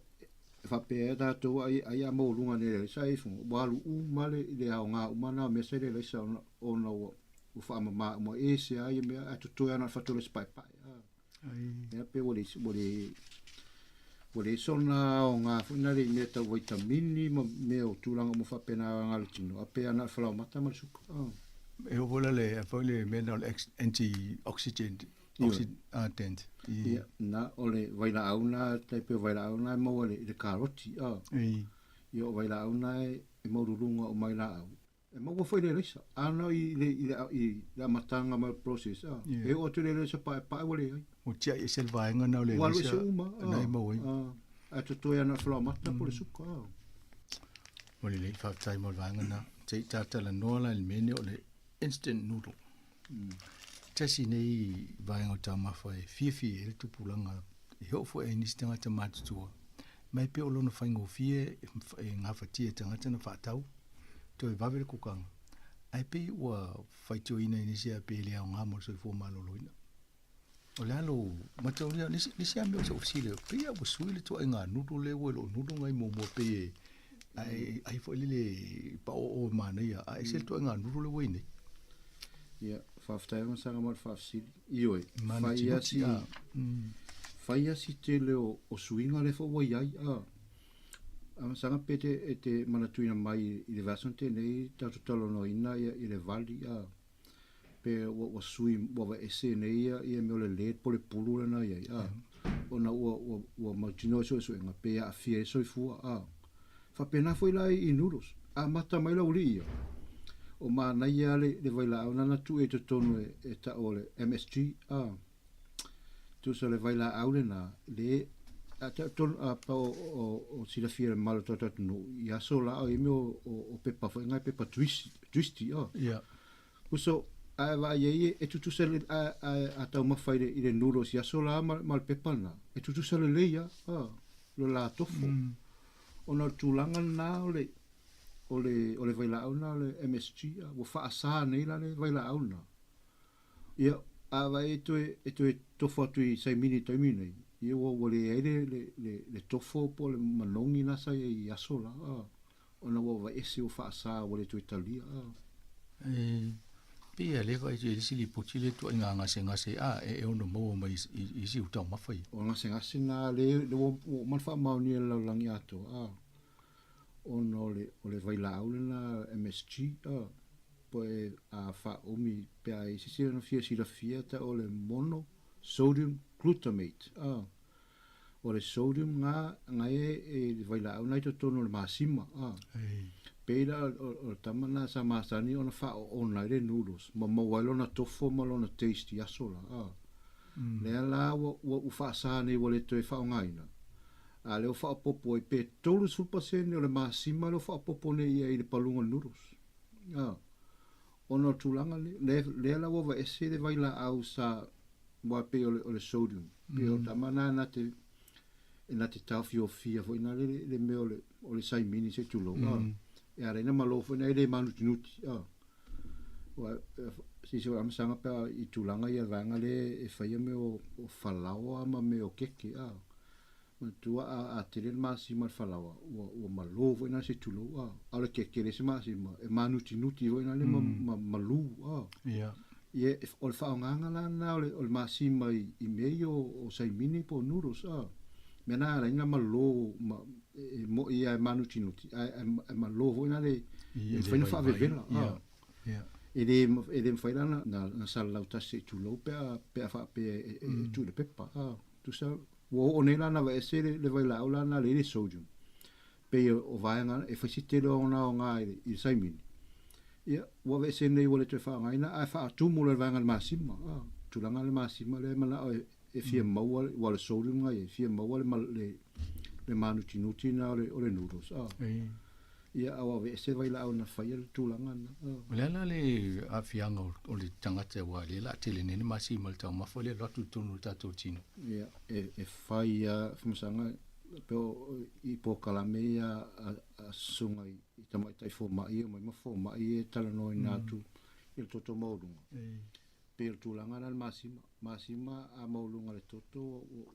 e faapea ai tatou ai, ai a maualuga nei le alaisa e ifo, ua alu uma le, le aoga uma na o mea sa i le alaisa ona, ona ua, ua faamama uma ese a ia mea, ae totoe lava na o le fatu o le paepae a. Ia pe ua le, ua le, ua leai sona aoga foi na le i mea tau vaitamini ma mea o tulaga uma faapena aoga le tino, a pe ana le falaomata ma le suka. E oo foi la le, foi le mea na o le anti-oxygen, oxidant. Ia, na, o le vailaau na, tai pei o vailaau na e maua i le karoti, a. Ia o vailaau na e maualuluga uma ai laau. E maua foi le alaisa. Ana i le, i le, i le amataga mai o le process, a. E oo atu i le alaisa paepae ua leai. Ua tiai ese le vaega na o le Ua alu alaisa ese uma, a. na e maua ai. A, ae totoe ana falaomata po o le suka, a. Ua lelei, faafetai mo le vaega na. Se i ta talanoa la i le mea lenei o le instant noodle. Tasi nei vaega o taumafa e fiafia ai le tupulaga e oo foi ai nisi tagata matutua mai pei o lona faigofie e gafatia e tagata na faatau toe vave le kukaga ae pei ua faitioina i nisi a pe le aoga mo le soifua maloloina. O le a lou mataulia nisi nisi a mea o se ofisile pei a ua sui le tuaiga noodle lea ua i loo noodle ngai muamua pei e ai ai foi lele paoo manaia ae ese le tuaiga noodle lea ua i nei. Ia, faafetai Masaga mo le faafesili. Ioe, Mana fai a timuti, si, a. fai a si tele o, o suiga lea foi ua i ai, a. A Masaga pe te, e te manatuina mai i le vaiaso na tea nei tatou talanoaina ia i le vali, a. Pe ua, ua sui, ua aveese nei ia, ia mea o le lead po o le pulu lea na i ai, a. Ona ua, ua, ua mautinoa i suesuega pe aafia ai le soifua, a. Faapena foi la i noodles. Amata mai lau alii ia, o manaia le, le vailaau na na tuu i totonu e, e tau o le MSG, a. Tusa le vailaau lena, le, a ta tonu, a pa o, o, o silafia le malo tau atunuu, i aso la o i mea o, o, o pepa foi ngai pepa twist, twisty, a. Uso, a e vaai ai e tutusa le, a, a, a taumafa i le, i le noodles i aso la ma, ma le pepa na, e tutusa lelei a, a, lo la tofo. Ona o le tulaga lena o le, o le, o le vailaau lena o le MSG, a, ua faasa nei la le vailaau lena. Ia, a vaai e toe, e toe tofo atu i saimini i taimi nei, ia ua, ua leai le, le, le, le tofo po o le manogi la sa i ai i aso la, a, ona ua vaese ua faasa ua le toe talia, a. E pei a leva i le isi lipoti le tuaiga gasegase a e ono maua mai i isi o taumafa ia. O gasegase na le, le ua, ua uma ona faamaonia e le lalolagi atoa, a, ona o le, o le vailaau lena MSG, a, po e a faaumi pe a i ai se isi ona fia silafia ta o le mono sodium glutamate, a. O le sodium lena na e i le vailaau na i totonu o le masima a. Pei la o le tama lena sa masani ona faaoona ai le noodles ma maua ai lona tofo ma lona taste i aso la a. Lea la ua ua faasa nei ua le toe faaaogaina, a lea ua faaopoopo ai pe 30% o le masima lea ua faaopoopo nei i ai i le paluga o le noodles a. Ona o le tulaga lea, lea la ua aveese le vailaau sa aua pei o le, o le sodium. Pei o tama na na te, na te taofiofia foi na le, le mea o le, o le saimini se tulou. Mm. E ala ina malo foi na e le manutinuti. Ah. Ua, sisi o amasaga pe i tulaga ia vaega le e faia mea o, o falaoa ma mea o keke. Ah. Manatua a, a tele le masima le falaoa, ua, ua malo foi na se tulou. Ah. A o le keke le se masima, e manutinuti foi na le ma, ma, malu. Ah. Yeah. Ia, o le faaaogaga la lena o le, o le masima i, i mea ia o, o saimini po o noodles, a. Mea na ala ai na malo, ma, e, e mo'i lava e manutinuti, ae, ae, ae malo foi na le, e mafai ona faavevela, a. E le, e le mafai la na, na, na salalau tasi se i tulou pe a, pe a faapea e, e, e tuu i le pepa, a. Tusa, ua oo nei la na aveese le, le vailaau la na le i le sodium. Pei o vaega e fai si tele o ona aoga i le saimini. Ia, ua aveese nei ua le toe faaaogaina ae faatumu loa i le vaega o le masima. A, tulaga le masima lea e manao e fia maua, ua le sodium lena i ai, fia maua le, le, le manutinuti lena o le, o le noodles. A. Ia, a ua aveese vailaau na faia le tulaga lena. O le a la le aafiaga o le tagata aua o lea o le a tele nei le masima i le taumafa lea e alu atu i totonu o le tatou tino? Ia, e fai lava famasaga pe o i polokalame ia a susuga i tamaitai fomai e omai ma fomai e talanoaina atu i le toto maualuga. Pei o le tulaga lena le masima. Masima a maualuga le toto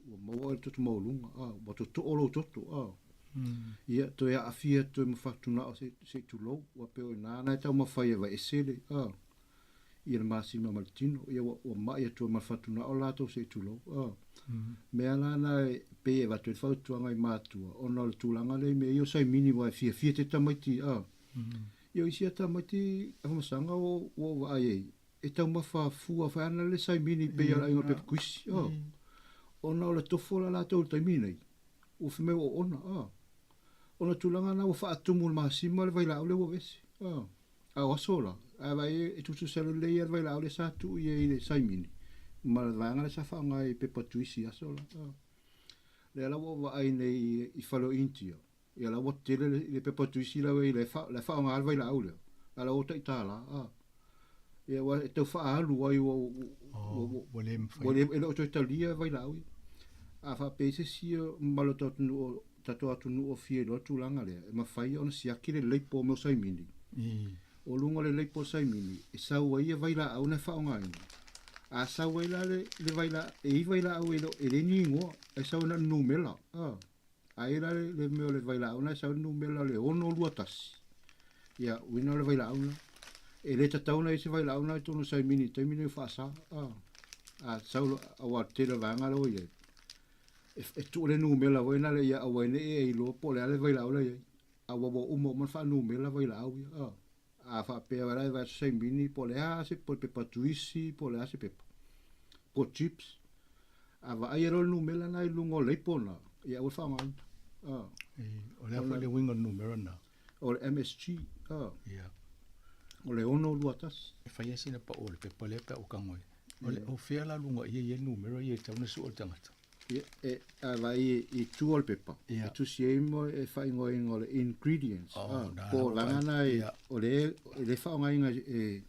ua maua oe i le toto maualuga, ua totoo lou toto. Ia, toe aafia atu ai ma fatugao se i tulou, ua pei o i ina na e taumafai e aveese le, ia le masima ma le tino, ia ua, ua mai atu ai ma le fatugao latou se i tulou. Mea la na e pei e avatu ai le fautuaga i matua, ona o le tulaga lea i mea ia o saimini aua e fiafia te tamaiti, Ia o isi a tamaiti a famasaga ua ou vaai ai, e taumafa fua fai ana le saimini pei o le aiga o le pepa kuisi, Ona o le tofo la latou i le taimi nei, ua fai mai ua oona, Ona tulaga na ua faatumu i le masima le vailaau lea ua aveese, A o aso la, a vaai e tutusa lelei lava le vailaau lea sa tuu i ai i le saimini ma le vaega lea sa faaaoga i pepa tuisi i aso la. Lea la ua ou vaai nei i fale o India, ia la ua tele le pepa tuisi la ua i ai, la e faaaoga le vailaau lea, a la ua tai $1. Ia ua e tau faaalu ai ua ua le mafai. Ua le, e le o toe talia vailaau ia. A faapea i se isi o mamalu o atunuu tatou atunuu o fia iloa le tulaga lea, e mafai ona siaki le leipo o mea o saimini. O luga o le leipo o saimini, e sau ai ia vailaau na e faaaogaina. A sau ai la le, le vaila, e i vailaau e le, e le ni igoa, e sau ai na o le numera. A i la le, le mea o le vailaau na e sau le numera le 621. Ia, uiga o le vailaau na. E le tatau ona i ai se vailaau na i totonu o saimini i le taimi lenei o faasa. A sau loa, aua o le tele o vaega la ua i ai, e tuu le numera foi lena ia aua ai ne i e iloa po o le a le vailaau la e i ai. A ua uma uma ona faanumera vailaau ia. A faapea la e vaai atu saimini po o le a se po o le pepa tuisi po o le a se pepa po o chips, a vaai loa le numera lena i luga o leipo lena, ia aua le faaaogaina. O le a foi le uiga o le numera lena? O le MSG. O le 621. E fai lava sina pau o le pepa lea pe a ua tago ai. O le o fea la luga ia i ai numera ia e tatau ona sue e le tagata? Ia, e, a vaai i tua o le pepa, e tusi ai mo e faaigoaina o le ingredients, Oh, na po o la lana na e, o le, e le faaaogaina e,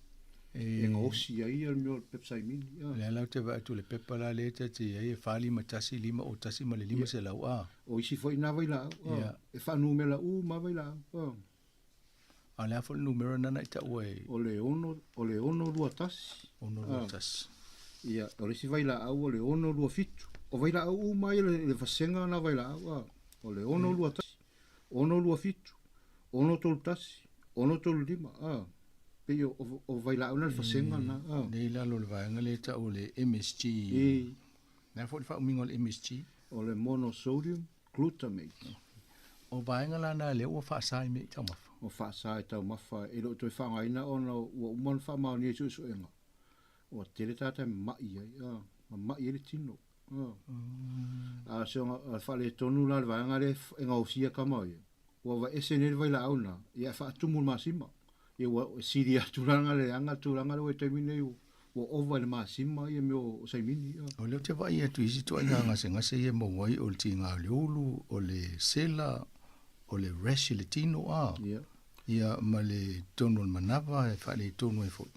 e gaosi ai ia le mea o le pepsaimini. O lea la ou te vaai atu i le pepa la lea ta te i ai e 4, 5, 1, 5, 0, 1 ma le 500 a. O isi foi na vailaau, e faanumera uma lava vailaau. A o le a foi le numera lena na e taua e. O le 6, o le 6 2 1. 6 2 1. Ia, o le isi vailaau o le 6 2 7. O vailaau uma ia le vasega na vailaau, a. O le 6 2 1, 6 2 7, 6 3 1, 6 3 5, a. Pei o, o vailaau na le vasega na, a. Lea i lalo o le vaega lea e tau o le MSG. O le a foi le faaumiga o le MSG? O le monosodium glutamate. O vaega la na lea ua faasa i mea i taumafa. Ua faasa i taumafa e le o toe faaaogaina ona ua uma ona faamaonia i suesuega. Ua tele tagata e mamai ai, a, mamai ai le tino. A o se o le faaletonu la o le vaega lea e gaosia tama ia, ua aveese nei le vailaau lena, ia e faatumu i le masima. Ia ua sili atu la le leaga le tulaga lea ua i le taimi lenei ua ova i le masima ia mea o saimini. O lea ou te vaai atu i isi ituaiga gasegase ia e maua ai, o le tiga o le ulu, o le sela, o le rash i le tino, a, ia ma le tonu o le manava e faaletonu ai foi.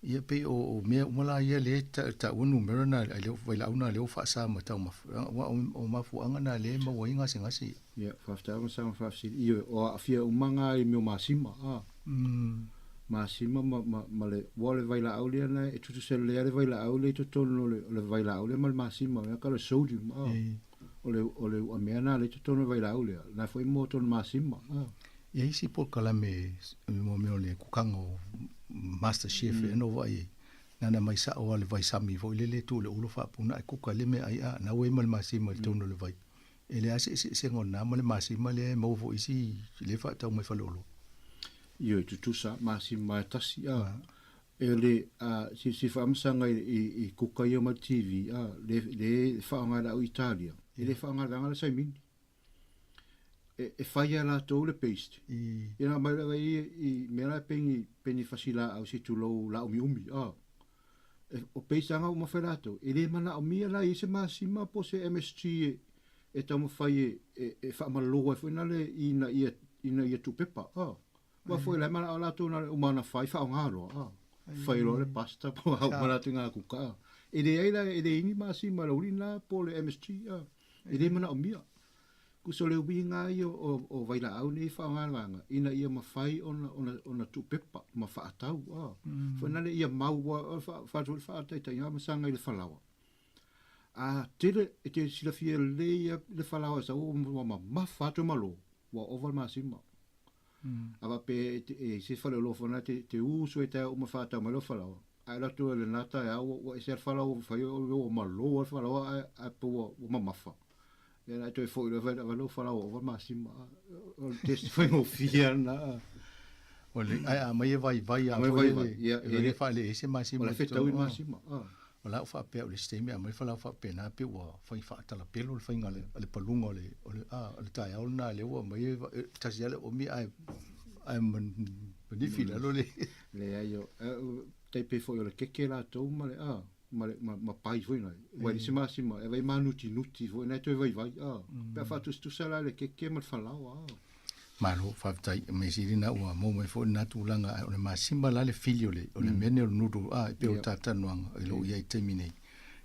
Ia pei o, o mea uma la ia lea e taua numera na, ai lea vailaau na lea ua faasa ma taumafa, aua o mafuaaga na lea e maua ai gasegase ia. Ia, faafetai lava Masama faafesili. Ioe, o aafia uma ngā i mea o masima, a. Masima ma, ma, ma le, ua o le vailaau lea na e tutusa lelei lava le vailaau lea i totonu o le, o le vailaau lea ma le masima, mea ka o le sodium, a. O le, o le uamea na lea i totonu o le vailaau lea, na foi mo totonu masima, a. E i ai isi polokalame mo mea o le kukaga o Master Chef ea na ou vaai ai, na ona aumai sao lava le vaisami foi lele e tuu i le ulu faapuna ae kuka ai le meaai a na ua i ai ma le masima i totonu o le vai. E leai lava se eseesega o lena ma le masima lea e maua foi isi lea e faatau mai faleoloa. Ioe, tutusa masima e tasi a. E le a si faamasaga i kuka ia ma le TV a le le faaaoga e le au Italia. E le faaaoga e le vaega le saimini. E fai e latou le paste. Ia na aumai lava i i mea la e peni peni fasilaau se tulou laumiumi a. O paste lava uma fai latou. E le manaomia la i ai se masima po o se MSG e taumafai e faamalo ai foi na le ina ia ina ia tuupepa a. Aua foi la e manao latou na o le uma ona fai faaaoga loa a. Fai loa le pasta po o a uma latou i ngā kuka a. E leai la e leai ni masima le uli na po o le MSG a. E le manaomia. Tusa o le uiga ia o vailaau nei e faaaoga e le vaega ina ia mafai ona tuupepa ma faatau a. Foi na le ia mau aua o le faataitaiga ma saga i le falaoa. A tele e te silafia lelei ia le falaoa e sau ua mamafa atu e malo ua ova le masima. A faapea e i ai se faleoloa foi lena te usu ai taeao uma faatau mai lau falaoa, ae alu atu i lena taeao ua ese lava le falaoa ua fai ua malo lava le falaoa ae pei ua mamafa. Ia na e toe foi loa fai atu lau falaoa ua ova le masima. O le test faigofie lava lena. O le, ae a aumai e vaivai lava foi lele, e le faaleai se masima. O la e fetaui le masima. O la e ua faapea o le isi taimi a aumai le falaoa faapena pei ua fai faatalapelo le faiga a le paluga o le o le a o le taeao lena lea ua aumai e tasi lava le oomi ae ae manifi i lalo le Leai o tai pei foi o le keke latou ma le a ma le ma pai foi na ua e le se masima e vai manutinuti foi na e toe vaivai a pe a faatusatusa la le keke ma le falaoa a. Malo, faafetai. Mea sili lena ua maua mai foi lena tulaga, ae o le masima la le fili o le, o le mea nei o le noodle, a, e pei o le talatalanoaga i lou i ai i le taimi nei.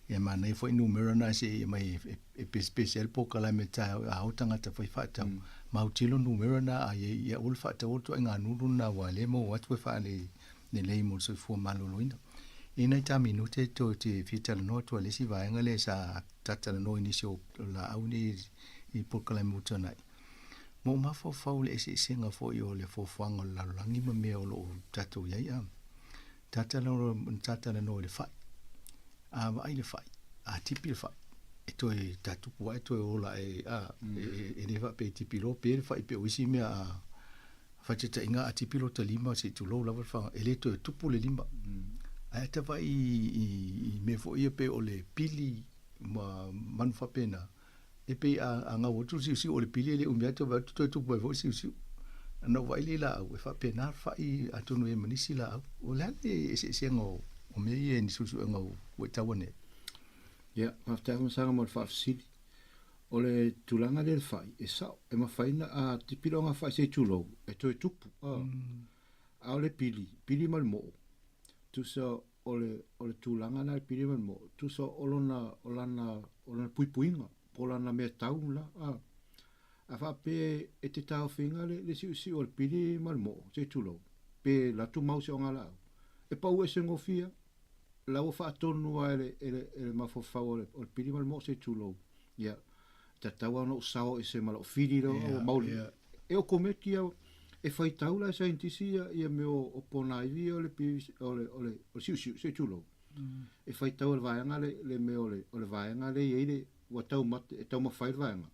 Ia manaia foi numera na se i aumai e pesepese ai le polokalame taeao a o tagata fai faatau. Ma autilo numera na a i ai, ia aua le faataua le ituaiga noodle lena aua o lea e maua atu e faalelei mo le soifua maloloina. I nai ta minute toe te fia talanoa atu ai i le isi vaega lea sa talatalanoa i nisi o laau nei i polokalame ua tuanai. Ma ou mafaufau i le eseesega foi o le fuafuaga o le lalolagi ma mea o lo o tatou i ai. A talanoa i le fai, a vaai le fai, a tipi le fai, e toe tatupu ae toe ola ae, a, e le faapea e tipi loa pe le fai pei o isi mea a faataitaiga a tipi lota lima se i tulou lava le faga, e le toe tupu le lima. Ae a ta vaai i mea foi ia pei o le pili ma manu faapena, E pei a gau atu le siusiu o le pili e le umi atu vaai atu toe tupu mai foi le siusiu. Na ou vaai lea i laau e faapena le fai atonu e i ai ma nisi laau. O le a le eseesega o mea ia i ni suesuega ua e taua nei? Ia, faafetai Afamasaga mo le faafesili. O le tulaga lea i le fai, e sao, e mafai ona a tipi loa ngā fai se i tulou, e toe tupu. A o le pili, pili ma le moo, tusa o le, o le tulaga lena i le pili ma le moo, tusa o lona, o lana, o lana puipuiga, po o lana mea tau la, a. A faapea e te taofiga le, le siusiu o le pili ma le moo, se i tulou, pe latu mau se ogalaau, e pau ese gofie, la ua faatonu lava e le, e le, e le mafaufau o le, o le pili ma le moo se i tulou. Ia, e tatau lava ona ou sao ese ma lau fili lea ua mauli. E okomeki au, e faitau la e saienitisi ia, ia mea o, o ponaivi ia o le, o le, o le, o le siusiu, se i tulou. E faitau e le vaega le, le mea o le, o le vaega lea e i ai le, ua taumate, e taumafai le vaega.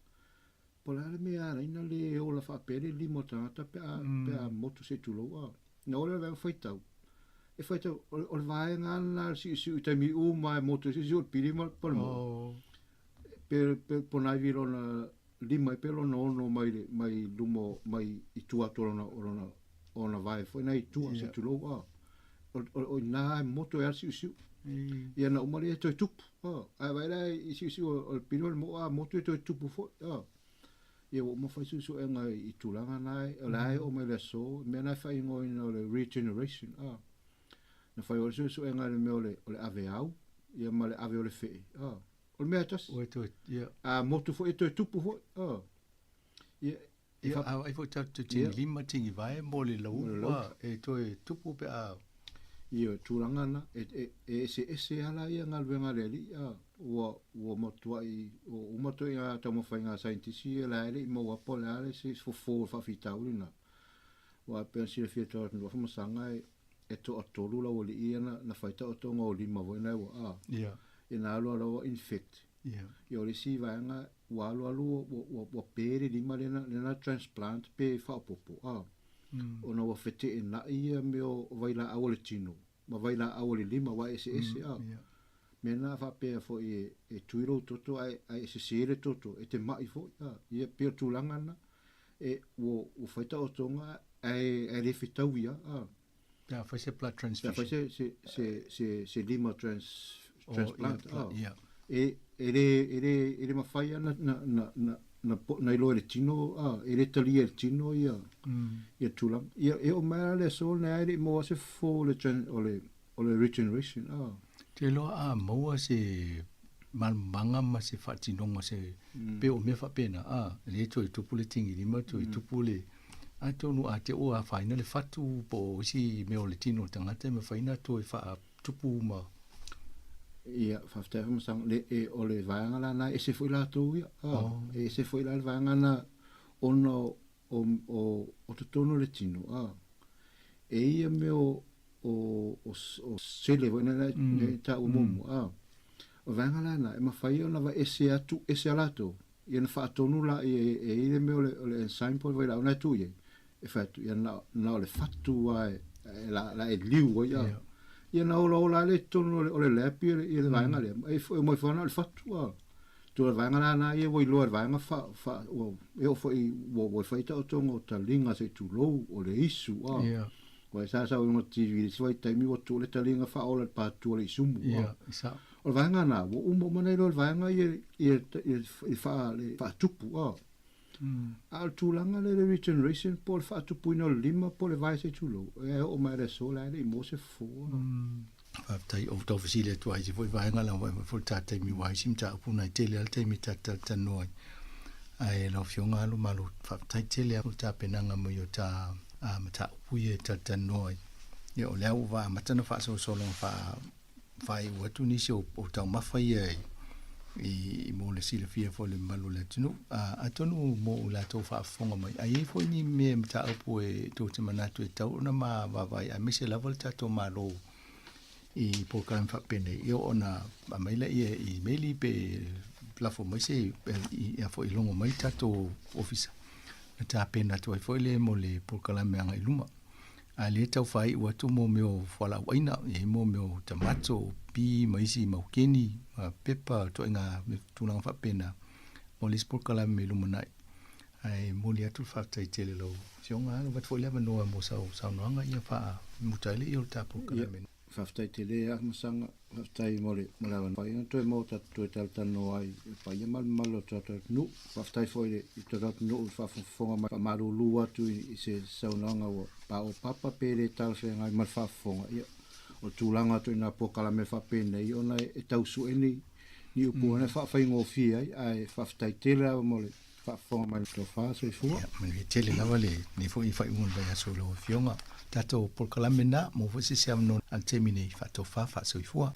Po o le a le mea e ala ai ona le ola faapea le lima o le tagata pe a, pe a motu se i tulou. A, na oo lea o le vaega faitau, e faitau, o le, o le vaega lava lena o le siusiu i taimi uma lava e motu ai, siusiu o le pili ma le moo. Pe pe pona ivi lona lima pe lona ono mai le mai lumo mai i tua atu o lona o lona ona vae foi na i tua se tulou a. O ina e moto e ala siusiu. Ia na uma lea e toe tupu. Ae vaai la i siusiu o le pinu o le mo'o a motu e toe tupu foi. Ia ua uma fai suesuega i tulaga na o la e oo mai le aso, mea na e faaigoaina o le regeneration. Na fai o le suesuega i le mea o le o le ave au ia ma le ave o le fee. O le mea e tasi. Ua toe, ia. A motu foi e toe tupu foi. Ia, Ia, a vaai foi tatou te tini lima, tini vae mo le laupu, a, e toe tupu pe a. Ia, tulaga na, e, e, e eseese lava la ia galuega a le alii, a, ua, ua matuai, ua uma ituaiga taumafaiga a saienitisi ia la e le i maua po o le a le isi fofo o le faafitauli lena. Aua e pei ona silafia e le atunuu Afamasaga e, e toatolu laualii ia na, na fai taotoga o lima foi na ua, a, ia na alu lava ua infect. Ia o le isi vaega ua alu alu ua, ua, ua pe le lima lea na, lea na transplant pe faaopoopo, a, ona ua feteenai ia mea o vailaau o le tino ma vailaau o le lima ua eseese, a. Mea na faapea foi e, e tui lou toto ae, ae e sese le toto, e te mai foi, a. Ia pei o le tulaga lena, e, ua, ua fai taotoga ae, ae le fetaui lava, a. Pe a fai se blood transfusion. Pe a fai se, se, se, se, se lima trans, transplant. Oh, yeah, E, e le, e le, e le mafai lava na, na, na, na, na iloa e le tino, a, e le talia e le tino ia, ia tulaga. Ia, e oo mai la le aso lenei e le i maua se fofo o le, o le, o le regeneration, a. Te iloa a maua se malamalamaga ma se faatinoga se pe o mea faapena, a, e le toe tupu le tigilima, toe tupu le, atonu a te ua afaina le fatu po o isi mea o le tino o le tagata e mafai ona toe faatupu ma. Ia, faafetai Afamasaga, le, e, o le vaega la na e ese foi latou ia, a, oh. E ese foi la le vaega na ona o, o, o, o totonu o le tino, a. E ia mea o, o, o, o sele foi na, na taua muamua, a. O vaega la na, e mafai ona vaese atu, ese a latou, Ia na faatonu la e e i le mea o le o le enzyme po o le vailaau na e tuu i ai, e fai atu, ia na na o le fatu a e la la e liu ai a. Ia na olaola ai lea i totonu o le o le lab ia le ia le vaega lea, e e omai fua na o le fatu a. Tua le vaega la na ia ua iloa e le vaega fa fa ua e oo foi ua ua fai taotoga o taliga se i tulou o le isu a. Aua e sa sau i luga o le TV i le isi vaitaimi ua tuu le taliga faaola i le patu o le isumu a. O le vaega lena, ua uma uma nei loa le vaega ia i le faatupu. A o le tulaga lea i le regeneration po o le faatupuina o le lima po o le vae se i tulou, e oo mai le aso la e le i maua se fofo. Faafetai. Ou tau fesili atu ai i isi foi vaega leaga ua foi le ta taimi ua isi mataupu na e tele lava le taimi ta te talatalanoa ai. Ae lau Afioga Alo Malo, faafetai tele lava i le tapenaga mai o ta mataupu ia e talatalanoa ai. Ia o lea ua amata ona faasolosologa faa faaiu atu nisi o, o taumafa ia i, i, mo le silafia foi le mamalu o le atunuu. Atonu mo o latou faafofoga mai, a i ai foi ni mea mataupu e tou te manatu e tatau ona ma vaavaai, aemaise lava le tatou Malo i polokalame faapenei, ia ona aumai laia i imeli pe lafo mai se ia foi logo mai le tatou ofisa na tapena atu ai foi le mo le polokalame agai i luma. A lea tau faaiu atu mo mea o fualaau aina, e i ai mo mea o tamato, pi ma isi maukeni, ma pepa, ituaiga tulaga faapena mo le isi polokalame i lumanai. Ae momoli atu le faafetai tele i lau Afioga. Alo atu foi le avanoa mo sau saunoaga ia faamuta ai le ia o le ta polokalame. Ia, faafetai tele a Masaga, faafetai mo le mo le avanoa pai ona toe maua tatou toe talatalanoa ai i le paia ma le mamalu o le tatou atunuu. Faafetai foi i le i le tatou atunuu i le faafogafoga mai, faamalulu atu i se saunoaga ua paopapa pe le talafeagai ma le faafofoga. Ia, o le tulaga atu i nā polokalame faapenei ona e tau sue ni ni upu ona e faafaigofie ai, ae faafetai tele lava mo le faafofoga mai le tofa soifua. Ia, manuia tele lava lenei foi faaiuga o le vaiaso i lau Afioga. Tatou polokalame na, maua foi se isi avanoa a le taimi nei, faatofa, faasoifua.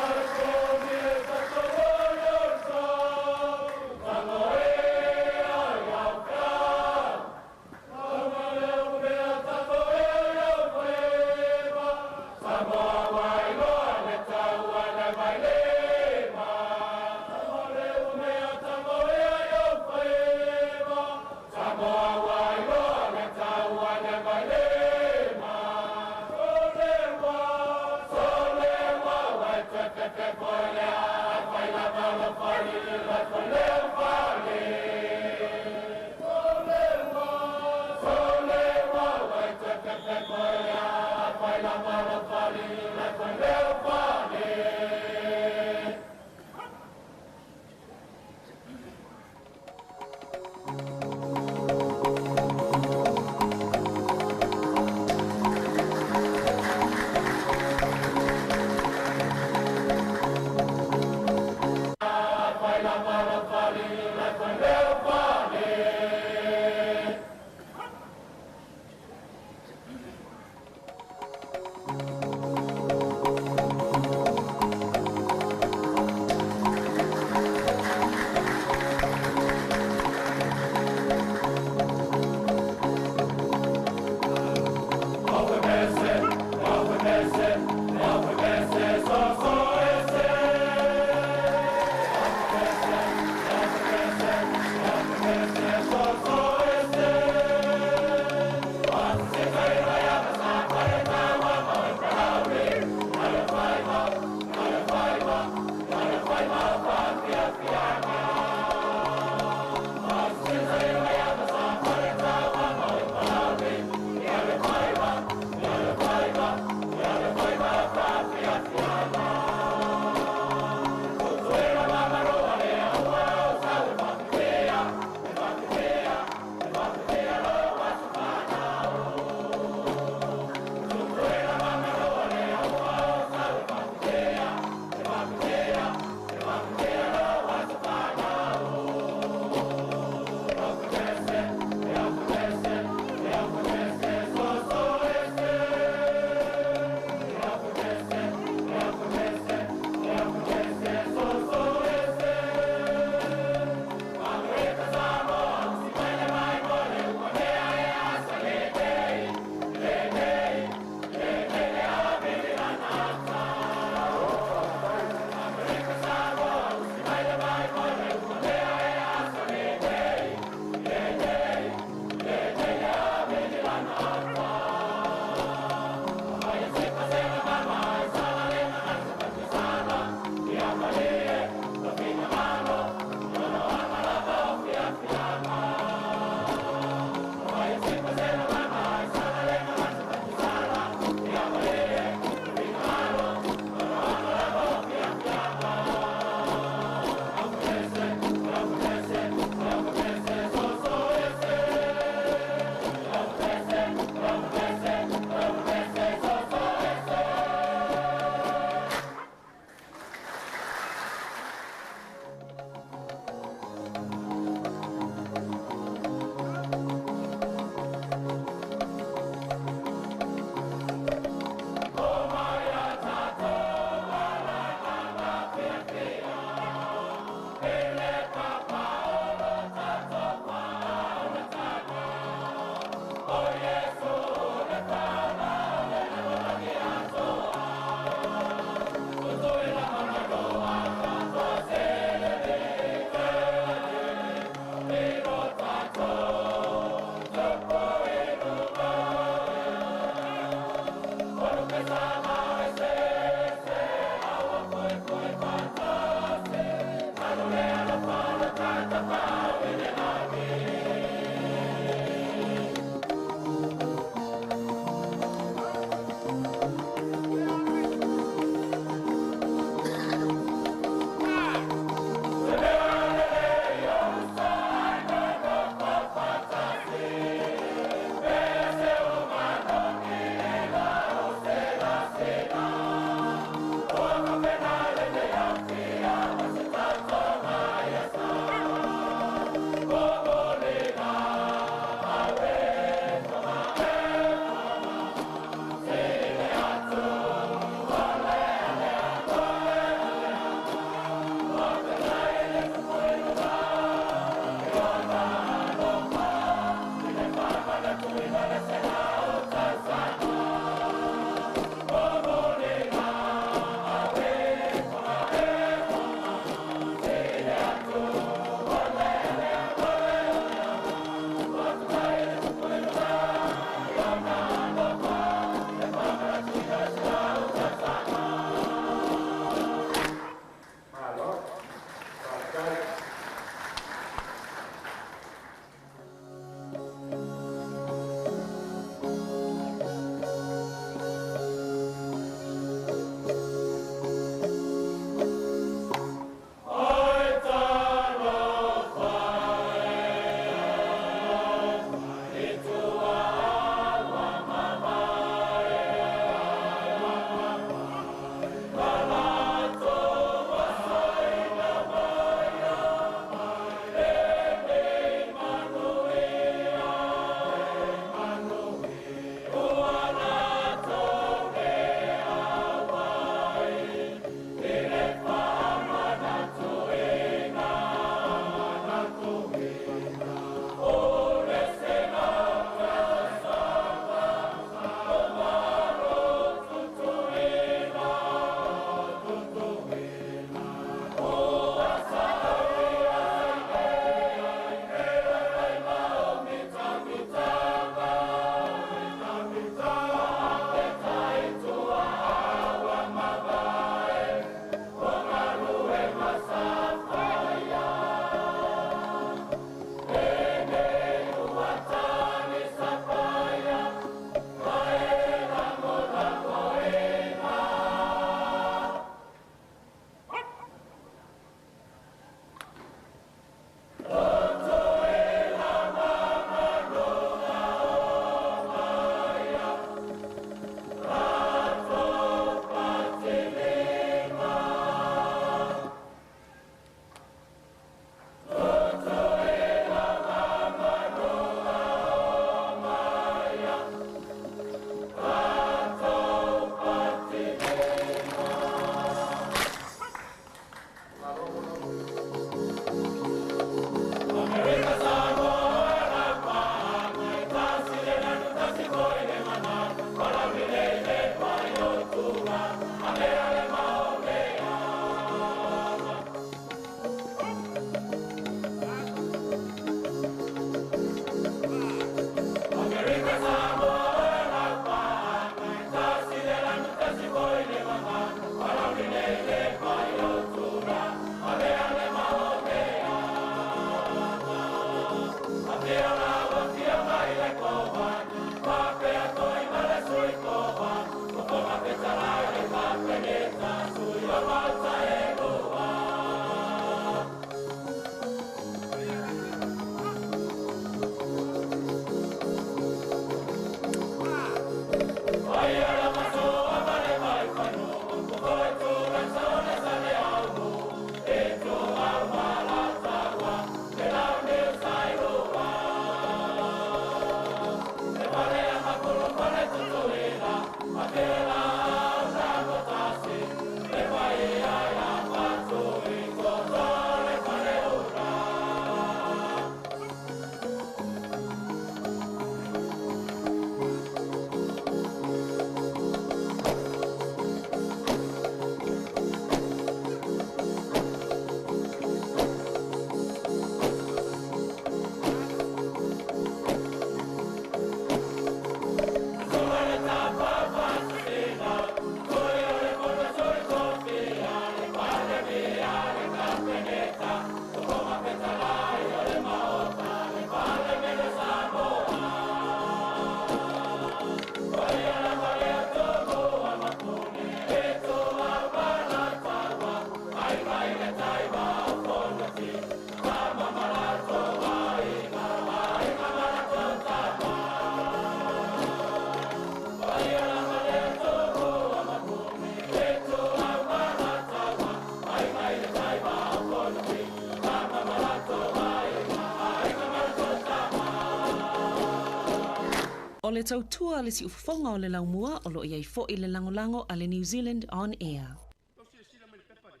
O le tautua a le siufofoga o le laumua o lo o i ai foi le lagolago a le New Zealand On Air. Tou silasila mai i le pepa lea.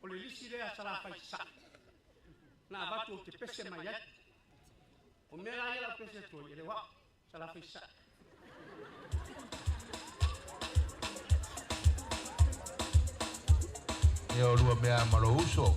O le lisi lea a Salafai Sasae na avatu ou te pese mai ai. O mea la ia la ou pese atu ai, e le o au, Salafai Sasae. Ia olua mea ma lou uso.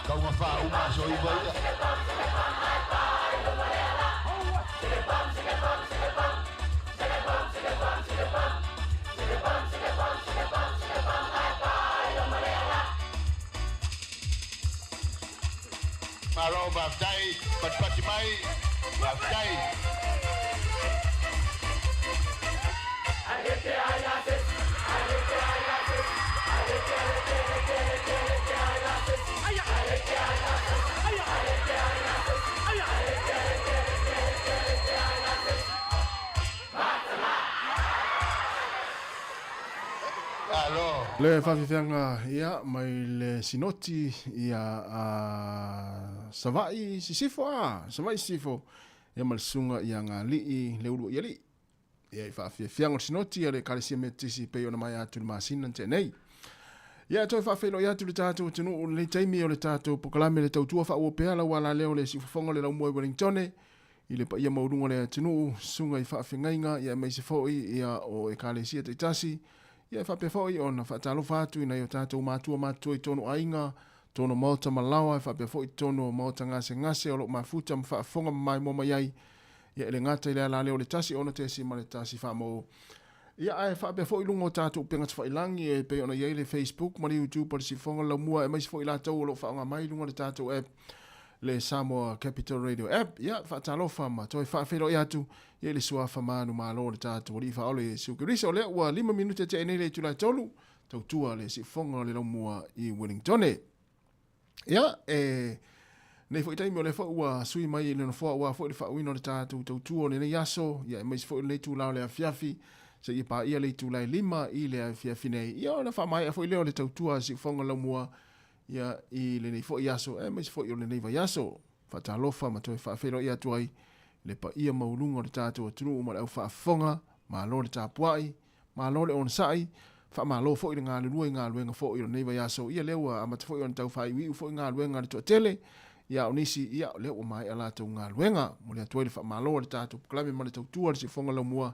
Kauga faauma aso iva ia. Malo faafetai, patipati mai, faafetai. Le faafiafiaga ia mai le Sinoti ia a Savaii Sisifo a Savaii Sisifo ia ma le susuga ia Galii le Uluai Alii. Ia i faafiafiaga o le Sinoti a le Ekalesia Metotisi e pei ona maea atu i le masina na tea nei. Ia e toe faafeiloai atu i le tatou atunuu i lenei taimi o le tatou polokalame le tautua faaauau pea lau alaleo le siufofoga o le laumua i Wellingtone i le paia maualuga o le atunuu, susuga i faafegaiga ia aemaise foi ia o Ekalesia taitasi, ia e faapea foi ona faatalofa atu i nai o tatou matua matutua i totonu o aiga, totonu o maota ma laoa e faapea foi totonu o maota gasegase o lo o mafuta ma faafofoga ma maimoa mai ai ia e le gata i le alaleo o le 1 6.1 faamou. Ia ae faapea foi i luga o tatou upega tafailagi e pei ona i ai le Facebook ma le YouTube o le Siufofoga o le Laumua aemaise foi i latou o lo o faaaoga mai i luga o le tatou app le Samoa Capital Radio app. Ia faatalofa ma toe faafeiloai atu ia i le suafa manumalo o le tatou Alii Faaola Iesu Keriso. O lea ua 5 minute tea nei le itula e 3, tautua le Siufofoga o le Laumua i Wellingtone. Ia, e nei foi taimi o lea foi ua sui mai i le nofoa aua foi le faauiina o le tatou tautua o lenei aso, ia aemaise foi o lenei itula o le afiafi, seia paia le itula e 5 i le afiafi nei. Ia ona faamaea foi lea o le tautua a Siufofoga Laumua ia i lenei foi aso, aemaise foi o lenei vaiaso. Faatalofa ma toe faafeiloai atu ai le paia maualuga o le tatou atunuu ma le au faafofoga. Malo le tapuai, malo le onosai, faamalo foi le galulue i galuega foi o lenei vaiaso. Ia lea ua amata foi ona tau faaiuiu foi galuega a le toatele, ia a o nisi, ia o lea ua maea latou galuega. Momoli atu ai le faamalo a le tatou polokalame ma le tautua a le Siufofoga Laumua,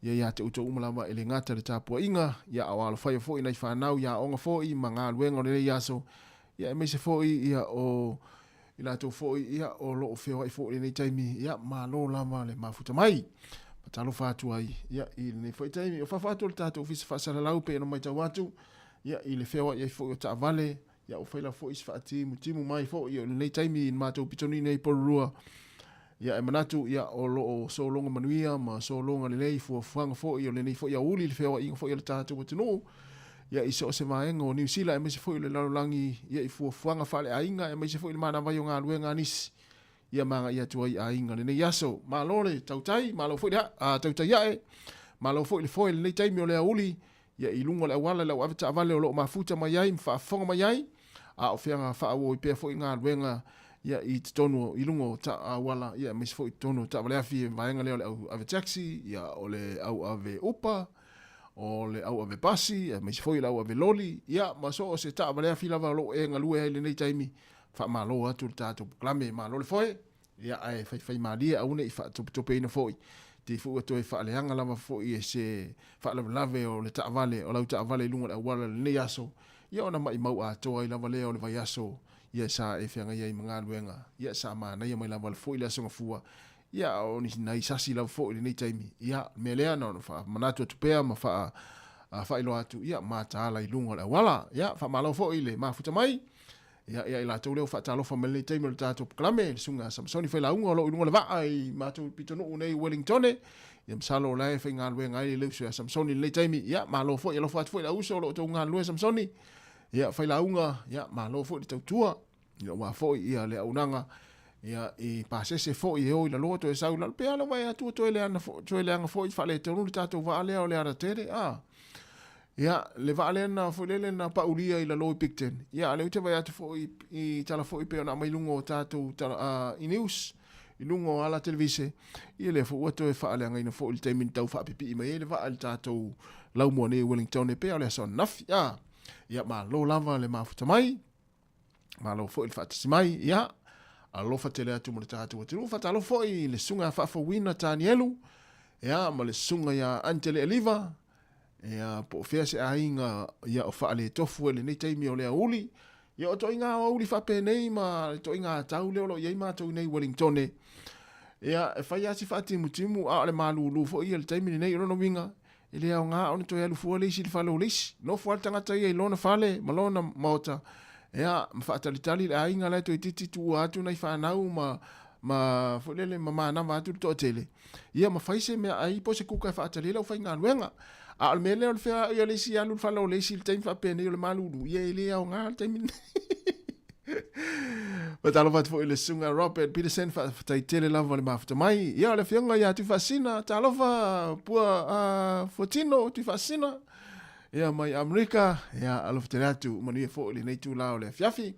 ia ia te outou uma lava e le gata i le tapuaiga, ia a o alofaiva foi nai fanau i aoga foi ma galuega o lenei aso, ia aemaise foi ia o i latou foi ia o lo o feoai foi i lenei taimi, ia malo lava le mafuta mai. Faatalofa atu ai ia i lenei foi taimi. O fafo atu o le tatou Ofisa Faasalalau pei ona matau atu ia i le feoai ai foi o taavale, ia ua fai lava foi se faatimutimu mai foi i lenei taimi i le matou pitonii nei i Porirua. Ia e manatu ia o lo o sologa manuia ma sologa lelei fuafuaga foi o lenei foi aoauli i le feoaiga foi a le tatou atunuu ia i so o se vaega o Niu Sila aemaise foi o le lalolagi ia i fuafuaga faaleaiga aemaise foi le manavai o galuega a nisi ia ma agai atu ai i aiga lenei aso. Malo le tautai, malo foi le tautai ae, malo foi le foe i lenei taimi o le aoauli ia i luga o le auala i lau avetaavale o lo o mafuta mai ai ma faafofoga mai ai, a o feaga faaauau ai pea foi galuega ia i totonu i luga o auala ia aemaise foi i totonu o taavaleafi i le vaega lea o le au ave taxi, ia o le au ave upa, o le au ave pasi, aemaise foi o le au ave loli, ia ma so o se taavaleafi lava o lo o e galue ai i lenei taimi. Faamalo atu le tatou polokalame, malo le foe. Ia, ae faifaimalie aua ne i faatopetopeina foi, te i foi ua toe faaleaga lava foi e se faalavelave o le taavale, o lau taavale i luga o le auala i lenei aso, ia ona maimau atoa ai lava lea o le vaiaso, ia sa e feagai ai ma galuega, ia sa manaia mai lava foi le Aso Gafua, ia a o ni nai sasi lava foi i lenei taimi. Ia, o le mea lea na ona faamanatu atu pea ma faa faailoa atu, ia mataala i luga o le auala. Ia, faamalo foi i le mafuta mai. Ia, ia i latou lea ua faatalofa mai lenei taimi o le tatou polokalame, le susuga ia Samasoni Failauga o lo o i luga o le vaa i matou pitonuu nei i Wellingtone. Ia masalo o la e faigaluega ai le uso ia Samasoni i lenei taimi. Ia, malo foi, alofa atu foi le auuso o lo o outou galulue Samasoni. Ia, Failauga, ia, malo foi le tautua. Ia, aua foi ia le auaunaga ia i pasese foi e o i lalo toe sau i lalo. Pe a lava e atu toe leaga foi, toe leaga foi faaletonu le tatou vaa lea o le alatele. Ah. Ia, le vaa lea na foi lele na paulia i lalo i Picton. Ia, a lea ou te vaai atu foi i tala foi pei ona aumai i luga o tatou tala, i news, i luga o ala televise, ia lea foi ua toe faaleagaina foi i le taimi na tau faapipii mai ai le vaa i le tatou laumua nei i Wellington e pei o le aso ananafi. A, ia, malo lava le mafuta mai. Malo foi le faatasi mai. Ia, alofa tele atu mo le tatou atunuu. Faatalofa foi i le susuga ia Faafouina Tanielu, ia, ma le susuga ia Anitele Eliva, ia, po o fea se aiga ia o faaletofu ai lenei taimi o le aoauli. Ia, o toaiga aoauli faapenei ma le toaiga tau lea o lo o i ai matou nei i Wellingtone. Ia, e fai lava si faatimutimu, a o le malulu foi ia i le taimi lenei. O lona uiga, E le aoga ona toe alu fua le isi i le fale o le isi. Nofo lava le tagata ia i lona fale ma lona maota, ia, ma faatalitali le aiga la e toeitiiti tuua atu nai fanau ma, ma, foi lele, ma manava atu le toatele, ia, ma fai se meaai po o se kuka e faatali ai le aufaigaluega. A o le mea lea o le feoai o le isi alu i le fale o le isi i le taimi faapenei o le malulu, ia e le aoga le taimi lenei. Faatalofa atu foi i le Susuga Robert Peterson, faafetai tele lava le mafuta mai. Ia, o le afioga ia Tuifaasisina, talofa pua Fuatino Tuifaasisina, ia mai Amerika, ia alofa tele atu, manuia foi lenei itula o le afiafi.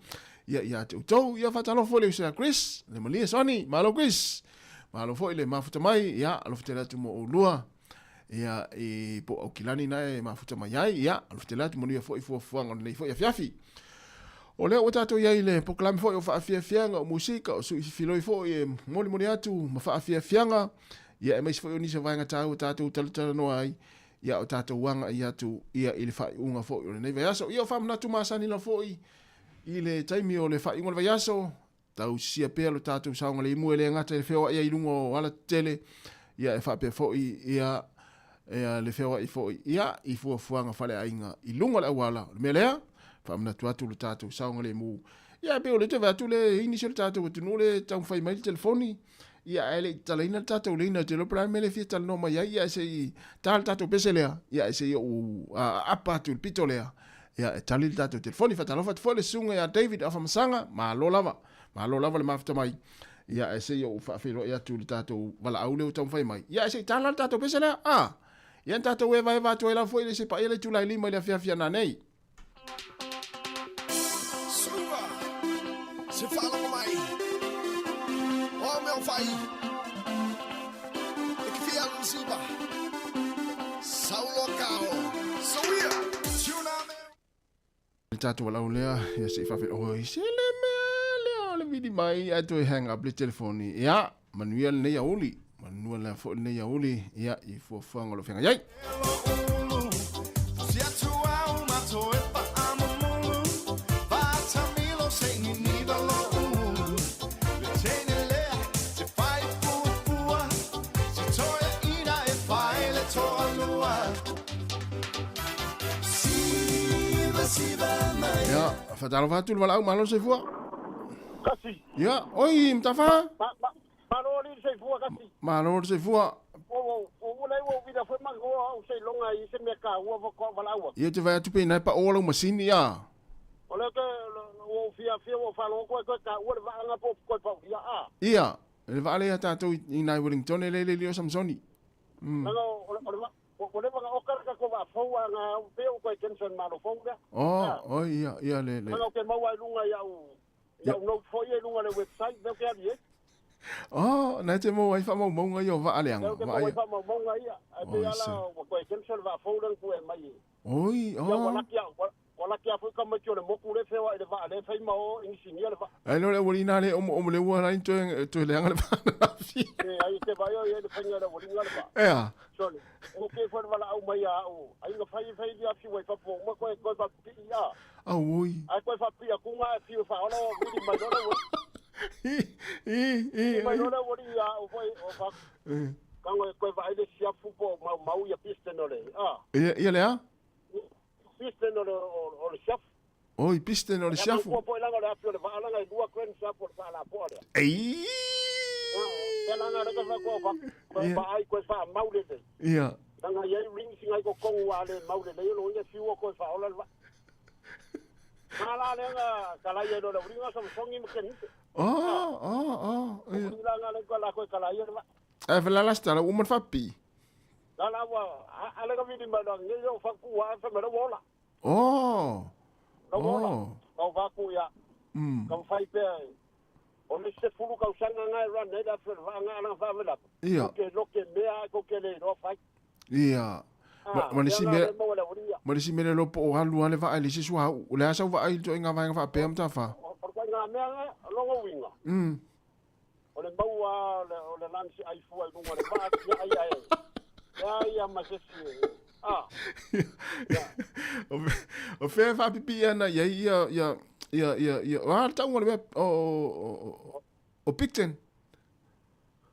Ia, ia te outou, ia faatalofa foi le uso ia Chris, le malie Sonny, malo Chris. Malo foi le mafuta mai, ia alofa tele atu mo oulua. Ia, i po o Aukilani na e mafuta mai ai, ia, alofa tele atu, manuia foi fuafuaga o lenei foi afiafi. O lea ua tatou i ai i le polokalame foi o faafiafiaga, o musika, o sui filoi foi e molimoli atu ma faafiafiaga, ia aemaise foi o nisi o vaega taua tatou talatalanoa ai, ia o tatou agai atu ia i le faaiuga foi o lenei vaiaso. Ia o faamanatu masani lava foi i le taimi o le faaiuga o le vaiaso, Tausisia pea lo tatou saogalemu e le gata i le feoai ai i luga o alatetele, ia e faapea foi ia ia le feoai foi ia i fuafuaga faleaiga i luga o le auala. O le mea lea, faamanatu atu lo tatou saogalemu. Ia e pei o lea ou te vaai atu le i nisi o le tatou atunuu le taumafai mai le telefoni, ia ae le i tatalaina le tatou leina, ou te iloa po o le a le mea lea e fia talanoa mai ai, ia ae se i ta le tatou pese lea, ia ae se i ou aapa atu i le pito lea, ia e tali le tatou telefoni. Faatalofa atu foi le susuga ia David Afamasaga, malo lava, malo lava le mafuta mai. Ia ae se i ou faafeiloai atu i le tatou valaau lea ua taumafai mai. Ia ae se i tala le tatou pese lea, a! Ia na tatou evaeva atu ai lava foi i le se paia le itula e 5 i le afiafi ana nei. Suva, se faalogo mai, o au mea o fai, e ke fia alu i Siva. tatou valaau lea, ia se i faafeiloai. Oi, se le mea lea o le vili mai ae toe hang up le telefoni. Ia, manuia lenei aoauli. Manuia lea foi lenei aoauli, ia, i fuafuaga o lo o feagai ai. Ia, faatalofa atu le valaau, malo le soifua. Kasi. Ia, oi, Matafa. Malo alii le soifua kasi. Malo le soifua. Ua lai ua uvila foi ma goa au seiloga i se mea taua faatoa valaau atu. Ia, ou te vaai atu pe ina e paoa lau masini, a. O lea ke ua ou fiafia ua ou faalogo atu ai toe taua le vaaga po o toe paulia, a. Ia, le vaa lea ia tatou i nai Wellington e le le o Samsoni. Leaga o le vaa, ua leva ona oka le tatou vaa fou a na pei ua toe cancel malo fou lea. Oh, oi, ia, ia le. Leaga ou te maua i luga i au, i au note foi ia i luga o le website lea ou te alu i ai. Oh, na e te maua ai faamaumauga ia o vaa leaga. Lea ou te maua ai faamaumauga ia, ae pei lava la ua toe cancel le vaa fou lea na tuu e aumai. Oi, oh. Ia ua laki au, Ua laki lava foi tamaiti o le motu lea e feoai i le vaa lea e fai ma o inisinia le vaa. Ai lea o le aualii na le omoomo le ua lai toe toe leaga le vaa ananafi. E ai te vaai o i ai le faiga e le aualii le vaa. Ea. Sole, o ke foi le valaau mai ia au, ai na fai fai lia fiu ai fafo uma koe toe faapipii a. Auoi. Ae toe faapipii atu ga e fiu e faaola o vili mai loa le aualii. I, i, i. Vili mai loa le aualii ia au foi o fa. Tago e toe vaai le siafu po o maumau ia piston o le, a. Ia, ia le a? Piston o le, o le siafu. Oi, piston o le siafu. Ia po langa o le afi o le vaa langa e lua crankshaft o le vaa lapoa lea. Ei! Ia langa le ka fa ko fa fa ai ko fa mau le le. Ia. Langa ia rings ngai ko kongu a le mau le le lo ia fiu ko fa ola le vaa. Mala le nga kala ia lo le ringa sa songi mo ken. Oh, oh, oh. Ia. Langa le ko la ko kala ia le vaa. Ai fa la la stala uma fa pi. La la ua a le ka vili mai la nge yo fa ku a fa me la wola. Oh. La wola. Oh. Ka fa ku ya. Ka fai pe o le se fulu ka usanga ngai run nei la fa fa nga la fa la. Ia. Ke lo ke mea ko ke le ro fai. Ia. Ah, Ma le si ia mea la mo la uria. ma le si mea le lo po o halu ale va ale se sua o le asa va ai to inga vaenga fa pea mta fa. O ko nga mea nga longo winga. O le maua o le lansi ai fua i lunga o le vaa tia ai ai. Ia ia ma se si. Ah. O fea faapipi'i ana i ai ia ia ia ia ia o a le tauga o le mea o o o Picton.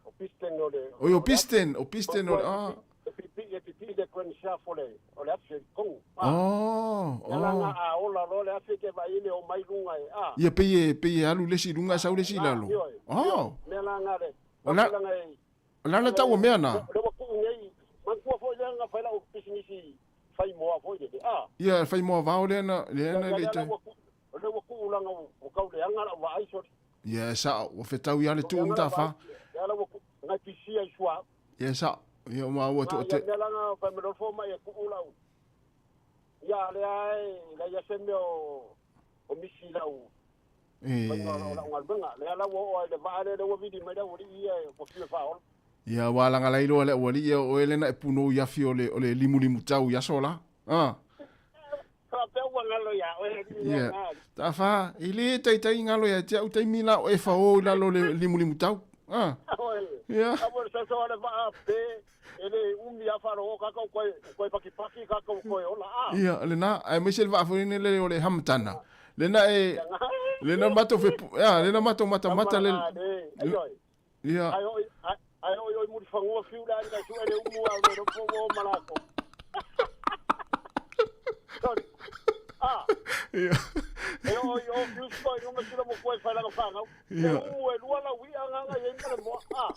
O Piston o le Oi o Piston, o Piston o le ah. E pipi'i e pipi'i le crankshaft o le o le afi i Kongu. Ah. Oh, Ia langa oh. a ola loa le afi ke vaai le o mai lunga e ah. Ia pei e pei e alu le isi i luga sau le isi i lalo. Oh. Mea langa le. O la o la le tau o mea na. Le ua tuu nei, manatua foi lea na fai lau pisinisi fai moa foi lele, a. Ia, fai moa vao lea na, lea na le te. O lea ua tuu langa ua kau leaga lau vaai sole. Ia, e sao, ua fetau ia le tuu matafa. Lea la ua tuu, ngai pisia i sua. Ia, e sao, ia uma ua tuu te. Ia mea langa fai mai loa mai e tuu lau. Ia, lea e, lea ia se mea o misi lau. E. Ia ua laga lai loa le aualii ia o oe lena e punou i afi o le o le limulimu tau i aso la. Ah. Ia. Tafa, e le taitai galo ia te au taimi la o e fao i lalo o le limulimu tau. Ah. Ia. Ia, lena, aemaise le vaa foi lele o le Hamatana. Lena e lena matou fe ia lena matou matamata le ia. Ai oi ai oi oi muri fangua fiu la ngai su ele umu au le ropo o malako. Sorry. Ah. Ia. E oi o fiu spo i numa sila mo koe whai langa whangau. Ia. E umu e lua la wi anga anga i le moa. Ah.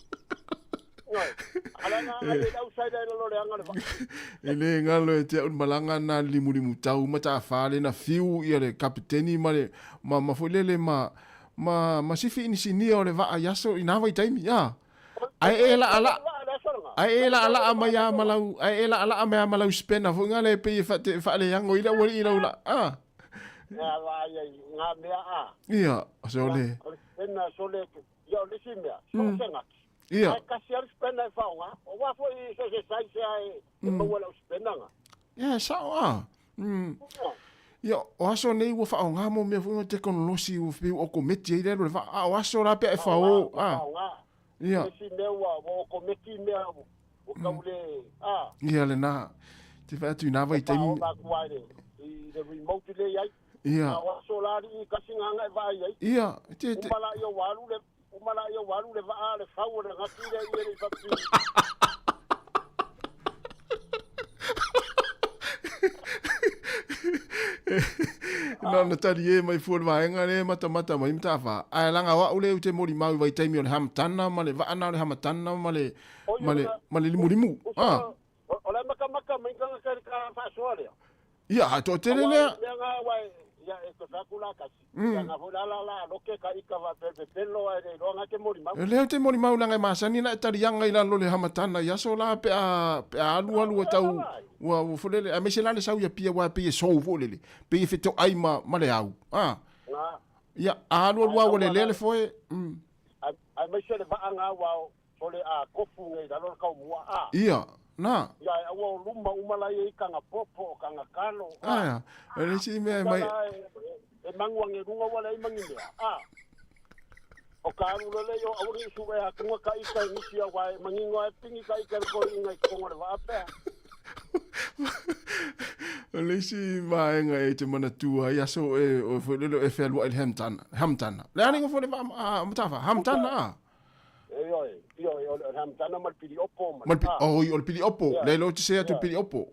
E le galo e te au malaga na limulimu tau ma tafa le na fiu ia le kapiteni ma le ma ma foi lele ma ma ma sifi inisinia o le vaa i aso i nā vaitaimi a ae e la ala ae e la ala mai a malau ae e la ala mai a malau spena foi ngale pe e fa te fa le yango i le wali i lau la a Ia va ia ngā mea a. Ia, so le. Spena so le ia o le si mea, so se ngaki. Ia. Ae kasi lava le spanner e faaaoga. Aua foi i so se size lava e maua lau spanner ga. Ia, e sao a. Ia, o aso nei ua faaaoga mo mea foi o tekonolosi ua pei ua okometi ai le alu o le vaa, a o aso la pe a e fao, a. Ia. Isi mea ua okometi mea ua tau le, a. Ia lena. Te fai atu i nā vaitaimi. Ua faaoga atu ai i le remote le i ai. Ia. A o aso la alii kasi gagae vaai ai. Ia, te, te. Uma la ia ua alu le, uma la ia ua alu le vaa le fau o le gati lea i le fapi. Na ona tali e mai fua le vaega lea e matamata mai Mataafa. Ae laga o au lea ou te molimau i vaitaimi o le Hamatana ma le vaa na o le Hamatana ma le, ma le, ma le limulimu. Ah. O le makamaka mai tagata i le ka faasoa lea. Ia, a toatele lea. Aua mea nga wa ia e to faku la kasi. Ia nga foi la la la loke ka ika va pe pelo ai le iloa nga te molimau. E lea ou te molimau leaga e masani na e taliaga i lalo o le Hamatana i aso la pe a pe a alu alu ua tau ua ua foi lele aemaise la le sau i Apia aua e pei e sou foi lele pei e fetoai ma ma le au. A. Ia, a alu alu lava ua lelea le foe. Aemaise le vaa nga ua So le a kofu nei lalo le kaumua a. Ia, na. Ia e aua o luma uma la ia i kanga popo o kanga kalo a. Aia, o le isi mea e mai. E mangu ange lunga ua leai mangi mea a. O ka alu lele i o aua ni usu e atunga ka ika i nisi a wa e mangingo e pingi ka ika le koi inga i kongo le waa pea. O le isi vaega e te manatua ai aso e o foi lele o e fealuai le Hamtana. Hamtana. Le alinga foi le vaa a Mataafa. Hamtana a. Ioe, ioe, o le Hamtana ma le Piliopo. Ma le, oi, o le Piliopo. Le iloa te se atu le Piliopo.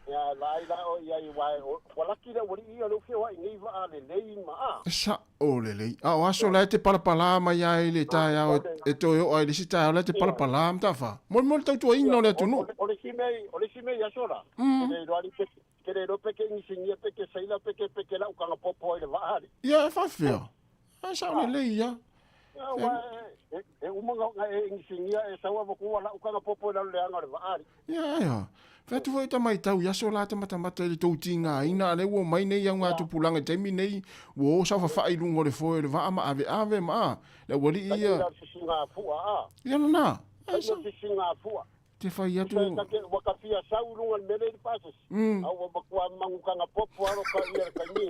Ia, vaai la o iai, uae, ua laki le aualii ia o lea ua feoai nei vaa lelei ma a. Sa'o lelei. A o aso la e te palapalā mai ai i le taeao e toe oo ai i le isi taeao la e te palapalā Mataafa. Molimoli tautuaina o le atunuu. O le isi mea, o le isi mea i aso la, ke le iloa pe, ke le iloa pe ke inisinia pe ke sailor pe ke, pe ke lau kaga popo ai le vaa ali. Ia, e faafefea. Ae sa'o lelei ia. E uma nga e inisinia e sau ava ku lau kaga popo i lalo leaga o le vaa ali. Ia, ia. Fai atu foi ta maitau i aso la te matamata i le tou tigaina, a lea ua omai nei au ngā tupulaga i taimi nei, ua o saofafai i luga o le foe o le vaa ma aveave ma a, le aualii ia. Ia lena. Ae sa. Te fai atu. Ua ka fia sau i luga o le mea lea i le pasese, a ua matua mangu kaga popo alo ka ia le taimi.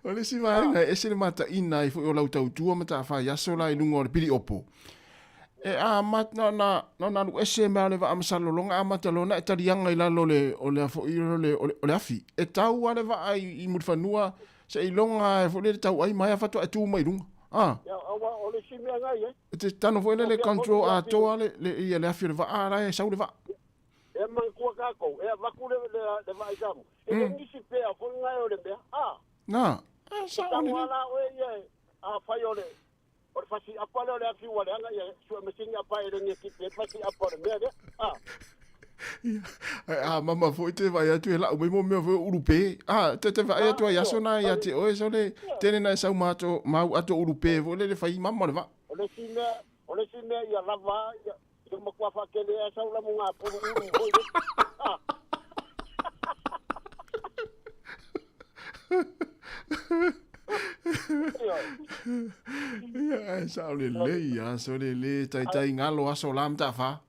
O le isi vaega e ese le mataina ai foi o lau tautua ma ta fai aso la i luga o le piliopo. E amata na na na ona alu ese mai le vaa ma salolonga amata loa ona e taliaga i lalo o le o le foi o le o le afi. E tau lava le vaa i Mulifanua seiloga foi lele tau ai mai a faatoa e tu mai i luga. A. Ia, aua o le isi mea na i ai. E te tano foi lele control atoa le le ia le afi o le vaa la e sau le vaa. E manatua tatou, e avatu le le le vaa i Samoa, e le nisi pea foi na o le mea, a. Na, a sao lelei. E tago lava la oe ia, afai o le o le fasi apa lea o le afi ua leaga, ia sue masini apa e le ni kipi ai le fasi apa o le mea lea, a. Ia, ae a mama foi te vaai atu e lau mai mo mea foi o ulupe. A, te te vaai atu ai aso na ia te oe sole, tele na e sau ma ato, mau ato ulupe foi lele fai mama o le vaa. O le isi mea, o le isi mea ia lava, ia, ia matua faatele a sau la mo ngā pulu ulu foi le. A. Ia, ae sao lelei, aso lele, taitai galo aso la ma taafa.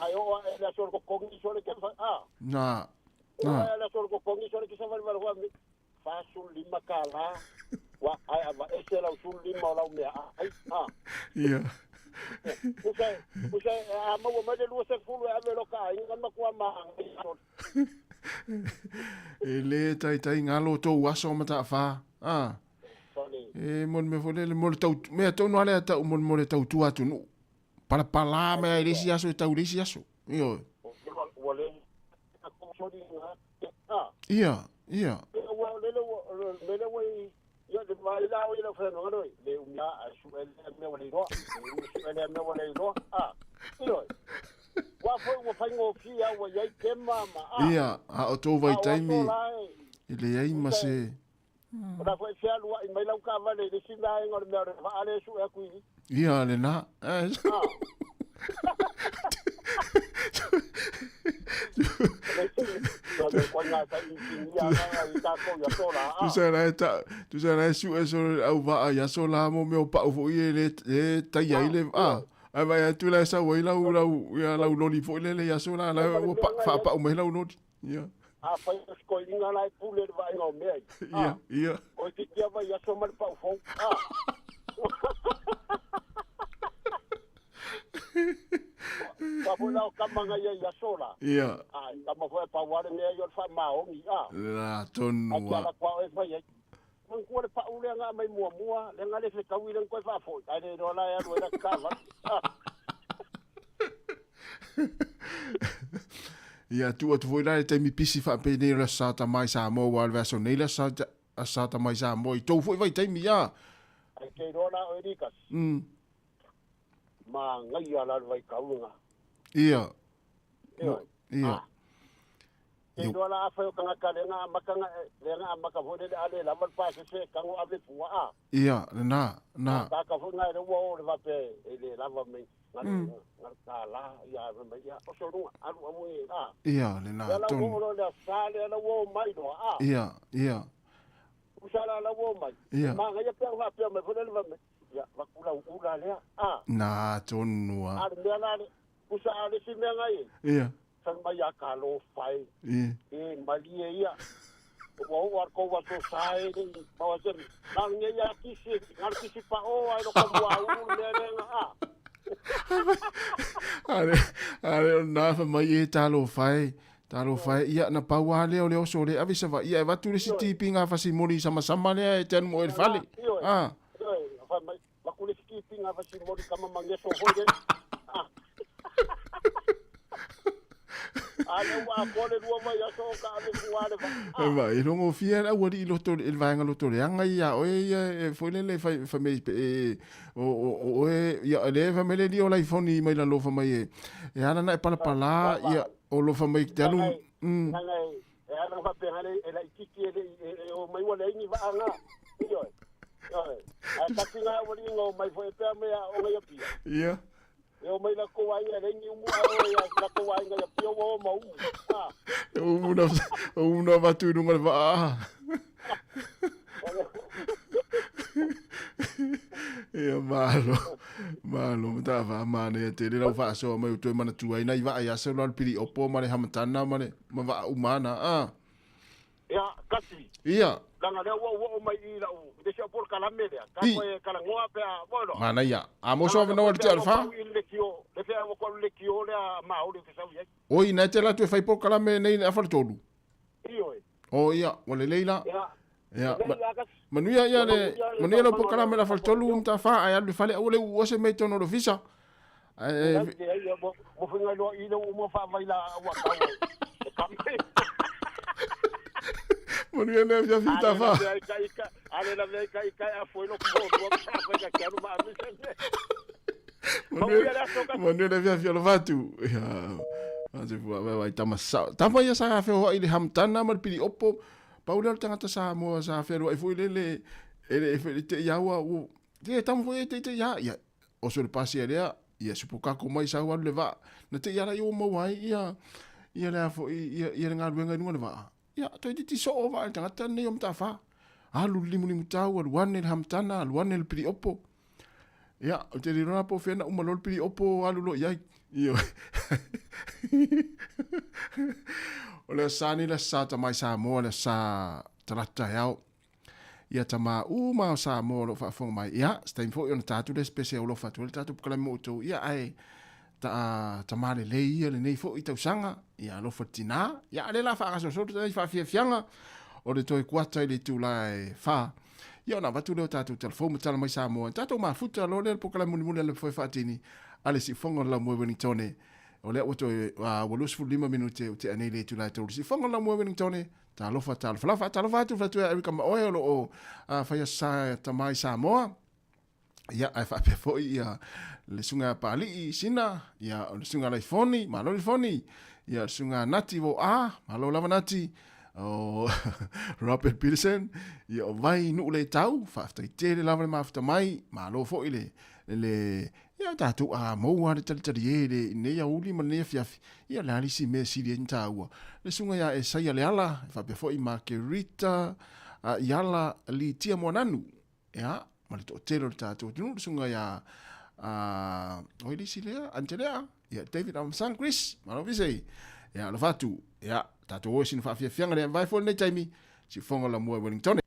Ai oo ae le aso o le kokogi sole ke fa a. Na. Oo ae le aso o le kokogi sole ke savali vale hoa mi 45 tala ua ae ava ese lau 15 o lau mea ai a. Ia. Usa usa a maua mai le 20 e ave lo ka aiga matua ma sole. E le taitai galo tou aso ma taafa. A. E mo le mea foi lele mo le tau mea tonu lava lea e tau mo le mo le tautua atunuu. Palapala mai lava i le isi aso e tau i le isi aso. Ioe. Ia, ia. Ia, a o tou vaitaimi e leai ma se. O la foi e fealuai mai lau taavale i le isi vaega o le mea o le vaa lea e sue atu i i. Ia, lena. Tusa la e ta, tusa la e sue solo le au vaa i aso la mo mea o pau foi e le, e taia ai le vaa. Ae vaai atu la e sau ai lau, lau, ia lau loli foi lele i aso la, la ua pa, faapau mai lau loli. Ia. Afai o se toeaina la e pule i le vaaiga o mea ia. Ia, ia. O itiiti lava i aso ma le pau fou. Aua foi la o tama na ia i aso la. Ia. Ai, tama foi a pau lava le mea ia o le faamaoni, a. La tonu Ae te a. ala atu lava oe e fai ai. Manatua le pau lea na aumai muamua, lea na le fetaui lea na toe faafoi, ae le iloa la e alu ai lata taavale. Ia, tuu atu foi la le taimi pisi faapenei o le Aso Sa Tama i Samoa, aua o le vaiaso nei le Aso Sa Tama i Samoa i tou foi vaitaimi, ia. Ae te iloa la oe Likasi. Manaia la le vaitau lena. Ia. Ioe. Ia. Te iloa la afai o tagata lea na amata na lea na amata foi lele a le lava le pasese e tago ave fua a. Ia, lena, na. Tagata foi na e le ua o le vape e le lava mai na le na le tala ia ave mai ia oso luga alu aua e a. Ia, lena, Lea la ua tonu. oo loa le asa lea la ua o mai loa a. Ia, ia. Usa la la ua o mai. Ia. Manaia pe ana faapea mai foi lele fai mai ia vaku lau ula lea a. Na, tonu a. A le mea la le usa a le isi mea na i ai. Ia. Fai mai ia talofa e. Ia. E malie ia. Ua oo a le tou aso sa e le i maua se na le nei a kisi, na le kisi pa o ai lo ka mua ulu le mea lea na a. Ale, ale o na fa mai e talofa e. Talofa e, ia na pau lava lea o le oso o le ave i Savaii ae avatu le isi tipi gafasi moli samasama lea e te anu mo oe i le fale. Ioe, A. ioe, fai mai, avatu le isi tipi gafasi moli kama mageso foi lea. A. A lea ua atoa le lua vaiaso o ka ave fua le vaa. E ma, e logofia le aualii i loto, i le vaega lotoleaga ia oe ia e foi lele fai, fai mai pe e, o, o, o oe, ia le fai mai le alii o laifoni mai lalo fai mai e, e ala na e palapala, ia, O lofa mai te alu. Leaga e ala faapea e laitiiti e le i o mai ua leai ni vaa na. Ioe. Ioe. Ae tasi na aualii na omai foi e pea mea aoga i Apia. Ia. E omai latou aiga e leai ni umu ae o ia latou aiga i Apia ua o ma umu. A. E umu na, umu na avatu i luga o le vaa. Ia malo, malo mataafa manaia tele lau faasoa mai ua toe manatua ai nai vaa ia sau la le piliopo ma le hamatana ma le ma vaa uma ana a. Ia, kasi. Ia. Leaga lea ua ou oo mai i lau, i le isi au polokalame lea, ka I. toe talanoa pe a, ua iloa. Manaia. A mo so avanoa le Leaga tea o le fa. ua pau i le lekiō, le fea ua koa le lekiō lea a Maoli ou te sau i ai. Oi, na e te alu atu e fai polokalame nei i le afa le tolu. Ioe. O ia, ua lelei la. Ia. Ia, Lelei la kasi. manuia ia le, Manuia manuia lau polokalame la faletolu Mataafa, ae alu i le fale aua le uua se mea i totonu o le ofisa. Ae, Leai, leai, ia, mo faiga loa i le ua uma faavai la ua tau e, e kame. Manuia le afiafi Mataafa. Ale lavea i ka ika, ale lavea i ka ika e afoi loku mo lua, pe afai ka ke alu ma ame se mea. Manuia le aso kasi. Manuia le afiafi alofa atu. Ia, atu fua, vai, vai, tama sao. Tama ia sa feoai i le Hamtana ma le Piliopo. Pau lea o le tagata Samoa sa fealuai foi lele, e le e te i aua, ua, te tama foi e te te ia, ia, oso le pasia lea, ia supokako mai sau alu le vaa. Na te i ala i o maua ai, ia, ia lea foi, ia, ia le galuega i luga le vaa. Ia, toe titi soo vaa le tagata nei o Mataafa. Alu le limulimu tau, alu ane le Hamtana, alu ane le Piliopo. Ia, ou te le iloa la po o fea na uma loa le piliopo alu loa i ai. Ioe. O le asa nei le asa tamai Samoa, le asa talata e ao. Ia tama uma o Samoa o lo o faafofoga mai. Ia, se taimi foi ona ta atu lea se pese alofa atu ai le tatou polokalame mo outou. Ia, ae ta, tama lelei ia lenei foi tausaga. Ia, alofa le tinā. Ia, a o lea o le a faagasolosolo tana i faafiafiaga o le toe kuata i le itula e fa. Ia ona avatu lea o tatou tala fou ma tala mai Samoa. Tatou mafuta loa lea le polokalame mulimuli a le foe faatini a le siufofoga o le laumua i Wellingtone. O lea ua toe ua 25 minute ua tea nei le itula e tolu. Siufofoga o le laumua i Wellingtone. Talofa, talofa lava. Faatalofa atu le faletua ia Erica Maoe o lo o faia sa tama i Samoa. Ia, ae faapea foi ia le susuga ia Paalii Sina, ia o le susuga Laifoni, malo Laifoni, ia le susuga Nati Voa, malo lava Nati, o Robert Peterson, ia o Vai Nuu Le Tau, faafetai tele lava le mafuta mai, malo foi le, le, ia tatou a maua le talitali e le i nei aoauli ma lenei afiafi, ia le a le isi mea e sili ai ona taua. Le susuga ia Esaia Leala, faapea foi Makerita Iala Litia Moananu, Ia, ma le toatele o le tatou atunuu, le susuga ia o ai le isi lea, Antelea, ia David Armstrong Chris, malo vise. Ia, alofa atu. Ia, Tatou o i sina faafiafiaga lea vae foi lenei taimi, siufofoga o Lamua i Wellington.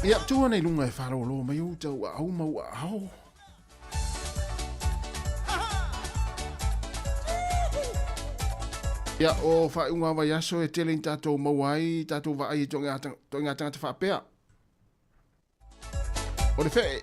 Ia, tu ana i luga e faalōlō mai ou tauaau ma ou aao. Ia, o faaiuga vaiaso e tele i tatou maua ai tatou vaai i toaiga tagata faapea. O le fee.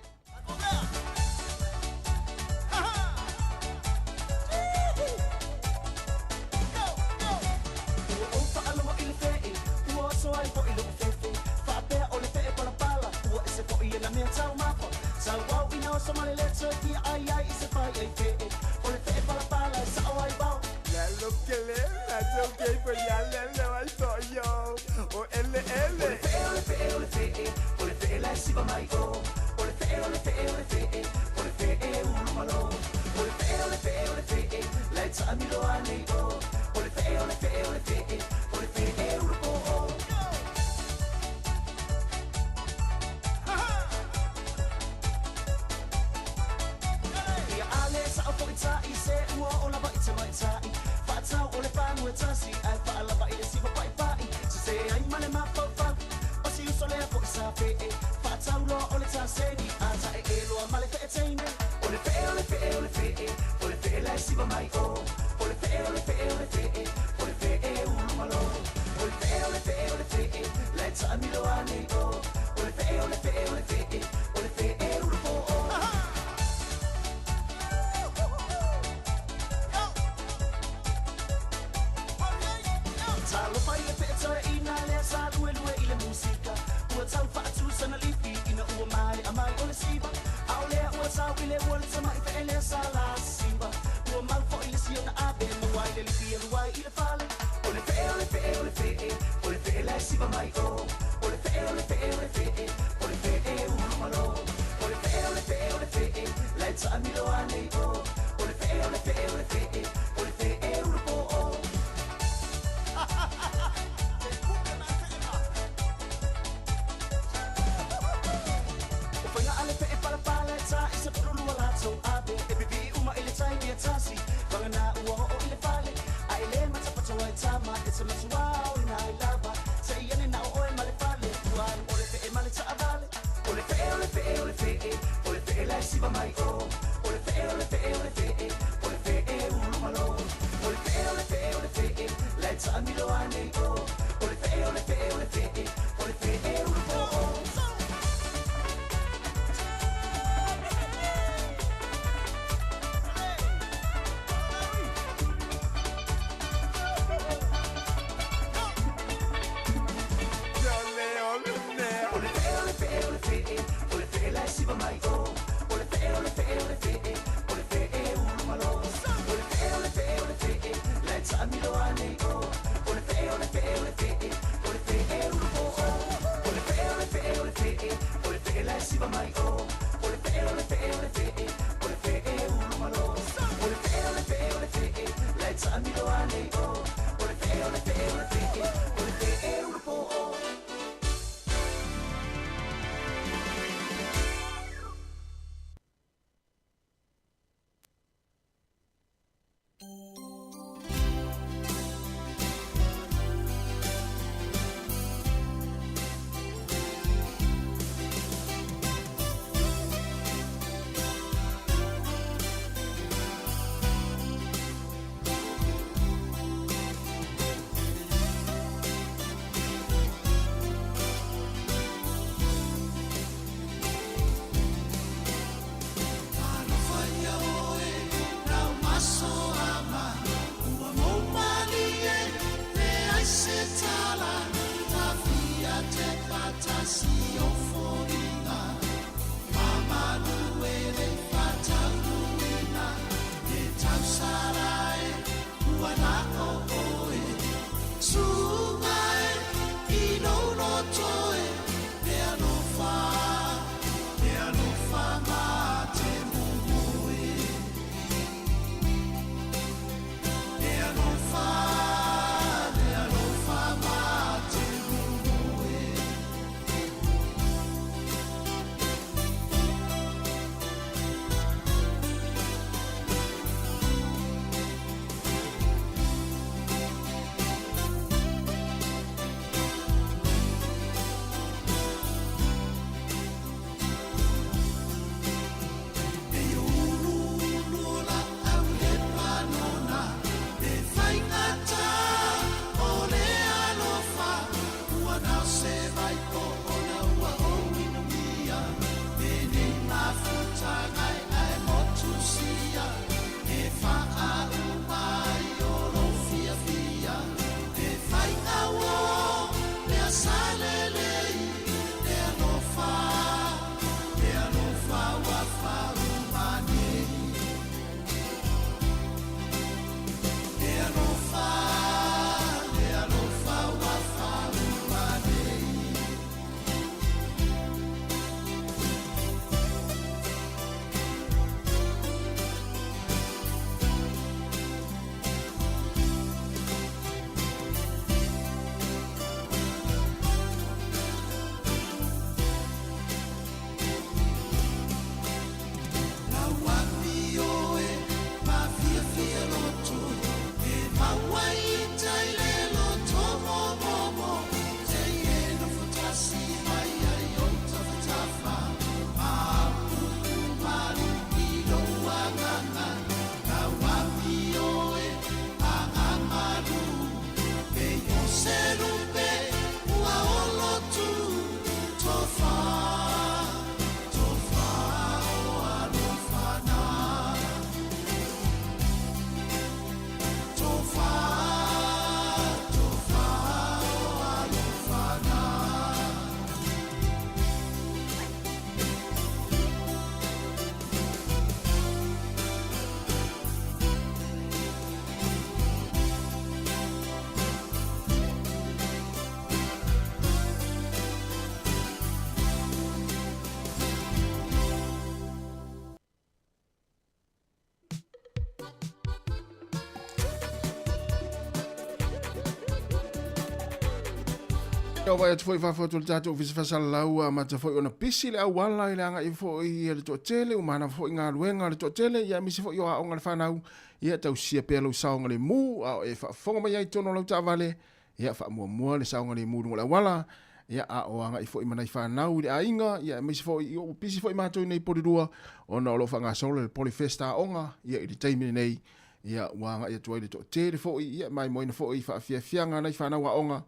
O vaai atu foi i fafo atu o le tatou Ofisa Faasalalau ua amata foi ona pisi le auala i le agai foi i le toatele, ua manava foi galuega a le toatele, ia aemaise foi o aoga a le fanau, ia tausia pea lou saogalemu a o e faafofoga mai ai i totonu o lau taavale, ia faamuamua le saogalemu i luga o le auala, ia a o agai foi ma nai fanau i le aiga, ia aemaise foi ia ua pisi foi matou i nei Polilua ona o lo o faagasolo le Polyfest aoga ia i le taimi lenei, ia ua agai atu ai le toatele foi, ia maimoaina foi i faafiafiaga a nai fanau aoga,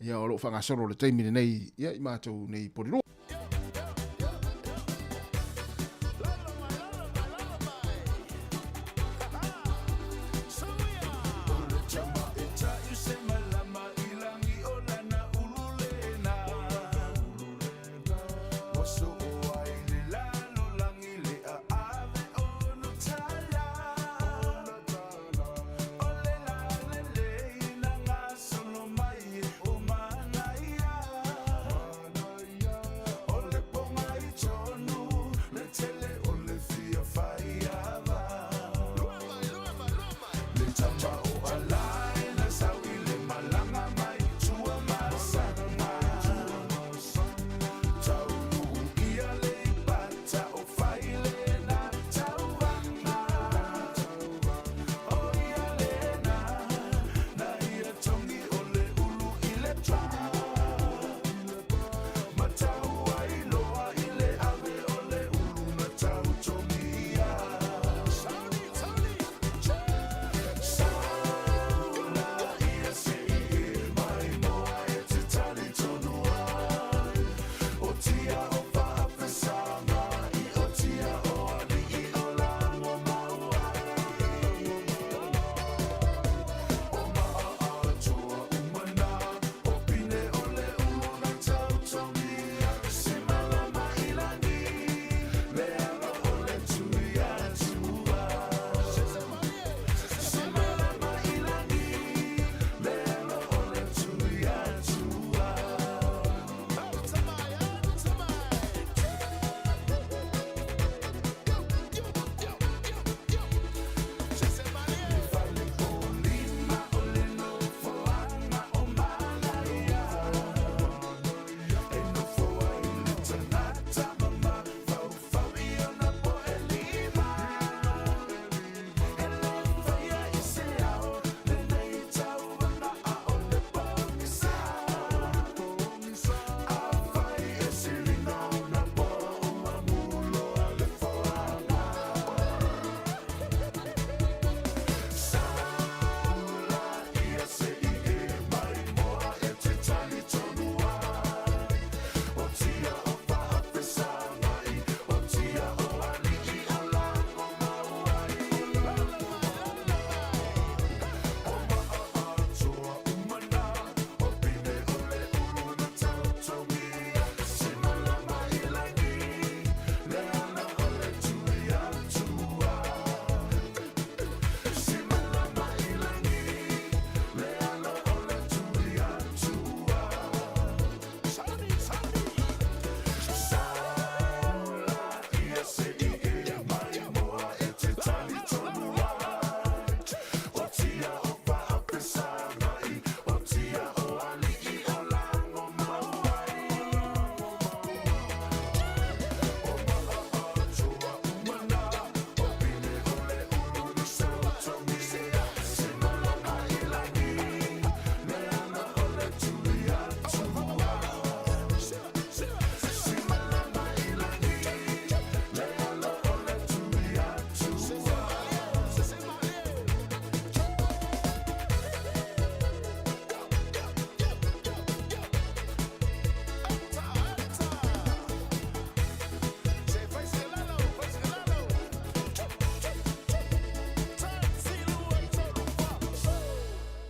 ia o lo o faagasolo le taimi lenei ia i matou nei Polilua.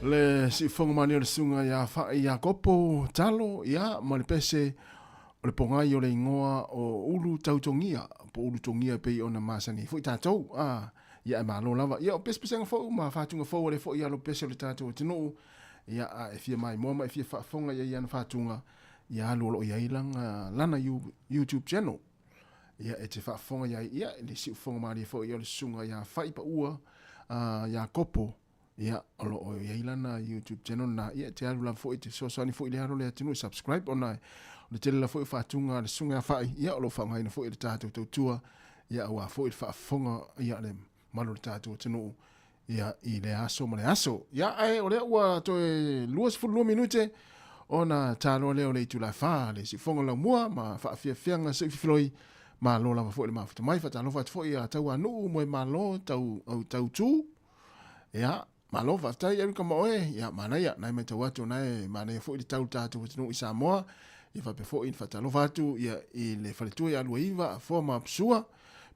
Le siufofoga mani o le susuga ia Fa'i Iakopo Talo, ia, ma le pese o le pogai o le igoa o Ulu Tautogia, po Ulu Togia e pei ona masani ai foi tatou, a, ia e malo lava. Ia, o pesepesega fou ma fatuga fou a le foi alo pese o le tatou atunuu, ia, a e fia maimoa ma e fia faafofoga i ai ana fatuga, ia alu o lo o i ai lana, lana YouTube channel. Ia, e te faafofoga i ai, ia, le siufofoga malie foi o le susuga ia Fa'i Paua, a, Iakopo. Ia, o lo o i ai lana YouTube channel na, ia, e te alu lava foi, e te fesoasoani foi i le alo o le atunuu e subscribe, ona o le tele lava foi o faatuga a le susuga ia Fa'i, ia, o lo o faaaogaina foi e le tatou tautua, ia, aua foi le faafofoga, ia, a le mamalu o le tatou atunuu, ia, i lea aso ma le aso. Ia, ae o lea ua toe 22 minute ona taloa lea o le itula e 4, le siufofoga laumua ma faafiafiaga seuififiloi, malo lava foi le mafuta mai, faatalofa atu foi ia Tauanuu, Moemalo, tau, au Tautu, Ia, malo faafetai Erica ma oe. Ia, manaia, nai matau atu na e manaia foi le tau tatou atunuu i Samoa. Ia faapea foi na faatalofa atu ia i le faletua ia Luaiva, Afoa ma Apusua.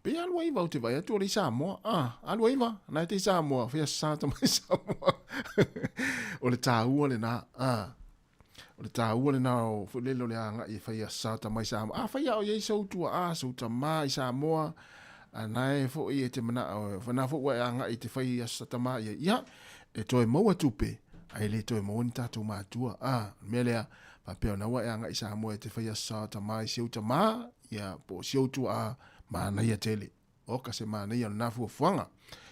Pe ia Luaiva ou te vaai atu o le i Samoa. Ah, a Luaiva, na e te i Samoa, fai asa ta mai Samoa. O le tāua lena. Ah. O le tāua lena o foi lele o le agai e fai asa ta mai Samoa. A fai a o iai sou tuaa, sou tamā i Samoa, a nae foi e te manao, whana foi ua e agai i te fai asa tamā ia. Ia, e toe maua tupe, ae le toe maua ni tātou mātua. A, o le mea lea, faapea ona ua e agai i Samoa e te fai asa tamā i si ou tamā, ia, po o si ou tuaa, manaia tele. Oka se manaia o lena fuafuaga.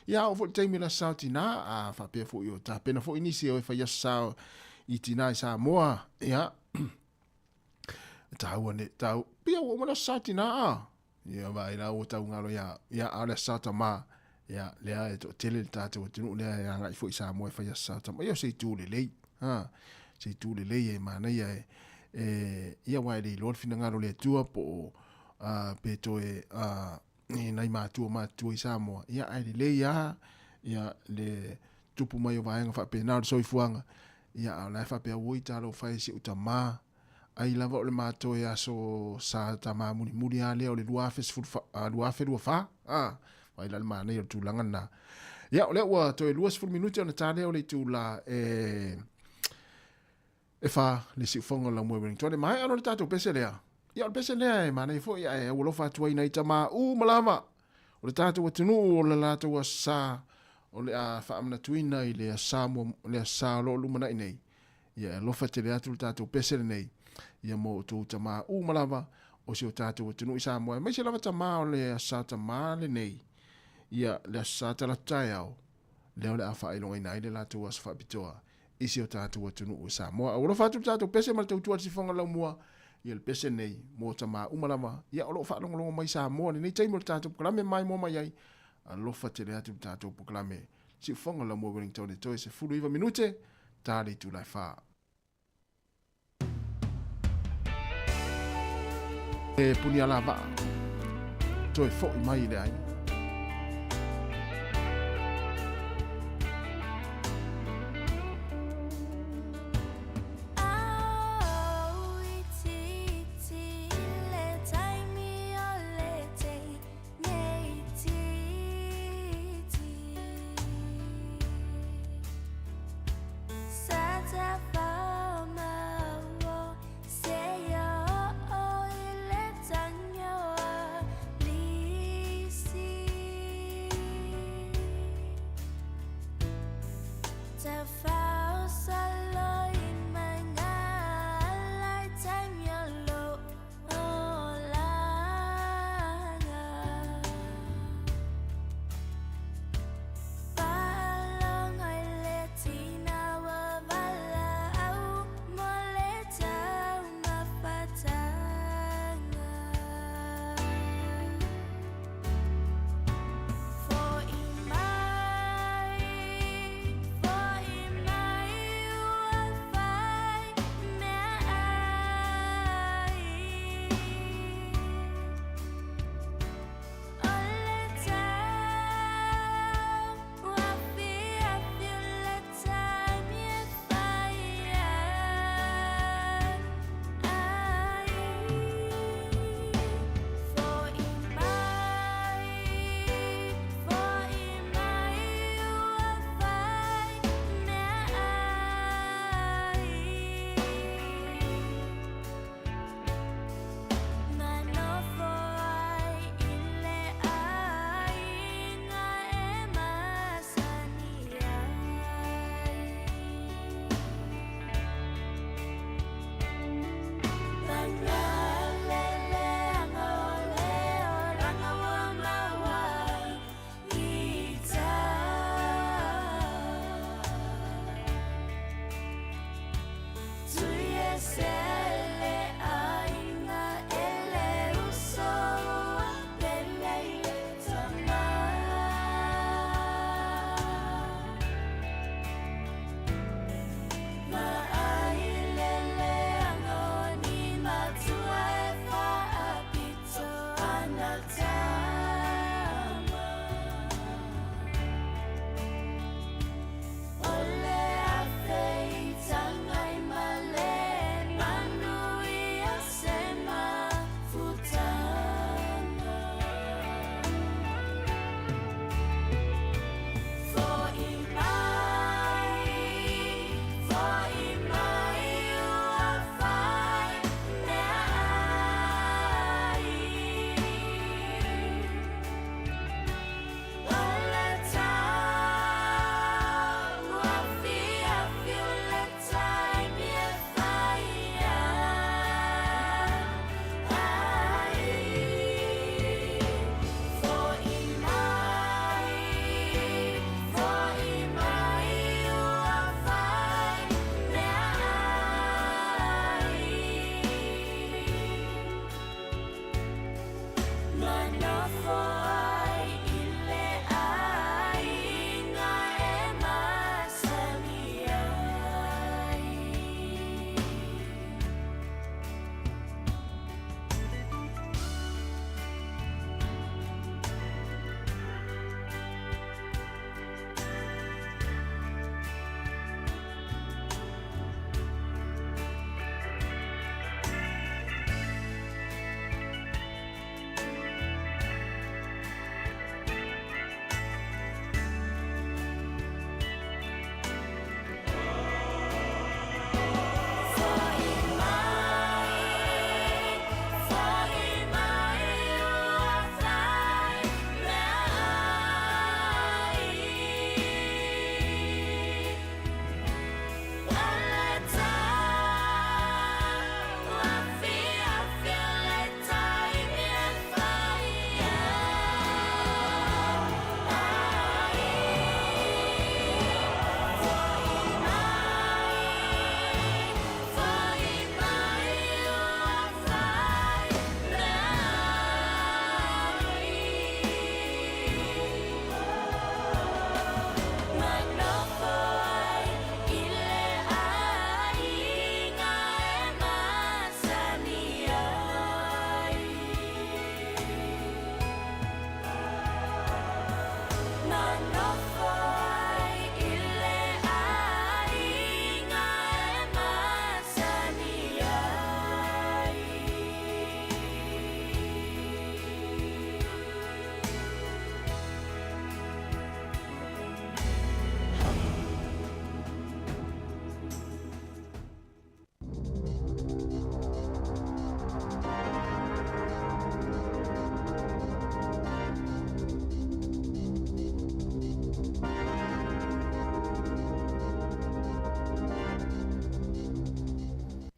Ia, oo foi le taimi o le Aso Sa o Tinā, a faapea foi o tapena foi nisi e o e fai Aso Sa i Tinā i Samoa, ia, e tāua ne, tāu, pia ua uma le Aso Sa o Tinā, a? Ia, vaai la ua tau ngalo ia, ia, a o le Aso Sa o Tamā, ia, lea e toatele le tātou atunuu lea e agai foi i Samoa e fai Aso Sa o Tamā. Ia, o se itu lelei, ha, se itu lelei e manaia e, e, ia, aua e le iloa le finagalo o le Atua po o, a, pe toe a, e nai mātua mātua i Samoa, ia ae lelei a, ia le tupu mai o vaega faapena o le soifuaga, ia a o la e faapea oi talofa e si ou tamā, ai lava o le matou e aso sa tamā mulimuli a lea o le 2024, a, vaai la le manaia o le tulaga lena. Ia o lea ua toe 20 minute ona ta lea o le itula e E wha, le siufoga o Laumua Wellington. E maea loa le tatou pese lea. Ia, o le pese lea e manaia foi ae aualofa atu ai nai tamā uma lava o le tatou atunuu o le latou Aso Sa o le a faamanatuina i le Aso Sa mua, le Aso Sa o lo o lumanai nei. Ia, e alofa tele atu le tatou pese lenei ia mo outou tamā uma lava o si o tatou atunuu i Samoa, aemaise lava tamā o le Aso Sa Tamā lenei, ia, le Aso Sa Talaatu Taeao, lea o le a faailogaina ai le latou aso faapitoa i si o tatou atunuu e Samoa. Ae ua alofa atu le tatou pese ma le tautua a le sifoga laumua, ia le pese nei mo tamā uma lava, ia o lo o faalogologo mai Samoa lenei taimi o le tatou polokalame maimoa mai ai, alofa tele atu le tatou polokalame siufoga laumua Wellington e toe 19 minute ta le itula e 4. E puni ala vaa, toe fo'i mai i le aiga.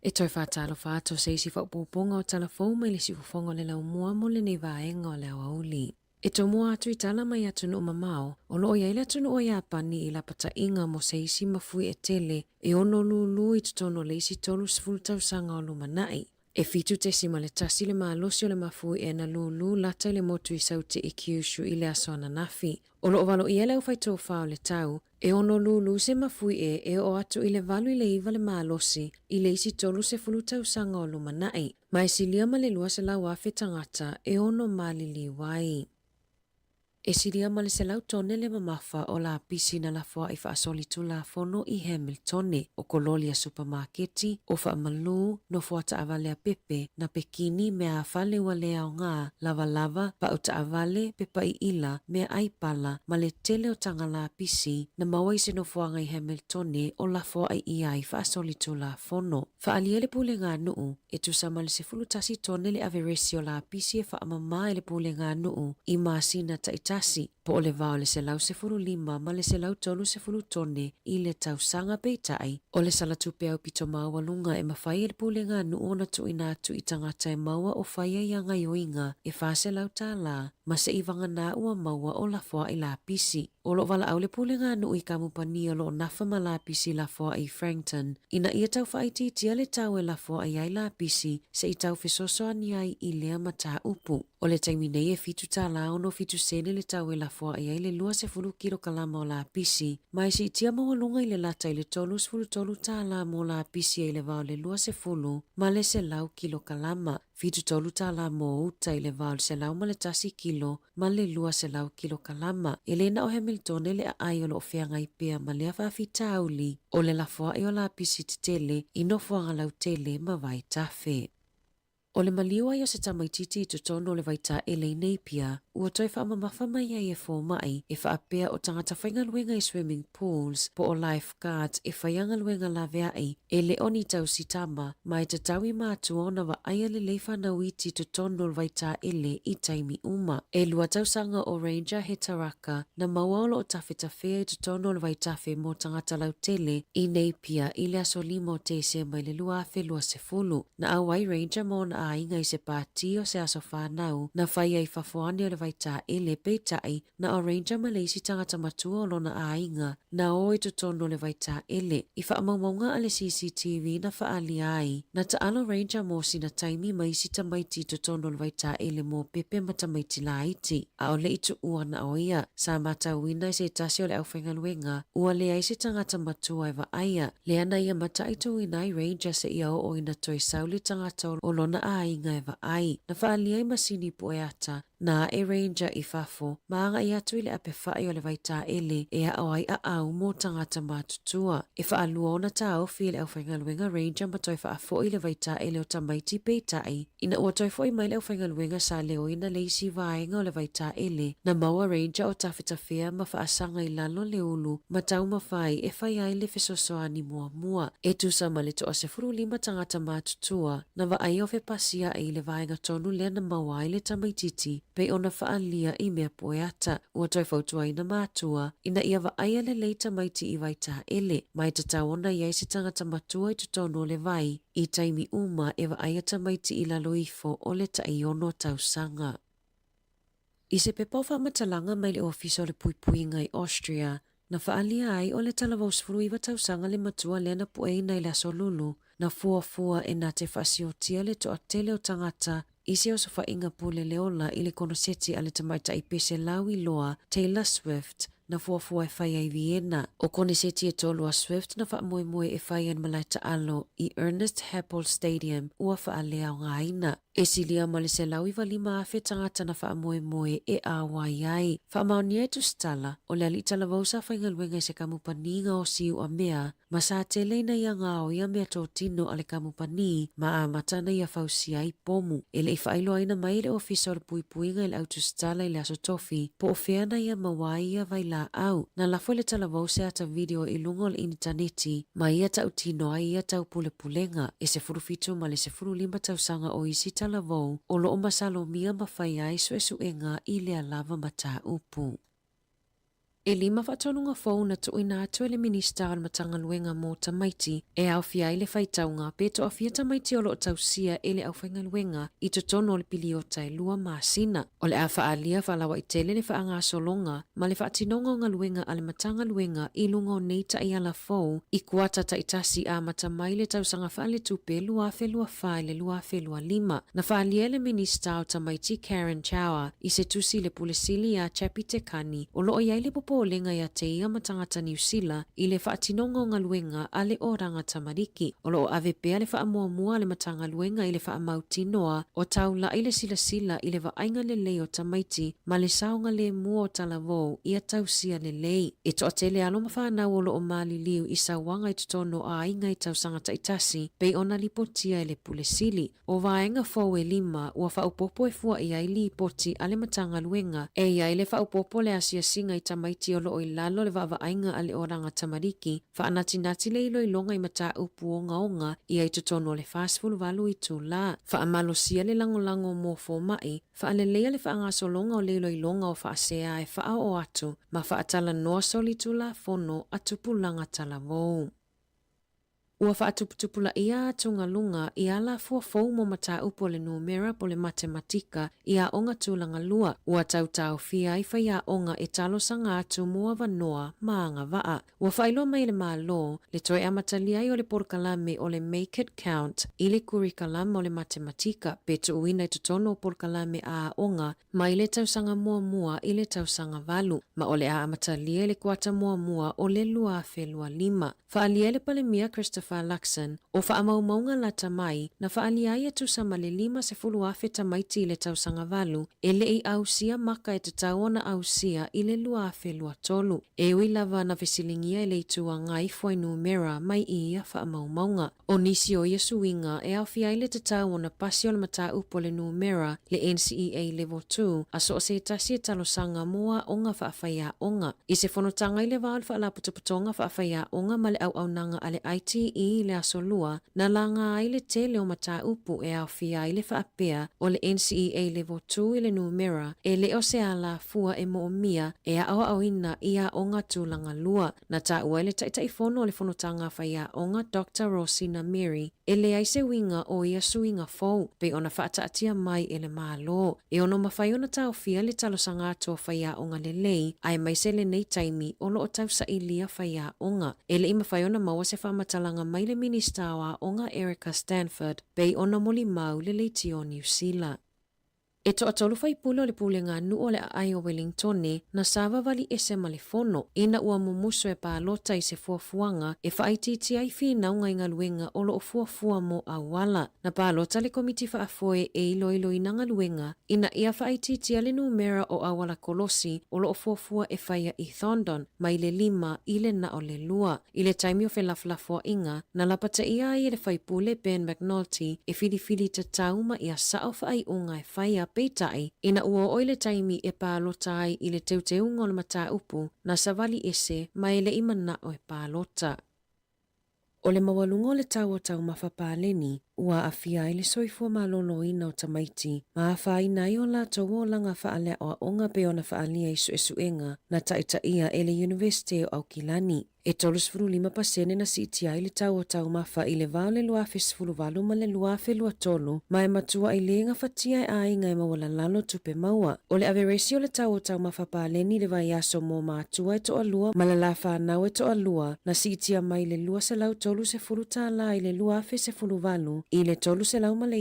E toe faatalofa atu o se isi faaopoopoga o tala fou mai le siufofoga o le laumua mo lenei vaega o le aoauli. E tomua atu i tala mai atunuu mamao, o lo o i ai le atunuu o Iapani i lapataiga mo se isi mafuie tele e ono lūlū i totonu o le isi 30 tausaga o lumanai. E 7.1 le malosi o le mafuie na lūlū lata i le motu i Sauti i Kyushu i le aso ananafi. O lo o valoia le aufaitofā o le tau, e ono lūlū se mafuie e oo atu i le 8 i le 9 le malosi i le isi 30 tausaga o lumanai, ma e silia ma le 200,000 tagata e ono maliliu ai. E silia ma le 100 tone le mamafa o lapisi na lafoaʻi faasolitulafono i Hamiltone, o kololi a supamaketi, o faamalū, nofoa taavale a pepe, napekini, mea a fale ua le aoga, lavalava, pau taavale, pepa iila, mea ʻai pala, ma le tele o taga lapisi na maua i se nofoaga i Hamiltone o lafoaʻi ʻia ai faasolitulafono. Faaalia le pulega a nuu, e tusa ma le 11 tone le averesi o lapisi e faamamā e le pulega a nuu i masina taitasi, po o le va o le 115 ma le 130 tone i le tausaga. Peitai, o le salatupe aupito maualuga e mafai e le pulega a nuu ona tuuina atu i tagata e maua o faia ia gaoioiga e $400 tālā ma se i vagana ua maua o lafoaʻi lapisi. O lo o valaau le pulega a nuu i kamupani o lo o nafa ma lapisi lafoaʻi i Frankton ina ia tau faaitiitia le tau e lafoaʻi ai lapisi se i tau fesoasoani ai i lea mataupu. O le taimi nei e $7.67 sene le tau e lafoaʻi ai le 20 kilokalama o lapisi, ma e siitia maualuga i le lata i le $33 mo lapisi e i le va o le 20 ma le 100 kilokalama, $73 mo uta i le va o le 101 kilo ma le 200 kilokalama. E le na o Hamiltone le aai o lo o feagai pea ma lea faafitauli o le lafoaʻi o lapisi tetele i nofoaga lautele ma vaitafe. O le maliu ai o se tamaitiiti i totonu o le vaitaele i Napier, ua toe faamamafa mai ai e fomai e faapea o tagata faigaluega i swimming pools po o lifeguards e faia galuega laveai e le o ni tausitama, ma e tatau i matua ona vaaia lelei fanau iti i totonu o le vaitaele i taimi uma. E lua tausaga o Ranger Hetaraka na maua o lo o tafetafea i totonu o le vaitafe mo tagata lautele i Napier i le aso 5 o Tesema i le 2020. Na auai Ranger ma ona aiga i se pātī o se aso whānau na whai ai fafo ane o le vaitaele, peitai, na o Ranger ma le isi tagata matua o lona aiga na o i totonu o le vaitaele. I faamaumauga a le CCTV na faaalia ai, na taalo Ranger mo sina taimi ma isi tamaiti i totonu o le vaitaele mo pepe ma tamaiti laiti. A o le i tuua na o ia, sa matauina i se tasi o le aufaigaluega, ua leai se tagata matua e vaaia, lea na ia mataituina ai Ranger seia oo ina toe sau le tagata o lona aiga e vaai. Na faaalia i masini pueata, na ae Ranger i fafo, ma agai atu i le apefaʻi o le vaitaele e aʻo ai aau mo tagata matutua. E faalua ona taofi e le aufaigaluega Ranger ma toe faafoʻi le vaitaele o tamaiti peitai, Ina ua toe foʻi mai le aufaigaluega sa leoina le isi vaega o le vaitaele, na maua Ranger o tafetafea ma faasaga i lalo le ulu ma taumafai e fai ai le fesoasoani muamua. E tusa ma le toa-15 tagata matutua na vaaia o fepasiaʻi i le vaega tonu lea na maua ai le tamaitiiti pei ona faaalia i mea poeata. Ua toe fautuaina matua ina ia vaaia lelei tamaiti i vaitaele, ma e tatau ona i ai se tagata matua i totonu o le vai i taimi uma e vaaia tamaiti i lalo ifo o le tai-ono tausaga. I se pepa o faamatalaga mai le Ofisa o le Puipuiga i Austria, na faaalia ai o le talavou 19 tausaga le matua lea na pueina i le aso Lulu, na fuafua e na te faasiotia le toatele o tagata i se osofaiga pule le ola i le konoseti a le tamaitai pese lauiloa Taylor Swift na fuafua e fai ai Vienna. O koneseti e tolu a Swift na faamoemoe e fai ai malae taalo i Ernest Happel Stadium ua faaleaogaina. E silia ma le 195,000 tagata na faamoemoe e auai ai. Faamaonia e tusitala, o le alii talavou sa faigaluega i se kamupani gaosi uamea ma sa tele ina ia gaoia meatotino a le kamupani ma amata ana ia fausia ai pomu. E le i faailoaina mai e le Ofisa o le Puipuiga i le Autusitala i le Aso Tofi po o fea na ia maua ai ia vailaau. Na lafo e le talavou se ata video i luga o le initaneti ma ia tautino ai ia taupulepulega. E 17 ma le 15 tausaga o isi talavou o lo o masalomia ma fai ai suesuega i lea lava mataupu. E lima faatonuga fou na tuuina atu e le Minisita o le Matagaluega mo Tamaiti e aofia ai le faitauga pe toafia tamaiti o lo o tausia e le aufaigaluega i totonu o le piliota e lua masina. O le a faaalia faalauaitele le faagasologa ma le faatinoga o galuega a le Matagaluega i luga o nei taiala fou i kuata taitasi amata mai le tausaga faaletupe 2024 i le 2025. Na faaalia e le Minisita o Tamaiti Karen Chhour i se tusi i le Pule Sili iā Chappie Te Kani o lo o i ai le popolega iā te ia ma tagata Niu Sila i le faatinoga o galuega a le Oranga Tamariki. O lo o ave pea le faamuamua a le Matagaluega i le faamautinoa o taula'i le silasila i le vaaiga lelei o tamaiti ma le saogalemu o talavou ia tausia lelei. E toatele alo ma fanau o lo o maliliu i sauaga i totonu o aiga i tausaga taitasi pei ona lipotia e le Pule Sili. O vaega fou e lima ua faaopoopo e fua i ai lipoti a le Matagaluega. E i ai le faaopoopo le asiasiga i tamaiti o lo o i lalo le vaavaaiga a le Oranga Tamariki, faanatinati le iloiloga i mataupu ogaoga ia i totonu o le 48 itulā, faamalosia le lagolago mo fomaʻi, faaleleia le faagasologa o le iloiloga o faasea e faaoo atu ma faatalanoa solitulafono a tupulaga talavou. Ua faatuputupulaia atugaluga i alafua fou mo mataupu o le numera po o le matematika i aoga tulaga lua, ua tau taofia ai faiaoga e talosaga atu mo avanoa ma agavaa. Ua faailoa mai e le Malo le toe amatalia ai o le polokalame o le Make It Count i le kurikalama o le matematika pe tuuina i totonu o polokalame a aoga mai le tausaga muamua i le tausaga valu, ma o le a amatalia i le kuata muamua o le 2025. Faaalia e le Palemia Christopher Luxon, o faamaumauga lata mai, na faaalia ai e tusa ma le 50,000 tamaiti i le tausaga valu e le i ausia maka e tatau ona ausia i le 2023. E ui lava na fesiligia e le Itu Agai fuainumera mai i ia faamaumauga. O nisi o ia suiga e aofia ai le tatau ona pasi o le mataupu o le numera, le NCEA Level 2, a so o se tasi e talosaga mo aoga faafaiaoga. I se fonotaga i le va o le Faalapotopotoga Faafaiaoga ma le Auaunaga a le ITE i le Aso Lua, na laga ai le tele o mataupu e aofia ai le faapea o le NCEA Level 2 i le numera e le o se alafua e moomia e aoaoina i aoga tulaga lua. Na taua e le Taitaifono o le Fonotaga Faiaoga Doctor Rosina Mary, e leai se uiga o ia suiga fou, pei ona faataatia mai e le Malo. E ono mafai ona taofia le talosaga atu o faiaoga lelei, aemaise lenei taimi o lo o tausailia faiaoga. E le i mafai ona maua se faamatalaga mai le Minisita o Aoga Erica Stanford, pei ona molimau le leitio Niu Sila. E toatolu faipule o le Pulega Nuu o le Aai o Welingtone na savavali ese ma le fono, ina ua mumusu e palota i se fuafuaga e faaitiitia ai finauga i galuega o lo o fuafua mo auala. Na palota le Komiti Faafoe e iloiloina galuega ina ia faaitiitia le numera o auala kolosi o lo o fuafua e faia i Thorndon mai le lima i le na o le lua. I le taimi o felafolafoaiga, na lapataia ai e le faipule Ben McNulty e filifili tatau ma ia sao faaiuga e faia, peitai, ina ua oo i le taimi e palota ai i le teuteuga o le mataupu, na savali ese ma e le i manao e palota. O le maualuga o le tau o taumafa paleni, ua aafia ai le soifua maloloina o tamaiti ma afaina ai o latou olaga faaleaoaoga pei ona faaalia i suesuega na taitaia e le Iunivesite o Aukilani. E 35% na siitia ai le tau o taumafa i le va o le 2018 ma le 2023, ma e matuai le gafatia e aiga e maualalalo tupe maua. O le averesi o le tau o taumafa paleni i le vaiaso mo matua e toalua ma le la fanau e toalua, na siitia mai le $230 i le 2018 i le $309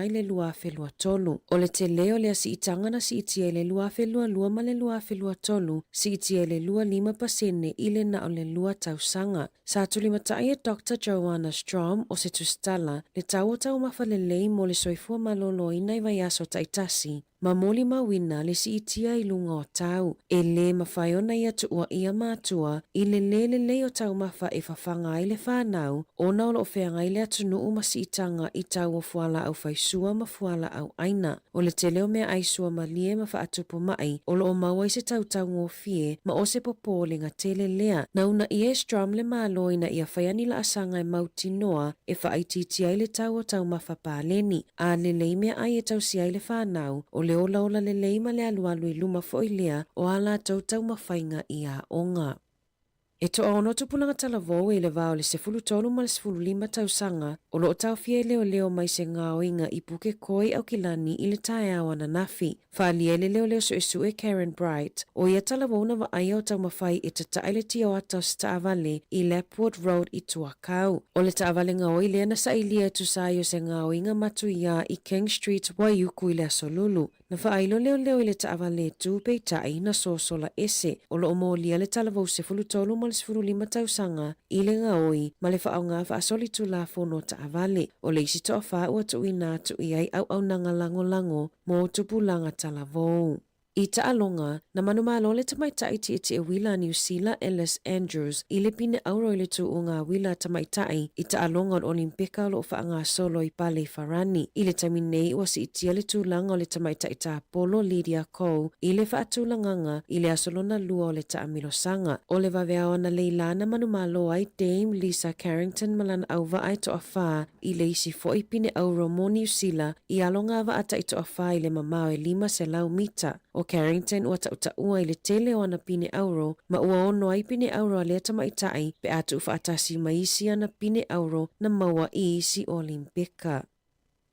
i le 2023. O le tele o lea siitaga na siitia i le 2022 ma le 2023, siitia i le 25% i le na o le lua tausaga. Sa tulimatai e Doctor Joanna Strom o se tusitala le tau o taumafa lelei mo le soifua maloloina i vaiaso taitasi, ma molimauina le siitia i luga o tau. E lē mafai ona ia tuuaia matua i le lē lelei o taumafa e fafaga ai le fanau ona o lo o feagai le atunuu ma siitaga i tau o fualaau faisua ma fualaau aina. O le tele o meaai suamalie ma faatupu maʻi o lo o maua i se tautaugofie ma o se popolega tele lea. Na uunaia e Strum le Malo ina ia faia ni laasaga e mautinoa e faaitiitia ai le tau o taumafa paleni, a lelei meaai e tausia ai le fanau, o le le olaola lelei ma le alualu i luma foi lea o a latou taumafaiga i aoga. E toaono tupulaga talavou i le va o le 13 ma le 15 tausaga o lo o taofia e leoleo mai se gaoiga i Pukekohe Aukilani i le taeao ananafi. Faaalia e le leoleo suesue Karen Bright, o ia talavou na vaaia o taumafai e tatae le tioata o se taavale i Lapwood Road i Tuakau. O le taavale gaoi lea na sailia e tusa ai o se gaoiga matuiā i King Street, Waiuku i le Aso Lulu. Na faailo leoleo i le taavale e tu peitai na sosola ese. O lo o molia le talavou 13 ma le 15 tausaga i le gaoi ma le faaaoga faasolitulafono taavale. O le isi toafa ua tuuina atu i ai auaunaga lagolago mo tupulaga talavou. I taaloga, na manumalo le tamaitai tietie uila a Niu Sila Ellis Andrews i le pine auro i le tuuga uila a tamaitai i taaloga o le Olimpeka o lo o faagasolo i Pale i Farani. I le taimi nei ua siitia le tulaga o le tamaitai tapolo Lydia Ko i le faatulagaga i le aso lona lua o le taamilosaga. O le vaveao analeila na manumalo ai Dame Lisa Carrington ma lana auvaa e toafa i le isi foi pine auro mo Niu Sila i aloga vaa taitoafa i le mamao e 500 mita. O Carrington ua tautaua i le tele o ana pine auro ma ua ono ai pine auro a lea tamaitai pe a tuufaatasi ma isi ana pine auro na maua i isi Olimpeka.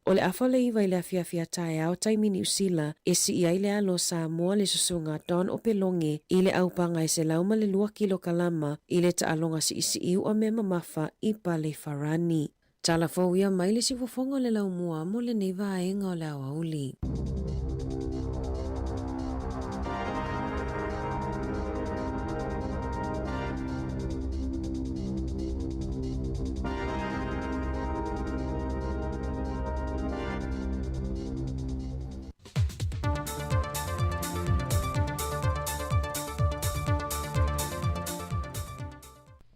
O le 8:30 i le afiafi a taeao taimi Niu Sila e sii ai le alo o Samoa le susuga Don Opeloge i le aupaga e 102 kilokalama i le taaloga siisii u'a mea mamafa i Pale Farani. Tala fou ia mai le siufofoga o le laumua mo lenei vaega o le aoauli.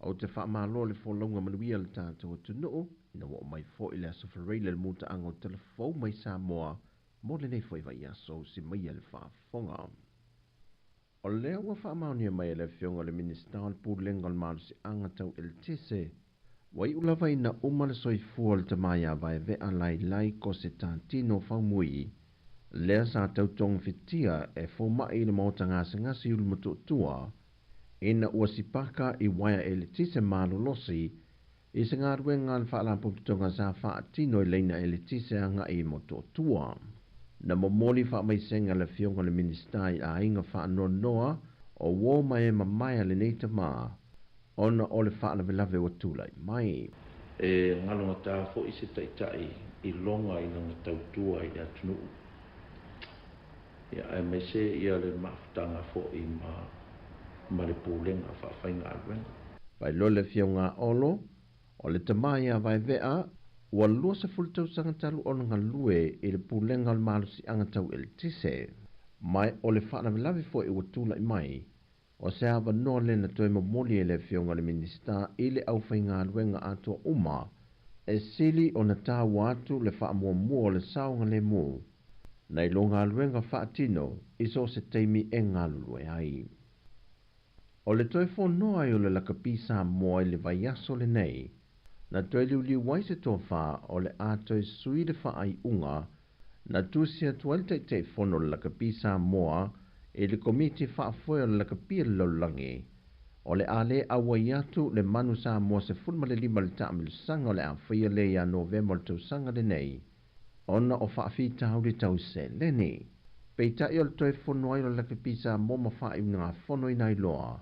Ou te faamalo le folauga manuia le tatou atunuu ina ua oo mai foi le Aso Faraile le mutaaga o tala fou mai Samoa mo lenei foi vaiaso usi maia le faafofoga. O lea ua faamaonia mai e le Afioga i le Minisita o le Pulega o le Malosiaga Tau Eletise, ua iu lava ina uma le soifua o le tama ia Vaevea Lailai Kosetatino Faumui, lea sa tau togafitia e fomai i le maota gasegase i Ulumotootua, ina ua sipaka i uaea eletise malolosi i se galuega a le Faalapotopotoga sa faatino i laina eletise agai i Motootua. Na momoli faamaisega le Afioga i le Minisita i aiga faanoanoa o uo ma e mamae a lenei tama ona o le faalavelave ua tulai mai. E galogata foi se taitai i loga i lana tautua i le atunuu, ia aemaise ia le mafutaga foi ma ma le pulega faafaigaluega. Faailoa le Afioga Olo, o le tama ia Vaevea, ua 20 tausaga talu ona galue i le pulega o le malosiaga tau eletise. Ma o le faalavelave foi ua tulai mai, o se avanoa lea na toe momoli e le Afioga i le Minisita i le aufaigaluega atoa uma e sili ona taua atu le faamuamua o le saogalemu nai lo galuega faatino i so o se taimi e galulue ai. O le toe fonoa ai o le lakapi Samoa i le vaiaso lenei, na toe liuliu ai se tofa o le a toe sui le faaiuga na tusi atu ai le Taitaifono o le Lakapi Samoa i le Komiti Faafoe o le Lakapi a le Lalolagi, o le a le auai atu le Manu Samoa 15 i le taamilosaga o le a faia lea ia Novema o le tausaga lenei, ona o faafitauli tau seleni. Peitai o le toe fono ai o le Lakapi Samoa ma faaiugafono ina iloa,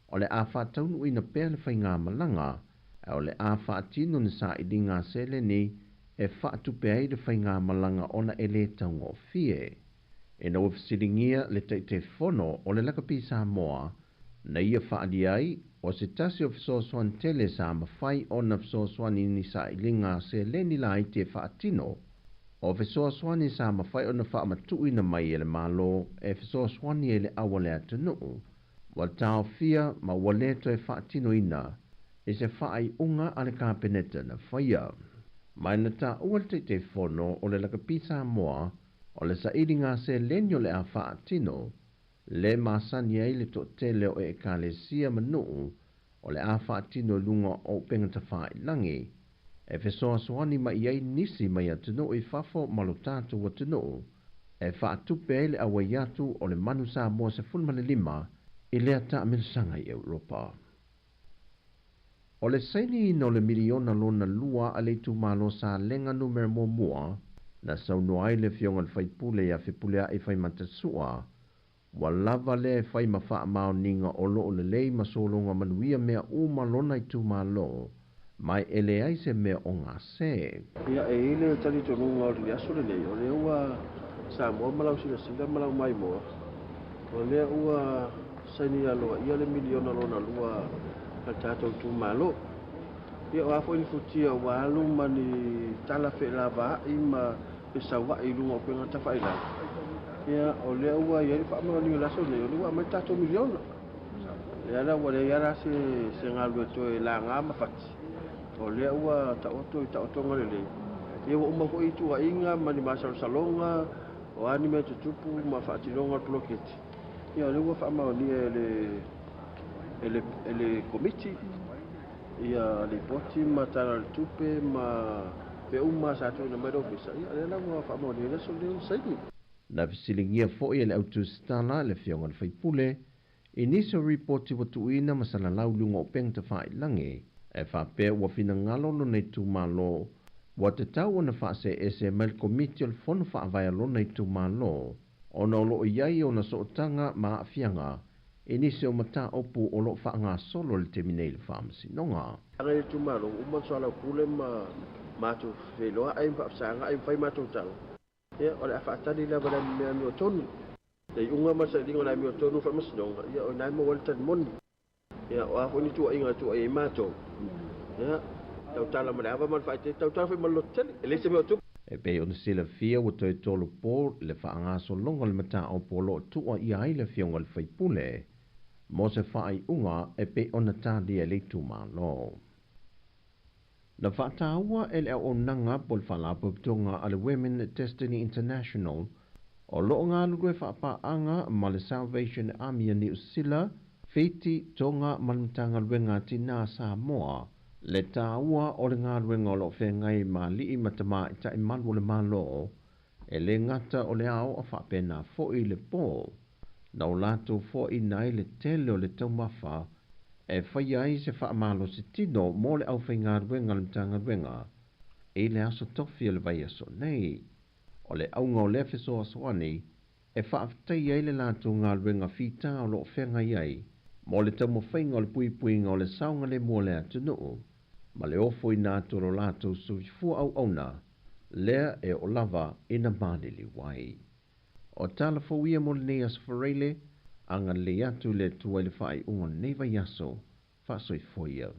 o le a faataunuuina pea le faigamalaga, ae o le a faatino ni sailiga seleni e faatupe ai le faigamalaga ona e le taugofie. Ina ua fesiligia le Taitaifono o le Lakapi Samoa na ia faaali ai, o se tasi o fesoasoani tele sa mafai ona fesoasoani i ni sailiga seleni laiti e faatino, o fesoasoani sa mafai ona faamatuuina mai e le Malo e fesoasoani ai le au a le atunuu, ua taofia ma ua le toe faatinoina i se faaiuga a le Kapeneta na faia. Ma na taua le Taitaifono o le Lakapi Samoa o le sailiga seleni o le a faatino, le masani ai le toatele o Ekalesia ma nuu o le a faatino i luga o upega tafailagi, e fesoasoani mai ai nisi mai atunuu i fafo ma lo tatou atunuu, e faatupe ai le auai atu o le Manu Samoa 15 i lea taamilosaga i Europa. O le sainiina o le miliona lona lua a le itumalo Salega Numera Muamua, na saunoa ai le Afioga i le Faipule ia Fepuleai Faimatasua, ua lava lea e fai ma faamaoniga o loo lelei ma sologa manuia mea uma lona itumalo, ma e leai se mea o gase. Ia, e i ai le talitonuga o le aso lenei, o lea ua Samoa ma lau silasila ma lau maimoa, o lea ua saini aloaia le miliona lona lua a le tatou itumalo. Ia, o a foi ni futia ua alu ma ni tala feelavaai ma fesauai i luga o upega tafailagi, ia, o lea ua i ai le faamaoniga i le aso lenei, o lea ua aumai le tatou miliona. Lea la ua leai lava se se galue toe laga ma fati, o lea ua taoto i taotoga lelei. Ia ua uma foi tuuaiga ma ni masalosaloga, o a ni mea tutupu ma faatinoga o le poloketi, ia o lea ua faamaonia e le e le e le Komiti ia lipoti ma tala o le tupe ma mea uma sa tuuina mai le Ofisa, ia lea la ua faamaonia i le aso lenei ona saini. Na fesiligia foi e le autusitala le Afioga i le Faipule i nisi o ripoti ua tuuina ma salalau i luga o upega tafailagi e faapea ua finagalo lona itumalo ua tatau ona faaseese mai le Komiti o le Fono Faavae a lona itumalo ona o lo o i ai ona sootaga ma aafiaga i nisi o mataupu o lo o faagasolo i le taimi nei i le Faamasinoga. Aga i le itumalo, ua uma ona soalaupule ma matou feiloai ma faafesagai ma fai matou tala, ia, o le a faatali lava i le mea amiotonu. Le iuga ma le sailiga o le amiotonu o Faamasinoga, ia, o i ina e maua ai le tali moni. Ia, o a foi ni tuuaiga e tuuai ai matou, ia, tautala ma le ava ma le faaeteete, tautala foi ma le lototele, e leai se mea o tupu. E pei ona silafia ua toe tolopo le faagasologa o le mataupu o lo o tuuaia ai le Afioga i le Faipule mo se faaiuga e pei ona talia e le itumalo. Na faataua e le auaunaga po o le Faalapotopotoga a le Women Destiny International o lo o galulue faapaaga ma le Salvation Army a Niu Sila, Fiti, Tonga ma le Matagaluega a Tinā Samoa le taua o le galuega o lo o feagai ma alii ma tamaitai malu o le Malo, e le gata o le ao a faapena foi le po, na o latou foaiina ai le tele o le taumafa e faia ai se faamalosi tino mo le aufaigaluega a le Matagaluega i le aso tofi o le vaiaso nei. O le auga o lea fesoasoani e faafetaia ai le latou galuega fita o lo o feagai ai mo le taumafaiga o le puipuiga o le saogalemu o le atunuu ma le ofoina atu o lo latou soifua auauna lea e oo lava ina maliliu ai. O tala fou ia mo lenei aso Faraile, agalelei atu le Atua i le faaiuga o lenei vaiaso. Faasoifua ia.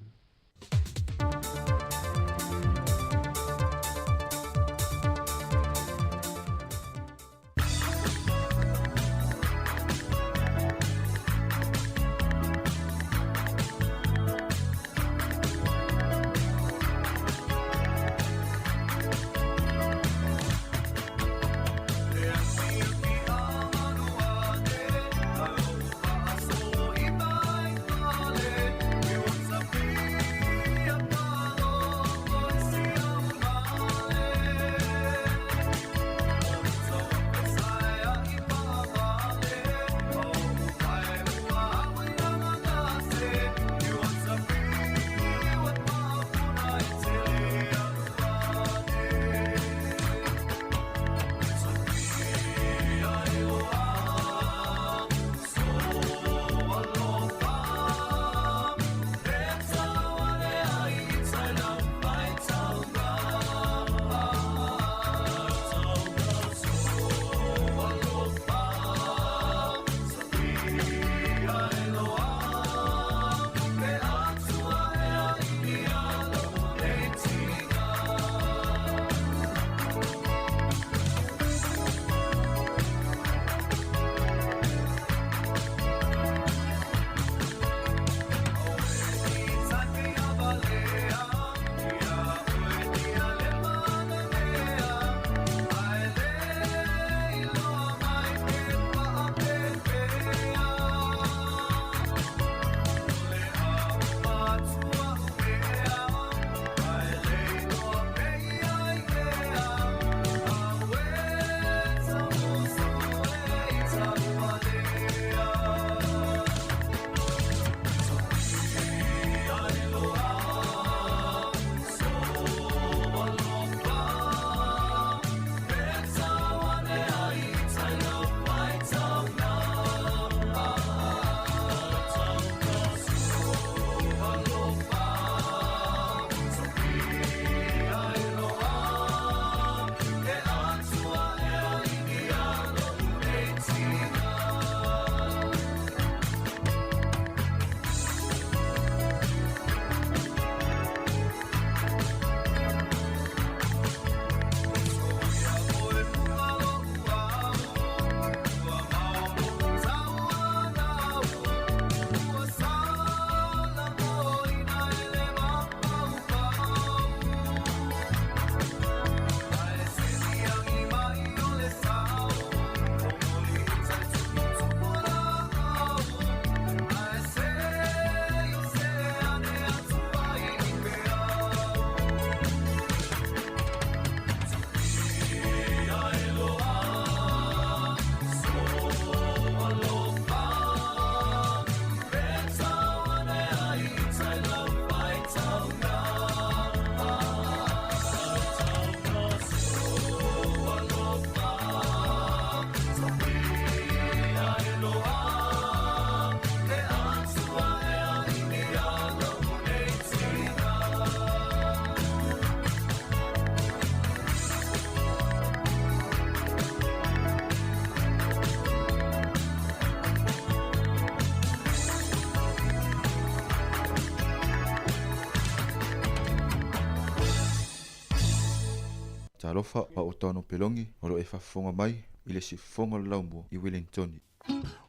Talofa o au o Taono Pelongi o lo o e faafofoga mai i le siufofoga o le laumua i Wellingtoni.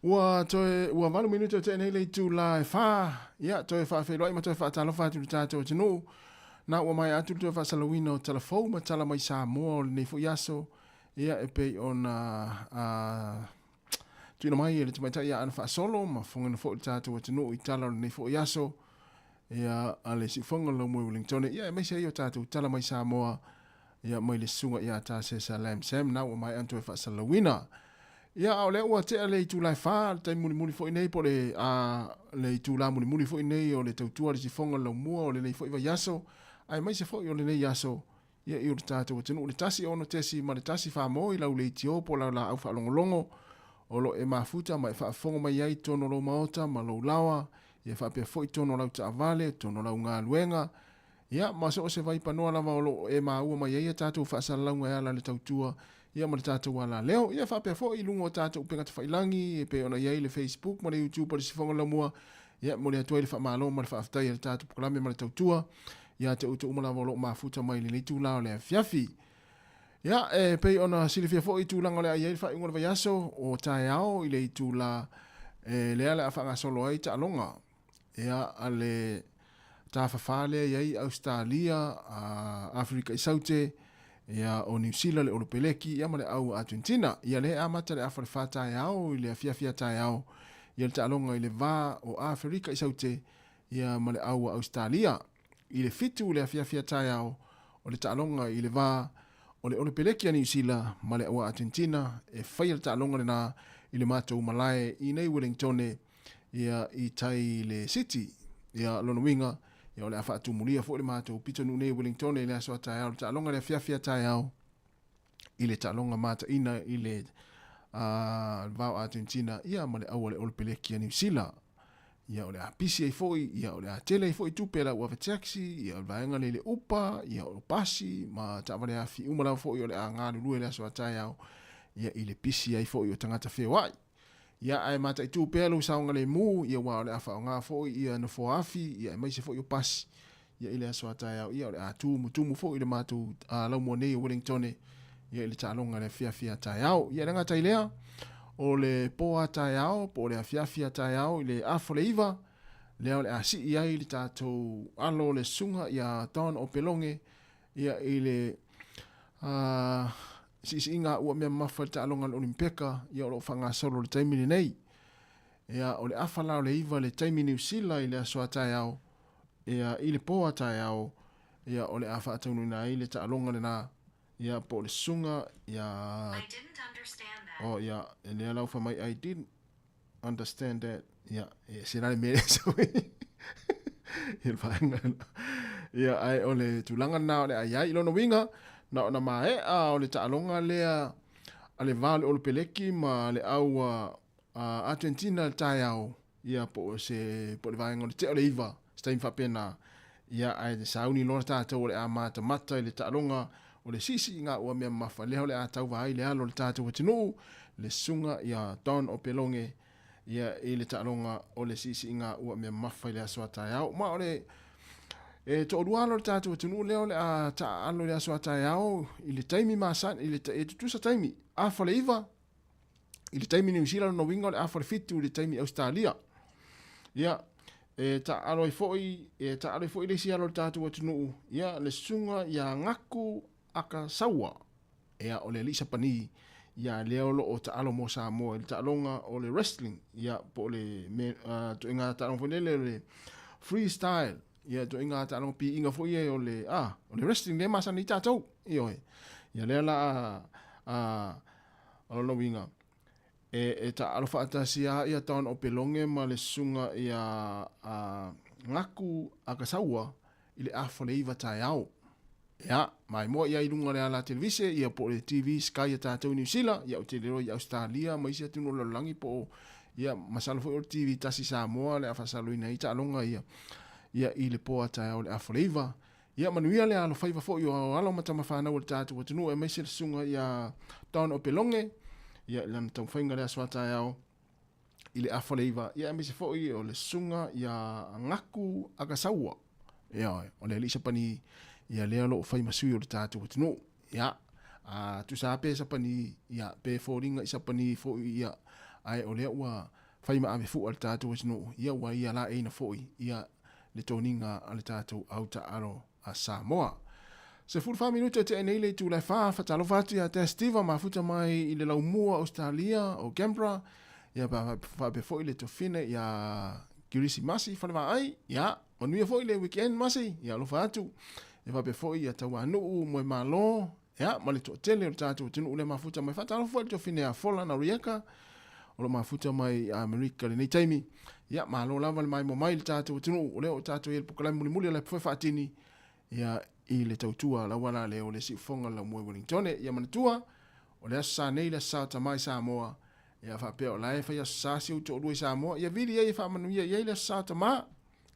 Ua toe ua valu minute o tea nei le itula e fa. Ia, toe faafeiloai ma toe faatalofa atu i le tatou atunuu. Na ua maea atu le toe faasalauina o tala fou ma tala mai Samoa o lenei foi aso. Ia, e pei ona a, tuuina mai e le tamaitai ia Ana Faasolo ma fofogaina foi le tatou atunuu i tala o lenei foi aso. Ia, a le siufofoga o le laumua i Wellingtone. Ia, aemaise ai o tatou tala mai Samoa. Ia, mai le susuga ia Tasesa Lam Sam, na ua maea ona toe faasalauina. Ia, a o lea ua tea le itula e fa, le taimi mulimuli foi nei, po o le, a, le itula mulimuli foi nei o le tautua le sifoga o le laumua o lenei foi vaiaso, aemaise foi o lenei aso, ia, i o le tatou atunuu, le 1 6 ma le 1 fa mo i lau leitio po o lau laau faalogologo, o lo o e mafuta ma e faafofoga mai ai i totonu o lou maota ma lou laoa, ia faapea foi totonu o lau taavale, totonu o lau galuega, Ia, ma so o se vaipanoa lava o lo o e maua mai ai a tatou faasalalauga e ala i le tautua, ia ma le tatou alaleo. Ia faapea foi i luga o tatou upega tafailagi e pei ona i ai le Facebook ma le YouTube a le Sifoga Laumua. Ia, e momoli atu ai le faamalo ma le faafetai a le tatou polokalame ma le tautua ia te outou uma lava o lo o mafuta mai i lenei itula o le afiafi. Ia, e pei ona silafia foi i tulaga o le a i ai le faaiuga o le vaiaso o taeao i le itula e lea le a faagasolo ai taaloga. Ia, a le tafafā lea i ai Ausetalia, Aferika i Saute, ia, o Niu Sila, le Olopeleki, ia ma le au Atenetina. Ia lea e amata le afa le fa taeao i le afiafi a taeao, ia le taaloga i le va o Aferika i Saute, ia ma le au a Ausetalia. I le fitu le afiafi a taeao, o le taaloga i le va o le Olopeleki a Niu Sila ma le au a Atenetina, e faia le taaloga lena i le matou malae i nei Wellingtone, ia i tai i le City. Ia lona uiga, ia o le a faatumulia foi le matou pitonuu nei i Wellington i le aso a taeao, le taaloga i le afiafi a taeao i le taaloga mataina i le vao Argentina ia ma le aua le Olopeleki a Niu Sila. Ia o le a pisi ai foi, ia o le a tele ai foi tupe a le au ave taxi, ia o le vaega lea i le upa, ia o pasi ma taavale afi uma lava foi o le a galulue i le aso a taeao, ia i le pisi ai foi o tagata feoai. Ia, ae mataitu pea lou saogalemu, ia aua o le a faaaoga foi ia nofoa afi, ia aemaise foi o pasi, ia i le aso a taeao, ia o le a tumutumu foi le matou laumua nei o Wellingtone, ia i le taaloga i le afiafi a taeao. Ia e le gata i lea, o le po a taeao, po o le afiafi a taeao i le afa o le iva, lea o le a sii ai le tatou alo o le susuga ia Don Opeloge, ia i le siisiiga ua mea mamafa i le taaloga a le Olimpeka, ia o lo o faagasolo i le taimi lenei. Ia, o le afa la o le iva le taimi Niu Sila i le aso a taeao, ia, i le po a taeao, ia, o le a faataunuuina ai le taaloga lena, ia, po o le susuga, ia, I didn't understand that. Oh, ia, e lea lau fai mai, I didn't understand that. Ia, e se la le mea lea sau i le vaega lena. Ia, ae o le tulaga lena o le a i ai. I lona uiga, na ona maea o le taaloga lea a le va o le Olopeleki ma le au a Argentina i le taeao, ia, po o se, po o le vaega o le tea o le iva, se taimi faapena. Ia, ae sauni loa tatou o le a matamata i le taaloga o le siisiiga ua mea mamafa lea o le a tauva ai le alo o le tatou atunuu, le susuga ia Don Opeloge, ia i le taaloga o le siisiiga ua mea mamafa i le aso a taeao. Ma o le e toalua alo o le tatou atunuu lea o le a taaalo i le aso a taeao i le taimi masani, i le, e tutusa taimi, afa le iva, i le taimi Niu Sila lona uiga o le afa le fitu i le taimi Ausetalia. Ia, e taaalo ai foi, e taaalo ai foi le isi alo o le tatou atunuu, ia, le susuga ia Gaku Akasaua. Ia, o le alii Sapani, ia, lea o lo o taalo mo Samoa i le taaloga o le wrestling, ia, po o le me, uh, toaiga taaloga foi lele o le freestyle, ia, toaiga taaloga piiga foi ia o le, ah, o le wrestling lea masani ai tatou, ioe. Ia, lea la a, a, O lona uiga, e, e taaalo faatasi lava ia Don Opeloge ma le susuga ia a, Gaku Akasaua i le afa o le iva taeao. Ia, maimoa i ai i luga o le ala televise, ia po o le TV Sky a tatou i Niu Sila, ia ou te le iloa i Ausetalia ma isi atunuu o le lalolagi po o, ia, masalo foi o le TV tasi Samoa le a faasaloina ai taaloga ia, ia i le po a taeao i le afa o le iva. Ia manuia le alofaiva foi o alo ma tama fanau o le tatou atunuu aemaise le susuga ia Don Opeloge ia i lana taumafaiga le aso a taeao i le afa o le iva, ia aemaise foi o le susuga ia Gaku Akasaua, ia o le alii Sapani ia lea o lo o fai ma sui o le tatou atunuu. Ia, a tusa pe sapani, ia, pe foliga i sapani foʻi, ia, ae o lea ua fai ma ave fuʻa le tatou atunuu, ia ua ia laeina foʻi, ia, le toniga a le tatou au taalo a Samoa. 14 minute te nei le itula e 4, faatalofa atu ia te Steve mafuta mai i le laumua Australia o Canberra, ia faapea foʻi le tofine ia Kirisi Masi Falevaai, ia manuia foʻi le weekend Masi, ia alofa atu. E faapea foʻi ia Tauanuu Moe Malo, ia ma le toatele o le tatou atunuu le mafuta mai. Faatalofa foʻi le tofine a Fola Narieka, o lo mafuta mai Amerika lenei taimi. Ia malo lava le maimoa mai le tatou atunuu, o lea o tatou i le polokalame mulimuli o le foi faatini, ia i le tautua laua la lea o le siufofoga o le laumua i Wellingtone. Ia manatua, o le aso sa nei le aso sa o tama i Samoa, ia faapea o la e fai aso sa si ou toalua i Samoa, ia vili ai e faamanuia i ai le aso sa o tama.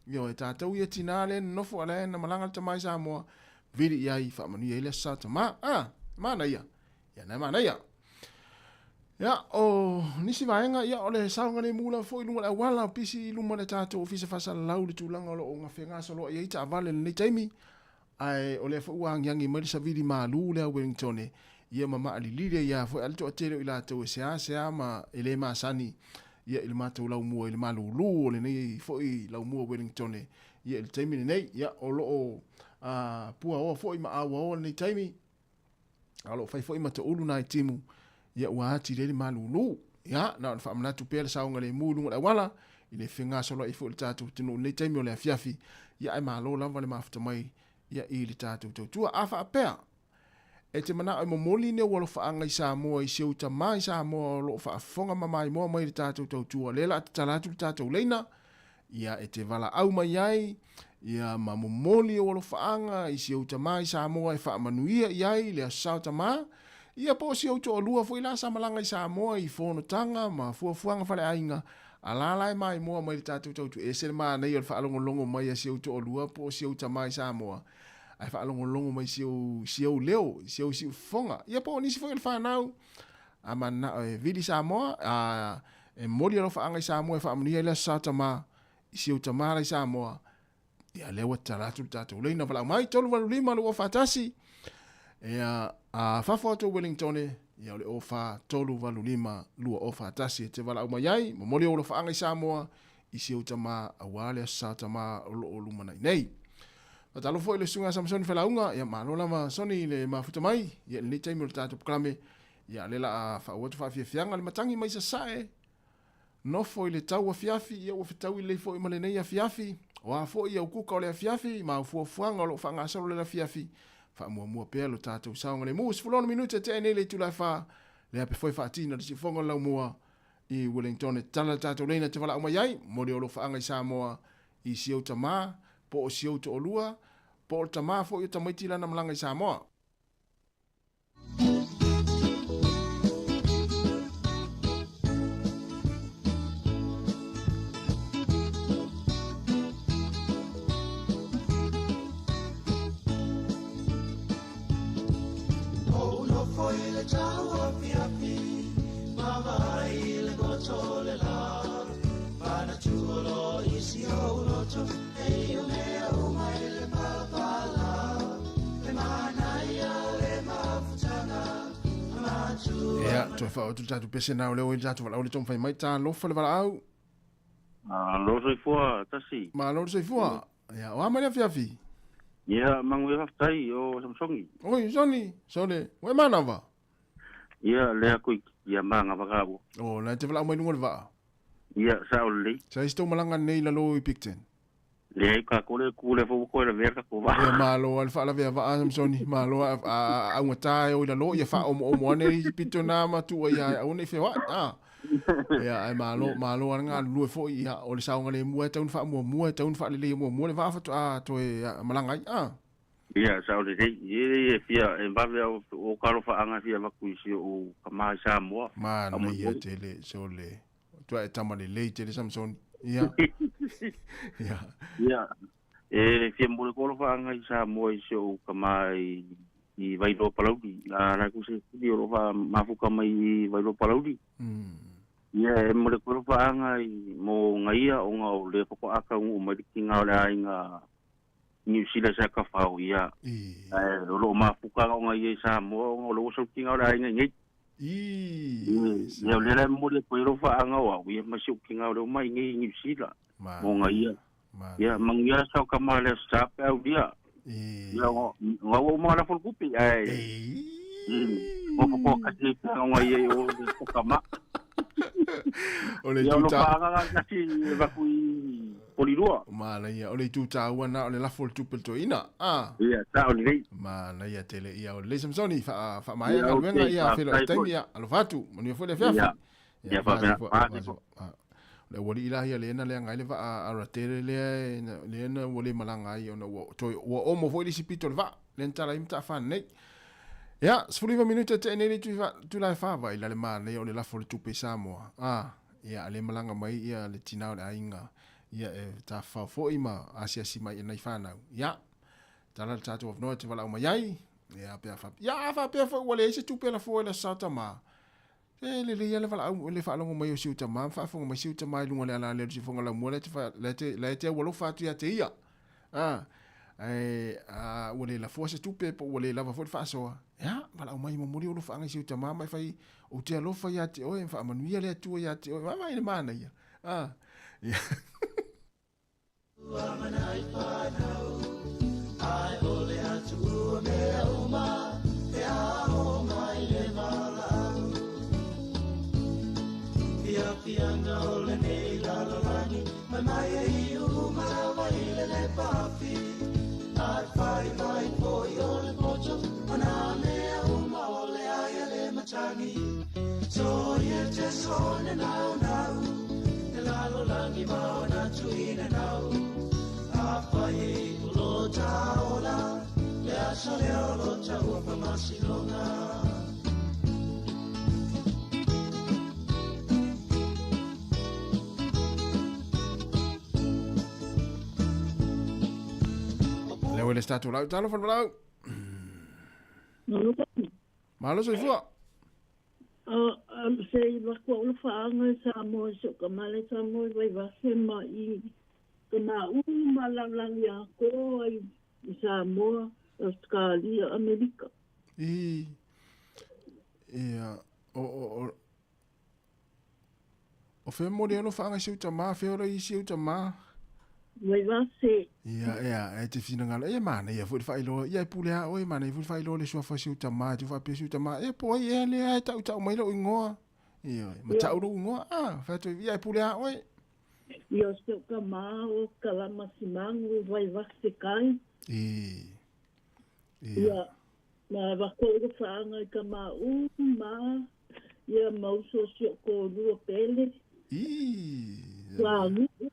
Ia o e tatou ia tinā lea nonofo a la e na malaga le tama i Samoa, vili i ai faamanuia i le aso sa o tama. Ah, manaia. Ia na manaia. Ia, o nisi vaega, ia, o le saogalemu lava foi i luga o le auala, o pisi i luma o le tatou ofisa faasalalau le tulaga o lo o gafegasoloa i ai taavale i lenei taimi, ae o lea foi ua agiagi mai le savili malu lea a Wellingtone, ia ma maalilili ai lava foi a le toatele o i latou e seasea ma e le masani, ia, i le matou laumua i le malulu o lenei foi laumua Wellingtone, ia, i le taimi lenei, ia, o lo o puaoa foi ma auaoa lenei taimi, a o lo o fai foi ma toulu nai timu, ia ua atili ai le malulu. Ia, na ona faamanatu pea le saogalemu i luga o le auala, i le fegasoloai foi o le tatou atunuu i lenei taimi o le afiafi, ia ae malo lava le mafuta mai ia i le tatou tautua. A faapea, e te manao e momoli ni ou alofaaga i Samoa i si ou tama i Samoa o lo o faafofoga ma maimoa mai i le tatou tautua, lea o le a tatala atu le tatou leina, ia e te valaau mai ai, ia ma momoli ou alofaaga i si ou tama i Samoa e faamanuia i ai le Aso Sa o Tama, ia po o si ou toalua foi la sa malaga i Samoa i fonotaga ma fuafuaga faleaiga, a la la e maimoa mai le tatou tautua. E ese le manaia o le faalogologo mai a si ou toalua po o si ou tama i Samoa, ae faalogologo mai si ou, si ou leo, si ou siufofoga, ia po o nisi foi o le fanau, a mananao e vili Samoa, a e momoli alofaaga i Samoa e faamanuia ai le Aso Sa o Tama, i si ou tama la i Samoa, ia lea ua tatala atu le tatou leina valaau mai 385 241, ia a fafo atu o Wellingtone, ia o le 04 385 241 e te valaau mai ai, momoli ou alofaaga i Samoa, i si ou tama aua le Aso Sa o Tama o lo o lumanai nei. Faatalofa foi i le susuga ia Samsoni Felauga, ia malo lava Soni i le mafuta mai, ia i lenei taimi o le tatou polokalame, ia lea la a faauu atu faafiafiaga le matagi mai Sasae, nofo i le tau afiafi, ia ua fetaui lelei foi ma lenei afiafi, o a foi au kuka o le afiafi ma au fuafuaga o lo o faagasolo i le afiafi, faamuamua pea lo tatou saogalemu. 16 minute tea nei le itula e 4, le ape foi faatina le siufofoga o le laumua i Wellington e tatala le tatou leina e te valaau mai ai, momoli ou alofaaga i Samoa i si ou tama, po o si ou toalua, po o le tama foi o tamaiti lana malaga i Samoa. Ou nofo i le tau afiafi, ma vaai i le goto le la. Manatu o lo isi ou loto, e ia mea uma i le palapala. Le manaia le mafutaga, matua. Ia, toe faaoo atu le tatou pese na o lea ua i le tatou valaau le taumafai mai, talofa le valaau. Malo soifua tasi. Malo le soifua. Ia, o a mai le afiafi? Ia, manuia faafetai o Samsongi. Oi, Soni, sole, ua e manava? Ia, lea aku ia manava ka ua. O, la e te valaau mai luga o le vaa. Ia, sao lelei. Sa isi tou malaga nei lalo i Picton? Leai, ka kore ku le fo ko le vera ka ko vaa. Ia, malo a le faalavea vaa, Samsoni. Malo a, a, a augata e o i lalo, ia faaomoomo ane i pito nā ma tua ia e aua ne i feoai. Ah. Ia, ae malo, malo a le galulue foi, ia, o le saogalemu e tau na faamuamua, e tau na faaleleia muamua le vaa faatoa toe malaga ai. Ah. Ia, sao lelei. Ia, e fia, e vave au o ka alofaaga e fia avatu i si ou tama i Samoa. Manaia tele, sole. Tua e tama lelei tele, Samsoni. Ia. Ia. Ia, e fia momoli atu alofaaga i Samoa i si ou tama i i Vailoa Palauli. A la ku se kuli o lo fa mafuka mai i Vailoa Palauli. Ia, e momoli atu alofaaga i mo ngaia o nga o le faatoa taunuu mai le tiga o le aiga. Niu Sila sa kafau ia. Ai o lo mafuka o ngai i Samoa o lo sautiga o le aiga i nei. Ia o lea la e momoli atu ai lou faaga o au ia ma si ou tiga o le omai i nei i Niu Sila mo ngai ia. Ia manuia la sao kama le aso sa pe aulia. Ia o nga ua uma lafo le tupe ae o kasi nei pe o ngai ia i o le kama. O le Ia o lo itu ta faaga kasi e vaku i Polilua. Manaia, o le itu tāua na o le lafo o le tupe le toeaina. Ah. Ia, sao lelei. Manaia tele ia o lelei Samsoni, wha, wha maea Ia, galuega okay, ia feiloai faafetai taimi foi. ia, alofa atu, manuia foi le afiafi. Ia, Ia, ia faapena, faafetai faafetai foi. foi. Ah. O le aualii la ia lena lea ngai le vaa a ratele lea lena ua le malaga ai ona ua toe ua omo foi le isi pito o le vaa lea na tala ai matafana nei. Ia, 19 minute te nei le itula e fa vaai la le manaia o le lafo o le tupe i Samoa. Ah, ia a le malaga mai ia le tina o le aiga ia e tafafao foi ma asiasi mai i nai fanau. Ia, tala le tatou avanoa e te valaau mai ai. Ia, pe a fa, ia a faapea foi ua leai se tupe e lafoa i le Aso Sa Tama. E lelei lava le valaau, le faalogo mai o si ou tama ma faafofoga mai si ou tama i luga o le ala lea o le sifoga laumua la e te, la e te, la e te aualofa atu ia te ia. A, ae, a, ua le lafoa se tupe po ua le lava foi le faasoa. Ia, valaau mai momoli ou alofaaga i si ou tama ma e fai, ou te alofa ia te oe, faamanuia le Atua ia te oe. Vaavaai i le manaia. A, ia. Lea ua le tatou lau talofa le valaau. Malo soifua. Se i vaku au le faaga i Samoa i si ou tama lea i Samoa i Vaivase ma i ka maʻu ma lalolagi atoa i Samoa, Ausetalia, Amerika. I ia o o o o fea momoli ai alofaaga i si ou tama, fea ola i si ou tama? Vaivase. Ia, ia, e te finagalo, ia manaia foi le faailoa, ia e pule a oe, manaia foi le faailoa le suafa o si ou tama, e te faapea si ou tama, ia po ai ea lea e tautau mai lou igoa. Ioe, ma tau lou igoa, a, fai atu, ia e pule a oe. Ia o si ou tama o Kalama Simagu Vaivase kai. I, ia. Ia, ma avatu ai le faaga i tama uma, ia ma uso o si ou toalua pele. I, Tuanu'u.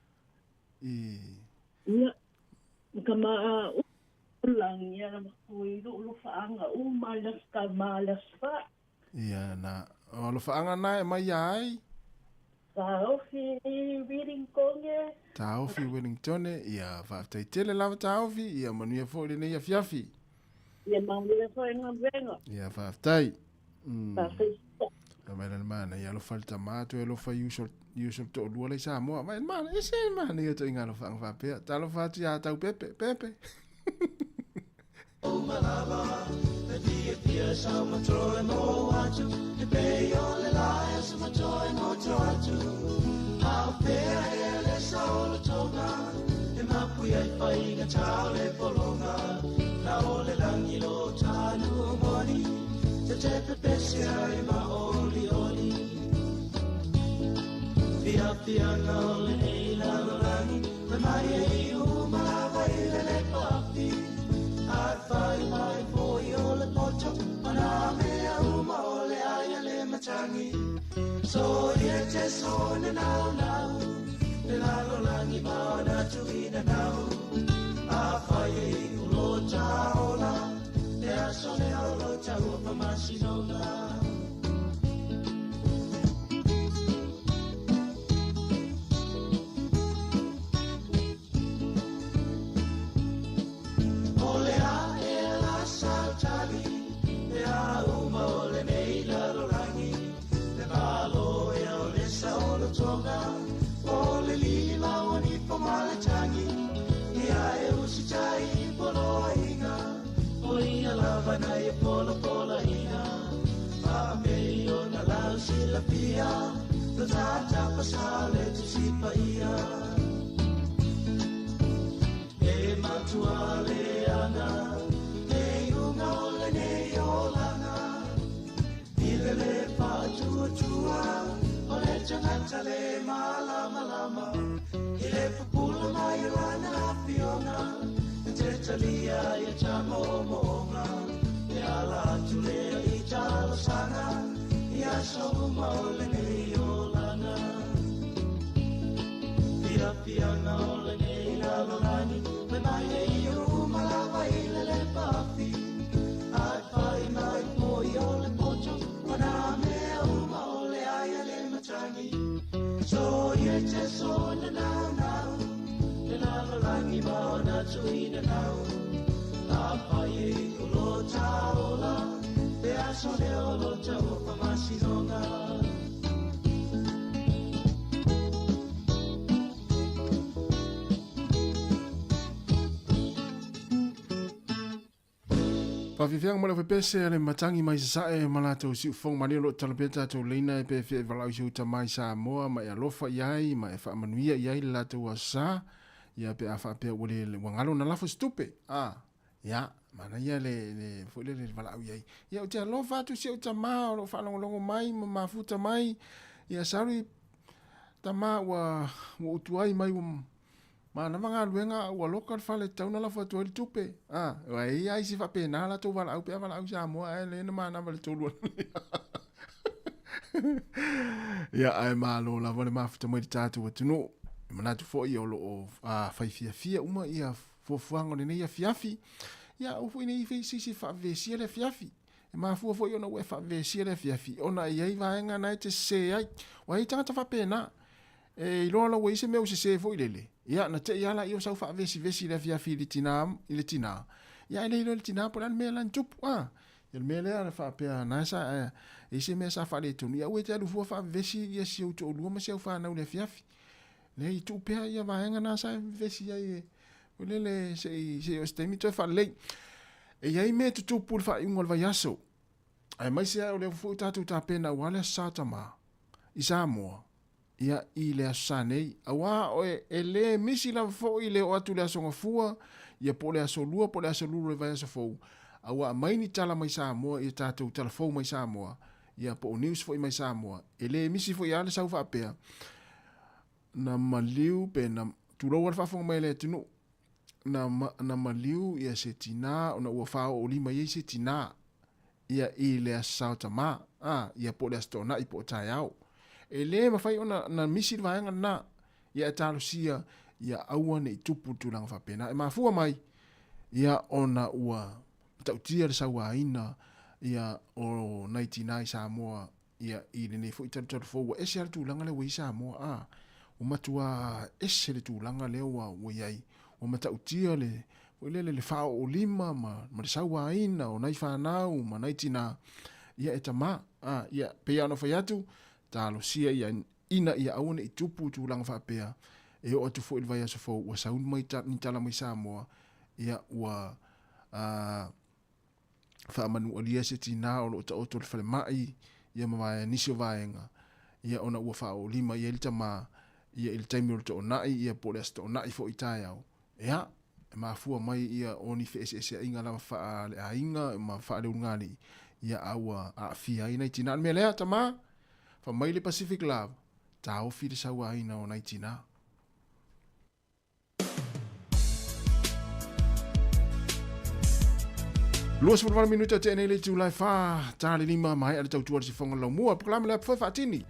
I. Ia, ma ka maa lagi ia avatu ai lou alofaaga uma i le aso tama i le aso fa. Ia, na, o alofaaga na e mai ia ai? Taofi Wellingtone. Taofi Wellingtone, ia, faafetai tele lava Taofi, ia manuia foi lenei afiafi. Ia manuia foi galuega. Ia, faafetai. Faafetai. Mai la le manaia alofa le tama toe alofa i uso i uso le toalua la i Samoa. Mai le manaia, ese le manaia o ituaiga alofaaga faapea. Talofa atu ia tau Pepe, Pepe. pana ia pola pola ina Pa me o na lau sila pia Lo tata pasale tu sipa ia E matua le ana E unga o le nei olanga Ile le pa tua tua O le tangata le malama lama Ile pupula mai lana fiona Te talia ia tamo mo'onga E ala atu lea i talosaga Ia souma o lenei olaga Fiafiaga o lenei lalolagi Mai mai e i uma lava i le lepafi Ae fai mai foi o le poto Ma nā mea uma o le ai a le matagi So ie te so na nau nau Le lalolagi ma ona tuina nau A pai e o lo taola Te aso le o lo tau whamasinoga Faafiafiaga mo le aufaipiese a le matagi mai sasae ma latou siufofoga malie o loo talapea tatou leina e pe fia e valaau i si ou tamā i Samoa ma e alofa i ai ma e faamanuia i ai le latou aso sa ia pe a faapea ua le ua galo ona lafo se tupe a ia manaia le le foi lele le valaau i ai ia ou te alofa atu i si ou tamā o loo faalogologo mai ma mafuta mai ia salu i tamā ua ua utu ai mai ua Manava galuega a ua loka le fale tatau na lafo atu ai le tupe. A, ua e i ai isi faapena latou valaau pe a valaau i Samoa ae le na manava le tolu Ia, ae malo lava le mafuta mai le tatou atunuu. E manatu foi o loo fai fiafia uma ia fuafuaga o lenei afiafi. Ia, aua foi nei fai se isi e faavevesia le afiafi. E mafua foi ona ua e faavevesia le afiafi ona e i ai vaega na e te sese ai. Ua i ai tagata faapena. E iloa la ua i ai se mea ua sese foi lele. Ia, na te i lava laia o sau faavesivesi i le afiafi i le tinā, i le tinā. Ia, ae le iloa e le tinā po o le a le mea la na tupu. A, ia le mea lea na faapea na sa, e i ai se mea sa faaletonu. Ia, aua e te alu fua faavevesi ia si ou toalua ma si au fanau i le afiafi. Leai, tuu pea ia vaega na sa e vevesi ai e, foi lele, se i, se i oo i se taimi toe faalelei. E i ai mea e tutupu i le faaiuga o le vaiaso, aemaise lava o lea foi ua tatou tapena aua le Aso Sa o Tamā i Samoa, ia, i le Aso Sa nei, auā oe e le misi lava foi le oo atu i le Aso Gafua, ia po o le Aso Lua po o le Aso Lulu o le vaiaso fou, a ua aumai ni tala mai Samoa ia tatou tala fou mai Samoa, ia po o news foi mai Samoa, e le misi foi lava le sau faapea, na maliu pe na, tulou lava le faafofoga mai a le atunuu, na, na maliu ia se tinā ona ua fāoolima i ai se tinā ia i le Aso Sa o Tamā, ā, ia po o le Aso Toonai po o taeao. E lē mafai ona na misi le vaega lenā, ia e talosia ia aua ne i tupu le tulaga faapena. E mafua mai, ia ona ua matautia le sauaina ia o nai tinā i Samoa ia i lenei foi talutalu fou ua ese lava le tulaga lea ua i ai Samoa a ua matua ese le tulaga lea ua ua i ai ua matautia le foi lele le faaoolima ma ma le sauaina o nai fanau ma nai tinā ia e tamā a ia pei lava ona fai atu talosia ia ina ia aua ne i tupu tulaga faapea e oo atu foi i le vaiaso fou ua sau mai ni tala mai Samoa ia ua a faamanualia se tinā o lo o taoto i le falemai, ia ma vaea nisi o vaega, ia ona ua faaoolima i ai le tamā, ia i le taimi o le toonai, ia po o le aso toonai foi i taeao. Ia, e mafua mai ia o ni feeseeseaiga lava faaleaiga ma faaleulugalii, ia a ua aafia ai nai tinā. O le mea lea, tamā, fai mai le Pacific Love, taofi le sauaina o nai tinā. 28 minute tea nei le itula e 4 ta le 5 maea le tautua le sifoga le laumua. Polokalame le apu faatini.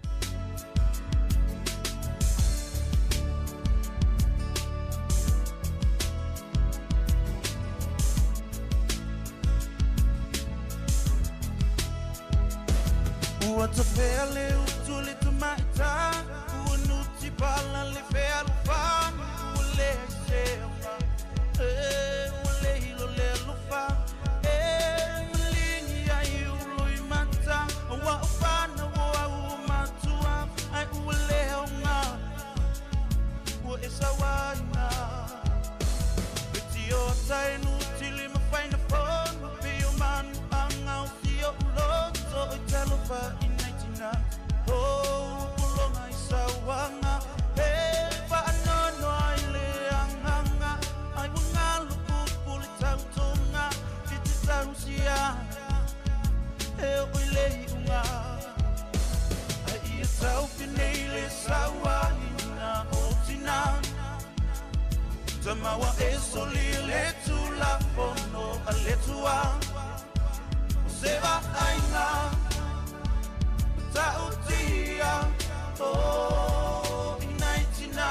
Ua tafea le utu le tamaita Ua nuti pala le fealofani Ua leai se aoga e Ua le hilo le alofa E maligi ai ulo i mata Ua o whanau o au o matua Ai ua le aoga Ua e sauaina E tio tai nu tili ma whaina fono Pio manu fausia e o i le iuga Ai ia taufi nei le sauaina o tina Tamaua e soli le tulafono a le Atua O se vaaiga matautia o i nai tina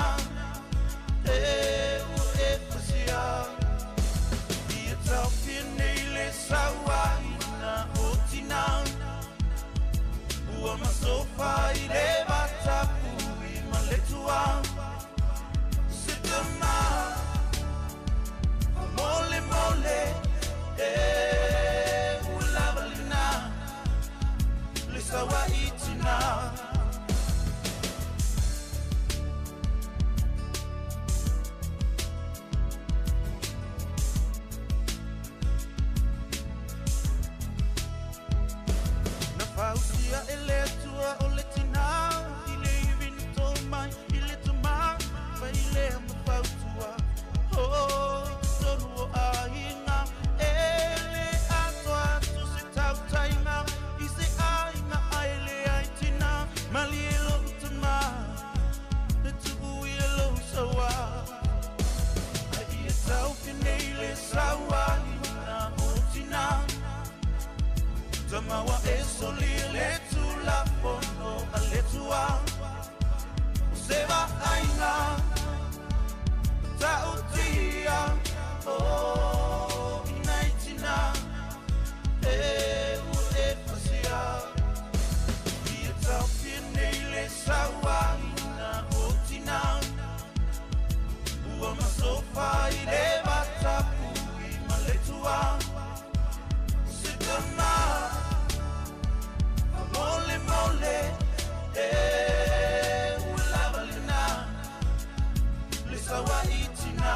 e ua e pasia Ia taofia nei le sauaina o tina Ua masofa i le vatapui ma le tua Se tama mole mole e ua lava lena le sauai tina. Na fausia e le Atua o le tina i le ivi na tō mai i le tamā Fai lea ma fautua o i totonu o aiga E le atoa atu se tautaiga i se aiga ae leai tina Malie lou tamā e tuu ia lou saua Ai ia taofi nei le sauaina o tina Tamaua e soli le tulafono a le Atua O se vaaiga matautia o i nai tina e ua e pasia Ia taofia nei le sauaina o tina Ua masofa i le vatapui ma le tua Se tama mole mole e ua lava lena le sauai tina.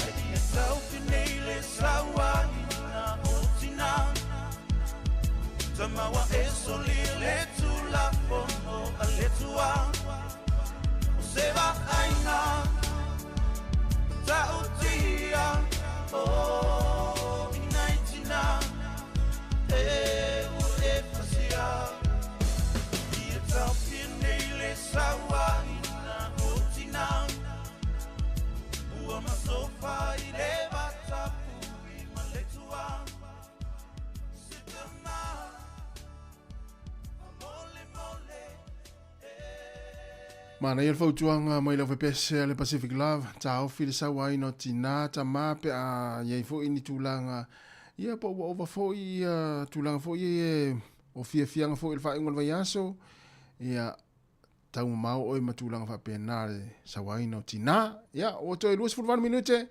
Ai ia taofi nei le sauaina o tina Tamaua e soli le tulafono a le Atua O se vaaiga matautia o i nai tina e ua e pasia Ia taofia nei le sauaina o tina Ua masofa i le vatapui ma le tua Se tama mole mole. Manaia le fautuaga mai lau fepese a le Pacific Love, taofi le sauaina o tinā tamā pe a iai foi ni tulaga ia po ua ova foi ia tulaga foi ia e o fiafiaga foi i le faaiuga o le vaiaso, ia taumamao oe ma tulaga faapena le sauaina o tinā. Ia, ua toe 28 minute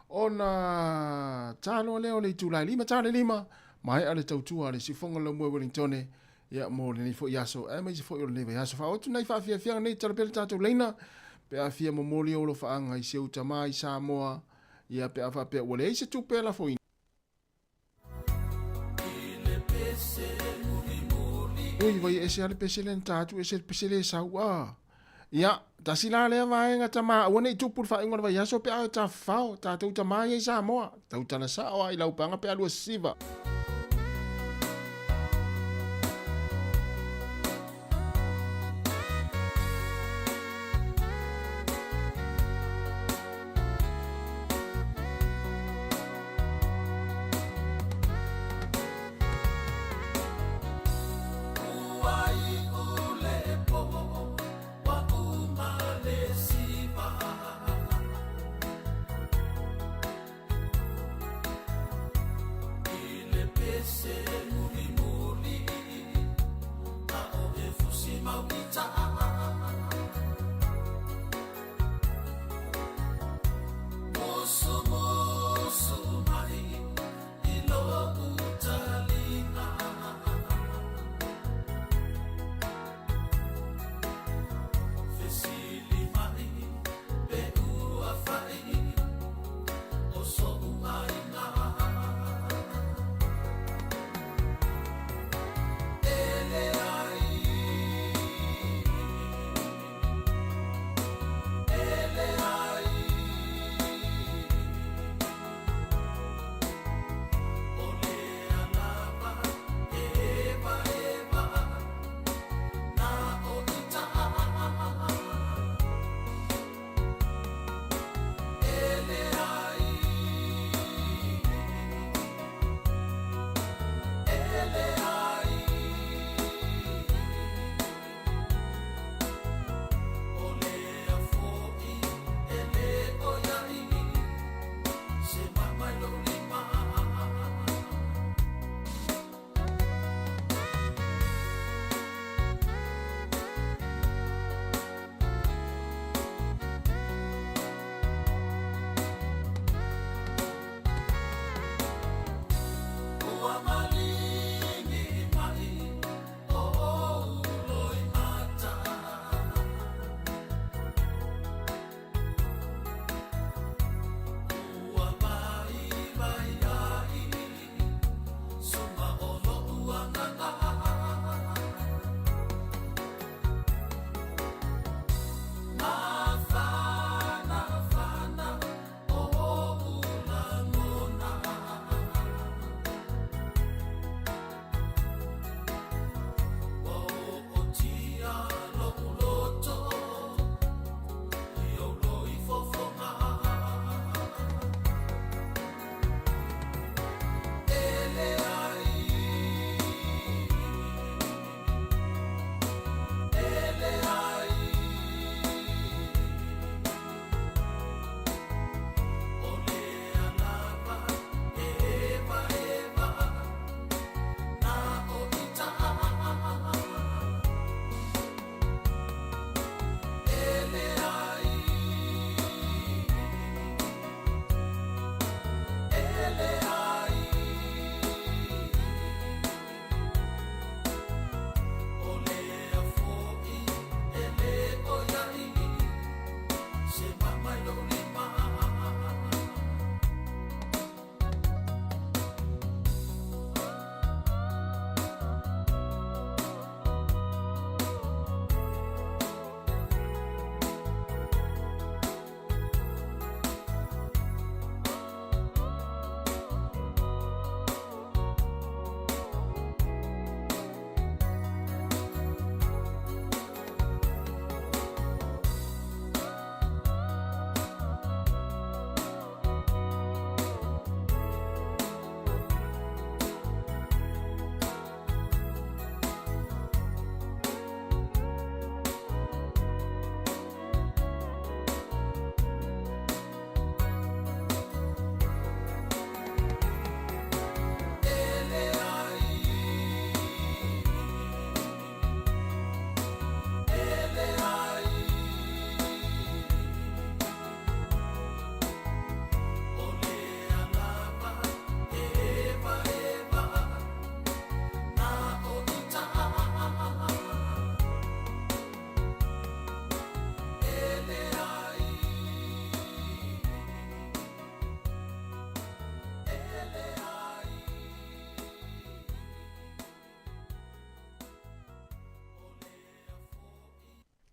ona taloa lea o le itula e 5 ta le 5, maea le tautua a le Siufoga o le Laumua i Wellingtone, ia mo lenei foi aso aemaise foi o lenei vaiaso. Faaoo atu nai faafiafiaga nei tala pea le tatou laina pe a fia momoli ou alofaaga i si ou tamā i Samoa, ia pe a faapea ua leai se tupe e lafoina. Ui, vai ese lava le pese lea na ta atu, ese le pese lea e sau. A. Ia, tasi la lea vaega tamā, aua ne i tupu le faaiuga o le vaiaso pe a e tafafao, tatou tamā ia i Samoa. Tautala sao lava i laupaga pe a lua siva.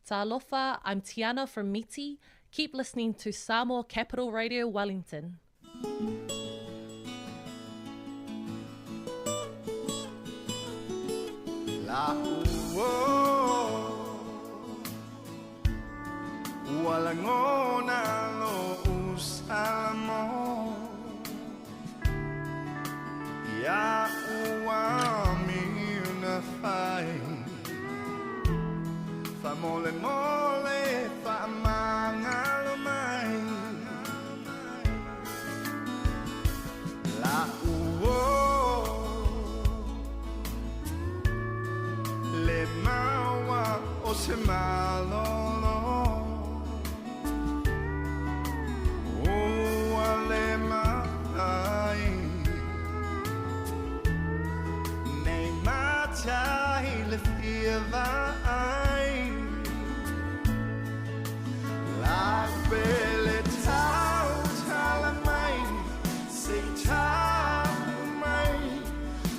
Talofa, I'm Tiana from Miti. Keep listening to Samoa Capital Radio Wellington. La ua lagona lou Salamo Ia ua miuna fai Faamolemole faamagalo mai La'u o Le maua o se malolo Ua le mafai Nei matai le fia vaai La'u pele tautala mai Se i tau mai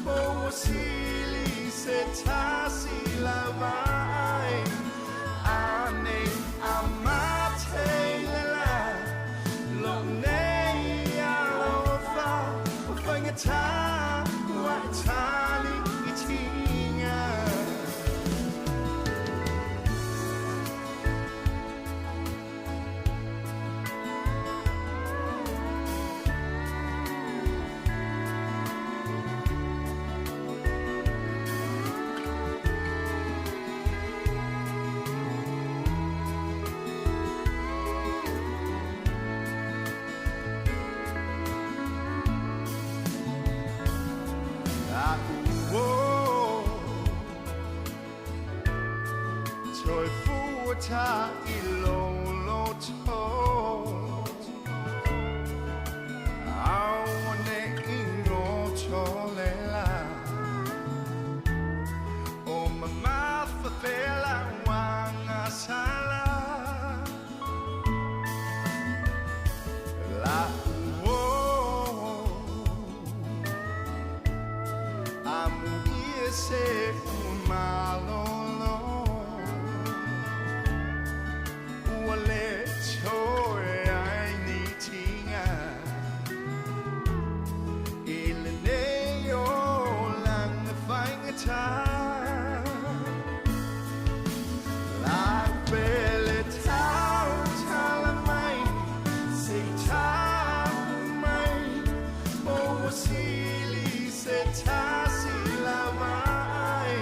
O ua sili se tasi lau vaai Anei a mate le la Lou nei alofa Ua faigata ua e tali i tiga. La'u o Toe fuata i lou loto Aua ne i goto le la O mamafa pea lau agasala La'u o Amuia se ua malolo Ua le toe ai ni tiga I lenei olaga faigata La'u pele tautala mai Se i tau mai O ua sili se tasi lau vaai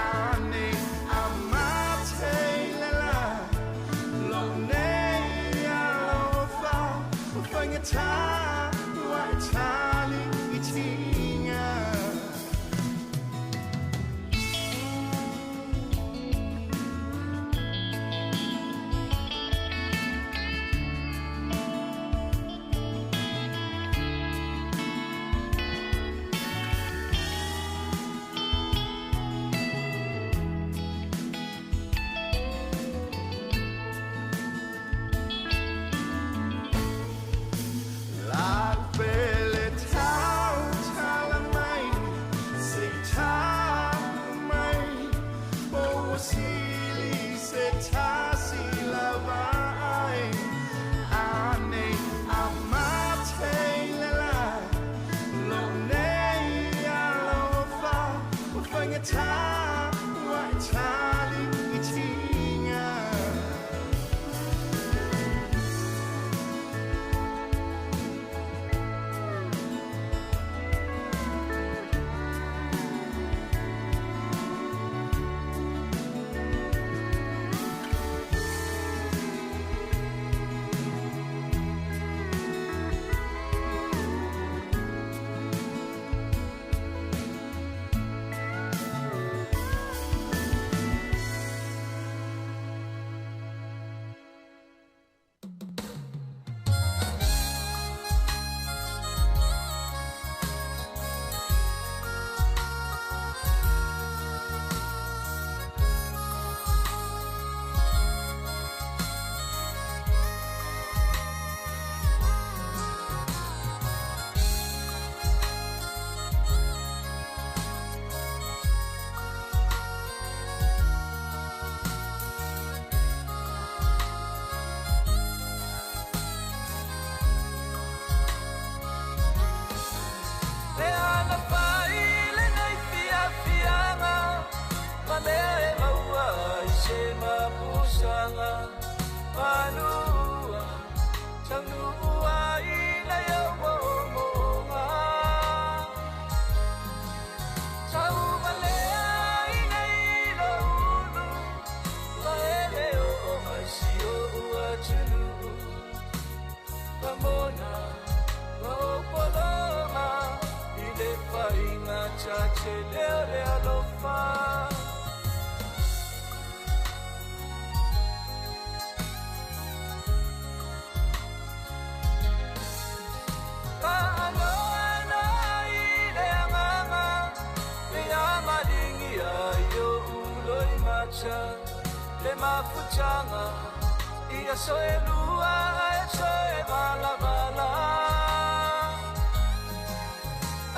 Anei a mate le la Lou nei alofa Ua faigata ua e tali i tiga. Ramona ma ou pologa i le faiga tatele o le alofa. Faanoanoa i le agaga le amaligia i oʻu loimata le mafutaga i aso e lua ae toe valavala.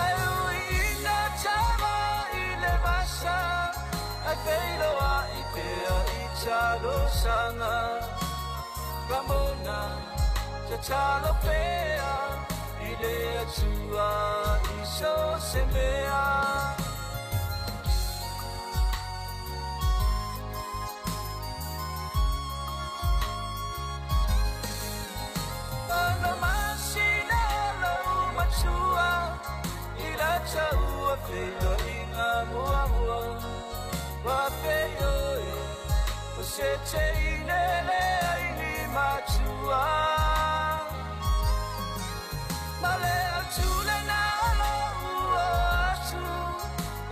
Ae uiina tama i le vasa ae feiloaʻi pea i talosaga. Ramona tatalo pea i le Atua i so se mea. Ono masina lou matua i la taua feiloaiga muamua. Ua feioe o se teine leai ni matua. Ma le autule na lou o atu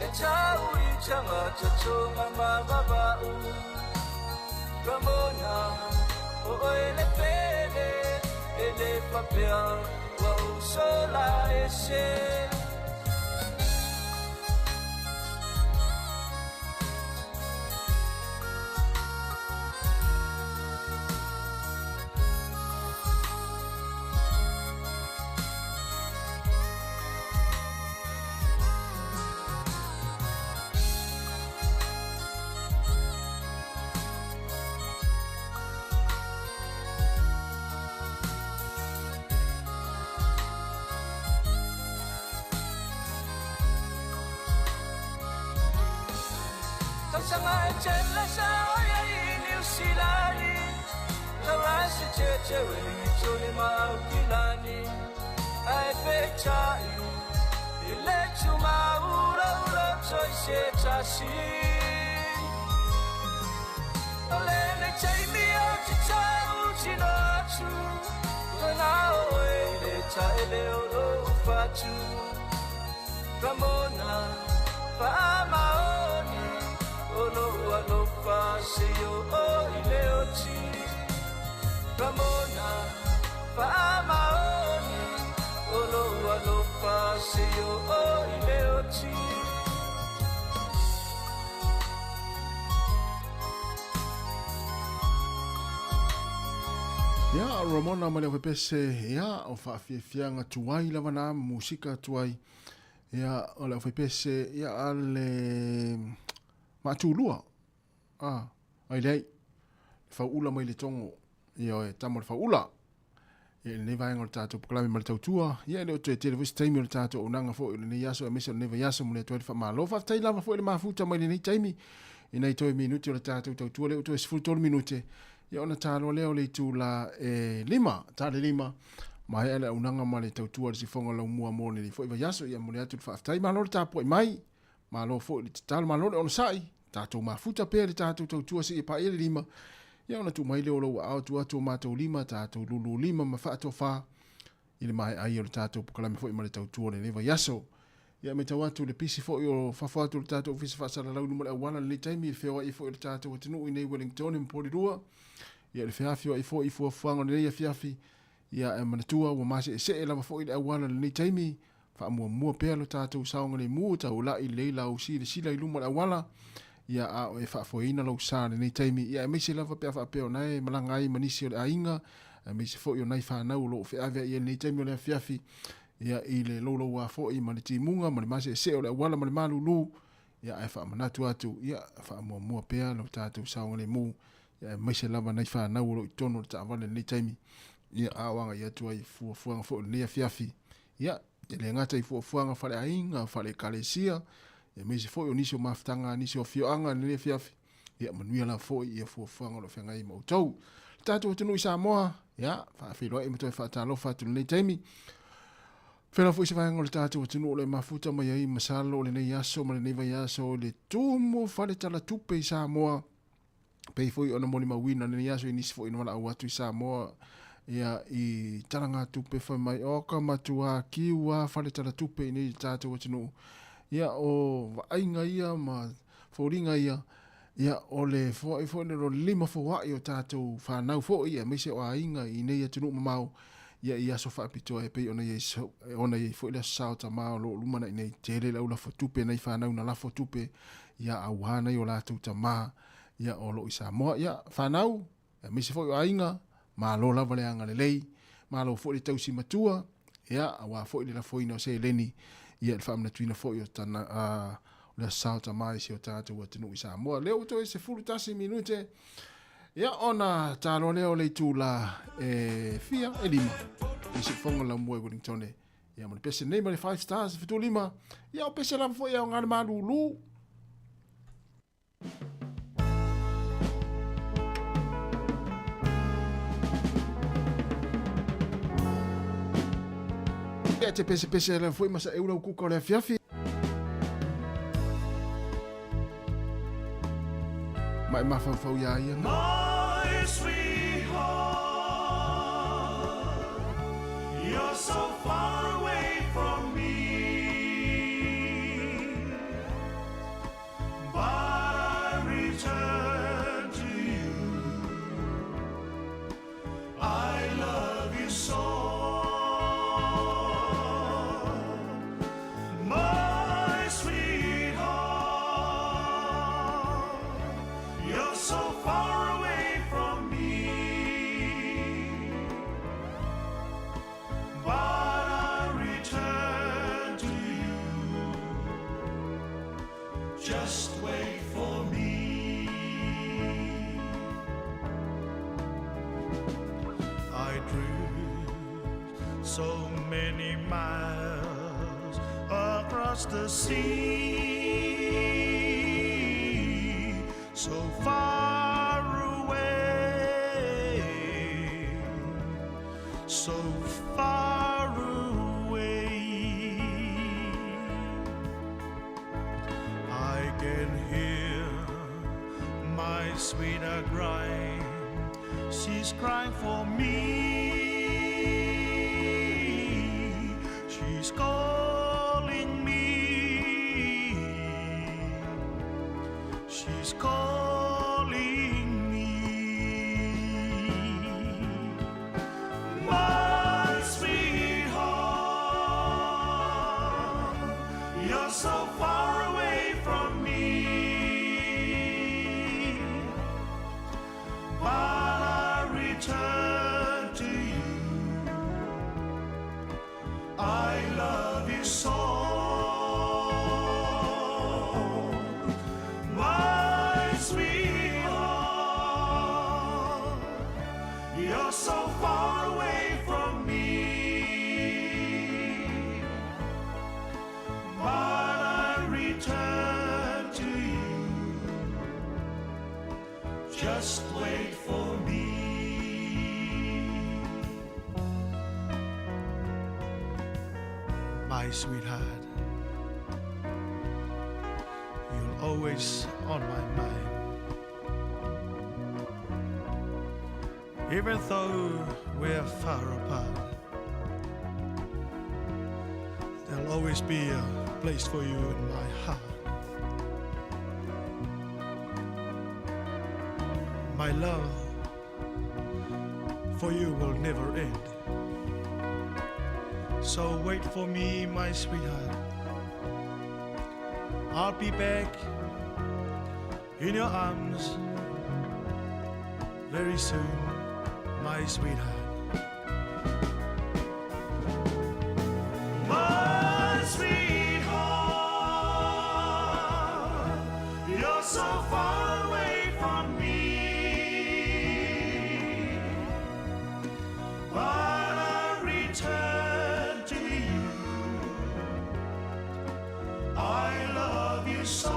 e tau i tagata toga ma vava'u. Ramona o oe le pele e le faapea ua ou sola ese. Tausaga e tele sa oia i Niu Silani Taurasi tete Wellingtoni ma Aukilani Ae peitai i le tumaulaula toi se tasi. O lenei taimi o te tautino atu Lana oe i le taele o lou fatu. Ramona faamaoni o lou alofa seia o i le oti. Ramona faamaoni o lou alofa seia o i le oti. Ia, Ramona ma le aufaipiese, ia, o faafiafiaga tuai lava na musika tuai. Ia, o le aufaipiese, ia, a le maatulua. Ah, ai leai, le fauula mai le togo, ia, e tama o le fauula. Ia, i lenei vaega o le tatou pokalame ma le tautua, ia, e le o toe tele foi se taimi o le tatou auaunaga foi o lenei aso aemaise o lenei vaiaso mo le atu ai le faamalo. Faafetai lava foi le mafuta mai lenei taimi i nai toe minute o le tatou tautua lea ua toe 13 minute, ia ona taloa lea o le itula e 5, ta le 5, maea le auaunaga ma le tautua i le sifoga laumua mo lenei foi vaiaso. Ia momoli atu le faafetai, malo le tapuai mai, malo foi le tatalo, malo le onosai, tatou mafuta pea le tatou tautua seia paia le 5, ia ona tuu mai lea o lou aao tuu atu o matou lima, tatou lulu lima ma faatofa i le maea ai o le tatou pokalame foi ma le tautua o lenei vaiaso. Ia matau atu le pisi foi o fafo atu o le tatou ofisa faasalalau i luma o le auala i lenei taimi i le feoai foi o le tatou atunuu i nei Wellington ma Porirua. Ia le feafioai foi i fuafuaga o lenei afiafi. Ia e manatua ua maseesee lava foi le auala i lenei taimi. Faamuamua pea lo tatou saogalemu taulai lelei lau silasila i luma o le auala. Ia a o e faafoeina lou sa i lenei taimi. Ia aemaise lava pe a faapea o na e malaga ai ma nisi o le aiga, aemaise foi o nai fanau o lo o feaveai ai i lenei taimi o le afiafi. Ia i le louloua foi ma le timuga ma le maseesee o le auala ma le malulu, ia ae faamanatu atu, ia faamuamua pea lo tatou saogalemu, ia aemaise lava nai fanau o lo o i totonu o le taavale i lenei taimi, ia a o agai atu ai i fuafuaga foi o lenei afiafi, ia e le gata i fuafuaga faleaiga, fale-ekalesia, aemaise foi o nisi o mafutaga a nisi o afioaga i lenei afiafi, ia manuia lava foi ia fuafuaga o lo o feagai ma outou. Le tatou atunuu i Samoa, ia, faafeiloai ma toe faatalofa atu i lenei taimi. Fela foi se vaega o le tatou atunuu o lo o mafuta mai ai masalo o lenei aso ma lenei vaiaso i le tumu fale talatupe i Samoa. Pei foi ona molimauina lenei aso i nisi foi na valaau atu i Samoa Ia i talagatupe fai mai o ka matuā kiu a fale talatupe i nei tātou atunuu. Ia o vaaiga ia ma foliga ia, ia o le foai foi le lima foai o tātou whanau foi aemaise o aiga i nei atunuu mamao ia i aso faapitoa e pei ona iai ona iai foi le aso sa o tamā o lo o lumanai nei tele le au lafo tupe nai whanau na lafo tupe ia auā nai o latou tamā ia o lo o i Samoa. Ia whanau aemaise foi o aiga, malo lava le agalelei, malo foi le tausi matua, ia, auā foi le lafoina o seleni, ia, le faamanatuina foi o tana, o le Aso Sa o Tamā i si o tātou atunuu i Samoa. Lea ua toe 11 minute, ia, ona taloa lea o le itula e fia, e lima, i siufofoga laumua i Wellingtone, ia, ma le pese nei ma le Five Stars, 75, ia, o pese lava foi e aoga le malūlū. Ia te pesepese lea foi ma sa eula kuka o le afiafi. Ma e mafaufau ia ia. My sweetheart, you're so far away from me. But I return to you. I love you so. My sweetheart, you're so far away from me. But I return to you. Just wait for me. I drift so many miles across the sea, so far away, so far away. I can hear my sweetheart crying. She's crying for me. She's calling me. She's calling me. My sweetheart, you're so far away from me. But I return to you. I love you so. My sweetheart, you're so far away from me. But I return to you. Just wait for me. My sweetheart, you're always on my mind. Even though we're far apart, there'll always be a place for you in my heart. My love for you will never end. So wait for me, my sweetheart. I'll be back in your arms very soon, my sweetheart. My sweetheart, you're so far away from me. But I return to you. I love you so.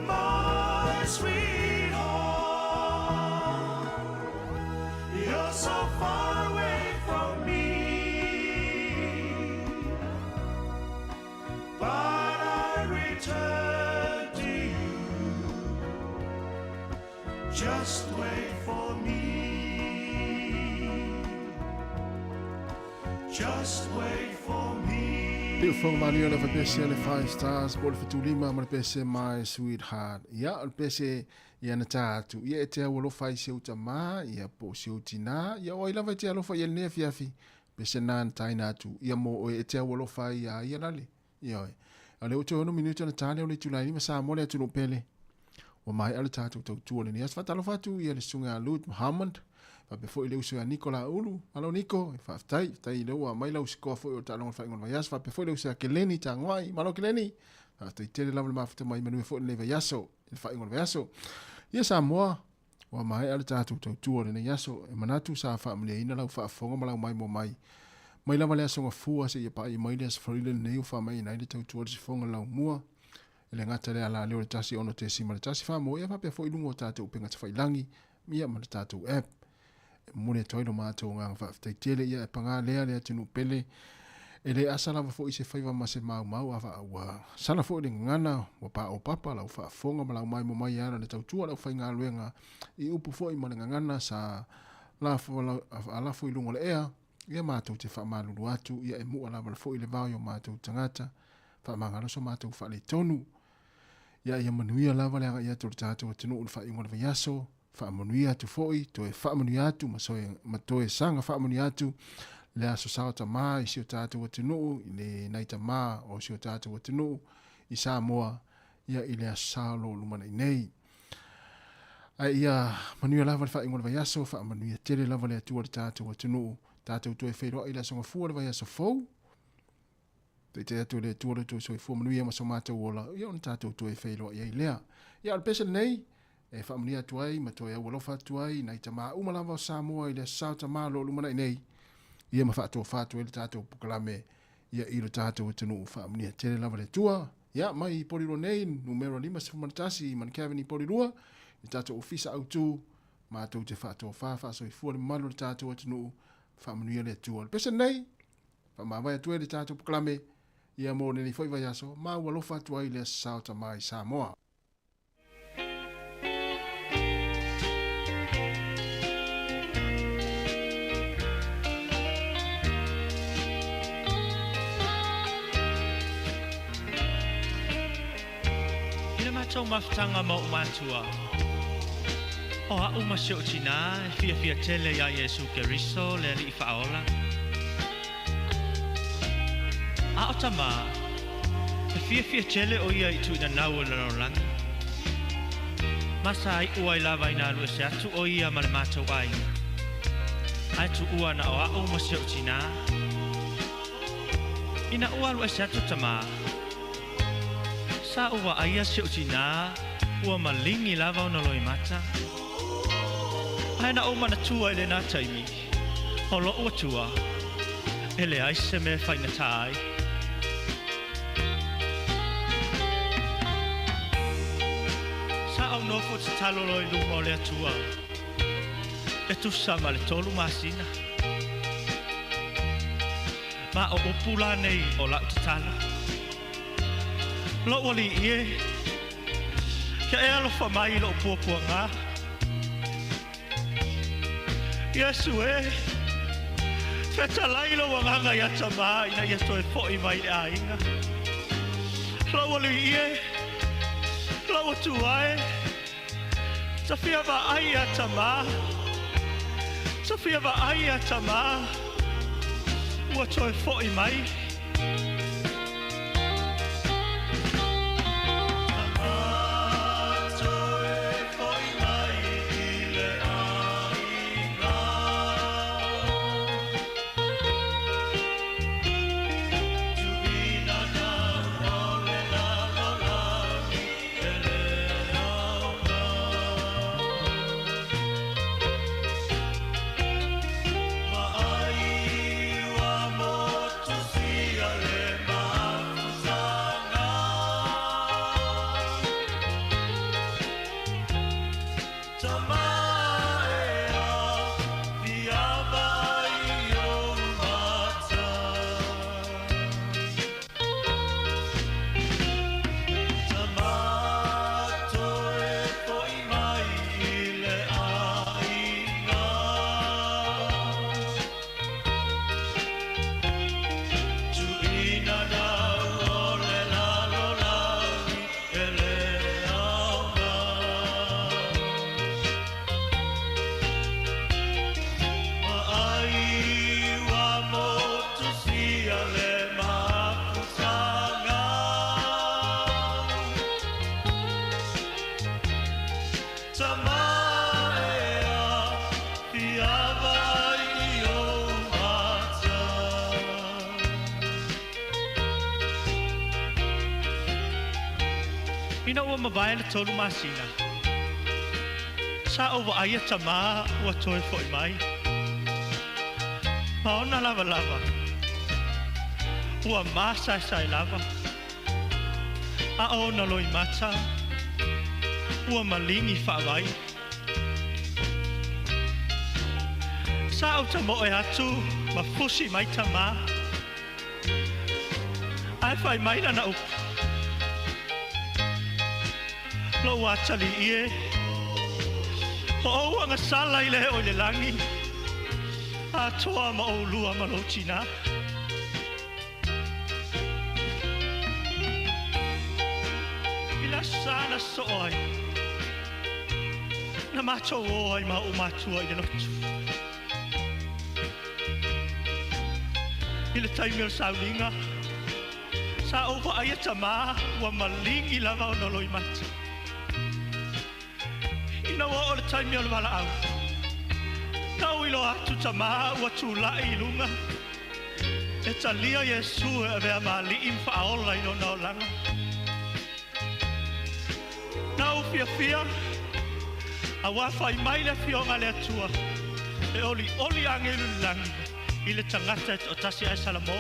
My sweetheart, you're so far away from me. But I return to you. Just wait for me. Just wait for me. Te ufonga malia le pese le Five Stars po le fetulima ma le pese My Sweetheart. Ia, o le pese ia na tā atu. Ia e te au alofa i se uta mā, ia po se utina, ia o ai lava e te alofa i le afi afi. Pese nā na tāina atu. Ia mo oe e te au alofa i a ia lale. Ia oe. A le o te ono minuta na tāne o le tūlai lima sa mo le atu no pele. Ua maea le tatou tautua lenei aso. Faatalofa atu ia le susuga ia Lut Muhammad, faapea foi le uso ia Nico Laulu. Malo Nico, faafetai, faafetai i lea ua aumai lau sikoa foi o le taaloga o le faaiuga o le vaiaso. Faapea foi le uso ia Keleni Tagoai. Malo Keleni, faafetai tele lava le mafuta mai manuia foi lenei vaiaso, i le faaiuga o le vaiaso. Ia Samoa, ua maea le tatou tautua o lenei aso. E manatu sa faamanuiaina lau faafofoga ma lau maimoa mai. Mai lava le aso Gafua seia paia mai le aso Faraile lenei ua faamaeaina ai le tautua o le sifoga laumua. E le gata i le ala lea o le 1 6.1 faamoe ia faapea foi i luga o tatou upega tafailangi ia ma le tatou app. E momoli atu ai lo matou agaga faafetai tele ia e pagā lea le atunuu pele e le asa lava foi se faiva ma se maumau a vaa ua sala foi le gagana ua paopapa lau faafofoga ma lau maimoa mai e ala le tautua a le aufaigaluega i upu foi ma le gagana sa lafo i luga o le ea ia matou te faamalulu atu ia e mu'a lava foi le vao i o matou tagata faamagalo so matou faaletonu. Ia ia manuia lava le agai atu o le tatou atunuu i le faaiuga o le vaiaso, faamanuia atu foi, toe faamanuia atu ma soe ma toe saga faamanuia atu le aso sao tamā i si o tatou atunuu i le nai tamā o si o tatou atunuu i Samoa ia i le aso sa o lo o lumanai nei. Ae ia manuia lava le faaiuga o le vaiaso, faamanuia tele lava le Atua i le tatou atunuu, tatou toe feiloai i le aso Gafua o le vaiaso fou. Taitai atu e le Atua lo outou soifua manuia ma so matou ola, ia ona tatou toe feiloai ai lea. Ia, o le pese lenei, e faamanuia atu ai ma toe aualofa atu ai i nai tamā uma lava o Samoa i le Aso Sa o Tamā o lo o lumanai nei, ia ma faatofa atu ai le tatou polokalame ia i lo tatou atunuu. Faamanuia tele lava le Atua. Ia, mai i Porirua nei, numera 51 i Mankevin i Porirua, i le tatou ofisa autu, matou te faatofa faasoifua le mamalu o le tatou atunuu. Faamanuia le Atua. O le pese lenei, Faamavae atu ai le tatou polokalame ia mo lenei foi vaiaso, ma ua alofa atu ai le Aso Sa o Tamā i Samoa. I le matou mafutaga ma ou matua, o a'u ma si o'u tinā e fiafia tele iā Iesu Keriso le Alii Faaola. A o tamā, e fiafia tele o ia i tuuina nau o le lalolagi. Ma sa iʻu ai lava ina alu ese atu o ia ma le matou aiga, ae tuua na o a'u ma si o'u tinā. Ina ua alu ese atu tamā, sa ou vaaia si o'u tinā ua maligi lava ona loimata. Ae na ou manatua i lenā taimi, o lo'u Atua, e leai se mea e faigata ai. Sa ou nofo tatalo loa i luma o le Atua, e tusa ma le tolu masina. Ma o upu lanei o la'u tatalo. Lo'u Alii e, ia e alofa mai i lo'u puapuagā. Iesu e, fetalai lou Agaga iā tamā ina ia toe fo'i mai i le aiga. Lou Alii e, lou Atua e, ta fia vaai iā tamā, ta fia vaai iā tamā, ua toe fo'i mai. Tamaea Fiava i o mata. Ina ua mavae le tolu masina. Sa o vaai a tamā ua toe fo'i mai. Ma ona lava lava. Ua masaesae lava. A ona loimata. Ua maligi faavai. Sa ou tamoe atu ma fusi mai tamā. Ae fai mai lana upu. Lou atalii e. O ou agasala i le o i le lagi. Atoa ma oulua ma lou tinā. I le aso sa na soo ai. Na matou o ai ma ou matua i le lotu. I le taimi o le sauliga. Sa ou vaai tamā ua maligi lava ona loimata. Ina ua oo le taimi o le valaau. Na ou iloa atu tamā ua tula'i i luga. E talia Iesu e avea ma alii ma faaola i lona olaga. Na ou fiafia, auā fai mai le afioga a le Atua. E olioli agelu i le lagi i le tagata e toatasi ae salamo.